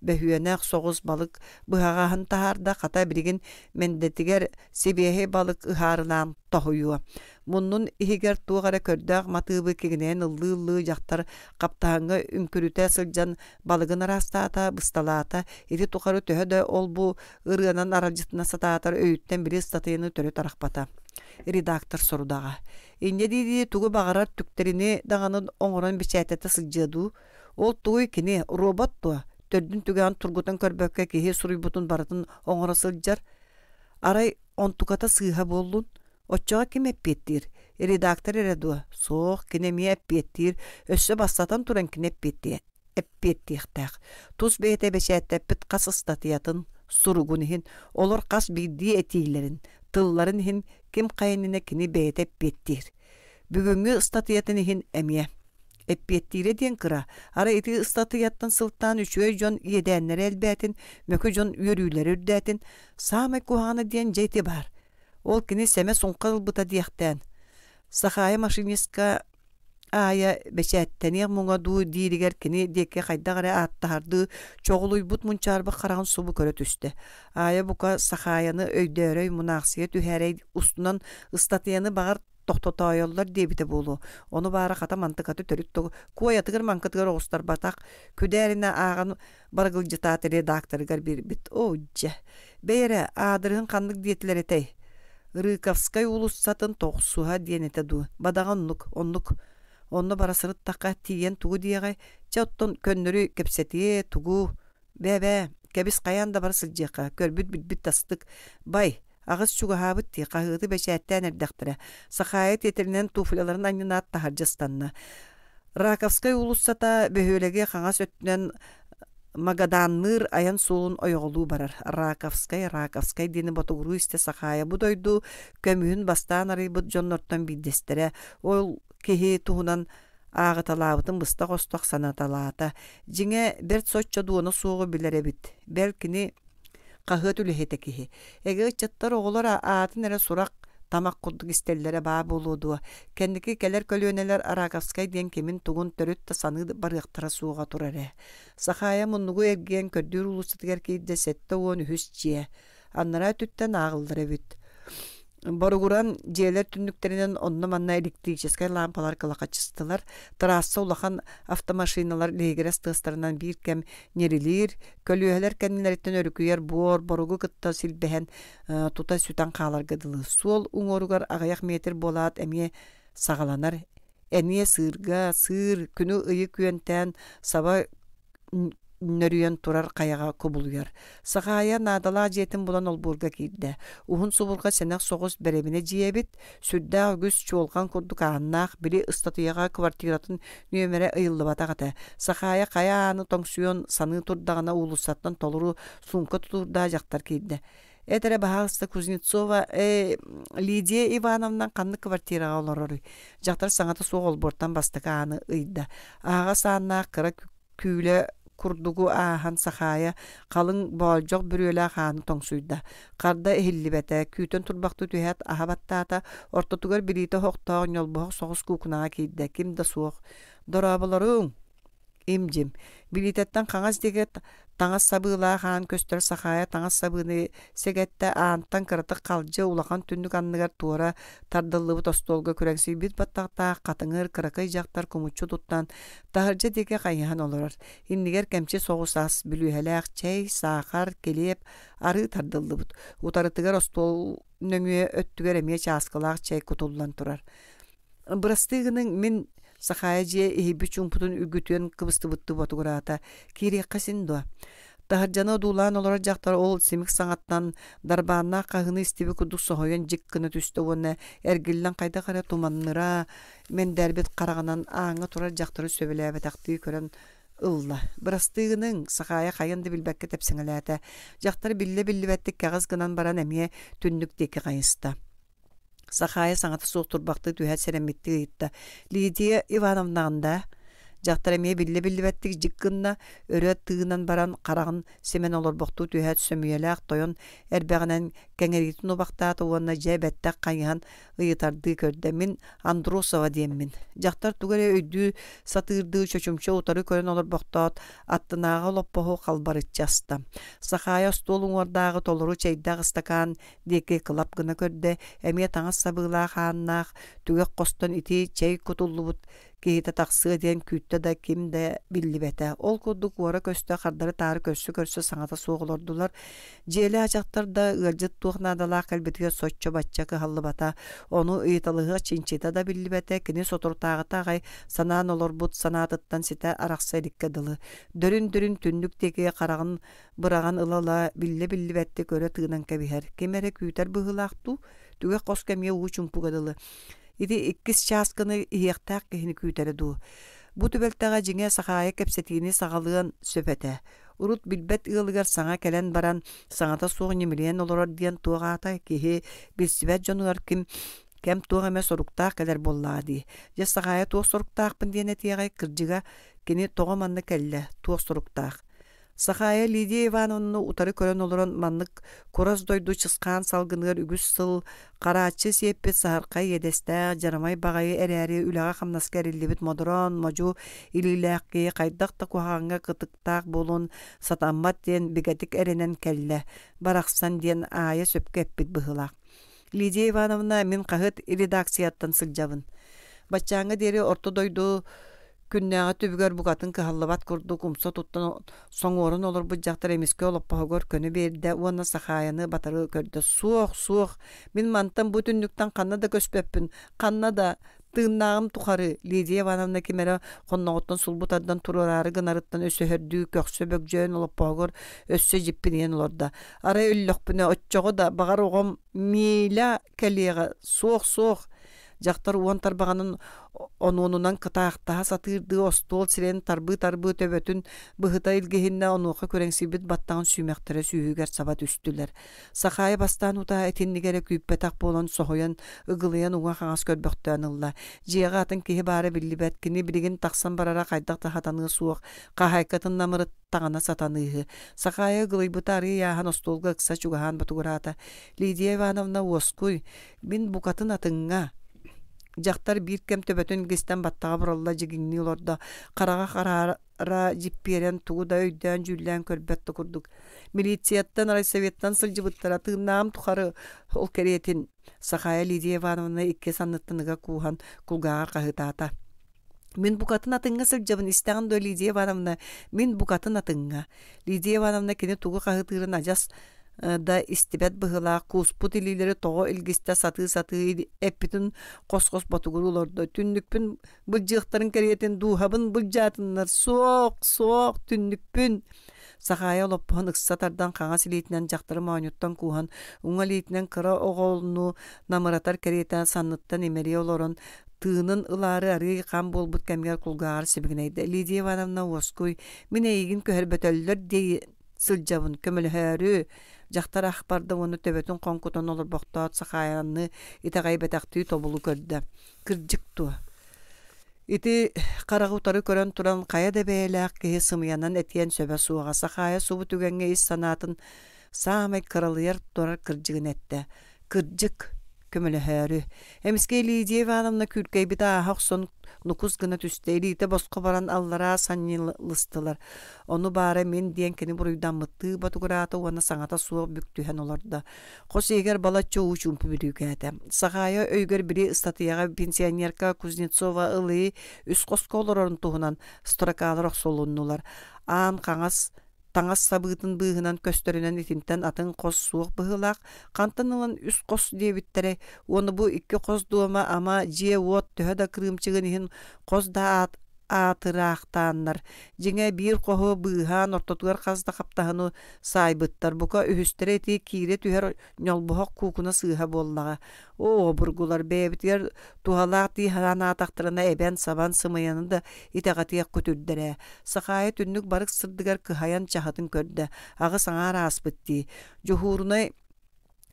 бөһүөнэх соҕус балык быһаҕаһын таһаарда, хата билигин мэндэтигэр сибиэһэй балык ыһаарылаан тоһуйуо. Муннун иһигэр туох эрэ көрдөөх матыыбы кигинэйэн ыллыы-ыллыы дьахтар хаптаһыҥҥа үҥкүрүтэ сылдьан балыгын араастаата, бысталаата. Ити тухары төһө да ол-бу ырыанан аралдьытына сатаатар өйүттэн били ыстатыйаны төрүт арахпата. Редактор сорудаҕа. Инньэ дии-дии тугу баҕарар түктэрини даҕаны оҥорон бэчээттэтэ сылдьыа дуу? Ол тугуй кини, робот дуо? Төрдүн түгэҕин тургутан көрбөккө киһи суруйбутун барытын оҥоро сылдьар. Арай онтуката сыыһа буоллун? Оччоҕо ким эппиэттиир? Редактор эрэ дуо? Суох, кини эмиэ эппиэттиир. Өссө бастатан туран кини эппиэттиэ эппиэттиэхтээх. Тус бэйэтэ бэчээттэппит хас ыстатыйатын, суругун иһин, олор хас биирдии этиилэрин, тылларын иһин ким хайа иннинэ кини бэйэтэ эппиэттиир. Бүгүҥҥү ыстатыйатын иһин эмиэ. Эппиэттиирэ диэн кыра, арай ити ыстатыйаттан сылтаан үчүгэй дьон иэдээннэрэ элбээтин, мөкү дьон үөрүүлэрэ үрдээтин, саамай куһаҕана диэн дьэ ити баар. Ол кини сэмэ-суҥха ылбыта диэхтээн. Сахаайа машинистка Аайа бэчээттэниэх муҥа дуу дииригэр кини диэки хайдах эрэ ааттаһардыы чоҕулуйбут мунчаарбыт хараҕын субу көрө түстэ. Аайа бука Сахаайаны өйдөөрөй мунаахсыйа түһээрэй устунан ыстатыйаны баҕар тохтотоойоллор диэбитэ буолуо. Ону баара хата мантыкаты төрүт да куойатыгар-маҥкытыгар оҕустарбатах, күдээринэ ааҕан барыгылдьытаат редакторыгар биэрбит. Оо дьэ, бэй эрэ, аадырыһын ханнык диэтилэр этэй? Рыковскай уулуссатын тохсуһа диэн этэ дуу, бадаҕа оннук, оннук. Онно бара сырыттахха тиийэн тугу диэҕэй? Чэ оттон көннөрү кэпсэтиэ, тугу? Бээ-бээ, кэбис хайаан да бара сылдьыахха, көрбүт-билбит тастык. Бай, аҕыс чугаһаабыт дии, хаһыаты бэчээттээн эрдэхтэрэ. Сахаайа тиэтэлинэн туфляларын анньынаат таһырдьа ыстанна. Раковскай уулуссата бөһүөлэги хаҥас өттүнэн Магаданныыр айан суолун ойоҕолуу барар. Раковскай, Раковскай диэни ботугуруу истэ Сахаайа бу дойду көмүһүн бастаан арыйбыт дьоннортон биирдэстэрэ. Ол киһи туһунан ааҕыталаабытын быстах-остох санаталаата. Дьиҥэ, бэрт соччо дуона суоҕу билэр эбит. Бэл кини хаһыат үлэһитэ киһи. Эгэ ыччаттар оҕолор аатын эрэ сурах тамах курдук истэллэрэ баа буолуо дуо? Кэнники кэлэр көлүөнэлэр Араковскай диэн кимин-тугун төрүт да саныы барыахтара суоҕа турар ээ. Сахаайа муннугу эргийэн көрдүүр уулуссатыгар киирдэ 73 дьиэ. Анараа өттүттэн ааҕыллар эбит. Боругуран дьиэлэр түннүктэринэн онно-манна электрическэй лаампалар кылахачыстылар, трасса улахан автомашиналар лиһигирэс тыастарынан биир кэм ньирилиир, көлүөһэлэр кэннилэриттэн өрүкүйэр буор боругу кытта силбэһэн тута сүтэн хааларга дылы. Суол уҥуоругар аҕыйах метр буолаат эмиэ саҕаланар. Эмиэ сыырга, сыыр күнү-ыйы күөнтээн саба нөрүйэн турар хайаҕа кубулуйар. Сахаайа наадалаах дьиэтин булан олбуорга киирдэ. Уһун субурҕа сэнэх соҕус бэрэбинэ дьиэ эбит, сүрдээх үгүс чуолҕан курдук ааннаах, били ыстатыйаҕа квартиратын нүөмэрэ ыйыллыбатах этэ. Сахаайа хайа ааны тоҥсуйуон саныы турдаҕына уулуссаттан толору суумка тутуурдаах дьахтар киирдэ. Эт эрэ баһаалыста Кузнецова э, Лидия Ивановна ханнык квартираҕа олороруй? Дьахтар саҥата суох олбуортан бастакы ааны ыйда. Аһаҕас ааннаах кыра күүлэ курдугу ааһан Сахаайа халыҥ боолдьох бүрүөлээх ааны тоҥсуйда. Харда иһиллибэтэ, күүтэн турбахтыы түһээт аһа баттаата, ортотугар билиитэ оһохтоох ньолбоһох соҕус куукунаҕа киирдэ, ким да суох. «Дорооболоруҥ!» Им-дьим, билиитэттэн хаҥас диэки таҥас сабыылаах аан көстөр Сахаайа таҥас сабыыны сэгэттэ аантан кыратык халдьы улахан түннүк анныгар туора тардыллыбыт остуолга күрэҥсийбит баттахтаах хатыҥыр кыракый дьахтар кумуччу туттан таһырдьа диэки хайыһан олорор. Иннигэр кэмчи соҕус ас, бүлүүһэлээх чэй, саахар, килиэп, арыы тардыллыбыт. Утарытыгар остуол нөҥүө өттүгэр эмиэ чааскылаах чэй кутуллан турар. Бырастыы гыныҥ, мин Сахаайа дьиэ иһийбит чуумпутун үргүтүөн кыбыстыбыттыы ботугураата. Киириэххэ син дуо? Таһырдьаны одуулаан олорор дьахтар ол симик саҥаттан дарбааннаах хаһыыны истибит курдук соһуйан дьик гына түстэ уонна эргиллэн хайдах эрэ туманныра мэндээрбит хараҕынан ааҥҥа турар дьахтары сөбүлээбэтэхтии көрөн ылла. Бырастыы гыныҥ, Сахаайа хайан да билбэккэ тэпсэҥэлээтэ. Дьахтар биллэ-биллибэттик кэҕис гынан баран эмиэ түннүк диэки хайыста. Сахаайа саҥата суох турбахтыы түһээт сэрэммиттии ыйытта: «Лидия Ивановнаҕын даа?» Дьахтар эмиэ биллэ-биллибэттик дьик гынна, өрө тыынан баран хараҕын симэн олорбохтуу түһээт сөмүйэлээх тойон эрбэҕинэн кэҥэриитин убахтаата уонна дьэ бэттэх хайыһан ыйытардыы көрдө. Мин Андросова диэммин. Дьахтар тугу эрэ өйдүү сатыырдыы чочумча утары көрөн олорбохтоот, аттынааҕы олоппоһу халбарыччы аста. Сахаайа остуол уҥуордааҕы толору чэйдээх ыстакаан диэки кылап гына көрдө, эмиэ таҥас сабыылаах ааннаах, түгэх хостон ити чэй кутуллубут киһитэ тахсыа диэн күүттэ да ким да биллибэтэ. Ол курдук уора-көстө хардары-таары көрсө-көрсө саҥата суох олордулар. Дьиэлээх дьахтар да ыалдьыт туох наадалаах кэлбитигэр соччо-бачча кыһаллыбата. Ону ыйыталаһыах чинчитэ да биллибэтэ. Кини соторутааҕыта аҕай санаан олорбут санаатыттан ситэ арахса иликкэ дылы. Дөрүн-дөрүн түннүк диэки хараҕын быраҕан ыла-ыла биллэ-биллибэттик өрө тыынан кэбиһэр. Ким эрэ күүтэр быһыылаах дуу? Түгэх хоско эмиэ уу чумпуга дылы. Ити иккис чааскыны иһиэхтээх киһини күүтэрэ дуу? Бу түбэлтэҕэ дьиҥэ Сахаайа кэпсэтиини саҕалыан сөп этэ. Урут билбэт ыалыгар саҥа кэлэн баран, саҥата суох ньимилийэн олорор диэн туох аата киһи билсибэт дьонугар ким кэм туох эмэ соруктаах кэлэр буоллаҕа дии. Дьэ Сахаайа туох соруктаахпын диэн этиэҕэй, кырдьыга, кини тоҕо манна кэллэ, туох соруктаах? Сахаайа Лидия Ивановнаны утары көрөн олорон маннык курас дойду чысхаан салгыныгар үгүс сыл харааччы сиэппит саһархай иэдэстээх дьарамай баҕайы эрээри үлэҕэ-хамнаска эриллибит модороон модьу илиилээх киһи хайдах да куһаҕаҥҥа кытыктаах буолуон сатаммат диэн бигэтик эрэнэн кэллэ барахсан диэн Аайа сөпкө эппит быһыылаах. Лидия Ивановна мин хаһыат редакцияттан сылдьабын. Баччааҥҥа диэри орто дойду Күннээҕи түбүгэр букатын кыһаллыбат курдук умса туттан соҥуоран олорбут дьахтар эмискэ олоппоһугар көнө биэрдэ уонна Сахаайаны батары көрдө: «Суох, суох, мин мантан бу түннүктэн ханна да көспөппүн, ханна да, тыыннааҕым тухары» Лидия Ивановна ким эрэ хонноҕуттан сулбу тардан туруораары гынарыттан өсөһөрдүү көхсө бөгдьөйөн олоппоһугар өссө дьиппинийэн олордо. «Арай өллөхпүнэ, оччоҕо да, баҕар оҕом Миля кэлиэҕэ, суох, суох, Дьахтар уон тарбаҕынан онуонунан кытаахтаһа сатыырдыы остуол сирэйин тарбыы-тарбыы төбөтүн быһыта илгиһиннэ, онуоха күрэҥсийбит баттаҕын сүүмэхтэрэ сүүһүгэр саба түстүлэр. Сахаайа бастаан утаа итинник эрэ күүппэтэх буолан соһуйан, ыгылыйан уҥа-хаҥас көрбөхтөөн ылла. Дьиэҕэ атын киһи баара биллибэт, кини билигин тахсан барара хайдах да сатаныа суох, хаһаайкатын намырыттаҕына сатаныыһы. Сахаайа ыгылыйбыта арыый ааһан остуолга ыкса чугаһаан ботугураата. Лидия Ивановна уоскуй, Мин букатын атыҥҥа. Дьахтар биир кэм төбөтүн илгистэн баттаҕа буралла дьигиҥнии олордо, хараҕа хараара дьиппиэрэн тугу да өйдөөн-дьүүллээн көрбөт да курдук. Милицияттан, райсоветтан сылдьыбыттара тыыннааҕым тухары ол кэриэтин Сахая Лидия Ивановна икки санныттан ыга кууһан кулгааҕар хаһыытаата. Мин букатын атыҥҥа сылдьабын, истэҕин дуо, Лидия Ивановна? Мин букатын атыҥҥа. Лидия Ивановна кини тугу хаһыытыырын адьас да истибэт быһыылаах кууспут илиилэри тоҕо илгистэ сатыы-сатыы эппитин хос-хос ботугуруу олордо. Түннүкпүн былдьыахтарын кэриэтин дууһабын былдьаатыннар. Суох, суох, түннүкпүн! Сахаайа олоппоһун ыкса тардан хаҥас илиитинэн дьахтары моонньуттан кууһан, уҥа илиитинэн кыра оҕолонуу намыратар кэриэтэ санныттан имэрийэ олорон Тыынын ылаары арыый хам буолбут кэмигэр кулгааҕар сибигинэйдэ: «Лидия Ивановна, уоскуй, мин эйигин көһөрбөтөллөр дии сылдьабын, көмөлөһөөрү» дьахтар ах барда уонна төбөтүн хоҥкутан олорбохтоот Сахаайаны итэҕэйбэтэхтии тобулу көрдө: «Кырдьык дуо? Ити хараҕы утары көрөн туран хайа да бэйэлээх киһи сымыйанан этиэн сөбө суоҕа. Сахаайа субу түгэҥҥэ ис санаатын саамай кыралыйар турар кырдьыгын эттэ. Кырдьык, көмөлөһөөрү. Эмискэ Лидия Ивановна күүркэйбитэ ааһа охсон нукус гына түстэ, илиитэ босхо баран аллараа санньылыстылар. Ону баара мин диэн кини буруйдаммыттыы ботугураата уонна саҥата суох бүк түһэн олордо. Хос иһигэр балачча уу чуумпу бүрүүкээтэ. Сахаайа өйүгэр били ыстатыйаҕа пенсионерка Кузнецова ылыы үс хоско олорорун туһунан строкалар охсулуннулар. Аан хаҥас таҥас сабыытын быыһынан көстөрүнэн итинтэн атын хос суох быһыылаах, хантан ылан үс хос диэбиттэрэй уонна бу икки хос дуома ама дьиэ-уот төһө да кырыымчыгын иһин хос да аат аатыраахтааннар, дьиҥэ биир хоһу быыһаан ортотугар хас да хаптаһыны саайбыттар, бука үһүстэрэ ити киирэ түһэр ньолбуһах куукуна сыыһа буоллаҕа. Оо, обургулар бэйэбитигэр туһалаах дии санаатахтарына эбэн-сабан сымыйаны да итэҕэтиэх күтүрдэрэ. Сахаайа түннүк барык сырдыгар кыһайан чаһытын көрдө. Аҕыс аҥаар ааспыт дии. Дьуһуурунай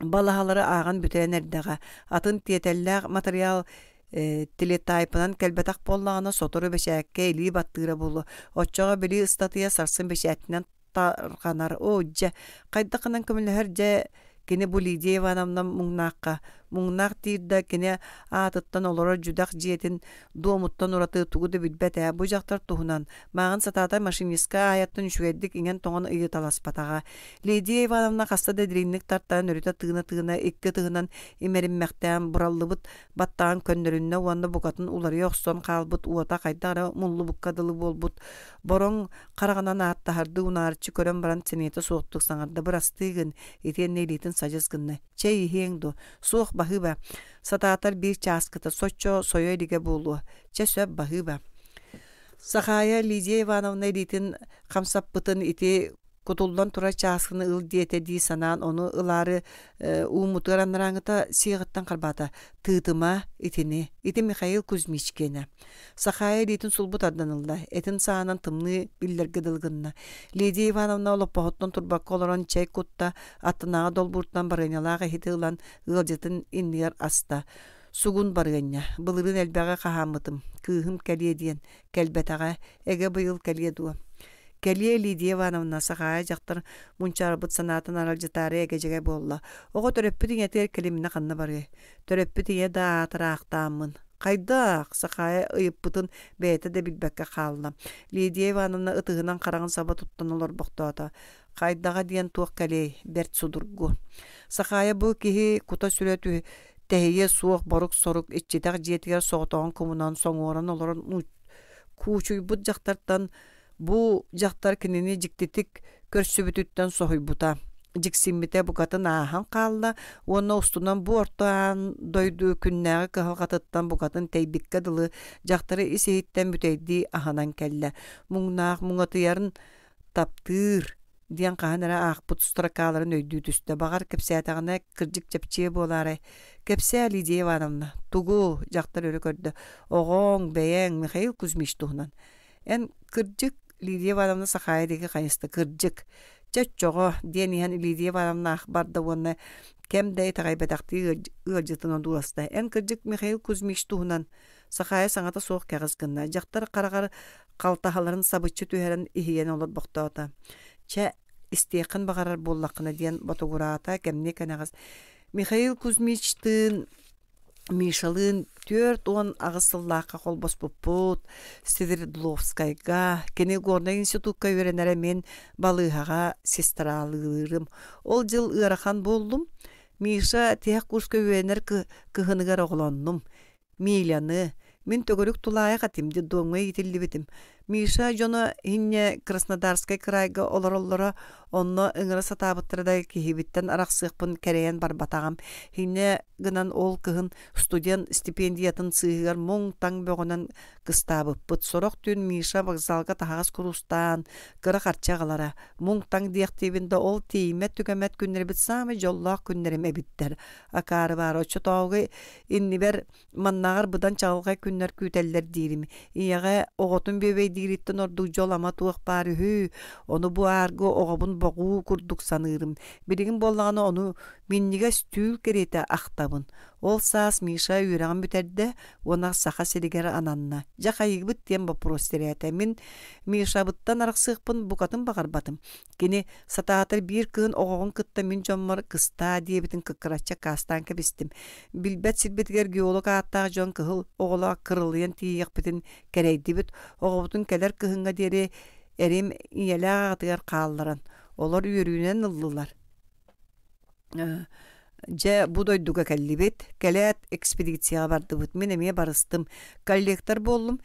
балаһалары ааҕан бүтэн эрдэҕэ. Атын тиэтэллээх матырыйаал Телетайпынан кэлбэтэх буоллаҕына, сотору бэчээккэ илии баттыыра буолуо. Оччоҕо били ыстатыйа сарсын бэчээтинэн тарҕанар. Оо, дьэ, хайдах гынан көмөлөһөр дьэ кини бу Лидия Ивановна муҥнаахха муҥнаах диир да кини аатыттан олорор дьүдэх дьиэтин дуомуттан ураты тугу да билбэт ээ бу дьахтар туһунан мааҕын сатаата машинистка аайаттан үчүгэйдик иҥэн-тоҥон ыйыталаспатаҕа Лидия Ивановна хаста да дириҥник тартаран өрүтэ тыына-тыына икки ытыһынан имэриммэхтээн бураллыбыт баттаҕын көннөрүннэ уонна букатын уларыйа охсон хаалбыт уота хайдах эрэ муллубукка дылы буолбут бороҥ хараҕынан ааттаһардыы унаарыччы көрөн баран сэниэтэ суохтук саҥарда бырастыы гын итиэннэ илиитин садьыс гынна чэй иһиэҥ дуо суох баһыыба сатаатар биир чааскыта соччо сойо илигэ буолуо чэ сөп баһыыба Сахаайа Лидия Ивановна илиитин хамсаппытын ити кутуллан турар чааскыны ыл диэтэ дии санаан ону ылаары ууммутугар анарааҥыта сиэҕиттэн харбаата тыытыма итини ити Михаил Кузьмич киэнэ Сахаайа илиитин сулбу тардан ылла этин саанан тымныы биллэргэ дылы гынна Лидия Ивановна олоппоһуттан турбакка олорон чэй кутта аттынааҕы долбууртан барыанньалаах иһити ылан ыалдьытын иннигэр аста сугун барыанньа былырыын элбэҕи хаһааммытым кыыһым кэлиэ диэн кэлбэтэҕэ эгэ быйыл кэлиэ дуо Кэлиэ Лидия Ивановна Сахаайа дьахтар мунчаарбыт санаатын аралдьытаары эгэ-дьэгэ буолла. Оҕо төрөппүт ийэтигэр кэлиминэ ханна барыай? Төрөппүт ийэ да аатыраахтааммын. Хайдах? Сахаайа ыйыппытын бэйэтэ да билбэккэ хаалла. Лидия Ивановна ытыһынан хараҕын саба туттан олорбохтоото. Хайдаҕа диэн туох кэлиэй, бэрт судургу. Сахаайа бу киһи кута-сүрэ тэһийиэ суох борук-сорук иччитэх дьиэтигэр соҕотоҕун кумунан соҥуоран олорон куучуйбут дьахтартан бу дьахтар кинини дьиктитик көрсүбүтүттэн соһуйбута, дьиксиммитэ букатын ааһан хаалла уонна устунан бу орто аан дойду күннээҕи кыһалҕатыттан букатын тэйбиккэ дылы дьахтары ис-иһиттэн бүтэйдии аһынан кэллэ. Муҥнаах муҥатыйарын таптыыр диэн хаһан эрэ аахпыт строкаларын өйдүү түстэ. Баҕар, кэпсээтэҕинэ кырдьык чэпчиэ буолаарай? Кэпсээ, Лидия Ивановна. Тугу? дьахтар өрө көрдө. Оҕоҥ, бэйэҥ, Михаил Кузьмич туһунан. Эн, кырдьык, Лидия Ивановна Сахаайа диэки хайыста, кырдьык. Чэ, оччоҕо, диэн иһэн Лидия Ивановна ах барда уонна кэм да итэҕэйбэтэхтии ыалдьытын одууласта. Эн, кырдьык, Михаил Кузьмич туһунан Сахаайа саҥата суох кэҕис гынна. Дьахтар хараҕар халтаһаларын сабыччы түһэрэн иһийэн олорбохтоото. Чэ, истиэххин баҕарар буоллаххына диэн ботугураата кэмниэ кэнэҕэс Михаил Кузьмичтыын Мишалыын 48 сыллаахха холбоспуппут Свердловскайга кини Горнай институкка үөрэнэрэ мин балыыһаҕа сестралыырым. Ол дьыл ыарахан буоллум. Миша тиһэх курска үөрэнэр кыһыныгар оҕолоннум. Миляны, мин төгүрүк тулаайах этим, детдомҥа иитиллибитим. Миша дьоно инньэ Краснодарскай кыраайга олороллоро, онно ыҥыра сатаабыттара да киһибиттэн арахсыахпын кэрэйэн барбатаҕым. Инньэ гынан ол кыһын студент стипендиятын сыыһыгар муҥ-таҥ бөҕөнөн кыстаабыппыт. Сорох түүн Миша вокзалга таһаҕас куруустаан, кыра харчы аҕалара. Муҥ-таҥ диэхтиибин да ол тиийиммэт-түгэммэт күннэрбит саамай дьоллоох күннэрим эбиттэр. Акаары баара оччотооҕу Иннибэр маннааҕар быдан чаҕылхай күннэр күүтэллэр диирим. Ийэҕэ оҕотун бүөбэйдиириттэн ордук дьол ама туох баар үһү. Ону бу ааргы оҕобун боҕуу курдук саныырым. Билигин буоллаҕына ону минньигэс түүл кэриэтэ ахтабын. Ол саас Миша үөрэҕин бүтэрдэ уонна Саха сиригэр ананна. Дьэ хайыыбыт диэн боппуруос тирээтэ. Мин Мишабыттан арахсыахпын букатын баҕарбатым. Кини сатаатар биир кыһын оҕоҕун кытта мин дьоммор кыстаа диэбитин кыккыраччы аккаастаан кэбистим. Билбэт сирбитигэр геолог ааттаах дьон кыһыл оҕолоох кырылыйан тиийиэхпитин кэрэйдибит. Оҕобутун кэлэр кыһыҥҥа диэри эрим ийэлээх аҕатыгар хаалларан, олор үөрүүнэн ыллылар. Дьэ, бу дойдуга кэллибит. Кэлээт, экспедицияҕа бардыбыт. Мин эмиэ барыстым. Коллектор буоллум.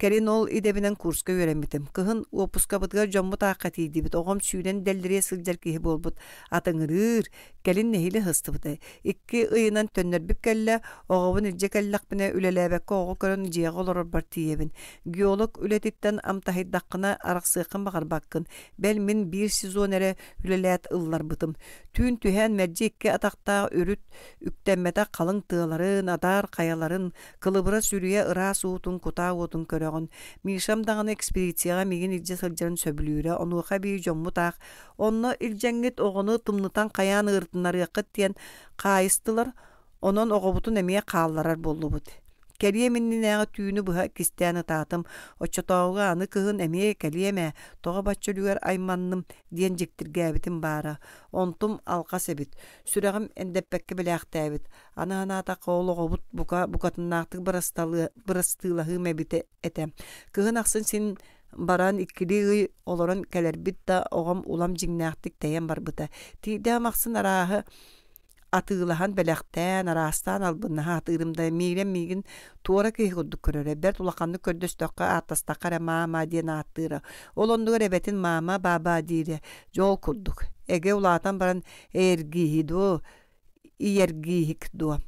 Кэлин ол идэбинэн курска үөрэммитим. Кыһын уоппускабытыгар дьоммут аахха тиийдибит. Оҕом сүүрэн дэллириэ сылдьар киһи буолбут. Атыҥырыыр. Кэлин нэһиилэ сыстыбыта. Икки ыйынан төннөрбүт кэллэ. Оҕобун илдьэ кэллэхпинэ, үлэлээбэккэ оҕо көрөн дьиэҕэ олорорбор тиийэбин. Геолог үлэтиттэн амтаһыйдаххына, арахсыаххын баҕарбаккын. Бэл, мин биир сезон эрэ үлэлээт ылларбытым. Түүн түһээн мэлдьи икки атахтаах үрүт үктэммэтэх халыҥ тыаларын, адаар хайаларын, кылыбыра сүрүйэ ыраас уутун, кутаа уотун көрөҕүн. Мишам даҕаны экспедицияҕа миигин илдьэ сылдьарын сөбүлүүрэ, онуоха эбии дьоммут аах «Онно илдьэҥҥит оҕону тымнытан хайаан ыырытыннарыаххыт» диэн хаайыстылар, онон оҕобутун эмиэ хаалларар буоллубут. Кэлиэм иннинээҕи түүнү быһа кистээн ытаатым. Оччотооҕуга аны кыһын эмиэ кэлиэм ээ, тоҕо бачча үлүгэр айманным диэн дьиктиргээбитим баара. Онтум алҕас эбит. Сүрэҕим эндэппэккэ билээхтээбит. Аны санаатахха ол оҕобут бука букатыннаахтык бырастыылаһыым эбитэ этэ. Кыһын ахсын син баран иккилии ый олорон кэлэрбит да оҕом улам дьиҥнээхтик тэйэн барбыта. Тиийдэҕим ахсын арааһы атыылаһан бэлэхтээн, араастаан албыннаһа сатыырым да Миилэм миигин туора киһи курдук көрөрө, бэрт улаханнык көрдөстөххө, ааттастахха эрэ маама диэн ааттыыра. Ол оннугар эбэтин маама, баабаа диирэ. Дьэ ол курдук. Эгэ улаатан баран эйэргииһи дуо, ийэргииһик дуо.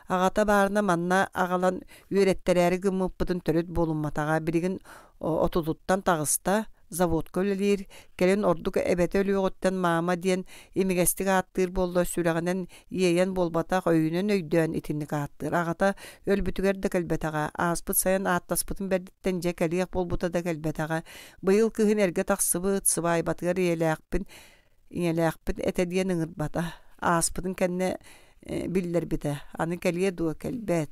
Аҕата баарына манна аҕалан үөрэттэрээри гыммыппытын төрүт буолумматаҕа. Билигин отутуттан таҕыста, заводка үлэлиир, кэлин ордук эбэтэ өлүөҕүттэн маама диэн имигэстик ааттыыр буолла, сүрэҕинэн иэйэн буолбатах, өйүнэн өйдөөн итинник ааттыыр. Аҕата өлбүтүгэр да кэлбэтэҕэ, ааспыт сайын ааттаспытын бэрдиттэн дьэ кэлиэх буолбута да кэлбэтэҕэ. Быйыл кыһын эргэ тахсыбыт, сыбаайбатыгар ийэлээхпин, ийэлээхпин этэ диэн ыҥырбата. Ааспытын кэннэ биллэрбитэ. Аны кэлиэ дуо, кэлбэт.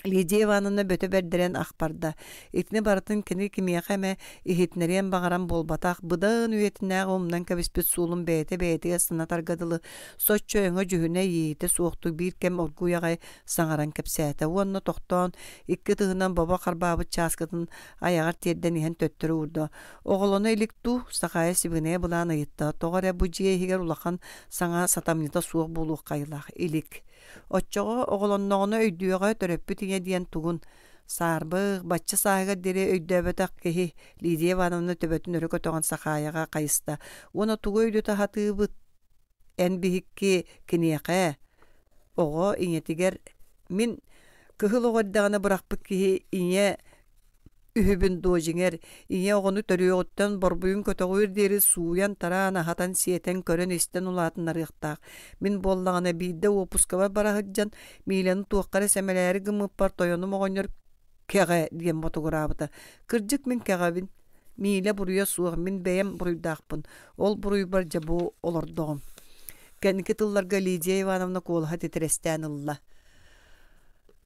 Лидия Ивановна бөтө бэрдэрэн ах барда. Итини барытын кини кимиэхэ эмэ иһитинэриэн баҕаран буолбатах, быдан үйэтинээҕи умнан кэбиспит суолун бэйэтэ бэйэтигэр санатарга дылы соччо өҥө-дьүһүнэ иэйиитэ суохтук биир кэм оргууй аҕай саҥаран кэпсээтэ уонна тохтоон икки ытыһынан бобо харбаабыт чааскытын айаҕар тиэрдэн иһэн төттөрү уурда. Оҕолоно илик дуу? Сахаайа сибигинэйэ былаан ыйытта. Тоҕо эрэ бу дьиэ иһигэр улахан саҥа сатамньыта суох буолуохха айылаах. Илик. Оччоҕо оҕолонноҕуна өйдүөҕэ төрөппүт ийэ диэн тугун саарбах, бачча сааһыгар диэри өйдөөбөтөх киһи Лидия Ивановна төбөтүн өрө көтөҕөн Сахаайаҕа хайыста уонна тугу өйдөтө сатыыбыт эн биһикки киниэхэ оҕо ийэтигэр мин кыһыл оҕо эрдэҕинэ бырахпыт киһи ийэ үһүбүн дуо дьиҥэр, ийэ оҕону төрүөҕүттэн борбуйун көтөҕүөр диэри сууйан-тараан, аһатан-сиэтэн, көрөн-истэн улаатыннарыахтаах. Мин буоллаҕына биирдэ уоппускабар бара сылдьан, Милены туохха эрэ сэмэлээри гыммыппар тойонум оҕонньор «Кэҕэ» диэн ботугураабыта. Кырдьык мин кэҕэбин. Миилэ буруйа суох, мин бэйэм буруйдаахпын. Ол буруйбар дьэ бу олордоҕум. Кэнники тылларга Лидия Ивановна куолаһа титирэстээн ылла.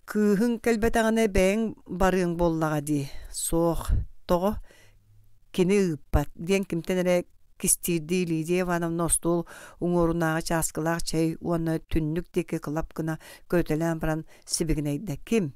Кыыһыҥ кэлбэтэҕинэ бэйэҥ барыаҥ буоллаҕа дии. Суох. Тоҕо? Кини ыыппат, диэн кимтэн эрэ кистиирдии Лидия Ивановна остуол уҥуорунааҕы чааскылаах чэй уонна түннүк диэки кылап гына көрүтэлээн баран сибигинэйдэ. Ким?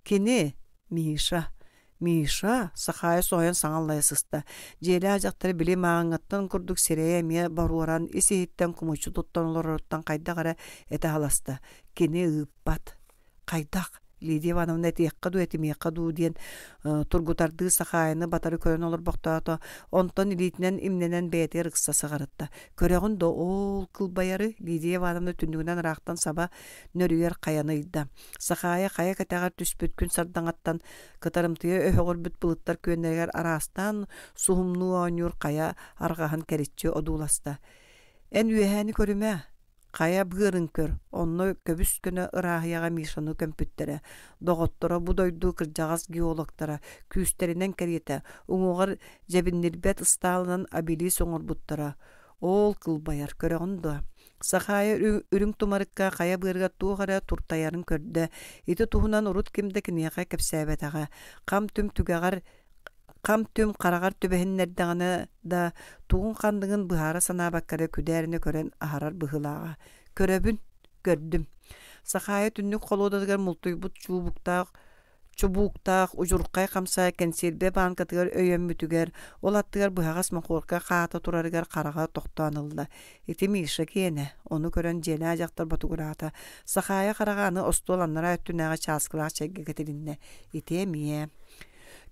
Кини? Миша. Миша, Сахаайа соһуйан саҥа аллайа сыста. Дьиэлээх дьахтар били мааҥҥыттан курдук сирэйэ эмиэ боруоран, ис-иһиттэн кумуччу туттан олороруттан хайдах эрэ этэ аһыласта. Кини ыыппат. Хайдах? Лидия Ивановна этиэххэ дуу, этимиэххэ дуу диэн тургутардыы Сахаайаны батары көрөн олорбохтоото. Онтон илиитинэн имнэнэн бэйэтигэр ыкса сыҕарытта. Көрөҕүн да ол кылбайары Лидия Ивановна түннүгүнэн ыраахтан саба нөрүйэр хайаны ыйда. Сахаайа хайа кэтэҕэр түспүт күн сардаҥаттан Кытарымтыйа өһөҕүрбүт былыттар күөннэригэр араастаан суһумнуу оонньуур хайа арҕаһын кэриччи одууласта. «Эн үөһээни көрүмэ, хайа быарын көр, онно көбүс-көнө ырааһыйаҕа Мишаны көмпүттэрэ. Доҕотторо бу дойду кырдьаҕас геологтара күүстэринэн кэриэтэ уҥуоҕар дьэбиннирбэт ыстаалынан обелиск оҥорбуттара. Ол кылбайар, көрөҕүн дуо? Сахаайа үрүҥ тумарыкка хайа быарыгар туох эрэ туртайарын көрдө. Ити туһунан урут ким да киниэхэ кэпсээбэтэҕэ. Хам-түм түгэҕэр хам-түм хараҕар түбэһиннэрдэҕинэ да тугун-ханныгын быһаара санаабакка эрэ күдээринэ көрөн аһарар быһыылааҕа. Көрөбүн, көрдүм. Сахаайа түннүк холуодатыгар мултуйбут чуубуктаах чубууктаах удьурхай хамса кэнсиэрбэ баанкатыгар өйөммүтүгэр, ол аттыгар быһаҕас мохуорка хаата турарыгар хараҕа тохтоон ылла. Ити Миша киэнэ, ону көрөн дьиэлээх дьахтар ботугураата. Сахаайа хараҕа аны остуол анараа өттүнээҕи чааскылаах чэйгэ кэтилиннэ. Ити эмиэ.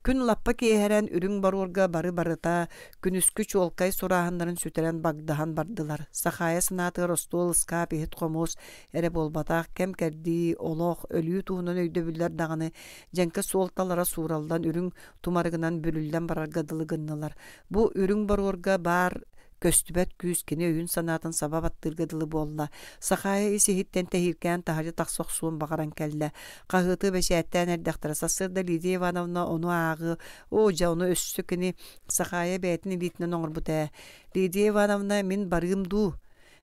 Күн лаппа киэһэрэн үрүҥ боруорга бары-барыта күнүскү чуолкай сурааһыннарын сүтэрэн багдаһан бардылар. Сахаайа санаатыгар остуол, ыскаап, иһит-хомуос эрэ буолбатах, кэм-кэрдии, олох, өлүү туһунан өйдөбүллэр даҕаны дьэҥкэ суолталара суураллан үрүҥ тумарыгынан бүрүллэн барарга дылы гыннылар. Бу үрүҥ боруорга баар көстүбэт күүс кини өйүн-санаатын саба баттыырга дылы буолла. Сахаайа ис-иһиттэн тэһииркээн таһырдьа тахса охсуон баҕаран кэллэ. Хаһыаты бэчээттээн эрдэхтэрэ сарсыарда Лидия Ивановна ону ааҕыы, оо дьэ ону өссө кини Сахаайа бэйэтин илиитинэн оҥорбут ээ. Лидия Ивановна мин барыым дуу?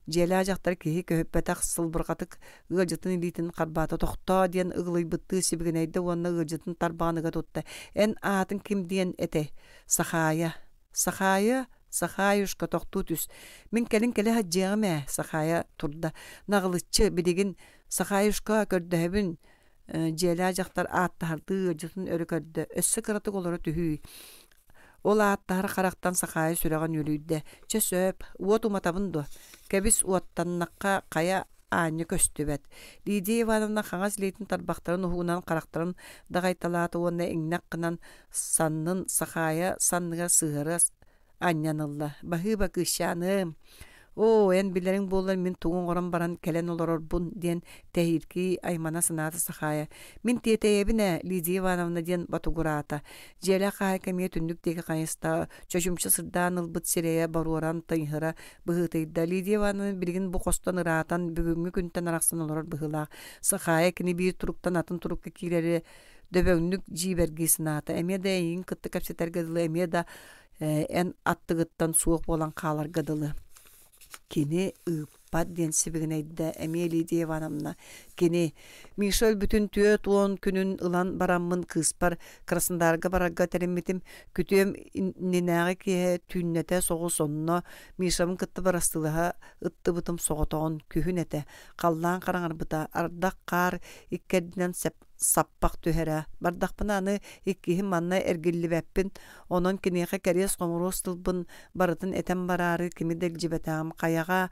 Дьиэлээх дьахтар киһи көһүппэтэх сылбырҕатык ыалдьытын илиитин харбаата тохтоо диэн ыгылыйбыттыы сибигинэйдэ уонна ыалдьытын тарбаҕын ыга тутта. Эн аатыҥ ким диэн этэй? Сахаайа. Сахаайа, Сахаайушка тохтуу түс. Мин кэлин кэлэ сылдьыаҕым ээ, Сахаайа турда. Наҕылыччы, билигин Сахаайушка көрдөһөбүн, дьиэлээх дьахтар ааттаһардыы ыалдьытын өрө көрдө. Өссө кыратык олоро түһүүй. Ол ааттаһар харахтан Сахаайа сүрэҕин үөлүйдэ. Чэ сөп, уот уматабын дуо? Кэбис уоттаннахха хайа аанньа көстүбэт. Лидия Ивановна хаҥас илиитин тарбахтарын уһугунан харахтарын даҕайталаата уонна иҥнэх гынан саннын Сахаайа санныгар сыһыара анньан ылла. Баһыыба кыысчааным, «Оо, эн билэриҥ буоллар мин тугу оҥорон баран кэлэн олорорбун» диэн тэһииркии аймана санаата Сахаайа. «Мин тиэтэйэбин ээ, Лидия Ивановна» диэн ботугураата. Дьиэлээх хаһаайка эмиэ түннүк диэки хайыста, чочумча сырдаан ылбыт сирэйэ боруоран тыйыһыра быһыытыйда. Лидия Ивановна билигин бу хостон ыраатан, бүгүҥҥү күнтэн арахсан олорор быһыылаах. Сахаайа кини биир туруктан атын турукка киирэри дөбөҥнүк дьиибэргии санаата. Эмиэ да эйигин кытта кэпсэтэргэ дылы, эмиэ да эн аттыгыттан суох буолан хааларга дылы. Кини ыыппат диэн сибигинэйдэ эмиэ Лидия Ивановна. Кини Миша өлбүтүн 40 күнүн ылан бараммын кыыспар Краснодарга барарга тэриммитим. Күтүөм иннинээҕи киэһэ түүннэтэ соҕус онно Мишабын кытта бырастыылаһа ыттыбытым соҕотоҕун күһүн этэ. Халлаан хараҥарбыта, ардах хаар иккэрдинэн саппах түһэрэ. Бардахпына аны иккиһин манна эргиллибэппин, онон киниэхэ кэриэс-хомуруос тылбын барытын этэн бараары кими да илдьибэтэҕим. Хайаҕа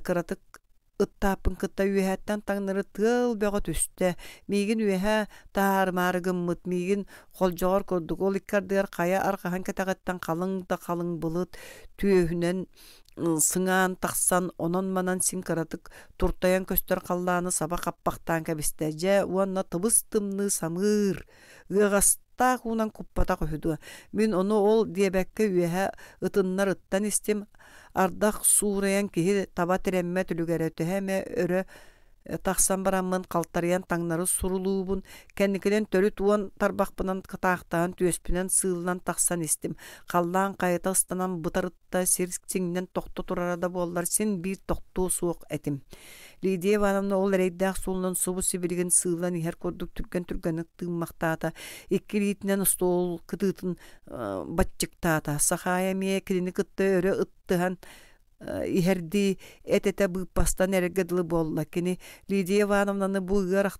кыратык ыттааппын кытта үөһэттэн таҥнары тыал бөҕө түстэ. Миигин үөһэ таһаарымаары гыммыт, миигин холдьоҕор курдук ол икки ардыгар хайа арҕаһын кэтэҕиттэн халыҥ да халыҥ былыт түөһүнэн сыҥаан тахсан, онон-манан син кыратык туртайан көстөр халлааны саба хаппахтаан кэбистэ. Дьэ уонна тыбыс-тымныы самыыр, ыаҕастаах уунан куппатах үһү дуо? Мин ону ол диэбэккэ үөһэ ытыннар ыттан истим, ардах суурайан киһи таба тирэммэт үлүгэрэ төһө эмэ өрө тахсан бараммын халтарыйан таҥнары сурулуубун, кэнникинэн төрүт уон тарбахпынан кытаахтаан түөспүнэн сыыллан тахсан истим. Халлаан хайата ыстанан бытарытта сир сиҥнэн тохто турара да буоллар син биир тохтуо суох этим. Лидия Ивановна ол эрэйдээх суолунан субу сибилигин сыыллан иһэр курдук түргэн-түргэнник тыыммахтаата, икки илиитинэн остуол кытыытын баччыктаата. Сахаайа эмиэ кинини кытта өрө ыттыһан иһэрдии эт-этэ быыппастан эрэргэ дылы буолла. Кини Лидия Ивановнаны бу ыар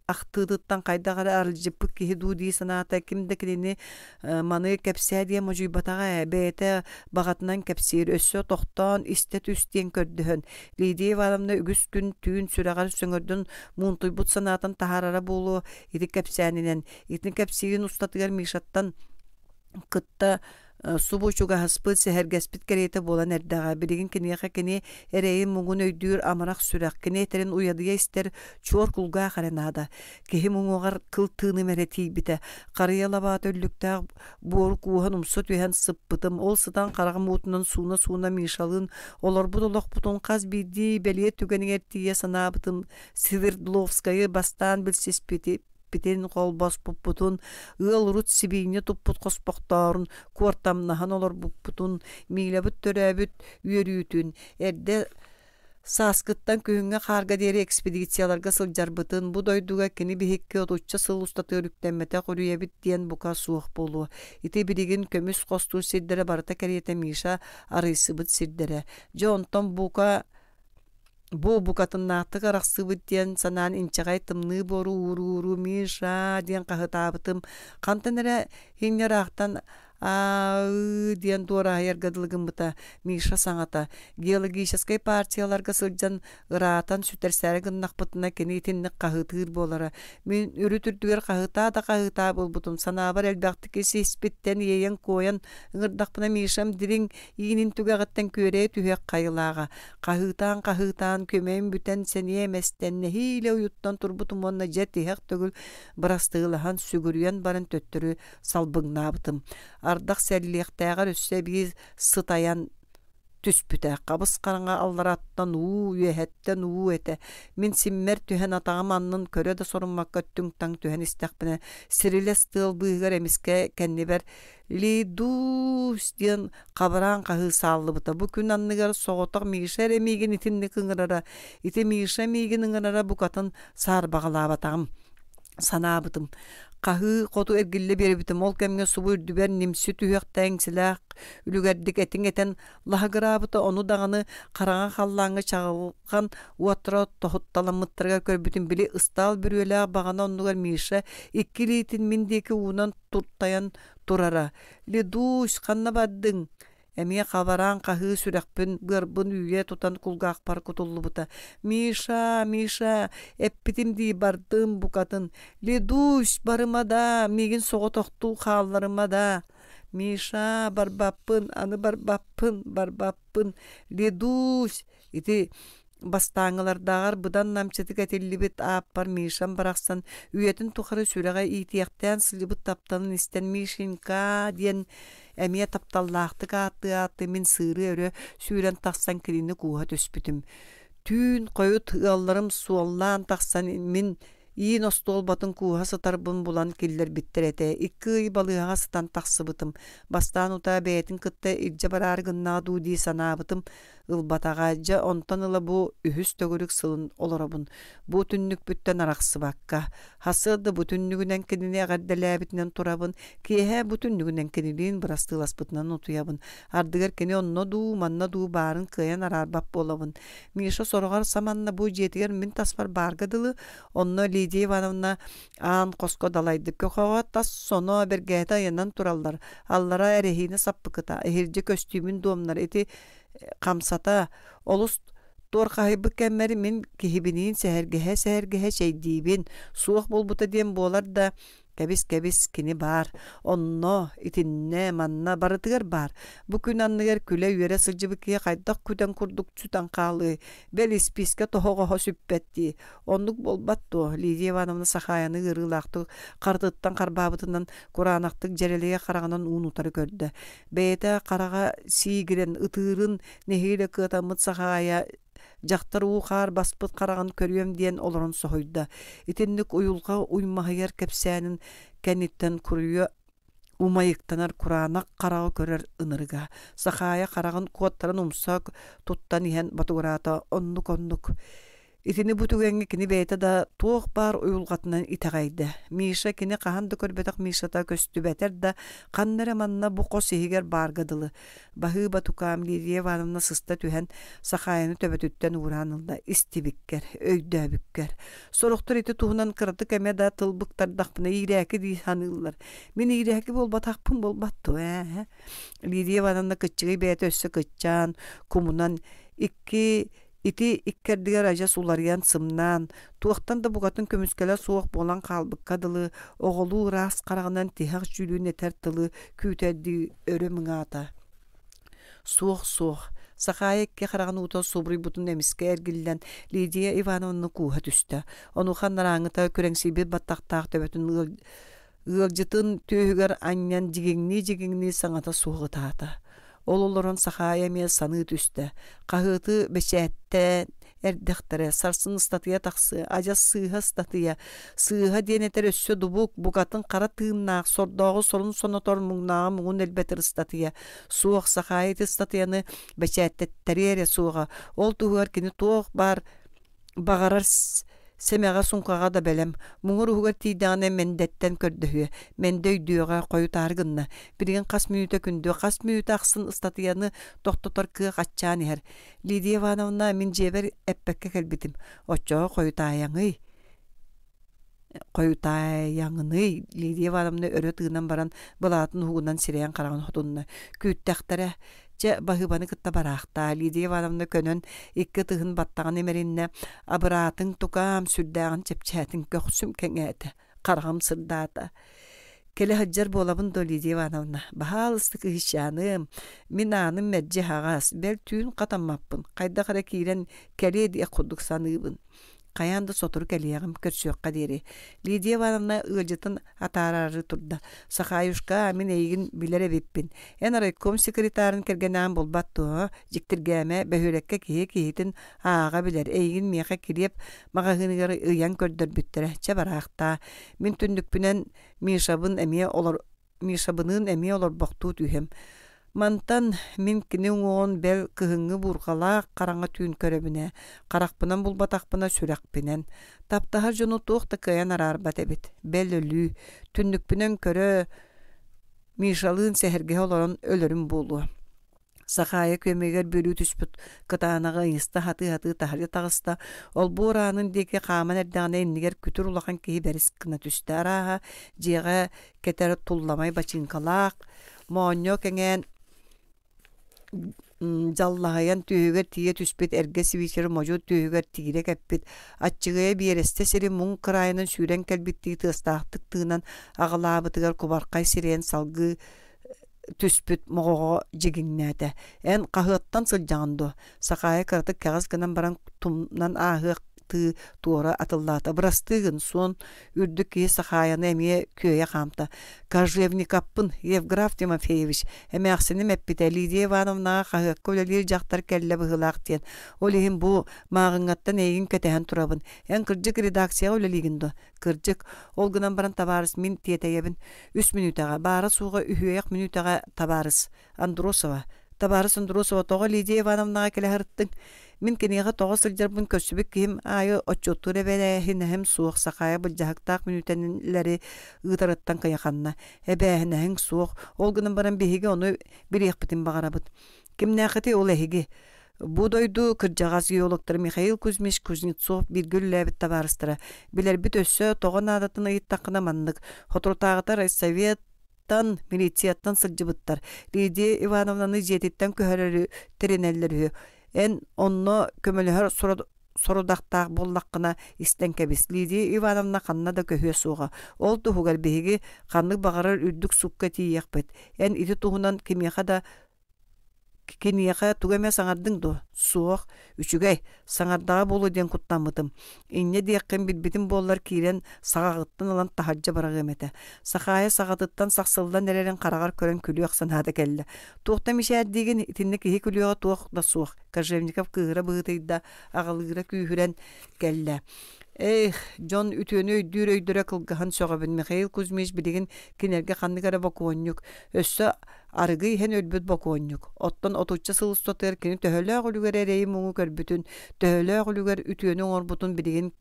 ахтыытыттан хайдах эрэ аралдьыппыт киһи дуу дии санаата. Ким да кинини маны кэпсээ диэн модьуйбатаҕа ээ, бэйэтэ баҕатынан кэпсиир, өссө тохтоон истэ түс диэн көрдөһөн. Лидия Ивановна үгүс күн түүн сүрэҕэр сөҥөрдөн муунтуйбут санаатын таһаарара буолуо ити кэпсээнинэн. Итини кэпсиирин устатыгар Мишаттан кытта субу чугаһаспыт, сэһэргэспит кэриэтэ буолан эрдэҕэ. Билигин киниэхэ кини эрэйин-муҥун өйдүүр амарах сүрэх, кини этэрин уйадыйа истэр чуор кулгаах эрэ наада. Киһи муҥуоҕар кыл тыыным эрэ тиийбитэ. Харыйа лабаата үллүктээх буору кууһан умса түһэн сыппытым. Ол сытан хараҕым уутунан сууна-сууна Мишалыын олорбут олохпутун хас биирдии бэлиэ түгэнигэр тиийэ санаабытым Свердловскайы бастаан билсиспити эппитин, холбоспуппутун, ыал урут сибиинньэ туппут хоспохтоорун куортамнаһан олорбуппутун, Милябыт төрөөбүт үөрүүтүн, эрдэ сааскыттан күһүҥҥү хаарга диэри экспедицияларга сылдьарбытын, бу дойдуга кини биһикки отучча сыл устатыгар үктэммэтэх үрүйэбит диэн бука суох буолуо. Ити билигин көмүс хостуур сирдэрэ барыта кэриэтэ Миша арыйсыбыт сирдэрэ. Дьэ онтон бука Бу букатыннаахтык арахсыбыт диэн санаан инчэҕэй тымныы буору уурууру «Миша!» диэн хаһытаабытым. Хантан эрэ иҥнэ ыраахтан «Аа-ыы» диэн дуораһыйарга дылы гыммыта. Миша саҥата «Геологическай партияларга сылдьан ыраатан сүтэрсээри гыннахпытына кини итинник хаһыытыыр буолара. Мин үрүт үрдүгэр хаһытаа да хаһытаа буолбутум. Санаабар элбэхтик ис-испиттэн иэйэн-куойан ыҥырдахпына Мишам дириҥ иинин түгэҕиттэн күөрэйэ түһүөх хайылааҕа. Хаһыытаан-хаһыытаан күөмэйим бүтэн сэниэм эстэн нэһиилэ уйуттан турбутум уонна дьэ тиһэх төгүл бырастыылаһан сүгүрүйэн баран төттөрү салбыҥнаабытым. Ардах сэллиэхтээҕэр өссө эбии сытайан түспүтэ. Хабыс-хараҥа аллараттан уу, үөһэттэн уу этэ. Мин симмэр түһэн атаҕым аннын көрө да соруммакка түҥ-таҥ түһэн истэхпинэ, сирилэс тыал быыһыгар эмискэ кэннибэр «Лидусь!» диэн хабараан хаһыы сааллыбыта. Бу күн анныгар соҕотох Миша эрэ миигин итинник ыҥырара. Ити Миша миигин ыҥырара букатын саарбаҕалаабатаҕым санаабытым. Хаһыы хоту эргиллэ биэрбитим. Ол кэмҥэ субу үрдүбэр нимси түһүөхтээх иҥсэлээх үлүгэрдик этиҥ этэн лаһыгыраабыта. Ону даҕаны хараҥа халлааҥҥа чаҕылҕан уоттара тоһутталаммыттарыгар көрбүтүм. Били ыстаал бүрүөлээх баҕана оннугар Миша икки илиитин мин диэки уунан туртайан турара. «Лидусь, ханна бардыҥ?» Эмиэ хабараан хаһыы сүрэхпин, быарбын үүйэ тутан кулгаахпар кутуллубута. «Миша, Миша, эппитим дии бардым букатын. Лидусь, барыма даа, миигин соҕотохтуу хаалларыма даа. Миша, барбаппын, аны барбаппын, барбаппын. Лидусь, ити Бастааҥҥылардааҕар быдан намчытык этиллибит ааппар Мишам барахсан үйэтин тухары сүрэҕэ иитиэхтээн сылдьыбыт тапталын истэн «Мишенька» диэн эмиэ тапталлаахтык ааттыы-ааттыы мин сыыры өрө сүүрэн тахсан кинини кууһа түспүтүм. Түүн хойут ыалларым суоллаан тахсан мин Иин остуолбатын кууһа сытарбын булан киллэрбиттэр этэ. Икки ый балыыһаҕа сытан тахсыбытым. Бастаан утаа бэйэтин кытта илдьэ бараары гыннаҕа дуу дии санаабытым ылбатаҕа. Дьэ, онтон ыла бу үһүс төгүрүк сылын олоробун. Бу түннүкпүттэн арахсыбакка. Сарсыарда бу түннүгүнэн кинини эҕэрдэлээбитинэн турабын, киэһэ бу түннүгүнэн кинилиин бырастыыласпытынан утуйабын. Ардыгар кини онно дуу, манна дуу баарын кыайан араарбат буолабын. Миша сороҕор саманна бу дьиэтигэр мин таспар баарга дылы, онно Лидия Ивановна аан хоско далайдык көхөҕө тас соно бэргэһэтэ ыйанан тураллар, аллара эрэһиинэ саппыкыта, иһирдьэ көстүүмүн дуомнар ити хамсата олус туорхаһыйбыт кэммэр мин киһибиниин сэһэргэһэ-сэһэргэһэ чэйдиибин, суох буолбута диэн буолар да Кэбис-кэбис, кини баар. Онно, итиннэ, манна барытыгар баар. Бу күн анныгар күлэ-үөрэ сылдьыбыт киһи хайдах күтэн курдук сүтэн хаалыай, бэл испиискэ тоһоҕоһо сүппэт дии. Оннук буолбат дуо? Лидия Ивановна Сахаайаны ыарыылаахтык харытыттан харбаабытынан кураанахтык дьэрэлийэ хараҕынан уун утары көрдө. Бэйэтэ хараҕа сиигирэн, ытыырын нэһиилэ кыатаммыт Сахаайа Дьахтар уу-хаар баспыт хараҕын көрүөм диэн олорон соһуйда. Итинник уйулҕа уймаһыйар кэпсээнин кэнниттэн куруйа умайыктанар кураанах хараҕы көрөр ынырыга. Сахаайа хараҕын куоттаран умса туттан иһэн ботугураата оннук-оннук. Итини бу түгэҥҥэ кини бэйэтэ да туох баар уйулҕатынан итэҕэйдэ. Миша кини хаһан да көрбөтөх Мишата көстүбэтэр да, ханна эрэ манна бу хос иһигэр баарга дылы. Баһыыба тукаам Лидия Ивановна сыста түһэн Сахаайаны төбөтүттэн уураан ылла истибиккэр, өйдөөбүккэр. Сорохтор ити туһунан кыратык эмэ да тыл быктардахпына иирээки дии саныыллар. Мин иирээки буолбатахпын буолбат дуо ээ? Лидия Ивановна кыччыгый бэйэтэ өссө кыччаан, кумунан икки Ити иккэрдигэр адьас уларыйан сымнаан, туохтан да букатын көмүскэлэ суох буолан хаалбыкка дылы, оҕолуу ыраас хараҕынан тиһэх дьүүлүн этэр тылы күүтэрдии өрө мыҥаата. Суох, суох, Сахаайа икки хараҕын уута субуруйбутун эмискэ эргиллэн Лидия Ивановна кууһа түстэ. Онуоха анарааҥҥыта күрэҥсийбит баттахтаах төбөтүн ыалдьытын түөһүгэр анньан дьигиҥнии-дьигиҥнии саҥата суох ытаата. Ол олорон Сахаайа эмиэ саныы түстэ. Хаһыаты бэчээттээн эрдэхтэрэ, сарсын ыстатыйа тахсыа, адьас сыыһа ыстатыйа. Сыыһа диэн этэр өссө дубук, букатын хара тыыннаах, сордооҕу сорун сонотор, муҥнааҕы муҥун элбэтэр ыстатыйа. Суох, Сахаайа ити ыстатыйаны бэчээттэттэрэ эрэ суоҕа. Ол туһугар кини туох баар Баҕарар сэмэҕэ суҥхаҕа да бэлэм, муҥур уһугар тиийдэҕинэ Мэндэттэн көрдөһүө, Мэндэ өйдүөҕэ, хойутаары гынна. Билигин хас мүнүүтэ күндү, хас мүнүүтэ ахсын ыстатыйаны тохтотор кыах аччаан иһэр. Лидия Ивановна, мин дьиэбэр эппэккэ кэлбитим. Оччоҕо хойутаайаҥый? Хойутаайаҥыный? Лидия Ивановна өрө тыынан баран былаатын уһугунан сирэйин-хараҕын хотунна. Күүттэхтэрэ. Чэ, баһыыбаны кытта бараахтаа. Лидия Ивановна көнөн икки ытыһын баттаҕын имэриннэ. Абыраатыҥ, тукаам, сүрдээҕин чэпчээтиҥ, көхсүм кэҥээтэ, хараҕым сырдаата. Кэлэ сылдьар буолабын дуо, Лидия Ивановна? Баһаалыста кыһыычааным, мин ааным мэлдьи аһаҕас, бэл түүн хатаммаппын, хайдах эрэ киирэн кэлиэ диэх курдук саныыбын. Хайаан да сотору кэлиэҕим, көрсүөххэ диэри. Лидия Ивановна ыалдьытын атаараары турда. Сахаюшка, мин эйигин билэр эбиппин. Эн райком секретарын кэргэнэҕин булбат дуо? Дьиктиргээмэ, бөһүөлэккэ киһи киһитин ааҕа билэр. Эйигин миэхэ килиэп маҕаһыыныгар ыйан көрдөрбүттэрэ. Чэ бараахтаа. Мин түннүкпүнэн Мишабын эмиэ олор Мишабыныын эмиэ олорбохтуу түһэм. Мантан мин кини уҥуоҕун бэл кыһыҥҥы буурҕалаах хараҥа түүн көрөбүн ээ, харахпынан булбатахпына сүрэхпинэн. Таптаһар дьону туох да кыайан араарбат эбит, бэл өлүү. Түннүкпүнэн көрө Мишалыын сэһэргэһэ олорон өлөрүм буолуо. Сахаайа күөмэйигэр бүрүү түспүт кытаанаҕы ыйыста сатыы-сатыы таһырдьа таҕыста, олбуор аанын диэки хааман эрдэҕинэ иннигэр күтүр улахан киһи бэрис гына түстэ. Арааһа, дьиэҕэ кэтэр тулламай бачыыҥкалаах, моонньо кэҥээн дьаллаһыйан түөһүгэр тиийэ түспүт эргэ свитер модьу түөһүгэр тиирэ кэппит, аччыгыйа биэрэстэ сири муҥ кыраайынан сүүрэн кэлбиттии тыастаахтык тыынан аҕылаабытыгар кубархай сирэйин салгыы түспүт моҕоҕо дьигиҥнээтэ: «Эн хаһыаттан сылдьаҕын дуо?» Сахаайа кыратык кэҕис гынан баран тумнан ааһыахтыы туора атыллаата. «Бырастыы гын, суон үрдүк киһи Сахаайаны эмиэ күөйэ хаамта. Кожевниковпын, Евграф Тимофеевич, эмээхсиним эппитэ Лидия Ивановнаҕа хаһыакка үлэлиир дьахтар кэллэ быһыылаах диэн. Ол иһин бу мааҕыҥҥаттан эйигин кэтэһэн турабын. Эн кырдьык редакцияҕа үлэлиигин дуо? Кырдьык, ол гынан баран табаарыс мин тиэтэйэбин. Үс мүнүүтэҕэ, баара-суоҕа үһүөйэх мүнүүтэҕэ табаарыс Андросова. Табаарыс Андросова, тоҕо Лидия Ивановнаҕа кэлэ сырыттыҥ? Мин киниэхэ тоҕо сылдьарбын көрсүбүт киһим аайы отчуоттуур эбээһинэһим суох, Сахаайа былдьаһыктаах мүнүүтэлэри ыытарыттан кыйаханна. Эбээһинэһиҥ суох, ол гынан баран биһиги ону билиэхпитин баҕарабыт. Кимнээххитий ол эһиги? Бу дойду кырдьаҕас геологтара Михаил Кузьмич Кузнецов бииргэ үлэлээбит табаарыстара. Билэрбит өссө тоҕо наадатын ыйыттаххына маннык. Соторутааҕыта райсовет тан, милицияттан сылдьыбыттар. Лидия Ивановнаны дьиэтиттэн көһөрөрү тэринэллэр үһү. Эн онно көмөлөһөр сорудахтаах буоллаххына истэн кэбис. Лидия Ивановна ханна да көһүө суоҕа. Ол туһугар биһиги ханнык баҕарар үрдүк суукка тиийиэхпит. Эн ити туһунан кимиэхэ да Киниэхэ тугу эмэ саҥардыҥ дуо? Суох. Үчүгэй. Саҥардаҕа буолуо диэн куттаммытым. Инньэ диэххин билбитим буоллар киирэн саҕаҕыттан ылан таһырдьа быраҕыам этэ. Сахаайа саҕатыттан сахсыллан эрэрин хараҕар көрөн күлүөх санаата кэллэ. Туохтан мичээрдиигин итиннэ киһи күлүөҕэ туох да суох. Кожевников кыыһыра быһыытыйда, аҕалыыра күүһүрэн кэллэ. Эх, дьон үтүөнү өйдүүр өйдөрө кылгаһын сөҕөбүн. Михаил Кузьмич билигин кинилэргэ ханнык эрэ бокуонньук, өссө арыгы иһэн өлбүт бокуонньук. Оттон отучча сыл устатыгар кини төһөлөөх үлүгэр эрэйи-муҥу көрбүтүн, төһөлөөх үлүгэр үтүөнү оҥорбутун билигин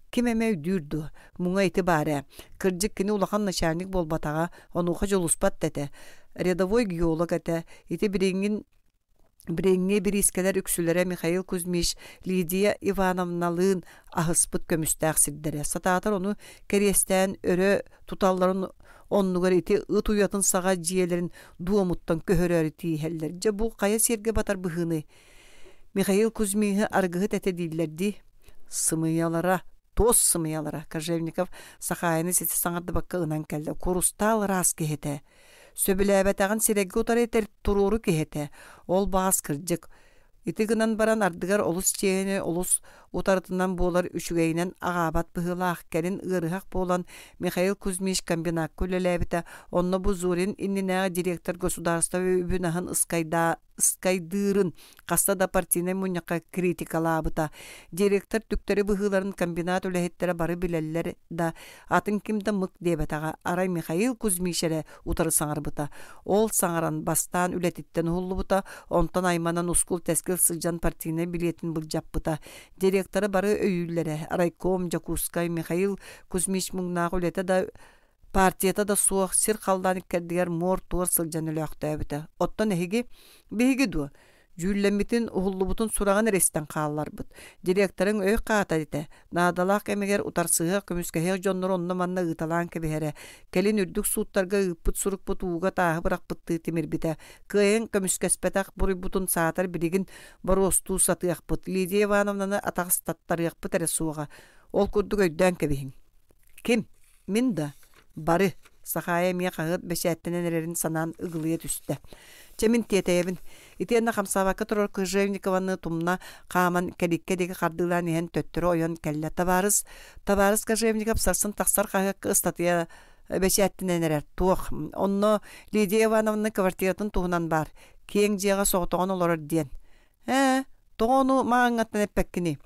ким эмэ өйдүүр дуо? Муҥа ити баар ээ. Кырдьык, кини улахан начальник буолбатаҕа, онуоха дьулуспат да этэ. Рядовой геолог этэ. Ити билиҥҥин Билиҥҥи бириискэлэр үксүлэрэ Михаил Кузьмич Лидия Ивановналыын аһыспыт көмүстээх сирдэрэ. Сатаатар ону кэриэстээн өрө туталларын оннугар ити ыт уйатын саҕа дьиэлэрин дуомуттан көһөрөөрү тииһэллэр. Дьэ бу хайа сиргэ батар быһыыный? Михаил Кузьмиһы арыгыһыт этэ дииллэр дии. Сымыйалара, туос сымыйалара Кожевников Сахаайаны ситэ саҥардыбакка ынан кэллэ. Курустаал ыраас киһи этэ. Сөбүлээбэтэҕин сирэйгэ утары этэр туруору киһи этэ. Ол баҕас кырдьык. Ити гынан баран ардыгар олус чиэһинэй, олус утарытынан буолар үчүгэйинэн аҕаабат быһыылаах. Кэлин ыарыһах буолан Михаил Кузьмич комбинакка үлэлээбитэ. Онно бу Зорин иннинээҕи директор государство үбүн-аһын ыскайдаа ыскайдыырын хаста да партийнай мунньахха критикалаабыта. Директор түктэри быһыыларын комбинат үлэһиттэрэ бары билэллэр да, атын ким да мык диэбэтэҕэ. Арай Михаил Кузьмич эрэ утары саҥарбыта. Ол саҥаран бастаан үлэтиттэн уһуллубута, онтон айманан ускул-тэскил сылдьан партийнай билиэтин былдьаппыта. Директоры бары өйүүллэрэ. Райком, Дьокуускай, Михаил Кузьмич муҥнаах үлэтэ да Партията да суох сир-халлаан иккэрдигэр муор-туор сылдьан өлөөхтөөбүтэ. Оттон эһиги, биһиги дуо? Дьүүллэммитин, уһуллубутун сураҕын эрэ истэн хаалларбыт. Директорыҥ өй хаата этэ. Наадалаах кэмигэр утарсыһыах, көмүскэһиэх дьоннору онно-манна ыыталаан кэбиһэрэ. Кэлин үрдүк сууттарга ыыппыт сурукпут ууга тааһы бырахпыттыы тимирбитэ. Кыайан көмүскэспэтэх буруйбутун саатар билигин боруостуу сатыахпыт. Лидия Ивановнаны атаҕастаттарыахпыт эрэ суоҕа. Ол курдук өйдөөн кэбиһиҥ. Ким? Мин да? Бары, Сахаайа эмиэ хаһыат бэчээттэнэн эрэрин санаан ыгылыйа түстэ. Чэ мин тиэтэйэбин. Итиэннэ хамсаабакка турар Кожевникованы тумна хааман кэликкэ диэки хардыылаан иһэн төттөрү ойон кэллэ. Табаарыс, табаарыс Кожевников сарсын тахсар хаһыакка ыстатыйа бэчээттэнэн эрэр. Туох? Онно Лидия Ивановна квартиратын туһунан баар. Киэҥ дьиэҕэ соҕотоҕун олорор диэн. Ээ, тоҕо ону мааҥҥаттан эппэккиний?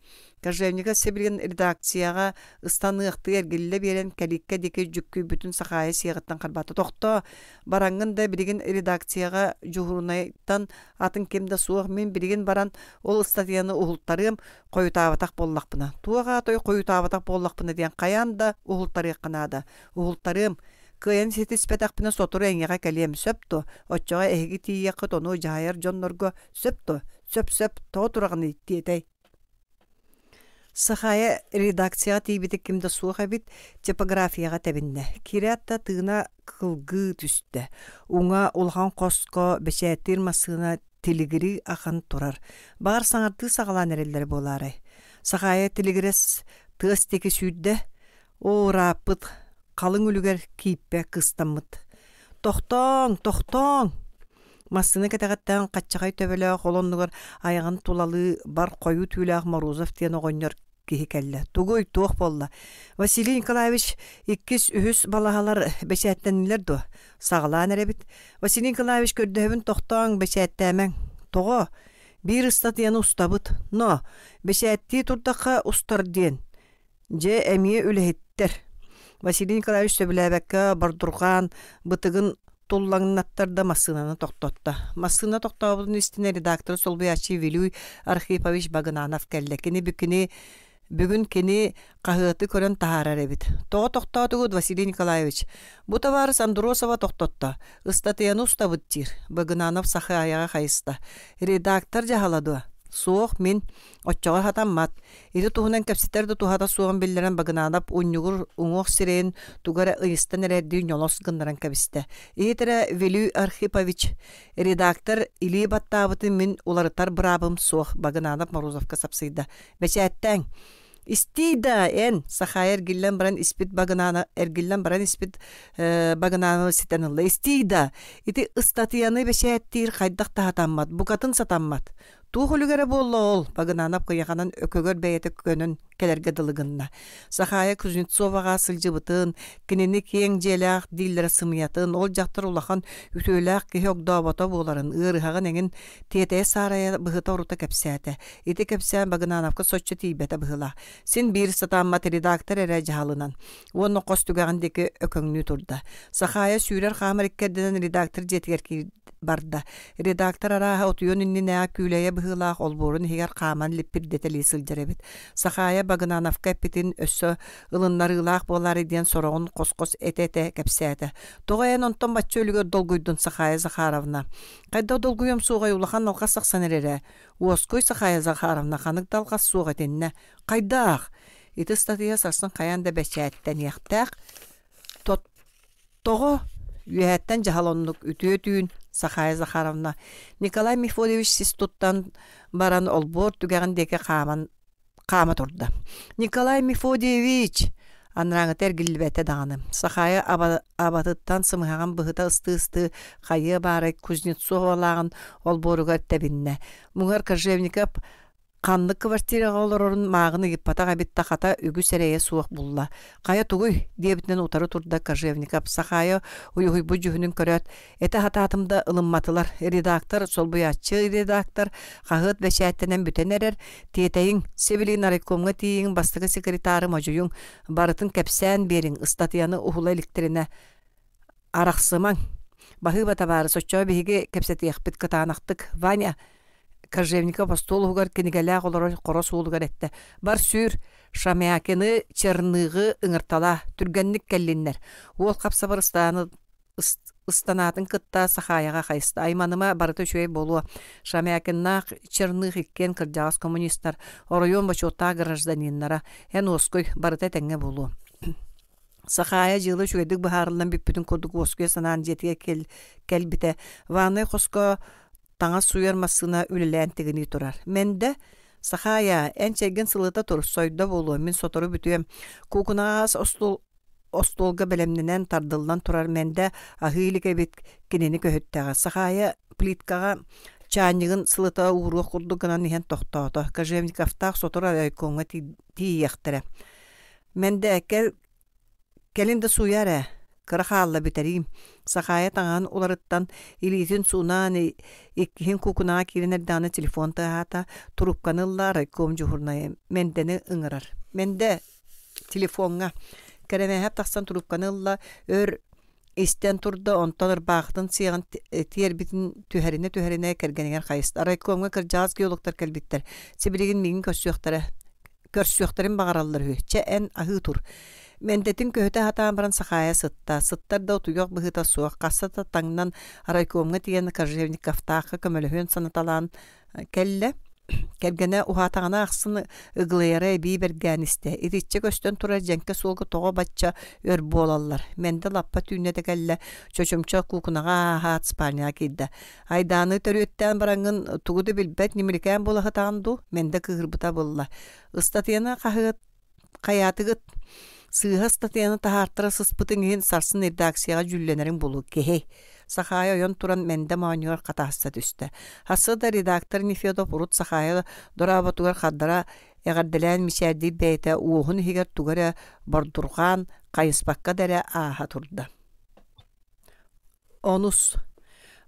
Кожевников сибилигин редакцияҕа ыстаныахтыы эргиллэ биэрэн кэлииккэ диэки дьүккүйбүтүн Сахаайа сиэҕиттэн харбаата. Тохтоо, бараҥҥын да билигин редакцияҕа дьуһуурунайтан атын ким да суох, мин билигин баран ол ыстатыйаны уһултарыам, хойутаабатах буоллахпына. Туох аатай хойутаабатах буоллахпына диэн хайаан да уһултарыахха наада. Уһултарыам, Кыайан ситиспэтэхпинэ сотору эйиэхэ кэлиэм, сөп дуо? Оччоҕо эһиги тиийиэххит ону дьаһайар дьоннорго сөп дуо? Сөп-сөп, тоҕо тураҕыный тиэтэй Сахаайа редакцияҕа тиийбитэ ким да суох эбит, типографияҕа тэбиннэ. Киирээт да тыына кылгыы түстэ. Уҥа улахан хоско бэчээттиир массыына тилигирии ахан турар. Баҕар саҥардыы саҕалаан эрэллэрэ буолаарай. Сахаайа тилигирэс тыас диэки сүүрдэ. Оо, ырааппыт, халыҥ үлүгэр кииппэ кыстаммыт. Тохтооҥ, тохтооҥ! Массыына кэтэҕиттэн хаччахай төбөлөөх ол оннугар айаҕын тулалыы бар хойуу түүлээх Морозов диэн оҕонньор киһи кэллэ. Тугуй, туох буолла? Василий Николаевич иккис, үһүс балаһалар бэчээттэннилэр дуо? Саҕалаан эрэбит. Василий Николаевич көрдөһөбүн тохтооҥ, бэчээттээмэҥ. Тоҕо? Биир ыстатыйаны устабыт. Но, бэчээттии турдахха устар диэн. Дьэ, эмиэ үлэһиттэр. Василий Николаевич сөбүлээбэккэ бордурҕаан бытыгын туллаҥнаттар да массыынаны тохтотто. Массыына тохтообутун истинэ редактор солбуйааччы Вилюй Архипович Багынанов кэллэ. Кини бүкини бүгүн кини хаһыаты көрөн таһаарар эбит. Тоҕо тохтоотугут, Василий Николаевич? Бу табаарыс Андросова тохтотто. Ыстатыйаны устабыт диир. Багынанов Сахаайаҕа хайыста. Редактор дьаһала дуо? Суох, мин. Оччоҕо сатаммат. Ити туһунан кэпсэтэр да туһата суоҕун биллэрэн Багынанов унньугур уҥуох сирэйин тугу эрэ ыйыстан эрэрдии ньолос гыннаран кэбистэ. Иһит эрэ Вилюй Архипович, редактор илии баттаабытын мин уларытар быраабым суох, Багынанов Морозовка сапсыйда. Бэчээттээҥ. Истиий да, эн, Сахаайа эргиллэн баран испит Багынана эргиллэн баран испит Багынановы ситэн ылла. Истиий да, ити ыстатыйаны бэчээттиир хайдах да сатаммат, букатын сатаммат. Туох үлүгэрэ буолла ол? Багынанов кыйаханан өкөгөр бэйэтэ көнөн кэлэргэ дылы гынна. Сахаайа Кузнецоваҕа сылдьыбытын, кинини киэҥ дьиэлээх дииллэрэ сымыйатын, ол дьахтар улахан үтүөлээх киһи огдообото буоларын, ыарыһаҕын эҥин тиэтэйэ-саарайа быһыта-орута кэпсээтэ. Ити кэпсээн Багынановка соччо тиийбэтэ быһыылаах. Син биир сатааммат редактор эрэ дьаһалынан. Уонна хос түгэҕин диэки өкөҥнүү турда. Сахаайа сүүрэр-хаамар иккэрдинэн редактор дьиэтигэр киирдэ барда. Редактор арааһа утуйуон иннинээҕи күүлэйэ быһыылаах олбуорун иһигэр хааман липпирдэтэлии сылдьар эбит. Сахаайа Багынановка эппитин өссө ылыннарыылаах буолаары диэн сороҕун хос-хос этэ-этэ кэпсээтэ. Тоҕо эн онтон бачча үлүгэр долгуйдун, Сахаайа Захаровна? Хайдах долгуйуом суоҕай улахан алҕас тахсан эрэрэ. Уоскуй, Сахаайа Захаровна, ханык да алҕас суох этиннэ. Хайдаах? Ити ыстатыйа сарсын хайаан да бэчээттэниэхтээх. Тоҕо? Үөһэттэн дьаһал оннук үтүө түүн, Сахаайа Захаровна. Николай Мефодьевич сис туттан баран олбуор түгэҕин диэки хааман хаама турда. Николай Мефодьевич! Анарааҥыта эргиллибэтэ даҕаны. Сахаайа абатыттан сымыһаҕын быһыта ыстыы-ыстыы хайыа баарай Кузнецовалааҕын олбуоругар тэбиннэ. Муҥар Кожевников Ханнык квартираҕа олорорун мааҕын ыйыппатах эбит да хата үгүс эрэйэ суох булла. «Хайа тугуй?» диэбитинэн утары турда Кожевников. Сахаайа уйуһуйбут дьүһүнүн көрөөт, «Этэ сатаатым да ылымматылар. Редактор, солбуйааччы редактор, хаһыат бэчээттэнэн бүтэн эрэр. Тиэтэйиҥ, сибилигин райкомҥа тиийиҥ, бастакы секретары модьуйуҥ, барытын кэпсээн биэриҥ, ыстатыйаны уһула иликтэринэ Арахсымаҥ. Баһыыба табаарыс, оччоҕо биһиги кэпсэтиэхпит кытаанахтык. Ваня, Кожевников остуол уһугар кинигэлээх олорор хоро суолугар эттэ: «Бар сүүр, Шамякины, Черныҕы ыҥырталаа, түргэнник кэллиннэр». Уол хап-сабар ыстанаатын кытта Сахаайаҕа хайыста: «Айманыма, барыта үчүгэй буолуо. Шамякиннаах Черных иккиэн кырдьаҕас коммунистар, оройуон бочуоттаах гражданиннара. Эн уоскуй, барыта этэҥҥэ буолуо». Сахаайа дьыала үчүгэйдик быһаарыллан бүппүтүн курдук уоскуйа санаан дьиэтигэр кэл кэлбитэ. Ваннай хоско таҥас сууйар массыына үлэлээн тигинии турар. Мэндэ, Сахаайа, эн чэйгин сылыта тур, сойдо буолуо, мин сотору бүтүөм. Куукунаҕа ас остуол остуолга бэлэмнэнэн тардыллан турар Мэндэ аһыы илик эбит кинини көһүттэҕэ. Сахаайа плиткаҕа Чаанньыгын сылыта ууруох курдук гынан иһэн тохтоото. Кожевниковтаах сотору райкомҥа тиийиэхтэрэ. Мэндэ кэлин да сууйаар ээ, кыра хаалла бүтэриим. Сахаайа таҥаһын уларыттан, илиитин суунаан иккиһин куукунаҕа киирэн эрдэҕинэ телефон тыаһаата, трубканы ылла райком дьуһурнайа Мэндэни ыҥырар. Мэндэ, телефоҥҥа. Кэрэмээһэп тахсан трубканы ылла, өр истэн турда, онтон ырбаахытын сиэҕин тиэрбитин түһэринэ-түһэринэ кэргэнигэр хайыста. Райкомҥа кырдьаҕас геологтар кэлбиттэр. Сибилигин миигин көрсүөхтэрэ. Көрсүөхтэрин баҕараллар үһү. Чэ, эн аһыы тур. Мэнтэтин көһүтэ сатаан баран Сахаайа сытта. Сыттар да утуйуох быһыыта суох. Хаста да таҥнан райкомҥа тиийэн Кожевниковтаахха көмөлөһүөн санаталаан кэллэ. Кэргэнэ уһаатаҕына ахсын ыгылыйара эбии бэргээн истэ. Итиччэ көстөн турар дьэҥкэ суолга тоҕо бачча өр буолаллар. Мэндэ лаппа түүннэтэ кэллэ, чочумча куукунаҕа ааһаат спальняҕа киирдэ. Айдааны төрүөттээн бараҥҥын тугу да билбэт ньимиликээн буола сытаҕын дуу? Мэндэ кыыһырбыта булла. Ыстатыйаны хаһыат Хайаатыгыт? Сыыһа ыстатыйаны таһаартара сыспытыҥ иһин сарсын редакцияҕа дьүүллэнэриҥ буолуо киһи. Сахаайа ойон туран Мэндэ моонньугар хатааста түстэ. Хасса да редактор Нефедов урут Сахаайа дороботугар хардара эҕэрдэлээн мичээрдиир бэйэтэ уоһун иһигэр тугу эрэ бордурҕаан, хайыспакка да эрэ ааһа турда. Онус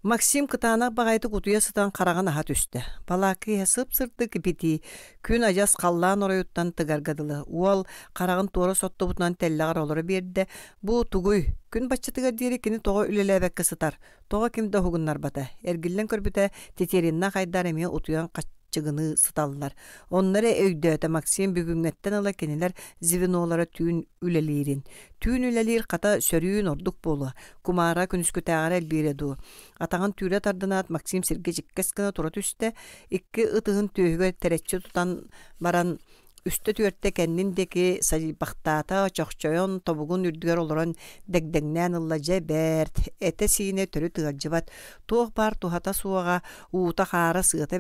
Максим кытаанах баҕайытык утуйа сытан хараҕын аһа түстэ. Балаакка иһэ сып-сырдык ипитии, күн адьас халлаан оройуттан тыгарга дылы. Уол хараҕын туора соттубутунан тэллэҕэр олоро биэрдэ. Бу тугуй? Күн баччатыгар диэри кини тоҕо үлэлээбэккэ сытар? Тоҕо ким да уһугуннарбата? Эргиллэн көрбүтэ, Тетериннаах Айдар эмиэ утуйан чыгыныы сыталлар. Онно эрэ өйдөөтө Максим бүгүҥҥэттэн ыла кинилэр звенолара түүн үлэлиирин. Түүн үлэлиир хата сөрүүн ордук буолуо, кумаара күнүскүтээҕэр элбиирэ дуу. Атаҕын түүрэ тардынаат Максим сиргэ дьиккэс гына тура түстэ, икки ытыһын түөһүгэр тэрэччи тутан баран үстэ-түөртэ кэннин диэки сайбахтаата, чохчойон тобугун үрдүгэр олорон дэгдэҥнээн ылла дьэ бэрт, этэ-сиинэ төрүт ыалдьыбат, туох баар туһата суоҕа, уута-хаара сыата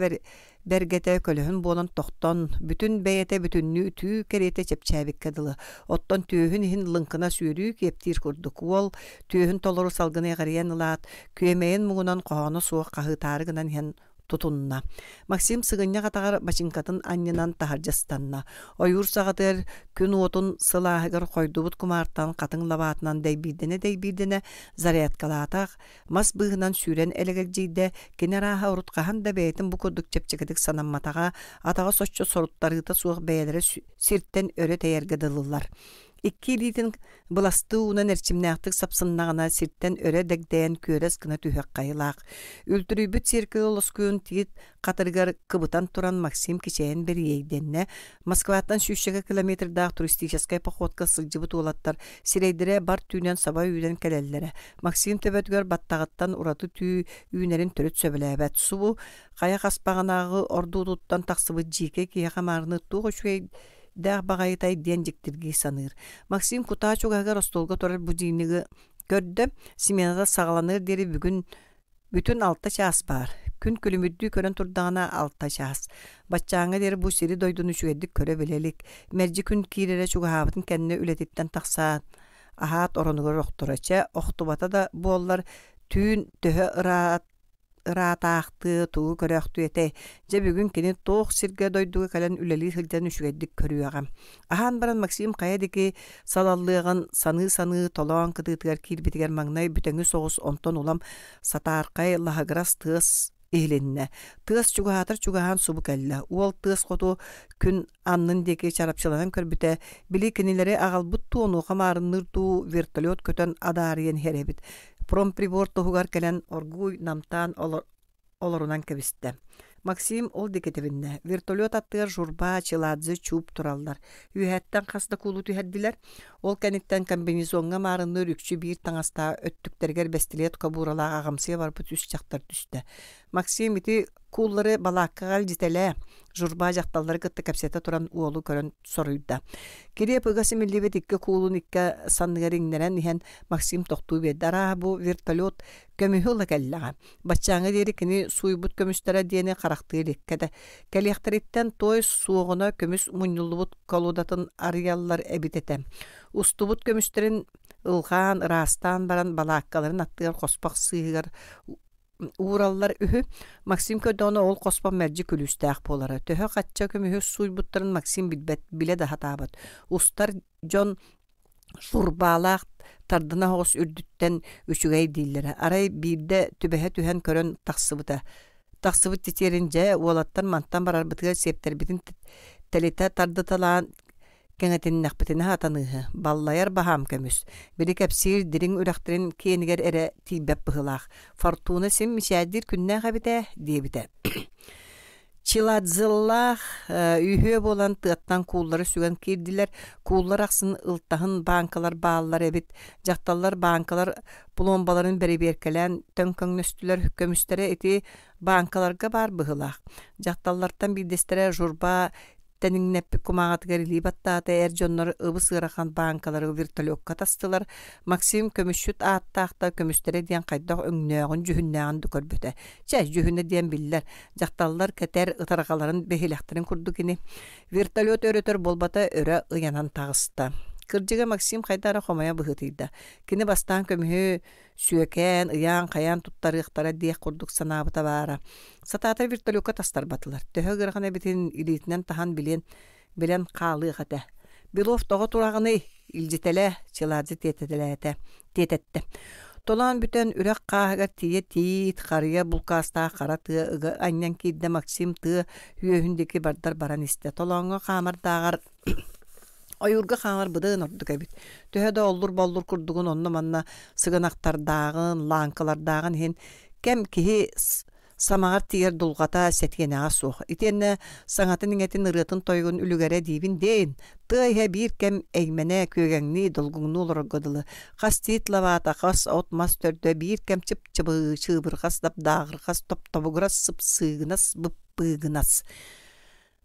бэргэтэ көлөһүн буолан тохтон, бүтүн бэйэтэ бүтүннүү түү кэриэтэ чэпчээбиккэ дылы. Оттон түөһүн иһин лыҥкына сүөрүү киэптиир курдук. Уол түөһүн толору салгыны эҕирийэн ылаат, күөмэйин муҥунан хоһооно суох хаһыытаары гынан иһэн тутунна. Максим сыгынньах атаҕар бачыҥкатын анньынан таһырдьа ыстанна. Ойуур саҕатыгар күн уотун сылааһыгар хойдубут кумаартан хатыҥ лабаатынан дэйбиирдэнэ-дэйбиирдэнэ зарядкалаатах, мас быыһынан сүүрэн элэгэлдьийдэ, кини арааһа урут хаһан да бэйэтин бу курдук чэпчэкитик санамматаҕа, атаҕа соччо соруттарыыта суох бэйэлэрэ сиртэн өрө тэйэргэ дылылар. Икки илиитин быластыы уунан эрчимнээхтик сапсыннаҕына сиртэн өрө дэгдэйэн күөрэс гына түһүөх хайылаах. Үлтүрүйбүт сиэркилэ лоскуйун тиит хатырыгар кыбытан туран Максим кичэйэн бэрийэйдэннэ. Москваттан сүүсчэкэ километрдаах туристическай походка сылдьыбыт уолаттар сирэйдэрэ бар түүнэн саба үүнэн кэлэллэрэ. Максим төбөтүгэр баттаҕыттан ураты түү үүнэрин төрүт сөбүлээбэт. Субу хайа хаспаҕынааҕы ордуутуттан тахсыбыт дьиикэй киһиэхэ маарыны туох үчүгэй дээх баҕайытай диэн дьиктиргии саныыр. Максим кутаа чугаһыгар остуолга турар будильнигы көрдө. Смената саҕаланыар диэри бүгүн бүтүн алта чаас баар. Күн күлүмүрдүү көрөн турдаҕына алта чаас. Баччааҥҥа диэри бу сири-дойдуну үчүгэйдик көрө-билэ илик. Мэлдьи күн киирэрэ чугаһаабытын кэннэ үлэтиттэн тахсаат, аһаат оронугар охторо. Чэ, охтубата да буоллар, түүн төһө ыраат ыраатаахтыы, тугу көрөөхтүү этэй? Дьэ бүгүн кини туох сиргэ-дойдуга кэлэн үлэлии сылдьан үчүгэйдик көрүөҕэ. Аһаан баран Максим хайа диэки салаллыаҕын саныы-саныы толоон кытыытыгар киирбитигэр маҥнай бүтэҥи соҕус онтон улам сатаархай лаһыгырас тыас иһилиннэ. Тыас чугаһаатар чугаһаан субу кэллэ. Уол тыас хоту күн аннын диэки чарапчыланан көрбүтэ, били кинилэри аҕалбыт дуу, онуоха маарынныыр дуу вертолет көтөн адаарыйан иһэр эбит. Промприбор туһугар кэлэн оргууй намтаан олорунан кэбистэ. Максим ол диэки тэбиннэ. Вертолет аттыгар Журба, Чиладзе чууп тураллар. Үөһэттэн хас да куулу түһэрдилэр. Ол кэнниттэн комбинезоҥҥа маарынныыр үкчү биир таҥастаах өттүктэригэр бэстилиэт кобууралаах аҕамсыйа барбыт үс дьахтар түстэ. Максим ити кууллары балааккаҕа илдьитэлээ, Журба дьахталлары кытта кэпсэтэ туран уолу көрөн соруйда. Кириэп ыга симиллибит икки куулун икки санныгар иҥнэрэн иһэн Максим тохтуу биэрдэ. Арааһа бу вертолет көмүһү ыла кэллэҕэ. Баччааҥҥа диэри кини сууйбут көмүстэрэ диэни харахтыы иликкэ да. Кэлиэхтэриттэн туой суоҕуна көмүс мунньуллубут колодатын арыйаллар эбит этэ. Устубут көмүстэрин ылҕаан, ыраастаан баран балааккаларын аттыгар хоспох сыыһыгар уураллар үһү. Максим көрдөҕүнэ ол хоспох мэлдьи күлүүстээх буолара. Төһө-хачча көмүһү сууйбуттарын Максим билбэт, билэ да сатаабат. Устар дьон сурбаалаах тардына оҕус үрдүттэн үчүгэй дииллэрэ. Арай биирдэ түбэһэ түһэн көрөн тахсыбыта. Тахсыбыт титиэрин дьэ уолаттар мантан барарбытыгар сиэптэрбитин тэлитэ тардыталаан кэҥэтиннэхпитинэ сатаныыһы, баллайар баһаам көмүс, били кэпсиир дириҥ үрэхтэрин киэнигэр эрэ тиийбэт быһыылаах, Фортуна син мичээрдиир күннээх эбит ээ диэбитэ. Чиладзыллаах үһүө буолан тыаттан кууллары сүгэн киирдилэр. Кууллар ахсын ылтаһын бааҥкалар бааллар эбит. Дьахталлар бааҥкалар пломбаларын бэрэбиэркэлээн төҥкөҥнөстүлэр. Көмүстэрэ ити бааҥкаларга баар быһыылаах. Дьахталлартан биирдэстэрэ Журба тэниҥнэппит кумааҕытыгар илии баттаата, эр дьоннор ыбыс-ыарахан бааҥкалары вертолекка тастылар. Максим көмүсчүт ааттаах да көмүстэрэ диэн хайдах өҥнөөҕүн-дьүһүннээҕин да көрбөтө. Чэ, дьүһүнэ диэн биллэр, дьахталлар кэтэр ытарҕаларын биһилэхтэрин курдук ини. Вертолет өрөтөр буолбата өрө ыйанан таҕыста. Кырдьыга Максим хайда эрэ хомойо быһыытыйда. Кини бастаан көмүһү сүөкээн, ыйаан-хайаан туттарыахтара диэх курдук санаабыта баара. Сатаатар вертолекка тастарбатылар. Төһө ыарахан эбитин илиитинэн таһан билиэн, билэн хаалыах этэ. Белов тоҕо тураҕыный? Илдьитэлээ, Чиладзе тиэтэтэлээтэ, тиэтэттэ. Толоон бүтэн үрэх хааһыгар тиийэ тиит, харыйа булкаастаах хара тыа ыга анньан киирдэ Максим тыа үөһүн диэки бардар баран истэ. Толооҥҥо хаамардааҕар Ойуурга хаамар быдан ордук эбит. Төһө да оллур-боллур курдугун онно-манна сыгынахтардааҕын, лааҥкалардааҕын иһин кэм киһи самаҕар тиийэр дулҕата сэтиэнэҕэ суох. Итиэннэ саҥатын-иҥэтин, ырыатын-тойугун үлүгэрэ диибин диэйин, тыа иһэ биир кэм эймэнэ, күөгэҥнии, долгуҥнуу олорорго дылы. Хас тиит лабаата, хас от-мас төрдө биир кэм чып-чыбыы, чыыбырҕас, дапдааҕырҕас, топтобугурас, сыпсыыгынас, быппыыгынас.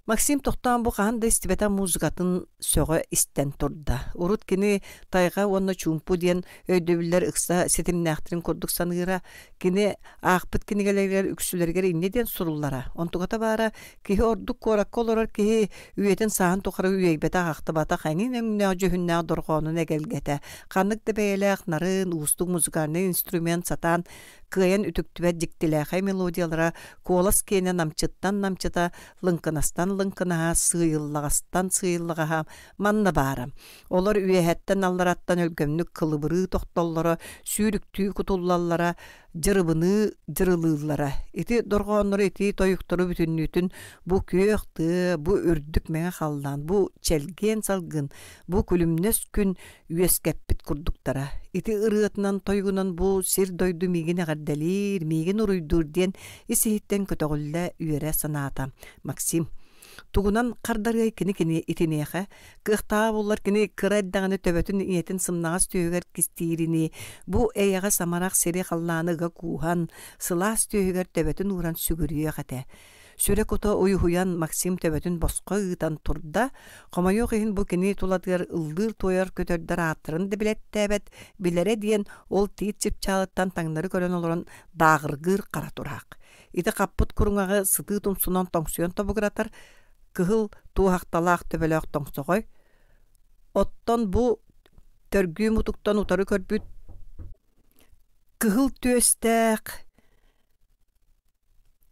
Максим тохтоон бу хаһан да истибэтэх музыкатын сөҕө истэн турда. Урут кини тайҕа уонна чуумпу диэн өйдөбүллэр ыкса ситимнээхтэрин курдук саныыра. Кини аахпыт кинигэлэригэр үксүлэригэр инньэ диэн суруллара. Онтуката баара, киһи ордук куоракка олорор киһи үйэтин сааһын тухары үөйбэтэх, ахтыбатах эҥин өҥнөөх дьүһүннээх дорҕоонун эгэлгэтэ, ханнык да бэйэлээх нарын, уустук музыкальнай инструмент сатаан кыайан үтүктүбэт дьиктилээхэй мелодиялара куолас киэнэ намчыттан намчыта, лыҥкынастан лыҥкынаһа, сыыйыллаҕастан сыыйыллаҕаһа манна баара. Олор үөһэттэн аллараттан өлгөмнүк кылыбырыы тохтоллоро, сүүрүктүү кутуллаллара, дьырыбыныы дьырылыыллара. Ити дорҕооннору, ити тойуктары бүтүннүүтүн бу күөх тыа, бу үрдүк мэҥэ халлаан, бу чэлгиэн салгын, бу күлүмнэс күн үөскэппит курдуктара. Ити ырыатынан, тойугунан бу сир-дойду миигин эҕэрдэлиир, миигин уруйдуур диэн ис-иһиттэн көтөҕүллэ үөрэ санаата Максим. Тугунан хардарыай кини кини итиниэхэ? Кыахтааҕа буоллар кини кыра эрдэҕинэ төбөтүн ийэтин сымнаҕас түөһүгэр кистииринии, бу эйэҕэс амарах сири-халлааны ыга кууһан, сылаас түөһүгэр төбөтүн ууран сүгүрүйүөх этэ. Сүрэ-кута уйуһуйан Максим төбөтүн босхо ыытан турда. Хомойуох иһин бу кини тулатыгар ыллыыр-туойар көтөрдөр ааттарын да билэттээбэт, билэрэ диэн ол тиит чыпчаалыттан таҥнары көрөн олорон дааҕыргыыр хара тураах. Ити хаппыт куруҥаҕы сытыы тумсунан тоҥсуйан тобугуратар кыһыл туоһахталаах төбөлөөх тоҥсоҕой. Оттон бу төргүү мутуктан утары көрбүт кыһыл түөстээх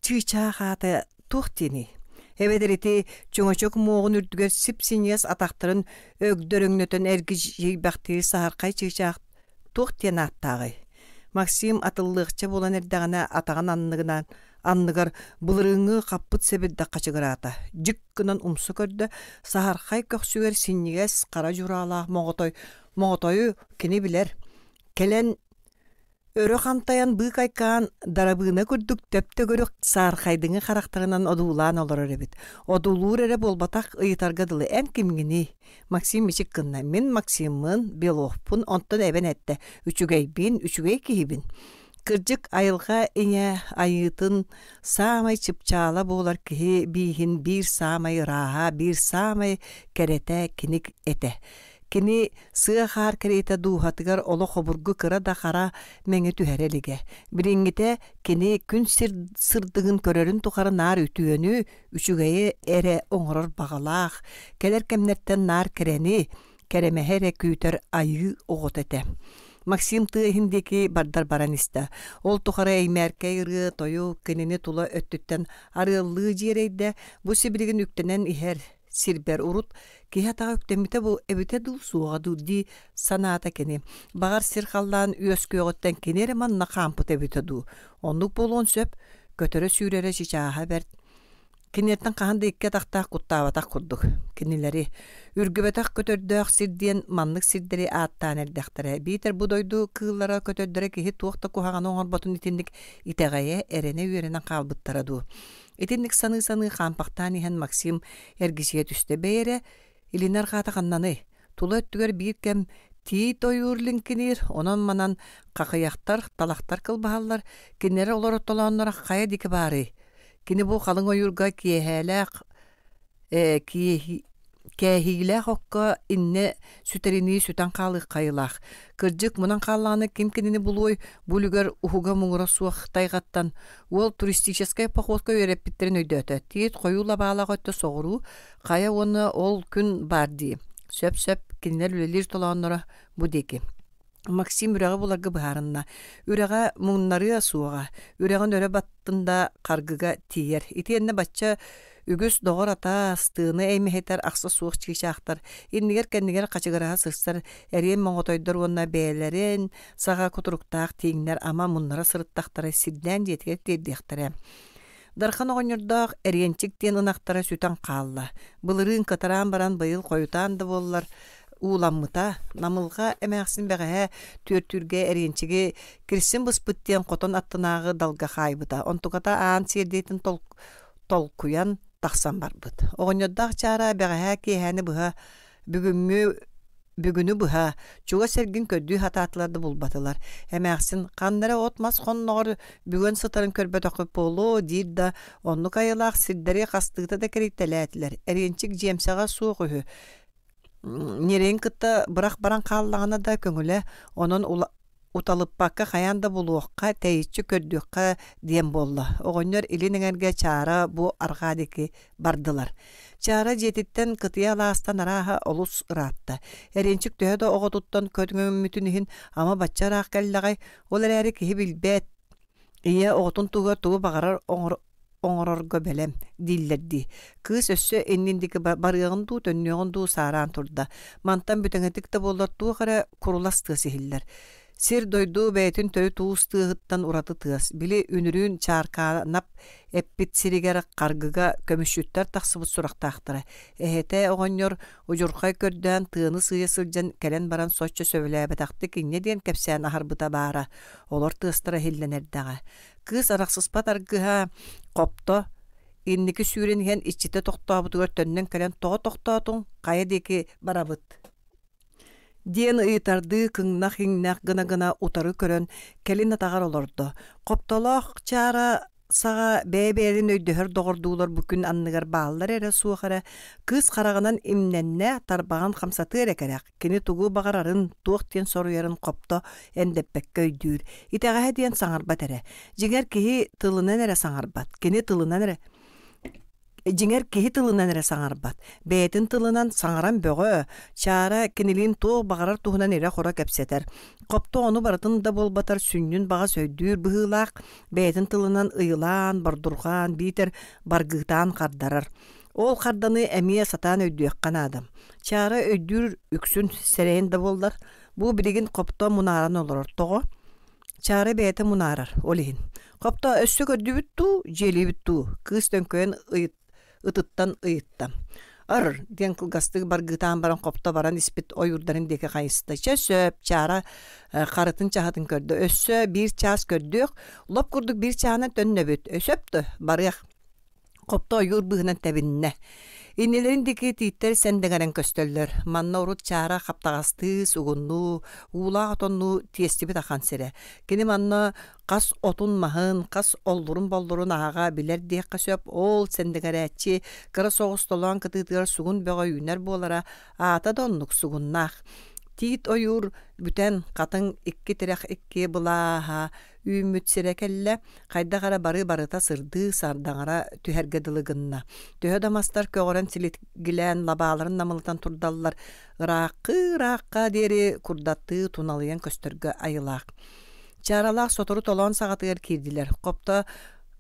Чыычаах аата туох диэний? Эбэтэр ити чөҥөчөк муоҕун үрдүгэр сип-синньигэс атахтарын өгдөрөҥнөтөн эргичийбэхтиир саһархай чыычаах туох диэн ааттааҕый? Максим атыллыахча буолан эрдэҕинэ атаҕын анныгынан анныгар былырыыҥҥы хаппыт сэбирдэх хачыгыраата. Дьик гынан умса көрдө, саһархай көхсүгэр синньигэс хара дьураалаах моҕотой моҕотойу кини билэр. Кэлэн Өрө хантайан быыкайкаан, дарабыына курдук төп-төгүрүк саархайдыҥы харахтарынан одуулаан олорор эбит. Одуулуур эрэ буолбатах, ыйытарга дылы «Эн кимҥиний?» Максим мичик гынна. «Мин Максиммын, Беловпун, онтон эбэн эттэ: үчүгэйбин, үчүгэй киһибин». Кырдьык, айылҕа ийэ айыытын саамай чыпчаала буолар киһи бииһин биир саамай ырааһа, биир саамай кэрэтэ кини этэ. Кини сыа-хаар кэриэтэ дууһатыгар олох обургу кыра да хара мэҥи түһэрэ илигэ. Билиҥҥитэ кини күн сир сырдыгын көрөрүн тухары наар үтүөнү, үчүгэйи эрэ оҥорор баҕалаах, кэлэр кэмнэртэн наар кэрэни, кэрэмэһи эрэ күүтэр айыы оҕото этэ. Максим тыа иһин диэки бардар баран истэ. Ол тухары эймээркэй ырыа, тойук кинини тула өттүттэн арыаллыы дьиэрэйдэ, бу сибилигин үктэнэн иһэр сирбэр урут киһи атаҕа үктэммитэ бу эбитэ дуу, суоҕа дуу дии санаата кини. Баҕар сир-халлаан үөскүөҕүттэн кини эрэ манна хаампыта эбитэ дуу. Оннук буолуон сөп, көтөрө-сүүрэрэ чычааһа бэрт. Киниэттэн хаһан да икки атахтаах куттаабатах курдук. Кинилэри үргүбэтэх көтөрдөөх сир диэн маннык сирдэри ааттаан эрдэхтэрэ. Биитэр бу дойду кыыллара көтөрдөрө киһи туох да куһаҕаны оҥорботун итинник итэҕэйэ, эрэнэ үөрэнэн хаалбыттара дуу. Итинник саныы-саныы хаампахтаан иһэн Максим эргичийэ түстэ. Бэйэ эрэ илин арҕаата ханнаный? Тула өттүгэр биир кэм тиит ойуур лиҥкиниир, онон-манан хахыйахтар, талахтар кылбаһаллар, кинилэри олорор толоонноро хайа диэки баарый? Кини бу халыҥ ойуурга киэһээлээх э, кээһиилээх окко иннэ сүтэринии сүтэн хаалыах хайылаах. Кырдьык, мунан хааллаҕына ким кинини булуой, бу үлүгэр уһуга муҥура суох тайҕаттан уол туристическай походка үөрэппиттэрин өйдөөтө. Тиит хойуу лабаалаах өттө соҕуруу, хайа уонна ол күн баар дии. Сөп-сөп, кинилэр үлэлиир толоонноро бу диэки. Максим үрэҕи буларга быһаарынна. Үрэҕэ муҥнарыа суоҕа. Үрэҕин өрө баттын да харгыга тиийэр. Итиэннэ бачча үгүс доҕор-атаас, тыаны эймэһитэр ахса суох чыычаахтар, иннигэр-кэннигэр хачыгыраһа сырсар эриэн моҥотойдор уонна бэйэлэрин саҕа кутуруктаах тииҥнэр ама муннара сырыттахтара сирдээн дьиэтигэр тиэрдиэхтэрэ. Дархан оҕонньордоох Эриэнчик диэн ынахтара сүтэн хаалла. Былырыын кытараан баран быйыл хойутаан да буоллар ууламмыта. Намылҕа эмээхсин бэҕэһээ түөртүүргэ Эриэнчиги кирсин быспыт диэн хотон аттынааҕы далга хаайбыта. Онтуката аан сиэрдиэтин толкуйан тахсан барбыт. Оҕонньордоох Чаара бэҕэһээ киэһээни быһа Бүгүҥҥү бүгүнү быһа чугас эргин көрдүү сатаатылар да булбатылар. Эмээхсин ханна эрэ от-мас хонноҕор бүгэн сытарын көрбөтөххүт буолуо диир да, оннук айылаах сирдэри хастыыта да кэрийтэлээтилэр. Эриэнчик дьиэмсэҕэ суох үһү. Ньирэйин кытта бырах баран хааллаҕына да көҥүлэ, онон уталыппакка хайаан да булуохха, тэйиччи көрдүөххэ диэн буолла. Оҕонньор илин эҥэргэ Чаара бу арҕаа диэки бардылар. Чаара дьиэтиттэн кытыйа алаастан арааһа олус ыраатта. Эриэнчик төһө да оҕотуттан көтөҥөммүтүн иһин ама бачча ыраах кэллэҕэй, ол эрээри киһи билбэт, ийэ оҕотун туһугар тугу баҕарар оҥорорго бэлэм дииллэр дии. Кыыс өссө иннин диэки барыаҕын дуу, төннүөҕүн дуу саараан турда. Мантан бүтэҥитик да буоллар туох эрэ курулас тыас иһиллэр. Сир-дойду бэйэтин төрүт уус тыаһыттан ураты тыас. Били үнүрүүн Чааркаанап эппит сиригэр харгыга көмүсчүттэр тахсыбыт сурахтаахтара. Эһэтэ оҕонньор удьурхай көрдөөн тыаны сыыйа сылдьан кэлэн баран соччо сөбүлээбэтэхтик инньэ диэн кэпсээн аһарбыта баара. Олор тыастара иһиллэн эрдэҕэ. Кыыс арахсыспат аргыһа хопто инники сүүрэн иһэн иччитэ тохтообутугар төннөн кэлэн тоҕо тохтоотуҥ, хайа диэки барабыт диэн ыйытардыы кыҥнах-иҥнэх гына-гына утары көрөн кэлин атаҕар олордо. Хоптолоох Чаара саҕа бэйэ-бэйэлэрин өйдөһөр доҕордуулар бу күн анныгар бааллар эрэ суох эрэ, кыыс хараҕынан имнэннэ, тарбаҕын хамсатыа эрэ кэрэх, кини тугу баҕарарын, туох диэн соруйарын хопто эндэппэккэ өйдүүр. Итэҕэһэ диэн саҥарбат эрэ. Дьиҥэр киһи тылынан эрэ саҥарбат, кини тылынан эрэ Дьиҥэр киһи тылынан эрэ саҥарбат, бэйэтин тылынан саҥаран бөҕө, Чаара кинилиин туох баҕарар туһунан ирэ-хоро кэпсэтэр. Хопто ону барытын да буолбатар сүнньүн баҕас өйдүүр быһыылаах, бэйэтин тылынан ыйылаан, бордурҕаан, биитэр баргыытаан хардарар. Ол харданы эмиэ сатаан өйдүөххэ наада. Чаара өйдүүр үксүн сэрэйэн да буоллар, бу билигин хопто мунааран олорор. Тоҕо? Чаара бэйэтэ мунаарар, ол иһин. Хопто өссө көрдүбүт дуу, дьиэлиибит дуу? Кыыс төҥкөйөн ыйыт, ытыттан ыйытта. Ар диэн кылгастык баргыытаан баран хопто баран испит ойуурдарын диэки хайыста. Чэ сөп, Чаара харытын чаһытын көрдө. Өссө биир чаас көрдүөх, лоп курдук биир чааһынан төннөбүт. Сөп да, барыах. Хопто ойуур быыһынан тэбиннэ. Иннилэрин диэки тииттэр сэндэҥэрэн көстөллөр. Манна урут Чаара хаптаҕастыы, сугуннуу, уулаах отоннуу тиэстибит ахан сирэ. Кини манна хас отун-маһын, хас оллурун-боллурун ааҕа билэр диэххэ сөп. Ол сэндэҥэрээччи кыра соҕус толоон кытыытыгар сугун бөҕө үүнэр буолара, аата да оннук сугуннаах. Тиит ойуур бүтэн, хатыҥ икки тирэх икки былааһа үүммүт сирэ кэллэ, хайдах эрэ бары барыта сырдыы сардаҥара түһэргэ дылы гынна. Төһө да мастар көҕөрөн силигилээн лабааларын намылытан турдаллар, ырааххыы-ыраахха диэри курдаттыы туналыйан көстөргө айылаах. Чааралаах сотору толоон саҕатыгар киирдилэр. Хопто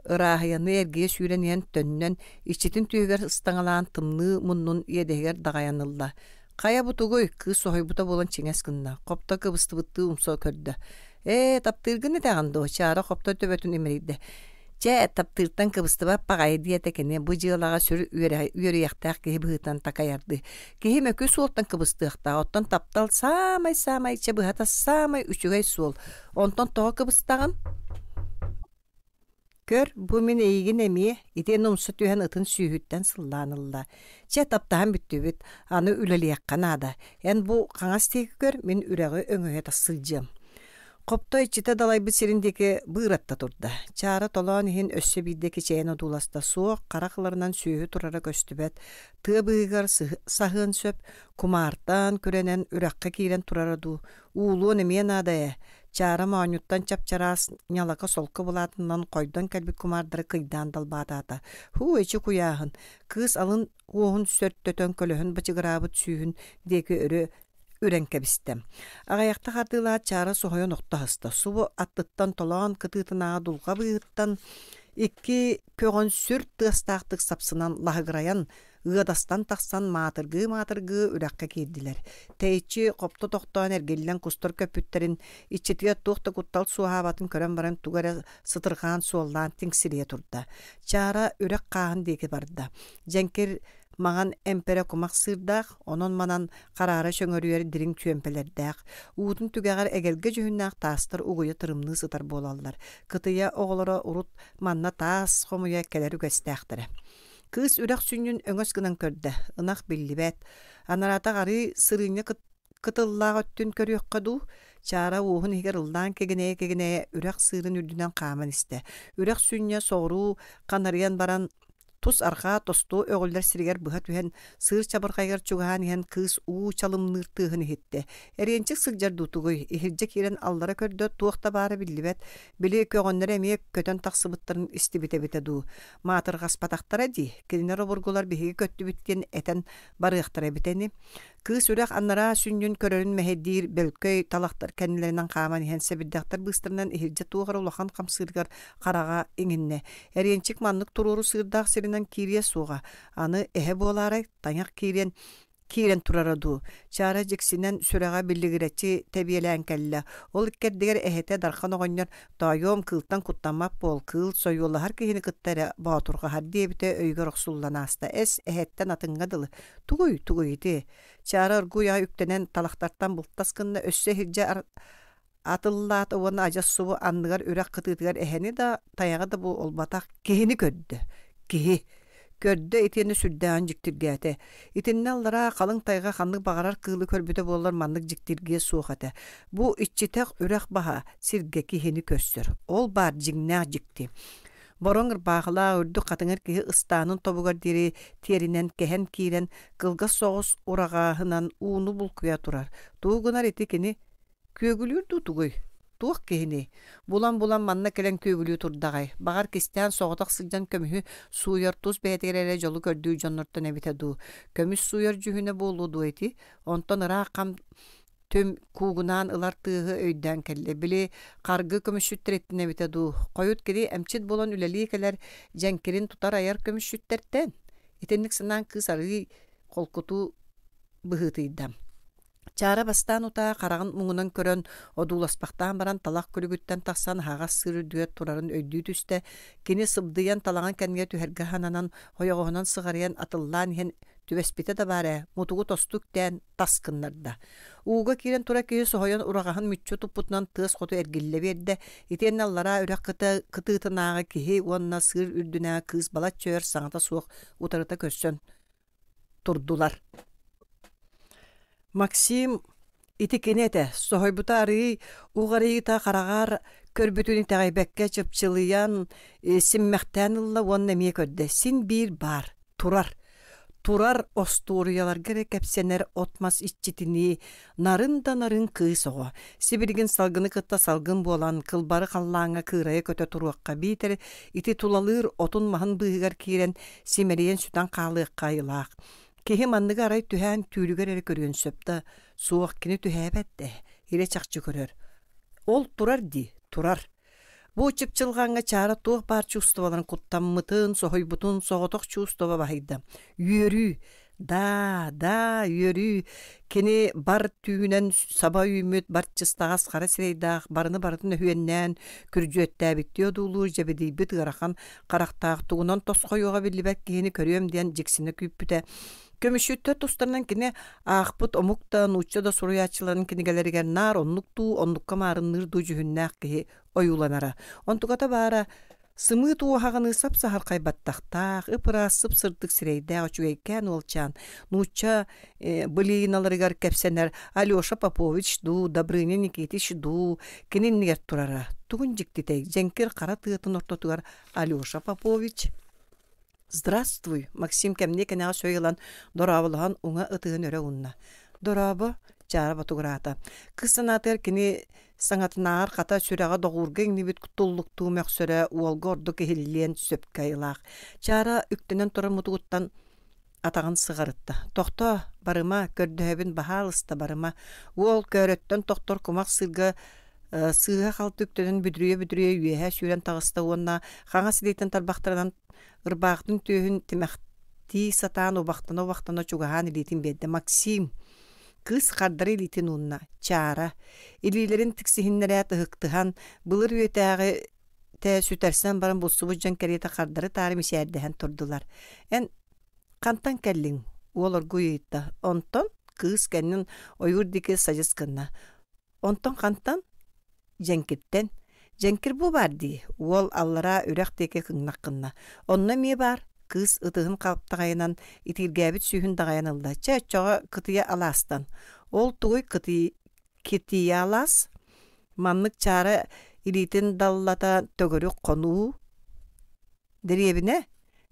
ырааһыйаны эргийэ сүүрэн иһэн төннөн, иччитин түөһүгэр ыстаҥалаан тымныы муннун иэдэһигэр даҕайан ылла. Хайа бу тугуй? Кыыс соһуйбута буолан чиҥэс гынна. Хопто кыбыстыбыттыы умса көрдө. Ээ, таптыыргын этэҕин дуо? Чаара хопто төбөтүн имэрийдэ. Чэ, таптыыртан кыбыстыбат баҕайы диэтэ кини бу дьыалаҕа сүр үөрүйэхтээх киһи быһыытынан такайардыы. Киһи мөкү суолтан кыбыстыахтаах, оттон таптал саамай-саамай чэ быһата саамай үчүгэй суол. Онтон тоҕо кыбыстаҕын? Көр, бу мин эйигин эмиэ, итиэннэ умса түһэн ытын сүүһүттэн сыллаан ылла. Чэ, таптаһан бүттүбүт, аны үлэлиэххэ наада. Эн бу хаҥас диэки көр, мин үрэҕи өҥөйө тас сылдьыам. Хопто иччитэ далайбыт сирин диэки быыратта турда. Чаара толоон иһин өссө биирдэ кичэйэн одууласта. Суох, харах ыларынан сүөһү турара көстүбэт. Тыа быыһыгар саһыан сөп, кумаартан, күрэнэн үрэххэ киирэн турара дуу. Уулуон эмиэ наада ээ. Чаара моонньуттан чап-чараас ньалака солко былаатынан хойдон кэлбит кумаардары кыйдаан далбаатаата. Һуу, эчи куйааһын! Кыыс алын уоһун сөртөтөн көлөһүн бачыгыраабыт сүүһүн диэки өрө үрэн кэбистэ. Аҕыйахта хардыылаат Чаара соһуйан охто аһыста. Субу аттыттан толоон кытыытынааҕы дулҕа быыһыттан икки көҕөн сүр тыастаахтык сапсынан лаһыгырайан ыадастан тахсан маатыргыы-маатыргыы үрэххэ киирдилэр. Тэйиччи хопто тохтоон эргиллэн кустар көппүттэрин, иччитигэр туох да куттал суоһаабатын көрөн баран тугу эрэ сытырҕаан суоллаан тиҥсирийэ турда. Чаара үрэх хааһын диэки барда. Дьэҥкир маҥан эмпэрэ кумах сыырдаах, онон-манан хараара чөҥөрүйэр дириҥ чүөмпэлэрдээх, уутун түгэҕэр эгэлгэ дьүһүннээх таастар угуйа тырымныы сытар буолаллар. Кытыйа оҕолоро урут манна таас хомуйа кэлэр үгэстээхтэрэ. Кыыс үрэх сүнньүн өҥөс гынан көрдө, ынах биллибэт. Анараатах арыы сырыынньа кытыллаах өттүн көрүөххэ дуу, Чаара уоһун иһигэр ыллаан кигинэйэ-кигинэйэ үрэх сыырын үрдүнэн хааман истэ. Үрэх сүнньэ соҕуруу ханарыйан баран тус арҕаа тосту өҕүллэр сиригэр быһа түһэн, сыыр чабырҕайыгар чугаһаан иһэн кыыс уу чалымныыр тыаһын иһиттэ. Эриэнчик сылдьар дуу тугуй, иһирдьэ киирэн аллара көрдө, туох да баара биллибэт, били көҕөннөрө эмиэ көтөн тахсыбыттарын истибит эбитэ дуу. Маатырҕаспатахтара дии, кинилэр обургулар биһиги көттүбүт диэн этэн барыахтара эбитэ ини. Кыыс үрэх анараа сүнньүн көрөрүн мэһэйдиир бөлкөй талахтар кэннилэринэн хааман иһэн сэбирдэхтэр быыстарынан иһирдьэ туох эрэ улахан хамсыырыгар хараҕа иҥиннэ. Эриэнчик маннык туруору сыырдаах сиринэн киириэ суоҕа. Аны эһэ буолаарай, тайах киириэн киирэн турара дуу, Чаара дьиксинэн сүрэҕэ биллигирэччи тэбиэлээн кэллэ. Ол иккэрдигэр эһэтэ Дархан оҕонньор «Тоойуом, кыылтан куттаммат буол, кыыл сойуолаһар киһини кытта эрэ боотурҕаһар» диэбитэ өйүгэр охсуллан ааста. Эс, эһэттэн атыҥҥа дылы. Тугуй, тугуй ити? Чаара оргууй аҕай үктэнэн талахтартан бултас гынна, өссө иһирдьэ атыллаата уонна адьас субу анныгар үрэх кытыытыгар эһэни да, тайаҕы да буолбатах киһини көрдө. Киһи. Көрдө итиэннэ сүрдээҕин дьиктиргээтэ. Итиннэ аллараа халыҥ тайҕа ханнык баҕарар кыылы көрбүтэ буоллар маннык дьиктиргиэ суох этэ. Бу иччитэх үрэх баһа сиргэ киһини көрсөр. Ол баар дьиҥнээх дьикти. Бороҥ ырбаахылаах үрдүк хатыҥыр киһи ыстаанын тобугар диэри тиэринэн кэһэн киирэн кылгас соҕус ураҕаһынан ууну булкуйа турар. Тугу гынар ити кини Күөгүлүүр дуу тугуй? Туох киһиний? Булан-булан манна кэлэн күөгүлүү турдаҕай? Баҕар, кистээн соҕотох сылдьан көмүһү сууйар тус бэйэтигэр эрэ дьолу көрдүүр дьоннортон эбитэ дуу? Көмүс сууйар дьүһүнэ буолуо дуо ити? Онтон ыраах хам түм куугунаан ылар тыаһы өйдөөн кэллэ. Били харгы көмүсчүттэриттэн эбитэ дуу? Хойут кини эмчит буолан үлэлии кэлэр дьэҥкирин тутар-айар көмүсчүттэртэн? Итинник санаан кыыс арыый холкутуу быһыытыйда. Чаара бастаан утаа хараҕын муҥунан көрөн, одууласпахтаан баран талах күлүгүттэн тахсан аһаҕас сыыр үрдүгэр турарын өйдүү түстэ. Кини сыбдыйан талаҕын кэннигэр түһэргэ сананан, ойоҕоһунан сыҕарыйан атыллаан иһэн түбэспитэ да баар ээ, мутугу тосту үктээн тас гыннарда. Ууга киирэн турар киһи соһуйан ураҕаһын мүччү туппутунан тыас хоту эргиллэ биэрдэ. Итиэннэ аллараа үрэх кытыытынааҕы киһи уонна сыыр үрдүнээҕи кыыс балачча өр саҥата суох утарыта көрсөн турдулар. Максим ити кини этэ, соһуйбута арыый уҕарыйыыта хараҕар көрбүтүн итэҕэйбэккэ чыпчылыйан, симмэхтээн ылла уонна эмиэ көрдө: син биир баар, турар. Турар остуоруйаларга эрэ кэпсэнэр от-мас иччитинии нарын да нарын кыыс оҕо. Сибилигин салгыны кытта салгын буолан, кылбары халлааҥҥа кыырайа көтө туруохха биитэр ити тулалыыр отун-маһын быыһыгар киирэн симэлийэн сүтэн хаалыахха айылаах. Киһи манныгы арай түһээн түүлүгэр эрэ көрүөн сөп да, суох кини түһээбэт ээ, илэ-чахчы көрөр. Ол турар дии, турар. Бу чыпчылҕаҥҥа Чаара туох баар чувстволарын куттаммытын, соһуйбутун соҕотох чувство баһыйда. Үөрүү! Даа, даа, үөрүү! Кини бар түүнэн саба үүммүт барчыстаҕас хара сирэйдээх барыны барытын өһүөннээн, күрдьүөттээбиттии одуулуур дьэбидийбит ыарахан харахтаах тугунан тосхойуоҕа биллибэт киһини көрүөм диэн дьиксинэ күүппүтэ. Көмүсчүттэр тустарынан кини аахпыт омук да, нуучча да суруйааччыларын кинигэлэригэр наар оннук дуу, оннукка маарынныыр дуу дьүһүннээх киһи ойууланара. Онтуката баара сымыыт уоһаҕыныы сап-саһархай баттахтаах, ып-ыраас сып-сырдык сирэйдээх үчүгэйкээн уолчаан нуучча былииналарыгар кэпсэнэр Алеша Попович дуу, Добрыня Никитич дуу кини иннигэр турара. Тугун дьиктитэй, дьэҥкир хара тыатын ортотугар Алеша Попович «Здравствуй!» Максим кэмниэ кэнэҕэс өй ылан, дорооболоһон уҥа ытыһын өрө уунна. «Дорообо!» Чаара ботугураата. Кыыс санаатыгар кини саҥатынааҕар хата сүрэҕэ доҕуурга иҥнибит туллуктуу мөхсөрө уолга ордук иһиллиэн сөпкө айылаах. Чаара үктэнэн турар мутугуттан атаҕын сыҕарытта. «Тохтоо, барыма, көрдөһөбүн, баһаалыста, барыма». Уол көөрөттөн тохтор кумах сыырга сыыһа-халты үктэнэн бүдүрүйэ-бүдүрүйэ үөһэ сүүрэн таҕыста уонна хаҥас илиитин тарбахтарынан ырбаахтын түөһүн тимэхтии сатаан убахтана-убахтана чугаһаан илиитин биэрдэ. «Максим!» Кыыс хардары илиитин уунна. Чаара. Илиилэрин тиксиһиннэрээт ыһыктыһан, былыр үйэтээҕи тэ сүтэрсэн баран булсубут дьон кэриэтэ хардары-таары мичээрдэһэн турдулар. «Эн хантан кэллиҥ?» Уол оргууй ыйытта. Онтон кыыс кэннин ойуур диэки садьыс гынна. Онтон хантан? Дьэҥкиртэн. Дьэҥкир бу баар дии, уол аллараа үрэх диэки кыҥнах гынна. Онно эмиэ баар, кыыс ытыһын хаптаҕайынан итииргээбит сүүһүн даҕайан ылла. Чэ, оччоҕо кытыйа алаастан. Ол тугуй кытыйа алаас? Маннык чаара илиитин даллата төгүрүк хонуу Дэриэбинэ?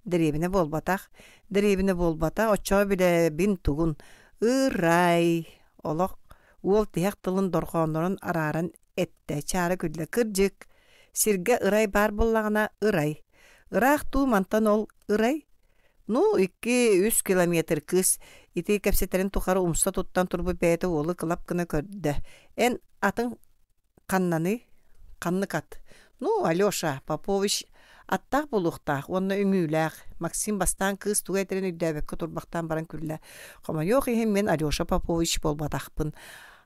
Дэриэбинэ буолбатах. Дэриэбинэ буолбатах, оччоҕо билэбин тугун. Ырай! Олох уол тиһэх тылын дорҕооннорун арааран эттэ. Чаара күллэ. Кырдьык, сиргэ ырай баар буоллаҕына, ырай. Ыраах дуу мантан ол ырай? Ну, 2-3 километр кыыс ити кэпсэтэрин тухары умса туттан турбут бэйэтэ уолу кылап гына көрдө. Эн атын Ханнаный? Ханнык ат? Ну, Алеша Попович аттаах буолуохтаах уонна үҥүүлээх. Максим бастаан кыыс тугу этэрин өйдөөбөккө турбахтаан баран күллэ. Хомойуох иһин мин Алеша Попович буолбатахпын.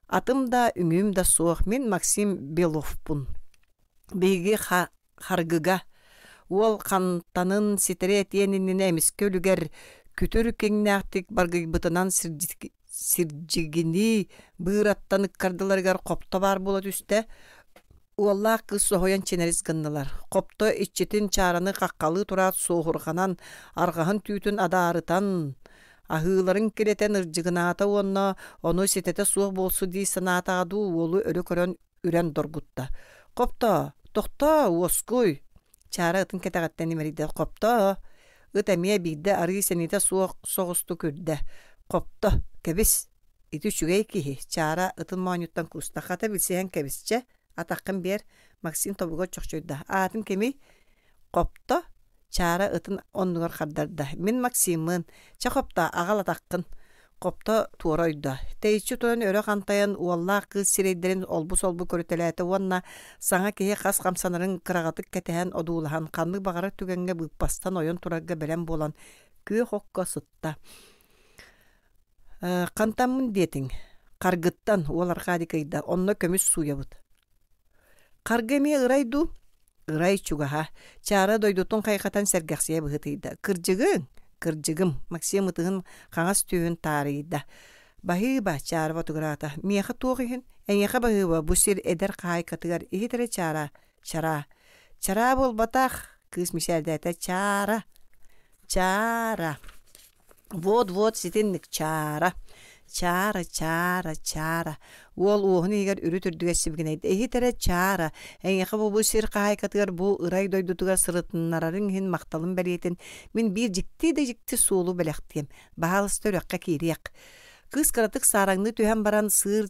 Атым да, үҥүүм да суох. Мин Максим Беловпун. Биһиги харгыга уол хантанын ситэри этиэн иннинэ эмискэ үлүгэр күтүр киҥнээхтик баргыйбытынан сирдьигинии быыраттан ыккардыларыгар хопто баар буола түстэ. Уоллаах кыыс соһуйан чинэрис гыннылар. Хопто иччитин чаараны хаххалыы тураат суоһурҕанан, арҕаһын түүтүн адаарытан, аһыыларын кирэтэн ырдьыгынаата уонна ону ситэтэ суох буолсу дии санаатаҕа дуу уолу өрө көрөн үрэн доргутта. «Хоптоо, тохтоо, уоскуй!» Чаара ытын кэтэҕиттэн имэрийдэ. «Хоптоо!» Ыт эмиэ биирдэ арыый сэниэтэ суох соҕустук үрдэ. «Хопто, кэбис! Ити үчүгэй киһи!» Чаара ытын моонньуттан кууста. «Хата билсиһэн кэбис, чэ, атаххын биэр!» Максим тобугар чохчойдо. «Аатын кимий?» «Хопто!» Чаара ытын оннугар хардарда: «Мин Максиммын. Чэ, Хопто, аҕал атаххын». Хопто туора ойдо. Тэйиччи туран өрө хантайан уоллаах кыыс сирэйдэрин олбу-солбу көрүтэлээтэ уонна саҥа киһи хас хамсанарын кыраҕатык кэтэһэн одуулаһан ханнык баҕарар түгэҥҥэ быыппастан ойон турарга бэлэм буолан күөх окко сытта. «Хантаммын диэтиҥ?» «Харгыттан», уол арҕаа диэки ыйда, «онно көмүс сууйабыт». Харгы эмиэ ырай дуу? Ырай чугаһа. Чаара дойдутун хайҕатан сэргэхсийэ быһыытыйда. Кырдьыгыҥ? Кырдьыгым, Максим ытыһын хаҥас түөһүн таарыйда. Баһыыба, Чаара ботугураата. Миэхэ туох иһин? Эйиэхэ баһыыба, бу сир эдэр хаһаайкатыгар иһит эрэ Чаара. Чараа. Чараа буолбатах, кыыс мичээрдээтэ. Чаара. Чаара. Вот-вот ситинник Чаара. Чаара, чаара, чаара. Уол уоһун иһигэр үрүт үрдүгэр сибигинэйдэ. Иһит эрэ чаара. Эйиэхэ бу бу сир хаһаайкатыгар бу ырай дойдутугар сырытыннарарыҥ иһин махталым бэлиэтин мин биир дьикти да дьикти суолу бэлэхтиэм. Баһаалыста үрэххэ киириэх. Кыыс кыратык саараҥныы түһэн баран сыыр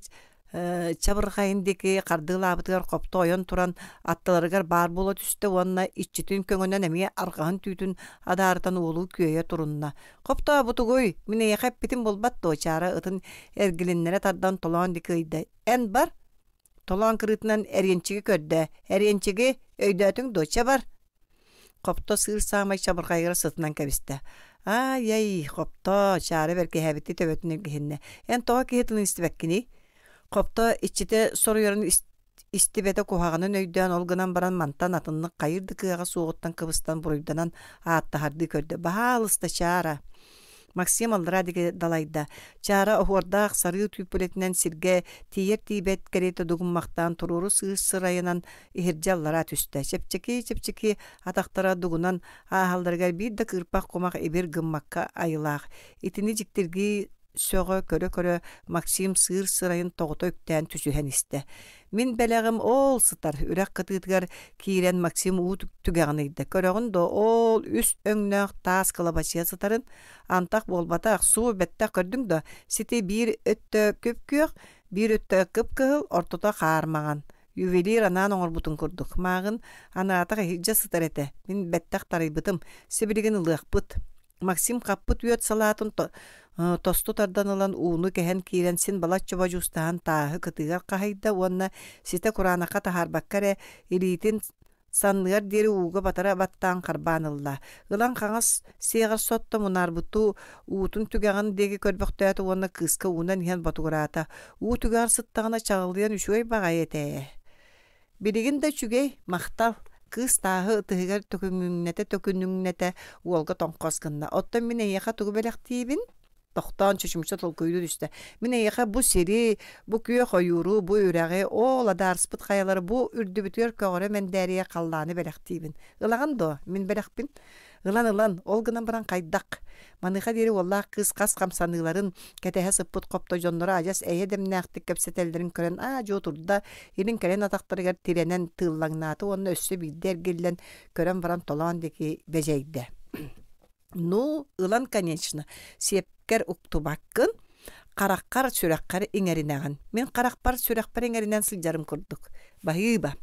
чабырҕайын диэки хардыылаабытыгар хопто ойон туран аттыларыгар баар буола түстэ уонна иччитин көҥөнөн эмиэ арҕаһын түүтүн адаарытан уолу күөйэ турунна. «Хоптоо бу тугуй? Мин эйиэхэ эппитим буолбат дуо?» Чаара ытын эргилиннэрэ тардан толоон диэки ыйда. «Эн бар!» Толоон кырыытынан эриэнчиги көрдө. «Эриэнчиги, өйдөөтүҥ дуо? Чэ бар!» Хопто сыыр саамай чабырҕайыгар сытынан кэбистэ. «Аай-ай, Хопто, чаара бэркиһээбиттии төбөтүн илгиһиннэ. Эн тоҕо киһи тылын истибэккиний?» Хопто иччитэ соруйарын истибэтэ куһаҕанын өйдөөн ол гынан баран мантан атыннык хайыыр да кыаҕа суоҕуттан кыбыстан буруйданан ааттаһардыы көрдө. «Баһаалыста, Чаара!» Максим аллараа диэки далайда. Чаара оһуордаах сарыы түүппүлэтинэн сиргэ тиийэр-тиийбэт кэриэтэ дугуммахтаан туруору сыыс сырайынан иһирдьэ аллараа түстэ. Чэпчэки-чэпчэки атахтара дугунан ааһалларыгар биир да кыырпах кумах ибир гыммакка айылаах. Итини дьиктиргии сөҕө көрө-көрө Максим сыыр сырайын тоҕута үктээн түсүһэн истэ. Мин бэлэҕим ол сытар үрэх кытыытыгар киирэн Максим уу түгэҕин ыйда. Көрөҕүн дуо, ол үс өҥнөөх таас кылабачыйа сытарын? Антах буолбатах, суу бэттэх көрдүҥ дуо? Сити биир өттө күп-күөх, биир өттө кып-кыһыл, ортото хаар маҥан. Ювелир анаан оҥорбутун курдук. Мааҕын анаатах иһирдьэ сытар этэ. Мин бэттэх тарыйбытым. Сибилигин ылыахпыт. Максим хаппыт үөт салаатын тосту тардан ылан ууну кэһэн киирэн син балачча бодьуустаһан тааһы кытыыгар хаһыйда уонна ситэ кураанахха таһаарбакка эрэ илиитин санныгар диэри ууга батара баттаан харбаан ылла. Ылан хаҥас сиэҕэр сотто мунаарбыттуу уутун түгэҕин диэки көрбөхтөөтө уонна кыыска уунан иһэн ботугураата. Уу түгэҕэр сыттаҕына чаҕылыйан үчүгэй баҕайы этэ ээ. Билигин да үчүгэй, махтал. Кыыс тааһы ытыһыгар төкүнүҥнэтэ-төкүнүҥнэтэ уолга тоҥхос гынна. Оттон мин эйиэхэ тугу бэлэхтиибин? Тохтоон чочумча толкуйдуу түстэ. Мин эйиэхэ бу сири, бу күөх ойууру, бу үрэҕи, оол адаарыспыт хайалары, бу үрдүбүтүгэр көҕөрө мэндээрийэ халлааны бэлэхтиибин. Ылаҕын дуо? Мин бэлэхпин. Ылан-ылан, ол гынан баран хайдах? Маныаха диэри уоллаах кыыс хас хамсаныыларын кэтэһэ сыппыт хопто дьонноро адьас эйэ дэмнээхтик кэпсэтэллэрин көрөн аа-дьуо турда, илин-кэлин атахтарыгар тирэнэн тыыллаҥнаата уонна өссө биирдэ эргиллэн көрөн баран толоон диэки бэдьэйдэ. Ну, ылан, конечно, сиэпкэр уктубаккын, хараххар, сүрэххэр иҥэринэҕин. Мин харахпар, сүрэхпэр иҥэринэн сылдьарым курдук. Баһыыба.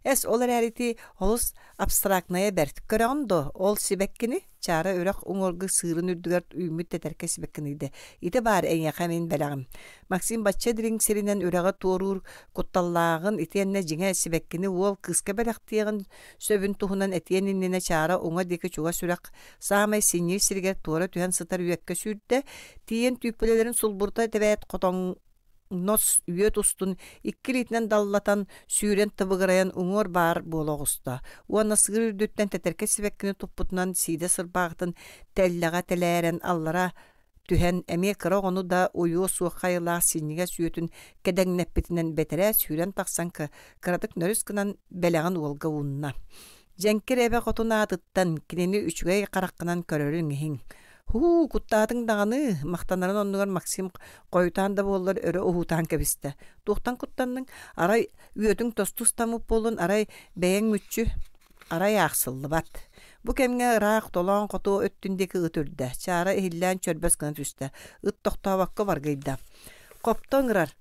Эс, ол эрээри ити олус абстрактная бэрт. Көрөҕүн дуо, ол сибэккини? Чаара үрэх уҥуоргу сыырын үрдүгэр үүммүт тэтэркэ сибэккини ыйда. Ити баар эйиэхэ мин бэлэҕим. Максим бачча дириҥ сиринэн үрэҕи туоруур кутталлааҕын итиэннэ дьиҥэ сибэккини уол кыыска бэлэхтиэҕин сөбүн туһунан этиэн иннинэ Чаара уҥа диэки чугас үрэх саамай синньиир сиригэр туора түһэн сытар үөккэ сүүрдэ, тиийэн түүппүлэлэрин сулбурута тэбээт хотоҥнос үөт устун икки илиитинэн даллатан, сүүрэн тыбыгырайан уҥуор баар буола оҕуста уонна сыыр үрдүттэн тэтэркэй сибэккини туппутунан сиидэ сырбааҕытын тэллэҕэ тэлээрэн аллара түһэн, эмиэ кыра оҕону да уйуо суох хайалаах синньигэс үөтүн кэдэҥнэппитинэн бэтэрээ сүүрэн тахсан кыратык нөрүс гынан бэлэҕин уолга уунна. Дьэҥкир эбэ хотун аатыттан кинини үчүгэй хараххынан көрөрүҥ иһин. Һуу, куттаатыҥ даҕаны, махтанарын оннугар Максим хойутаан да буоллар өрө уһуутаан кэбистэ. Туохтан куттанныҥ? Арай үөтүҥ тосту ыстаммыт буоллун, арай бэйэҥ мүччү арай аахсыллыбат. Бу кэмҥэ ыраах толоон хоту өттүн диэки ыт үрдэ. Чаара иһиллээн чөрбөс гына түстэ. Ыт тохтообокко баргыйда. Хопто ыҥырар.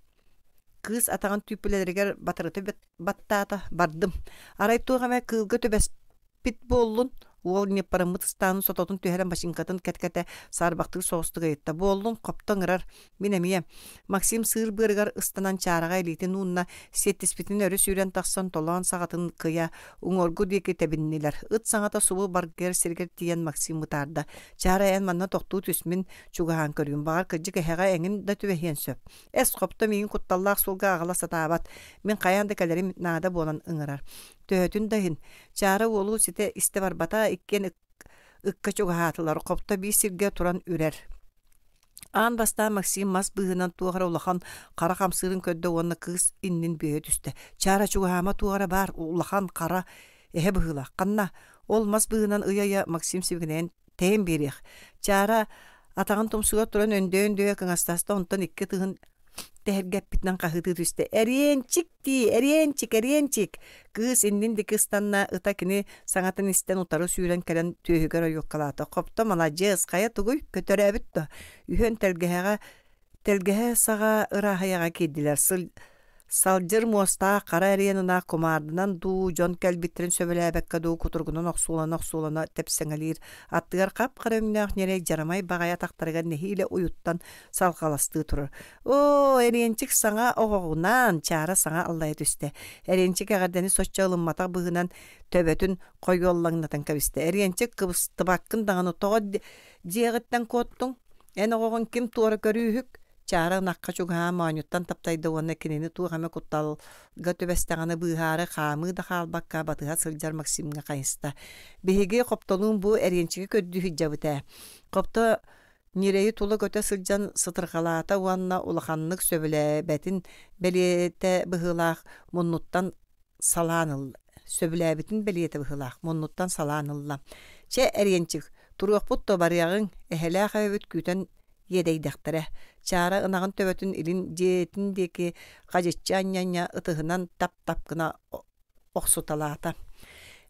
Кыыс атаҕын түүппүлэлэригэр батарыта баттаата. Бардым. Арай туох эмэ кыылга түбэспит буоллун? Уол ньыппарыммыт ыстаанын сототун түһэрэн бачыыҥкатын кэт-кэтэ саарбахтыыр соҕустук ыйытта. Буоллун, хопто ыҥырар. Мин эмиэ. Максим сыыр быарыгар ыстанан чаараҕа илиитин уунна, сиэттиспитин өрө сүүрэн тахсан толоон саҕатын кыйа уҥуоргу диэки тэбиннилэр. Ыт саҥата субу баргыар сиригэр тиийэн Максим бытаарда. Чаара эн манна тохтуу түс, мин чугаһаан көрүүм. Баҕар кырдьык эһэҕэ эҥин да түбэһиэн сөп. Эс хопто миигин кутталлаах суолга аҕала сатаабат. Мин хайаан да кэлэрим наада буолан ыҥырар. Төһөтүн да иһин, Чаара уолу ситэ истэ барбата, иккиэн ыкка чугаһаатылар, хопто биир сиргэ туран үрэр. Аан бастаан Максим мас быыһынан туох эрэ улахан хара хамсыырын көрдө уонна кыыс иннин бүөйэ түстэ. Чаара чугаһаама туох эрэ баар, улахан хара эһэ быһыылаах. Ханна? Ол мас быыһынан ыйа-ыйа Максим сибигинэйэн тэйэн биэриэх. Чаара Атаҕын тумсугар туран өндөйө-өндөйө кыҥастаста, онтон икки ытыһын тэһэргэппитинэн хаһыытыы түстэ: «Эриэнчик дии, эриэнчик, эриэнчик!» Кыыс иннин диэки ыстанна, ыта кини саҥатын истэн утары сүүрэн кэлэн түөһүгэр ойуоккалаата. «Хопто маладьыас, хайа тугуй, көтөрөөбүт дуо?» Үһүөн тэлгэһэҕэ Тэлгэһэ саҕа ырааһыйаҕа киирдилэр Салдьыр муостаах хара эриэн ынах кумаарданан дуу, дьон кэлбиттэрин сөбүлээбэккэ дуу кутуругунан охсуулана-охсуулана тэпсэҥэлиир, аттыгар хап-хара өҥнөөх ньирэй дьарамай баҕайы атахтарыгар нэһиилэ уйуттан салҕаластыы турар. «Оо, Эриэнчик саҥа оҕоҕунаан!» Чаара саҥа аллайа түстэ. Эриэнчик эҕэрдэни соччо ылымматах быһыынан төбөтүн хойуоллаҥнатан кэбистэ. «Эриэнчик, кыбыстыбаккын даҕаны тоҕо дьиэҕиттэн куоттуҥ? Эн оҕоҕун ким туора көрүүһүк?» Чаара ынахха чугаһаан моонньуттан таптайда уонна кинини туох эмэ кутталга түбэстэҕинэ быыһаары хаамыы да хаалбакка батыһа сылдьар Максимҥа хайыста. «Биһиги Хоптолуун бу эриэнчиги көрдүү сылдьабыт ээ. Хопто ньирэйи тула көтө сылдьан сытырҕалаата уонна улаханнык сөбүлээбэтин бэлиэтэ быһыылаах муннуттан салаан ылла сөбүлээбитин бэлиэтэ быһыылаах муннуттан салаан ылла. Чэ, Эриэнчик, туруохпут да барыаҕыҥ, эһэлээх эбэбит күүтэн иэдэйдэхтэрэ. Чаара ынаҕын төбөтүн илин дьиэтин диэки хадьыччы анньа-анньа ытыһынан тап-тап гына охсуталаата.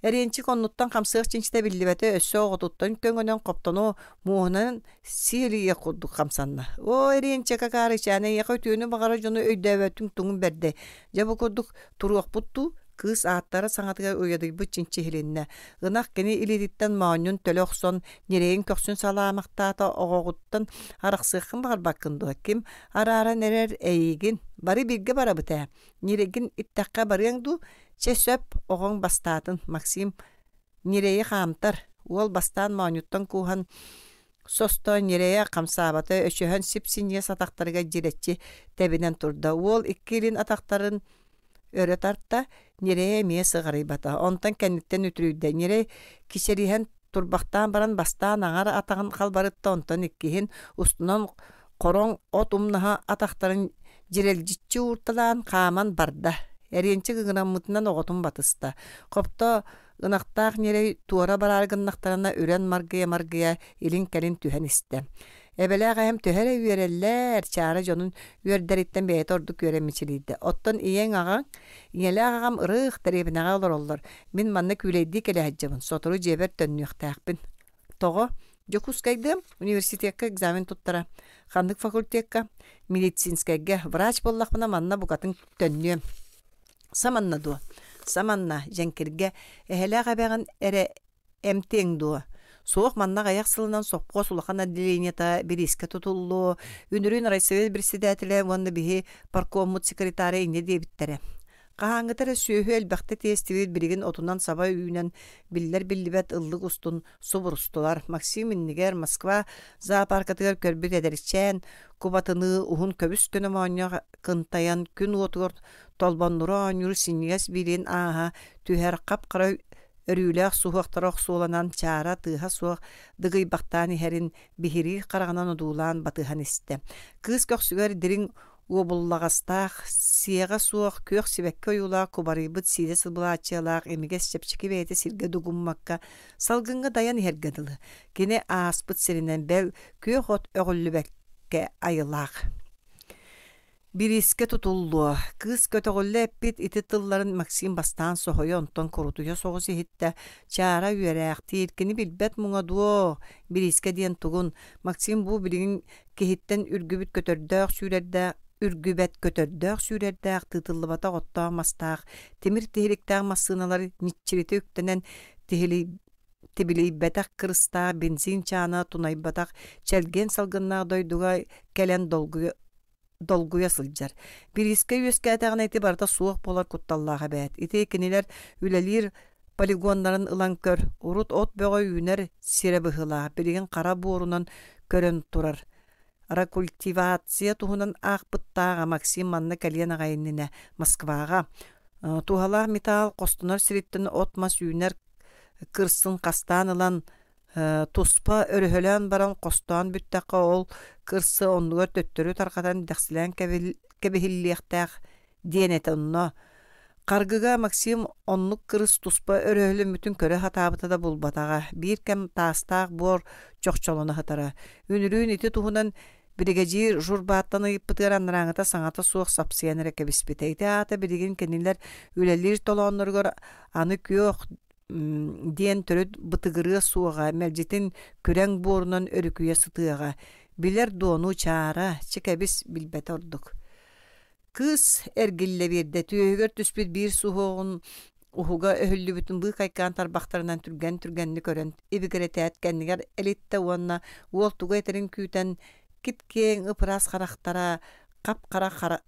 Эриэнчик оннуттан хамсыах чинчитэ биллибэтэ, өссө оҕотуттан көҥөнөн хоптону муоһунан сиэлийиэх курдук хамсанна. Оо, Эриэнчик акаарычаан, эйиэхэ үтүөнү баҕарар дьону өйдөөбөтүҥ тугун бэрдэй. Дьэ бу курдук туруохпут дуу, кыыс ааттара саҥатыгар уйадыйбыт чинчиһилиннэ. Ынах кини илиититтэн моонньун төлө охсон, ньирэйин көхсүн салаамахтаата, оҕоҕуттан арахсыаххын баҕарбаккын дуо? Ким арааран эрэр эйигин? Бары бииргэ барабыт ээ. Ньирэйгин иттэххэ барыаҥ дуу? Чэ сөп, оҕоҥ бастаатын, Максим ньирэйи хаамтар. Уол бастаан моонньуттан кууһан Состо ньирэйэ хамсаабата, өчөһөн сип-синньигэс атахтарыгар дьирэччи тэбинэн турда. Уол икки илин атахтарын өрө тарта, ньирэйэ эмиэ сыҕарыйбата. Онтон кэнниттэн үтүрүйдэ. Ньирэй кичэриһэн турбахтаан баран бастаан аҥар атаҕын халбарытта, онтон иккиһин устунан хороҥ от умнаһа атахтарын дьирэлдьиччи уурталаан хааман барда. Эриэнчик ыгынаммытынан оҕотун батыста. Хопто Ынахтаах ньирэй туора бараары гыннахтарына үрэн маргыйа-маргыйа илин-кэлин түһэн истэ. Эбэлээх эһэм төһө эрэ үөрэллэр, Чаара дьонун үөрдэриттэн бэйэтэ ордук үөрэн мичилийдэ. Оттон ийэҥ аҕаҥ, ийэлээх аҕам ырыых дэриэбинэҕэ олороллор. Мин манна күүлэйдии кэлэ сылдьабын, сотору дьиэбэр төннүөхтээхпин. Тоҕо? Дьокуускайдыам, университекка экзамен туттара. Ханнык факультекка? Медицинскэйгэ. Врач буоллахпына манна букатын төннүөм. Саманна дуо? Саманна, дьэҥкиргэ, эһэлээх эбэҕин эрэ эмтиэҥ дуо? Суох манна аҕыйах сылынан сопхуос улахан отделениета бириискэ тутуллуо, үнүрүүн райсовет председателэ уонна биһи паркоммут секретара инньэ диэбиттэрэ. Хаһааҥҥыта эрэ сүөһү элбэхтэ тиэстибит билигин отунан саба үүнэн биллэр-биллибэт ыллык устун субурустулар. Максим иннигэр Москва зоопаркатыгар көрбүт эдэрчээн кубатыныы уһун көбүс-көнө моонньоох кынтайан күн уотугар Толбоннура оонньуур синньигэс биилин ааһа түһэр хап-хара өрүүлээх суһуохтара охсуоланан чаара тыаһа суох дыгыйбахтаан иһэрин биһириир хараҕынан одуулаан батыһан истэ. Кыыс көхсүгэр дириҥ уобуллаҕастаах, сиэҕэ суох күөх сибэкки ойуулаах кубарыйбыт сиидэ сылбылааччылаах имигэс чэпчэки бэйэтэ сиргэ дугуммакка салгыҥҥа дайан иһэргэ дылы. Кини ааспыт сиринэн бэл күөх от өҕүллүбэккэ айылаах. Бириискэ тутуллуо, кыыс көтөҕүллэ эппит ити тылларын Максим бастаан соһуйа, онтон курутуйа соҕус иһиттэ. Чаара үөрээхтиир, кини билбэт муҥа дуо, бириискэ диэн тугун? Максим бу билигин киһиттэн үргүбүт көтөрдөөх сүүрэрдээх үргүбэт көтөрдөөх сүүрэрдээх, тыытыллыбатах оттоох-мастаах, тимир тиһиликтээх массыыналар ньиччиритэ үктэнэн тиһили тибилийбэтэх кырыстаах бензин чаана тунайбатах чэлгиэн салгыннаах дойдуга кэлэн долгуйа долгуйа сылдьар. Бириискэ үөскээтэҕинэ ити барыта суох буолар кутталлаах эбээт. Ити кинилэр үлэлиир полигоннарын ылан көр, урут от бөҕө үүнэр сирэ быһыылаах, билигин хара буорунан көрөн турар. Рекультивация туһунан аахпыттааҕа Максим манна кэлиэн аҕай иннинэ Москваҕа туһалаах металл хостонор сириттэн от-мас үүнэр кырсын хастаан ылан Туспа өрөһөлөөн баран хостоон бүттэххэ ол кырсы оннугар төттөрү тарҕатан дэхсилээн кэбиһиллиэхтээх диэн этэ онно. Харгыга Максим оннук кырыс туспа өрөһөлөммүтүн көрө сатаабыта да булбатаҕа, биир кэм таастаах буор чохчолоно сытара. Үнүрүүн ити туһунан биригэдьиир Журбааттан ыйыппытыгар анарааҥыта саҥата суох сапсыйан эрэ кэбиспитэ. Ити аата билигин кинилэр үлэлиир толоонноругар аны күөх диэн төрүт бытыгырыа суоҕа, мэлдьитин күрэҥ буорунан өрүкүйэ сытыаҕа. Билэр дуону чаара, чэ кэбис, билбэтэ ордук. Кыыс эргиллэ биэрдэ, түөһүгэр түспүт биир суһуоҕун уһуга өһүллүбүтүн быыкайкаан тарбахтарынан түргэн-түргэнник көрөн ибигирэтээт кэннигэр элиттэ уонна уол тугу этэрин күүтэн кип-киэҥ ып-ыраас харахтара хап-хара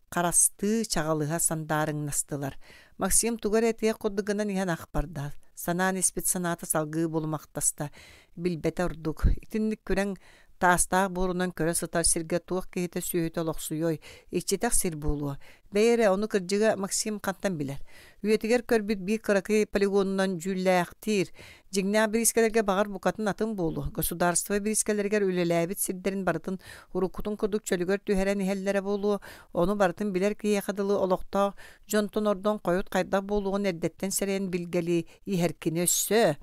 харастыы чаҕылыһа сандаарыҥнастылар. Максим тугу эрэ этиэх курдук гынан иһэн ах барда. Санаан испит санаата салгыы булумахтаста. Билбэтэ ордук. Итинник күрэҥ Таастаах буорунан көрө сытар сиргэ туох киһитэ сүөһүтэ олохсуйуой, иччитэх сир буолуо. Бэйэ эрэ ону кырдьыга Максим хантан билэр. Үйэтигэр көрбүт биир кыракый полигонунан дьүүллээхтиир. Дьиҥнээх бириискэлэргэ баҕар букатын атын буолуо. Государство бириискэлэригэр үлэлээбит сирдэрин барытын уруккутун курдук чөлүгэр түһэрэн иһэллэрэ буолуо. Ону барытын билэр киһиэхэ дылы олохтоох дьонтон ордон хойут хайдах буолуоҕун эрдэттэн сэрэйэн билгэлии иһэр кини өссө.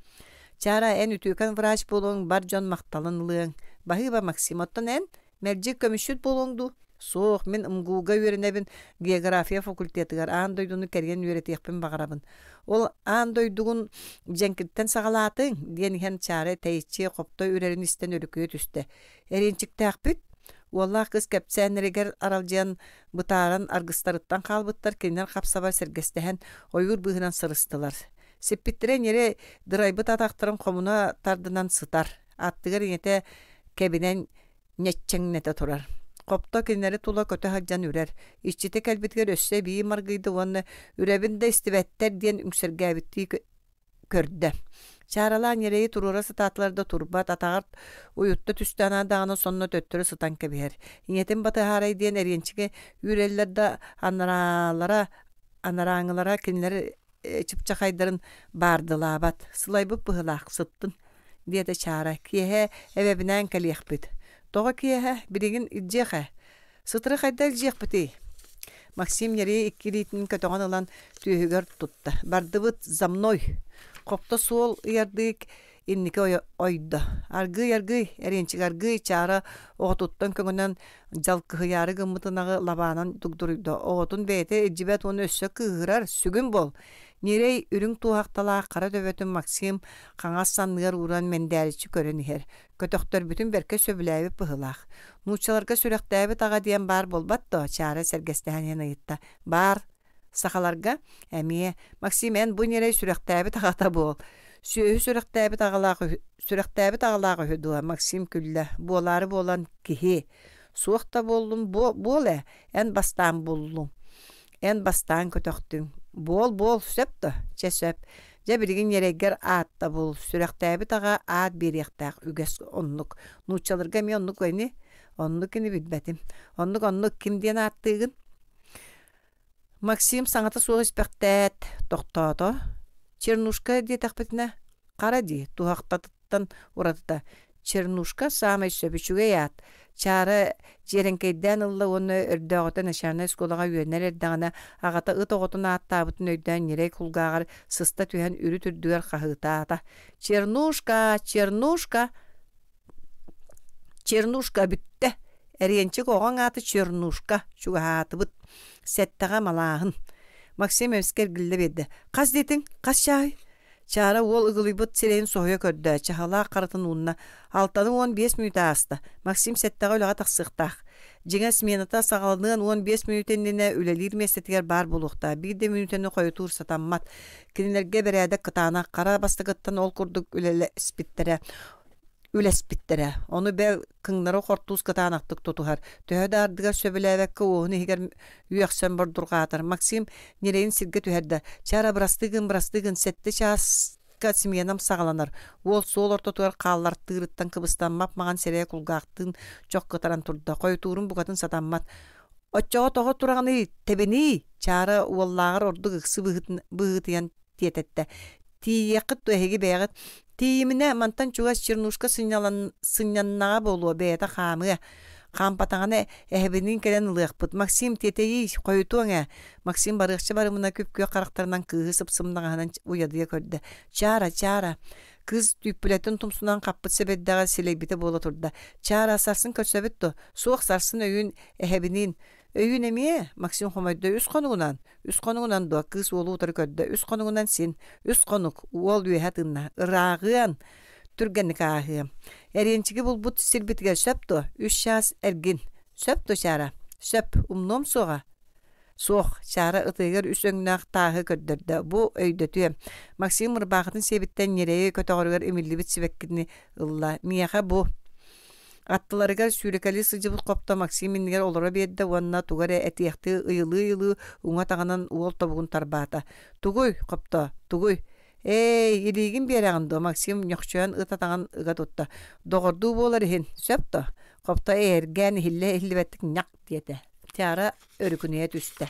Чаара, эн үтүөкэн врач буолуоҥ, бар дьон махталын ылыаҥ. Баһыыба, Максим, оттон эн мэлдьи көмүсчүт буолуоҥ дуу? Суох, мин МГУ-га үөрэнэбин, география факультетыгар аан дойдуну кэрийэн үөрэтиэхпин баҕарабын. Ол аан дойдугун дьэҥкиртэн саҕалаатыҥ, диэн иһэн Чаара тэйиччи хопто үрэрин истэн өрүкүйэ түстэ. Эриэнчиктээхпит? Уоллаах кыыс кэпсээннэригэр аралдьыйан бытааран аргыстарыттан хаалбыттар кинилэр хапсабар сэргэстэһэн ойуур быыһынан сырыстылар. Сиппиттэрэ ньирэй дырайбыт атахтарын хомуна тардынан сытар, аттыгар ийэтэ кэбинэн ньэччэҥнэтэ турар. Хопто кинилэри тула көтө сылдьан үрэр. Иччитэ кэлбитигэр өссө эбии маргыйда уонна үрэбин да истибэттэр диэн үҥсэргээбиттии көрдө. Чааралаан ньирэйи туруора сатаатылар да турбат, атаҕар уйутта түстэҕинэ даҕаны сонно төттөрү сытан кэбиһэр. Ийэтин батыһаарай диэн эриэнчигэ үүрэллэр да анараалара анарааҥылара кинилэри чыпчахайдарын баардылаабат, сылайбыт быһыылаах сыттын, диэтэ Чаара. Киэһэ эбэбинээн кэлиэхпит. Тоҕо киэһэ? Билигин илдьиэх ээ. Сытыры хайда илдьиэхпитий? Максим ньирии икки илиитин көтөҕөн ылан түөһүгэр тутта. Бардыбыт за мной! Хопто суол ыйардыы инники ойдо. Аргыый-аргыый, эриэнчик аргыый, Чаара оҕотуттан көҥөнөн дьалкыһыйаары гыммыт ынаҕы лабаанан дугдуруйда. Оҕотун бэйэтэ илдьибэт уонна өссө кыыһырар, сүгүн буол. Ньирэй үрүҥ туоһахталаах хара төбөтүн Максим хаҥас санныгар ууран мэндээриччи көрөн иһэр. Көтөхтөрбүтүн бэркэ сөбүлээбит быһыылаах. Нууччаларга сүрэхтээбит аҕа диэн баар буолбат дуо? Чаара сэргэстэһэн иһэн ыйытта. Баар. Сахаларга эмиэ Максим эн бу ньирэй сүрэхтээбит аҕата буол. Сүөһү сүрэхтээбит аҕалаах үһү, сүрэхтээбит аҕалаах үһү дуо? Максим күллэ. Буолаары буолан киһи. Суох да буоллун буол ээ, эн бастаан буллуҥ. Эн бастаан көтөхтүҥ. Буол-буол, сөп да? Чэ сөп. Дьэ билигин ньирэйгэр аатта бул. Сүрэхтээбит аҕа аат биэриэхтээх үгэс оннук. Нууччаларга эмиэ оннук ини. Оннук ини билбэтим. Оннук-оннук ким диэн ааттыыгын? Максим саҥата суох испэхтээт, тохтоото. Чернушка диэтэхпитинэ, хара дии, туһахтатыттан уратыта. Чернушка саамай сөп үчүгэй аат. Чаара дьиэрэҥкэйдээн ылла уонна өрдөөҕүтэ начальнай оскуолаҕа үөрэнэр эрдэҕинэ аҕата ыт оҕотун ааттаабытын өйдөөн ньирэй кулгааҕар сыста түһэн үрүт үрдүгэр хаһыытаата: «Чернушка! Чернушка!» Чернушка бүттэ. Эриэнчик оҕоҥ аата Чернушка. Чугаһаатыбыт. Сэттэҕэ малааһын. Максим эмискэ эргиллэ биэрдэ. Хас диэтиҥ? Хас чааһый? Чаара уол ыгылыйбыт сирэйин соһуйа көрдө, чаһылаах харатын уунна. Алтаны 15 мүнүүтэ ааста. Максим сэттэҕэ үлэҕэ тахсыахтаах. Дьиҥэ смената саҕаланыан 15 мүнүүтэ иннинэ үлэлиир миэстэтигэр баар буолуохтаах. Биир да мүнүүтэни хойутуур сатаммат. Кинилэргэ бэрээдэк кытаанах, хара бастакыттан ол курдук үлэлэспиттэрэ үлэспиттэрэ. Ону бэл кыҥнары хортуус кытаанахтык тутуһар. Төһө да ардыгар сөбүлээбэккэ уоһун иһигэр үөхсэн бордурҕаатар. Максим ньирэйин сиргэ түһэрдэ. Чара бырастыы гын, бырастыы гын, сэттэ чааска сменам саҕаланар. Уол суол ортотугар хааллартыырыттан кыбыстан мап-маҥан сирэйэ кулгаахтыын чох кытаран турда. Хойутуурун букатын сатаммат. Оччоҕо тоҕо тураҕыный, тэбиний? Чаара уоллааҕар ордук ыксы быһыытыйан тиэтэттэ. Тиийиэххит дуо эһиги бэйэҕит? Тиийиминэ, мантан чугас Чернушка сынньаннаҕа буолуо, бэйэтэ хаамыа. Хаампатаҕына эһэбиниин кэлэн ылыахпыт. Максим тиэтэйиий, хойутуоҥ ээ. Максим барыахча барымына күп-күөх харахтарынан кыыһы сып-сымнаҕаһынан уйадыйа көрдө. Чаара, Чаара. Кыыс түүппүлэтин тумсунан хаппыт сэбирдэҕэ силэйбитэ буола турда. Чаара, сарсын көрсөбүт дуо? Суох, сарсын өйүүн эһэбиниин. Өйүүн эмиэ? Максим хомойдо. Үс хонугунан. Үс хонугунан дуо? Кыыс уолу утары көрдө. Үс хонугунан син. Үс хонук. Уол үөһэ тыынна. Ырааҕыан! Түргэнник ааһыа. Эриэнчиги булбут сирбитигэр сөп дуо? Үс чаас эргин. Сөп дуо, Чаара? Сөп. Умнуом суоҕа. Суох, Чаара ытыгар үс өҥнөөх тааһы көрдөрдө. Бу өйдөтүө. Максим ырбаахытын сиэбиттэн ньирэйи көтөҕөрүгэр имиллибит сибэккини ылла. Миэхэ бу. Аттыларыгар сүүрэкэлии сылдьыбыт хопто Максим иннигэр олоро биэрдэ уонна тугу эрэ этиэхтии ыйылыы-ыйылыы уҥа атаҕынан уол тобугун тарбаата. Тугуй, хопто, тугуй? Ээй, илиигин биэрэҕин дуо? Максим ньохчойон ыт атаҕын ыга тутта. Доҕордуу буолар иһин, сөп дуо? Хопто эйэргээн иһиллэ-иһиллибэттик ньах диэтэ. Тиара өрүкүнүйэ түстэ.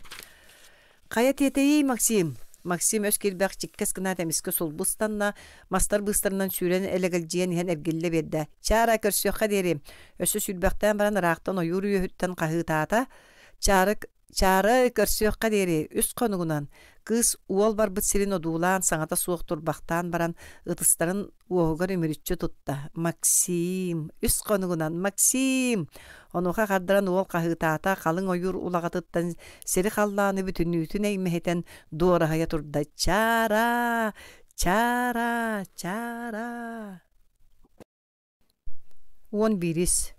Хайа тиэтэйиий, Максим? Максим өс киирбэх чиккэс гынаат эмискэ сулбу ыстанна, мастар быыстарынан сүүрэн элэгэлдьийэн иһэн эргиллэ биэрдэ. Чаара, көрсүөххэ диэри. Өссө сүүрбэхтээн баран ыраахтан ойуур үөһүттэн хаһыытаата. Чаарык Чаара көрсүөххэ диэри үс хонугунан кыыс уол барбыт сирин одуулаан саҥата суох турбахтаан баран ытыстарын уоһугар үмүрүччү тутта «Максим! Үс хонугунан Максим!» Онуоха хардаран уол хаһыытаата халыҥ ойуур улаҕатыттан сири-халлааны бүтүннүүтүн эймэһитэн дуораһыйа турда «Чаара! Чаара! Чаара!» 11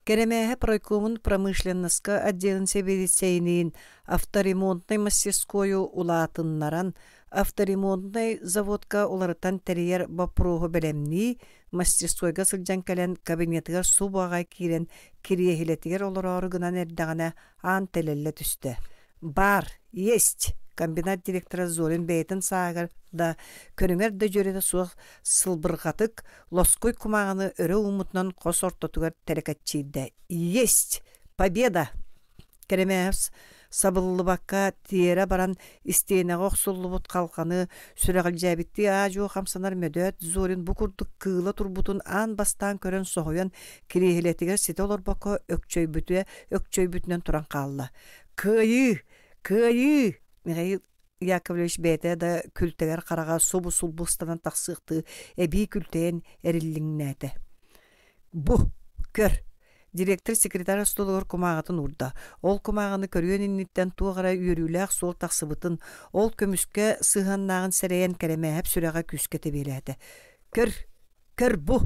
Кэрэмээһэп райкомун промышленноска отделын сэбиэдиссэйиниин авторемонтнай мастерскойу улаатыннаран, авторемонтнай заводка уларытан тэрийэр боппуруоһу бэлэмнии, мастерскойга сылдьан кэлэн кабинетыгар субу аҕай киирэн кириэһилэтигэр олороору гынан эрдэҕинэ аан тэлэллэ түстэ. Бар, есть! Комбинат директора Зорин бэйэтин сааһыгар да, көрүҥэр да дьүөрэтэ суох сылбырҕатык, лоскуй кумааҕыны өрө ууммутунан хос ортотугар тэлэкэччийдэ. Есть! Победа! Кэрэмээс сабыллыбакка тиэрэ баран истиэнэҕэ охсуллубут халҕаны сүрэҕэлдьээбиттии аа-дьуо хамсанар мөдөөт Зорин бу курдук кыыла турбутун аан бастаан көрөн соһуйан кириэһилэтигэр ситэ олорбокко өкчөйбүтэ өкчөйбүтүнэн туран хаалла. Кыайыы! Кыайыы! Михаил Яковлевич бэйэтэ да күлтэгэр хараҕа субу-сулбу ыстанан тахсыахтыы эбии күлтэйэн эриллиҥнээтэ. Бу, көр! Директор секретарь остуолугар кумааҕытын уурда. Ол кумааҕыны көрүөн инниттэн туох эрэ үөрүүлээх суол тахсыбытын, ол көмүскэ сыһыаннааҕын сэрэйэн Кэрэмээһэп сүрэҕэ күүскэ тэбиэлээтэ. Көр, Көр бу!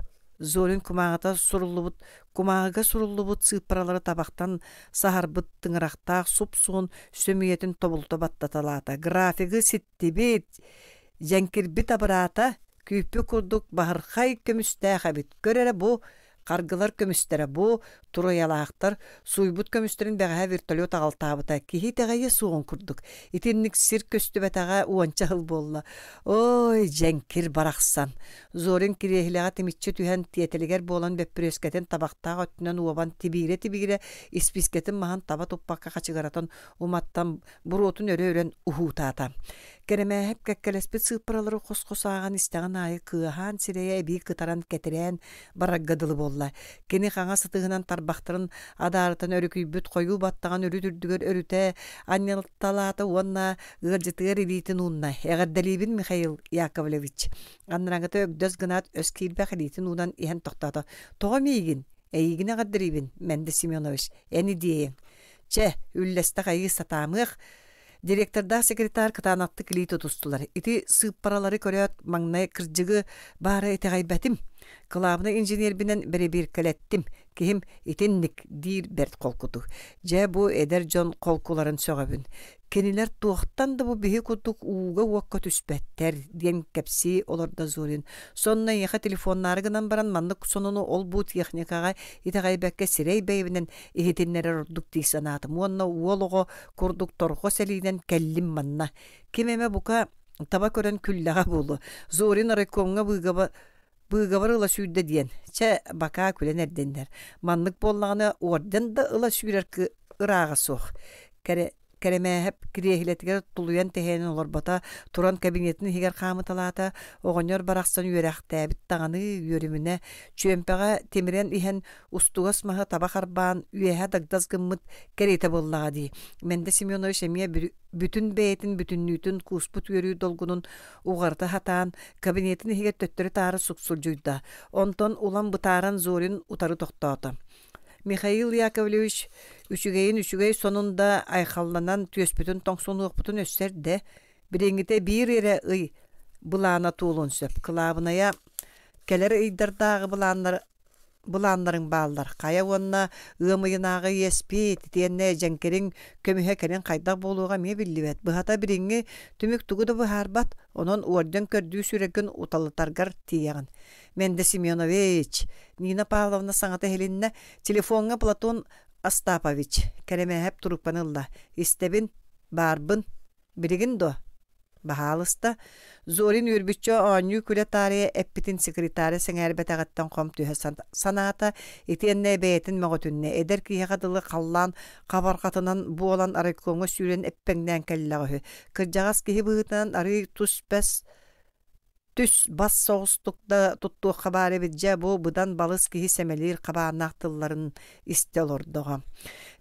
Зорин кумааҕыта суруллубут кумааҕыга суруллубут сыыппаралары табахтан саһарбыт тыҥырахтаах суп-суон сөмүйэтин тобулута баттаталаата. Графигы ситтибит, дьэҥкирбит абыраата, күүппүт курдук баһырхай көмүстээх эбит. Көр эрэ бу Харгылар көмүстэрэ бу туруйалаахтар сууйбут көмүстэрин бэҕэһээ вертолет аҕалтаабыта киһи итэҕэйиэ суоҕун курдук. Итинник сир көстүбэтэҕэ уонча сыл буолла. Ой, дьэҥкир барахсан! Зорин кириэһилэҕэ тимиччи түһэн тиэтэлигэр буолан бөппүрүөскэтин табахтаах өттүнэн уобан тибиирэ-тибиирэ испиискэтин маһын таба туппакка хачыгыратан уматтан буруотун өрө үрэн уһуутаата. Кэрэмээһэп кэккэлэспит сыыппаралары хос-хос ааҕан истэҕин аайы кыаһаан сирэйэ эбии кытаран кэтирээн барарга дылы буолла. Кини хаҥас ытыһынан тарбахтарын адаарытан өрүкүйбүт хойуу баттаҕын үрүт үрдүгэр өрүтэ анньыталаата уонна ыалдьытыгар илиитин уунна. «Эҕэрдэлиибин, Михаил Яковлевич!» Анарааҥҥыта өгдөс гынаат өс киирбэх илиитин уунан иһэн тохтоото. «Тоҕо миигин? Эйигин эҕэрдэлиибин, Мэндэ Семенович, эн идиэйэҥ. Чэ, үллэстэх айыы сатаамыах, Директордаах секретарь кытаанахтык илии тутустулар. Ити сыыппаралары көрөөт, маҥнай кырдьыгы баара итэҕэйбэтим. Кылаабынай инженербинэн бэрэбиэркэлэттим. Киһим итинник диир бэрт холкутук. Дьэ, бу эдэр дьон холкуларын сөҕөбүн. Кинилэр туохтан да бу биһи курдук ууга-уокка түспэттэр, диэн кэпсии олордо Зорин. Сонно эйиэхэ телефоннаары гынан баран маннык сонуну ол-бу техникаҕа итэҕэйбэккэ сирэй бэйэбинэн иһитиннэрэр ордук дии санаатым уонна уол оҕо курдук торҕо сэлиинэн кэллим манна. Ким эмэ бука таба көрөн күллэҕэ буолуо. Зорин райкомҥа быыгаба быыгабар ыла сүүрдэ диэн. Чэ, бакаа күлэн эрдиннэр. Маннык буоллаҕына орден да ыла сүүрэр ырааҕа суох. Кэрэ Кэрэмээһэп кириэһилэтигэр тулуйан тэһиэн олорбото, туран кабинетын иһигэр хаамыталаата, оҕонньор барахсан үөрэхтээбит даҕаны үөрүмүнэ, чүөмпэҕэ тимирэн иһэн устугас маһы таба харбаан үөһэ дагдас гыммыт кэриэтэ буоллаҕа дии. Мэндэ Семенович эмиэ бүтүн бэйэтин бүтүннүүтүн кууспут үөрүү долгунун уҕарыта сатаан, кабинетын иһигэр төттөрү-таары суксулдьуйда. Онтон улам бытааран Зорин утары тохтоото. Михаил Яковлевич үчүгэйин үчүгэй сонун да айхалланан түөспүтүн тоҥсунуохпутун өссө эрдэ, билиҥҥитэ биир эрэ ый былаана туолуон сөп. Кылаабынайа кэлэр ыйдардааҕы былааннар былааннарыҥ бааллар. Хайа уонна ыам ыйынааҕы иэспит, итиэннэ дьэҥкириҥ көмүһэ кэлин хайдах буолуоҕа эмиэ биллибэт. Быһата билиҥҥи түмүк тугу да быһаарбат, онон уордьан көрдүү сүүрэргин уталытаргар тиийэҕин. Мэндэ Семенович, Нина Павловна саҥата иһилиннэ, телефоҥҥа Платон Остапович Кэрэмээһэп трубканы ылла. Истэбин, баарбын. Билигин дуо? Баһаалыста, Зорин үөрбүччэ оонньуу-күлэ таарыйа эппитин секретаря сэҥээрбэтэҕиттэн хом түһэ санаата, итиэннэ бэйэтин мөҕүтүннэ, эдэр киһиэхэ дылы халлаан хабарҕатынан буолан райкомҥа сүүрэн эппэҥнээн кэллэҕэ үһү. Кырдьаҕас киһи быһыытынан арыый тус-бэс түс-бас соҕустук да туттуохха баар эбит дьэ бу быдан балыс киһи сэмэлиир хабааннаах тылларын истэ олордоҕо.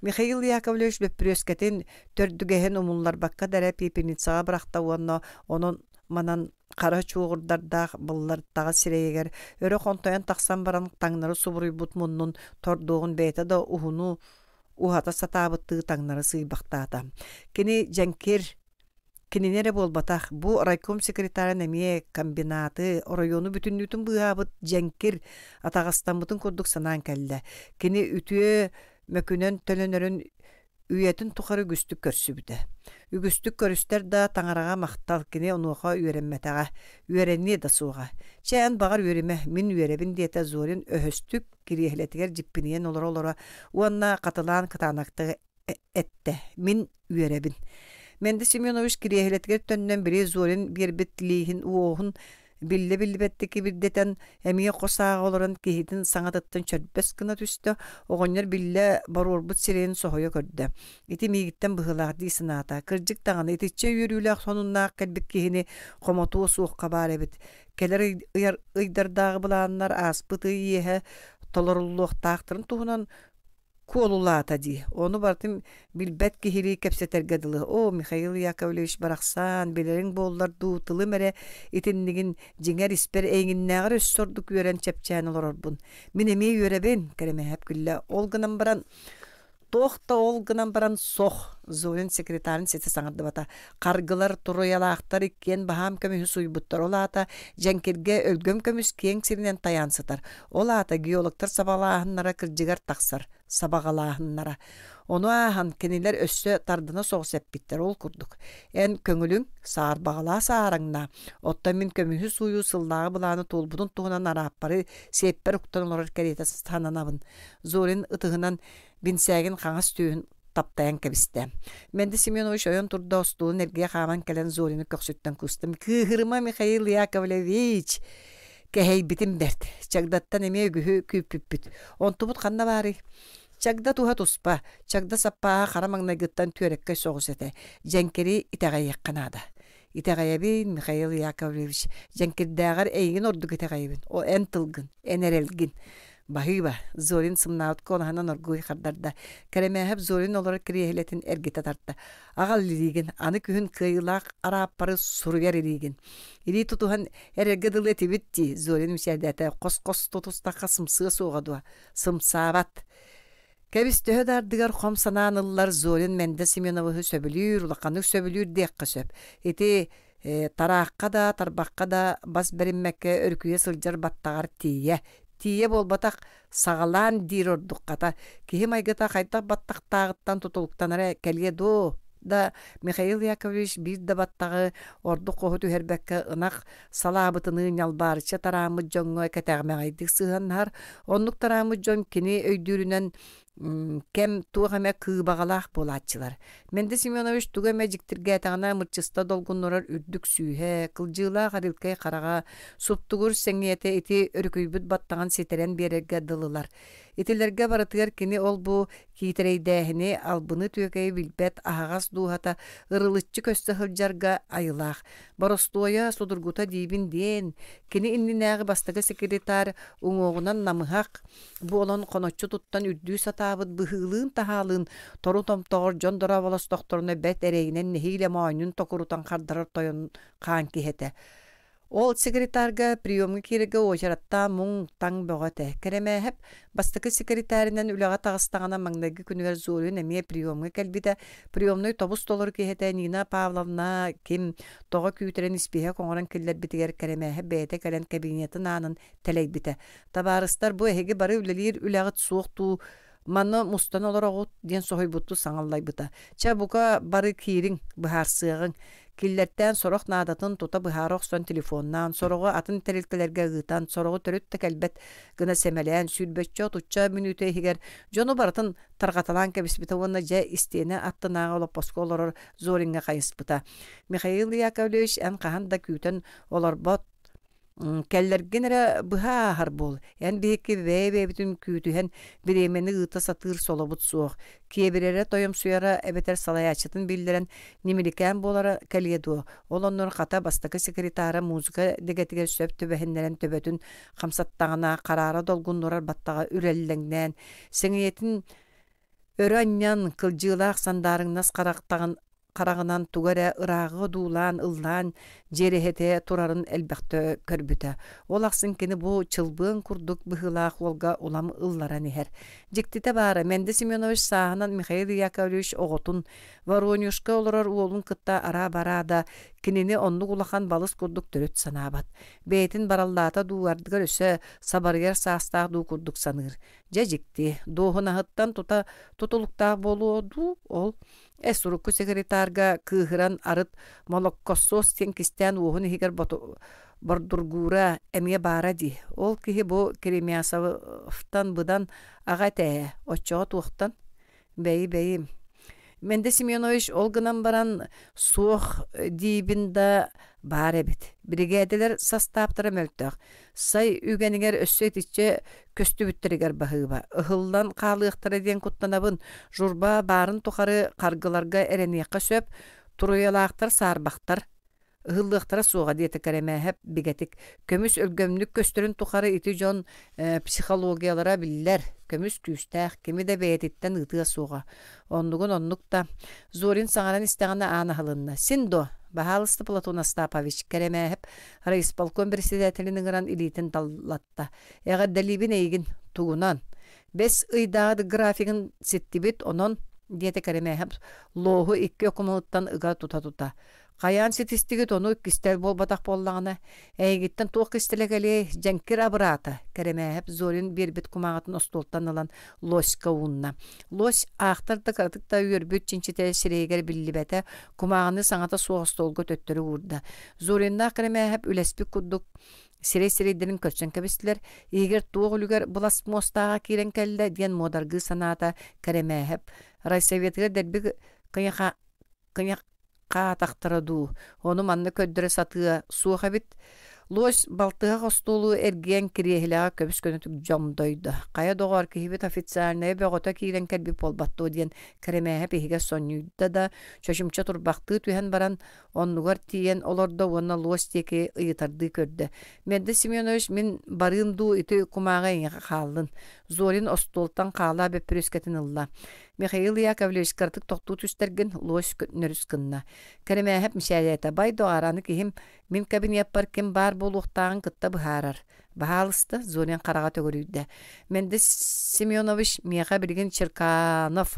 Михаил Яковлевич бөппүрүөскэтин төрдүгэһин умулларбакка да эрэ пепельницаҕа бырахта уонна онон манан хара чуоҕурдардаах быллартаҕа сирэйигэр өрө хонтойон тахсан баран таҥнары субуруйбут муннун тордуоҕун бэйэтэ да уһуну уһата сатаабыттыы таҥнары сыыйбахтаата. Кини дьэҥкир Кинини эрэ буолбатах, бу райком секретарын эмиэ комбинаты, оройуону бүтүннүүтүн быыһаабыт дьэҥкир, атаҕастаммытын курдук санаан кэллэ. Кини үтүө мөкүнэн төлөнөрүн үйэтин тухары үгүстүк көрсүбүтэ. Үгүстүк көрүстэр да таҥараҕа махтал, кини онуоха үөрэммэтэҕэ, үөрэниэ да суоҕа. Чэ, эн баҕар үөрүмэ, мин үөрэбин диэтэ Зорин өһөстүк кириэһилэтигэр дьиппинийэн олоро-олоро уонна хатылаан кытаанахтык эттэ: «Мин үөрэбин». Мэнди Семенович кириэһилэтигэр төннөн били Зорин биэрбит лииһин уоһун биллэ-биллибэттик кибирдэтэн, эмиэ хос ааҕа олорон киһитин саҥатыттан чөрбөс гына түстэ, оҕонньор биллэ боруорбут сирэйин соһуйа көрдө. Ити миигиттэн быһыылаах дии санаата. Кырдьык даҕаны, итиччэ үөрүүлээх сонуннаах кэлбит киһини хомотуо суохха баар эбит. Кэлэр ыйар ыйдардааҕы былааннар ааспыт ый иэһэ толоруллуохтаахтарын туһунан куолулаата дии. Ону барытын билбэт киһилии кэпсэтэргэ дылы. Оо, Михаил Яковлевич барахсан, билэриҥ буоллар дуу, тылым эрэ итиннигин дьиҥэр испэр эйигиннээҕэр өссө ордук үөрэн чэпчээн олорорбун. Мин эмиэ үөрэбин, Кэрэмэһэп күллэ. Ол гынан баран туох да ол гынан баран сох, Зорин секретарын ситэ саҥардыбата. Харгылар, туруйалаахтар иккиэн баһаам көмүһү суйбуттар. Ол аата Дьэҥкиргэ өлгөм көмүс киэҥ сиринэн тайаан сытар. Ол аата геологтар сабаҕалааһыннара кырдьыгар тахсар, сабаҕалааһыннара. Ону ааһан кинилэр өссө тардына соҕус эппиттэр ол курдук. Эн көҥүлүҥ саарбаҕалаа саараҥнаа, оттон мин көмүһү сууйуу сыллааҕы былааны туолбутун туһунан арааппары сиэппэр уктан олорор кэриэтэ сананабын. Зорин ытыһынан бинсээгин хаҥас түөһүн таптайан кэбистэ. Мэнди Семенович ойон турда остуолун эргийэ хааман кэлэн Зорины көхсүттэн куустум. «Кыыһырыма, Михаил Яковлевич! Кэһэйбитим бэрт. Чагдаттан эмиэ үгүһү күүппүппүт. Онтубут ханна баарый?» Чагда туһа туспа, чагда саппааһа хара маҥнайгыттан түөрэккэй соҕус этэ. Дьэҥкири итэҕэйиэххэ наада. Итэҕэйэбин, Михаил Яковлевич, дьэҥкирдээҕэр эйигин ордук итэҕэйэбин. О, эн тылгын, эн эрэлгин. Баһыыба, Зорин сымнаабыт куолаһынан оргууй хардарда. Кэрэмээһэп Зорин олорор кириэһилэтин эргитэ тарта. Аҕал илиигин, аны күһүн кыайыылаах арааппары суруйар илиигин. Илии тутуһан эрэргэ дылы этибит дии, Зорин мичээрдээтэ. Хос-хос тутустахха сымсыа суоҕа дуо? Сымсаабат. Кэбис төһө да ардыгар хом санаан ыллар Зорин Мэндэ Семеновыһы сөбүлүүр, улаханнык сөбүлүүр диэххэ сөп. Ити тараахха да, тарбахха да бас бэриммэккэ өрүкүйэ сылдьар баттаҕар тиийэ. Тиийэ буолбатах, саҕалаан диир ордук хата. Киһи майгыта хайдах баттахтааҕыттан тутулуктанара кэлиэ дуо? Да Михаил Яковлевич биир да баттаҕы ордук хоһу түһэрбэккэ ынах салаабытыныы ньалбаарычча тарааммыт дьоҥҥо кэтэҕимэҕэйдик сыһыаннаһар. Оннук тарааммыт дьон кини өйдүүрүнэн Кэм туох эмэ кыыбаҕалаах буолааччылар. Мэнди Семенович тугу эмэ дьиктиргээтэҕинэ мырчыста долгуннурар үрдүк сүүһэ, кылдьыылаах арилкай хараҕа, суптугур сэҥийэтэ ити өрүкүйбүт баттаҕын ситэрэн биэрэргэ дылылар. Итилэргэ барытыгар кини ол-бу киитэрэйдээһини, албыны-түөкэйи билбэт аһаҕас дууһата ырылыччы көстө сылдьарга айылаах. Боростуойа, судургута диибин диэн, кини иннинээҕи бастакы секретарь уҥуоҕунан намыһах буолан хоноччу туттан үрдүү сатаабыт быһыылыын-таһаалыын тору томтоҕор дьон дорооболостохторуна бэрт эрэйинэн нэһиилэ моонньун токурутан хардарар тойон хаан киһи этэ. Ол секретарга приемҥа киирэргэ уочараттаан муҥ-таҥ бөҕө этэ. Кэрэмээһэп бастакы секретаринэн үлэҕэ таҕыстаҕына маҥнайгы күнүгэр Зорин эмиэ приемҥа кэлбитэ. Приемнай тобус-толору киһи этэ Нина Павловна ким тоҕо күүтэрин испииһэк оҥорон киллэрбитигэр Кэрэмээһэп бэйэтэ кэлэн кабинетын аанын тэлэйбитэ. Табаарыстар, бу эһиги бары үлэлиир үлэҕит суох дуу, манна мустан олороҕут диэн соһуйбуттуу саҥаллайбыта. Чэ, бука бары киириҥ, быһаарсыаҕыҥ. Киллэртээн сорох наадатын тута быһаара охсон телефоннаан, сороҕу атын тэрилтэлэргэ ыытан, сороҕу төрүт да кэлбэт гына сэмэлээн, сүүрбэччэ-отучча мүнүүтэ иһигэр дьону барытын тарҕаталаан кэбиспитэ уонна дьэ истиэнэ аттынааҕы олоппоско олорор Зориҥҥа хайыспыта. Михаил Яковлевич эн хаһан да күүтэн олорбот Кэллэргин эрэ быһа ааһар буол, эн биһикки бэйэ-бэйэбитин күүтүһэн бириэмэни ыыта сатыыр солобут суох, киэбирэрэ тойомсуйара эбэтэр салайааччытын биллэрэн ньимиликээн буолара кэлиэ дуо, ол оннугар хата бастакы секретара музыка дэгэтигэр сөп түбэһиннэрэн төбөтүн хамсаттаҕына хараара долгуннурар баттаҕа үрэллэҥнээн, сэҥийэтин өрө анньан, кылдьыылаах сандаарыҥнас харахтаҕын хараҕынан тугу эрэ ырааҕы одуулаан ыллаан дьиэрэһитэ турарын элбэхтэ көрбүтэ. Ол ахсын кини бу чылбыан курдук быһыылаах уолга улам ылларан иһэр. Дьиктитэ баара, Мэнди Семенович сааһынан Михаил Яковлевич оҕотун Воронежка олорор уолун кытта араа-бараа да кинини оннук улахан балыс курдук төрүт санаабат. Бэйэтин бараллаата дуу, ардыгар өссө сабарыйар саастаах дуу курдук саныыр. Дьэ дьикти, дуоһунаһыттан тута тутулуктаах буолуо дуу ол Эс урукку секретарга кыыһыран арыт молоккосуос диэн кистээн уоһун иһигэр бордургуура эмиэ баара дии. Ол киһи бу Керемясовтан быдан аҕа этэ ээ, оччоҕо туохтан? Бэйи-бэйи. Мэнде Семенович ол гынан баран суох диибин да баар эбит. Биригээдэлэр састааптара мөлтөх. Сай үгэнигэр өссө итиччэ көстүбүттэригэр баһыыба. Ыһыллан хаалыахтара диэн куттанабын. Журба баарын тухары харгыларга эрэниэххэ сөп, туруйалаахтар саарбахтар. Ыһыллыахтара суоҕа диэтэ Кэрэмээһэп бигэтик. Көмүс өлгөмнүк көстөрүн тухары ити дьон психологиялара биллэр. Көмүс күүстээх, кими да бэйэтиттэн ыытыа суоҕа. Оннугун оннук да. Зорин саҥаран истэҕинэ аан аһылынна. Син дуо? Баһаалыста Платон Остапович, Кэрэмээһэп райисполком председателин ыҥыран илиитин таллатта. Эҕэрдэлиибин эйигин. Тугунан? Бэс ыйдааҕы графигын ситтибит, онон, диэтэ Кэрэмээһэп луоһу икки окумалыттан ыга тута-тута. Хайаан ситистигит ону кистэл буолбатах буоллаҕына, эйигиттэн туох кистэлэ кэлиэй, дьэҥкир абыраата, Кэрэмээһэп Зорин биэрбит кумааҕытын остуолтан ылан Лоська уунна. Лось аахтар да кыратык да үөрбүт чинчитэ сирэйигэр биллибэтэ, кумааҕыны саҥата суох остуолга төттөрү уурда. Зориннаах Кэрэмээһэп үлэспит курдук сирэй-сирэйдэрин көрсөн кэбистилэр, иһигэр туох үлүгэр былас муостааҕа киирэн кэллэ диэн муодаргыы санаата Кэрэмээһэп. Райсоветыгар дэлби кыйаха хаатахтара дуу, ону манна көрдөрө сатыа суох эбит. Лось балтыһах остуолу эргийэн кириэһилэҕэ көбүс-көнөтүк дьомдойдо. Хайа доҕоор, киһибит официальнайа бөҕөтө киирэн кэлбит буолбат дуо диэн Кэрэмээһэп иһигэр сонньуйда да, чочумча турбахтыы түһэн баран, оннугар тиийэн олордо уонна луос диэки ыйытардыы көрдө. Мердэ Семенович, мин барыым дуу, ити кумааҕы эйиэхэ хааллын. Зорин остуолтан хаалаа бөппүрүөскэтин ылла. Михаил Яковлевич кыратык тохтуу түстэргин луос нөрүс гынна. Кэрэмээһэп мичээрдээтэ. Бай доҕоор, аны киһим мин кабинеппар ким баар буолуохтааҕын кытта быһаарар. Баһаалыста, Зорин хараҕа төгүрүйдэ. Мэнде Семенович миэхэ билигин Черканов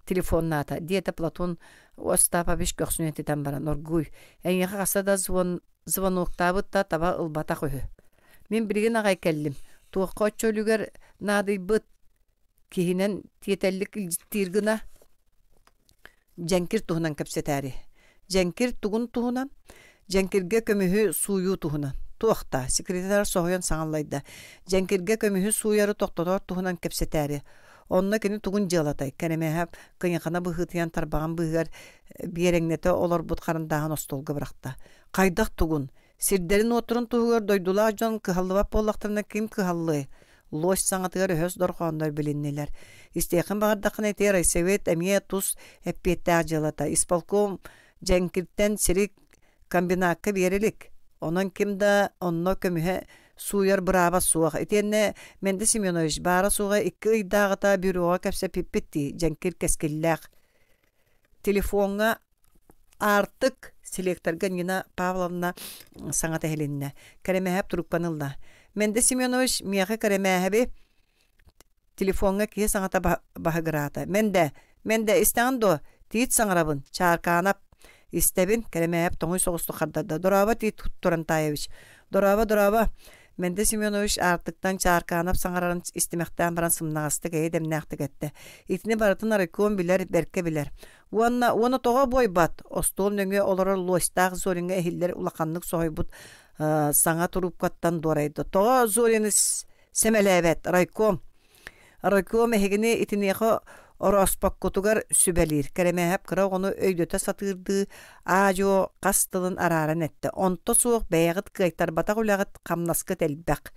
телефоннаата, диэтэ Платон Остапович көхсүн этитэн баран оргууй. Эйиэхэ хаста да звон звоноктаабыт да таба ылбатах үһү. Мин билигин аҕай кэллим. Туохха оччо үлүгэр наадыйбыт киһинэн тиэтэллик илдьиттиир гына дьэҥкир туһунан кэпсэтээри. Дьэҥкир тугун туһунан? Дьэҥкиргэ көмүһү сууйуу туһунан. Туох да, секретарь соһуйан саҥаллайда. Дьэҥкиргэ көмүһү сууйары тохтотор туһунан кэпсэтээри. Онно кини тугун дьыалатай? Кэрэмээһэп кыйахана быһыытыйан тарбаҕын быыһыгар биэрэҥнэтэ олорбут харандааһын остуолга бырахта. Хайдах тугун? Сирдэрин-уоттарын туһугар дойдулаах дьон кыһаллыбат буоллахтарына ким кыһаллыай? Лось саҥатыгар өһөс дорҕооннор билиннилэр. Истиэххин баҕардаххына ити райсовет эмиэ тус эппиэттээх дьыалата. Исполком дьэҥкиртэн сири комбинакка биэрэ илик. Онон ким да онно көмүһэ сууйар бырааба суох. Итиэннэ Мэнди Семенович баара-суоҕа икки ыйдааҕыта бюроҕа кэпсэппиппит дии, дьэҥкир кэскиллээх. Телефоҥҥа Аартык селекторга Нина Павловна саҥата иһилиннэ. Кэрэмээһэп трубканы ылла. Мэнди Семенович миэхэ Кэрэмээһэби телефоҥҥа киһи саҥата баһыгыраата. Мэндэ, Мэндэ, истэҕин дуо? Тиит саҥарабын, Чааркаанап. Истэбин, Кэрэмээһэп тоҥуй соҕустук хардарда. Дорообо, Тиит Турантаевич. Дорообо, дорообо. Мэндэ Семенович аартыктан Чааркаанап саҥарарын истимэхтээн баран сымнаҕастык эйэ дэмнээхтик эттэ. Итини барытын райком билэр, бэркэ билэр. Уонна уонна тоҕо буойбат? Остуол нөҥүө олорор луостаах Зориҥҥа иһиллэр улаханнык соһуйбут саҥа туруупкаттан дуорайда. Тоҕо Зорины сэмэлээбэт райком? Райком эһигини итиниэхэ орооспоккутугар сүбэлиир. Кэрэмээһэп кыра оҕону өйдөтө сатыырдыы аа-дьуо хас тылын арааран эттэ. Онто суох бэйэҕит кыайтарбатах үлэҕит хамнаскыт элбэх.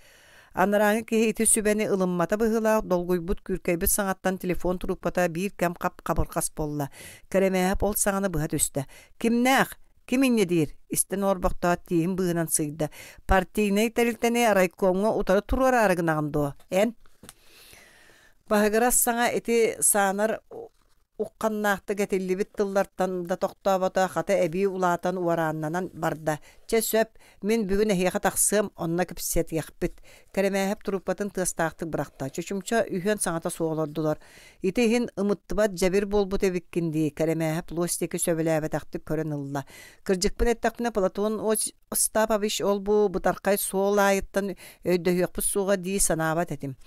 Анарааҥы киһи ити сүбэни ылыммата быһыылаах, долгуйбут, күүркэйбит саҥаттан телефон трубката биир кэм хап-хабырҕас буолла. Кэрэмээһэп ол саҥаны быһа түстэ. «Кимнээх? Ким инньэ диир?» истэн олорбохтоот тииһин быыһынан сыыйда. «Партийнай тэрилтэни райкомҥа утары туруораары гынаҕын дуо, эн?» Баһыгырас саҥа ити саанар Ухханнаахтык этиллибит тыллартан да тохтообото, хата эбии улаатан уорааннанан барда: «Чэ сөп, мин бүгүн эһиэхэ тахсыам, онно кэпсэтиэхпит». Кэрэмээһэп трубкатын тыастаахтык бырахта. Чочумча үһүөн саҥата суох олордулар. «Ити иһин ымыттыбат дьэбир буолбут эбиккин дии», Кэрэмээһэп луос диэки сөбүлээбэтэхтик көрөн ылла. «Кырдьыкпын эттэхпинэ, Платон Остапович ол-бу бытархай суол аайыттан өйдөһүөхпүт суоҕа дии санаабат этим.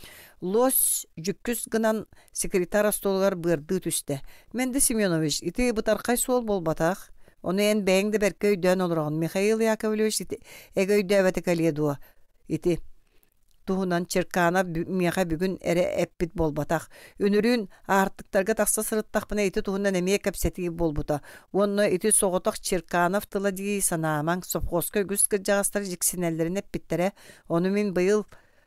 Лось дьүккүс гынан секретарь остуолугар быардыы түстэ. Мэнди Семенович, ити бытархай суол буолбатах. Ону эн бэйэҥ да бэркэ өйдөөн олороҕун. Михаил Яковлевич ити эгэ өйдөөбөтө кэлиэ дуо? Ити туһунан Черканов миэхэ бүгүн эрэ эппит буолбатах. Үнүрүүн аартыктарга тахса сырыттахпына ити туһунан эмиэ кэпсэтии буолбута. Уонна ити соҕотох Черканов тыла дии санаамаҥ, совхозка үгүс кырдьаҕастар дьиксинэллэрин эппиттэрэ. Ону мин быйыл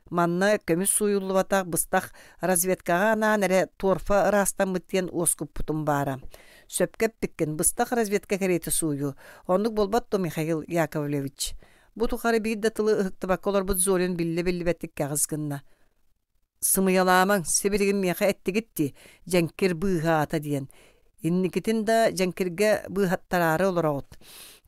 манна көмүс сууйуллубатах быстах разведкаҕа анаан эрэ торфа ыраастаммыт диэн уоскуппутум баара. Сөпкө эппиккин, быстах разведка кэриэтэ сууйуу. Оннук буолбат дуо, Михаил Яковлевич? Бу тухары биир да тылы ыһыктыбакка олорбут Зорин биллэ-биллибэттик кэҕис гынна. «Сымыйалаамаҥ, сибилигин миэхэ эттигит дии, дьэҥкир быыһаата» диэн. Инникитин да дьэҥкиргэ быыһаттараары олороҕут.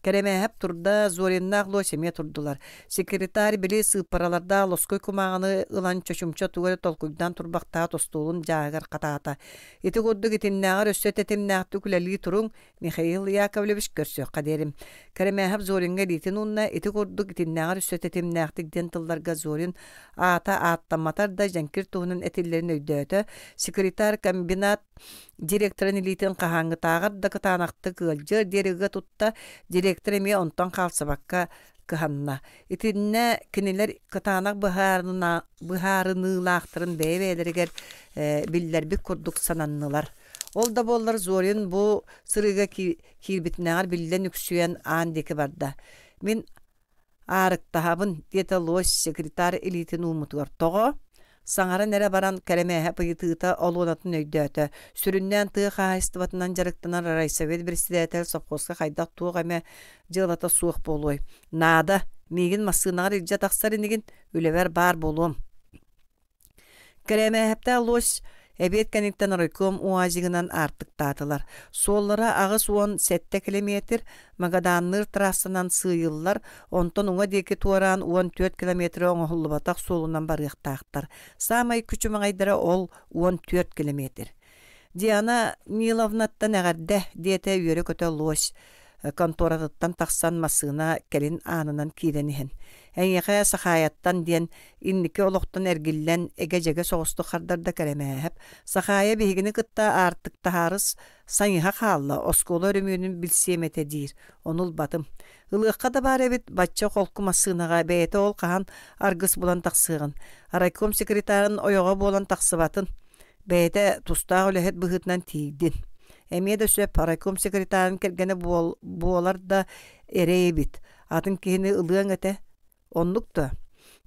Кэрэмээһэп турда, Зориннаах Лось эмиэ турдулар. Секретарь били сыыппаралардаах лоскуй кумааҕыны ылан чочумча тугу эрэ толкуйдаан турбахтаат остуолун дьааһыгар хатаата. Ити курдук итиннээҕэр өссө тэтимнээхтик үлэлии туруҥ, Михаил Яковлевич көрсүөххэ диэрим. Кэрэмээһэп Зориҥҥа илиитин уунна, ити курдук итиннээҕэр өссө тэтимнээхтик диэн тылларга Зорин аата ааттамматар да дьэҥкир туһунан этиллэрин өйдөөтө. Секретарь комбинат директорын илиитин хаһааҥҥытааҕар да кытаанахтык ыалдьыар диэри ыга тутта, директор эмиэ онтон хаалсыбакка кыһанна. Итиннэ кинилэр кытаанах быһаарыныылаахтарын бэйэ-бэйэлэригэр биллэрбит курдук сананнылар. Ол да буоллар Зорин бу сырыыга киирбитинээҕэр биллэн үксүйэн аан диэки барда. «Мин аарыктаһабын», диэтэ лось секретарь илиитин ууммутугар. «Тоҕо?» Саҥаран эрэ баран Кэрэмээһэп ыйытыыта олуонатын өйдөөтө. Сүрүннээн тыа хаһаайыстыбатынан дьарыктанар райсовет председатель совхозка хайдах туох эмэ дьыалата суох буолуой. «Наада, миигин массыынаҕар илдьэ тахсар инигин, үлэбэр баар буолуом». Кэрэмээһэптээх лось эбиэт кэнниттэн райком УАЗигынан аартыктаатылар. Суоллара 87 километр, Магаданныыр трассанан сыыйыллар, онтон уҥа диэки туораан 14 километры оҥоһуллубатах суолунан барыахтаахтар. Саамай күчүмэҕэйдэрэ ол 14 километр. Диана Ниловнаттан эҕэрдэ, диэтэ үөрэ-көтө лось конторатыттан тахсан массыына кэлин аанынан киирэн иһэн. Эйиэхэ Сахаайаттан диэн инники олохтон эргиллэн эгэ-дьэгэ соҕустук хардарда Кэрэмээһэп. Сахаайа биһигини кытта аартыктаһаарыс сайыһа хаалла, оскуола өрөмүөнүн билсиэм этэ диир, ону ылбатым. Ылыахха да баар эбит, бачча холку массыынаҕа бэйэтэ ол хаһан аргыс булан тахсыаҕын. Райком секретарын ойоҕо буолан тахсыбатын. Бэйэтэ тустаах үлэһит быһыытынан тиийдин. Эмиэ да сөп, райком секретарын кэргэнэ буолар да эрэй эбит. Атын киһини ылыаҥ этэ. Оннук да.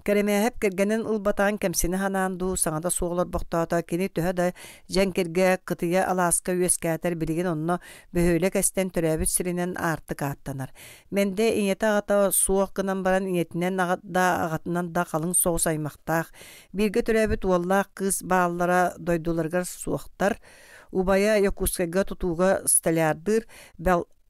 Кэрэмээһэп кэргэнин ылбатаҕын кэмсинэ санаан дуу, саҥата суох олорбохтоото, кини төһө да дьэҥкиргэ, кытыйа алааска үөскээтэр, билигин онно бөһүөлэк эстэн төрөөбүт сиринэн аартык ааттанар. Мэндэ ийэтэ-аҕата суох гынан баран ийэтинэн да аҕатынан да халыҥ соҕус аймахтаах, бииргэ төрөөбүт уоллаах кыыс бааллара дойдуларыгар суохтар. Убайа Якутскайга тутууга столярдыыр,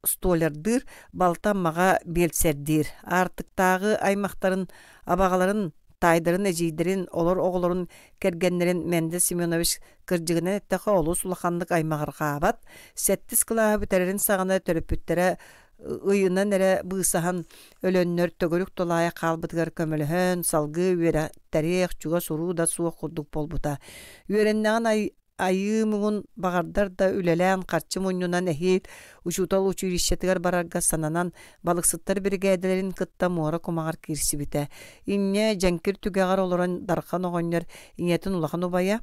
столярдыыр, балта Аммаҕа биэлсэрдиир. Аартыктааҕы аймахтарын, абаҕаларын, таайдарын, эдьиийдэрин, олор оҕолорун кэргэннэрин Мэндэ Семенович кырдьыгынан эттэххэ олус улаханнык аймаҕырҕаабат. Сэттис кылааһы бүтэрэрин саҕана төрөппүттэрэ ыйынан эрэ быысаһан өлөннөр төгүрүк тулаайах хаалбытыгар көмөлөһөн, салгыы үөрэттэриэх, чугас уруу да суох курдук буолбута. Үөрэннэҕин айыы муҥун баҕардар да үлэлээн харчы мунньунан эһиил учуутал училищетыгар барарга сананан балыксыттар биригээдэлэрин кытта муора кумаҕар киирсибитэ. Инньэ дьэҥкир түгэҕэр олорон Дархан оҕонньор ийэтин улахан убайа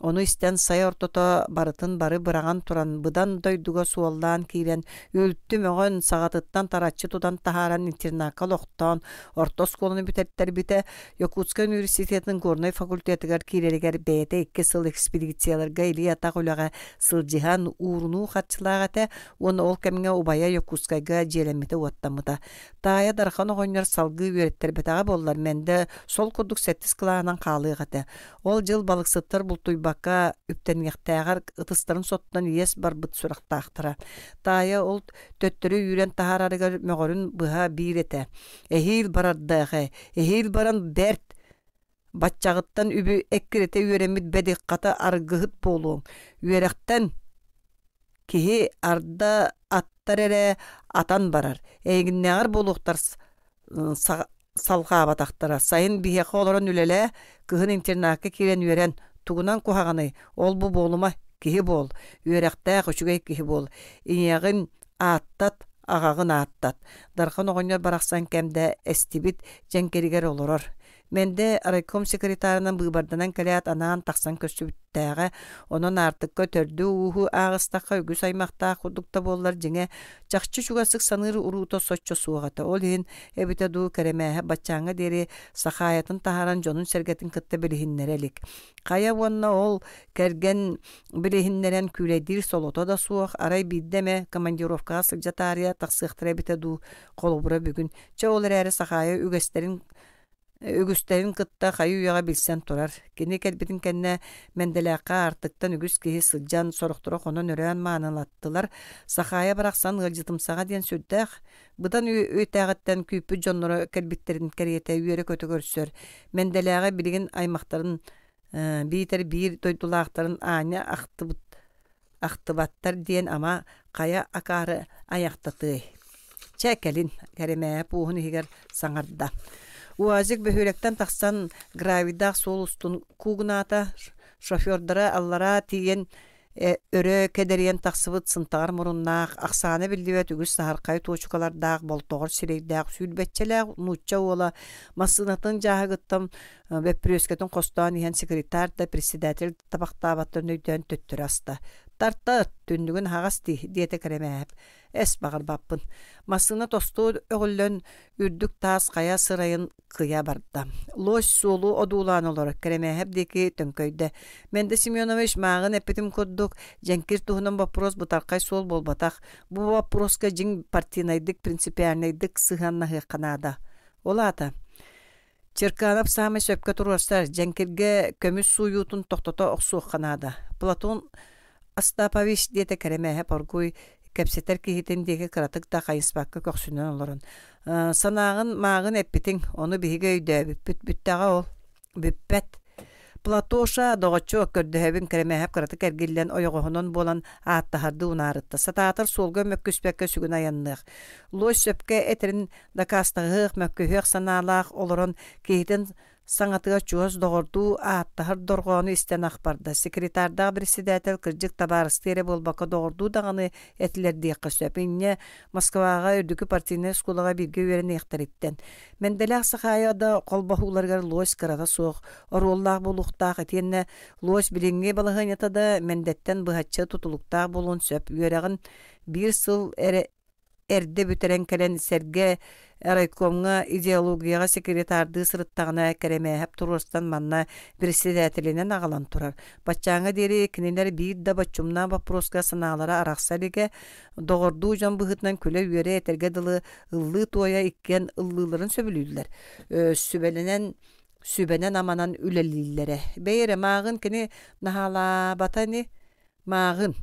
Ону истэн сай ортото барытын бары быраҕан туран быдан дойдуга суоллаан киирэн үлтү мөҕөн саҕатыттан тараччы тутан таһааран интернакка олохтоон орто оскуоланы бүтэртэрбитэ Якутскай университетын горнай факультетыгар киирэригэр бэйэтэ икки сыл экспедицияларга илии-атах үлэҕэ сылдьыһан уурунуу харчылаах этэ уонна ол кэмҥэ убайа Якутскайга дьиэлэммитэ-уоттаммыта. Таайа Дархан оҕонньор салгыы үөрэттэрбэтэҕэ буоллар Мэндэ сол курдук сэттис кылааһынан хаалыах этэ. Ол дьыл балыксыттар бултуйбакка үптэниэхтээҕэр ытыстарын соттон иэс барбыт сурахтаахтара. Таайа ол төттөрү үүрэн таһаарарыгар мөҕөрүн быһа биир этэ. Эһиил барардаах ээ, эһиил баран бэрт баччаҕыттан үбү эккирэтэ үөрэммит бэдик хата аргыһыт буолуоҥ. Үөрэхтэн киһи арда аттар эрэ атан барар. Эйигиннээҕэр буолуохтар салҕаабатахтара. Сайын биһиэхэ олорон үлэлээ, кыһын интернакка киирэн үөрэн, тугунан куһаҕаный, ол-бу буолума, киһи буол, үөрэхтээх үчүгэй киһи буол, ийэҕин ааттат, аҕаҕын ааттат. Дархан оҕонньор барахсан кэмдэ эстибит дьэҥкиригэр олорор. Мэндэ райком секретарынан быыбарданан кэлээт анаан тахсан көрсүбүттээҕэ. Онон Аартыкка төрдү-ууһу ааҕыстахха үгүс аймахтаах курдук да буоллар, дьиҥэ, чахчы чугастык саныыр уруута соччо суох этэ. Ол иһин эбитэ дуу, Кэрэмээһэ баччааҥҥа диэри Сахаайатын таһааран дьонун-сэргэтин кытта билиһиннэрэ илик. Хайа уонна ол кэргэн билиһиннэрэн күүлэйдиир солото да суох, арай биирдэ эмэ командировкаҕа сылдьа таарыйа тахсыахтара эбитэ дуу, холобура бүгүн. Чэ ол эрээри Сахаайа үгэстэрин үгүстэрин кытта хайы-үйэҕэ билсэн турар. Кини кэлбитин кэннэ Мэндэлээххэ аартыктан үгүс киһи сылдьан, сорохторо хонон-өрөөн маанылаттылар. Сахаайа барахсан ыалдьытымсаҕа диэн сүрдээх быдан үөтээҕиттэн күүппүт дьонноро кэлбиттэрин кэриэтэ үөрэ-көтө көрсөр. Мэндэлээҕи билигин аймахтарын биитэр биир дойдулаахтарын аанньа ахтыбыт ахтыбаттар диэн ама хайа акаары айахтатыай. Чэ, кэлин, Кэрэмээһэп уоһун иһигэр саҥарда. УАЗик бөһүөлэктэн тахсан гравийдаах суол устун куугунаата, шофердара аллараа тиийэн өрө кэдэрийэн тахсыбыт сынтаҕар муруннаах, ахсаана биллибэт үгүс саһархай туочукалардаах, болтоҕор сирэйдээх, сүүрбэччэлээх нуучча уола массыынатын дьааһыгыттан бөппүрүөскэтин хостоон иһэн секретарь да председатель табахтаабаттарын өйдөөн төттөрү аста. «Тарта, түннүгүн аһаҕас дии» диэтэ Кэрэмээһэп. «Эс баҕарбаппын». Массыына тосту өҕүллэн үрдүк таас хайа сырайын кыйа барда. Лось суолу одуулаан олорор Кэрэмээһэп диэки төҥкөйдө. Мэндэ Семенович мааҕын эппитим курдук, дьэҥкир туһунан боппуруос бытархай суол буолбатах. Бу боппуруоска дьиҥ партийнайдык, принципиальнайдык сыһыаннаһыахха наада. Ол аата Черканов саамай сөпкө туруорсар, дьэҥкиргэ көмүс сууйуутун тохтото охсуохха наада. Платон Остапович диэтэ Кэрэмээһэп оргууй кэпсэтэр киһитин диэки кыратык да хайыспакка көхсүнэн олорон. Санааҕын мааҕын эппитиҥ, ону биһиги өйдөөбүппүт. Бүттэҕэ ол. Бүппэт. Платоша, доҕоччуок, көрдөһөбүн Кэрэмээһэп кыратык эргиллэн ойоҕоһунан буолан ааттаһардыы унаарытта. Сатаатар суолга мөккүспэккэ сүгүн айанныах. Лось сөпкө этэрин дакаастаһыах, мөккүһүөх санаалаах олорон киһитин саҥатыгар чугас доҕордуу ааттаһар дорҕоону истэн ах барда. Секретардаах председатель кырдьык табаарыстыы эрэ буолбакка доҕордуу даҕаны этилэр диэххэ сөп. Инньэ Москваҕа үрдүкү партийнай оскуолаҕа бииргэ үөрэниэхтэриттэн. Мэндэлээх Сахаайа да холбоһууларыгар лось кырата суох, оруоллаах буолуохтаах итиэннэ лось билиҥҥи балаһыанньата да Мэндэттэн быһаччы тутулуктаах буолуон сөп. Үөрэҕин биир сыл эрэ эрдэ бүтэрэн кэлэн сэргэ райкомҥа идеологияҕа секретардыы сырыттаҕына Кэрэмээһэп туруорсан манна председателинэн аҕалан турар. Баччааҥҥа диэри кинилэр биир да боччумнаах боппуруоска санаалара арахса илигэ, доҕордуу дьон быһыытынан күлэ-үөрэ этэргэ дылы ыллыы-туойа иккиэн ыллыыларын сөбүлүүллэр. Сүбэлэнэн сүбэнэн-аманан үлэлииллэрэ. Бэйи эрэ мааҕын кини наһаалаабата ини Мааҕын,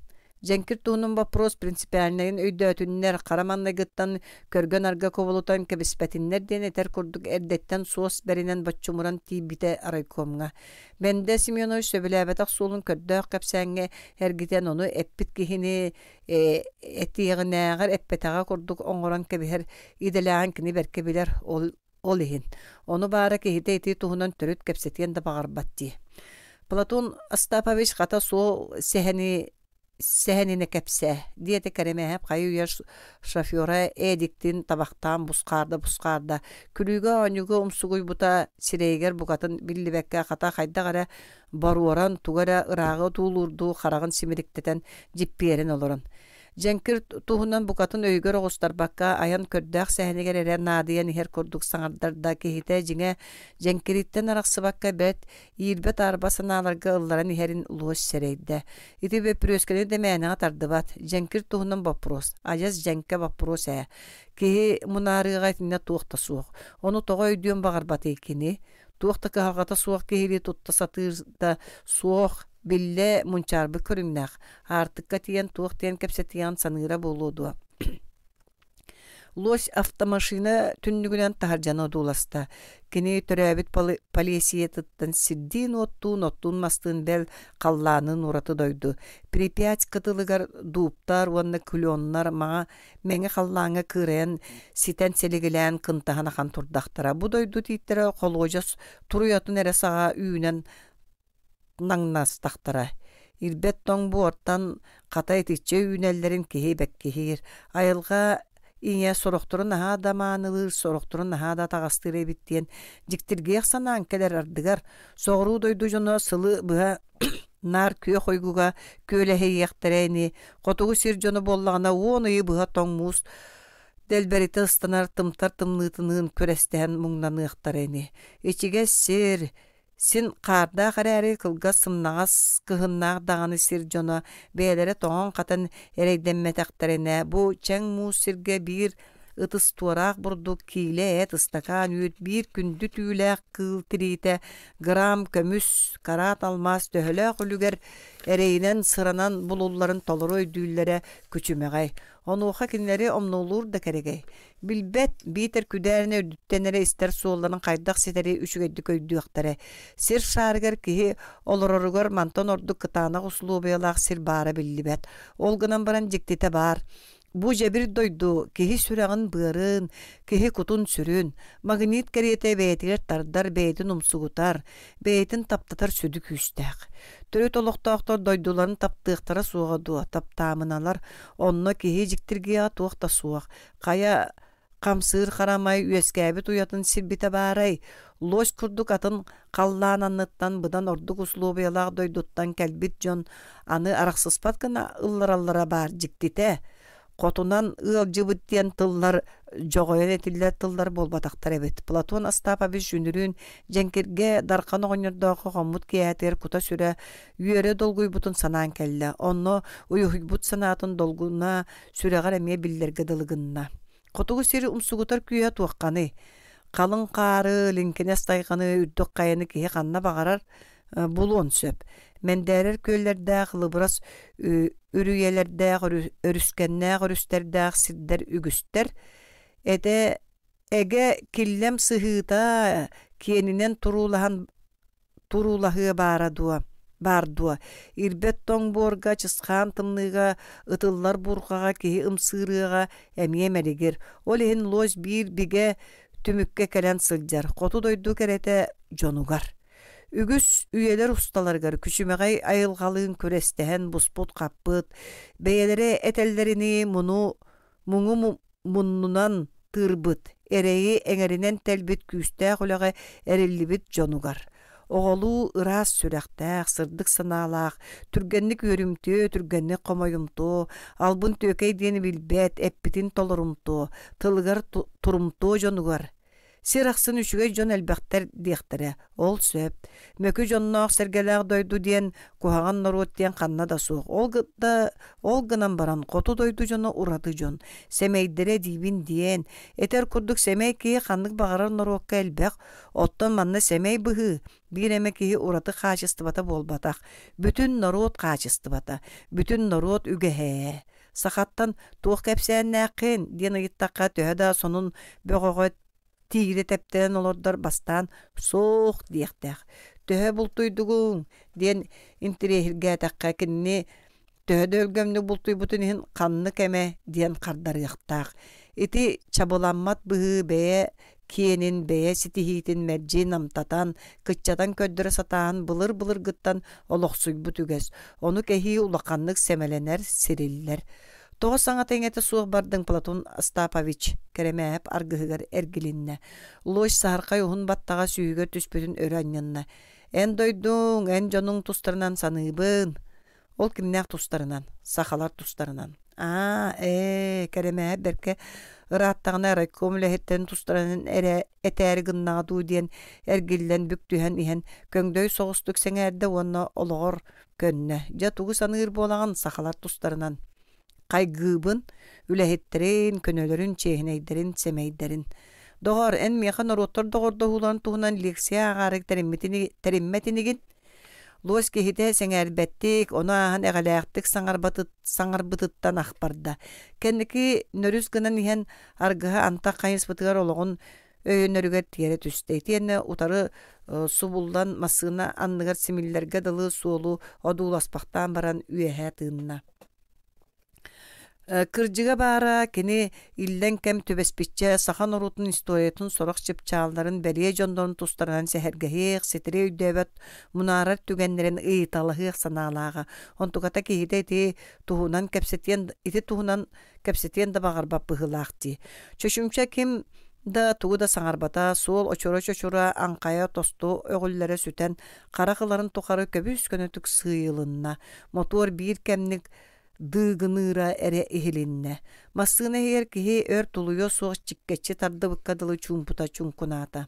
дьэҥкир туһунан боппуруос принципиальнайын өйдөөтүннэр, хара маҥнайгыттан көргө-нарга кубулутан кэбиспэтиннэр диэн этэр курдук эрдэттэн суос бэринэн боччумуран тиийбитэ райкомҥа. Бэндэ Семенович сөбүлээбэтэх суолун көрдөөх кэпсээҥҥэ эргитэн ону эппит киһини этиэҕинээҕэр эппэтэҕэ курдук оҥорон кэбиһэр идэлээҕин кини бэркэ билэр, ол Ол иһин, ону баара киһитэ ити туһунан төрүт кэпсэтиэн да баҕарбат дии. Платон Остапович хата суол сэһэни сэһэнинэ кэпсээ, диэтэ Кэрэмээһэп хайы-үйэ шофера Эдиктин табахтаан бусхаарда-бусхаарда, күлүүгэ-оонньууга умсугуйбута сирэйигэр букатын биллибэккэ хата хайдах эрэ боруоран, тугу эрэ ырааҕы отуулуурдуу хараҕын симириктэтэн дьиппиэрэн олорон Дьэҥкир туһунан букатын өйүгэр оҕустарбакка айан көрдөөх сэһэнигэр эрэ наадыйан иһэр курдук саҥардар да киһитэ дьиҥэ дьэҥкириттэн арахсыбакка бэрт иирбэ-таарба санааларга ылларан иһэрин луос сэрэйдэ. Ити бөппүрүөскэни да мээнэҕэ тардыбат. Дьэҥкир туһунан боппуруос. Адьас дьэҥкэ боппуруос ээ. Киһи мунаарыаҕа итиннэ туох да суох. Ону тоҕо өйдүөн баҕарбатый кини? Туох да кыһалҕата суох киһилии тутта сатыыр да суох биллэ мунчаарбыт көрүҥнээх, аартыкка тиийэн туох диэн кэпсэтиэҕин саныыра буолуо дуо Лось автомашина түннүгүнэн таһырдьаны одууласта. Кини төрөөбүт Полесиетыттан сирдиин-уоттуун, оттуун-мастыын бэл халлаанын ураты дойду. Припять кытылыгар дууптар уонна кленнар маҥа мэҥэ халлааҥҥа кыырайан ситэн силигилээн кынтаһан ахан турдахтара. Бу дойду тииттэрэ холуодьас туруйатын эрэ саҕа үүнэн наҥнастахтара. Ирбэт тоҥ буортан хата итиччэ үүнэллэрин киһи бэккиһиир. Айылҕа ийэ сорохтору наһаа да маанылыыр, сорохтору наһаа да атаҕастыыр эбит диэн дьиктиргиэх санаан кэлэр ардыгар соҕуруу дойду дьоно сылы быһа наар күөх уйгуга күөлэһийиэхтэрэ ини, хотугу сир дьоно буоллаҕына уон ыйы быһа тоҥ муус дэлбэритэ ыстанар тымтар тымныытыныын күрэстэһэн муҥнаныахтара ини. Ичигэс сир, Син хаардаах эрээри кылгас сымнаҕас кыһыннаах даҕаны сир дьоно бэйэлэрэ тоҥон-хатан эрэйдэммэтэхтэринэ, бу чэҥ муус сиргэ биир ытыс туораах бурдук, киилэ эт, ыстакаан үүт, биир күндү түүлээх кыыл тириитэ, грамм көмүс, караат алмаас төһөлөөх үлүгэр эрэйинэн сыранан булулларын толору өйдүүллэрэ күчүмэҕэй. Онуоха кинилэри омнуолуур да кэрэгэй. Билбэт, биитэр күдээринэ үрдүттэн эрэ истэр суолларын хайдах ситэри үчүгэйдик өйдүөхтэрэ. Сир шаарыгар киһи олороругар мантан ордук кытаанах усулуобуйалаах сир баара биллибэт. Ол гынан баран дьиктитэ баар. Бу дьэбир дойду киһи сүрэҕин-быарын, киһи кутун-сүрүн, магнит кэриэтэ бэйэтигэр тардар, бэйэтин умсугутар, бэйэтин таптатар сүдү күүстээх. Төрүт олохтоохтор дойдуларын таптыахтара суоҕа дуо, таптаамыналар, онно киһи дьиктиргиэҕэ туох да суох. Хайа хамсыыр харамай үөскээбит уйатын сирбитэ баарай, лось курдук атын халлаан анныттан быдан ордук услуобуйалаах дойдуттан кэлбит дьон аны арахсыспат гына ыллараллара баар дьиктитэ. Хотунан ыалдьыбыт диэн тыллар дьоҕойон этиллэр тыллар буолбатахтар эбит. Платон Остапович үнүрүүн Дьэҥкиргэ Дархан оҕонньордооххо хоммут киэһэтигэр кута-сүрэ үөрэ долгуйбутун санаан кэллэ. Онно уйуһуйбут санаатын долгуна сүрэҕэр эмиэ биллэргэ дылы гынна. Хотугу сири умсугутар күүһэ туохханый? Халыҥ хаары, лиҥкинэс тайҕаны, үрдүк хайаны киһи ханна баҕарар булуон сөп. Мэндээрэр күөллэрдээх, лыбырас үрүйэлэрдээх, өрүскэннээх өрүстэрдээх сирдэр үгүстэр. Этэ эгэ киллэм сыһыыта киэнинэн туруулаһан туруулаһыа баара дуо, баар дуо, ирбэт тоҥ буорга, чысхаан тымныыга, ытыллар буурҕаҕа киһи ымсыырыаҕа эмиэ мэлигир. Ол иһин лось биир бигэ түмүккэ кэлэн сылдьар. Хоту дойду кэрэтэ дьонугар. Үгүс үйэлэр усталарыгар күчүмэҕэй айылҕалыын күрэстэһэн буспут-хаппыт, бэйэлэрэ этэллэринии муну муҥу муннунан тыырбыт, эрэйи эҥэринэн тэлбит күүстээх үлэҕэ эриллибит дьонугар. Оҕолуу ыраас сүрэхтээх, сырдык санаалаах, түргэнник үөрүмтүө, түргэнник хомойумтуо, албын түөкэй диэни билбэт, эппитин толорумтуо, тылыгар турумтуо дьонугар Сир ахсын үчүгэй дьон элбэхтэр диэхтэрэ, ол сөп. Мөкү дьонноох-сэргэлээх дойду диэн, куһаҕан норуот диэн ханна да суох. Ол да, ол гынан баран хоту дойду дьоно ураты дьон. Сэмэйдэрэ диибин диэн. Этэр курдук сэмэй киһи ханнык баҕарар норуокка элбэх, оттон манна сэмэй быһыы биир эмэ киһи ураты хаачыстыбата буолбатах. Бүтүн норуот хаачыстыбата, бүтүн норуот үгэһэ. Сахаттан туох кэпсээннээххин диэн ыйыттахха төһө да сонун бөҕөҕө тиирэ тэптэрэн олордор бастаан суох диэхтээх. Төһө бултуйдугуҥ диэн интириэһиргээтэххэ кинини төһө да өлгөмнүк бултуйбутун иһин ханнык эмэ диэн хардарыахтаах. Ити чабыламмат быһыы бэйэ киэнин бэйэ ситиһиитин мэлдьи намтатан, кыччатан көрдөрө сатаан былыр-былыргыттан олохсуйбут үгэс. Ону кэһии улаханнык сэмэлэнэр, сириллэр. Тоҕо саҥата-иҥэтэ суох бардыҥ Платон Остапович? Кэрэмээһэп аргыһыгар эргилиннэ. Лось саһархай уһун баттаҕа сүүһүгэр түспүтүн өрө анньынна. Эн дойдуҥ, эн дьонуҥ тустарынан саныыбын. Ол кимнээх тустарынан? Сахалар тустарынан. Аа, ээ, Кэрэмээһэп бэркэ ырааттаҕына райком үлэһиттэрин тустарынан эрэ этээри гыннаҕа дуу диэн эргиллэн бүк түһэн иһэн көҥдөй соҕустук сэҥээрдэ уонна олоҕор көннө. Дьэ тугу саныыр буолаҕын сахалар тустарынан? Хайгыыбын, үлэһиттэрин, көнөлөрүн, чиэһинэйдэрин, сэмэйдэрин. Доҕоор, эн миэхэ норуоттар доҕордоһууларын туһунан лекция ааҕаары тэриммэт инигин? Луос киһитэ сэҥээрбэттик, ону ааһан эҕэлээхтик саҥарбытыттан ах барда. Кэнники нөрүс гынан иһэн аргыһа антах хайыспытыгар олоҕун өйөнөрүгэр тиэрэ түстэ. Итиэннэ утары субуллан массыына анныгар симиллэргэ дылы суолу одууласпахтаан баран үөһэ тыынна. Кырдьыга баара, кини иллэҥ кэм түбэспиччэ саха норуотун историятын сорох чыпчаалларын бэлиэ дьоннорун тустарынан сэһэргэһиэх, ситэри өйдөөбөт, мунаарар түгэннэрин ыйыталаһыах санаалааҕа. Онтуката киһитэ ити туһунан кэпсэтиэн ити туһунан кэпсэтиэн да баҕарбат быһыылаах дии. Чочумча ким да тугу да саҥарбата, суол очура-чочура аҥхайа тосту өҕүллэрэ сүтэн, харах ыларын тухары көбүс-көнөтүк сыыйылынна. Мотуор биир кэмник дыыгыныыра эрэ иһилиннэ. Массыына иһигэр киһи өр тулуйуо суох чиккэччи тардыбыкка дылы чуумпута чуҥкунаата.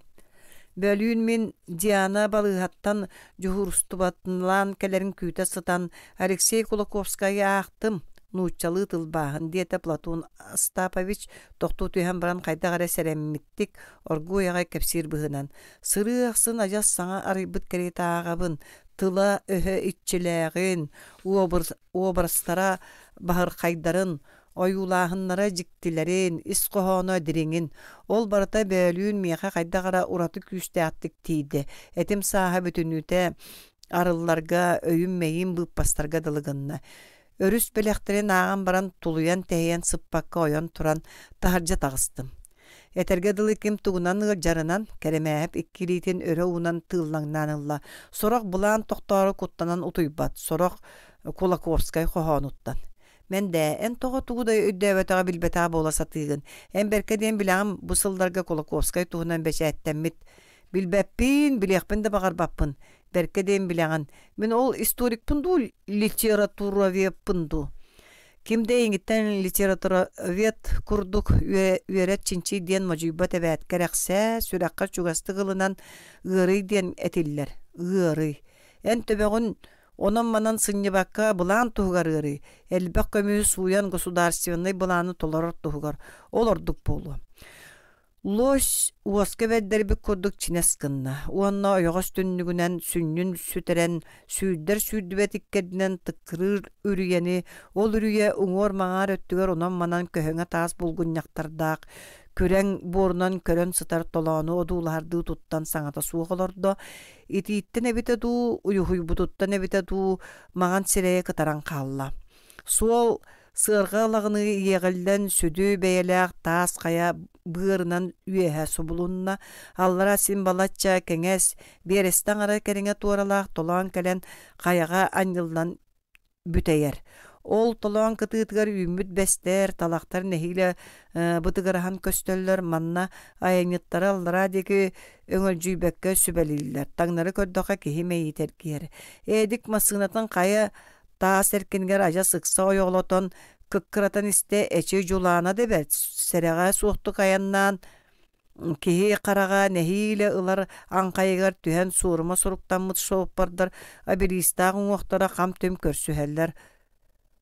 Бөлүүн мин Диана балыыһаттан дьуһуурустубатылаан кэлэрин күүтэ сытан Алексей Кулаковскайы аахтым, нууччалыы тылбааһын, диэтэ Платон Остапович тохтуу түһэн баран хайдах эрэ сэрэммиттик оргууй аҕай кэпсиир быһыынан. Сырыы ахсын адьас саҥа арыйбыт кэриэтэ ааҕабын, тыла-өһө иччилээҕин, уобарастара баһырхайдарын, ойуулааһыннара дьиктилэрин, ис хоһооно дириҥин. Ол барыта бөөлүүн миэхэ хайдах эрэ ураты күүстээхтик тиийдэ. Этим сааһа бүтүннүүтэ арылларга, өйүм-мэйиим быыппастарга дылы гынна. Өрүс бэлэхтэрин ааҕан баран тулуйан-тэһийэн сыппакка ойон туран таһырдьа таҕыстым. Этэргэ дылы ким тугунан ыалдьарынан, Кэрэмээһэп икки илиитин өрө уунан тыыллаҥнаан ылла. Сорох былаан тохтоору куттанан утуйбат, сорох Кулаковскай хоһоонуттан. Мэндээ, эн тоҕо тугу да өйдөөбөтөҕө билбэтэҕэ буола сатыыгын. Эн бэркэ диэн билэҕин бу сылларга Кулаковскай туһунан бэчээттэммит. Билбэппин, билиэхпин да баҕарбаппын. Бэркэ диэн билэҕин. Мин ол историкпын дуу, литературоведпын дуу? Ким да эйигиттэн литературовед курдук үөрэт чинчий диэн модьуйбат эбээт кэрэхсээ, сүрэххэр чугастык ылынан ыарый диэн этиллэр. Ыарый. Эн төбөҕүн онон-манан сынньыбакка былаан туһугар ыарый. Элбэх көмүһү сууйан государственнай былааны толорор туһугар. Ол ордук буолуо. Лось уоска бэрдэрбит курдук чинэс гынна уонна ойоҕос түннүгүнэн сүнньүн сүтэрэн сүүрдэр сүүрдүбэт иккэрдинэн тыккырыыр үрүйэни, ол үрүйэ уҥуор-маҥаар өттүгэр онон-манан көһөҥө таас булгунньахтардаах күрэҥ буорунан көрөн сытар толоону одуулаһардыы туттан саҥата суох олордо. Итииттэн эбитэ дуу, уйуһуйбутуттан эбитэ дуу, маҥан сирэйэ кытаран хаалла. Суол Сыарҕа ылаҕыныы иэҕиллэн сүдү бэйэлээх таас хайа быарынан үөһэ субулунна, аллара син балачча кэҥэс, биэрэстэ аҥара кэриҥэ туоралаах толоон кэлэн хайаҕа анньыллан бүтэйэр. Ол толоон кытыытыгар үүммүт бэстэр, талахтар нэһиилэ бытыгыраһан көстөллөр, манна айанньыттары аллараа диэки өҥөлдьүйбэккэ сүбэлииллэр. Таҥнары көрдөххө киһи мэйиитэ эргийэр. Эдик массыынатын хайа таас эркинигэр адьас ыкса ойоҕолотон кыккыратан истэ эчи дьулаана да бэрт, сэрэҕэ суохтук айаннаан Киһи хараҕа нэһиилэ ылар аҥхайыгар түһэн суорума суруктаммыт суоппардар обелистаах уҥуохтара хам-түм көрсүһэллэр.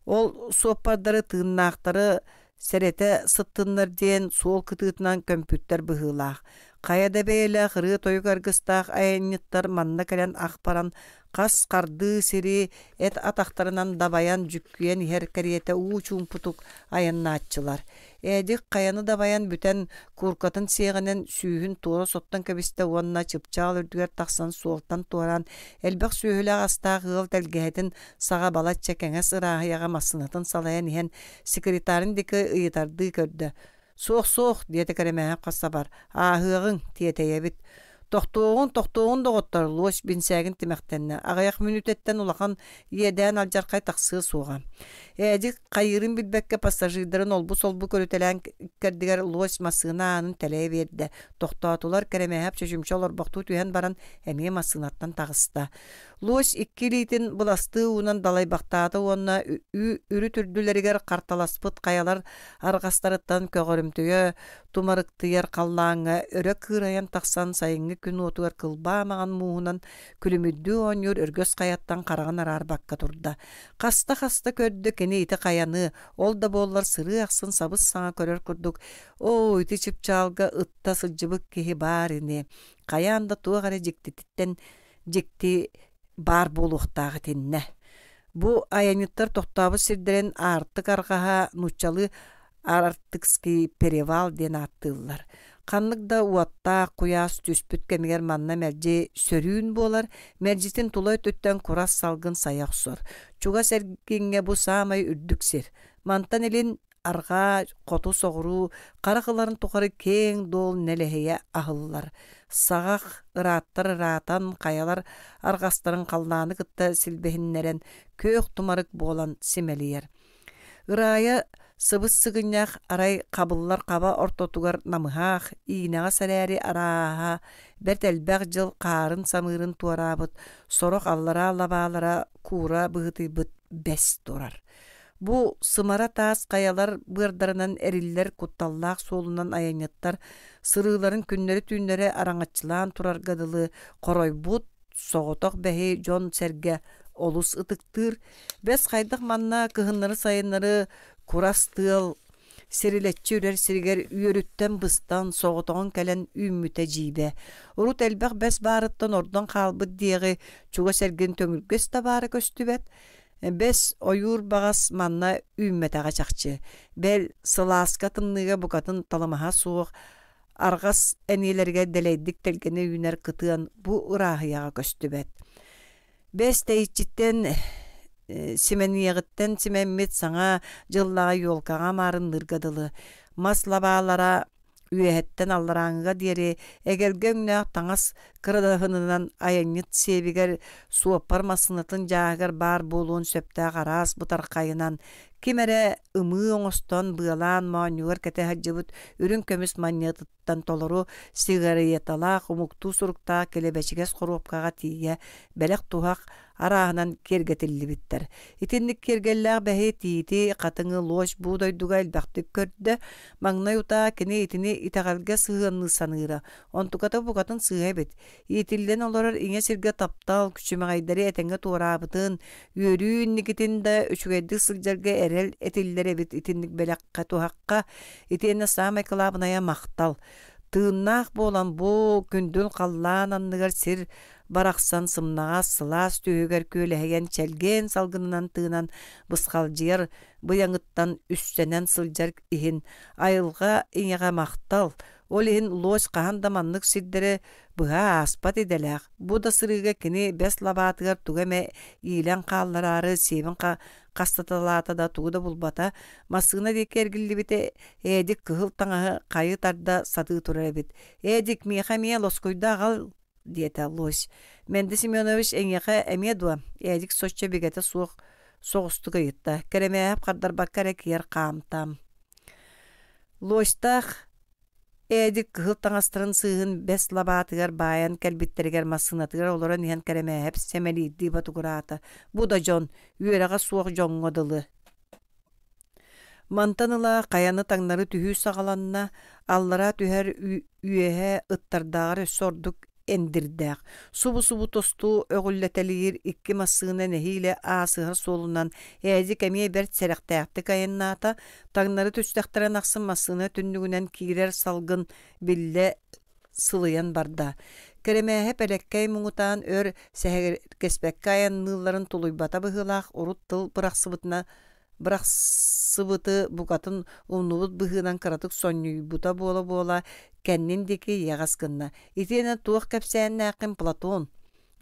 Ол суоппардары тыыннаахтары сэрэтэ сыттыннар диэн суол кытыытынан көмпүттэр быһыылаах. Хайа да бэйэлээх ырыа-тойук аргыстаах айанньыттар манна кэлэн ах баран хас хардыы сири эт атахтарынан дабайан дьүккүйэн иһэр кэриэтэ уу чуумпутук айаннааччылар. Эдик хайаны дабайан бүтэн, кууркатын сиэҕинэн сүүһүн туора соттон кэбистэ уонна чыпчаал үрдүгэр тахсан суолтан туораан, элбэх сүөһүлээх-астаах ыал тэлгэһэтин саҕа балачча кэҥэс ырааһыйаҕа массыынатын салайан иһэн секретарын диэки ыйытардыы көрдө. «Суох-суох», диэтэ Кэрэмээһэп хас сабар, «ааһыаҕыҥ, тиэтэйэбит». «Тохтуоҕуҥ, тохтуоҕуҥ, доҕоттор!» луось бинсээгин тимэхтэннэ. Аҕыйах мүнүүтэттэн улахан иэдээн алдьархай тахсыа суоҕа. Эдик хайыырын билбэккэ пассажирдарын олбу-солбу көрүтэлээн иккэрдигэр луось массыына аанын тэлэйэ биэрдэ. Тохтоотулар, Кэрэмээһэп чочумча олорбохтуу түһэн баран эмиэ массыынаттан таҕыста. Луось икки илиитин быластыы уунан далайбахтаата уонна үрүт үрдүлэригэр харталаспыт хайалар арҕастарыттан көҕөрүмтүйэ тумарыктыйар халлааҥҥа өрө кыырайан тахсан сайыҥҥы күн уотугар кылбаа маҥан мууһунан күлүмүрдүү оонньуур өргөс хайаттан хараҕын араарбакка турда. Хаста-хаста көрдө кини ити хайаны, ол да буоллар сырыы ахсын сабыс-саҥа көрөр курдук, «Оо, ити чыпчаалга ытта сылдьыбыт киһи баар ини, хайаан да туох эрэ дьиктититтэн дьикти баар буолуохтаах итиннэ. Бу айанньыттар тохтообут сирдэрин аартык арҕаһа нууччалыы Арктикский перевал диэн ааттыыллар. Ханнык да уоттаах куйаас түспүт кэмигэр манна мэлдьи сөрүүн буолар, мэлдьитин тула өттүттэн курас салгын сайа охсор. Чугас эргиҥҥэ бу саамай үрдүк сир. Мантан илин арҕаа, хоту соҕуруу харах ыларын тухары киэҥ дуол нэлэһийэ аһыллар. Саҕах ырааттар ыраатан, хайалар арҕастарын халлааны кытта силбэһиннэрэн, күөх тумарык буолан симэлийэр. Ыраайа сыбыс-сыгынньах арай хабыллар хаба ортотугар намыһах, иинэҕэс эрээри арааһа бэрт элбэх дьыл хаарын-самыырын туораабыт, сорох аллараа лабаалара куура быһыытыйбыт бэс турар. Бу сымара таас хайалар быардарынан эриллэр кутталлаах суолунан айанньыттар сырыыларын күннэри-түүннэри араҥаччылаан турарга дылы хоройбут соҕотох бэһи дьон-сэргэ олус ытыктыыр. Бэс хайдах манна кыһыннары-сайыннары курас тыал сирилэччи үрэр сиригэр үөрүттэн быстан, соҕотоҕун кэлэн үүммүтэ дьиибэ. Урут элбэх бэс баарыттан ордон хаалбыт диэҕи чугас эргин төҥүргэс да баара көстүбэт. Бэс ойуур баҕас манна үүммэтэҕэ чахчы. Бэл, сылааска тымныыга букатын талымаһа суох арҕас эниэлэригэр дэлэйдик тэлгэнэ үүнэр кытыан бу ырааһыйаҕа көстүбэт. Бэс тэйиччиттэн симэниэҕиттэн симэммит саҥа дьыллаҕа елкаҕа маарынныырга дылы мас лабаалара үөһэттэн алларааҥҥыга диэри эгэлгэ өҥнөөх таҥас кырадаһынынан айанньыт сиэбигэр суоппар массыынатын дьааһыгар баар буолуон сөптөөх араас бытархайынан ким эрэ ымыы оҥостон быалаан моонньугар кэтэ сылдьыбыт үрүҥ көмүс манньыатыттан толору сигареталаах умуктуу суруктаах килэбэчигэс хоруопкаҕа тиийэ бэлэх-туһах арааһынан киэргэтиллибиттэр. Итинник киэргэллээх бэһи, тиити, хатыҥы, луось бу дойдуга элбэхтик көрдө. Маҥнай утаа кини итини итэҕэлгэ сыһыанныы саныыра. Онтуката букатын сыыһа эбит. Иитиллэн олорор ийэ сиргэ таптал, күчүмэҕэйдэри этэҥҥэ туораабытын, үөрүү инникитин да үчүгэйдик сылдьарга эрэл этиллэр эбит итинник бэлэххэ-туһахха. Итиэннэ саамай кылаабынайа махтал. Тыыннаах буолан бу күндүл халлаан анныгар сир барахсан сымнаҕас сылаас түөһүгэр күөлэһийэн чэлгиэн салгынынан тыынан бысхалдьыйар быйаҥыттан үссэнэн сылдьар иһин айылҕа ийэҕэ махтал. Ол иһин лось хаһан да маннык сирдэри быһа ааспат идэлээх. Бу да сырыыга кини бэс лабаатыгар тугу эмэ иилэн хааллараары сиэбин хастаталаата да тугу да булбата. Массыына диэки эргиллибитэ Эдик кыһыл таҥаһы хайы тарда сатыы турар эбит. «Эдик, миэхэ эмиэ лоскуйда аҕал» диэтэ Лось. «Мэнди Семенович эйиэхэ эмиэ дуо?» Эдик соччо бигэтэ суох соҕустук ыйытта. Кэрэмээһэп хардарбакка эрэ киэр хаамта. Лосьтаах Эдик кыһыл таҥастарын сыыһын бэс лабаатыгар баайан кэлбиттэригэр массыынатыгар олорон иһэн Кэрэмээһэп сэмэлиирдии ботугураата: «Бу да дьон, үөрэҕэ суох дьоҥҥо дылы». Мантан ыла хайаны таҥнары түһүү саҕаланна, аллара түһэр үөһэ ыттардааҕар өссө ордук эндирдээх, субу-субу тосту өҕүллэтэлиир икки массыына нэһиилэ аасыһар суолунан Эдик эмиэ бэрт сэрэхтээхтик айаннаата, таҥнары түстэхтэрин ахсын массыына түннүгүнэн киирэр салгын биллэ сылыйан барда. Кэрэмээһэп элэккэй муҥутаан өр сэһэргэспэккэ айанныылларын тулуйбата быһыылаах урут тыл бырахсыбытына бырахсыбыты букатын умнубут быһыынан кыратык сонньуйбута буола-буола кэннин диэки иэҕэс гынна. Итиэннэ туох кэпсээннээххин Платон?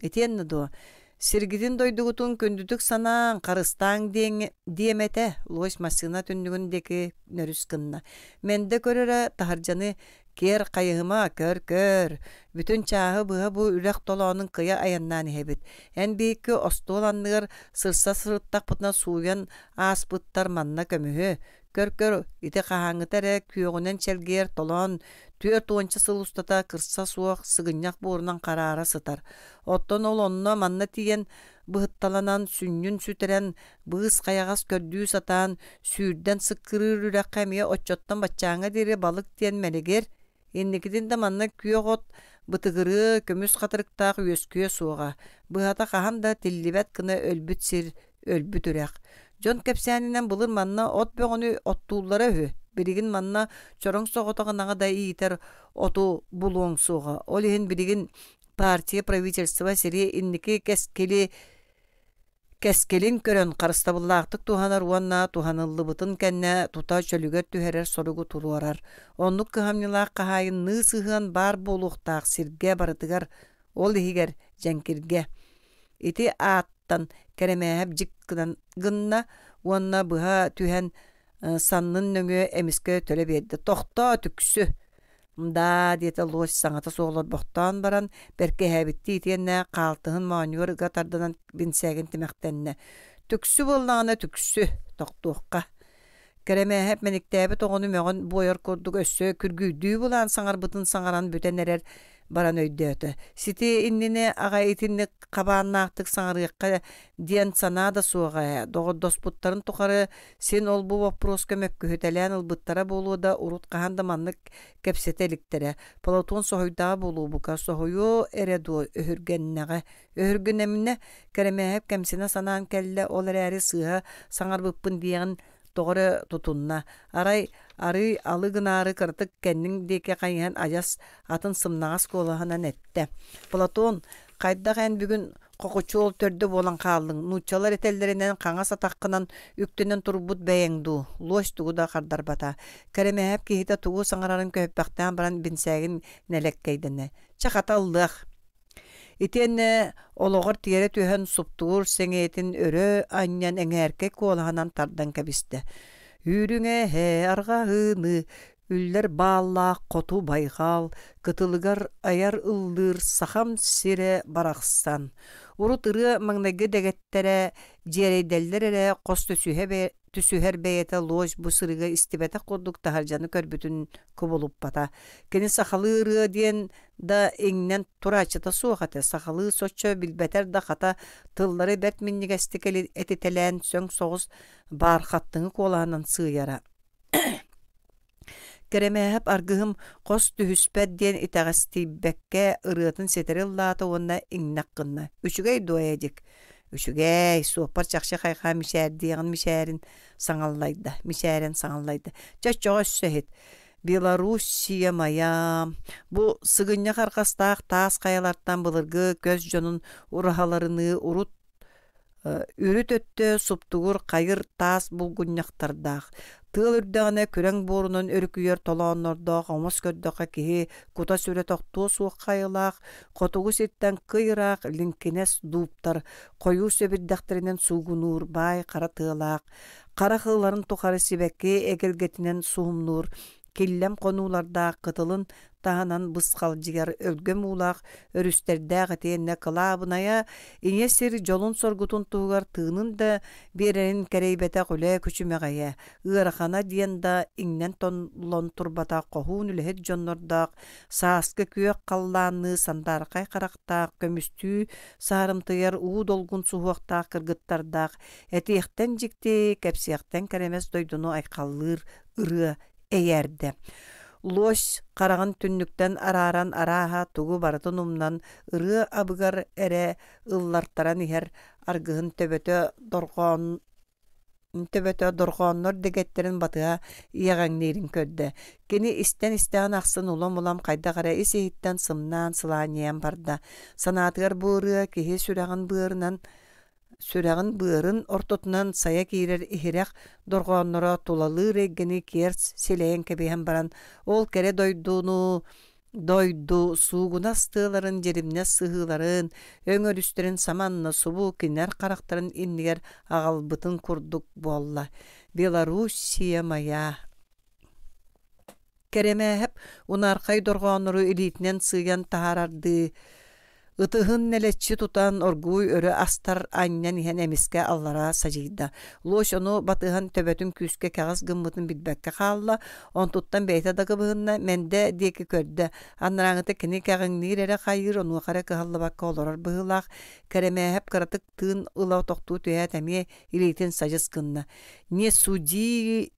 Итиэннэ дуо, сиргитин-дойдугутун күндүтүк санааҥ, харыстааҥ диэм этэ, лось массыына түннүгүн диэки нөрүс гынна. Мэндэ көрөрө таһырдьаны киэр хайыһыма, көр-көр, бүтүн чааһы быһа бу үрэх толоонун кыйа айаннаан иһэбит. Эн биһикки остуол анныгар сырса сырыттахпытына сууйан ааспыттар манна көмүһү, Көр-көр, ити хаһааҥҥыта эрэ күөҕүнэн чэлгийэр толоон 40 сыл устата кырса суох сыгынньах буорунан хараара сытар. Оттон ол онно манна тиийэн быһытталанан, сүнньүн сүтэрэн, быыс-хайаҕас көрдүү сатаан, сүүрдэн сыккырыыр үрэххэ эмиэ оччоттон баччааҥҥа диэри балык диэн мэлигир, инникитин да манна күөх от бытыгырыа, көмүс хатырыктаах үөскүө суоҕа, быһата хаһан да тиллибэт гына өлбүт сир, өлбүт үрэх. Дьон кэпсээнинэн былыр манна от бөҕөнү оттууллара үһү. Билигин манна чороҥ соҕотох ынаҕы да иитэр оту булуоҥ суоҕа. Ол иһин билигин партия, правительство сири инники кэскили кэскилин көрөн харыстабыллаахтык туһанар уонна туһаныллыбытын кэннэ тута чөлүгэр түһэрэр соругу туруорар. Оннук кыһамньылаах хаһаайынныы сыһыан баар буолуохтаах сиргэ барытыгар, ол иһигэр дьэҥкиргэ. Ити ааттан Кэрэмээһэп дьик гынан гынна уонна быһа түһэн саннын нөҥүө эмискэ төлө биэрдэ. «Тохтоо, түксү!» «Даа» диэтэ лось саҥата суох олорбохтоон баран, бэркиһээбиттии итиэннэ хаалтыһын моонньугар ыга тардынан бинсээгин тимэхтэннэ. «Түксү буоллаҕына түксү, тохтуохха» Кэрэмээһэп мэниктээбит оҕону мөҕөн буойар курдук өссө күргүйдүү былаан саҥарбытын саҥаран бүтэн эрэр баран өйдөөтө. Сити иннинэ аҕай итинник хабааннаахтык саҥарыахха диэн санаа да суоҕа ээ. Доҕордоспуттарын тухары син ол-бу боппуруоска мөккүһүтэлээн ылбыттара буолуо да, урут хаһан да маннык кэпсэтэ иликтэрэ. Платон соһуйдаҕа буолуо бука, соһуйуо эрэ дуо өһүргэннэҕэ. Өһүргэнэминэ Кэрэмээһэп кэмсинэ санаан кэллэ, ол эрээри сыыһа саҥарбыппын диэҕин тоҕо эрэ тутунна. Арай арыый алы гынаары кыратык кэннин диэки хайыһан адьас атын сымнаҕас куолаһынан эттэ: «Платон, хайдах эн бүгүн хохочуол төрдө буолан хааллыҥ, нууччалар этэллэринэн хаҥас атаххынан үктэнэн турбут бэйэҥ дуу?» Лось тугу да хардарбата. Кэрэмээһэп киһитэ тугу саҥарарын көһүппэхтээн баран бинсээгин нэлэккэйдэнэ: «Чэ, хата ыллыах» Итиэннэ олоҕор тиэрэ түһэн суптуур сэҥийэтин өрө анньан эҥээркэй куолаһынан тардан кэбистэ: «Үүрүҥэ арҕаһыыны, үллэр бааллаах хоту байҕал, кытылыгар айар ыллыыр Сахам сирэ барахсан». Урут ырыа маҥнайгы дэгэттэрэ дьиэрэйдэллэр эрэ хос түсүһэ түсүһэр бэйэтэ лось бу сырыыга истибэтэх курдук таһырдьаны көрбүтүн кубулуппата. Кини сахалыы ырыа диэн да иҥнэн турааччыта суох этэ. Сахалыы соччо билбэтэр да хата тыллары бэрт минньигэстик этитэлээн сөҥ соҕус баархаттыҥы куолаһынан сыыйара. Кэрэмээһэп аргыһым хос түһүспэт диэн итэҕэстийбэккэ ырыатын ситэри ыллаата уонна иҥнэх гынна. Үчүгэй дуо, Эдик? Үчүгэй, суоппар чахчы хайхаа мичээрдиэҕин мичээрин саҥаллайда, мичээрин саҥаллайда. Чэ, оччоҕо өссө иһит. Белоруссия моя. Бу сыгынньах арҕастаах таас хайалартан былыргы көс дьонун ураһаларыныы урут Үрүт өттө суптугур хайыр таас булгунньахтардаах, тыал үрдэҕинэ күрэҥ буорунан өрүкүйэр толооннордоох омос көрдөххө киһи кута-сүрэ тохтуо суох хайалаах, хотугу сиртэн кый ыраах лиҥкинэс дууптар хойуу сэбирдэхтэринэн суугунуур баай хара тыалаах, харах ыларын тухары сибэкки эгэлгэтинэн суһумнуур киллэм хонуулардаах кытылын таһынан бысхалдьыйар өлгөм уулаах өрүстэрдээх итиэннэ кылаабынайа ийэ сир дьолун-соргутун туһугар тыынын да биэрэрин кэрэйбэтэх үлэ күчүмэҕэйэ, ыарахана диэн да иҥнэн-толлон турбатах хоһуун үлэһит дьоннордоох, сааскы күөх халлаанныы сандаархай харахтаах, көмүстүү саарымтыйар уу долгун суһуохтаах кыргыттардаах, этиэхтэн дьикти, кэпсиэхтэн кэрэмэс дойдуну айхаллыыр ырыа эйээрдэ. Лось хараҕын түннүктэн арааран арааһа тугу барытын умнан ырыа абыгар эрэ ыллартаран иһэр аргыһын төбөтө дорҕоон төбөтө дорҕооннор дэгэттэрин батыһа иэҕэҥниирин көрдө. Кини истэн истэҕин ахсын улам-улам хайдах эрэ ис-иһиттэн сымнаан сылаанньыйан барда. Санаатыгар бу ырыа киһи сүрэҕин быарынан Сүрэҕин быарын ортотунан сайа киирэр иһирэх дорҕоонноро тулалыыр эйгэни киэр силэйэн кэбиһэн баран, ол кэрэ дойдуну дойду суугунас тыаларын дьиримнэс сыһыыларын, өҥ өрүстэрин саманна субу кинилэр харахтарын иннигэр аҕалбытын курдук буолла. Белоруссия моя Кэрэмээһэп унаархай дорҕооннору илиитинэн сыыйан таһаарардыы, ытыһын нэлэччи тутан оргууй өрө астар анньан иһэн эмискэ аллараа садьыйда. Лось ону батыһан төбөтүн күүскэ кэҕис гыммытын билбэккэ хаалла, онтуттан бэйэтэ да кыбыһынна, Мэндэ диэки көрдө. Анарааҥыта кини кэҕиҥниир эрэ хайыыр, онуоха эрэ кыһаллыбакка олорор быһыылаах. Кэрэмээһэп кыратык тыын ыла тохтуу түһээт эмиэ илиитин садьыс гынна. «Не суди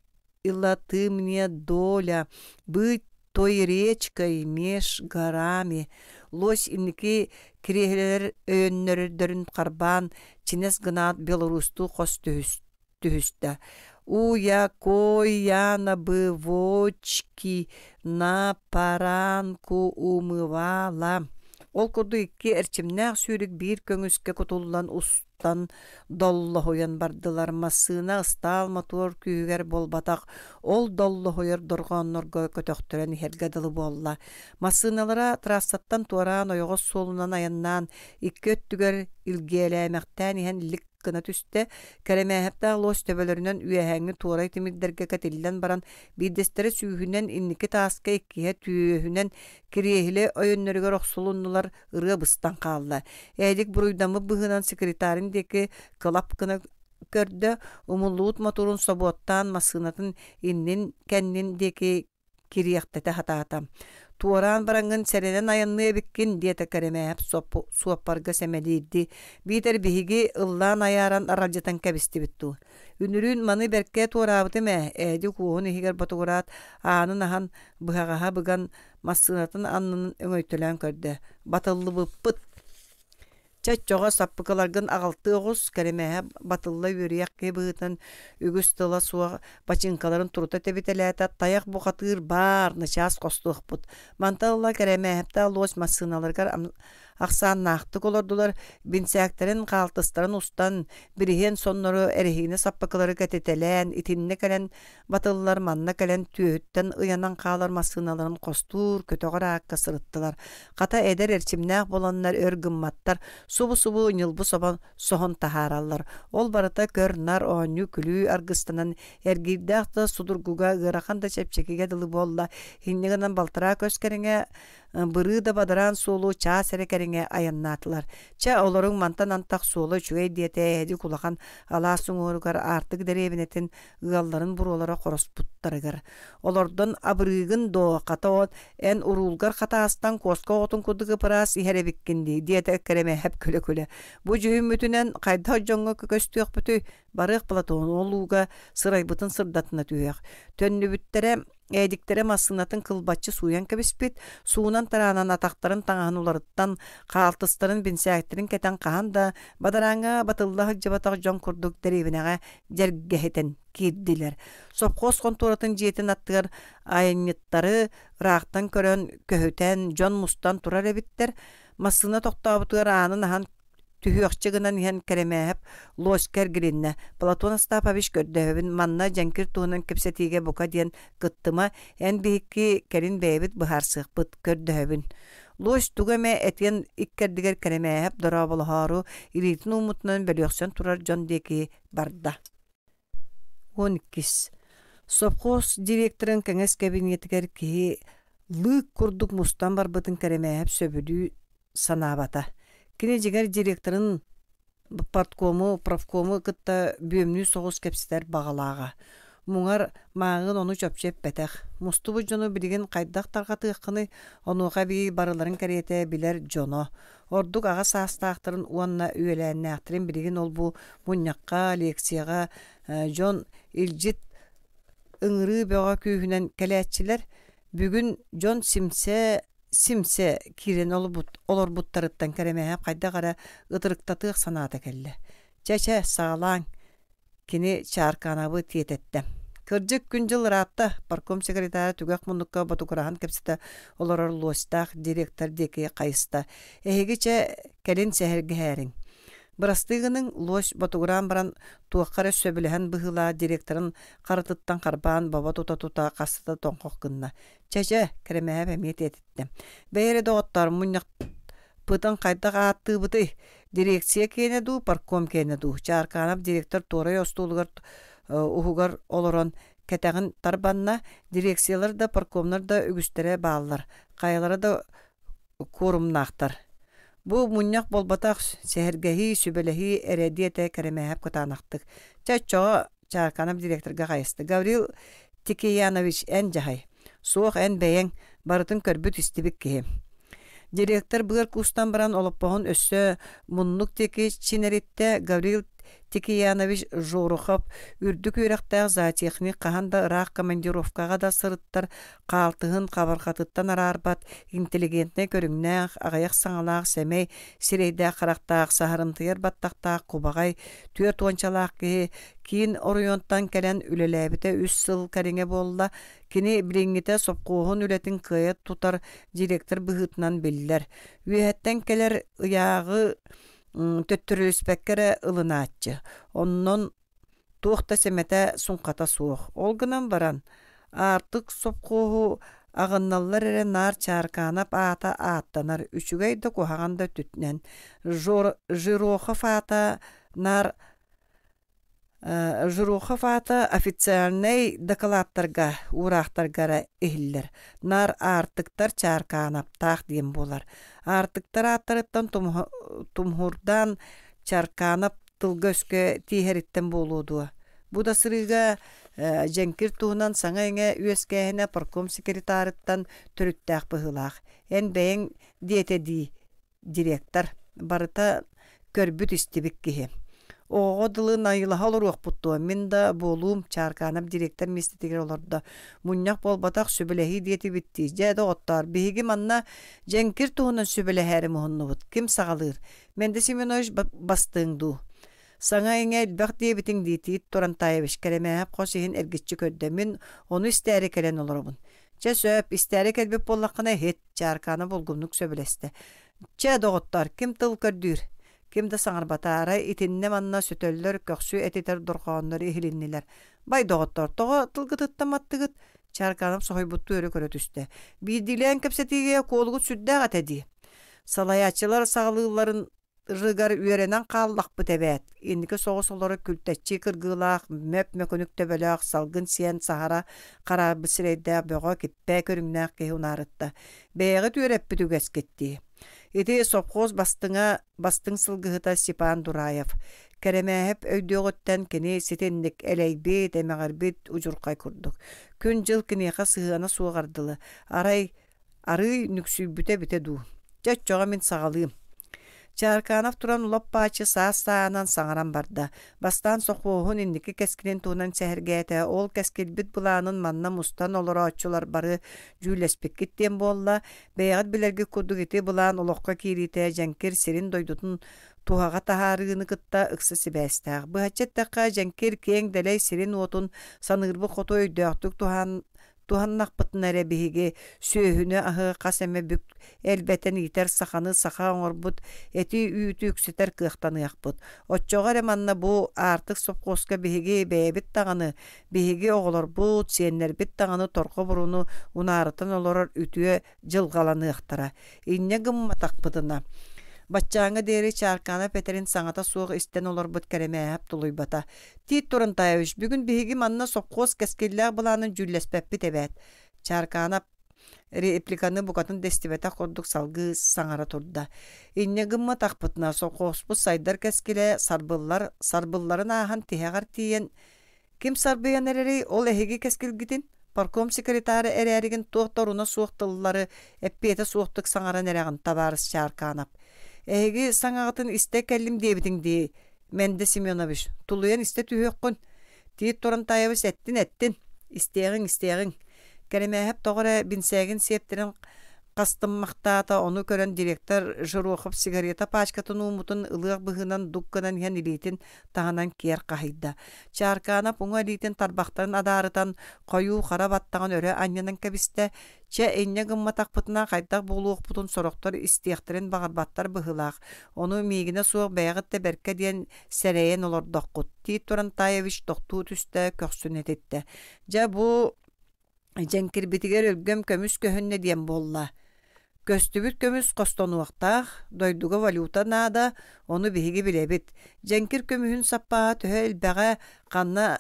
ила ты мне доля, быть той речкой меж горами. Лось инники кириэһилэлэр өйөннөрөрдөрүн харбаан чинэс гынаат белорустуу хос түһүстэ. Уя кояна бывочки на паранку умывала. Ол курдук икки эрчимнээх сүүрүк биир көҥүскэ кутуллан устан доллоһуйан бардылар. Массыына ыстаал мотуор күүһүгэр буолбатах, ол доллоһуйар дорҕооннорго көтөхтөрөн иһэргэ дылы буолла. Массыыналара трассаттан туораан ойоҕос суолунан айаннаан икки өттүгэр илгиэлээмэхтээн иһэн лик гына түстэ. Кэрэмээһэптээх луос төбөлөрүнэн үөһээҥҥи туорай тимирдэргэ кэтиллэн баран, биирдэстэрэ сүүһүнэн инники тааска иккиһэ түөһүнэн кириэһилэ өйөннөрүгэр охсулуннулар, ырыа быстан хаалла. Эдик буруйдаммыт быһыынан секретарын диэки кылап гына көрдө, умуллубут мотуорун собуоттаан массыынатын иннин-кэннин диэки кириэхтэтэ сатаата. «Туораан бараҥҥын сэрэнэн айанныа эбиккин» диэтэ Кэрэмээһэп суоппарга сэмэлиирдии. «Биитэр биһиги ыллаан айааран аралдьытан кэбистибит дуу? Үнүрүүн маны бэркэ туораабытым ээ» Эдик уоһун иһигэр ботугураат, аанын аһан, быһаҕаһа быган массыынатын аннын өҥөйтөлөөн көрдө. Батыллыбыппыт. Чэ, оччоҕо саппыкыларгын аҕалтыы оҕус, Кэрэмээһэ батылла үөрүйэх киһи быһыытынан үгүс тыла суох бачыыҥкаларын турута тэбитэлээтэ, тайах бухатыыр баар, начаас хостуохпут. Мантан ыла Кэрэмээһэптээх луос массыыналарыгар ахсааннаахтык олордулар, бинсээктэрин, хаалтыстарын устан, бириһиэн соннору, эрэһиинэ саппыкылары кэтитэлээн, итиннэ кэлэн Батыллар манна кэлэн түөһүттэн ыйанан хаалар массыыналарын хостуур, көтөҕөр аакка сырыттылар. Хата эдэр эрчимнээх буоланнар өр гымматтар, субу-субу ньылбы собон соһон таһаараллар. Ол барыта көр-нар, оонньуу-күлүү аргыстанан эргиирдээх да судургуга, ыарахан да чэпчэкигэ дылы буолла. Инньэ гынан балтараа көс кэриҥэ бырыы да бадараан суолу чаас эрэ кэриҥэ айаннаатылар. Чэ, олоруҥ мантан антах суола үчүгэй диэтэ Эдик улахан алаас уҥуоругар аартык дэриэбинэтин ыалларын буруолара хороспуттарыгар. Олордон абырыыгын доо, хата от эн уруулгар хатаастан куоска оҕотун курдук ыпыраас иһэр эбиккин дии, диэтэ Кэрэмээһэп күлэ-күлэ. Бу дьүһүммүтүнэн хайдах дьоҥҥо көстүөхпүтүй? Барыах Платон ол ууга сырайбытын сырдатына түһүөх. Төннүбүттэрэ Эдиктэрэ массыынатын кылбаччы сууйан кэбиспит, суунан-тараанан атахтарын таҥаһын уларыттан, хаалтыстарын, бинсээктэрин кэтэн хаһан да бадарааҥҥа батылла сылдьыбатах дьон курдук дэриэбинэҕэ дьэргэһитэн киирдилэр. Сопхуос хонтуоратын дьиэтин аттыгар айанньыттары ыраахтан көрөн, көһүтэн, дьон мустан турар эбиттэр. Массыына тохтообутугар аанын аһан Түһүөхчэ гынан иһэн Кэрэмээһэп лоська эргилиннэ: «Платон Остапович көрдөһөбүн, манна дьэҥкир туһунан кэпсэтиигэ бука диэн кыттыма, эн биһикки кэлин бэйэбит быһаарсыахпыт, көрдөһөбүн». Лось тугу эмэ этиэн иккэрдигэр Кэрэмээһэп дорооболоһоору илиитин ууммутунан бөлүөхсэн турар дьон диэки барда. 12. Сопхуос директорын кэҥэс кэбиниэтигэр киһи лыык курдук мустан барбытын Кэрэмээһэп сөбүлүү санаабата. Кини дьиҥэр директорын парткому, профкому кытта бүөмнүү соҕус кэпсэтэр баҕалааҕа. Муҥар, мааҕын ону чопчу эппэтэх. Мустубут дьону билигин хайдах тарҕатыаххыный, онуоха эбии барыларын кэриэтэ билэр дьоно. Ордук аҕа саастаахтарын уонна үөлээннээхтэрин билигин ол-бу мунньахха, лекцияҕа дьон илдьит ыҥырыы бөҕө күүһүнэн кэлээччилэр. Бүгүн дьон симсэ симсэ киирэн олорбуттарыттан Кэрэмээһэп хайдах эрэ ытырыктатыах санаата кэллэ. Чэ-чэ, саҕалааҥ, кини чааркаанабы тиэтэттэ. Кырдьык, күн-дьыл ыраатта, парком секретара түгэх муннукка ботугураһан кэпсэтэ олорор луостаах директор диэки хайыста. Эһиги чэ, кэлин сэһэргэһээриҥ. Бырастыы гыныҥ, луось ботугураан баран туохха эрэ сөбүлэһэн быһыылаах директорын харытыттан харбаан бобо тута-тута хаста да тоҥхох гынна. Чэ-чэ, Кэрэмээһэп эмиэ тиэтэттэ. Бэйэ эрэ доҕоттоор, мунньахпытын хайдах ааттыыбытый? Дирекция киэнэ дуу, парком киэнэ дуу? Чааркаанап директор туорай остуолугар уһугар олорон кэтэҕин тарбанна. Дирекциялар да, паркомнар да үгүстэрэ бааллар. Хайалара да куорумнаахтар. Бу мунньах буолбатах, сэһэргэһии, сүбэлэһии эрэ диэтэ Кэрэмээһэп кытаанахтык. Чэ, оччоҕо Чаарканов директорга хайыста. Гаврил Тикиянович, эн дьаһай. Суох, эн бэйэҥ, барытын көрбүт-истибит киһи. Директор быар куустан баран олоппоһун өссө муннук диэки чинэриттэ. Гаврил Тикиянович Жорохов үрдүк үөрэхтээх зоотехник хаһан да ыраах командировкаҕа да сырыттар хаалтыһын хабарҕатыттан араарбат интеллигентнэй көрүҥнээх, аҕыйах саҥалаах сэмэй сирэйдээх-харахтаах, саһарымтыйар баттахтаах кубаҕай түөрт уончалаах киһи киин оройуонтан кэлэн үлэлээбитэ үс сыл кэриҥэ буолла. Кини билиҥҥитэ сопхуоһун үлэтин кыайа тутар директор быһыытынан биллэр. Үөһэттэн кэлэр ыйааҕы төттөрүлүспэккэ эрэ ылынааччы. Онон туох да сэмэтэ-суҥхата суох. Ол гынан баран, Аартык сопхуоһу аҕынналлар эрэ наар Чааркаанап аата ааттанар, үчүгэй да куһаҕан да өттүнэн. Жирохов аата наар Жирохов аата официальнай дакылааттарга, уураахтарга эрэ иһиллэр. Наар Аартыктар Чааркаанаптаах диэн буолар. Аартыктар ааттарыттан тумуһурдаан Чаркаанап тылга-өскө тииһэриттэн буолуо дуо? Бу да сырыыга дьэҥкир туһунан саҥа-иҥэ үөскээһинэ парком секретарыттан төрүттээх быһыылаах. Эн бэйэҥ диэтэ дии, директор. Барыта көрбүт-истибит киһи. Оҕоҕо дылы найылаһа олоруохпут дуо, мин да буолуум, Чааркаанап директор миэстэтигэр олордо. Мунньах буолбатах, сүбэлэһии диэтибит дии. Дьэ, доҕоттоор, биһиги манна дьэҥкир туһунан сүбэлэһээри муһуннубут. Ким саҕалыыр? Мэнди Семенович бастыҥ дуу? Саҥа-иҥэ элбэх диэбитиҥ дии Тиит Турантаевич Кэрэмээһэп хос иһин эргиччи көрдө. Мин ону истээри кэлэн олоробун. Чэ сөп, истээри кэлбит буоллаххына иһит, Чааркаана булгуннук сөбүлэстэ. Чэ, доҕоттоор, ким тыл көрдүүр? Ким да саҥарбата, арай итиннэ-манна сөтөллөр, көхсү этитэр дорҕооннор иһилиннилэр. Бай, доҕоттоор, тоҕо тылгытыттан маттыгыт? Чааркаанап соһуйбуттуу өрө көрө түстэ. Биирдиилээн кэпсэтиигэ куолугут сүрдээх этэ дии. Салайааччылар саҕалыылларын рыгар үөрэнэн хааллахпыт эбээт, инники соҕус олоро күлтэччи кыргыылаах, мөп-мөкүнүк төбөлөөх, салгын сиэн саһара хараарбыт сирэйдээх бөҕө киппэ көрүҥнээх киһи унаарытта. Бэйэҕит үөрэппит үгэскит дии. Ити сопхуос бастыҥа бастыҥ сылгыһыта Степан Дураев. Кэрэмээһэп өйдүөҕүттэн кини ситинник элэйбит, эмэҕирбит удьурхай курдук. Күн-дьыл киниэхэ сыһыана суоҕар дылы. Арай Арыый нүксүйбүтэ эбитэ дуу, дьэ оччоҕо мин саҕалыым. Чаарканов туран лоп-бааччы саас-сааһынан саҥаран барда. Бастаан сохуоһун инники кэскилин туһунан сэһэргээтэ, ол кэскилбит былаанын манна мустан олорооччулар бары дьүүллэспиккит диэн буолла. Бэйэҕит билэргит курдук ити былаан олоххо киириитэ дьэҥкир сирин-дойдутун туһаҕа таһаарыыны кытта ыкса сибээстээх. Быһаччы эттэххэ, дьэҥкир киэҥ дэлэй сирин-уотун саныырбыт хоту өйдөөхтүк туһаан туһаннахпытына эрэ биһиги сүөһүнү-аһы хас эмэ бүк элбэтэн иитэр саханы саха оҥорбут эти-үүтү үксэтэр кыахтаныахпыт. Оччоҕо эрэ манна бу Аартык сопхуоска биһиги бэйэбит даҕаны, биһиги оҕолорбут, сиэннэрбит даҕаны торҕо буруну унаарытан олорор үтүө дьылҕаланыахтара. Инньэ гымматахпытына, баччааҥҥа диэри Чааркаанап этэрин саҥата суох истэн олорбут Кэрэмээһэп тулуйбата. Тиит Турантаевич, бүгүн биһиги манна сопхуос кэскиллээх былаанын дьүүллэспэппит эбээт. Чааркаанап репликаны букатын да истибэтэх курдук салгыы саҥара турда. Инньэ гымматахпытына, сопхуоспут сайдар кэскилэ сарбыллар, сарбылларын ааһан тиһэҕэр тиийэн Ким сарбыйан эрэрий, ол эһиги кэскилгитин? Парком секретара эрээригин туох да оруна суох тыллары эппиэтэ суохтук саҥаран эрэҕин, табаарыс Чааркаанап. Эһиги саҥаҕытын истэ кэллим диэбитиҥ дии, Мэндэ Семенович, тулуйан истэ түһүөххүн. Тиит Турантаевич эттин-эттин, истиэҕиҥ-истиэҕиҥ. Кэрэмээһэп тоҕо эрэ бинсээгин сиэптэрин хастыммахтаата, ону көрөн директор Жирохов сигарета пачкатын ууммутун ылыах быһыынан дук гынан иһэн илиитин таһынан киэр хаһыйда. Чааркаанап уҥа илиитин тарбахтарын адаарытан, хойуу хара баттаҕын өрө анньынан кэбистэ. Чэ, инньэ гымматахпытына хайдах буолуохпутун сорохтор истиэхтэрин баҕарбаттар быһыылаах. Ону миигинэ суох бэйэҕит да бэркэ диэн сэрэйэн олордоххут. Тиит Турантаевич тохтуу түстэ, көхсүн этиттэ. Дьэ, бу дьэҥкирбитигэр өлгөм көмүс көһүннэ диэн буолла. Көстүбүт көмүс хостонуохтаах, дойдуга валюта наада, ону биһиги билэбит. Дьэҥкир көмүһүн саппааһа төһө элбэҕэ, ханна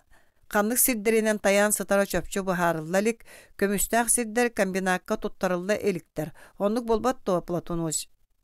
ханнык сирдэринэн тайаан сытара чопчу быһаарылла илик, көмүстээх сирдэр комбинакка туттарылла иликтэр. Оннук буолбат дуо, Платон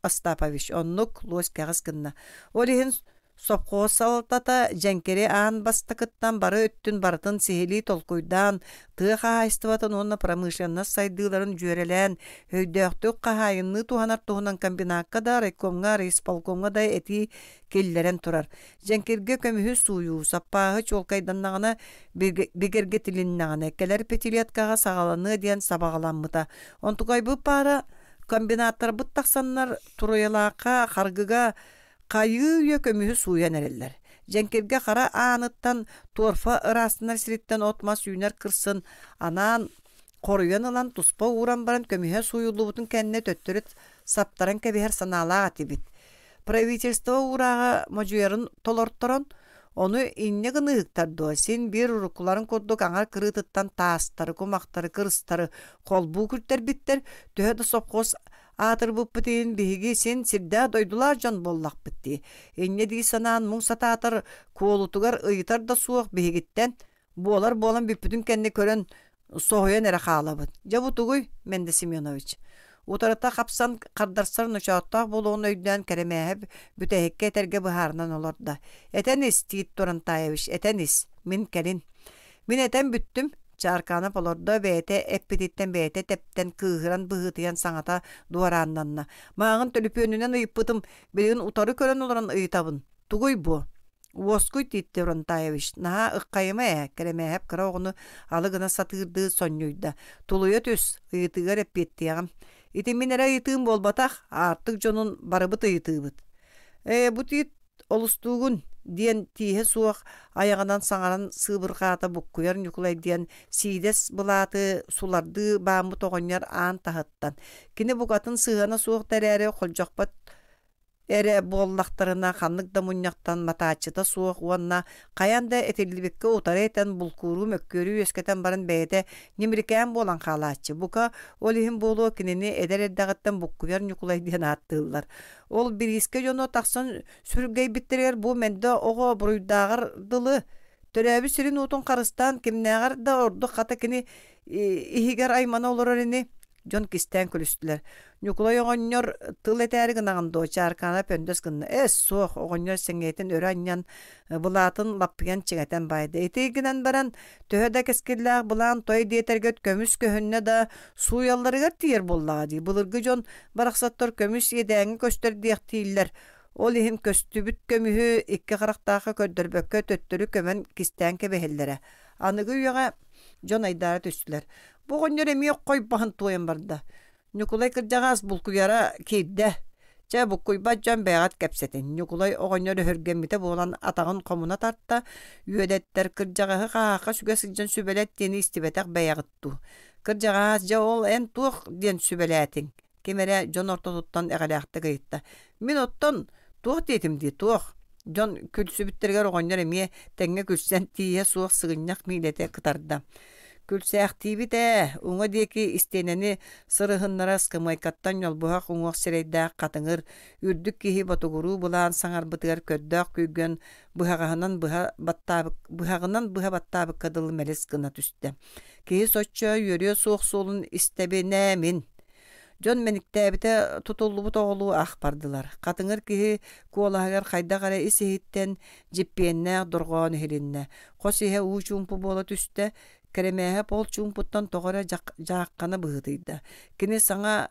Остапович? Оннук, луос кэҕис гынна. Ол иһин Сопхуос салалтата Дьэҥкири аан бастакыттан бары өттүн барытын сиһилии толкуйдаан, тыа хаһаайыстыбатын уонна промышленность сайдыыларын дьүөрэлээн, өйдөөхтүк хаһаайынныы туһанар туһунан комбинакка да, райкомҥа, райисполкомҥа да этии киллэрэн турар. Дьэҥкиргэ көмүһү сууйуу, саппааһы чуолкайданнаҕына, бигэргэтилиннэҕинэ, кэлэр пятилеткаҕа саҕаланыа диэн сабаҕаламмыта. Онтукайбыт паара комбинаттарбыт тахсаннар Туруйалаахха, Харгыга Хайыы үйэ көмүһү сууйан эрэллэр. Дьэҥкиргэ хара ааныттан торфа ыраастанар сириттэн от-мас үүнэр кырсын анаан хоруйан ылан туспа ууран баран көмүһэ сууйуллубутун кэннэ төттөрү саптаран кэбиһэр санаалаах этибит. Правительство уурааҕа модьуйарын толорторон, ону инньэ гыныыһыктар дуо, син биир уруккуларын курдук аҥар кырыытыттан таастары, кумахтары, кырыстары холбуу күртэрбиттэр, төһө да сопхуос Аатырбыппыт иһин биһиги син сирдээх дойдулаах дьон буоллахпыт дии. Инньэ дии санаан муҥ сатаатар куолутугар ыйытар да суох биһигиттэн буолар буолан бүппүтүн кэннэ көрөн соһуйан эрэ хаалабыт. Дьэ бу тугуй, Мэндэ Семенович? Утарыта хапсан хардарсар ночооттоох буолуоҕун өйдөөн Кэрэмээһэп бүтэһиккэ этэргэ быһаарынан олордо. Этэн ис, Тиит Турантаевич, этэн ис. Мин кэлин. Мин этэн бүттүм, Чааркаанап олордо, бэйэтэ эппититтэн бэйэтэ тэптэн, кыыһыран быһыытыйан саҥата дуорааннанна. Мааҕын төлөпүөнүнэн ыйыппытым, билигин утары көрөн олорон ыйытабын. Тугуй бу? Уоскуй Тиит Турантаевич, наһаа ыккайыма ээ, Кэрэмээһэп кыра оҕону алы гына сатыырдыы сонньуйда. Тулуйа түс, ыйытыыгар эппиэттиэҕим. Ити мин эрэ ыйытыым буолбатах, аартык дьонун барыбыт ыйытыыбыт. Ээ, бу Тиит Олустуугун, диэн тииһэ суох айаҕынан саҥаран сыыбырҕаата Буккуйар Ньукулай диэн сиидэс былааты сулардыы бааммыт оҕонньор аан таһыттан. Кини букатын сыһыана суох да эрээри холдьохпот эрэ буоллахтарына ханнык да мунньахтан матааччыта суох уонна хайаан да этиллибиккэ утары этэн булкууру мөккүөрү үөскэтэн баран бэйэтэ ньимирикээн буолан хаалааччы. Бука ол иһин буолуо кинини эдэр эрдэҕиттэн Буккуйар Ньукулай диэн ааттыыллар. Ол бириискэ дьоно тахсан сүргэйбиттэригэр бу мэндэ оҕо буруйдааҕар дылы төрөөбүт сирин-уотун харыстаан кимнээҕэр да ордук хата кини иһигэр аймана олорор ини дьон кистээн күлүстүлэр. Ньукулай оҕонньор тыл этээри гынаҕын дуо Чааркаана пөндөс гынна. Эс суох оҕонньор сэҥийэтин өрө анньан былаатын лаппыйан чиҥэтэн баайда. Ити гынан баран төһө да кэскиллээх былаан той диэтэргэ көмүс көһүннэ да сууйалларыгар тиийэр буоллаҕа дии. Былыргы дьон барахсаттар көмүс иэдээҥҥэ көстөр диэхтииллэр. Ол иһин көстүбүт көмүһү икки харахтаахха көрдөрбөккө төттөрү көмөн кистээн кэбиһэллэрэ. Аныгы үйэҕэ дьон айдаара түстүлэр. Бу оҕонньор эмиэ хойбоһон туойан барда. Ньукулай кырдьаҕас булкуйара киирдэ. Чэ, буккуйбат дьон бэйэҕит кэпсэтин. Ньукулай оҕонньор өһүргэммитэ буолан атаҕын хомуна тарта, үөдэттэр кырдьаҕаһы хааһахха сүгэ сылдьан сүбэлэт диэни истибэтэх бэйэҕит дуу. Кырдьаҕаас, дьэ ол эн туох диэн сүбэлээтиҥ? Ким эрэ дьон ортотуттан эҕэлээхтик ыйытта. Мин оттон туох диэтим дии, туох? Дьон күлсүбүттэригэр оҕонньор эмиэ тэҥҥэ күлсэн тииһэ суох сыгынньах миилэтэ кытарда. Күлсээхтиибит ээ, уҥа диэки истиэнэни сырыһыннара ыскамыайкаттан ньолбуһах уҥуох сирэйдээх хатыҥыр, үрдүк киһи ботугуруу былаан саҥарбытыгар көрдөөх күйгүөн быһаҕаһынан быһа баттаабыт быһаҕынан быһа баттаабыкка дылы мэлис гына түстэ. Киһи соччо үөрүө суох суолун истэбинэ мин. Дьон мэниктээбитэ тутуллубут оҕолуу ах бардылар. Хатыҥыр киһи куолаһыгар хайдах эрэ ис-иһиттэн дьиппиэннээх дорҕоон иһилиннэ. Хос иһэ уу чуумпу буола түстэ. Кэрэмээһэп ол чуумпуттан тоҕо эрэ дьааххана быһыытыйда. Кини саҥа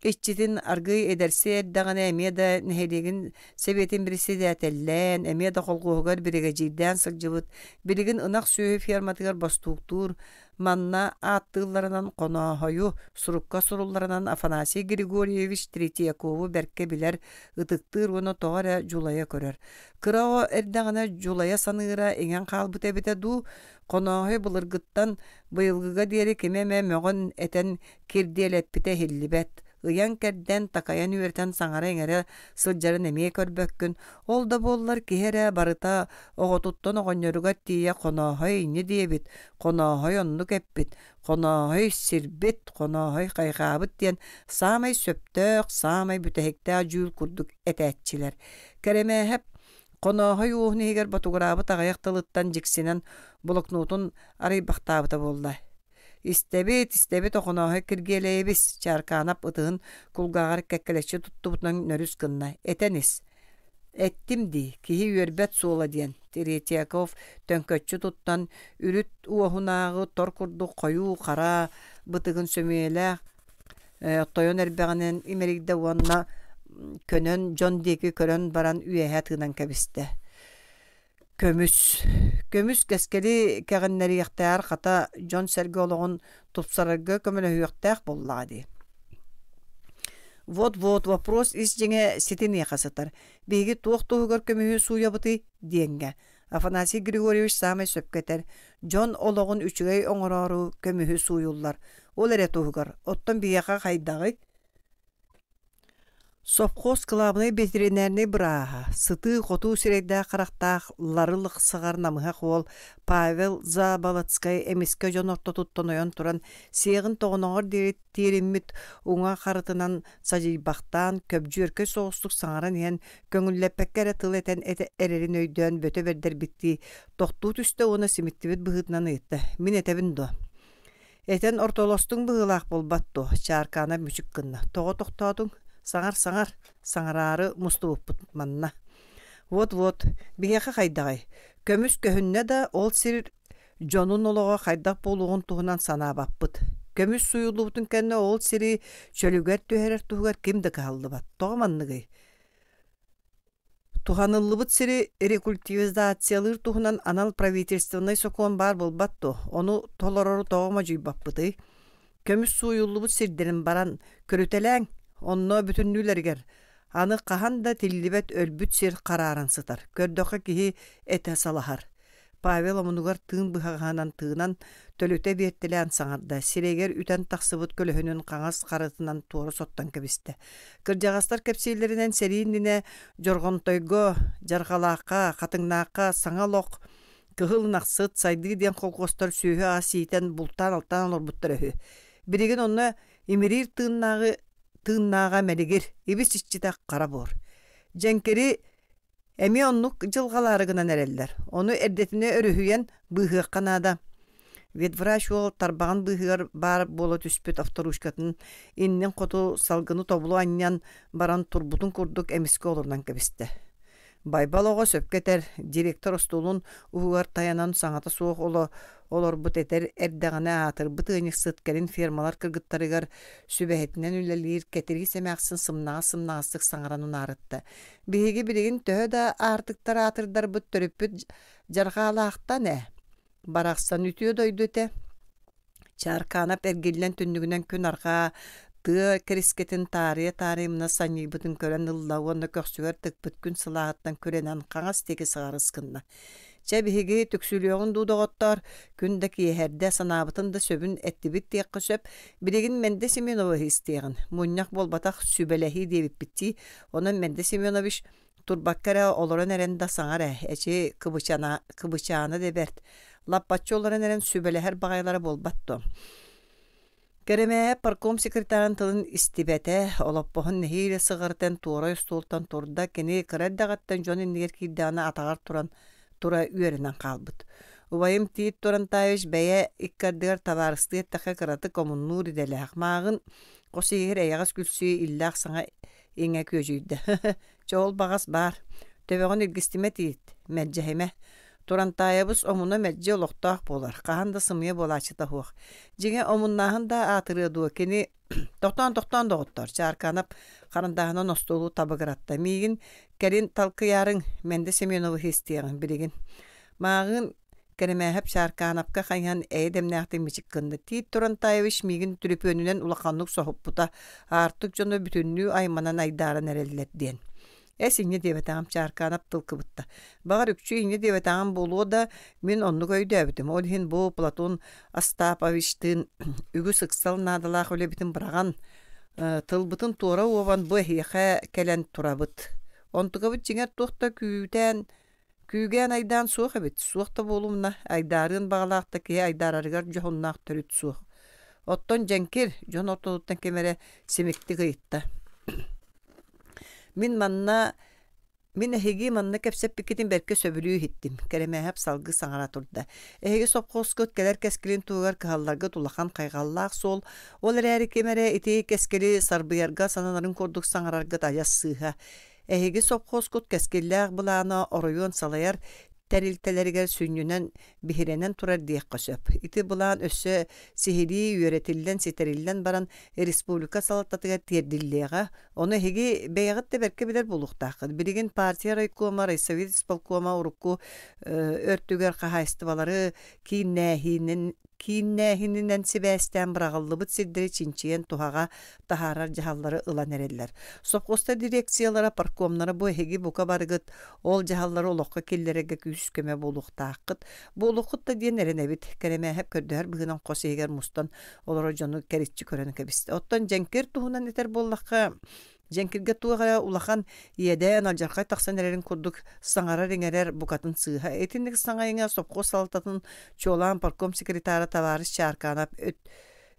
Иччитин аргыый эдэрси эрдэҕинэ эмиэ да нэһилиэгин сэбиэтин председателлээн, эмиэ да холхуоһугар биригэдьиирдээн сылдьыбыт, билигин ынах сүөһү ферматыгар бостууктуур, манна ааттыылларынан Хонооһойу, сурукка сурулларынан Афанасий Григорьевич Третьякову бэркэ билэр, ытыктыыр уонна тоҕо эрэ дьулайа көрөр. Кыра оҕо эрдэҕинэ дьулайа саныыра иҥэн хаалбыта эбитэ дуу, Хонооһой былыргыттан быйылгыга диэри кими эмэ мөҕөн-этэн кирдиэлэппитэ иһиллибэт, ыйан-кэрдэн, такайан үөрэтэн саҥара-иҥэрэ сылдьарын эмиэ көрбөккүн, ол да буоллар киһи эрэ барыта оҕотуттан оҕонньоругар тиийэ Хонооһой инньэ диэбит, Хонооһой оннук эппит, Хонооһой сирбит, Хонооһой хайҕаабыт диэн саамай сөптөөх, саамай бүтэһиктээх дьүүл курдук этээччилэр. Кэрэмээһэп Хонооһой уоһун иһигэр ботугураабыт аҕыйах тылыттан дьиксинэн блокнотун арыйбахтаабыта буолла. Истэбит, истэбит Охонооһой Киргиэлэйэбис, Чааркаанап ытыһын кулгааҕар кэккэлэччи туттубутунан нөрүс гынна, этэн ис. Эттим дии, киһи үөрбэт суола диэн, Третьяков төҥкөччү туттан, үрүт уоһунааҕы тор курдук хойуу хара бытыгын сөмүйэлээх тойон эрбэҕинэн имэрийдэ уонна көнөн дьон диэки көрөн баран үөһэ тыынан кэбистэ. Көмүс. Көмүс кэскили кэҕиннэриэхтээҕэр хата дьон-сэргэ олоҕун тупсарарга көмөлөһүөхтээх буоллаҕа дии. Вот-вот вопрос ис дьиҥэ ситиниэхэ сытар. Биһиги туох туһугар көмүһү сууйабытый диэҥҥэ. Афанасий Григорьевич саамай сөпкө этэр. Дьон олоҕун үчүгэй оҥороору көмүһү сууйуллар. Ол эрэ туһугар. Оттон биһиэхэ хайдаҕый? Сопхуос кылаабынай бэтэринээрнэй бырааһа, сытыы-хотуу сирэйдээх-харахтаах лары-лыхсаҕар намыһах уол Павел Заболоцкай эмискэ дьон ортотуттан ойон туран, сиэҕин тоҕоноҕор диэри тиэриммит уҥа харытынан садьыйбахтаан, көбдьүөркэй соҕустук саҥаран иһэн, көҥүллэппэккэ эрэ тыл этэн эрэрин өйдөөн бөтө бэрдэрбиттии тохтуу түстэ уонна симиттибит быһыытынан ыйытта: «Мин этэбин дуо?» Этэн ортолостуҥ быһыылаах буолбат дуо, Чааркаана мүчүк гынна. Тоҕо тохтоотуҥ? Саҥар-саҥар, саҥараары мустубуппут манна. Вот-вот, биһиэхэ хайдаҕый? Көмүс көһүннэ да, ол сир дьонун олоҕо хайдах буолуоҕун туһунан санаабаппыт. Көмүс сууйуллубутун кэннэ ол сири чөлүгэр түһэрэр туһугар ким да кыһаллыбат. Тоҕо манныгый? Туһаныллыбыт сири рекультивизациялыыр туһунан анал правительственнай сокуон баар буолбат дуо? Ону толорору тоҕо модьуйбаппытый? Көмүс сууйуллубут сирдэрин баран көрүтэлээҥ, онно бүтүннүүлэригэр аны хаһан да тиллибэт өлбүт сир харааран сытар, көрдөххө киһи этэ салаһар. Павел омунугар тыын быһаҕаһынан тыынан, төлүтэ биэртэлээн саҥарда, сирэйигэр үтэн тахсыбыт көлөһүнүн хаҥас харытынан туора соттон кэбистэ. Кырдьаҕастар кэпсииллэринэн сэрии иннинэ Дьорҕонтойго, Дьарҕалаахха, Хатыҥнаахха саҥа олох, Кыһыл Ынахсыт, Сайдыы диэн колхуостар сүөһү-ас иитэн, бултаан-алтаан олорбуттара үһү. Билигин онно имириир тыыннааҕы тыыннааҕа мэлигир, ибис иччитэх хара буор. Дьэҥкири Эмиэ оннук дьылҕалаары гынан эрэллэр, ону эрдэтинэ өрүһүйэн быыһыахха наада. Ветврач уол тарбаҕын быыһыгар баар буола түспүт авторучкатын иннин хоту салгыны тобулу анньан баран турбутун курдук эмискэ олорунан кэбистэ. Байбал оҕо сөпкө этэр, директор остуолун уһугар тайанан саҥата суох оло олорбут этэр эрдэҕинэ аатырбыт ыанньыксыт кэлин фермалар кыргыттарыгар сүбэһитинэн үлэлиир Кэтириис эмээхсин сымнаҕас-сымнаҕастык саҥаран унаарытта. Биһиги билигин төһө да аартыктар аатырдарбыт төрүппүт дьарҕаалаахтан ээ, барахсан үтүө дойду этэ. Чааркаанап эргиллэн түннүгүнэн күн арҕаа тыа кэрискэтин таарыйа-таарыйымына санньыйбытын көрөн ылла уонна көхсүгэр тыкпыт күн сылааһыттан күрэнэн хаҥас диэки сыҕарыс гынна. Чэ, биһиги түксүлүөҕүн дуу, доҕоттоор, күн да киэһэрдэ, санаабытын да сөбүн эттибит диэххэ сөп. Билигин Мэндэ Семеновиһы истиэҕин. Мунньах буолбатах, сүбэлэһии диэбиппит дии. Онон Мэндэ Семенович турбакка эрэ олорон эрэн да саҥар ээ, эчи кыбычана, кыбычаана да бэрт. Лаппаччы олорон эрэн сүбэлэһэр баҕайылара буолбат дуо? Кэрэмээйэп парком секретарын тылын истибэтэ, олоппоһун нэһиилэ сыҕарытан туорай остуолтан турда, кини кыра эрдэҕиттэн дьон иннигэр киирдэҕинэ атаҕар туран тура үөрэнэн хаалбыт. Убайым Тиит Турантаевич бэйэ икки ардыгар табаарыстыы эттэххэ кыратык омуннуур идэлээх, мааҕын хос иһигэр эйэҕэс күлсүү иллээх саҥа иҥэ күөдьүйдэ. Чэ ол баҕас баар, төбөҕүн илгистимэ Тиит, мэлдьэһимэ. Турантаайабыс омуна мэлдьи олохтоох буолар, хаһан да сымыйа буолааччыта суох. Дьиҥэ, омуннааһын да аатырыа дуо, кини «Тохтоон-тохтоон, доҕоттоор, Чааркаанап харандааһынан остуолу табыгыратта. Миигин кэлин талкыйаарыҥ, Мэндэ Семеновы истиэҕиҥ билигин». Мааҕыын Кэрэмээһэп Чааркаанапка хайыһан эйэ дэмнээхтик мичик гынна. Тиит Турантаевич миигин түлүпүөнүнэн улаханнык соһуппута, аартык дьоно бүтүннүү айманан айдааран эрэллэр диэн. Эс инньэ диэбэтэҕим Чааркаанап тыл кыбытта. Баҕар үкчү инньэ диэбэтэҕим буолуо да, мин оннук өйдөөбүтүм. Ол иһин бу Платон Остаповичтыын үгүс ыксал наадалаах үлэбитин быраҕан, тылбытын туора уобан бу эһиэхэ кэлэн турабыт. Онтукабыт дьиҥэр туох да күүтээн Күүгээн айдаан суох эбит, суох да буолумна, айдаарыан баҕалаах да киһи айдаарарыгар дьоһуннаах төрүт суох. Оттон дьэҥкир, дьон ортотуттан ким эрэ симиктик ыйытта. Мин манна мин эһиги манна кэпсэппиккитин бэркэ сөбүлүү иһиттим, Кэрэмээһэп салгыы саҥара турда. Эһиги сопхуоскут кэлэр кэскилин туһугар кыһалларгыт улахан хайҕаллаах суол, ол эрээри ким эрэ ити кэскили сарбыйарга сананарын курдук саҥараргыт адьас сыыһа. Эһиги сопхуоскут кэскиллээх былаана оройуон салайар тэрилтэлэригэр сүнньүнэн биһирэнэн турар диэххэ сөп. Ити былаан өссө сиһилии үөрэтиллэн, ситэриллэн баран республика салалтатыгар тиэрдиллиэҕэ. Ону эһиги бэйэҕит да бэркэ билэр буолуохтааххыт. Билигин партия райкома, райсовет исполкома урукку өртүгэр хаһаайыстыбалары кииннээһинин кииннээһининэн сибээстээн быраҕыллыбыт сирдэри чинчийэн туһаҕа таһаарар дьаһаллары ылан эрэллэр. Сопхуостар дирекциялара, паркомнара бу эһиги бука барыгыт ол дьаһаллары олоххо киллэрэргэ күүс-көмө буолуохтааххыт. Буолуоххут да диэн эрэнэбит. Кэрэмээһэп көрдөһөр быһыынан хос иһигэр мустан олорор дьону кэриччи көрөн кэбистэ. Оттон дьэҥкир туһунан этэр буоллахха, Дьэҥкиргэ туох эрэ улахан иэдээн алдьархай тахсан эрэрин курдук саҥарар-иҥэрэр букатын сыыһа. Итинник саҥа-иҥэ сопхуос салалтатын чуолаан парком секретара табаарыс Чааркаанап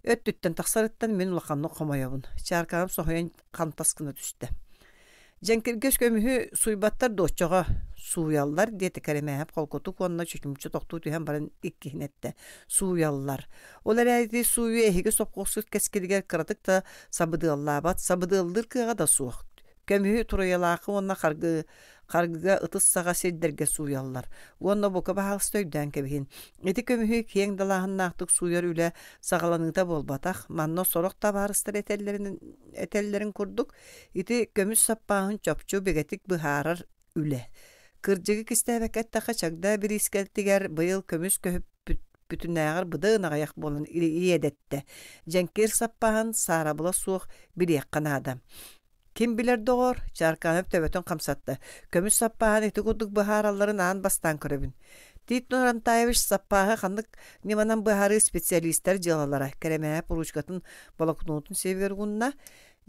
өттүттэн тахсарыттан мин улаханнык хомойобун. Чааркаанап соһуйан хантас гына түстэ. Дьэҥкиргэ көмүһү суйбаттар дуо оччоҕо? Сууйаллар, диэтэ Кэрэмээһэп холкутук уонна чочумча тохтуу түһэн баран иккиһин эттэ. Сууйаллар. Ол эрээри ити сууйуу эһиги сопхуоскут кэскилигэр кыратык да сабыдыаллаабат, сабыдыаллыыр кыаҕа да суох. Көмүһү Туруйалаахы уонна Харгы, Харгыга ытыс саҕа сирдэргэ сууйаллар. Уонна бука баһаалыста өйдөөн кэбиһин. Ити көмүһү киэҥ далааһыннаахтык сууйар үлэ саҕаланыыта буолбатах. Манна сорох табаарыстар этэллэрин, этэллэрин курдук, ити көмүс саппааһын чопчу бигэтик быһаарар үлэ. Кырдьыгы кистээбэккэ эттэххэ, Чагда бириискэтигэр быйыл көмүс көһүппүтүнээҕэр быдан аҕыйах буолан иэдэттэ. Дьэҥкир саппааһын саарабыла суох билиэххэ наада. Ким билэр доҕоор, Чааркаанап төбөтүн хамсатта. Көмүс саппааһын ити курдук быһааралларын аан бастаан көрөбүн. Тит Нурантаевич саппааһы ханнык ньыманан быһаарыы специалистар дьыалалара. Кэрэмээһэп ручкатын болокунуотун сиэбигэр угунна.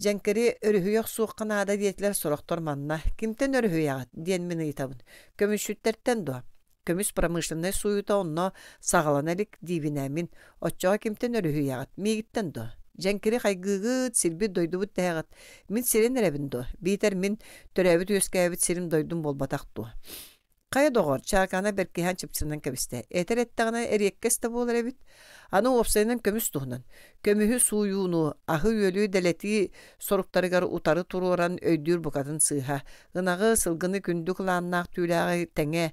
Дьэҥкэри өрүһүйэ охсуохха наада диэтилэр сорохтор манна. Кимтэн өрүһүйэҕит? диэн мин ыйытабын. Көмүсчүттэртэн дуо? Көмүс промышленнай сууйута онно саҕалана илик диибин ээ мин. Оччоҕо кимтэн өрүһүйэҕит? Миигиттэн дуо? Дьэҥкири хайгыыгыт, сирбит-дойдубут дэһэҕит. Мин сирин эрэбин дуо? Биитэр мин төрөөбүт-үөскээбит сирим дойдум буолбатах дуо? Хайа доҕор, Чаакаана бэркиһээн чыпчырынан кэбистэ. Этэр эттэҕинэ эриэккэс да буолар эбит. Аны уопсайынан көмүс туһунан. Көмүһү сууйууну, аһы-үөлү дэлэтии соруктарыгар утары туруоран өйдүүр букатын сыыһа. Ынаҕы, сылгыны күндү кылааннаах түүлээҕи тэҥэ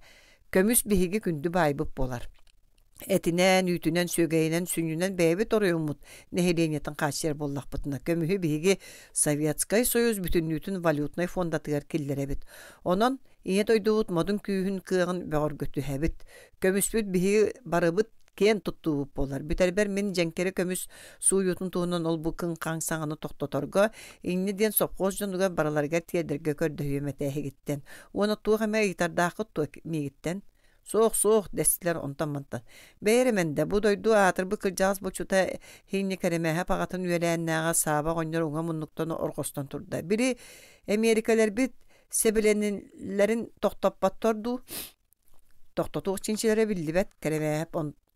көмүс биһиги күндү баайбыт буолар. Этинэн, үүтүнэн, сүөгэйинэн, сүнньүнэн бэйэбит оройуоммут нэһилиэнньэтин хааччыйар буоллахпытына, көмүһү биһиги Советскай Союз бүтүннүүтүн валютнай фондатыгар киллэрэбит. Онон Ийэ дойдубут модун күүһүн кыаҕын бөҕөргөтүһэбит. Көмүспүт биһиги барыбыт киэн туттуубут буолар. Бүтэрбэр мин дьэҥкэрэ көмүс сууйуутун туһунан ол-бу кыҥ-хаҥ саҥаны тохтоторго, инньэ диэн сопхуос дьонугар барыларыгар тиэрдэргэ көрдөһүөм этэ эһигиттэн. Уонна туох эмэ ыйытардааххыт дуо миигиттэн? Суох, суох, дэстилэр онтон-мантан. Бэйэ эрэ Мэндэ, бу дойду аатырбыт кырдьаҕас булчута Хинни Кэрэмээһэп аҕатын үөлээннээҕэ Сааба оҕонньор уҥа муннуктан орҕостон турда. Били Эмиэрикэлэрбит сэбилэниллэрин тохтоппоттор дуу? Тохтотуох чинчилэрэ биллибэт, Кэрэмээһэп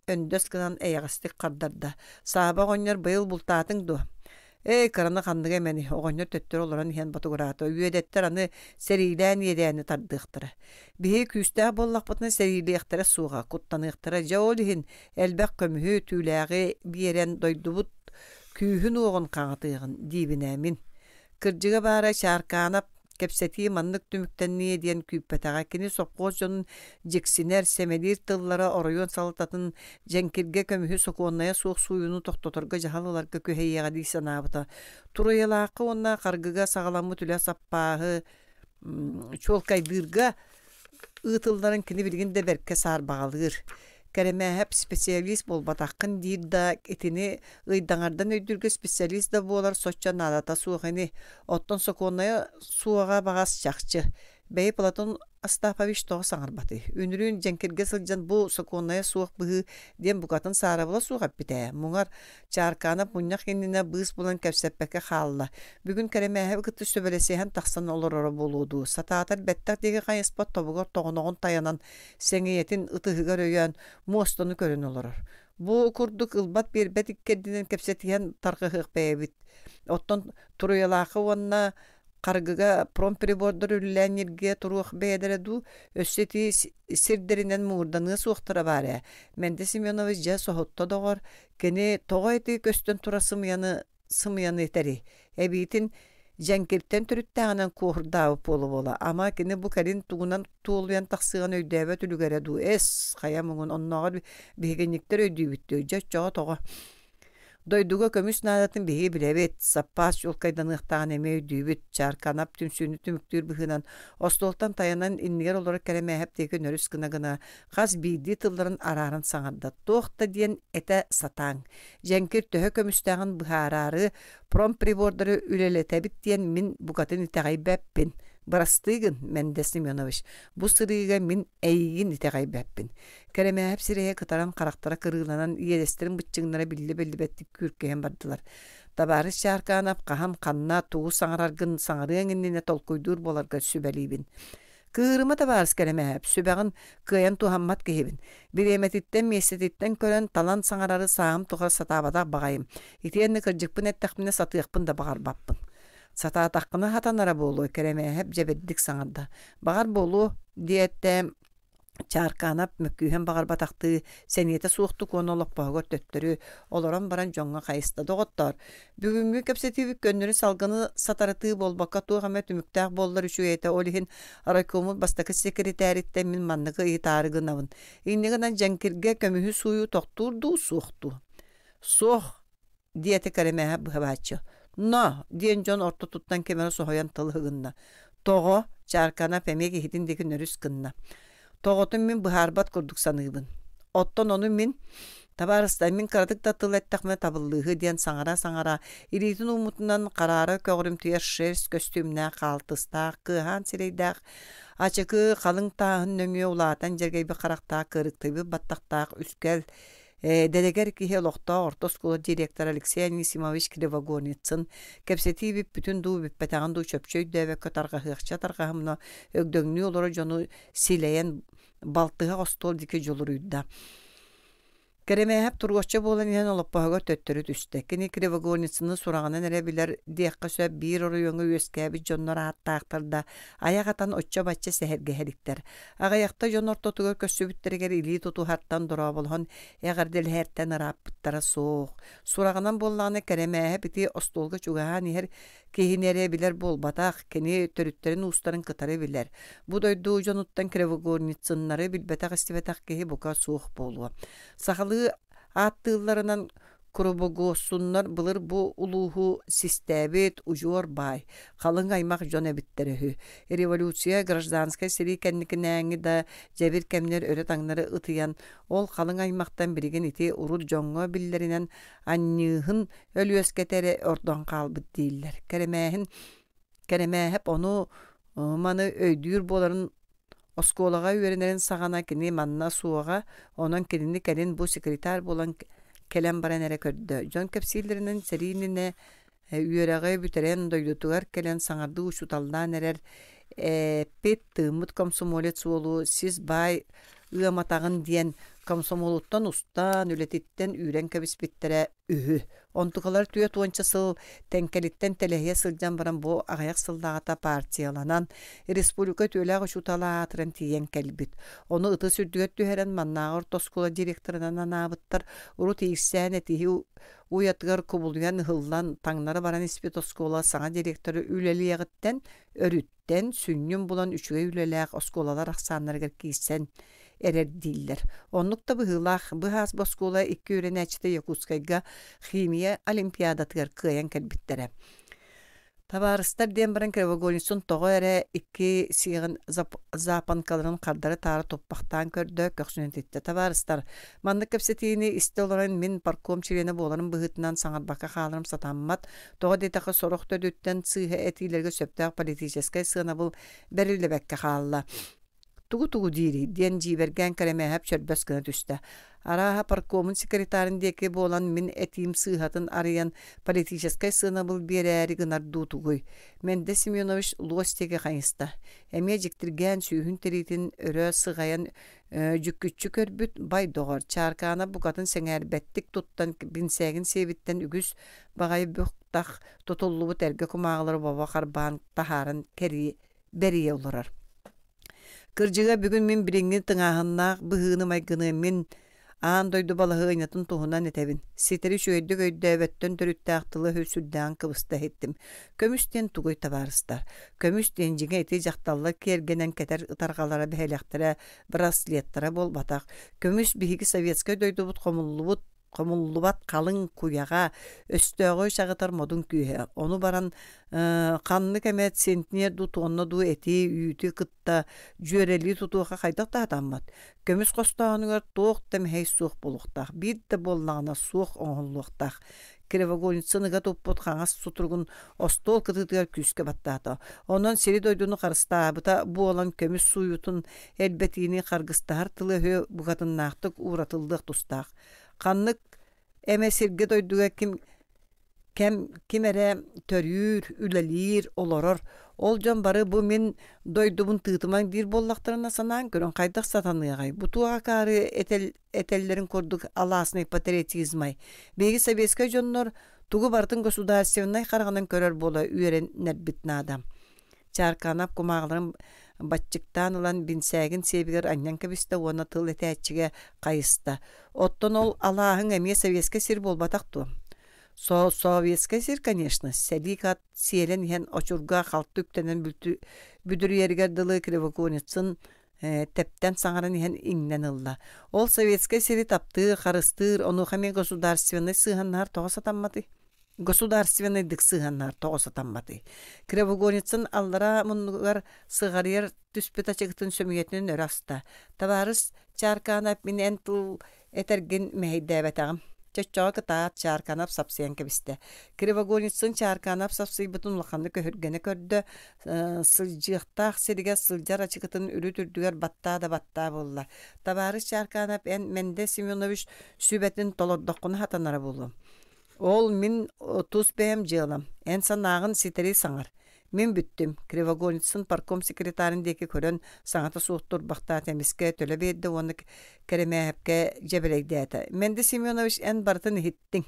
өндөс гынан эйэҕэстик хардарда. Сааба оҕонньор быйыл бултаатыҥ дуо? Ээ, кыраны ханныга эмэни, оҕонньор төттөрү олорон иһэн ботугураата. Үөдэттэр аны сэриилээн иэдээни тардыахтара. Биһиги күүстээх буоллахпытына сэриилиэхтэрэ суоҕа, куттаныахтара. Дьэ ол иһин элбэх көмүһү, түүлээҕи биэрэн дойдубут күүһүн-уоҕун хаҥатыаҕын диибин ээ мин. Кырдьыга баара Чааркаанап кэпсэтии маннык түмүктэниэ диэн күүппэтэҕэ. Кини сопхуос дьонун дьиксинэр, сэмэлиир тыллара оройуон салалтатын дьэҥкиргэ көмүһү сокуоннайа суох сууйууну тохтоторго дьаһал ыларга күһэйиэҕэ дии санаабыта. Туруйалаахха уонна Харгыга саҕаламмыт үлэ саппааһы чуолкайдыырга ыытылларын кини билигин да бэркэ саарбаҕалыыр. Кэрэмээһэп специалист буолбатаххын диир да, итини ыйдаҥардан өйдүүргэ специалист да буолар соччо наадата суох ини. Оттон сокуоннайа суоҕа баҕас чахчы. Бэйи Платон Остапович тоҕо саҥарбатый? Үнүрүүн дьэҥкиргэ сылдьан бу сокуоннайа суох быһыы диэн букатын саарабыла суох эппит ээ. Муҥар, Чааркаанап мунньах иннинэ быыс булан кэпсэппэккэ хаалла. Бүгүн Кэрэмээһэби кытта сүбэлэсиһэн тахсан олороро буолуо дуу. Сатаатар бэттэх диэки хайыспат тобугар тоҕоноҕун тайанан, сэҥийэтин ытыһыгар өйөөн, муостаны көрөн олорор. Бу курдук ылбат-биэрбэт иккэрдинэн кэпсэтиһэн тарҕаһыах бэйэбит. Оттон Туруйалаахха уонна Харгыга промприбордар үлэлээн ньиргийэ туруох бэйэлэрэ дуу, өссө ити сирдэринэн муҥурданыа суохтара баар ээ. Мэндэ Семенович дьэ соһутта доҕор, кини тоҕо ити көстөн турар сымыйаны сымыйаны этэрий? Эбиитин дьэҥкиртэн төрүттээҕинэн куоһурдаабыт буола-буола, ама кини бу кэлин тугунан туолуйан тахсыаҕын өйдөөбөт үлүгэрэ дуу, эс, хайа муҥун, оннооҕор биһигинньиктэр өйдүүбүт дуу, дьэ оччоҕо тоҕо Дойдуга көмүс наадатын биһиги билэбит, саппаас чуолкайданыахтааҕын эмиэ өйдүүбүт, Чаарканап түмсүүнү түмүктүүр быһыынан остуолтан тайанан иннигэр олорор Кэрэмээһэп диэки нөрүс гына-гына хас биирдии тылларын арааран саҥарда. Туох да диэн этэ сатааҥ. Дьэҥкир төһө көмүстээҕин быһаараары промприбордары үлэлэтэбит диэн мин букатын итэҕэйбэппин. Бырастыы гын, Мэндэ Семенович, бу сырыыга мин эйигин итэҕэйбэппин. Кэрэмээһэп сирэйэ кытаран харахтара кырыыланан иэдэстэрин быччыҥнара биллэ-биллибэттик күүркэйэн бардылар. Табаарыс Чааркаанап хаһан ханна тугу саҥараргын саҥарыаҥ иннинэ толкуйдуур буоларгар сүбэлиибин. Кыырыма табаарыс Кэрэмээһэп, сүбэҕин кыайан туһаммат киһибин. Бириэмэтиттэн, миэстэтиттэн көрөн, талан саҥарары сааһым тухары сатаабатах баҕайым. Итиэннэ кырдьыкпын эттэхпинэ сатыахпын да баҕарбаппын. Сатаатаххына сатанара буолуо, Кэрэмээһэп дьэбирдик саҥарда. Баҕар буолуо, диэтэ Чааркаанап мөккүһэн баҕарбатахтыы, сэниэтэ суохтук уонна олоппоһугар төттөрү олорон баран дьоҥҥо хайыста: «Доҕоттоор, бүгүҥҥү кэпсэтиибит көннөрү салгыны сатарытыы буолбакка туох эмэ түмүктээх буоллар үчүгэй этэ, ол иһин райкоммут бастакы сэкирэтээриттэн мин манныгы ыйытаары гынабын. Инньэ гынан дьэҥкиргэ көмүһү сууйуу тохтуур дуу, суох дуу?» «Суох», диэтэ Кэрэмээһэп быһабааччы. «Но!» диэн дьон ортотуттан ким эрэ соһуйан тыл ыһыгынна. «Тоҕо?» Чаарканап эмиэ киһитин диэки нөрүс гынна. «Тоҕотун мин быһаарбат курдук саныыбын. Оттон ону мин табаарыстар мин кыратык да тыл эттэхпинэ табыллыыһы диэн саҥара-саҥара илиитин ууммутунан хараара көҕүрүмтүйэр шерсть көстүүмнээх хаалтыстаах кыаһаан сирэйдээх ачыкы халыҥ тааһын нөҥүө улаатан дьэргэйбит харахтаах кыырыктыйбыт баттахтаах үскэл Дэлэгэр киһи олохтоох орто оскуола директора Алексей Анисимович Кривогорницын кэпсэтии бүппүтүн дуу, бүппэтэҕин дуу чопчу өйдөөбөккө тарҕаһыахча тарҕаһымна өгдөҥнүү олорор дьону силэйэн балтыһах остуол диэки дьулуруйда. Кэрэмээһэп туруочча буолан иһэн олоппоһугар төттөрү түстэ. Кини Кривогорницыны сураҕынан эрэ билэр диэххэ сөп биир оройуоҥҥа үөскээбит дьоннор ааттаахтар да айах атан оччо-бачча сэһэргэһэ иликтэр. Аҕыйахта дьон ортотугар көрсүбүттэригэр илии тутуһартан дорооболоһон эҕэрдэлэһэртэн ырааппыттара суох. Сураҕынан буоллаҕына Кэрэмээһэп ити остуолга чугаһаан иһэр киһини эрэ билэр буолбатах, кини төрүттэрин-уустарын кытары билэр. Бу дойду дьонуттан Кривогорницыннары билбэтэх-истибэтэх киһи бука суох буолуо. Сахалыы ааттыылларынан Курубугуоссуннар былыр бу улууһу систээбит удьуор баай, халыҥ аймах дьон эбиттэрэ үһү. Революция, гражданскай сэрии кэнникинээҥҥи да дьэбир кэмнэр өрө-таҥнары ытыйан, ол халыҥ аймахтан билигин ити урут дьоҥҥо биллэринэн анньыыһын Өлүөскэтэ эрэ ордон хаалбыт дииллэр. Кэрэмээһин Кэрэмээһэп ону маны өйдүүр буоларын Оскуолаҕа үөрэнэрин саҕана кини манна суоҕа, онон кинини кэлин бу секретарь буолан кэлэн баран эрэ көрдө. Дьон кэпсииллэринэн сэрии иннинэ үөрэҕи бүтэрэн дойдутугар кэлэн саҥардыы учууталлаан эрэр эппит тыыммыт комсомолец уолу сис баай ыаматаҕын диэн комсомолуттан устан үлэтиттэн үүрэн кэбиспиттэрэ үһү. Онтукалар түөрт уонча сыл Тэҥкэлиттэн тэлэһийэ сылдьан баран бу аҕыйах сыллааҕыта партияланан республика үтүөлээх учуутала аатыран тиийэн кэлбит. Ону ытыс үрдүгэр түһэрэн маннааҕы орто оскуола директорынан анаабыттар. Урут иирсээн этиһии уйатыгар кубулуйан ыһыллан таҥнары баран испит оскуола саҥа директора үлэлиэҕиттэн өрүттэн сүнньүн булан үчүгэй үлэлээх оскуолалар ахсааннарыгар киирсэн эрэр дииллэр. Оннук да быһыылаах быһаас бу оскуола икки үөрэнээччитэ Якутскайга химия олимпиадатыгар кыайан кэлбиттэрэ. Табаарыстар диэн баран Кривогорницын тоҕо эрэ икки сиэҕин запонкаларын хардары-таары туппахтаан көрдө, көхсүнэн титтэ. Табаарыстар, маннык кэпсэтиини истэ олорон мин парком чилиэнэ буоларым быһыытынан саҥарбакка хааларым сатаммат. Тоҕо диэтэххэ сорох төрдүттэн сыыһа этиилэргэ сөптөөх политическай сыанабыл бэриллибэккэ хаалла. Тугу-тугу диирий диэн дьиибэргээн Кэрэмээһэп чөрбөс гына түстэ. Арааһа паркомун секретарын диэки буолан мин этиим сыыһатын арыйан политическай сыанабыл биэрээри гынар дуу тугуй? Мэндэ Семенович луос диэки хайыста. Эмиэ дьиктиргээн сүүһүн тириитин өрө сыҕайан дьүккүччү көрбүт бай доҕор Чааркаана букатын сэҥээрбэттик туттан бинсээгин сиэбиттэн үгүс баҕайы бөх-тах тутуллубут эргэ кумааҕылары бобо харбаан таһааран кэрийэ бэрийэ олорор. Кырдьыга бүгүн мин билиҥҥи тыҥааһыннаах быһыыны-майгыны мин аан дойду балаһыанньатын туһунан этэбин. Ситэри үчүгэйдик өйдөөбөттөн төрүттээх тылы-өһү сүрдээҕин кыбыста иһиттим. Көмүс диэн тугуй табаарыстар? Көмүс диэн дьиҥэ ити дьахталлар киэргэнэн кэтэр ытарҕалара бэһэлэхтэрэ, браслеттара буолбатах. Көмүс биһиги советскай дойдубут хомуллубут хомуллубат халыҥ куйаҕа, өстөөҕү чаҕытар модун күүһэ. Ону баран ханнык эмэ центнер дуу, тонна дуу эти, үүтү кытта дьүөрэлии тутуоха хайдах да сатаммат. Көмүс хостооһунугар туох да мэһэй суох буолуохтаах, биир да буоллаҕына суох оҥоһуллуохтаах. Кривогорницын ыга туппут хаҥас сутуругун остуол кытыытыгар күүскэ баттаата. Онон сири-дойдуну харыстаабыта буолан көмүс сууйуутун элбэтиини харгыстаһар тылы-өһү букатыннаахтык ууратыллыах тустаах. Ханнык эмэ сиргэ-дойдуга ким кэм ким эрэ төрүүр, үлэлиир, олорор. Ол дьон бары бу мин дойдубун тыытымаҥ диир буоллахтарына санаан көрүҥ хайдах сатаныаҕай? Бу туох акаары этэл этэллэрин курдук алаасный патриотизмай. Биһиги советскай дьоннор тугу барытын государственнай хараҕынан көрөр буола үөрэнэрбит наада. Чааркаанап кумааҕыларын баччыктаан ылан бинсээгин сиэбигэр анньан кэбистэ уонна тыл этээччигэ хайыста. Оттон ол алааһыҥ эмиэ советскай сир буолбатах дуо? Со советскай сир, конечно, сэлиик ат сиэлэн иһэн очурга халты үктэнэн бүдүрүйэригэр дылы Кривоконицын тэптэн саҥаран иһэн иҥнэн ылла. Ол советскай сири таптыыр, харыстыыр, онуоха эмиэ государственнай сыһыаннаһар тоҕо сатамматый? Государственнайдык сыһыаннаһар тоҕо сатамматый? Кривогорницын аллараа муннугар сыҕарыйар түспүт ачыкытын сөмүйэтинэн өрө аста. Табаарыс Чааркаанап мин эн тыл этэргин мэһэйдээбэтэҕим. Чоччоҕо кытаат Чааркаанап сапсыйан кэбистэ. Кривогорницын Чааркаанап сапсыйбытын улаханнык өһүргэнэ көрдө, сылдьыахтаах сиригэр сылдьар ачыкытын үрүт үрдүгэр баттаа да баттаа буолла. Табаарыс Чааркаанап эн Мэндэ Семенович сүбэтин толордоххуна сатанара буолуо. Ол мин тус бэйэм дьыалам. Эн санааҕын ситэри саҥар. Мин бүттүм. Кривогорницын парком секретарын диэки көрөн саҥата суох турбахтаат эмискэ төлө биэрдэ уонна Кэрэмээһэпкэ дьэбэлэйдээтэ. Мэнди Семенович эн барытын иһиттиҥ.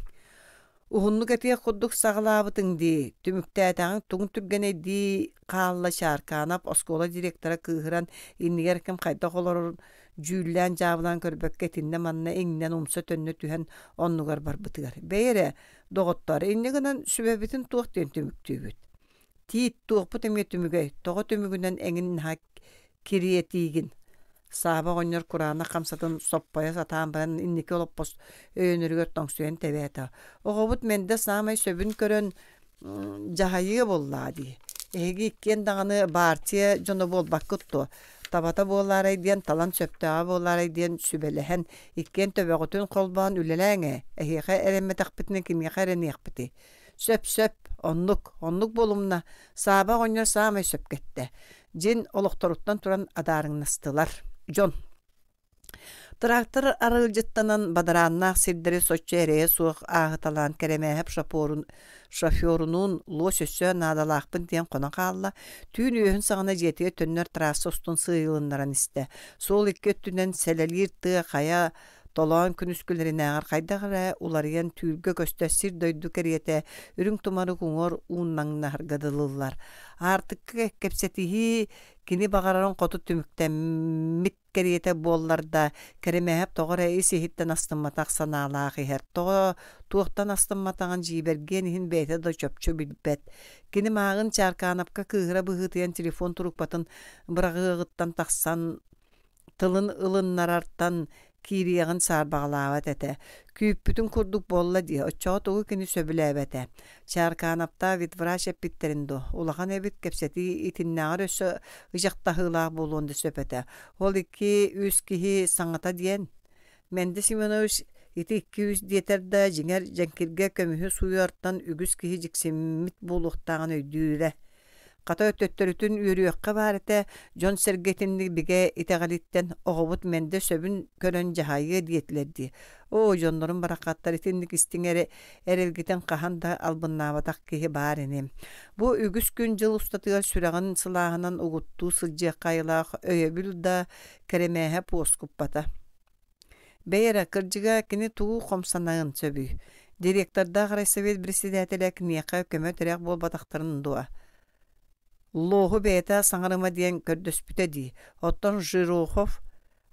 Уһуннук этиэх курдук саҕалаабытыҥ дии, түмүктээтэҕиҥ тугун түргэнэй дии хаалла Чааркаанап оскуола директора кыыһыран иннигэр ким хайдах олорорун дьүүллээн-дьаабылаан көрбөккө итиннэ-манна иҥнэн умса-төннө түһэн оннугар барбытыгар. Бэйэ эрэ, доҕоттоор, инньэ гынан сүбэбитин туох диэн түмүктүүбүт? Тиит, туохпут эмиэ түмүгэй, тоҕо түмүгүнэн эҥин наһаа кириэтиигин? Сааба оҕонньор кураанах хамсатын соппойо сатаан баран инники олоппос өйөнөрүгэр тоҥсуйан тэбээтэ. Оҕобут Мэндэ саамай сөбүн көрөн дьаһайыа буоллаҕа дии. Эһиги иккиэн даҕаны баартыйа дьоно буолбаккыт дуо? Табата буолаарай диэн талан сөптөөҕө буолаарай диэн сүбэлэһэн, иккиэн төбөҕүтүн холбоон үлэлээҥ ээ. Эһиэхэ эрэммэтэхпитинэ кимиэхэ эрэниэхпитий? Сөп-сөп, оннук, оннук буолумна, Сааба оҕонньор саамай сөпкө эттэ. Дьин олохторуттан туран адаарыҥнастылар. Дьон Трактор арыалдьыттанан бадарааннаах сирдэри соччо эрэйэ суох ааһыталаан Кэрэмээһэп шоферунуун луос өссө наадалаахпын диэн хонон хаалла. Түүн үөһүн саҕана дьиэтигэр төннөр трасса устун сыыйылыннаран истэ. Суол икки өттүнэн сэлэлиир тыа хайа толоон күнүскүлэринээҕэр хайдах эрэ уларыйан түүлгэ көстө сир-дойду кэриэтэ үрүҥ тумарык уҥуор ууннаҥнаһарга дылыллар. Аартыкка кэпсэтиһии кини баҕарарын хоту түмүктэммит кэриэтэ буоллар да, Кэрэмээһэп тоҕо эрэ ис-иһиттэн астымматах санаалаах иһэр. Тоҕо туохтан астымматаҕын дьиибэргиэн иһин бэйэтэ да чопчу билбэт. Кини мааҕын Чааркаанапка кыыһыра быһыытыйан телефон трубкатын быраҕыаҕыттан тахсан тылын ылыннарартан киириэҕин саарбаҕалаабат этэ. Күүппүтүн курдук буолла дии, оччоҕо тугу кини сөбүлээбэтэ. Чааркаанаптаах ветврач эппиттэрин дуо, улахан эбит кэпсэтии итиннээҕэр өссө ыдьахтаһыылаах буолуон да сөп этэ. Ол икки-үс киһи саҥата диэн. Мэнди Семенович ити икки-үс диэтэр да, дьиҥэр, дьэҥкиргэ көмүһү сууйартан үгүс киһи дьиксиммит буолуохтааҕын өйдүүрэ. Хата төттөрүтүн үөрүөххэ баар этэ, дьон-сэргэ итинник бигэ итэҕэлиттэн оҕобут Мэндэ сөбүн көрөн дьаһайыа диэтилэр дии. Оо, дьоннорум бараххаттар итинник истиҥ эрэ эрэлгитин хаһан да албыннаабатах киһи баар ини. Бу үгүс күн-дьыл устатыгар сүрэҕин сылааһынан угуттуу сылдьыахха айылаах өйөбүл да кэрэмээһэ уоскуппата. Бэйэ эрэ, кырдьыга, кини тугу хом санаан сөбүй? Директордаах райсовет председателэ киниэхэ көмө-тирэх буолбатахтарын дуо? Луоһу бэйэтэ саҥарыма диэн көрдөспүтэ дии. Оттон Жирохов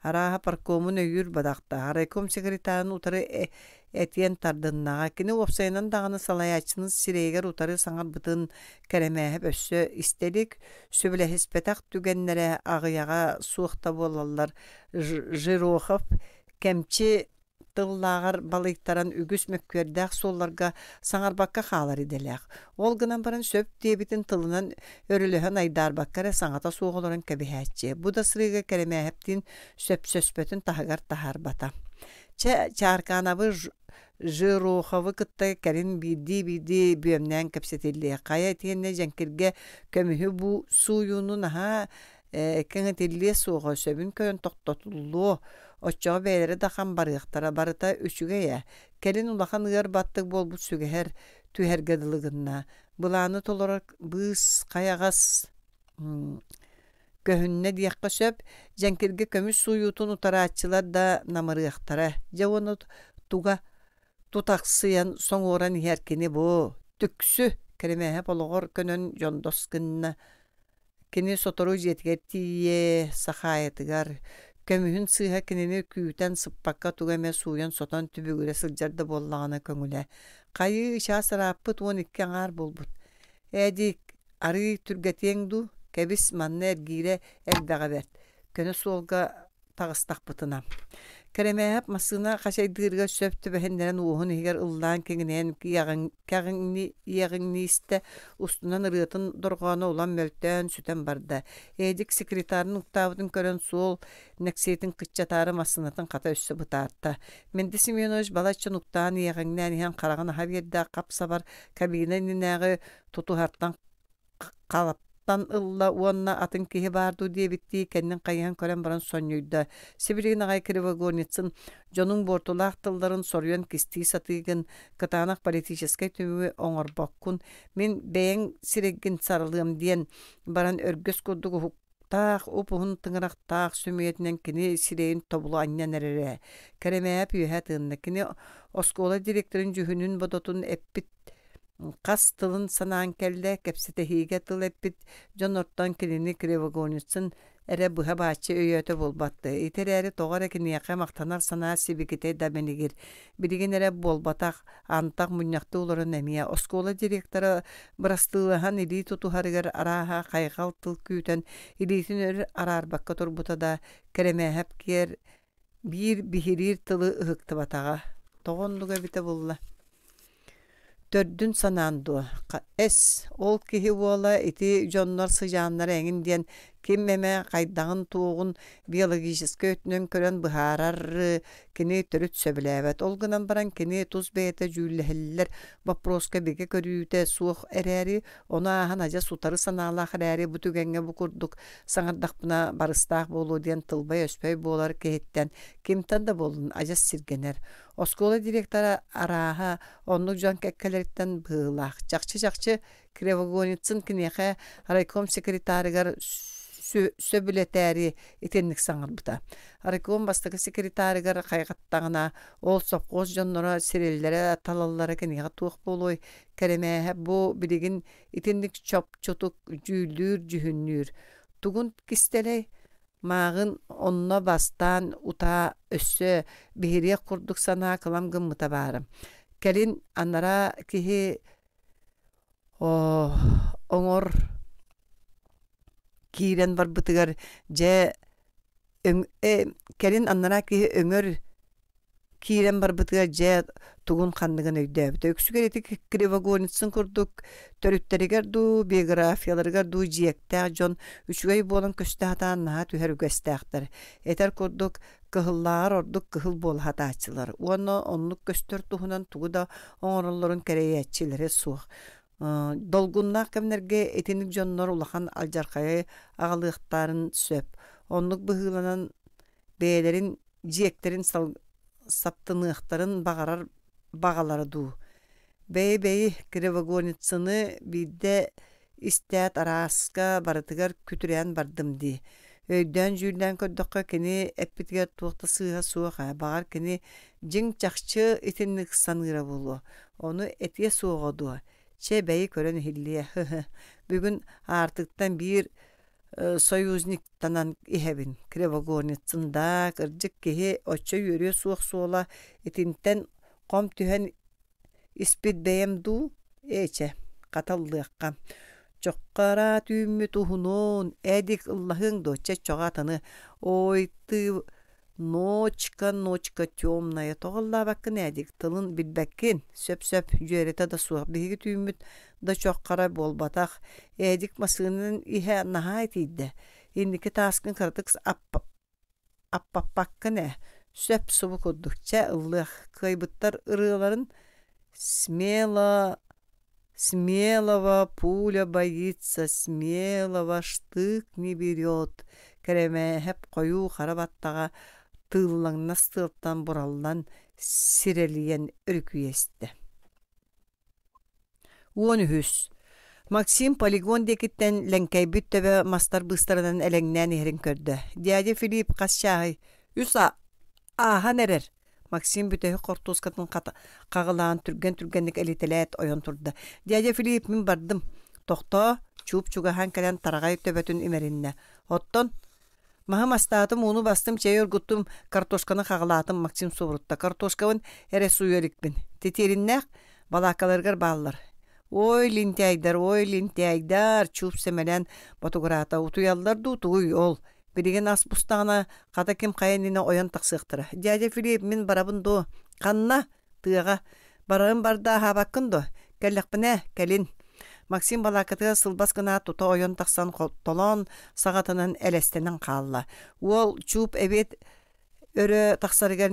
арааһа паркомун өйүүр бадахтаах, райком секретарын утары этиэн тардыннаҕа. Кини уопсайынан даҕаны салайааччыны сирэйигэр утары саҥарбытын Кэрэмээһэп өссө истэ илик, сөбүлэһиспэтэх түгэннэрэ аҕыйаҕа суох да буолаллар Жирохов кэмчи тыллааҕар балыйтаран үгүс мөккүөрдээх суолларга саҥарбакка хаалар идэлээх. Ол гынан баран сөп диэбитин тылынан өрөлөһөн айдаарбакка эрэ саҥата суох олорон кэбиһээччи. Бу да сырыыга Кэрэмээһэптиин сөпсөспөтүн таһыгар таһаарбата. Чэ, Чааркаанабы Жироховы кытта кэлин биирдии-биирдии бүөмнээн кэпсэтиллиэ. Хайа итиэннэ дьэҥкиргэ көмүһү бу сууйууну наһаа кэҥэтиллиэ суоҕа, сөбүн көрөн тохтотуллуо, оччоҕо бэйэлэрэ да хам барыахтара, барыта үчүгэй ээ. Кэлин улахан ыар баттык буолбут сүгэһэр түһэргэ дылы гынна. Былааны толорор быыс хайаҕас көһүннэ диэххэ сөп, дьэҥкиргэ көмүс сууйуутун утарааччылар да намырыахтара. Дьэ уонна туга тутахсыйан соҥуоран иһэр кини бу түксү Кэрэмээһэп олоҕор көнөн дьондос гынна. Кини сотору дьиэтигэр тиийиэ, Сахаайатыгар, көмүһүн сыыһа кинини күүтэн сыппакка тугу эмэ сууйан-сотон түбүгүрэ сылдьар да буоллаҕына көҥүлэ. Хайыы, чаас ырааппыт 12 аҥаар буолбут. Эдик, арыый түргэтиэҥ дуу, кэбис, манна эргиирэ элбэҕэ бэрт. Көнө суолга таҕыстахпытына. Кэрэмээһэп массыына хачайдыырыгар сөп түбэһиннэрэн уоһун иһигэр ыллаан киҥинэйэн кэҕиҥниистэ, устунан ырыатын дорҕооно улам мөлтөөн, сүтэн барда. Эдик секретарын уктаабытын көрөн суол нэксиэтин кыччатаары массыынатын хата өссө бытаарта. Менди Семенович балачча нуктаан иэҕэҥнээн иһэн хараҕын аһа биэрдэ, хап-сабар кабина иннинээҕи тутуһартан халаптан ылла уонна атын киһи баар дуу диэбиттии кэннин хайыһан көрөн баран сонньуйда. Сибилигин аҕай Кривогорницын дьонуҥ буортулаах тылларын соруйан кистии сатыыгын, кытаанах политическай түмүгү оҥорбоккун, мин бэйэҥ сирэйгин сарылыам диэн баран өргөс курдук уһуктаах, уп-уһун тыҥырахтаах сөмүйэтинэн кини сирэйин тобулу анньан эрэрэ. Кэрэмээп үөһэ тыынна. Кини оскуола директорын дьүһүнүн-бодотун эппит Хас тылын санаан кэллэ, кэпсэтэһиигэ тыл эппит дьон оттон кинини Кривогорницын эрэ быһа-бааччы өйөөтө буолбатты. Ити эрээри тоҕо эрэ киниэхэ махтанар санаа сибикитэ да мэлигир. Билигин эрэ буолбатах, антах мунньахтыы олорон эмиэ. Оскуола директора бырастыылаһан илии тутуһарыгар арааһа хайҕал тыл күүтэн илиитин өр араарбакка турбута да, Кэрэмээһэп киэр биир биһириир тылы ыһыктыбатаҕа. Тоҕо оннуга эбитэ буолла? Төрдүн санаан дуо? Эс, ол киһи уола ити дьоннор сыдьааннара эҥин диэн Ким эмэ хайдаҕын-туоҕун биологическай өттүнэн көрөн быһаарар кини төрүт сөбүлээбэт. Ол гынан баран кини тус бэйэтэ дьүүллэһиллэр боппуруоска бигэ көрүүтэ суох эрээри, ону ааһан адьас утары санаалаах эрээри бу түгэҥҥэ бу курдук саҥардахпына барыстаах буолуо диэн тылбай-өспөй буолар киһиттэн кимтэн да буоллун адьас сиргэнэр. Оскуола директора арааһа оннук дьон кэккэлэриттэн быһыылаах. Чахчы-чахчы Кривогорницын киниэхэ райком секретарыгар сөбүлэтээри итинник саҥарбыта. Райком бастакы секретарыгар хайҕаттаҕына, ол сопхуос дьонноро сирэллэрэ талаллара киниэхэ туох буолуой, кэрэмээһэ бу билигин итинник чопчутук дьүүллүүр-дьүһүннүүр. Тугун кистэлэй? Мааҕын онно бастаан утаа өссө биһириэх курдук санаа кылам гыммыта баара. Кэлин анараа киһи оҥор киирэн барбытыгар дьэ кэлин анараа киһи өҥөр киирэн барбытыгар дьэ тугун ханныгын өйдөөбүтэ. Үксүгэр ити Кривогорницын курдук төрүттэригэр дуу, биографияларыгар дуу дьиэктээх дьон үчүгэй буолан көстө сатаан наһаа түһэр үгэстээхтэр. Этэр курдук, кыһыллааҕар ордук кыһыл буола сатааччылар уонна оннук көстөр туһунан тугу да оҥороллорун кэрэйээччилэрэ суох. Долгуннаах кэмнэргэ итинник дьоннор улахан алдьархайы аҕалыахтарын сөп. Оннук быһыыланан бэйэлэрин дьиэктэрин саптыныахтарын баҕарар баҕалара дуу. Бэйи-бэйи Кривогорницыны биирдэ истээт арааска барытыгар күтүрээн бардым дии. Өйдөөн-дьүүллээн көрдөххө кини эппитигэр туох да сыыһа суох ээ, баҕар кини дьиҥ-чахчы итинник саныыра буолуо. Ону этиэ суоҕа дуо? Чэ, бэйи көрөн иһиллиэ, һы-һы. Бүгүн аартыктан биир союзниктанан иһэбин. Кривогорницын даа, кырдьык киһи оччо үөрүө суох суола итинтэн хом түһэн Испит бэйэм дуу, ээ чэ, хата ыллыахха. Чоххо түүммүт уһунуун, Эдик ыллаһыаҥ дуо, чэ чоҕо атыны. Ой, ты ночка, ночка темная, тоҕо ыллаабаккын Эдик, тылын билбэккин, сөп-сөп, дьүөрэтэ да суох, биһиги түүммүт да чох хара буолбатах. Эдик массыынанан иһэ наһаа итийдэ, инники тааскын кыратык Аппаппаккын ээ, сөп субу курдук, чэ ыллыах, кыайбыттар ырыаларын «Смело, смелого пуля боится, смелого штык не берет» Кэрэмээһэп хойуу хара баттаҕа тыыллаҥнас тыалтан бураллан сирэлийэн өрүкүйэ истэ. 13. Максим полигон диэкиттэн лэҥкэйбит төбө мастар быыстарынан элэҥнээн иһэрин көрдө. Дядя Филипп хас чааһый? Үс ааһан эрэр. Максим бүтэһик хортуускатын хаҕылаан түргэн-түргэнник элитэлээт ойон турда. Дядя Филипп, мин бардым. Тохтоо, чууп чугаһаан кэлэн тараҕай төбөтүн имэриннэ. Оттон Маһы мастаатым, ууну бастым, чэй оргуттум, картошканы хаҕылаатым, Максим суорутта. Картошкабын эрэ сууйа иликпин. Титиэриннээх балааккаларыгар бааллар. Ой, лентяйдар, ой, лентяйдар, чууп сэмэлээн ботугураата. Утуйаллар дуу, тугуй ол? Билигин ас бустаҕына, хата ким хайа иннинэ ойон тахсыахтара. Дядя Филипп, мин барабын дуо? Ханна? Тыаҕа. Барарым барда аһаабаккын дуо? Кэллэхпинэ, кэлин. Максим балааккатыгар сылбас гынаат тута ойон тахсан толоон саҕатынан элэстэнэн хаалла. Уол чууп эбиэт өрө тахсарыгар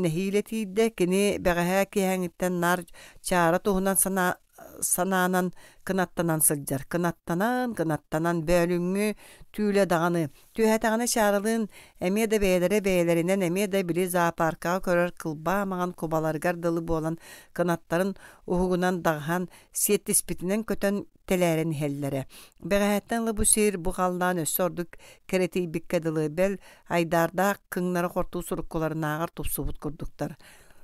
нэһиилэ тиийдэ. Кини бэҕэһээ киэһээҥиттэн наар чаара туһунан санаа санаанан кынаттанан сылдьар. Кынаттанан, кынаттанан бөөлүҥҥү түүлэ даҕаны Түһээтэҕинэ Чааралыын эмиэ да бэйэлэрэ бэйэлэринэн эмиэ да били зоопаркаҕа көрөр кылбаа маҥан кубаларыгар дылы буолан кынаттарын уһугунан даҕаһан сиэттиспитинэн көтөн тэлээрэн иһэллэрэ. Бэҕэһээттэн ыла бу сир, бу халлаан өссө ордук кэрэтийбиккэ дылы, бэл айдаардаах кыҥнара хортуу суруккуларынааҕар тупсубут курдуктар.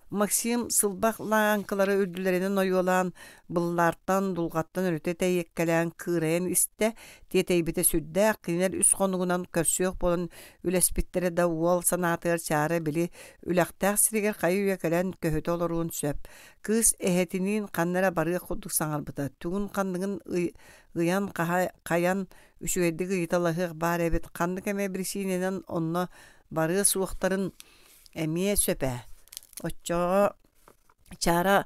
Максим сылбах лааҥкылары үрдүлэринэн ойуолаан, быллаартан, дулҕаттан өрүтэ тэйиэккэлээн кыырайан истэ, тиэтэйбитэ сүрдээх, кинилэр үс хонугунан көрсүөх буолан үлэспиттэрэ да уол санаатыгар чаара били үлэхтээх сиригэр хайы-үйэ кэлэн көһүтэ олоруон сөп. Кыыс эһэтиниин ханна эрэ барыах курдук саҥарбыта, тугун-ханныгын ыйан хайан үчүгэйдик ыйыталаһыах баар эбит, ханнык эмэ биричиинэнэн онно барыа суохтарын эмиэ сөп ээ. Оччоҕо Чаара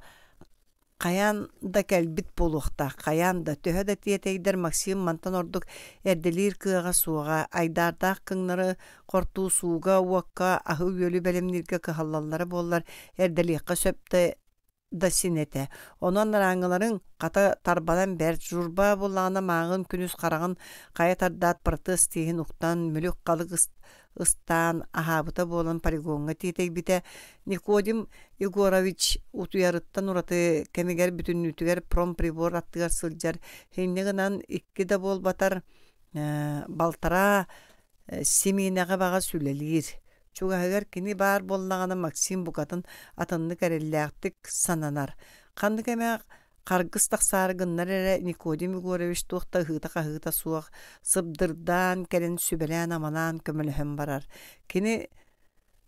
Хайаан да кэлбит буолуохтаах, хайаан да. Төһө да тиэтэйдэр Максим мантан ордук эрдэлиир кыаҕа суоҕа, айдаардаах кыҥнары хортуус ууга-уокка аһы-үөлү бэлэмнииргэ кыһаллаллара буоллар, эрдэлиэххэ сөп да да син этэ. Онон арааҥҥыларыҥ, хата, тарбанан бэрт, журба буоллаҕына мааҕын күнүс хараҕын хайа тардаат протез тииһин уктан, мүлүк-халык ыстаан аһаабыта буолан полигоҥҥа тиэтэйбитэ. Никодим Егорович утуйарыттан ураты кэмигэр бүтүннүүтүгэр промприбор аттыгар сылдьар, инньэ гынан икки да буолбатар балтараа симиэнэҕэ баҕас үлэлиир. Чугаһыгар кини баар буоллаҕына Максим букатын атыннык эрэллээхтик сананар. Ханнык эмэ харгыс тахсаары гыннар эрэ Никодим Егорович туох да ыһыыта-хаһыыта суох сыбдырдаан кэлэн сүбэлээн-амалаан көмөлөһөн барар. Кини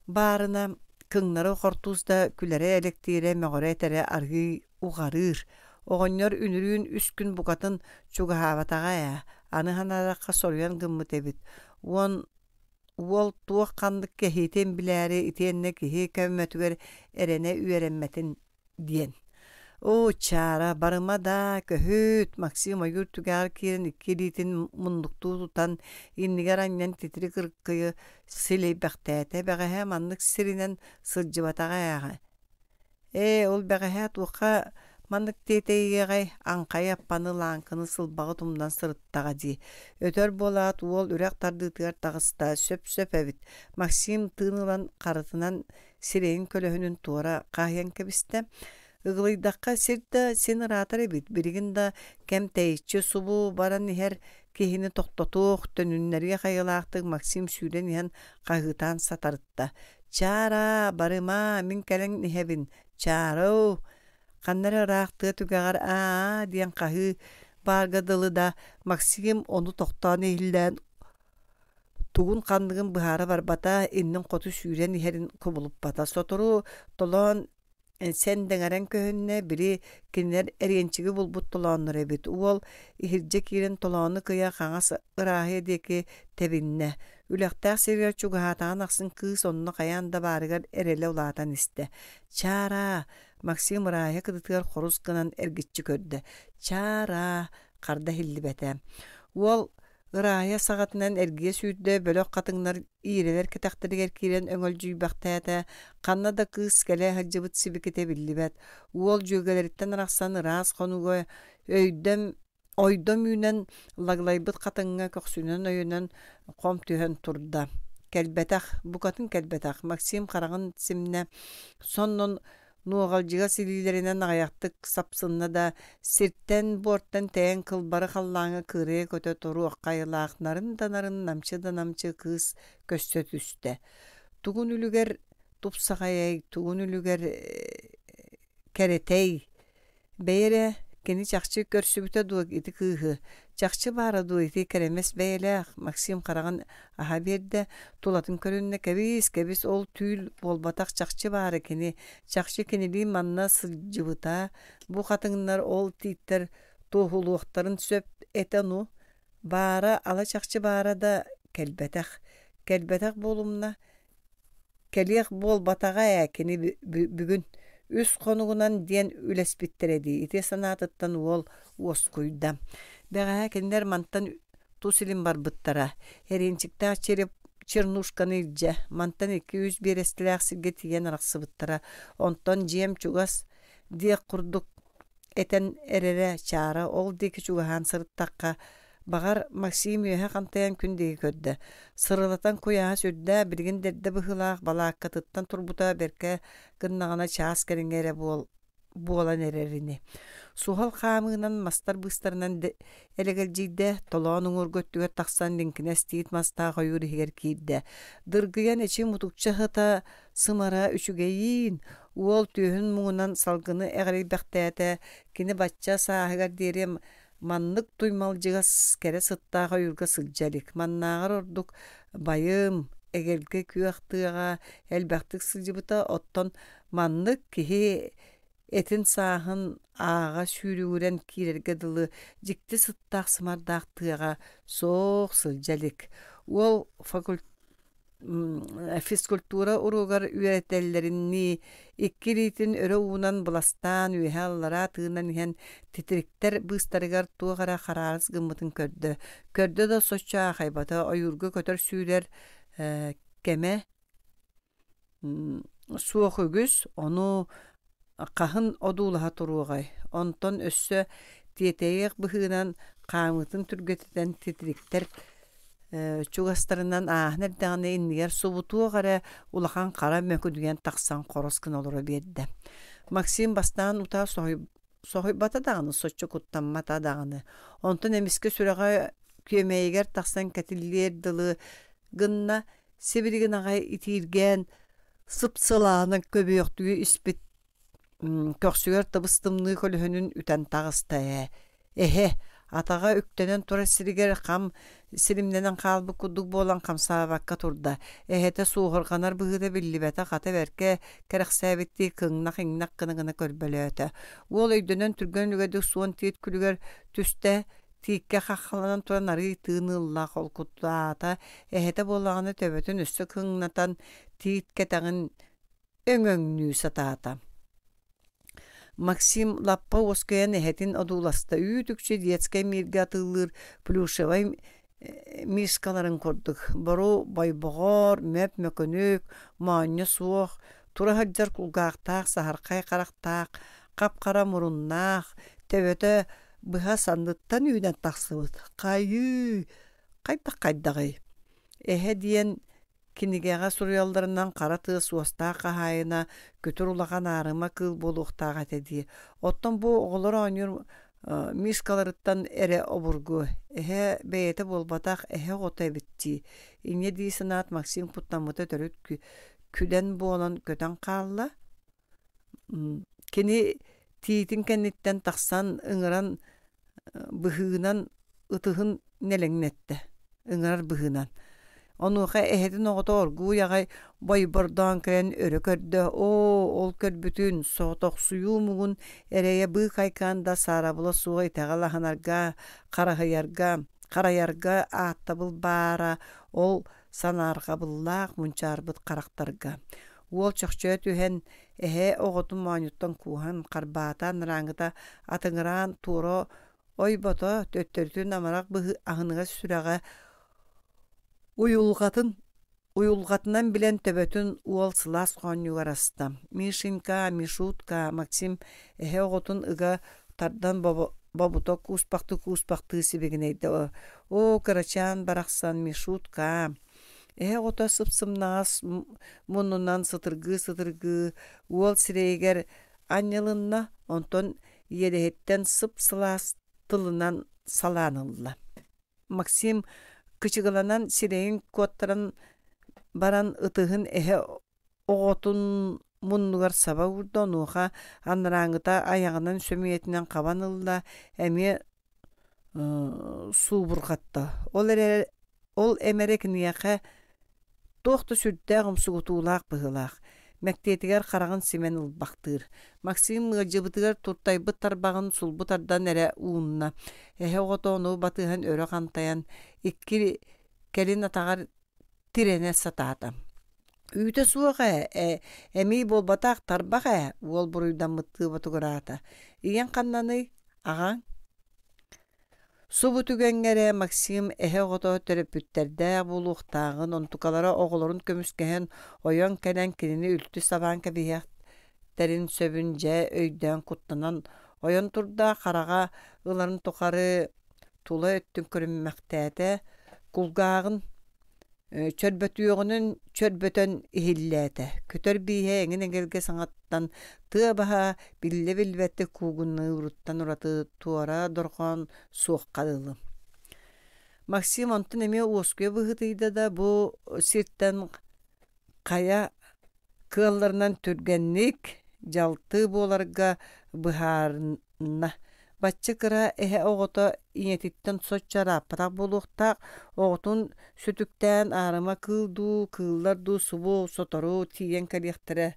баарына кыҥнары хортуус да күлэрэ-элэктиирэ, мөҕөрө-этэрэ аргыый уҕарыыр. Оҕонньор үнүрүүн үс күн букатын чугаһаабатаҕа ээ, аны санаатахха соруйан гыммыт эбит. Уон уол туох ханнык кэһиитин билээри итиэннэ киһи көмөтүгэр эрэнэ үөрэммэтин диэн. Оо, Чаара, барыма даа, көһүт, Максим ойуур түгэҕэр киирэн икки илиитин муннуктуу тутан, иннигэр анньан титирик ыркыйы силэйбэхтээтэ, бэҕэһээ маннык сиринэн сылдьыбатаҕа ээҕэ. Ээ, ол бэҕэһээ туохха маннык тиэтэйиэҕэй, аҥхайы аппаны, лааҥкыны, сылбаҕы тумнан сырыттаҕа дии. Өтөр буолаат уол үрэх тардыытыгар таҕыста, сөп-сөп эбит. Максим тыын ылан харытынан сирэйин көлөһүнүн туора хаһыйан кэбистэ. Ыгылыйдахха сир да син ыраатар эбит, билигин да кэм тэйиччи субу баран иһэр киһини тохтотуох, төнүннэриэх айылаахтык Максим сүүрэн иһэн хаһыытаан сатарытта. «Чаараа, барыма, мин кэлэн иһэбин, Чаарау!» Ханна эрэ ыраах тыа түгэҕэр «аа-аа» диэн хаһыы баарга дылы да, Максим ону тохтоон иһиллээн тугун-ханныгын быһаара барбата, иннин хоту сүүрэн иһэрин кубулуппата. Сотору толоон сэндэҥэрэн көһүннэ, били кинилэр эриэнчиги булбут толоонноро эбит. Уол иһирдьэ киирэн толоону кыйа хаҥас ырааһыйа диэки тэбиннэ. Үлэхтээх сиригэр чугаһаатаҕын ахсын кыыс онно хайаан да баарыгар эрэлэ улаатан истэ. «Чаараа!» Максим ырааһыйа кытытыгар хорус гынан эргиччи көрдө. «Чаараа!» харда иһиллибэтэ. Уол Ырааһыйа саҕатынан эргийэ сүүрдэ, бөлөх хатыҥнар иирэлэр кэтэхтэригэр киирэн өҥөлдьүйбэхтээтэ, ханна да кыыс кэлэ сылдьыбыт сибикитэ биллибэт. Уол дьүөгэлэриттэн арахсан ыраас хонууга өйдөм ойдом үүнэн лаглайбыт хатыҥҥа көхсүнэн өйөнөн хом түһэн турда. Кэлбэтэх, букатын кэлбэтэх. Максим хараҕын симнэ, соннон Нуоҕалдьыгас илиилэринэн аҕыйахтык сапсынна да, сиртэн-буортан тэйэн кылбары халлааҥҥа кыырайа көтө туруох хайылаах нарын да нарын, намчы да намчы кыыс көстө түстэ. Тугун үлүгэр тупсаҕайай, тугун үлүгэр кэрэтэй Бэйэ эрэ, кини чахчы көрсүбүтэ дуо ити кыыһы? Чахчы баара дуо ити кэрэмэс бэйэлээх? Максим хараҕын аһа биэрдэ, тулатын көрүннэ, кэбис, кэбис, ол түүл буолбатах чахчы баара кини, чахчы кинилиин манна сылдьыбыта, бу хатыҥнар ол тииттэр туоһулуохтарын сөп этэ ону. Баара, ала чахчы баара да, кэлбэтэх. Кэлбэтэх буолумна, Кэлиэх буолбатаҕа ээ кини бүгүн үс хонугунан диэн үлэспиттэрэ дии ити санаатыттан уол уоскуйда. Бэҕэһээ кинилэр мантан тус илин барбыттара. Эриэнчиктээх Чернушканы илдьэ, мантан икки-үс биэрэстэлээх сиргэ тиийэн арахсыбыттара. Онтон дьиэм чугас диэх курдук этэн эрэрэ Чаара ол диэки чугаһаан сырыттахха, баҕар, Максим үөһэ хантайан күн диэки көрдө. Сырылатан куйааһа сүрдээх, билигин да эрдэ быһыылаах балааккатыттан турбута бэркэ гыннаҕына чаас кэриҥэ эрэ буол буолан эрэр ини. Суһал хаамыынан мастар быыстарынан элэгэлдьийдэ, толоон уҥуоргу өттүгэр тахсан лиҥкинэс тиит мастаах ойуур иһигэр киирдэ. Дыргыйан эчи мутукча сыта Сымара үчүгэйиин, уол түөһүн муҥунан салгыны эҕирийбэхтээтэ, кини бачча сааһыгар диэри маннык туймалдьыгас кэрэ сыттаах ойуурга сылдьа илик. Маннааҕар ордук байым, эгэлгэ күөх тыаҕа элбэхтик сылдьыбыта, оттон маннык киһи этин сааһын ааҕа сүүрүгүрэн киирэргэ дылы дьикти сыттаах сымардаах тыаҕа суох сылдьа илик. Уол факультет Физкультура уруогар үөрэтэллэринии икки илиитин өрө уунан быластаан үөһэ-аллараа тыынан иһэн титириктэр быыстарыгар туох эрэ хараарыс гыммытын көрдө. Көрдө да соччо аахайбата, ойуурга көтөр-сүүрэр кэмэ суох үгүс, ону хаһын одуулаһа туруоҕай, онтон өссө тиэтэйиэх быһыынан хаамыытын түргэтитэн титириктэр чугастарынан ааһан эрдэҕинэ иннигэр субутуох эрэ улахан хара мөкүдүйэн тахсан хорос гына олоро биэрдэ. Максим бастаан утаа соһуйбата даҕаны, соччо куттаммата даҕаны. Онтон эмискэ сүрэҕэ күөмэйигэр тахсан кэтиллиэр дылы гынна, сибилигин аҕай итииргээн сып-сылаанан көбүөхтүү испит көхсүгэр тыбыс-тымныы көлөһүнүн үтэн таҕыста ээ эһэ атаҕа үктэнэн турар сиригэр хам силимнэнэн хаалбыт курдук буолан хамсаабакка турда эһэтэ суоһурҕанар быһыыта биллибэтэ хата бэркэ кэрэхсээбиттии кыҥнах-иҥнэх гына-гына көрбөлөөтө уол өйдөнөн түргэн үлүгэрдик суон тиит күлүгэр түстэ Тииккэ хаххаланан туран арыый тыын ылла, холкутаата, эһэтэ буоллаҕына төбөтүн өссө кыҥнатан тиит кэтэҕин өҥөҥнүү сатаата. Максим лаппа уоскуйан эһэтин одууласта, үүт-үкчү детскай мииргэ атыылыыр плюшевай мишкаларын курдук, бору бойбоҕор, мөп-мөкүнүк, моонньо суох, тура сылдьар кулгаахтаах, саһархай харахтаах, хап-хара муруннаах, төбөтө быһа санныттан үүнэн тахсыбыт. Хайыы, хайдах хайдаҕый? Эһэ диэн кинигэҕэ суруйалларынан хара тыа суостаах хаһаайына күтүр улахан аарыма кыыл буолуохтаах этэ дии. Оттон бу оҕолор оонньуур мишкаларыттан эрэ обургу. Эһэ бэйэтэ буолбатах, эһэ оҕото эбит дии. Инньэ дии санаат Максим куттаммыта төрүт күлэн буолан көтөн хаалла. Кини тиитин кэнниттэн тахсан ыҥыран быһыынан ытыһын нэлэҥнэттэ, ыҥырар быһыынан. Онуоха эһэтин оҕото оргууй аҕай бойбордоон кэлэн өрө көрдө, оо, ол көрбүтүн, соҕотохсуйуу муҥун эрэйэ быыкайкаан да саарабыла суох итэҕэл аһынарга, хараһыйарга, харайарга ааттабыл баара ол санаарҕабыллаах мунчаарбыт харахтарга. Уол чохчойо түһэн, эһэ оҕотун моонньуттан кууһан, харбаата, анарааҥҥыта атыҥыраан туора ойбото, төттөрүтүн амарах быһыы аһыныгас сүрэҕэ уйулҕатын уйулҕатынан билэн төбөтүн уол сылаас хоонньугар аста. Мишенька, Мишутка, Максим эһэ оҕотун ыга тардан бобута кууспахтыы-кууспахтыы сибигинэйдэ. Оо, кырачаан барахсан, Мишутка, Эһэ оҕото сып-сымнаҕас муннунан сытыргыы-сытыргыы уол сирэйигэр анньылынна, онтон иэдэһиттэн сып-сылаас тылынан салаан ылла. Максим кычыгыланан сирэйин куоттаран баран ытыһын эһэ оҕотун муннугар саба уурда, онуоха анарааҥҥыта айаҕынан сөмүйэтинэн хабан ылла, эмиэ суубурҕатта. Ол эрэ ол эмэрэ киниэхэ туох да сүрдээх умсугутуулаах быһыылаах. Мэктиэтигэр хараҕын симэн ылбахтыыр. Максим ыалдьыбытыгар туртайбыт тарбаҕын сулбу тардан эрэ уунна. Эһэ оҕото ону батыһан өрө хантайан, икки кэлин атаҕар тирэнэ сатаата. Үүтэ суох ээ, эмиий буолбатах, тарбах ээ, уол буруйдаммыттыы ботугураата. Ийэҥ ханнаный, аҕаҥ? Субу түгэҥҥэ эрэ Максим эһэ оҕото төрөппүттэрдээх буолуохтааҕын, онтукалара оҕолорун көмүскэһэн ойон кэлэн кинини үлтү сабаан кэбиһиэхтэрин сөбүн дьэ өйдөөн куттанан ойон турда, хараҕа ыларын тухары тула өттүн көрүммэхтээтэ, кулгааҕын Чөрбөтүөҕүнэн чөрбөтөн иһиллээтэ, көтөр бииһэ эҥин эгэлгэ саҥаттан тыа баһа биллэ-биллибэттик куугунууруттан ураты туора дорҕоон суохха дылы. Максим онтон эмиэ уоскуйа быһыытыйда да бу сиртэн хайа кыалларынан түргэнник дьалты буоларга быһаарынна. Бачча кыра эһэ оҕото ийэтиттэн соччо ырааппатах буолуохтаах, оҕотун сүтүктээн аарыма кыыл дуу, кыыллар дуу субу сотору тиийэн кэлиэхтэрэ.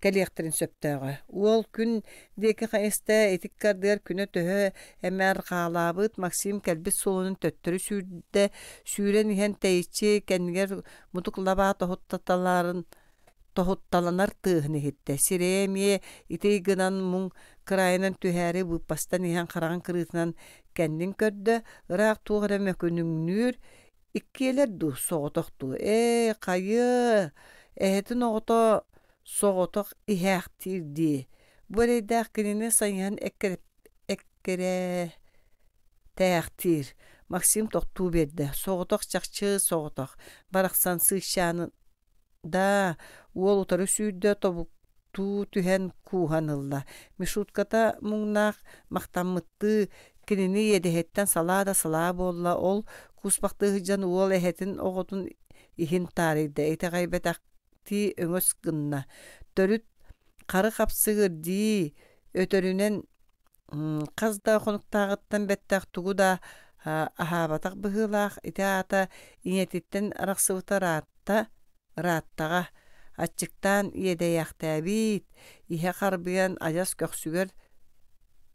кэлиэхтэрин сөптөөҕө. Уол күн диэки хайыста, ити ардыгар күнэ төһө эмэ арҕаалаабыт, Максим кэлбит суолунан төттөрү сүүрдэ, сүүрэн иһэн тэйиччи кэннигэр мутук лабаа тоһуттаталарын тоһутталанар тыаһын иһиттэ. Сирэйэ эмиэ ити гынан муҥ кыраайынан түһээри быыппастан иһэн хараҕын кырыытынан кэннин көрдө, ыраах туох эрэ мөкүнүҥнүүр, иккиэлэр дуу, соҕотох дуу, ээ, хайыа, эһэтин оҕото соҕотох иһээхтиир дии. Бу эрэйдээх кинини сайыһан эккирэтээхтиир. Максим тохтуу биэрдэ. Соҕотох чахчы соҕотох. Барахсан сыысчаанын Да, уол утары сүүрдэ тобуктуу түһэн кууһан ылла. Мишутката муҥнаах махтаммыттыы кинини иэдэһиттэн салаа да салаа буолла. Ол кууспахтыы сылдьан уол эһэтин оҕотун иһин таарыйда, итэҕэйбэтэхтии өҥөс гынна. Төрүт хары хапсыгыр дии, өтөрүнэн хас да хонуктааҕыттан бэттэх тугу да аһаабатах быһыылаах, ити аата ийэтиттэн арахсыбыта ыраатта, ырааттаҕа, аччыктаан иэдэйээхтээбит, иһэ харбыйан адьас көхсүгэр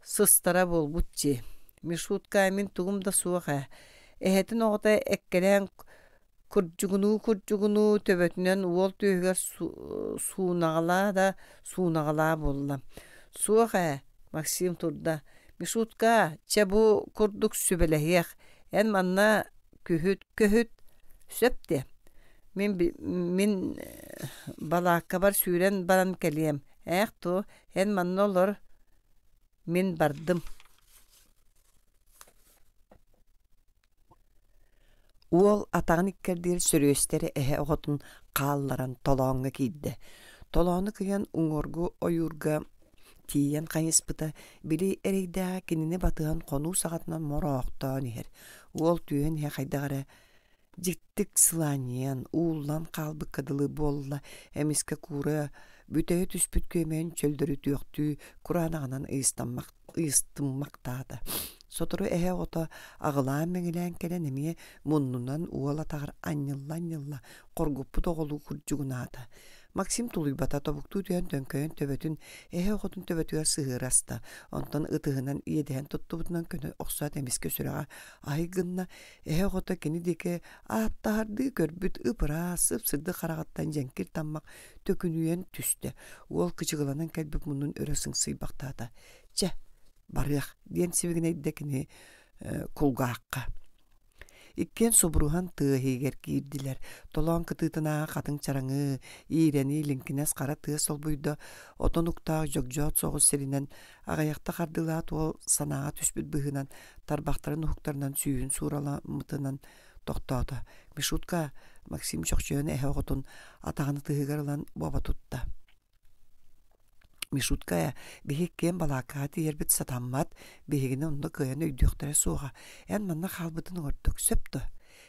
сыстара буолбут дии. Мишутка мин тугум да суох ээ, эһэтин оҕото эккэлээн Курдьугунуу-курдьугунуу төбөтүнэн уол түөһүгэр суунаҕалаа да суунаҕалаа буолла. «Суох ээ» Максим турда. «Мишутка, чэ бу курдук сүбэлэһиэх. Эн манна күһүт көһүт сөп диэ. Мин мин балааккабар сүүрэн баран кэлиэм. Ээх туо, эн манна олор, мин бардым» Уол атаҕын иккэрдигэр сөрүөстэр эһэ оҕотун хаалларан толооҥҥо киирдэ. Толоону кыйан уҥуоргу ойуурга тиийэн хайыспыта, били эрэйдээҕэ кинини батыһан хонуу саҕатынан мороохтоон иһэр. Уол түөһүн иһэ хайдах эрэ дьиктик сылаанньыйан, ууллан хаалбыкка дылы буолла, эмискэ куура бүтэйэ түспүт күөмэйин чөллөрүтүөхтүү кураанаҕынан ыйыстыммахтаата. Сотору эһэ оҕото аҕылаан-мэҥилээн кэлэн эмиэ муннунан уол атаҕар анньылла-анньылла хоргуппут оҕолуу курдьугунаата. Максим тулуйбата, тобуктуу түһэн төҥкөйөн төбөтүн эһэ оҕотун төбөтүгэр сыһыара аста. Онтон ытыһынан иэдэһэн туттубутунан көнө охсоот эмискэ сүрэҕэ аһый гынна. Эһэ оҕото кини диэки ааттаһардыы көрбүт ып-ыраас, сып-сырдык хараҕыттан дьэҥкир таммах төкүнүйэн түстэ. Уол кычыгыланан кэлбит муннун өрө сыҥсыйбахтаата. «Чэ, барыах» диэн сибигинэйдэ кини кулгаахха. Иккиэн субуруһан тыа иһигэр киирдилэр. Толоон кытыытынааҕы хатыҥ чараҥы, иирэни, лиҥкинэс хара тыа солбуйда, отон уктаах дьогдьоот соҕус сиринэн аҕыйахта хардыылаат уол санааҕа түспүт быһыынан тарбахтарын уһуктарынан сүүһүн суураламмытынан тохтоото. Мишутка Максим чохчойон эһэ оҕотун атаҕын ытыһыгар ылан буоба тутта. Мишутка ээ, биһи иккиэн балааккаҕа тиийэрбит сатаммат, биһигини онно кыайан өйдүөхтэрэ суоҕа. Эн манна хаалбытын оҥордук, сөп дуо?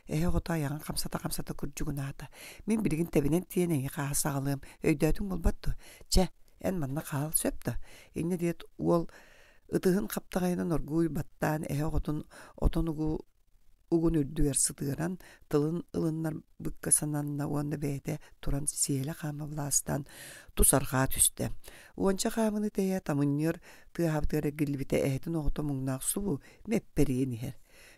Эһэ оҕото айаҕын хамсата-хамсата курдьугунаата. Мин билигин тэбинэн тиийэн эйиэхэ аас аҕалыам, өйдөөтүҥ буолбат дуо? Чэ, эн манна хаал, сөп дуо? Инньэ диэт уол ытыһын хаптаҕайынан оргууй баттаан эһэ оҕотун отон угу угун үрдүгэр сытыаран, тылын ылыннарбыкка сананна уонна бэйэтэ туран сиэлэ хаама былаастаан тус арҕаа түстэ. Уонча хаамыны тэйэ тамынньыар тыаһаабытыгар эргиллибитэ эһэтин оҕото муҥнаах субу мэппэрийэн иһэр.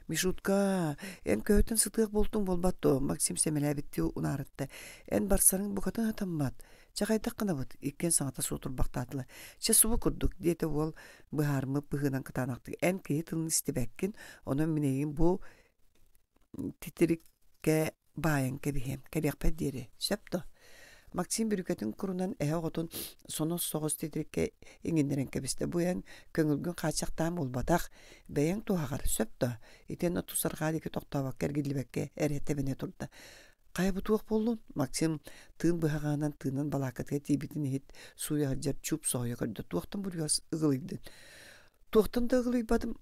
«Мишутка, эн көһүтэн сытыах буолтуҥ буолбат дуо?» Максим сэмэлээбиттии унаарытта. «Эн барсарыҥ букатын сатаммат. Чэ хайдах гынабыт?» Иккиэн саҥата суох турбахтаатылар. «Чэ субу курдук», диэтэ уол быһаарыммыт быһыынан кытаанахтык эн киһи тылын истибэккин, онон мин эйигин бу титириккэ баайан кэбиһиэм, кэлиэхпэр диэри, сөп дуо? Максим бүрүкэтин курунан эһэ оҕотун сонос соҕус титириккэ иҥиннэрэн кэбистэ. Бу эн көҥүлгүн хааччахтаан буолбатах, бэйэҥ туһаҕар, сөп дуо? Итиэннэ тус арҕаа диэки тохтообокко эргиллибэккэ эрэ тэбинэ турда. Хайа бу туох буоллун? Максим тыын быһаҕаһынан тыынан балааккатыгар тиийбитин иһит сууйа сылдьар чуп соһуйа көрдө. Туохтан буруйа ыгылыйдын? Туохтан да ыгылыйбатым,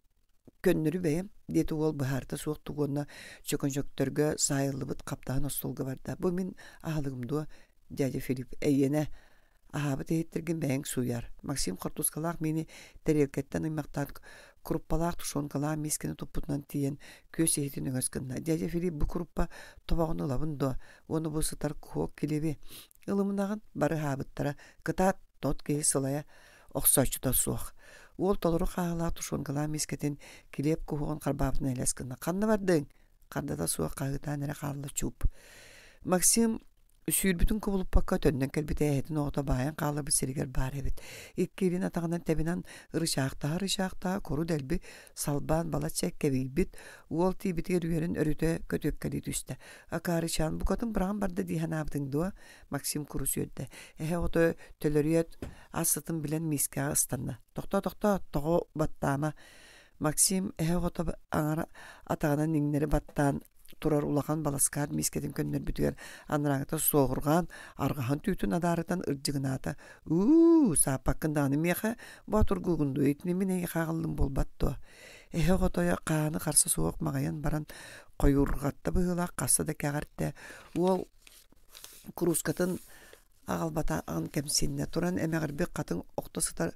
көннөрү бэйэм, диэтэ уол быһаарыта суох тугуонна чөкөнчөктөргө саайыллыбыт хаптаһын остуолга барда. Бу мин аһылыгым дуо, дядя Филипп, эйиэнэ Аһаабыт иһиттэргин бэйэҥ сууйаар. Максим хортуускалаах миини тэриэлкэттэн ыймахтаан куруппалаах тушенкалаах миискэни туппутунан тиийэн күөс иһитин өҥөс гынна. Дядя Филипп бу куруппа тобоҕун ылабын дуо? Уонна бу сытар куһуок килиэби. Ылымынаҕын бары аһаабыттара, кытаат, тот киһи сылайа охсооччута суох. Уол толору хааһылаах тушенкалаах миискэтин килиэп куһуоҕун харбаабытынан элэс гынна. «Ханна бардыҥ?» Хардата суох хаһыытаан эрэ хаалла чууп. Максим Сүүрбүтүн кубулуппакка төннөн кэлбитэ эһэтин оҕото баайан хаалларбыт сиригэр баар эбит. Икки илин атаҕынан тэбинэн ырычаахтаһа-ырычаахтаһа куру дэлби салбаан балачча кэбийбит, уол тиийбитигэр үөрэн өрүтэ көтүөккэлии түстэ. Акаарычаан букатын быраҕан барда дии санаабытыҥ дуо? Максим курус үөрдэ. Эһэ оҕото төлөрүйэт ас сытын билэн миискэҕэ ыстанна. Тохтоо, тохтоо, тоҕо баттаама. Максим эһэ оҕото аҥара атаҕынан иҥнэри баттаан турар улахан баласкаат миискэтин көннөрбүтүгэр анарааҥҥыта суоһурҕаан, арҕаһын түүтүн адаарытан ырдьыгынаата: «Уу, сааппаккын даҕаны миэхэ боотургуугун дуо, итини мин эйиэхэ аҕаллым буолбат дуо?» Эһэ оҕотойо хааны харса суох маҕыйан баран хойуурҕатта быһыылаах хаста да кэҕэртэ, уол куруускатын аҕалбатаҕын кэмсиннэ, туран эмэҕирбит хатыҥ охто сытар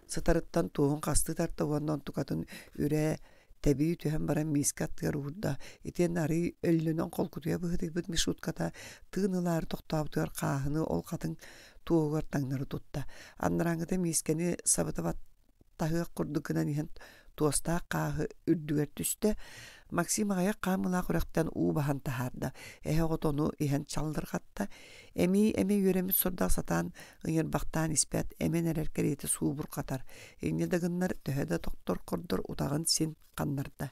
сытарыттан туоһун хастыы тарта уонна онтукатын үрэ тэбии түһэн баран миискэ аттыгар уурда. Итиэннэ арыый өллөнөн холкутуйа быһыытыйбыт Мишутката тыын ылаары тохтообутугар хааһыны ол хатыҥ туоһугар таҥнары тутта. Анарааҥҥыта миискэни сабыта баттаһыах курдук гынан иһэн туостаах хааһы үрдүгэр түстэ. Максим аҕыйах хаамыылаах үрэхтэн уу баһан таһаарда. Эһэ оҕото ону иһэн чаллырҕатта. Эмиий эмиэ үөрэммит сордоох сатаан ыйырбахтаан испэт, эмэн эрэр кэриэтэ суубурҕатар. Инньэ да гыннар төһө да тохтор-хордор утаҕын син ханнарда.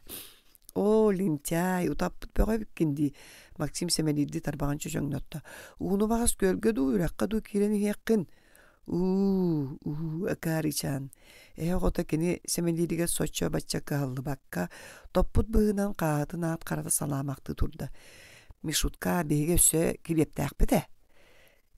«Оо, лентяй, утаппыт бөҕө эбиккин дии», Максим сэмэлиирдии тарбаҕын чөчөҥнөттө. «Ууну баҕас күөлгэ дуу, үрэххэ дуу киирэн иһиэххин». «Уу, уу, акаарычаан». Эһэ оҕото кини сэмэлииригэр соччо-бачча кыһаллыбакка, топпут быһыынан хааһытын аат харата салаамахтыы турда. «Мишутка, биһиги өссө килиэптээхпит ээ».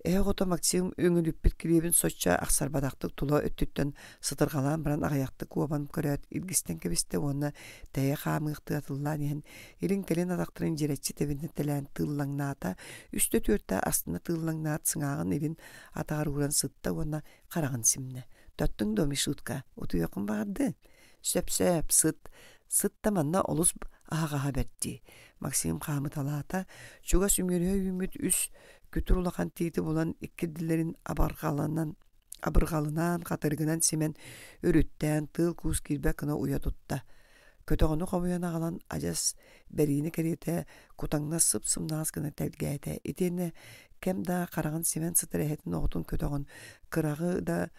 Эһэ оҕото Максим үҥүлүппүт килиэбин соччо ахсарбатахтык тула өттүттэн сытырҕалаан баран аҕыйахтык уобан көрөөт илгистэн кэбистэ уонна тэйэ хаамыахтыы атыллаан иһэн илин-кэлин атахтарын дьирэччи тэбинэтэлээн тыыллаҥнаата, үстэ-түөртэ астына тыыллаҥнаат сыҥааҕын илин атаҕар ууран сытта уонна хараҕын симнэ. «Тоттуҥ дуо, Мишутка, утуйуоххун баҕардыҥ?» «Сөп-сөп, сыт. Сыт да манна олус аһаҕаһа бэрт дии». Максим хаамыталаата, чугас үмүөрүһэ үүммүт үс күтүр улахан тиити булан иккирдилэрин абырҕалынан абырҕалынан хатырыгынан симэн өрүттээн тыал-куус киирбэт гына уйа тутта. Көтөҕөнү хомуйан аҕалан адьас бэриини кэриэтэ кутаҥнас сып-сымнаҕас гына тэлгээтэ. Итиэннэ кэм да хараҕын симэн сытар эһэтин оҕотун көтөҕөн кыраҕы да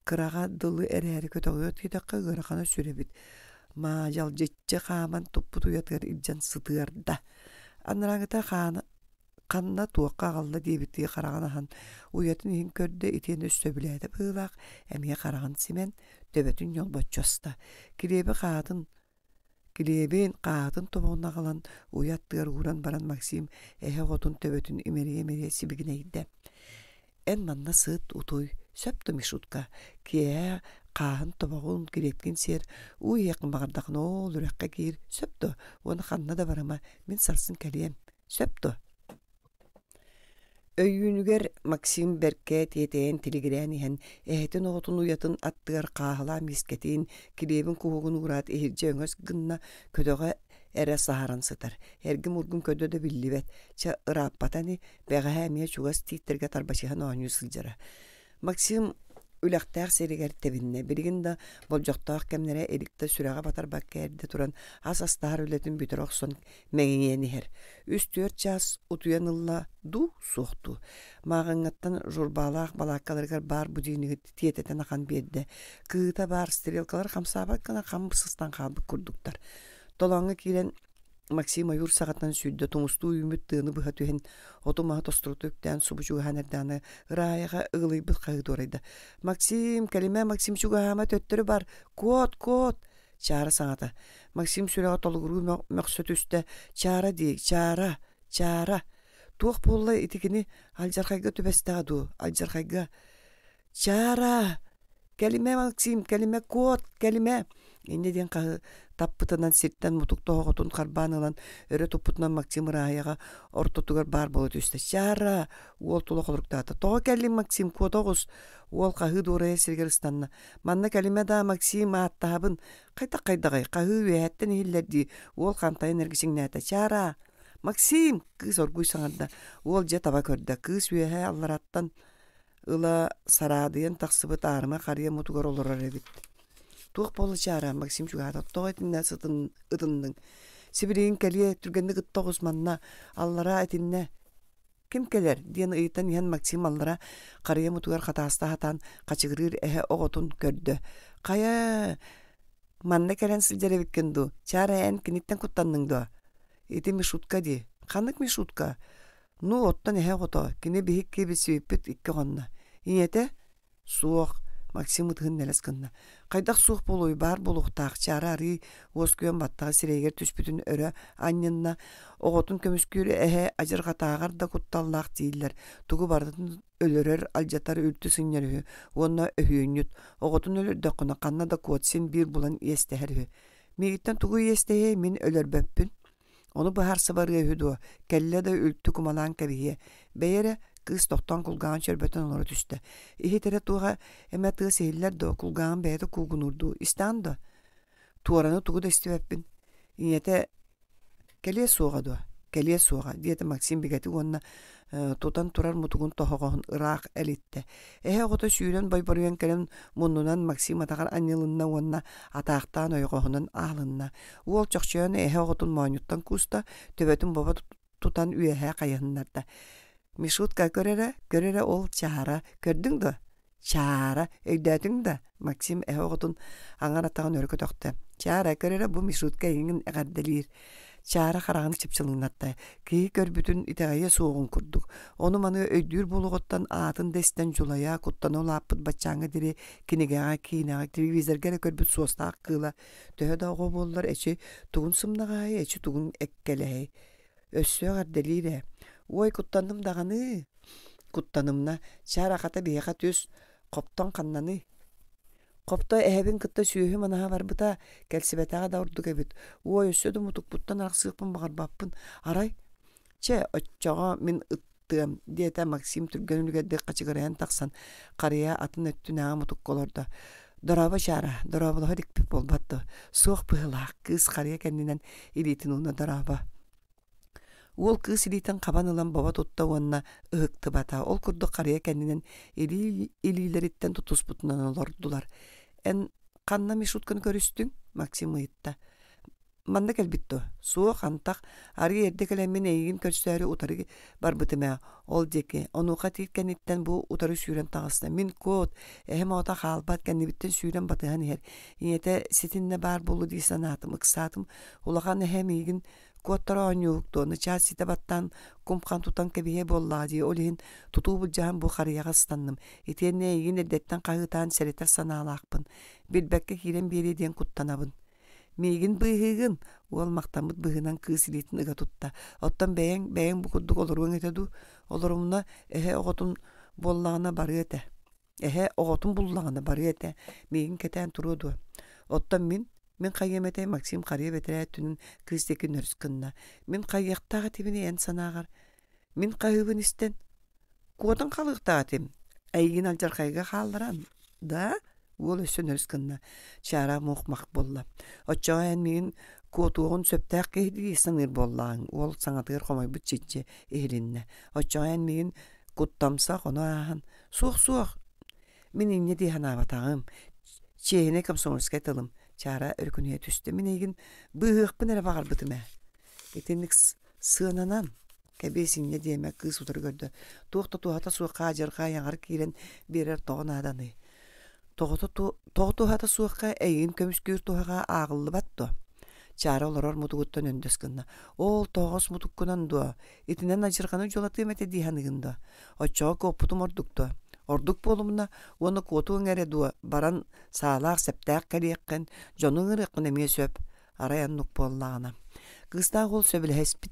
Кыраҕа дылы эрээри көтөҕүө диэтэххэ ыарахана сүр эбит. Маадьалдьыччы хааман туппут уйатыгар илдьэн сытыарда. Анарааҥҥыта хаана ханна туохха аҕалла диэбиттии хараҕын аһан уйатын иһин көрдө итиэннэ сөбүлээтэ быһыылаах эмиэ хараҕын симэн төбөтүн ньолбоччу аста. Килиэби хаатын Килиэбин, хааһытын тобоҕун аҕалан уйа аттыгар ууран баран Максим эһэ оҕотун төбөтүн имэрийэ-имэрийэ сибигинэйдэ: «Эн манна сыт, утуй, сөп да Мишутка, киэһэ хааһын тобоҕун, килиэпкин сиэр, уу иһиэххин баҕардаххына оол үрэххэ киир, сөп дуо? Уонна ханна да барыма, мин сарсын кэлиэм, сөп дуо?» Өйүүнүгэр Максим бэркэ тиэтэйэн тилигирээн иһэн, эһэтин оҕотун уйатын аттыгар хааһылаан миискэтин, килиэбин куһугун уураат иһирдьэ өҥөс гынна, көтөҕө эрэ саһаран сытар. Эргим-ургум көрдө да биллибэт, чэ ырааппата ини, бэҕэһээ эмиэ чугас тииттэргэ тарбачыһан оонньуу сылдьара. Максим үлэхтээх сиригэр тэбиннэ. Билигин да болдьохтоох кэмнэрэ илик да сүрэҕэ батарбакка эрдэ туран ас астаһар үлэтин бүтэрэ охсон мэҥийэн иһэр. Үс-түөрт чаас утуйан ылла дуу, суох дуу. Мааҕыҥҥаттан журбаалаах балааккаларыгар баар будильнигы тиэтэтэн ахан биэрдэ. Кыыта баар стрелкалар хамсаабат гына хам сыстан хаалбыт курдуктар. Толооҥҥо киирэн Максим ойуур саҕатынан сүүрдэ тумустуу үүммүт тыаны быһа түһэн, оту-маһы тостурута үктээн субу чугаһаан эрдэҕинэ ырааһыйаҕа ыгылыйбыт хаһыы туорайда: «Максим, кэлимэ, Максим чугаһаама, төттөрү бар! Куот, куот!» Чаара саҥата. Максим сүрэҕэ толугуруу мөхсө түстэ: «Чаара дии, Чаара, Чаара! Туох буолла ити кини алдьархайга түбэстэҕэ дуу, алдьархайга Чаара! Кэлимэ, Максим, кэлимэ, куот, кэлимэ!» Инньэ диэн хаһы таппытынан сиртэн мутук тоһоҕотун харбаан ылан өрө туппутунан Максим ырааһыйаҕа ортотугар баар буола түстэ. «Чаара!» уол тула холоруктаата. «Тоҕо кэллиҥ, Максим, куота оҕус!» Уол хаһыы дуорайа сиригэр ыстанна. «Манна кэлимэ даа, Максим, ааттаһабын!» «Хайдах-хайдаҕый? Хаһыы үөһэттэн иһиллэр дии!» Уол хантайан эргичиҥнээтэ. «Чаара!» Максим! кыыс оргууй саҥарда. Уол дьэ таба көрдө. Кыыс үөһээ аллараттан ыла сараадыйан тахсыбыт аарыма харыйа мутугар олорор эбит. Туох буолла Чаара? Максим чугаһаата. Тоҕо итиннэ сытын ытынныҥ? Сибилигин кэлиэ, түргэнник ытта оҕус манна, аллараа итиннэ. Ким кэлэр? диэн ыйытан иһэн Максим аллара харыйа мутугар хатааста сатаан хачыгырыыр эһэ оҕотун көрдө. Хайа, манна кэлэн сылдьар эбиккин дуу? Чаара эн киниттэн куттанныҥ дуо? Ити Мишутка дии. Ханнык Мишутка? Ну, оттон эһэ оҕото, кини биһикки билсибиппит икки хонно. Ийэтэ? Суох, Максим ытыһын нэлэс гынна. Хайдах суох буолуой, баар буолуохтаах, Чаара арыый уоскуйан баттаҕа сирэйигэр түспүтүн өрө анньынна. Оҕотун көмүскүүр эһэ адьырҕатааҕар да кутталлаах дииллэр. Тугу барытын өлөрөр, алдьатар, үлтү сынньар үһү. Уонна өһүөнньүт. Оҕотун өлөрдөххүнэ ханна да куот, син биир булан иэстэһэр үһү. Миигиттэн тугу иэстэһиэй, мин өлөрбөппүн. Ону быһаарса барыа үһү дуо, кэллэ да үлтү кумалаан кэбиһиэ. Бэйэ эрэ, кыыс тохтоон кулгааҕын чөрбөтөн олоро түстэ. Иһит эрэ туоха эмэ тыас иһиллэр дуо, кулгааҕын бэйэтэ куугунуур дуу, истэҕин дуо? Туораны тугу да истибэппин. Ийэтэ кэлиэ суоҕа дуо? Кэлиэ суоҕа, диэтэ Максим бигэтик уонна тутан турар мутугун тоһоҕоһун ыраах элиттэ. Эһэ оҕото сүүрэн бойборуйан кэлэн муннунан Максим атаҕар анньылынна уонна атаахтаан ойоҕоһунан аалынна. Уол чохчойон эһэ оҕотун моонньуттан кууста, төбөтүн бобо тутан үөһэ хайыһыннарда. Мишутка көр эрэ, көр эрэ ол чаара, көрдүҥ дуо? Чаара, өйдөөтүҥ да? Максим эһэ оҕотун аҥар атаҕын өрө көтөхтө. Чаара, көр эрэ бу Мишутка эйигин эҕэрдэлиир. Чаара хараҕын чыпчылыҥнатта. Киһи көрбүтүн итэҕэйиэ суоҕун курдук. Ону-маны өйдүүр буолуоҕуттан аатын да истэн дьулайа, куттана улааппыт баччааҥҥа диэри кинигэҕэ, киинэҕэ, телевизорга эрэ көрбүт суостаах кыыла төһө да оҕо буоллар эчи тугун сымнаҕаһай, эчи тугун эккэлэһэй. Өссө эҕэрдэлиир ээ. Уой, куттанным даҕаны. Куттанымна. Чаара хата биһиэхэ түс, хоптон ханнаный? Хопто эһэбин кытта сүөһү манаһа барбыта, кэлсибэтэҕэ да ордук эбит. Уой, өссө да мутукпуттан арахсыахпын баҕарбаппын. Арай, чэ, оччоҕо мин ыттыам, диэтэ Максим түргэн үлүгэрдик хачыгырайан тахсан, харыйа атын өттүнээҕи мутукка олордо. Дорообо, Чаара, дорооболоһо иликпит буолбат дуо? Суох быһыылаах, кыыс харыйа кэннинэн илиитин уунна дорообо. Уол кыыс илиитин хабан ылан бобо тутта уонна ыһыктыбата. Ол курдук харыйа кэннинэн илии илиилэриттэн тутуспутунан олордулар. «Эн ханна Мишутканы көрүстүҥ?» Максим ыйытта. «Манна кэлбит дуо?» «Суох, антах. Арыый эрдэ кэлэммин эйигин көрсөөрү утары барбытым ээ. Ол диэки. Онуоха тиит кэнниттэн бу утары сүүрэн таҕыста. Мин куот, эһэм оҕото хаалбат, кэннибиттэн сүүрэн батыһан иһэр. Ийэтэ ситиннэ баар буолуо дии санаатым, ыксаатым. Улахан эһэ миигин Куоттара оонньууһук дуо, начаас ситэ баттаан кум-хам тутан кэбиһиэ буоллаҕа дии, ол иһин тутуу былдьаһан бу харыйаҕа ыстанным. Итиэннэ эйигин эрдэттэн хаһыытаан сэрэтэр санаалаахпын. Билбэккэ киирэн биэриэ диэн куттанабын. Миигин быыһыыгын, уол махтаммыт быһыынан кыыс илиитин ыга тутта. Оттон бэйэҥ, бэйэҥ бу курдук олоруоҥ этэ дуу? Олорумна, эһэ оҕотун буоллаҕына барыа этэ. Эһэ оҕотун буллаҕына барыа этэ, миигин кэтээн туруо дуо? Оттон мин, мин хайыам этэй Максим харыйа бэтэрээ өттүнэн кыыс диэки нөрүс гынна. Мин хайыахтаах этибиний эн санааҕар? Мин хаһыыбын истэн, куотан халыахтаах этим. Эйигин алдьархайга хаалларан, да? Уол өссө нөрүс гынна. Чаара мух-мах буолла. Оччоҕо эн миигин куотуоҕун сөптөөх киһи дии саныыр буоллаҕыҥ, уол саҥатыгар хомойбут чиччи иһилиннэ. Оччоҕо эн миигин куттамсах, ону ааһан Суох-суох, мин инньэ дии санаабатаҕым. Чиэһинэй комсомольскай тылым, Чаара өрүкүнүйэ түстэ. Мин эйигин быыһыахпын эрэ баҕарбытым ээ. Итинник сыананан кэбиэс инньэ диэмэ кыыс утары көрдө. Туох да туһата суох хаадьырҕа айаҕар киирэн биэрэр тоҕо нааданый? Тоҕото тоҕо туһата суохха эйигин көмүскүүр туһаҕа ааҕыллыбат дуо? Чаара олорор мутугуттан өндөс гынна. Ол тоҕос мутуккунан дуо? Итинэн адьырҕаны дьулатыам этэ дии саныыгын дуо? Оччоҕо куоппутум ордук дуо? Ордук буолумуна уонна куотуоҥ эрэ дуо, баран саалаах-сэптээх кэлиэххин, дьону ыҥырыаххын эмиэ сөп, арай оннук буоллаҕына. Кыыстаах уол сөбүлэһиспит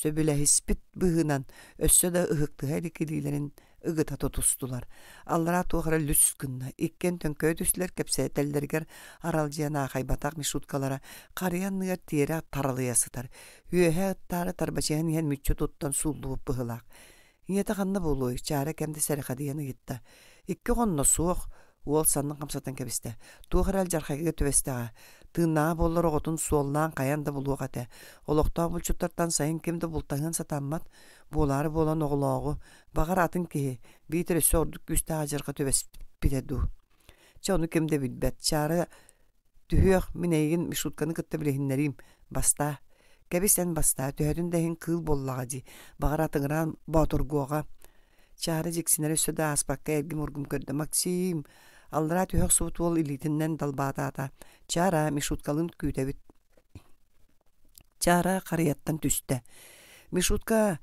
сөбүлэһиспит быһыынан өссө да ыһыктыһа илик илиилэрин ыгыта тутустулар. Аллараа туох эрэ лүс гынна, иккиэн төҥкөйө түстүлэр кэпсэтэллэригэр аралдьыйан аахайбатах мишуткалара харыйа анныгар тиэрэ таралыйа сытар. Үөһэ ыттаары тарбачыһан иһэн мүччү туттан сууллубут быһыылаах. Ийэтэ ханна буолуой, чаара кэм да сэрэхэдийэн ыйытта. Икки хонно суох. Уол саннын хамсатан кэбистэ. Туох эрэ алдьархайга түбэстэҕэ. Тыыннааҕа буоллар оҕотун суоллаан хайаан да булуох этэ. Олохтоох булчуттартан сайын ким да бултаһыан сатаммат. Буолаары буолан оҕолооҕу, баҕар атын киһи, биитэр өссө ордук күүстээх адьырҕа түбэспитэ дуу. Чэ ону ким да билбэт. Чаара түһүөх, мин эйигин Мишутканы кытта билиһиннэриим. Бастаа. Кэбис эн бастаа, төһөтүн да иһин кыыл буоллаҕа дии. Баҕар атыҥыраан боотургуоҕа. Чаара дьиксинэрэ өссө да ааспакка эргим-ургум көрдө. Максим, аллараа түһэ охсубут уол илиитинэн далбаатаата. Чаара, Мишуткалыын күүтэбит. Чаара харыйаттан түстэ. Мишутка,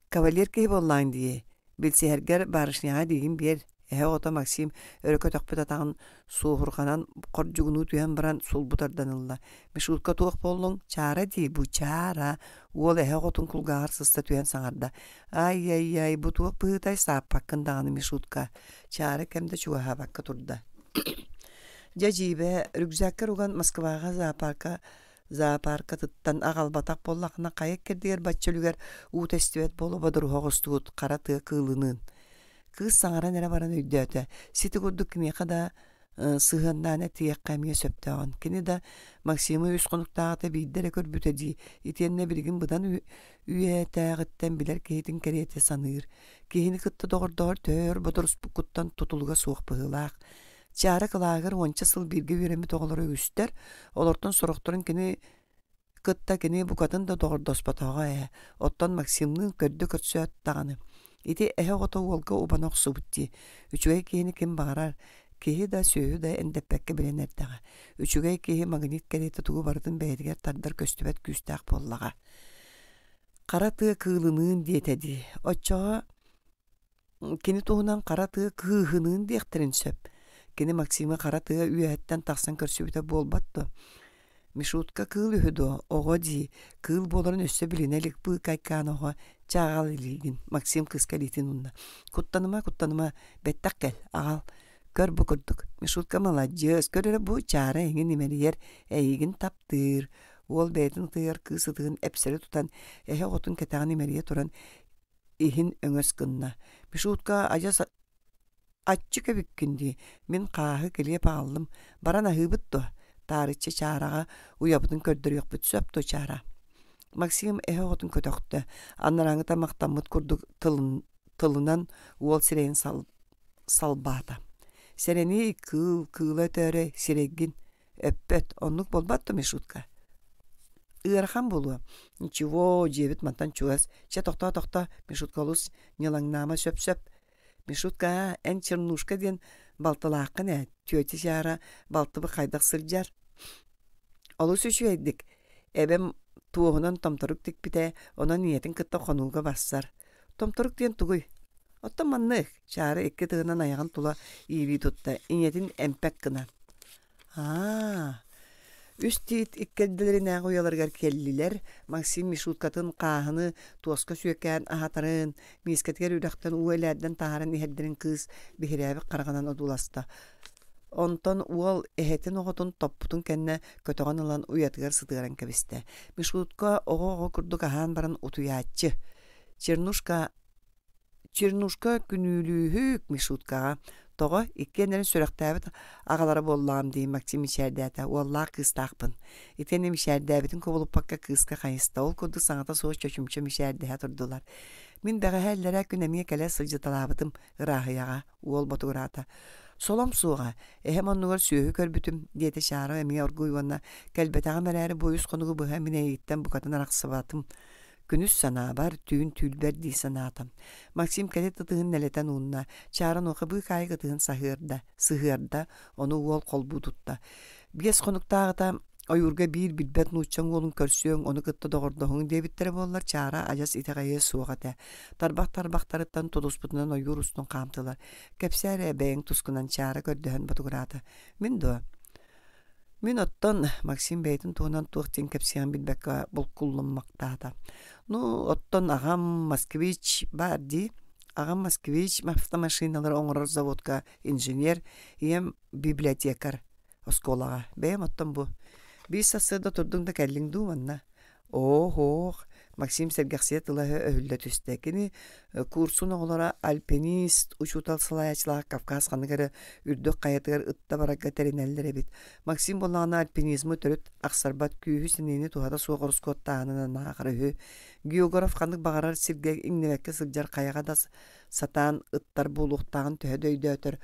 Кавалер киһи буоллаҕыҥ дии, билсиһэргэр барышняҕа диигин биэр, эһэ оҕото Максим өрө көтөхпүт атаҕын суоһурҕанан хордьугунуу түһэн баран сулбу тардан ылла. Мишутка туох буоллуҥ? Чаара дии, бу чаара, уол эһэ оҕотун кулгааҕар сыста түһэн саҥарда. Ай-яй-яй, бу туох быһыытай сааппаккын даҕаны Мишутка. Чаара кэм да чугаһаабакка турда. Дьэ дьиибэ, рюкзаккар уган Москваҕа зоопарка Зоопаркатыттан аҕалбатах буоллаххына хайа кэрдигэр бачча үлүгэр уу тэстибэт буола бодоруһа оҕустубут хара тыа кыылыныын. Кыыс саҥаран эрэ баран өйдөөтө, сити курдук кимиэхэ да сыһыаннаан этиэххэ эмиэ сөптөөҕүн. Кини да Максимы үс хонуктааҕыта биирдэ эрэ көрбүтэ дии, итиэннэ билигин быдан үйэтээҕиттэн билэр киһитин кэриэтэ саныыр. Киһини кытта доҕордоһор төһө өр бодоруспуккуттан тутулуга суох быһыылаах. Чаара кылааһыгар уонча сыл бииргэ үөрэммит оҕолоро үгүстэр, олортон сорохторун кини кытта кини букатын да доҕордоспотоҕо ээ, оттон Максимныын көрдө көрсөөт даҕаны ити эһэ оҕото уолга убана охсубут дии, үчүгэй киһини ким баҕарар, киһи да, сүөһү да эндэппэккэ билэн эрдэҕэ. Үчүгэй киһи магнит кэриэтэ тугу барытын бэйэтигэр тардар көстүбэт күүстээх буоллаҕа. Хара тыа кыылыныын диэтэ дии, оччоҕо Кини туһунан хара тыа кыыһыныын диэхтэрин сөп. Кини Максимы хара тыа үөһэттэн тахсан көрсүбүтэ буолбат дуо? Мишутка кыыл үһү дуо? Оҕо дии. Кыыл буоларын өссө билинэ илик быыкайкаан оҕо. Чэ аҕал илиигин. Максим кыыска илиитин уунна. Куттаныма, куттаныма. Бэттэх кэл, аҕал. Көр бу курдук. Мишутка маладьыас. Көр эрэ бу чаара эйигин имэрийэр, эйигин таптыыр. Уол бэйэтин ытыгар кыыс ытыгын эпсэри тутан, эһэ оҕотун кэтэҕин имэрийэ туран иһин өҥөс гынна: «Мишутка, адьас аччык эбиккин дии, мин хааһы килиэп аҕаллым, баран аһыыбыт дуо? Таарыччы чаараҕа уйабытын көрдөрүөхпүт сөп дуо, Чаара?» Максим эһэ оҕотун көтөхтө, анарааҥҥыта махтаммыт курдук тылын, тылынан уол сирэйин сал, салбаата. «Сэрэниий, кыыл, кыыла өтөөрөй, сирэйгин Өппөт, оннук буолбат дуо, Мишутка? Ыарахан буолуо. Ничего, дьиэбит мантан чугас. Чэ, тохтоо, тохтоо, Мишутка олус ньылаҥнаама сөп-сөп. Мишутка, эн Чернушка диэн балтылааххын ээ, тетя Чара балтыбы хайдах сылдьар? Олус үчүгэйдик. Эбэм туоһунан томторук тикпитэ, онон ийэтин кытта хонууга барсар. Томторук диэн тугуй? Оттон маннык, Чаара икки тыһынан айаҕын тула иилии тутта, ийэтин эмпэк гына. Аа, үс тиит иккэрдилэринээҕи уйаларыгар кэллилэр. Максим Мишуткатын хааһыны туоска сүөкээн аһатарын, миискэтигэр үрэхтэн уу элээрдэн таһааран иһэрдэрин кыыс биһирээбит хараҕынан одууласта. Онтон уол эһэтин оҕотун топпутун кэннэ көтөҕөн ылан уйатыгар сытыаран кэбистэ. Мишутка оҕо-оҕо курдук аһаан баран утуйааччы. Чернушка Чернушка күнүүлүүһүк Мишуткаҕа тоҕо иккиэннэрин сүрэхтээбит аҕалара буоллаҕым дии Максим мичээрдээтэ уоллаах кыыстаахпын итиэннэ мичээрдээбитин кубулуппакка кыыска хайыста ол курдук саҥата суох чочумча мичээрдэһэ турдулар мин бэҕэһээ иллэрээ күн эмиэ кэлэ сылдьыталаабытым ырааһыйаҕа уол ботугураата солом суоҕа эһэм оннугар сүөһү көрбүтүм диэтэ Чаара эмиэ оргууй уонна кэлбэтэҕим эрээри бу үс хонугу быһа мин эйигиттэн букатын арахсыбатым Күнүс санаабар, түүн түүлбэр дии санаатым. Максим кэтит ытыһын нэлэтэн уунна, Чаара онуоха быыкаайык ытыһын саһыарда, сыһыарда, ону уол холбуу тутта. Биэс хонуктааҕыта ойуурга биир билбэт нууччаҥ уолун көрсүөҥ, ону кытта доҕордоһуҥ диэбиттэрэ буоллар, Чаара адьас итэҕэйиэ суох этэ. Тарбах-тарбахтарыттан тутуспутунан ойуур устун хаамтылар. Кэпсээ эрэ бэйэҥ тускунан Чаара көрдөһөн ботугураата. Мин дуо? Мин оттон Максим бэйэтин туһунан туох диэн кэпсиэҕин билбэккэ булкуллуммахтаата. Ну, оттон аҕам москвич баар дии. Аҕам москвич автомашиналары оҥорор заводка инженер, ийэм библиотекарь оскуолаҕа. Бэйэм оттон бу. Биир сарсыарда турдуҥ да кэллиҥ дуу манна? Оох-оох. Максим сэргэхсийэ тыла-өһө өһүллэ түстэ. Кини курсун оҕолоро альпинист, учуутал салайааччылаах Кавказ ханнык эрэ үрдүк хайатыгар ытта барарга тэринэллэр эбит. Максим буоллаҕына альпинизмы төрүт ахсарбат күүһү-сэниэни туһата суох ороскуоттааһынынан ааҕар үһү. Географ ханнык баҕарар сиргэ иҥнибэккэ сылдьар хайаҕа да сатаан ыттар буолуохтааҕын төһө да өйдөөтөр,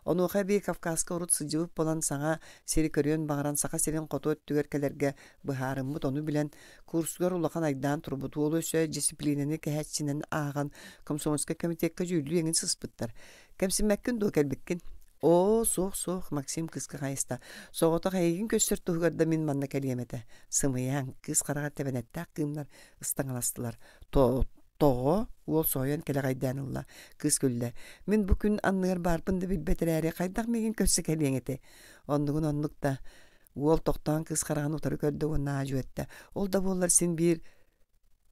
онуоха эбии Кавказка урут сылдьыбыт буолан саҥа сири көрүөн баҕаран Саха сирин хоту өттүгэр кэлэргэ быһаарыммыт, ону билэн курсугар улахан айдаан турбут, уолу өссө дьиссипилиинэни кэһээччинэн ааҕан комсомольскай комитекка дьүүллүү эҥин сыспыттар. Кэмсиммэккин дуо кэлбиккин? Оо, суох-суох, Максим кыыска хайыста. Соҕотох эйигин көрсөр туһугар да мин манна кэлиэм этэ. Сымыйаҥ, кыыс хараҕар тэбэнэттээх кыымнар ыстаҥаластылар. Тоҕо? Уол соһуйан кэлэҕэйдээн ылла. Кыыс күллэ. Мин бу күн анныгар баарбын да билбэт эрээри, хайдах миигин көрсө кэлиэҥ этэй? Оннугун оннук да. Уол тохтоон кыыс хараҕын утары көрдө уонна аа-дьуо эттэ. Ол да буоллар син биир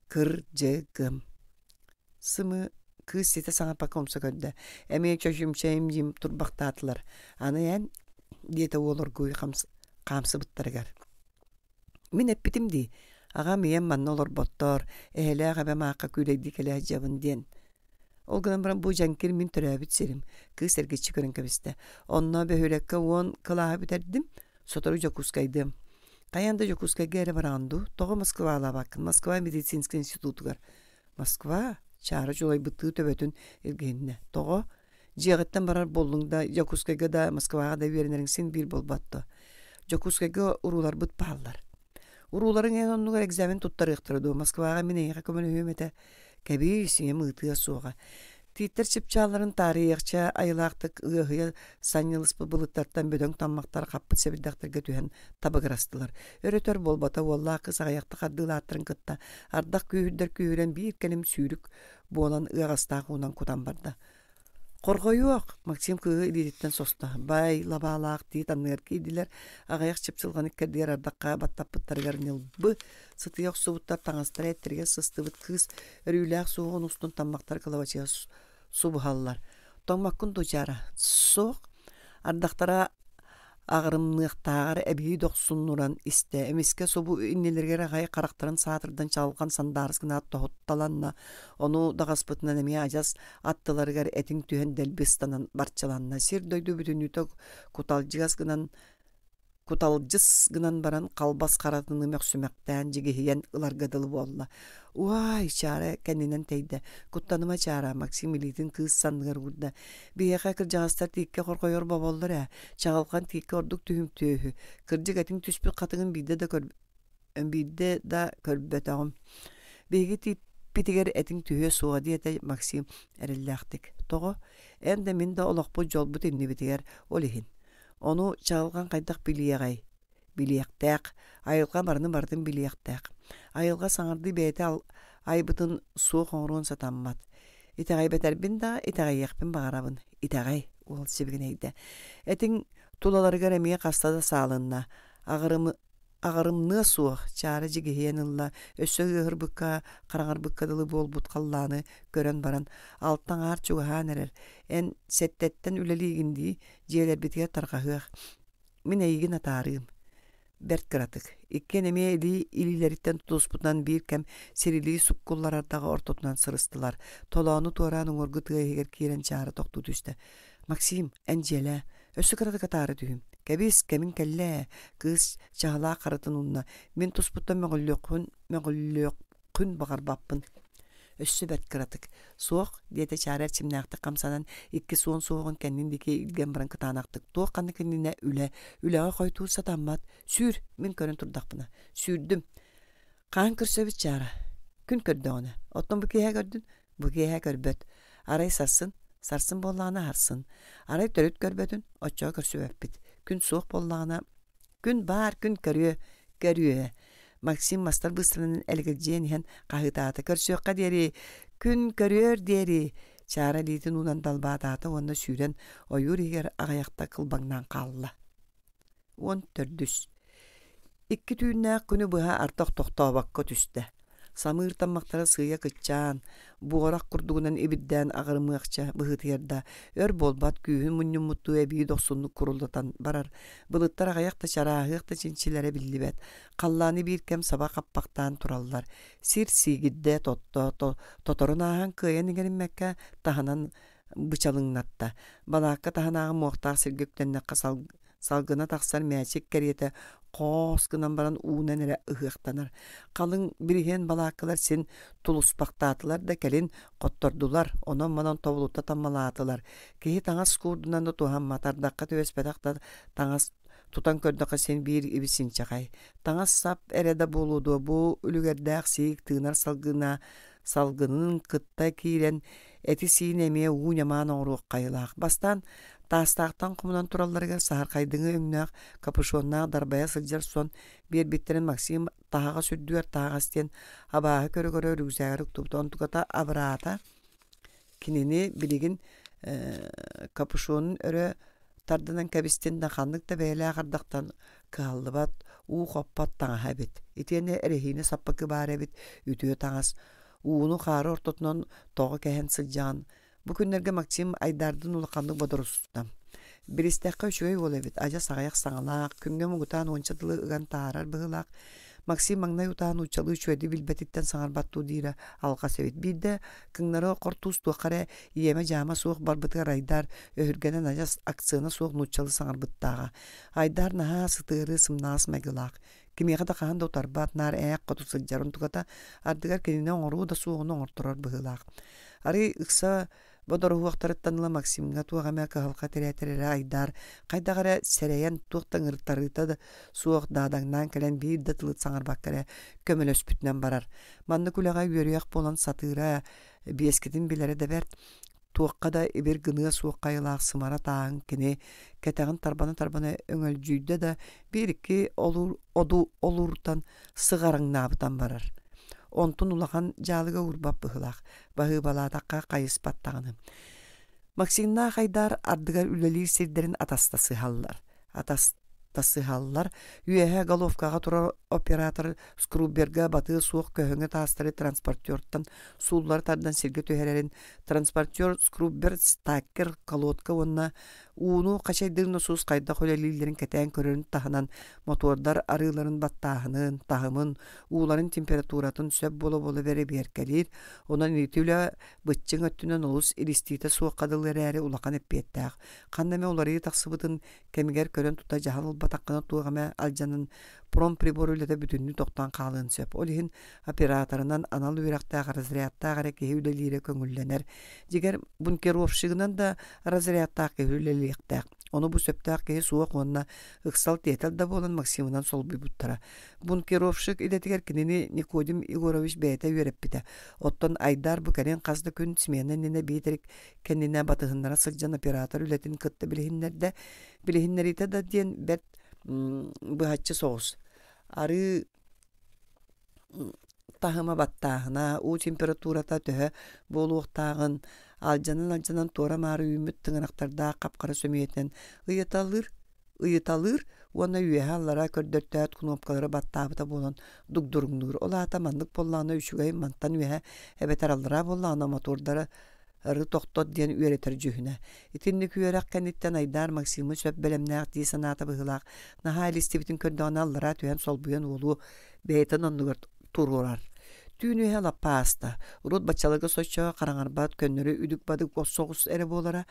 кырдьыгым. Сымы кыыс ситэ саҥарбакка умса көрдө. Эмиэ чөчүмчэйим турбахтаатылар. Аны эн, диэтэ уол оргууй хаамсыбыттарыгар. Мин эппитим дии, аҕам ийэм манна олорботтор, эһэлээх эбэм аахха күүлэйдии кэлэ сылдьабын диэн. Ол гынан баран бу дьэҥкир мин төрөөбүт сирим, кыыс эргиччи көрөн кэбистэ. Онно бөһүөлэккэ 10 кылааһы бүтэрдим, сотору Дьокуускайдыам. Хайаан да Дьокуускайга эрэ бараҕын дуу? Тоҕо Москвалаабаккын? Москва медицинскэй институтугар. Москва? Чаара чуолайбыттыы төбөтүн илгиһиннэ. Тоҕо? Дьиэҕиттэн барар буоллуҥ да, Дьокуускайга да, Москваҕа да үөрэнэриҥ син биир буолбат дуо? Дьокуускайга урууларбыт бааллар. Урууларыҥ эн оннугар экзамен туттарыахтара дуо? Москваҕа мин эйиэхэ көмөлөһүөм этэ. Кэбиис, ийэм ыытыа суоҕа. Тииттэр чыпчаалларын таарыйыахча айылаахтык ыаһыйа санньылыспыт былыттартан бөдөҥ таммахтар хаппыт сэбирдэхтэргэ түһэн табыгырастылар. Өр-өтөр буолбата уоллаах кыыс аҕыйахта хардыылааттарын кытта ардах күүһүрдэр күүһүрэн биир кэлим сүүрүк буолан ыаҕастаах уунан кутан барда. Хорҕойуох! Максим кыыһы илиититтэн состо. Бай, лабаалаах тиит анныгар киирдилэр. Аҕыйах чыпчылҕаны иккэрдигэр ардахха баттаппыттарыгар ньылбы сытыйа охсубуттар таҥастара эттэригэр сыстыбыт кыыс өрүүлээх суоҕун устун таммахтар кылабачыйа субуһаллар. Тоҥмоккун дуу, Чаара? Суох. Ардахтара аҕырымныахтааҕар эбии дохсуннуран истэ, эмискэ субу иннилэригэр аҕай харахтарын саатырдан чаҕылҕан сандаарыс гынаат тоһутталанна, ону даҕаспытынан эмиэ адьас аттыларыгар этиҥ түһэн дэлби ыстанан барчаланна, сир-дойду бүтүннүүтэ куталдьыгас гынан куталдьыс гынан баран халбас харатыныы мөхсүмэхтээн дьигиһийэн ыларга дылы буолла. «Уай, Чаара кэннинэн тэйдэ. Куттаныма, Чаара», Максим илиитин кыыс санныгар уурда. «Биһиэхэ кырдьаҕастар тииккэ хорҕойор боболлор ээ. Чаҕылхан тииккэ ордук түһүмтүө үһү. Кырдьык этиҥ түспүт хатыҥын биирдэ да көр биирдэ да көрбөтөҕүм. Биһиги тииппитигэр этиҥ түһүө суоҕа», диэтэ Максим эрэллээхтик. «Тоҕо? Эн да мин да олохпут дьолбут иннибитигэр ол иһин. Ону чаҕылҕан хайдах билиэҕэй? Билиэхтээх. Айылҕа барыны барытын билиэхтээх. Айылҕа саҥардыы бэйэтэ айбытын суох оҥоруон сатаммат. Итэҕэйбэтэрбин да, итэҕэйиэхпин баҕарабын. Итэҕэй, уол сибигинэйдэ. Этиҥ тулаларыгар эмиэ хаста да саалынна. Аҕырымы Аҕырымныа суох, Чаара дьигиһийэн ылла, өссө ыаһырбыкка, хараҥарбыкка дылы буолбут халлааны көрөн баран, алта аҥаар чугаһаан эрэр, эн сэттэттэн үлэлиигин дии, дьиэлэрбитигэр тарҕаһыах. Мин эйигин атаарыым. Бэрт кыратык. Иккиэн эмиэ илии илиилэриттэн тутуспутунан биир кэм сирилии суккуллар ардаҕы ортотунан сырыстылар. Толоону туораан уҥуоргу тыа иһигэр киирэн Чаара тохтуу түстэ. Максим, эн дьиэлээ. Өссө кыратык атаара түһүм. Кэбис, кэмиҥ кэллэ ээ, кыыс чаһылаах харытын уунна. Мин туспуттан мөҕүллүөххүн, мөҕүллүөххүн баҕарбаппын. Өссө бэрт кыратык. Суох, диэтэ Чаара эрчимнээхтик хамсанан, икки суон суоҕун кэннин диэки илгэн баран кытаанахтык. Туох ханнык иннинэ үлэ, үлэҕэ хойутуур сатаммат. Сүүр, мин көрөн турдахпына. Сүүрдүм. Хаһан көрсөбүт Чаара? Күн көрдөҕүнэ. Оттон бу киэһэ көрдүн? Бу киэһэ көрбөт. Арай сарсын, сарсын буоллаҕына аһарсын. Арай төрүт көрбөтүн, оччоҕо көрсүбэппит. Күн суох буоллаҕына, күн баар, күн көрүө, көрүө. Максим мастар быыстарынан элэгэлдьийэн иһэн хаһыытаата. Көрсүөххэ диэри, күн көрүөр диэри. Чаара илиитин уунан далбаатаата уонна сүүрэн ойуур иһигэр аҕыйахта кылбаҥнаан хаалла. 14. Икки түүннээх күнү быһа ардах тохтообокко түстэ. Самыыр таммахтара сыыйа кыччаан, буорах курдугунан ибирдээн аҕырымыахча быһыытыйар да, өр буолбат күүһүн мунньуммуттуу эбии дохсуннук курулатан барар. Былыттар аҕыйах да чарааһыах да чинчилэрэ биллибэт. Халлааны биир кэм саба хаппахтаан тураллар. Сир сиигирдэ тотто, тоторун ааһан кыайан иҥэриммэккэ таһынан бычалыҥнатта. Балаакка таһынааҕы муохтаах сиргэ үктэннэххэ салгына тахсар мээчик кэриэтэ хоос гынан баран уунан эрэ ыһыахтанар. Халыҥ бириһиэн балааккалар син тулуспахтаатылар да кэлин хоттордулар, онон-манан тобулута таммалаатылар. Киһи таҥас куурдунан да туһаммат, ардахха түбэспэтэх да таҥас тутан көрдөххө син биир ибис-инчэҕэй. Таҥас-сап эрэ да буолуо дуо, бу үлүгэрдээх сиик тыынар салгына салгынын кытта киирэн эти-сиини эмиэ уу ньамаан оҥоруох хайылаах. Бастаан таастаахтан хомунан туралларыгар саһархайдыҥы өҥнөөх капюшоннаах дарбайа сылдьар сон биэрбиттэрин Максим таһаҕас үрдүгэр таһаҕас диэн абааһы көрө-көрө үрүксээгэр уктубута. Онтуката абыраата. Кинини билигин капюшонун өрө тардынан кэбистин да ханнык да бэйэлээх ардахтан кыһаллыбат, уу хоппот таҥаһа эбит. Итиэннэ эрэһиинэ саппыкы баар эбит, үтүө таҥас. Ууну-хаары ортотунан тоҕо кэһэн сылдьаҕын. Бу күннэргэ Максим Айдаардын улаханнык бодоруста. Билистэххэ үчүгэй уол эбит, адьас аҕыйах саҥалаах, күҥҥэ муҥутаан уонча тылы ыган таһаарар быһыылаах. Максим маҥнай утаа нууччалыы үчүгэйдик билбэтиттэн саҥарбат дуу диирэ алҕас эбит. Биирдэ кыҥнары хортуус туохха эрэ иэмэ-дьаама суох барбытыгар Айдаар өһүргэнэн адьас акцена суох нууччалыы саҥарбыттааҕа. Айдаар наһаа сытыары сымнаҕас майгылаах. Кимиэхэ да хаһан да утарбат, наар ээх хоту сылдьар, онтуката ардыгар кинини оҥоруо да суоҕун оҥорторор быһыылаах. Арый ыкса бодоруһуохтарыттан ыла Максимҥа туох эмэ кыһалҕа тирээтэр эрэ Айдаар хайдах эрэ сэрэйэн туох да ыҥыртарыыта да суох даадаҥнаан кэлэн биир да тылы саҥарбакка эрэ көмөлөспүтүнэн барар. Маннык үлэҕэ үөрүйэх буолан сатыыра, биэскитин билэрэ да бэрт. Туохха да ибир гыныа суох хайалаах сымара тааһын кини кэтэҕин тарбана-тарбана өҥөлдьүйдэ да биир-икки оду олууртан сыҕарыҥнаабытан барар. Онтун улахан дьаалыга уурбат быһыылаах, баһыыбалаатахха хайыспат даҕаны. Максимнаах Айдаар ардыгар үлэлиир сирдэрин атастасыһаллар. Атастасыһаллар. Үөһэ головкаҕа турар оператор скруберга батыа суох көһөҥө таастары транспортертан сууллары тардан сиргэ түһэрэрин транспортер скрубер стакер колодка уонна ууну хачайдыыр носуус хайдах үлэлииллэрин кэтээн көрөрүн таһынан мотуордар арыыларын баттааһынын, таһымын, ууларын температуратын сөп буола-буола бэрэбиэркэлиир. Онон ити үлэ быччыҥ өттүнэн олус илистиитэ суохха дылы эрээри улахан эппиэттээх. Ханна эмэ уларыйыы тахсыбытын кэмигэр көрөн тута дьаһал ылбатаххына туох эмэ алдьанан промприбор үлэтэ бүтүннүү тохтоон хаалыан сөп. Ол иһин операторынан анал үөрэхтээх разрядтаах эрэ киһи үлэлиирэ көҥүллэнэр. Дьиҥэр, бункеровщигынан да разрядтаах киһи үлэлиэхтээх. Ону бу сөптөөх киһи суох уонна ыксал-тиэтэл да буолан Максимынан солбуйбуттара. Бункеровщик идэтигэр кинини Никодим Егорович бэйэтэ үөрэппитэ. Оттон Айдар бу кэлин хас да күн смена иннинэ биитэр кэннинэ батыһыннара сылдьан оператор үлэтин кытта билиһиннэрдэ. Билиһиннэриитэ да диэн бэрт быһаччы соҕус. Арыы таһыма баттааһына, уу температурата төһө буолуохтааҕын, алдьанан-алдьанан туора-маары үүммүт тыҥырахтардаах хап-хара сөмүйэтинэн ыйыталыыр, ыйыталыыр уонна үөһэ-аллара көрдөртөөт кнопкалары баттаабыта буолан дугдуруҥнуур. Ол аата маннык буоллаҕына үчүгэй мантан үөһэ эбэтэр аллараа буоллаҕына мотуордара ары тохтот диэн үөрэтэр дьүһүнэ. Итинник үөрэх кэнниттэн Айдаар Максимы сөп бэлэмнээх дии санаата быһыылаах, наһаа илистибитин көрдөҕүнэ аллараа түһэн солбуйан уолу бэйэтин оннугар туруорар. Түүн үөһэ лаппа ааста. Урут баччаларга соччо хараҥарбат, көннөрү үдүк-бадык соҕус эрэ буолара.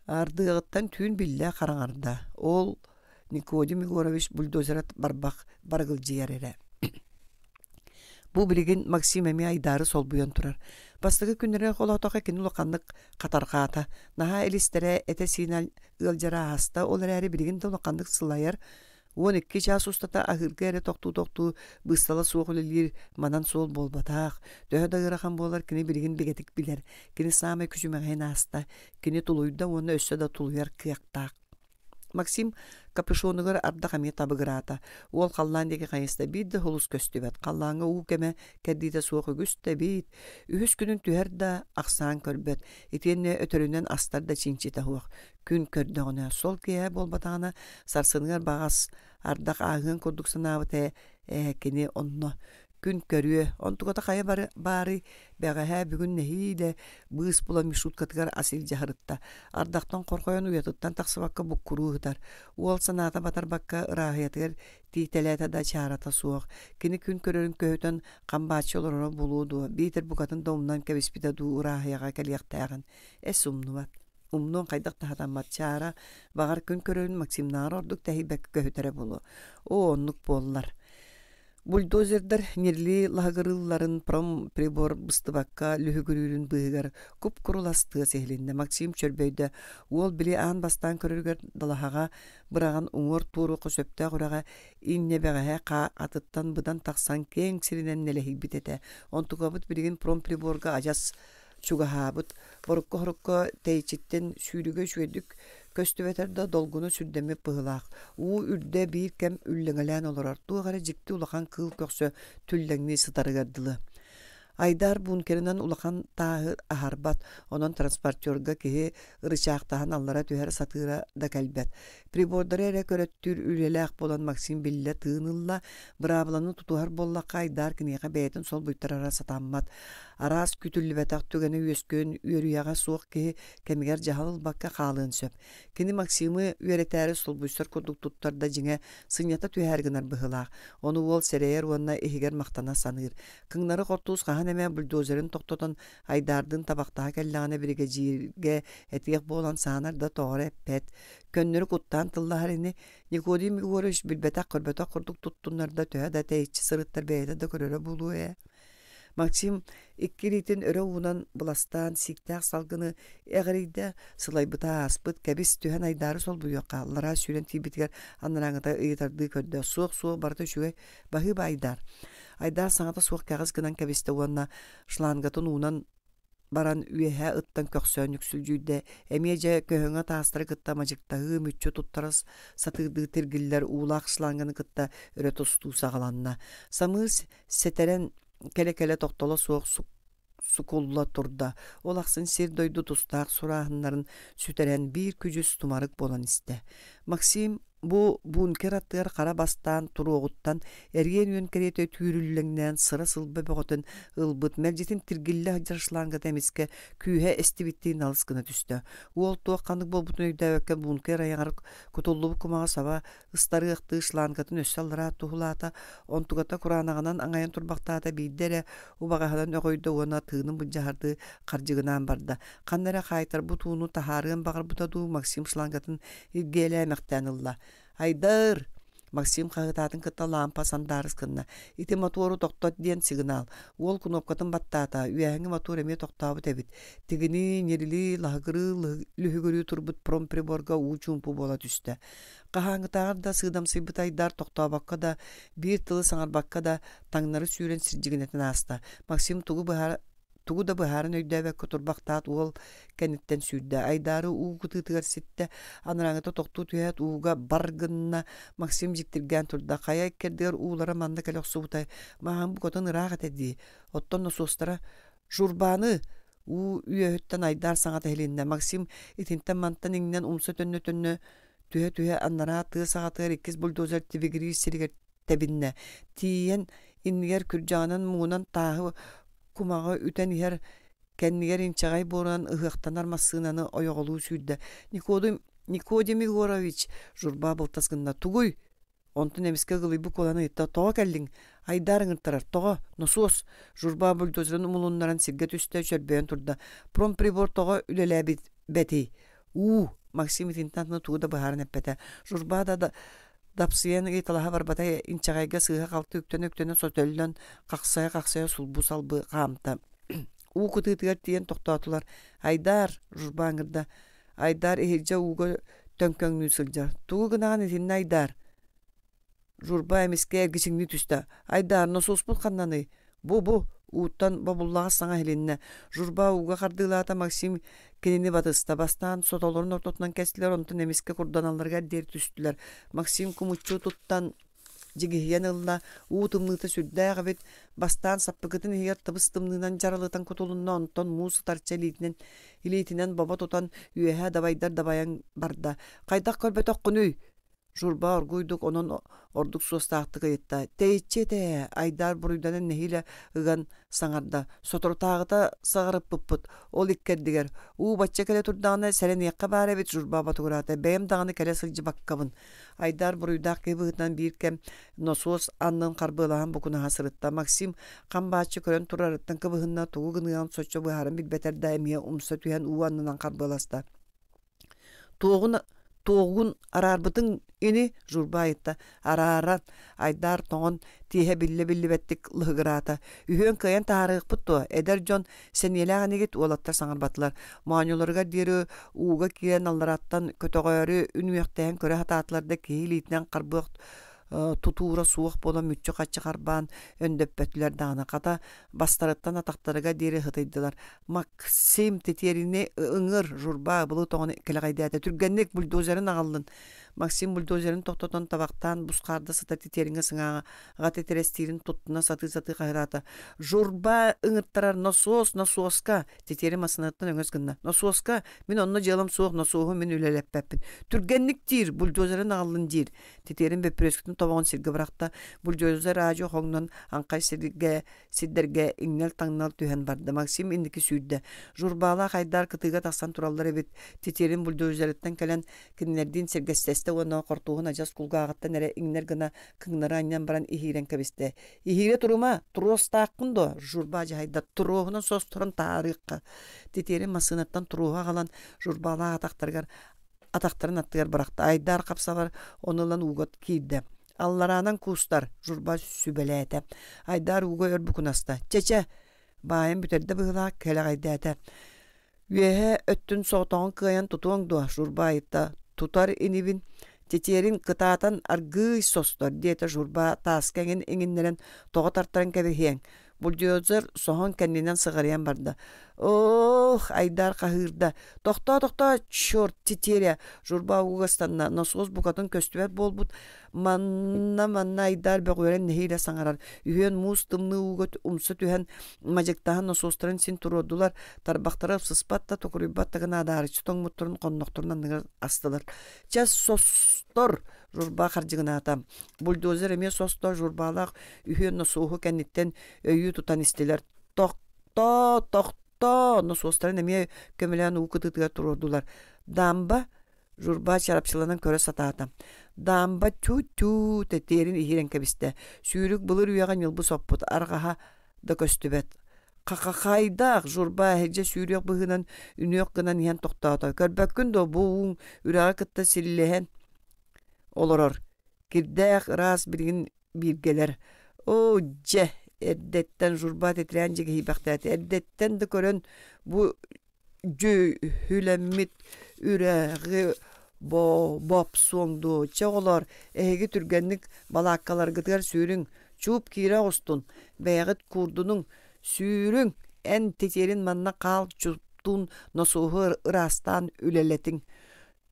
Ардыаҕыттан түүн биллэ хараҥарда. Ол Никодим Егорович бульдозера барбах барыгылдьыйар эрэ. Бу билигин Максим эмиэ Айдаары солбуйан турар. Бастакы күннэригэр холоотоххо кини улаханнык хатарҕаата. Наһаа илистэрэ, этэ-сиинэ ыалдьара ааста, ол эрээри билигин да улаханнык сылайар. 12 чаас устата аһыырга эрэ тохтуу-тохтуу быыстала суох үлэлиир манан суол буолбатах. Төһө да ыарахан буолар кини билигин бигэтик билэр. Кини саамай күчүмэҕэйин ааста. Кини тулуйда уонна өссө да тулуйар кыахтаах. Максим капюшонугар ардах эмиэ табыгыраата. Уол халлаан диэки хайыста биир да сулус көстүбэт. Халлааҥҥа уу кэмэ кэрдиитэ суох үгүс да эбит. Үһүс күнүн түһэр да ахсаан көрбөт. Итиэннэ өтөрүнэн астар да чинчитэ суох. Күн көрдөҕүнэ, сол киэһэ буолбатаҕына, сарсыныгар баҕас ардах ааһыан курдук санаабыта ээ, кини онно. Күн көрүө, онтуката хайа бары баарый, бэҕэһээ бүгүн нэһиилэ быыс булан мишуткатыгар ас илдьэ сырытта. Ардахтан хорҕойон уйатыттан тахсыбакка буккуруу ыһытар. Уол санаата батарбакка ырааһыйатыгар тиийтэлээтэ да чаарата суох. Кини күн көрөрүн көһүтэн хам-бааччы олороро буолуо дуо, биитэр букатын да умнан кэбиспитэ дуу ырааһыйаҕа кэлиэхтээҕин. Эс умнубат. Умнуон хайдах да сатаммат Чаара, баҕар күн көрөрүн Максимнааҕар ордук тэһийбэккэ көһүтэрэ буолуо. Оо, оннук буоллар. Бульдозердар ньирилии лаһыгырыылларын промприбор быстыбакка лүһүгүрүүрүн быыһыгар куп-курулас тыас иһилиннэ. Максим чөрбөйдө. Уол били аан бастаан көрөрүгэр далаһаҕа быраҕан уҥуор туоруохха сөптөөх үрэҕэ инньэ бэҕэһээ хаа атыттан быдан тахсан киэҥ сиринэн нэлэһийбит этэ. Онтукабыт билигин промприборга адьас чугаһаабыт. Борукка-хорукка тэйиччиттэн сүүрүгэ үчүгэйдик көстүбэтэр да долгуну сүрдэммит быһыылаах. Уу үрдэ биир кэм үллэҥэлээн олорор, туох эрэ дьикти улахан кыыл көхсө түллэҥнии сытарыгар дылы. Айдаар бункерынан улахан тааһы аһарбат, онон транспортерга киһи ырычаахтаһан аллара түһэр сатыыра да кэлбэт. Прибордары эрэ көрөттүүр үлэлээх буолан Максим биллэ тыын ылла, быраабыланы тутуһар буоллахха Айдаар киниэхэ бэйэтин солбуйтарара сатаммат. Араас күүтүллүбэтэх түгэни үөскүөн үөрүйэҕэ суох киһи кэмигэр дьаһал ылбакка хаалыан сөп. Кини Максимы үөрэтээри солбуйсар курдук туттар да дьиҥэ сынньата түһээри гынар быһыылаах. Ону уол сэрэйэр уонна иһигэр махтана саныыр. Кыҥнары хортуус хаһан эмэ бульдозерын тохтотон Айдаардыын табахтаһа кэллэҕинэ биригэдьииргэ этиэх буолан саанар да тоҕо эрэ эппэт. Көннөрү куттаан тыллаһар ини. Никодим Егорович билбэтэх-көрбөтөх курдук туттуннар да төһө да тэйиччи сырыттар бэйэтэ да көрөрө буолуо ээ. Максим икки илиитин өрө уунан быластаан сииктээх салгыны эҕирийдэ, сылайбыта ааспыт, кэбис түһэн айдаары солбуйуохха аллараа сүүрэн тиийбитигэр анарааҥыта ыйытардыы көрдө, суох-суох барыта үчүгэй, баһыыба Айдаар. Айдаар саҥата суох кэҕис гынан кэбистэ уонна шлангатын уунан баран үөһэ ыттан көхсөөн үксүлдьүйдэ, эмиэ дьэ көһөҥө таастары кытта мадьыктаһыы мүччү туттара сатыырдыы тиргиллэр уулаах шланганы кытта өрө тустуу саҕаланна. Самыыр сэтэрэн кэлэ-кэлэ тохтоло суох сукулла турда. Ол ахсын сир-дойду тустаах сурааһыннарын сүтэрэн биир күдьүс тумарык буолан истэ. Максим бу бункер аттыгар хара бастаан туруоҕуттан эриэн үөн кэриэтэ түүрүллэҥнээн сыра-сылба бөҕөтүн ылбыт мэлдьитин тиргиллэ сылдьар шлангата эмискэ күүһэ эстибиттии налыс гына түстэ. Уол туох ханнык буолбутун өйдөөбөккө бункер айаҕар кутуллубут кумаҕы саба ыстарыахтыы шлангатын өссө аллараа туһулаата, онтугата кураанаҕынан аҥайан турбахтаата биирдэ эрэ убаҕаһынан өҕүйдэ уонна тыынын былдьаһардыы хардьыгынаан барда. Ханна эрэ хаайтарбыт ууну таһаарыан баҕарбыта дуу Максим шлангатын илгиэлээмэхтээн ылла. «Айдаар!» Максим хаһыытаатын кытта лаампа сандаарыс гынна. «Ити мотуору тохтот» диэн сигнал. Уол кунуопкатын баттаата, үөһэҥҥи мотуор эмиэ тохтообут эбит. Тигинии, ньирилии, лаһыгырыы, лүһүгүрүү турбут промприборга уу чуумпу буола түстэ. Хаһааҥҥытааҕар да сыыдамсыйбыт Айдаар тохтообокко да, биир тылы саҥарбакка да, таҥнары сүүрэн сирдьигинэтин ааста. Максим тугу быһаара тугу да быһааран өйдөөбөккө турбахтаат уол кэнниттэн сүүрдэ. Айдаары уу кытыытыгар ситтэ, анарааҥыта тохтуу түһээт ууга бар гынна. Максим дьиктиргээн турда. Хайа иккэрдигэр уулара манна кэлэ охсубутай, маһын букатын ыраах этэ дии. Оттон носуостара «Журбаны!» Уу үөһүттэн айдаар саҥата иһилиннэ. Максим итинтэн-мантан иҥнэн умса төннө-төннө түһэ-түһэ анараа тыа саҕатыгар иккис бульдозер тибигириир сиригэр тэбиннэ. Тиийэн иннигэр күрдьэҕинэн муҥунан тааһы кумаҕы үтэн иһэр кэннигэр инчэҕэй буорунан ыһыахтанар массыынаны ойоҕолуу сүүрдэ. Никодим Никодим Егорович Журба былтас гынна. Тугуй? Онтон эмискэ ыгылыйбыт куолаһын ыйытта: «Тоҕо кэллиҥ? Айдаар ыҥыртарар. Тоҕо? Носуос!» Журба бульдозерын умулуннаран сиргэ түстэ, чөрбөйөн турда. «Промприбор тоҕо үлэлээбэтий?» «Уу!» Максим итинтэн атын тугу да быһааран эппэтэ. Журба да дапсыйан ыйыталаһа барбата, инчэҕэйгэ сыыһа-халты үктэнэ-үктэнэ сотөллөн, хахсайа-хахсайа сулбу-салбы хаамта. Уу кытыытыгар тиийэн тохтоотулар. «Айдаар!» Журба ыҥырда. Айдаар иһирдьэ ууга төҥкөҥнүү сылдьар. Тугу гынаҕын итиннэ Айдаар? Журба эмискэ эргичиҥнии түстэ. Айдаар, носуоспут ханнаный? Бу-бу! Ууттан бобуллаҕас саҥа иһилиннэ. Журба ууга хардыылаата Максим кинини батыста. Бастаан сотолорун ортотунан кэстилэр, онтон эмискэ курданалларыгар диэри түстүлэр. Максим кумуччу туттан дьигиһийэн ылла, уу тымныыта сүрдээх эбит, бастаан саппыкытын иһигэр тыбыс-тымныынан дьаралытан кутулунна, онтон муус ытарча илиитинэн, илиитинэн бобо тутан үөһэ дабайдар дабайан барда. «Хайдах көрбөтөххүнүй?» Журба оргууйдук онон ордук суостаахтык ыйытта: «Тэйиччи этэ ээ, Айдаар буруйданан нэһиилэ ыган саҥарда. Соторутааҕыта саҕарыппыппыт, ол иккэрдигэр. Уу бачча кэлэ турдаҕына сэрэниэххэ баар эбит Журба ботугураата, бэйэм даҕаны кэлэ сылдьыбаккабын». Айдаар буруйдаах киһи быһыытынан биир кэм носуос аннын харбыалаһан букунаһа сырытта. Максим хам-бааччы көрөн турарыттан кыбыһынна, тугу гыныаҕын соччо быһааран билбэтэр да эмиэ умса түһэн уу аннынан харбыаласта. Туоҕун туоҕун араарбытыҥ ини Журба ыйытта. Арааран, Айдаар тоҥон, тииһэ биллэ-биллибэттик лыһыгыраата. Үһүөн кыайан таһаарыахпыт дуо? Эдэр дьон сэниэлээх инигит уолаттар саҥарбатылар. Моонньуларыгар диэри ууга киирэн аллараттан көтөҕөөрү үнүөхтэһэн көрө сатаатылар да киһи илиитинэн харбыах тутуура суох буолан мүччү-хаччы харбаан өндөппөтүлэр даҕаны. Хата, бастарыттан атахтарыгар диэри ытыйдылар. Максим титиэрини ыҥыр, Журба ыбылы тоҕон кэлэҕэйдээтэ. Түргэнник бульдозерын аҕаллын. Максим бульдозерын тохтотон табахтаан бусхаарда сыта титиэриҥэ сыҥааҕа титирэстиирин туттуна сатыы-сатыы хаһыраата. Журба ыҥыртарар носуос, носуоска! Титиэри массыынаттан өҥөс гынна. Носуоска, мин онно дьыалам суох, носуоһу мин үлэлэппэппин. Түргэнник диир, бульдозерын аҕаллын диир. Титиэрин бөппүрүөскэтин тобоҕун сиргэ бырахта, бульдозер аадьы хоҥнон аҥхай сиргэ сирдэргэ иҥнэл-таҥнал түһэн барда. Максим инники сүүрдэ. Журбаалаах Айдаар кытыыга тахсан тураллар эбит. Титиэрин бульдозерыттан кэлэн кинилэрдиин сэргэстэстэ уонна хортуоһун адьас кулгааҕыттан эрэ иҥнэр гына кыҥнары анньан баран иһиирэн кэбистэ. «Иһиирэ турума, туруостааххын дуо?» Журба дьаһайда. «Туруоһунан состорон таарыахха». Титиэрин массыынаттан туруоһу аҕалан Журбаалаах атахтарыгар атахтарын аттыгар бырахта. Айдаар хапсабар ону ылан ууга киирдэ. Аллараанан куустар, Журба сүбэлээтэ. Айдаар ууга өр букунаста. Чэ-чэ, баайан бүтэрдэ быһыылаах, кэлэҕэйдээтэ. Үөһэ өттүн соҕотоҕун кыайан тутуоҥ дуо, Журба ыйытта. Тутар инибин, титиэрин кытаатан аргыый состор, диэтэ Журба тааска эҥин иҥиннэрэн тоҕо тартаран кэбиһиэҥ. Бульдозер соһон кэннинэн сыҕарыйан барда. «Ох!» Айдаар хаһыырда. «Тохтоо, тохтоо, черт, тетеря!» Журба угастанна, носуос букатын көстүбэт буолбут. Манна, манна Айдаар бөҕүөрэн нэһиилэ саҥарар. Үһүөн муус тымныы ууга умса түһэн, мадьыктаһан носуостарын син туруордулар. Тарбахтара сыспат да, токуруйбат да гына адаарыччы тоҥмутторун хоннохторун анныгар астылар. «Чэ, состор!» Журба хардьыгынаата. Бульдозер эмиэ состо журбалаах үһүөн носуоһу кэнниттэн өйүү тутан истилэр. Тохтоо, тохтоо! Носуостарын эмиэ көмөлөөн уу кытыытыгар туруордулар. Дамба Журба чарапчыланан көрө сатаата. Дамба тю-тю тэтиэрин иһиирэн кэбистэ. Сүүрүк былыр үйэҕэ ньылбы соппут, арҕаһа да көстүбэт. Хахахайдаах Журба эһирдьэ сүүрүөх быһыынан үнүөх гынан иһэн тохтоото. Көрбөккүн дуо, бу ууҥ үрэҕи кытта силлиһэн олорор. Кирдээх, ыраас билигин бииргэлэр. Оо, дьэ, эрдэттэн Журба титирээн дьигиһийбэхтээтэ. Эрдэттэн да көрөн бу дьүһүлэммит үрэҕи бопсуоҥ дуо? Чэ, оҕолоор, эһиги түргэнник балааккаларгытыгар сүүрүҥ, чууп киирэ оҕустун, бэйэҕит куурдунуҥ, сүүрүҥ, эн титиэрин манна хаал чуптуун носуоһу ыраастаан үлэлэтиҥ.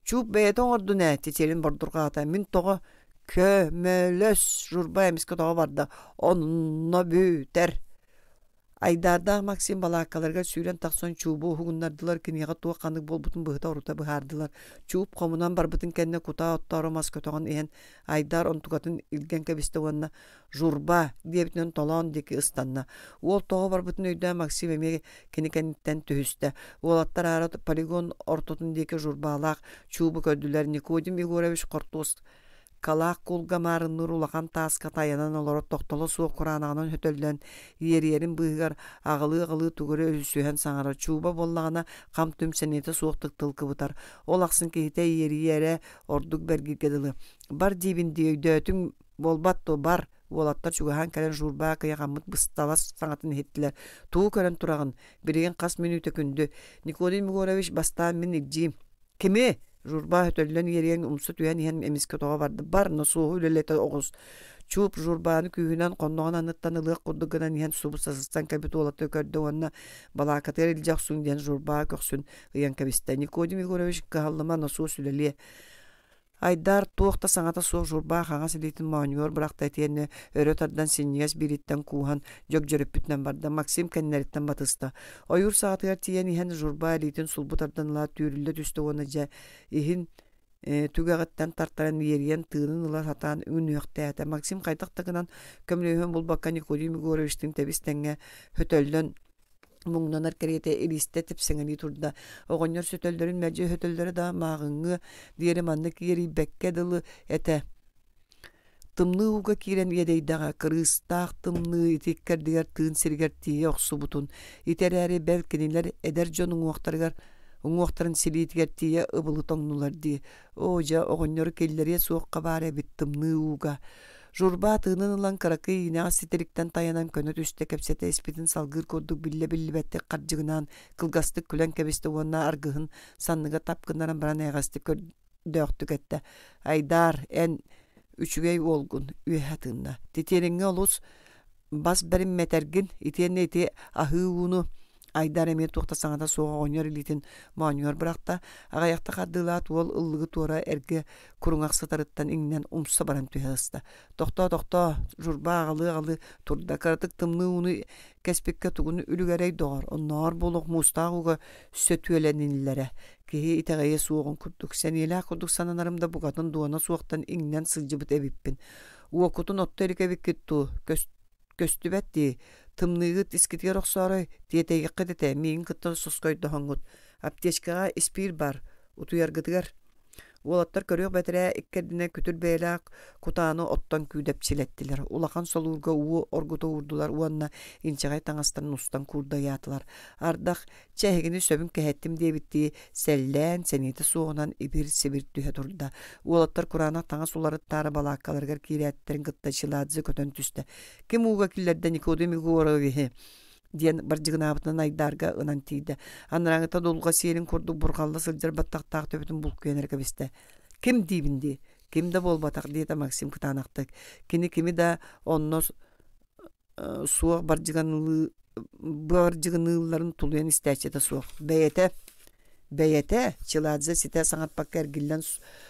Чууп бэйэтэ оҥордун ээ, Титирин бордурҕаата. Мин тоҕо көмөлөс Журба эмискэ тоҕо барда. Онно бүтэр. Айдаардаах Максим балааккаларыгар сүүрэн тахсан чуубу уһугуннардылар, киниэхэ туох ханнык буолбутун быһыта-орута быһаардылар. Чууп хомунан барбытын кэннэ кутаа оттоору мас көтөҕөн иһэн Айдаар онтукатын илгэн кэбистэ уонна «Журба!» диэбитинэн толоон диэки ыстанна. Уол тоҕо барбытын өйдөөн Максим эмиэ кини кэнниттэн түһүстэ. Уолаттар аара полигон ортотун диэки журбалаах чуубу көрдүлэр. Никодим Егорович хортуос Калаах куулга маарынныыр улахан тааска тайанан олорор тохтоло суох кураанаҕынан хөтөллөн, иэрийэрин быыһыгар аҕылыы-аҕылыы тугу эрэ өсүһэн саҥарар. Чууба буоллаҕына хам-түм сэниэтэ суохтук тыл кыбытар. Ол ахсын киһитэ иэрийэрэ ордук бэргииргэ дылы. «Бар диибин дии өйдөөтүҥ Буолбат дуо, бар! Уолаттар чугаһаан кэлэн Журбаа кыйахаммыт бысталас саҥатын иһиттилэр. Тугу көрөн тураҕын? Билигин хас мүнүүтэ күндү. Николай Егорович бастаан мин илдьиим. Кими? Журба өтөллөн иэрийэн умса түһэн иһэн эмискэ тоҕо барда. Бар, носуоһу үлэлэтэ оҕус. Чууп Журбааны күүһүнэн хонноҕун анныттан ылыах курдук гынан иһэн субу сасыстан кэлбит уолаттары көрдө уонна балаакатыгар илдьэ охсуҥ диэн Журбаа көхсүн ыйан кэбистэ. Никодим Егорович кыһаллыма носуос үлэлиэ. Айдаар туох да саҥата суох Журбаа хаҥас илиитин моонньугар бырахта итиэннэ өрө тардан синньигэс биириттэн кууһан дьөгдьөрүппүтүнэн барда. Максим кэннилэриттэн батыста. Ойуур саҕатыгар тиийэн иһэн Журбаа илиитин сулбу тардан ылаат түүрүллэ түстэ уонна дьэ иһин Түгэҕиттэн тартаран иэрийэн тыынын ыла сатаан үнүөхтээтэ. Максим хайдах да гынан көмөлөһүөн булбакка Никодим Егоровичтыын тэбис-тэҥҥэ хөтөллөн муҥнанар кэриэтэ илиистэ тэпсэҥэлии турда. Оҕонньор сөтөллөрүн мэлдьи өһөтөллөрө да мааҕыҥҥы диэри маннык иэрийбэккэ дылы этэ. Тымныы ууга киирэн иэдэйдэҕэ, кырыыстаах тымныы ити иккэрдигэр тыын сиригэр тиийэ охсубутун, ити эрээри бэл кинилэр эдэр дьон уҥуохтарыгар уҥуохтарын силиитигэр тиийэ ыбылы тоҥнулар дии. Оо дьэ, оҕонньору киллэриэ суохха баар эбит тымныы ууга. Журба тыынын ылан кыракый иинэҕэ ситириктэн тайанан көнө түстэ кэпсэтэ испитин салгыыр курдук биллэ-биллибэттик хардьыгынаан кылгастык күлэн кэбистэ уонна аргыһын санныга тап гыннаран баран эйэҕэстик көрдөөхтүк эттэ: «Айдаар, эн үчүгэй уолгун» үөһэ тыынна. «Титиэриҥҥэ олус бас бэриммэтэргин, итиэннэ ити аһыы ууну Айдаар эмиэ туох да саҥата суох оҕонньор илиитин моонньугар бырахта, аҕыйахта хардыылаат уол ыллыгы туора эргэ куруҥах сытарыттан иҥнэн умса баран түһэ сыста. «Тохтоо, тохтоо, Журба аҕалыы-аҕалыы турда, кыратык тымныы ууну кэспиккэ тугун үлүгэрэй доҕор, оннооҕор буолуох муустаах ууга сөтүөлэниллэрэ Киһи итэҕэйиэ суоҕун курдук, сэниэлээх курдук сананарым да букатын дуона суохтан иҥнэн сылдьыбыт эбиппин. Уоккутун отто илик эбиккит дуу, көстүбэт дии, тымныыгыт искитигэр охсоорой, тиэтэйиэххит этэ, миигин кытта соскойдоһоҥҥут. Аптечкаҕа испиир баар, утуйаргытыгар. Уолаттар көрүөх бэтэрээ иккэрдинэ күтүр бэйэлээх кутааны оттон күүдэпчилэттилэр, улахан солуурга уу оргута уурдулар уонна инчэҕэй таҥастарын устан куурдайаатылар. Ардах Чэ, эһигини сөбүн кэһэттим диэбиттии, сэллээн, сэниэтэ суоҕунан ибир-сибир түһэ турда. Уолаттар кураанах таҥас уларыттаары балааккаларыгар киирээттэрин кытта Чиладзе көтөн түстэ. «Ким ууга киллэрдэ Никодим Егоровиһы?» диэн бардьыгынаабытынан айдаарга ынан тиийдэ. Анарааҥыта дулҕа сиэлин курдук бурҕалла сылдьар баттахтаах төбөтүн булкуйан эрэ кэбистэ. «Ким диибин дии? Ким да буолбатах» диэтэ Максим кытаанахтык. Кини кими да онно суох бардьыганылыы бардьыгыныылларын тулуйан истээччитэ суох. Бэйэтэ бэйэтэ Чиладзе ситэ саҥарпакка эргиллэн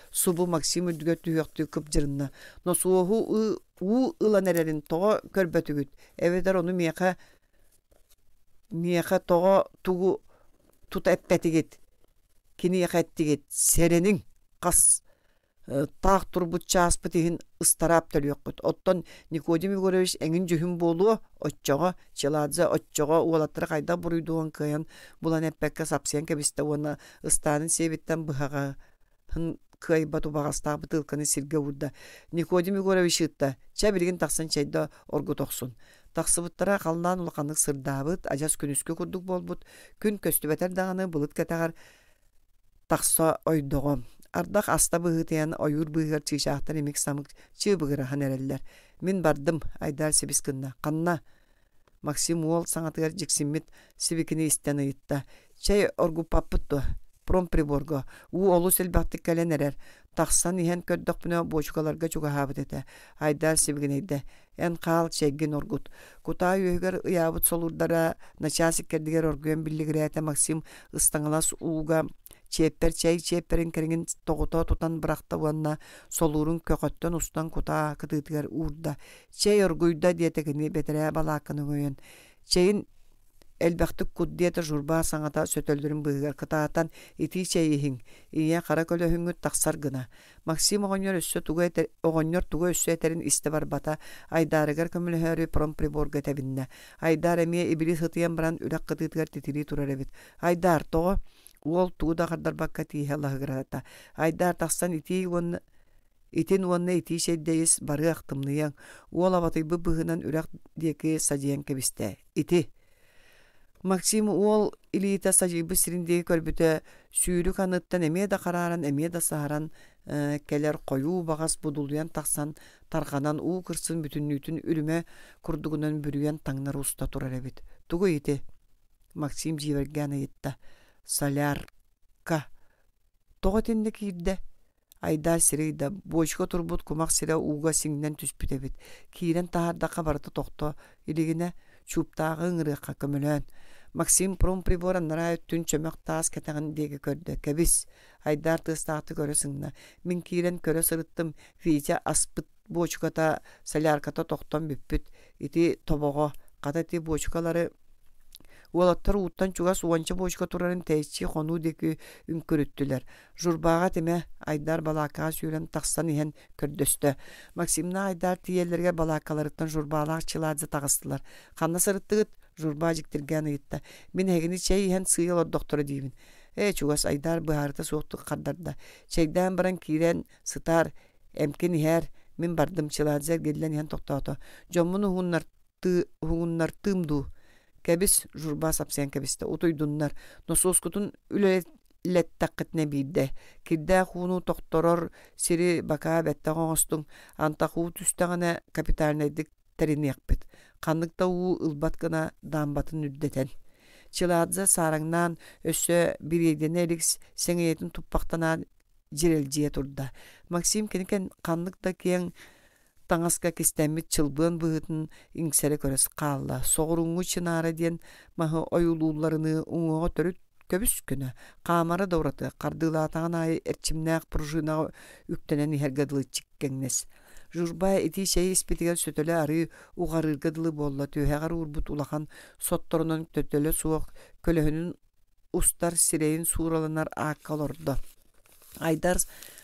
субу Максим үрдүгэр түһүөхтүү кыпдьырынна. Носуоһу уу ылан эрэрин тоҕо көрбөтүгүт? Эбэтэр ону миэхэ миэхэ тоҕо тугу тута эппэтигит? Киниэхэ эттигит сэрэниҥ хас таах турбут чааспыт иһин ыстараап төлүөххүт. Оттон Никодим Егорович эҥин дьүһүн буолуо, оччоҕо Чиладзе оччоҕо уолаттары хайдах буруйдуон кыайан булан эппэккэ сапсыйан кэбистэ уонна ыстаанын сиэбиттэн быһаҕаһын кыайбат убаҕастаах бытыылканы сиргэ уурда. Никодим Егорович ыытта, чэ билигин тахсан чэйдэ оргута охсун. Тахсыбыттара халлаан улаханнык сырдаабыт, адьас күнүскү курдук буолбут, күн көстүбэтэр даҕаны былыт кэтэҕэр Тахса ойдоҕо. Ардах аста быһыытыйан ойуур быыһыгар чыычаахтар имик-самык чыыбыгыраһан эрэллэр. Мин бардым, Айдаар сибис гынна. Ханна? Максим уол саҥатыгар дьиксиммит сибикини истэн ыйытта. Чэй оргуппаппыт дуо? Промприборга. Уу олус элбэхтик кэлэн эрэр. Тахсан иһэн көрдөхпүнэ буочукаларга чугаһаабыт этэ. Айдаар сибигинэйдэ. Эн хаал, чэйгин оргут. Кутаа үөһүгэр ыйаабыт солуурдара начаас иккэрдигэр оргуйан биллигирээтэ Максим ыстаҥалас ууга чиэппэр чэй чиэппэрин кэриҥин тоҕута тутан бырахта уонна солуурун көхөттөн устан кутаа кытыытыгар уурда. Чэй оргуйда диэтэ кини бэтэрээ балаакканы өҥөйөн. Чэйин Элбэхтик кут диэтэ Журба саҥата сөтөллөрүн быыһыгар кытаатан итии чэй иһиҥ, ийэ хара көлөһүҥҥүт тахсар гына. Максим оҕонньор өссө тугу этэр оҕонньор тугу өссө этэрин истэ барбата, Айдаарыгар көмөлөһөөрү промприборга тэбиннэ. Айдаар эмиэ ибили сытыйан баран үрэх кытыытыгар титирии турар эбит. Айдаар, тоҕо? Уол тугу да хардарбакка тииһэ лаһыгырата. Айдаар тахсан итии уонна Итин уонна итии чэйдэйис барыах тымныйаҥ, уол абатыйбыт быһыынан үрэх диэки садьыйан кэбистэ. Ити Максим уол илиитэ садьыйбыт сирин диэки көрбүтэ, сүүрүк аныттан эмиэ да харааран, эмиэ да саһаран кэлэр хойуу баҕас будулуйан тахсан, тарҕанан уу кырсын бүтүннүүтүн үрүмэ курдугунан бүрүйэн таҥнары уста турар эбит. Тугуй ити? Максим дьиибэргээн ыйытта. Солярка. Тоҕо итиннэ киирдэ? Айдаар сири ыйда, буочука турбут кумах сирэ ууга сиҥнэн түспүт эбит. Киирэн таһаардахха барыта тохто илигинэ, чууптааҕы ыҥырыахха көмөлөөн. Максим промприбор анараа өттүн чөмөх таас кэтэҕин диэки көрдө. Кэбис! Айдаар тыастаахтык өрө сыҥна. Мин киирэн көрө сырыттым, Витя аспыт буочуката, солярката тохтон бүппүт. Ити тобоҕо, хата ити буочукалары Уолаттар ууттан чугас уонча буочука турарын тэйиччи хонуу диэки үҥкүрүттүлэр. Журбаҕа тимэ Айдар балааккаҕа сүүрэн тахсан иһэн көрдөстө. Максимнаах Айдар тиийэллэригэр балааккаларыттан Журбаалаах Чиладзе таҕыстылар. «Ханна сырыттыгыт?» Журба дьиктиргээн ыйытта. «Мин эһигини чэй иһэн сыыйа олордохторо диибин». «Ээ, чугас» Айдар быһаарыта суохтук хардарда. «Чэйдээн баран киирэн сытаар, эмкин иһээр, мин бардым» Чиладзе эргиллэн иһэн тохтоото. «Дьоммун уһугуннартыым дуу?» «Кэбис», Журба сапсыйан кэбистэ. «Утуйдуннар. Носуоскутун үлэлэттэххитинэ биирдэ. Кирдээх ууну тохторор сири бакаа бэттэх оҥостуҥ. Антах уу түстэҕинэ капитальнайдык тэриниэхпит. Ханнык да уу ылбат гына даамбатын үрдэтэн. Чиладзе саараҥнаан өссө бириэйдэнэ илик сэҥийэтин туппахтанаан дьирэлдьийэ турда. Максим кини ханнык да киэҥ таҥаска кистэммит чылбыан быһыытын иҥсэрэ көрө хаалла. Соҕурууҥҥу Чинара диэн маһы ойуулуулларыныы уҥуоҕа төрүт көбүс-көнө, хаамара да ураты, хардыылаатаҕын аайы эрчимнээх пружинаҕа үктэнэн иһэргэ дылы чиккэҥнэс. Журба итии чэйи испитигэр сөтөлө арыы уҕарыырга дылы буолла, түөһэҕэр уурбут улахан сотторунан төтөлө суох көлөһүнүн устар сирэйин суураланар аакка олордо. Айдар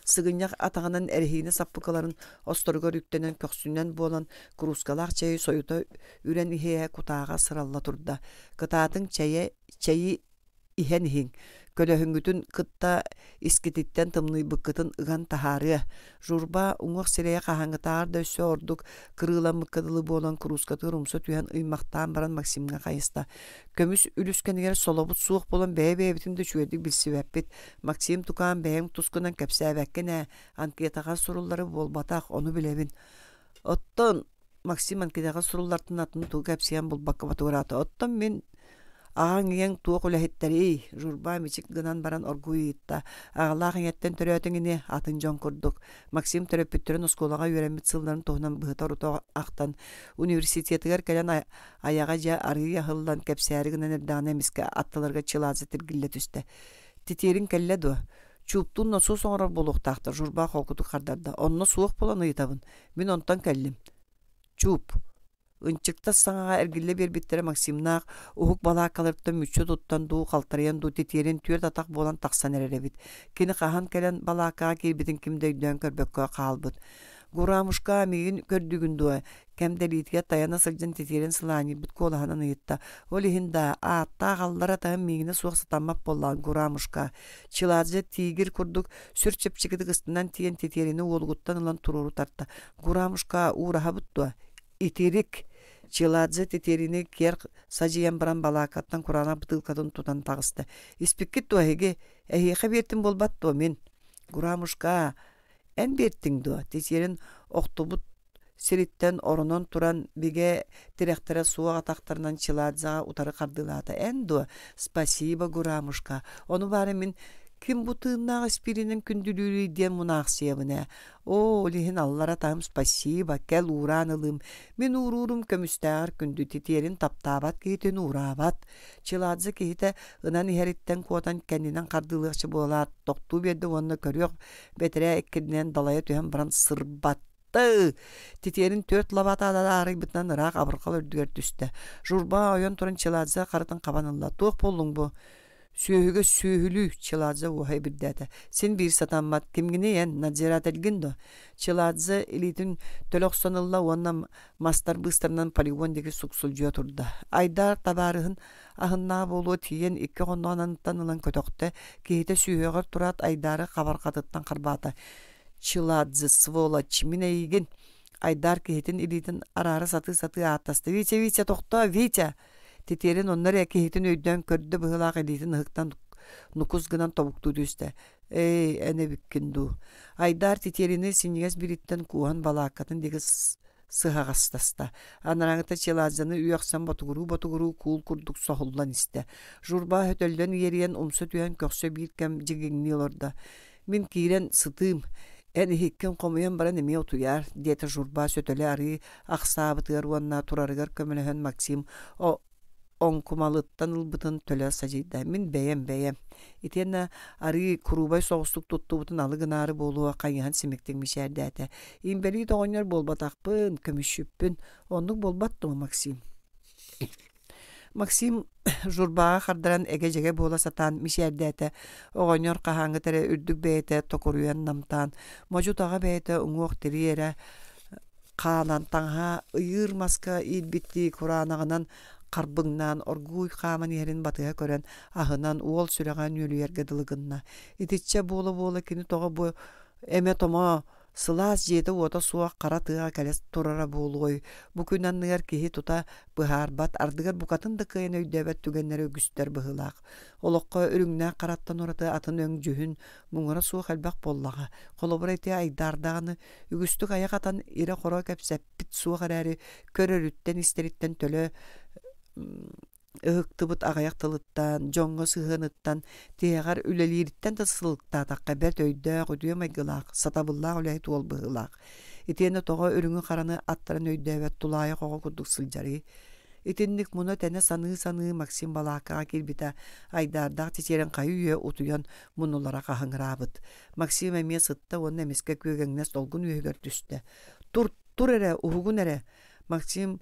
сыгынньах атаҕынан эрэһиинэ саппыкыларын осторугар үктэнэн көхсүнэн буолан куруускалаах чэйи сойута үрэн иһэ кутааҕа сыралла турда. Кытаатыҥ чэйэ чэйи иһэн иһиҥ, көлөһүҥҥүтүн кытта искититтэн тымныйбыккытын ыган таһаарыа. Журба уҥуох сирэйэ хаһааҥҥытааҕар да өссө ордук кырыыламмыкка дылы буолан куруускатыгар умса түһэн ыймахтаан баран Максимҥа хайыста. Көмүс үлүскэнигэр солобут суох буолан бэйэ-бэйэбитин да үчүгэйдик билсибэппит. Максим тукаам бэйэҥ тускунан кэпсээбэккин ээ, анкетаҕа суруллары буолбатах, ону билэбин. Оттон Максим анкетаҕа суруллартан атын тугу кэпсиэн булбакка ботугураата. Оттон мин аҕаҥ ийэҥ туох үлэһиттэрий? Журба мичик гынан баран оргууй ыйытта. Аҕалаах ийэттэн төрөөтүҥ ини, атын дьон курдук. Максим төрөппүттэрин оскуолаҕа үөрэммит сылларын туһунан быһыта-орута ахтан, университетыгар кэлэн айаҕа дьэ арыый аһыллан кэпсээри гынан эрдэҕинэ эмискэ аттыларыгар Чилааза тиргиллэ түстэ. Титиэриҥ кэллэ дуо? Чууптуун носуос оҥорор буолуохтаахтар, Журба холкутук хардарда. Онно суох буолан ыйытабын. Мин онтон кэллим. Чууп. Ынчыктас саҥаҕа эргиллэ биэрбиттэрэ Максимнаах уһук балааккаларыттан мүччү туттан дуу, халтарыйан дуу титиэрин түөрт атах буолан тахсан эрэр эбит. Кини хаһан кэлэн балааккаҕа киирбитин ким да өйдөөн көрбөккө хаалбыт. Гурамушка миигин көрдүгүн дуо? Кэм дэлиитигэр тайана сылдьан титиэрин сылаанньыйбыт куолаһынан ыйытта. Ол иһин да, ааттаах аллара атаһым миигинэ суох сатаммат буоллаҕын Гурамушка. Чиладзе тиигир курдук сүр чэпчэкитик ыстынан тиийэн титиэрини уолугуттан ылан туруору тарта. Гурамушка уураһабыт дуо? Итирик! Чиладзе титиэрини киэр садьыйан баран балааккаттан кураанах бытыылкатын тутан таҕыста. Испиккит дуо эһиги? Эһиэхэ биэртим буолбат дуо мин? Гурамушка, эн биэртиҥ дуо? Титиэрин охтубут сириттэн оронон туран бигэ тирэхтэрэ суох атахтарынан Чиладзаҕа утары хардыылаата. «Эн дуо? Спасибо, Гурамушка. Ону баара мин ким бу тыыннаах испииринэн күндүлүүрүй диэн мунаахсыйабын ээ. Оо, ол иһин аллара таһым спасибо, кэл уураан ылыым. Мин ууруурум көмүстээҕэр күндү титиэрин таптаабат киһитин уураабат». Чиладзе киһитэ ынан иһэриттэн куотан кэннинэн хардыылыахча буолаат, тохтуу биэрдэ уонна көрүөх бэтэрээ иккиринэн далайа түһэн баран сырбатта. Титиэрин түөрт лабаата аарыйбытынан ыраах абырҕал үрдүгэр түстэ. Журба ойон туран Чиладзе харытын хабан ылла. Туох буоллуҥ бу? Сүөһүгэ сүөһүлүү, Чиладзе уоһа ибирдээтэ. Син биир сатаммат. Кимҥиний эн, надзирательгин дуо? Чиладзе илиитин төлө охсон ылла уонна мастар быыстарынан полигон диэки суксулдьуйа турда. Айдаар табаарыһын аһыннаах буолуо тиийэн икки хонноон аныттан ылан көтөхтө, киһитэ сүһүөҕэр тураат Айдаары хабарҕатыттан харбаата. «Чиладзе, сволочь, мин эйигин!» Айдаар киһитин илиитин араара сатыы-сатыы ааттаста. «Витя, Витя, тохтоо, Витя!» Титиэрин онно эрэ киһитин өйдөөн көрдө быһыылаах илиитин ыһыктан нукус гынан тобуктуу түстэ. «Эй, эн эбиккин дуу?» Айдаар Титиэрини синньигэс бириттэн кууһан балааккатын диэки сыһаҕастаста. Анарааҥыта Челадзаны үөхсэн ботугуруу-ботугуруу куул курдук соһуллан истэ. Журба өтөллөн иэрийэн умса түһэн көхсө биир кэм дьигиҥнии олордо. «Мин киирэн сытыым, эн иһиккин хомуйан баран эмиэ утуйаар», диэтэ Журба сөтөлө арыы ахсаабытыгар уонна турарыгар көмөлөһөн Максим оҥкумалыттан ылбытын төлө садьыйда. Мин бэйэм бэйэм. Итиэннэ арыы куруубай соҕустук туттубутун алы гынаары буолуо хайыһан симиктик мичээрдээтэ. Имбэлиит оҕонньор буолбатахпын, көмүсчүппүн. Оннук буолбат дуо, Максим? Максим Журбаҕа хардаран эгэ-дьэгэ буола сатаан мичээрдээтэ. Оҕонньор хаһааҥҥыта эрэ үрдүк бэйэтэ токуруйан намтаан, модьу-таҕа бэйэтэ уҥуох-тирии эрэ хаалан таҥаһа ыйыыр маска иирбиттии кураанаҕынан харбыҥнаан оргууй хааман иһэрин батыһа көрөн аһынан уол сүрэҕэ нүөлүйэргэ дылы гынна. Итиччэ буола-буола кини тоҕо бу эмэ-томо Сылаас дьиэтэ-уота суох хара тыаҕа кэлэ турара буолуой, бу күн анныгар киһи тута быһаарбат, ардыгар букатын да кыайан өйдөөбөт түгэннэрэ үгүстэр быһыылаах. Олоххо үрүҥнээх хараттан ураты атын өҥ-дьүһүн муҥура суох элбэх буоллаҕа. Холобура ити айдаардаҕаны үгүстүк айах атан ирэ-хоро кэпсэппит суох эрээри, көрөрүттэн-истэриттэн төлө ыһыктыбыт аҕыйах тылыттан, дьоҥҥо сыһыаныттан, тиһэҕэр үлэлиириттэн да сылыктаатахха бэрт өйдөөх, үтүө майгылаах, сатабыллаах үлэһит уол быһыылаах. Итиэннэ тоҕо үрүҥү-хараны аттаран өйдөөбөт тулаайах оҕо курдук сылдьарый? Итинник муна-тэнэ саныы-саныы Максим балааккаҕа киирбитэ, айдаардаах чэчиэрин хайы-үйэ утуйан муннулара хаһыҥыраабыт. Максим эмиэ сытта уонна эмискэ күөгэҥнэс долгун үөһүгэр түстэ. «Тур, тур эрэ, уһугун эрэ!» Максим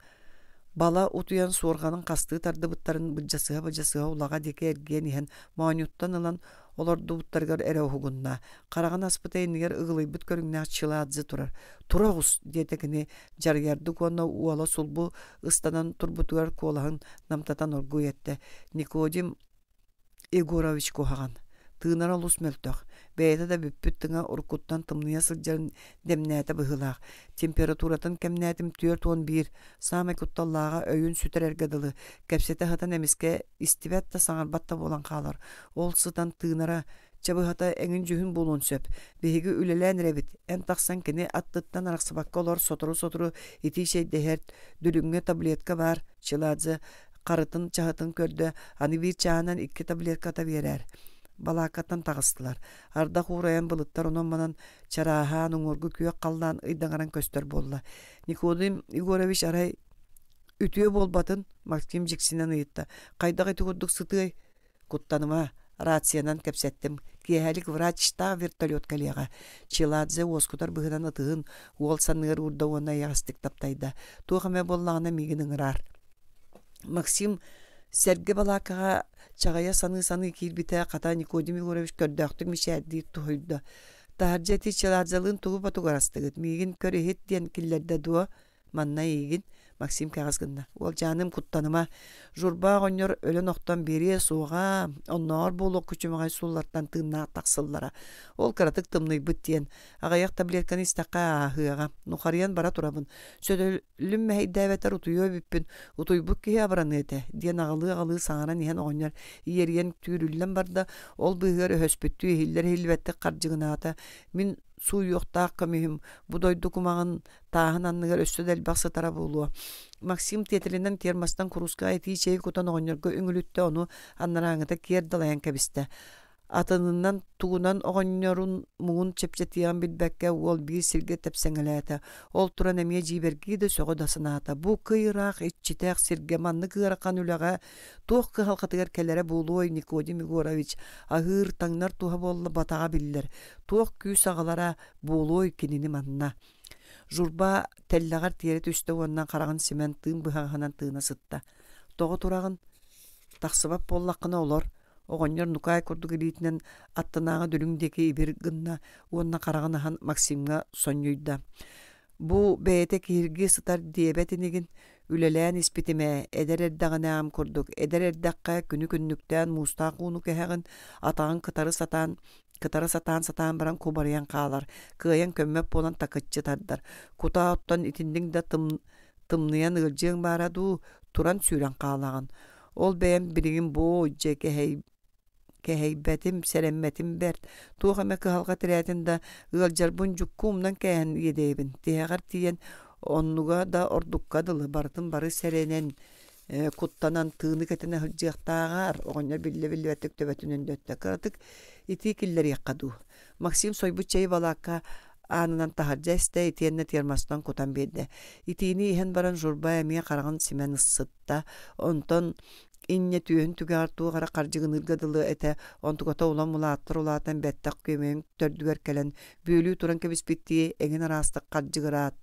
бала утуйан суорҕанын хастыы тардыбыттарын былдьасыһа-былдьасыһа улаҕа диэки эргийэн иһэн моонньуттан ылан олордубуттарыгар эрэ уһугунна. Хараҕын аспыта иннигэр ыгылыйбыт көрүҥнээх Чиладзе турар. «Тура оҕус!» диэтэ кини дьарыйардык уонна уола сулбу ыстанан турбутугар куолаһын намтатан оргууй эттэ. Никодим Егорович куһаҕан, тыынара олус мөлтөх, бэйэтэ да бүппүт тыҥа уруккуттан тымныйа сылдьарын дэмнээтэ быһыылаах, температуратын кэмнээтим 41, саамай кутталлааҕа өйүн сүтэрэргэ дылы, кэпсэтэ сытан эмискэ истибэт да саҥарбат да буолан хаалар, ол сытан тыынара чэ быһата эҥин-дьүһүн буолуон сөп, биһиги үлэлээн эрэбит, эн тахсан кини аттыттан арахсыбакка олор сотору-сотору итии чэйдэһэр, дүлүҥҥэ таблетка баар, Чиладзе харытын чаһытын көрдө, аны биир чааһынан икки таблетката биэрээр. Балааккаттан таҕыстылар. Ардах уурайан былыттар онон-манан чарааһаан уҥуоргу күөх халлаан ыйдаҥаран көстөр буолла. Никодим Егорович арай үтүө буолбатын Максим дьиксинэн ыйытта. Хайдах ити курдук сытыай? Куттаныма, рациянан кэпсэттим. Киэһэлик врачтаах вертолет кэлиэҕэ. Чиладзе уоскутар быһыынан ытыһын уол санныгар уурда уонна эйэҕэстик таптайда. Туох эмэ буоллаҕына миигин ыҥыраар. Максим сэргэ балааккаҕа чаҕыйа саныы-саныы киирбитэ, хата Никодим Егорович көрдөөхтүк мичээрдии туһуйда. Таһырдьа ити Чиладзелыын тугу ботугурастыгыт, миигин көр-иһит диэн киллэрдэ дуо? Манна эйигин, Максим кэҕис гынна. Уолдьааным куттаныма. Журба оҕонньор өлөн-охтон биэриэ суоҕа. Оннооҕор буолуох күчүмэҕэй суллартан тыыннаах тахсыллара. Ол кыратык тымныйбыт диэн. Аҕыйах таблетканы истэххэ ааһыаҕа. Нухарыйан бара турабын. Сөтөлүм мэһэйдээбэтэр утуйуо эбиппин. Утуйбут киһи абыраныа этэ, диэн аҕылыы-аҕылыы саҥаран иһэн оҕонньор иэрийэн түүрүллэн барда. Ол быыһыгар өһөспүттүү иһиллэр-иһиллибэттик хардьыгынаата. Мин сууйуохтаах көмүһүм бу дойду кумаҕын тааһын анныгар өссө да элбэх сытара буолуо. Максим тиэтэлинэн термостан куруускаҕа итии чэйи кутан оҕонньорго үҥүлүттэ, ону анарааҥыта киэр далайан кэбистэ. Атынынан тугунан оҕонньорун муҥун чэпчэтиэҕин билбэккэ уол биир сиргэ тэпсэҥэлээтэ. Ол туран эмиэ дьиибэргии да сөҕө да санаата. Бу кый ыраах иччитэх сиргэ маннык ыарахан үлэҕэ туох кыһалҕатыгар кэлэрэ буолуой Никодим Егорович аһыыр, таҥнар туһа буолла батаҕа биллэр. Туох күүс аҕалара буолуой кинини манна. Журба тэллэҕэр тиэрэ түстэ уонна хараҕын симэн тыын быһаҕаһынан тыына сытта. «Тоҕо тураҕын? Тахсыбат буоллаххына олор» оҕонньор нукаай курдук илиитинэн аттынааҕы дүлүҥ диэки ибир гынна уонна хараҕын аһан Максимҥа сонньуйда. «Бу бэйэтэ киһиргии сытар диэбэт инигин, үлэлээн испитим ээ, эдэр эрдэҕинээҕим курдук, эдэр эрдэххэ күнү-күннүктээн муустаах ууну кэһэҕин, атаҕын кытары сатаан Кытара сатаан-сатаан баран кубарыйан хаалар, кыайан көммөт буолан такыччы тардар. Кутаа оттон итинник да тымныйан ыалдьыаҥ баара дуу, туран сүүрэн хаалаҕын. Ол бэйэм билигин боо дьэ кэһэйбэтим, сэрэммэтим бэрт. Туох эмэ кыһалҕа тирээтин да, ыалдьарбын дьукку умнан кээһэн иэдэйэбин. Тиһэҕэр тиийэн оннуга да ордукка дылы барытын бары сэрэнэн куттанан тыыны кэтэнэ сылдьыахтааҕар оҕонньор биллэ-биллибэттик төбөтүн өндөттө. Кыратык итии киллэриэххэ дуу. Максим сойбут чэйи балаакка аанынан таһырдьа истэ итиэннэ термостан кутан биэрдэ. Итиини иһэн баран Журба эмиэ хараҕын симэн сытта. Онтон инньэ түөһүн түгэҕэр туох эрэ хардьыгыныырга дылы этэ, онтуката улам улааттар улаатан бэттэх күөмэйин төрдүгэр кэлэн бүөлүү туран кэбиспиттии эҥин араастык хардьыгыраат.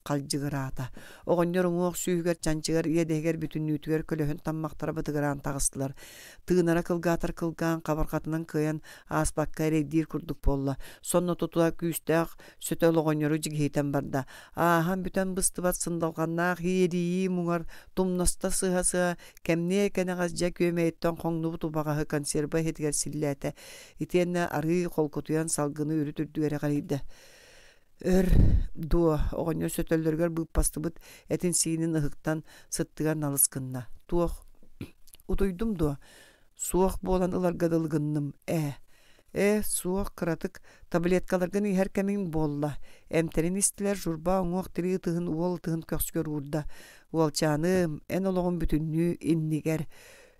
халдьыгыраата. Оҕонньор уҥуох сүүһүгэр, чанчыгар, иэдэһигэр бүтүннүүтүгэр көлөһүн таммахтара бытыгыраан таҕыстылар. Тыынара кылгаатар кылгаан, хабарҕатынан кыайан ааспакка эрэйдиир курдук буолла. Сонно тута күүстээх сөтөл оҕонньору дьигиһитэн барда. Ааһан бүтэн быстыбат сындалҕаннаах иэрийии муҥар тумнаста сыһа-сыһа кэмниэ кэнэҕэс дьэ күөмэйиттэн хоҥнубут убаҕаһы консерва иһитигэр силлээтэ. Итиэннэ арыы холкутуйан салгыны үрүт үрдүгэр эҕэрийдэ. Өр дуо оҕонньор сөтөллөрүгэр быыппастыбыт этин-сиинин ыһыктан сыттыгар налыс гынна. Туох утуйдум дуо? Суох буолан ыларга дылы гынным ээ. Ээ, суох, кыратык таблеткаларгын иһэр кэмиҥ буолла. Эмтэрин истилэр, Журба уҥуох-тирии ытыһын уол ытыһын көхсүгэр уурда. Уолчааным, эн олоҕун бүтүннүү иннигэр.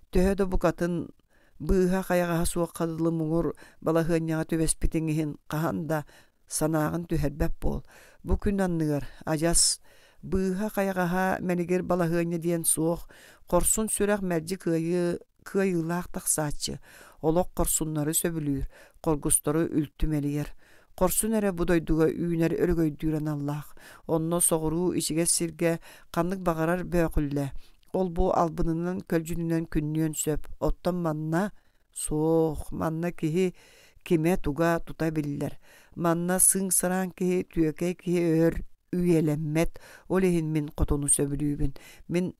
Төһө да букатын быыһа-хайаҕаһа суохха дылы муҥур балаһыанньаҕа түбэспитиҥ иһин хаһан да санааҕын түһэрбэт буол. Бу күн анныгар адьас быыһа-хайаҕаһа мэлигир балаһыанньа диэн суох, хорсун сүрэх мэлдьи кыайыы кыайыылаах тахсааччы, олох хорсуннары сөбүлүүр, хоргустары үлтү мэлийэр. Хорсун эрэ бу дойдуга үүнэр өрөгөйдүүр аналлаах. Онно соҕуруу ичигэс сиргэ ханнык баҕарар бөөхүллэ, ол-бу албынынан көлдьүнүнэн күннүөн сөп. Оттон манна суох, манна киһи кимэ-туга тута биллэр. Манна сыыҥ-сыраан киһи, түөкэй киһи өр үйэлэммэт. Ол иһин мин хотуну сөбүлүүбүн. Мин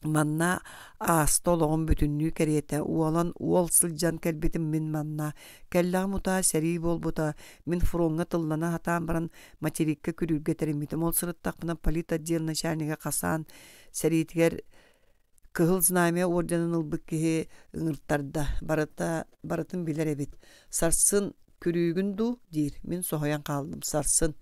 Манна ааста олоҕум бүтүннүү кэриэтэ, уолан уол сылдьан кэлбитим мин манна. Кэллэҕим утаа сэрии буолбута, мин фроҥҥа тыллана сатаан баран материкка күрүүргэ тэриммитим. Ол сырыттахпына политотдел начальнига Хасан сэриитигэр Кыһыл Знамя орденын ылбыт киһи ыҥыртарда, барыта барытын билэр эбит. Сарсын күрүүгүн дуу диир, мин соһуйан хааллым, сарсын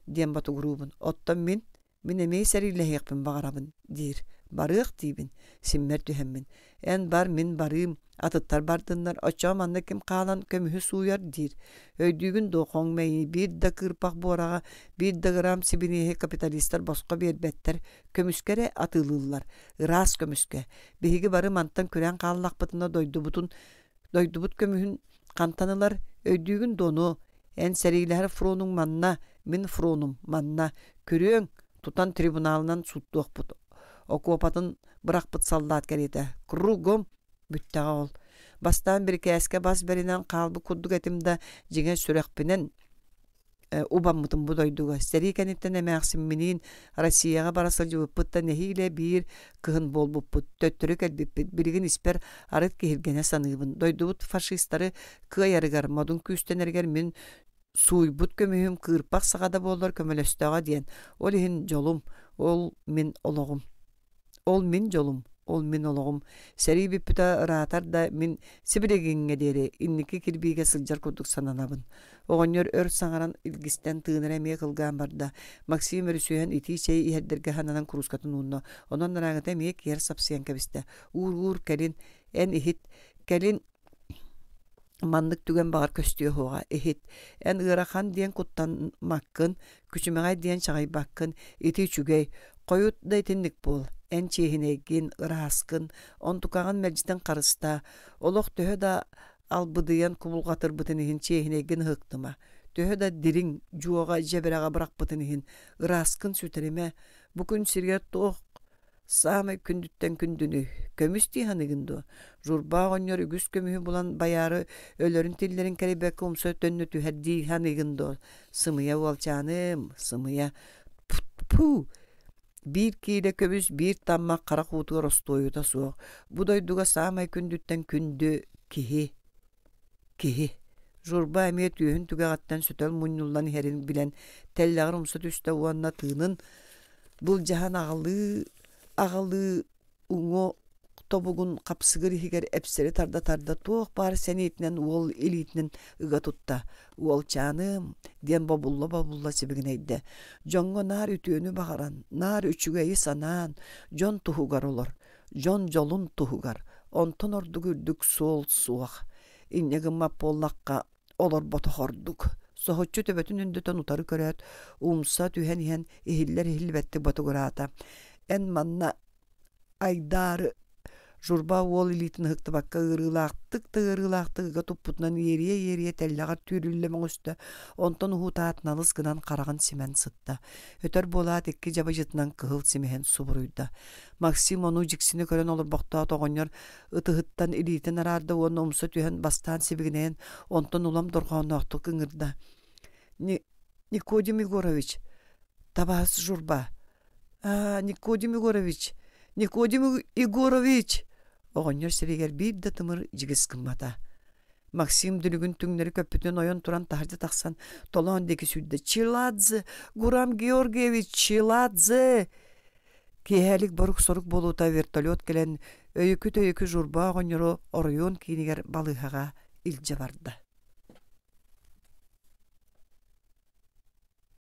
диэн ботугуруубун. Оттон мин Мин эмиэ сэриилэһиэхпин баҕарабын, диир. Барыах диибин, симмэр түһэммин. Эн бар, мин барыым, атыттар бардыннар, оччоҕо манна ким хаалан көмүһү сууйар диир. Өйдүүгүн дуо, хоҥ мэйии биир да кыырпах буораҕа, биир да грамм сибиниэһи капиталистар босхо биэрбэттэр, көмүскэ эрэ атыылыыллар. Ыраас көмүскэ. Биһиги бары мантан күрээн хааллахпытына дойдубутун Дойдубут көмүһүн хантан ылар, өйдүүгүн дуо ону? Эн сэриилэһэр фронуҥ манна, мин фронум манна. Күрүөҥ, тутан трибуналынан сууттуохпут. Окуопатын бырахпыт саллаат кэриэтэ. Кругом бүттэҕэ ол. Бастаан бирикээскэ бас бэринэн хаалбыт курдук этим да, дьиҥэ сүрэхпинэн убаммытым бу дойдуга. Сэрии кэнниттэн эмээхсимминиин Россияҕа бара сылдьыбыппыт да нэһиилэ биир кыһын буолбуппут, төттөрү кэлбиппит. Билигин испэр арыт киһиргэнэ саныыбын. Дойдубут фашистары кыайарыгар, модун күүстэнэригэр мин сууйбут көмүһүм кыырпах саҕа да буоллар көмөлөстөҕө диэн. Ол иһин дьолум, ол мин олоҕум. Ол мин дьолум, ол мин олоҕум. Сэрии бүппүтэ ыраатар да, мин сибилигиҥҥэ диэри инники кирбиигэ сылдьар курдук сананабын. Оҕонньор өр саҥаран илгистэн тыынара эмиэ кылгаан барда. Максим өрүсүһэн итии чэй иһэрдэргэ сананан куруускатын уунна. Онон нарааҥыта эмиэ киэр сапсыйан кэбистэ. Уур-уур кэлин, эн иһит, кэлин Маннык түгэн баҕар көстүө суоҕа, иһит, эн ыарахан диэн куттаммаккын, күчүмэҕэй диэн чаҕыйбаккын, ити үчүгэй, хойут да итинник буол, эн чиэһинэйгин, ырааскын, онтукаҕын мэлдьитин харыстаа, олох төһө да албыдыйан кубулҕатырбытын иһин чиэһинэйгин ыһыктыма, төһө да дириҥ, дьуоҕа дьэбэрэҕэ бырахпытын иһин ырааскын сүтэримэ, бу күн сиригэр туох Саамай күндүттэн күндүнү көмүс дии саныыгын дуо? Журба оҕонньор үгүс көмүһү булан байаары өлөрүн-тиллэрин кэрэйбэккэ умса төннө түһэр дии саныыгын дуо? Сымыйа уолчааным, сымыйа. Пу! Биир киилэ көмүс биир таммах харах уутугар остуойута суох. Бу дойдуга саамай күндүттэн күндү киһи. Киһи. Журба эмиэ түөһүн түгэҕиттэн сөтөл мунньуллан иһэрин билэн тэллэҕэр умса түстэ уонна тыынын былдьаһан аҕалыы-аҕалыы уҥа тобугун хапсыгыр иһигэр эпсэри тарда-тарда туох баар сэниэтинэн уол илиитинэн ыга тутта «Уолчааным» диэн бобулла-бобулла сибигинэйдэ. «Дьоҥҥо наар үтүөнү баҕаран, наар үчүгэйи санаан, дьон туһугар олор, дьон дьолун туһугар, онтон ордук үрдүк суол суох. Инньэ гыммат буоллахха, олорботох ордук. Соһуччу төбөтүн өндөтөн утары көрөөт, умса түһэн иһэн иһиллэр-иһиллибэттик ботугураата. Эн манна айдаары Журба уол илиитин ыһыктыбакка ыарыылаахтык да ыарыылаахтык ыга туппутунан иэрийэ-иэрийэ тэллэҕэр түүрүллэ мөҥүстэ, онтон уһуутаат налыс гынан хараҕын симэн сытта. Өтөр буолаат икки дьабадьытынан кыһыл симэһин субуруйда. Максим ону дьиксинэ көрөн олорбохтоот оҕонньор ытыһыттан илиитин араарда уонна умса түһэн бастаан сибигинэйэн, онтон улам дорҕоонноохтук ыҥырда. Никодим Егорович, табаас Журба, «Аа, Никодим Егорович! Никодим Егорович!» Оҕонньор сиригэр биир да тымыр дьигис гыммата. Максим дүлүгүн түҥнэри көппүтүнэн ойон туран таһырдьа тахсан толоон диэки сүүрдэ. «Чиладзе! Гурам Георгиевич Чиладзе!» Киэһэлик борук-сорук буолуута вертолет кэлэн өйүкү-төйүкү Журба оҕонньору оройуон киинигэр балыыһаҕа илдьэ барда.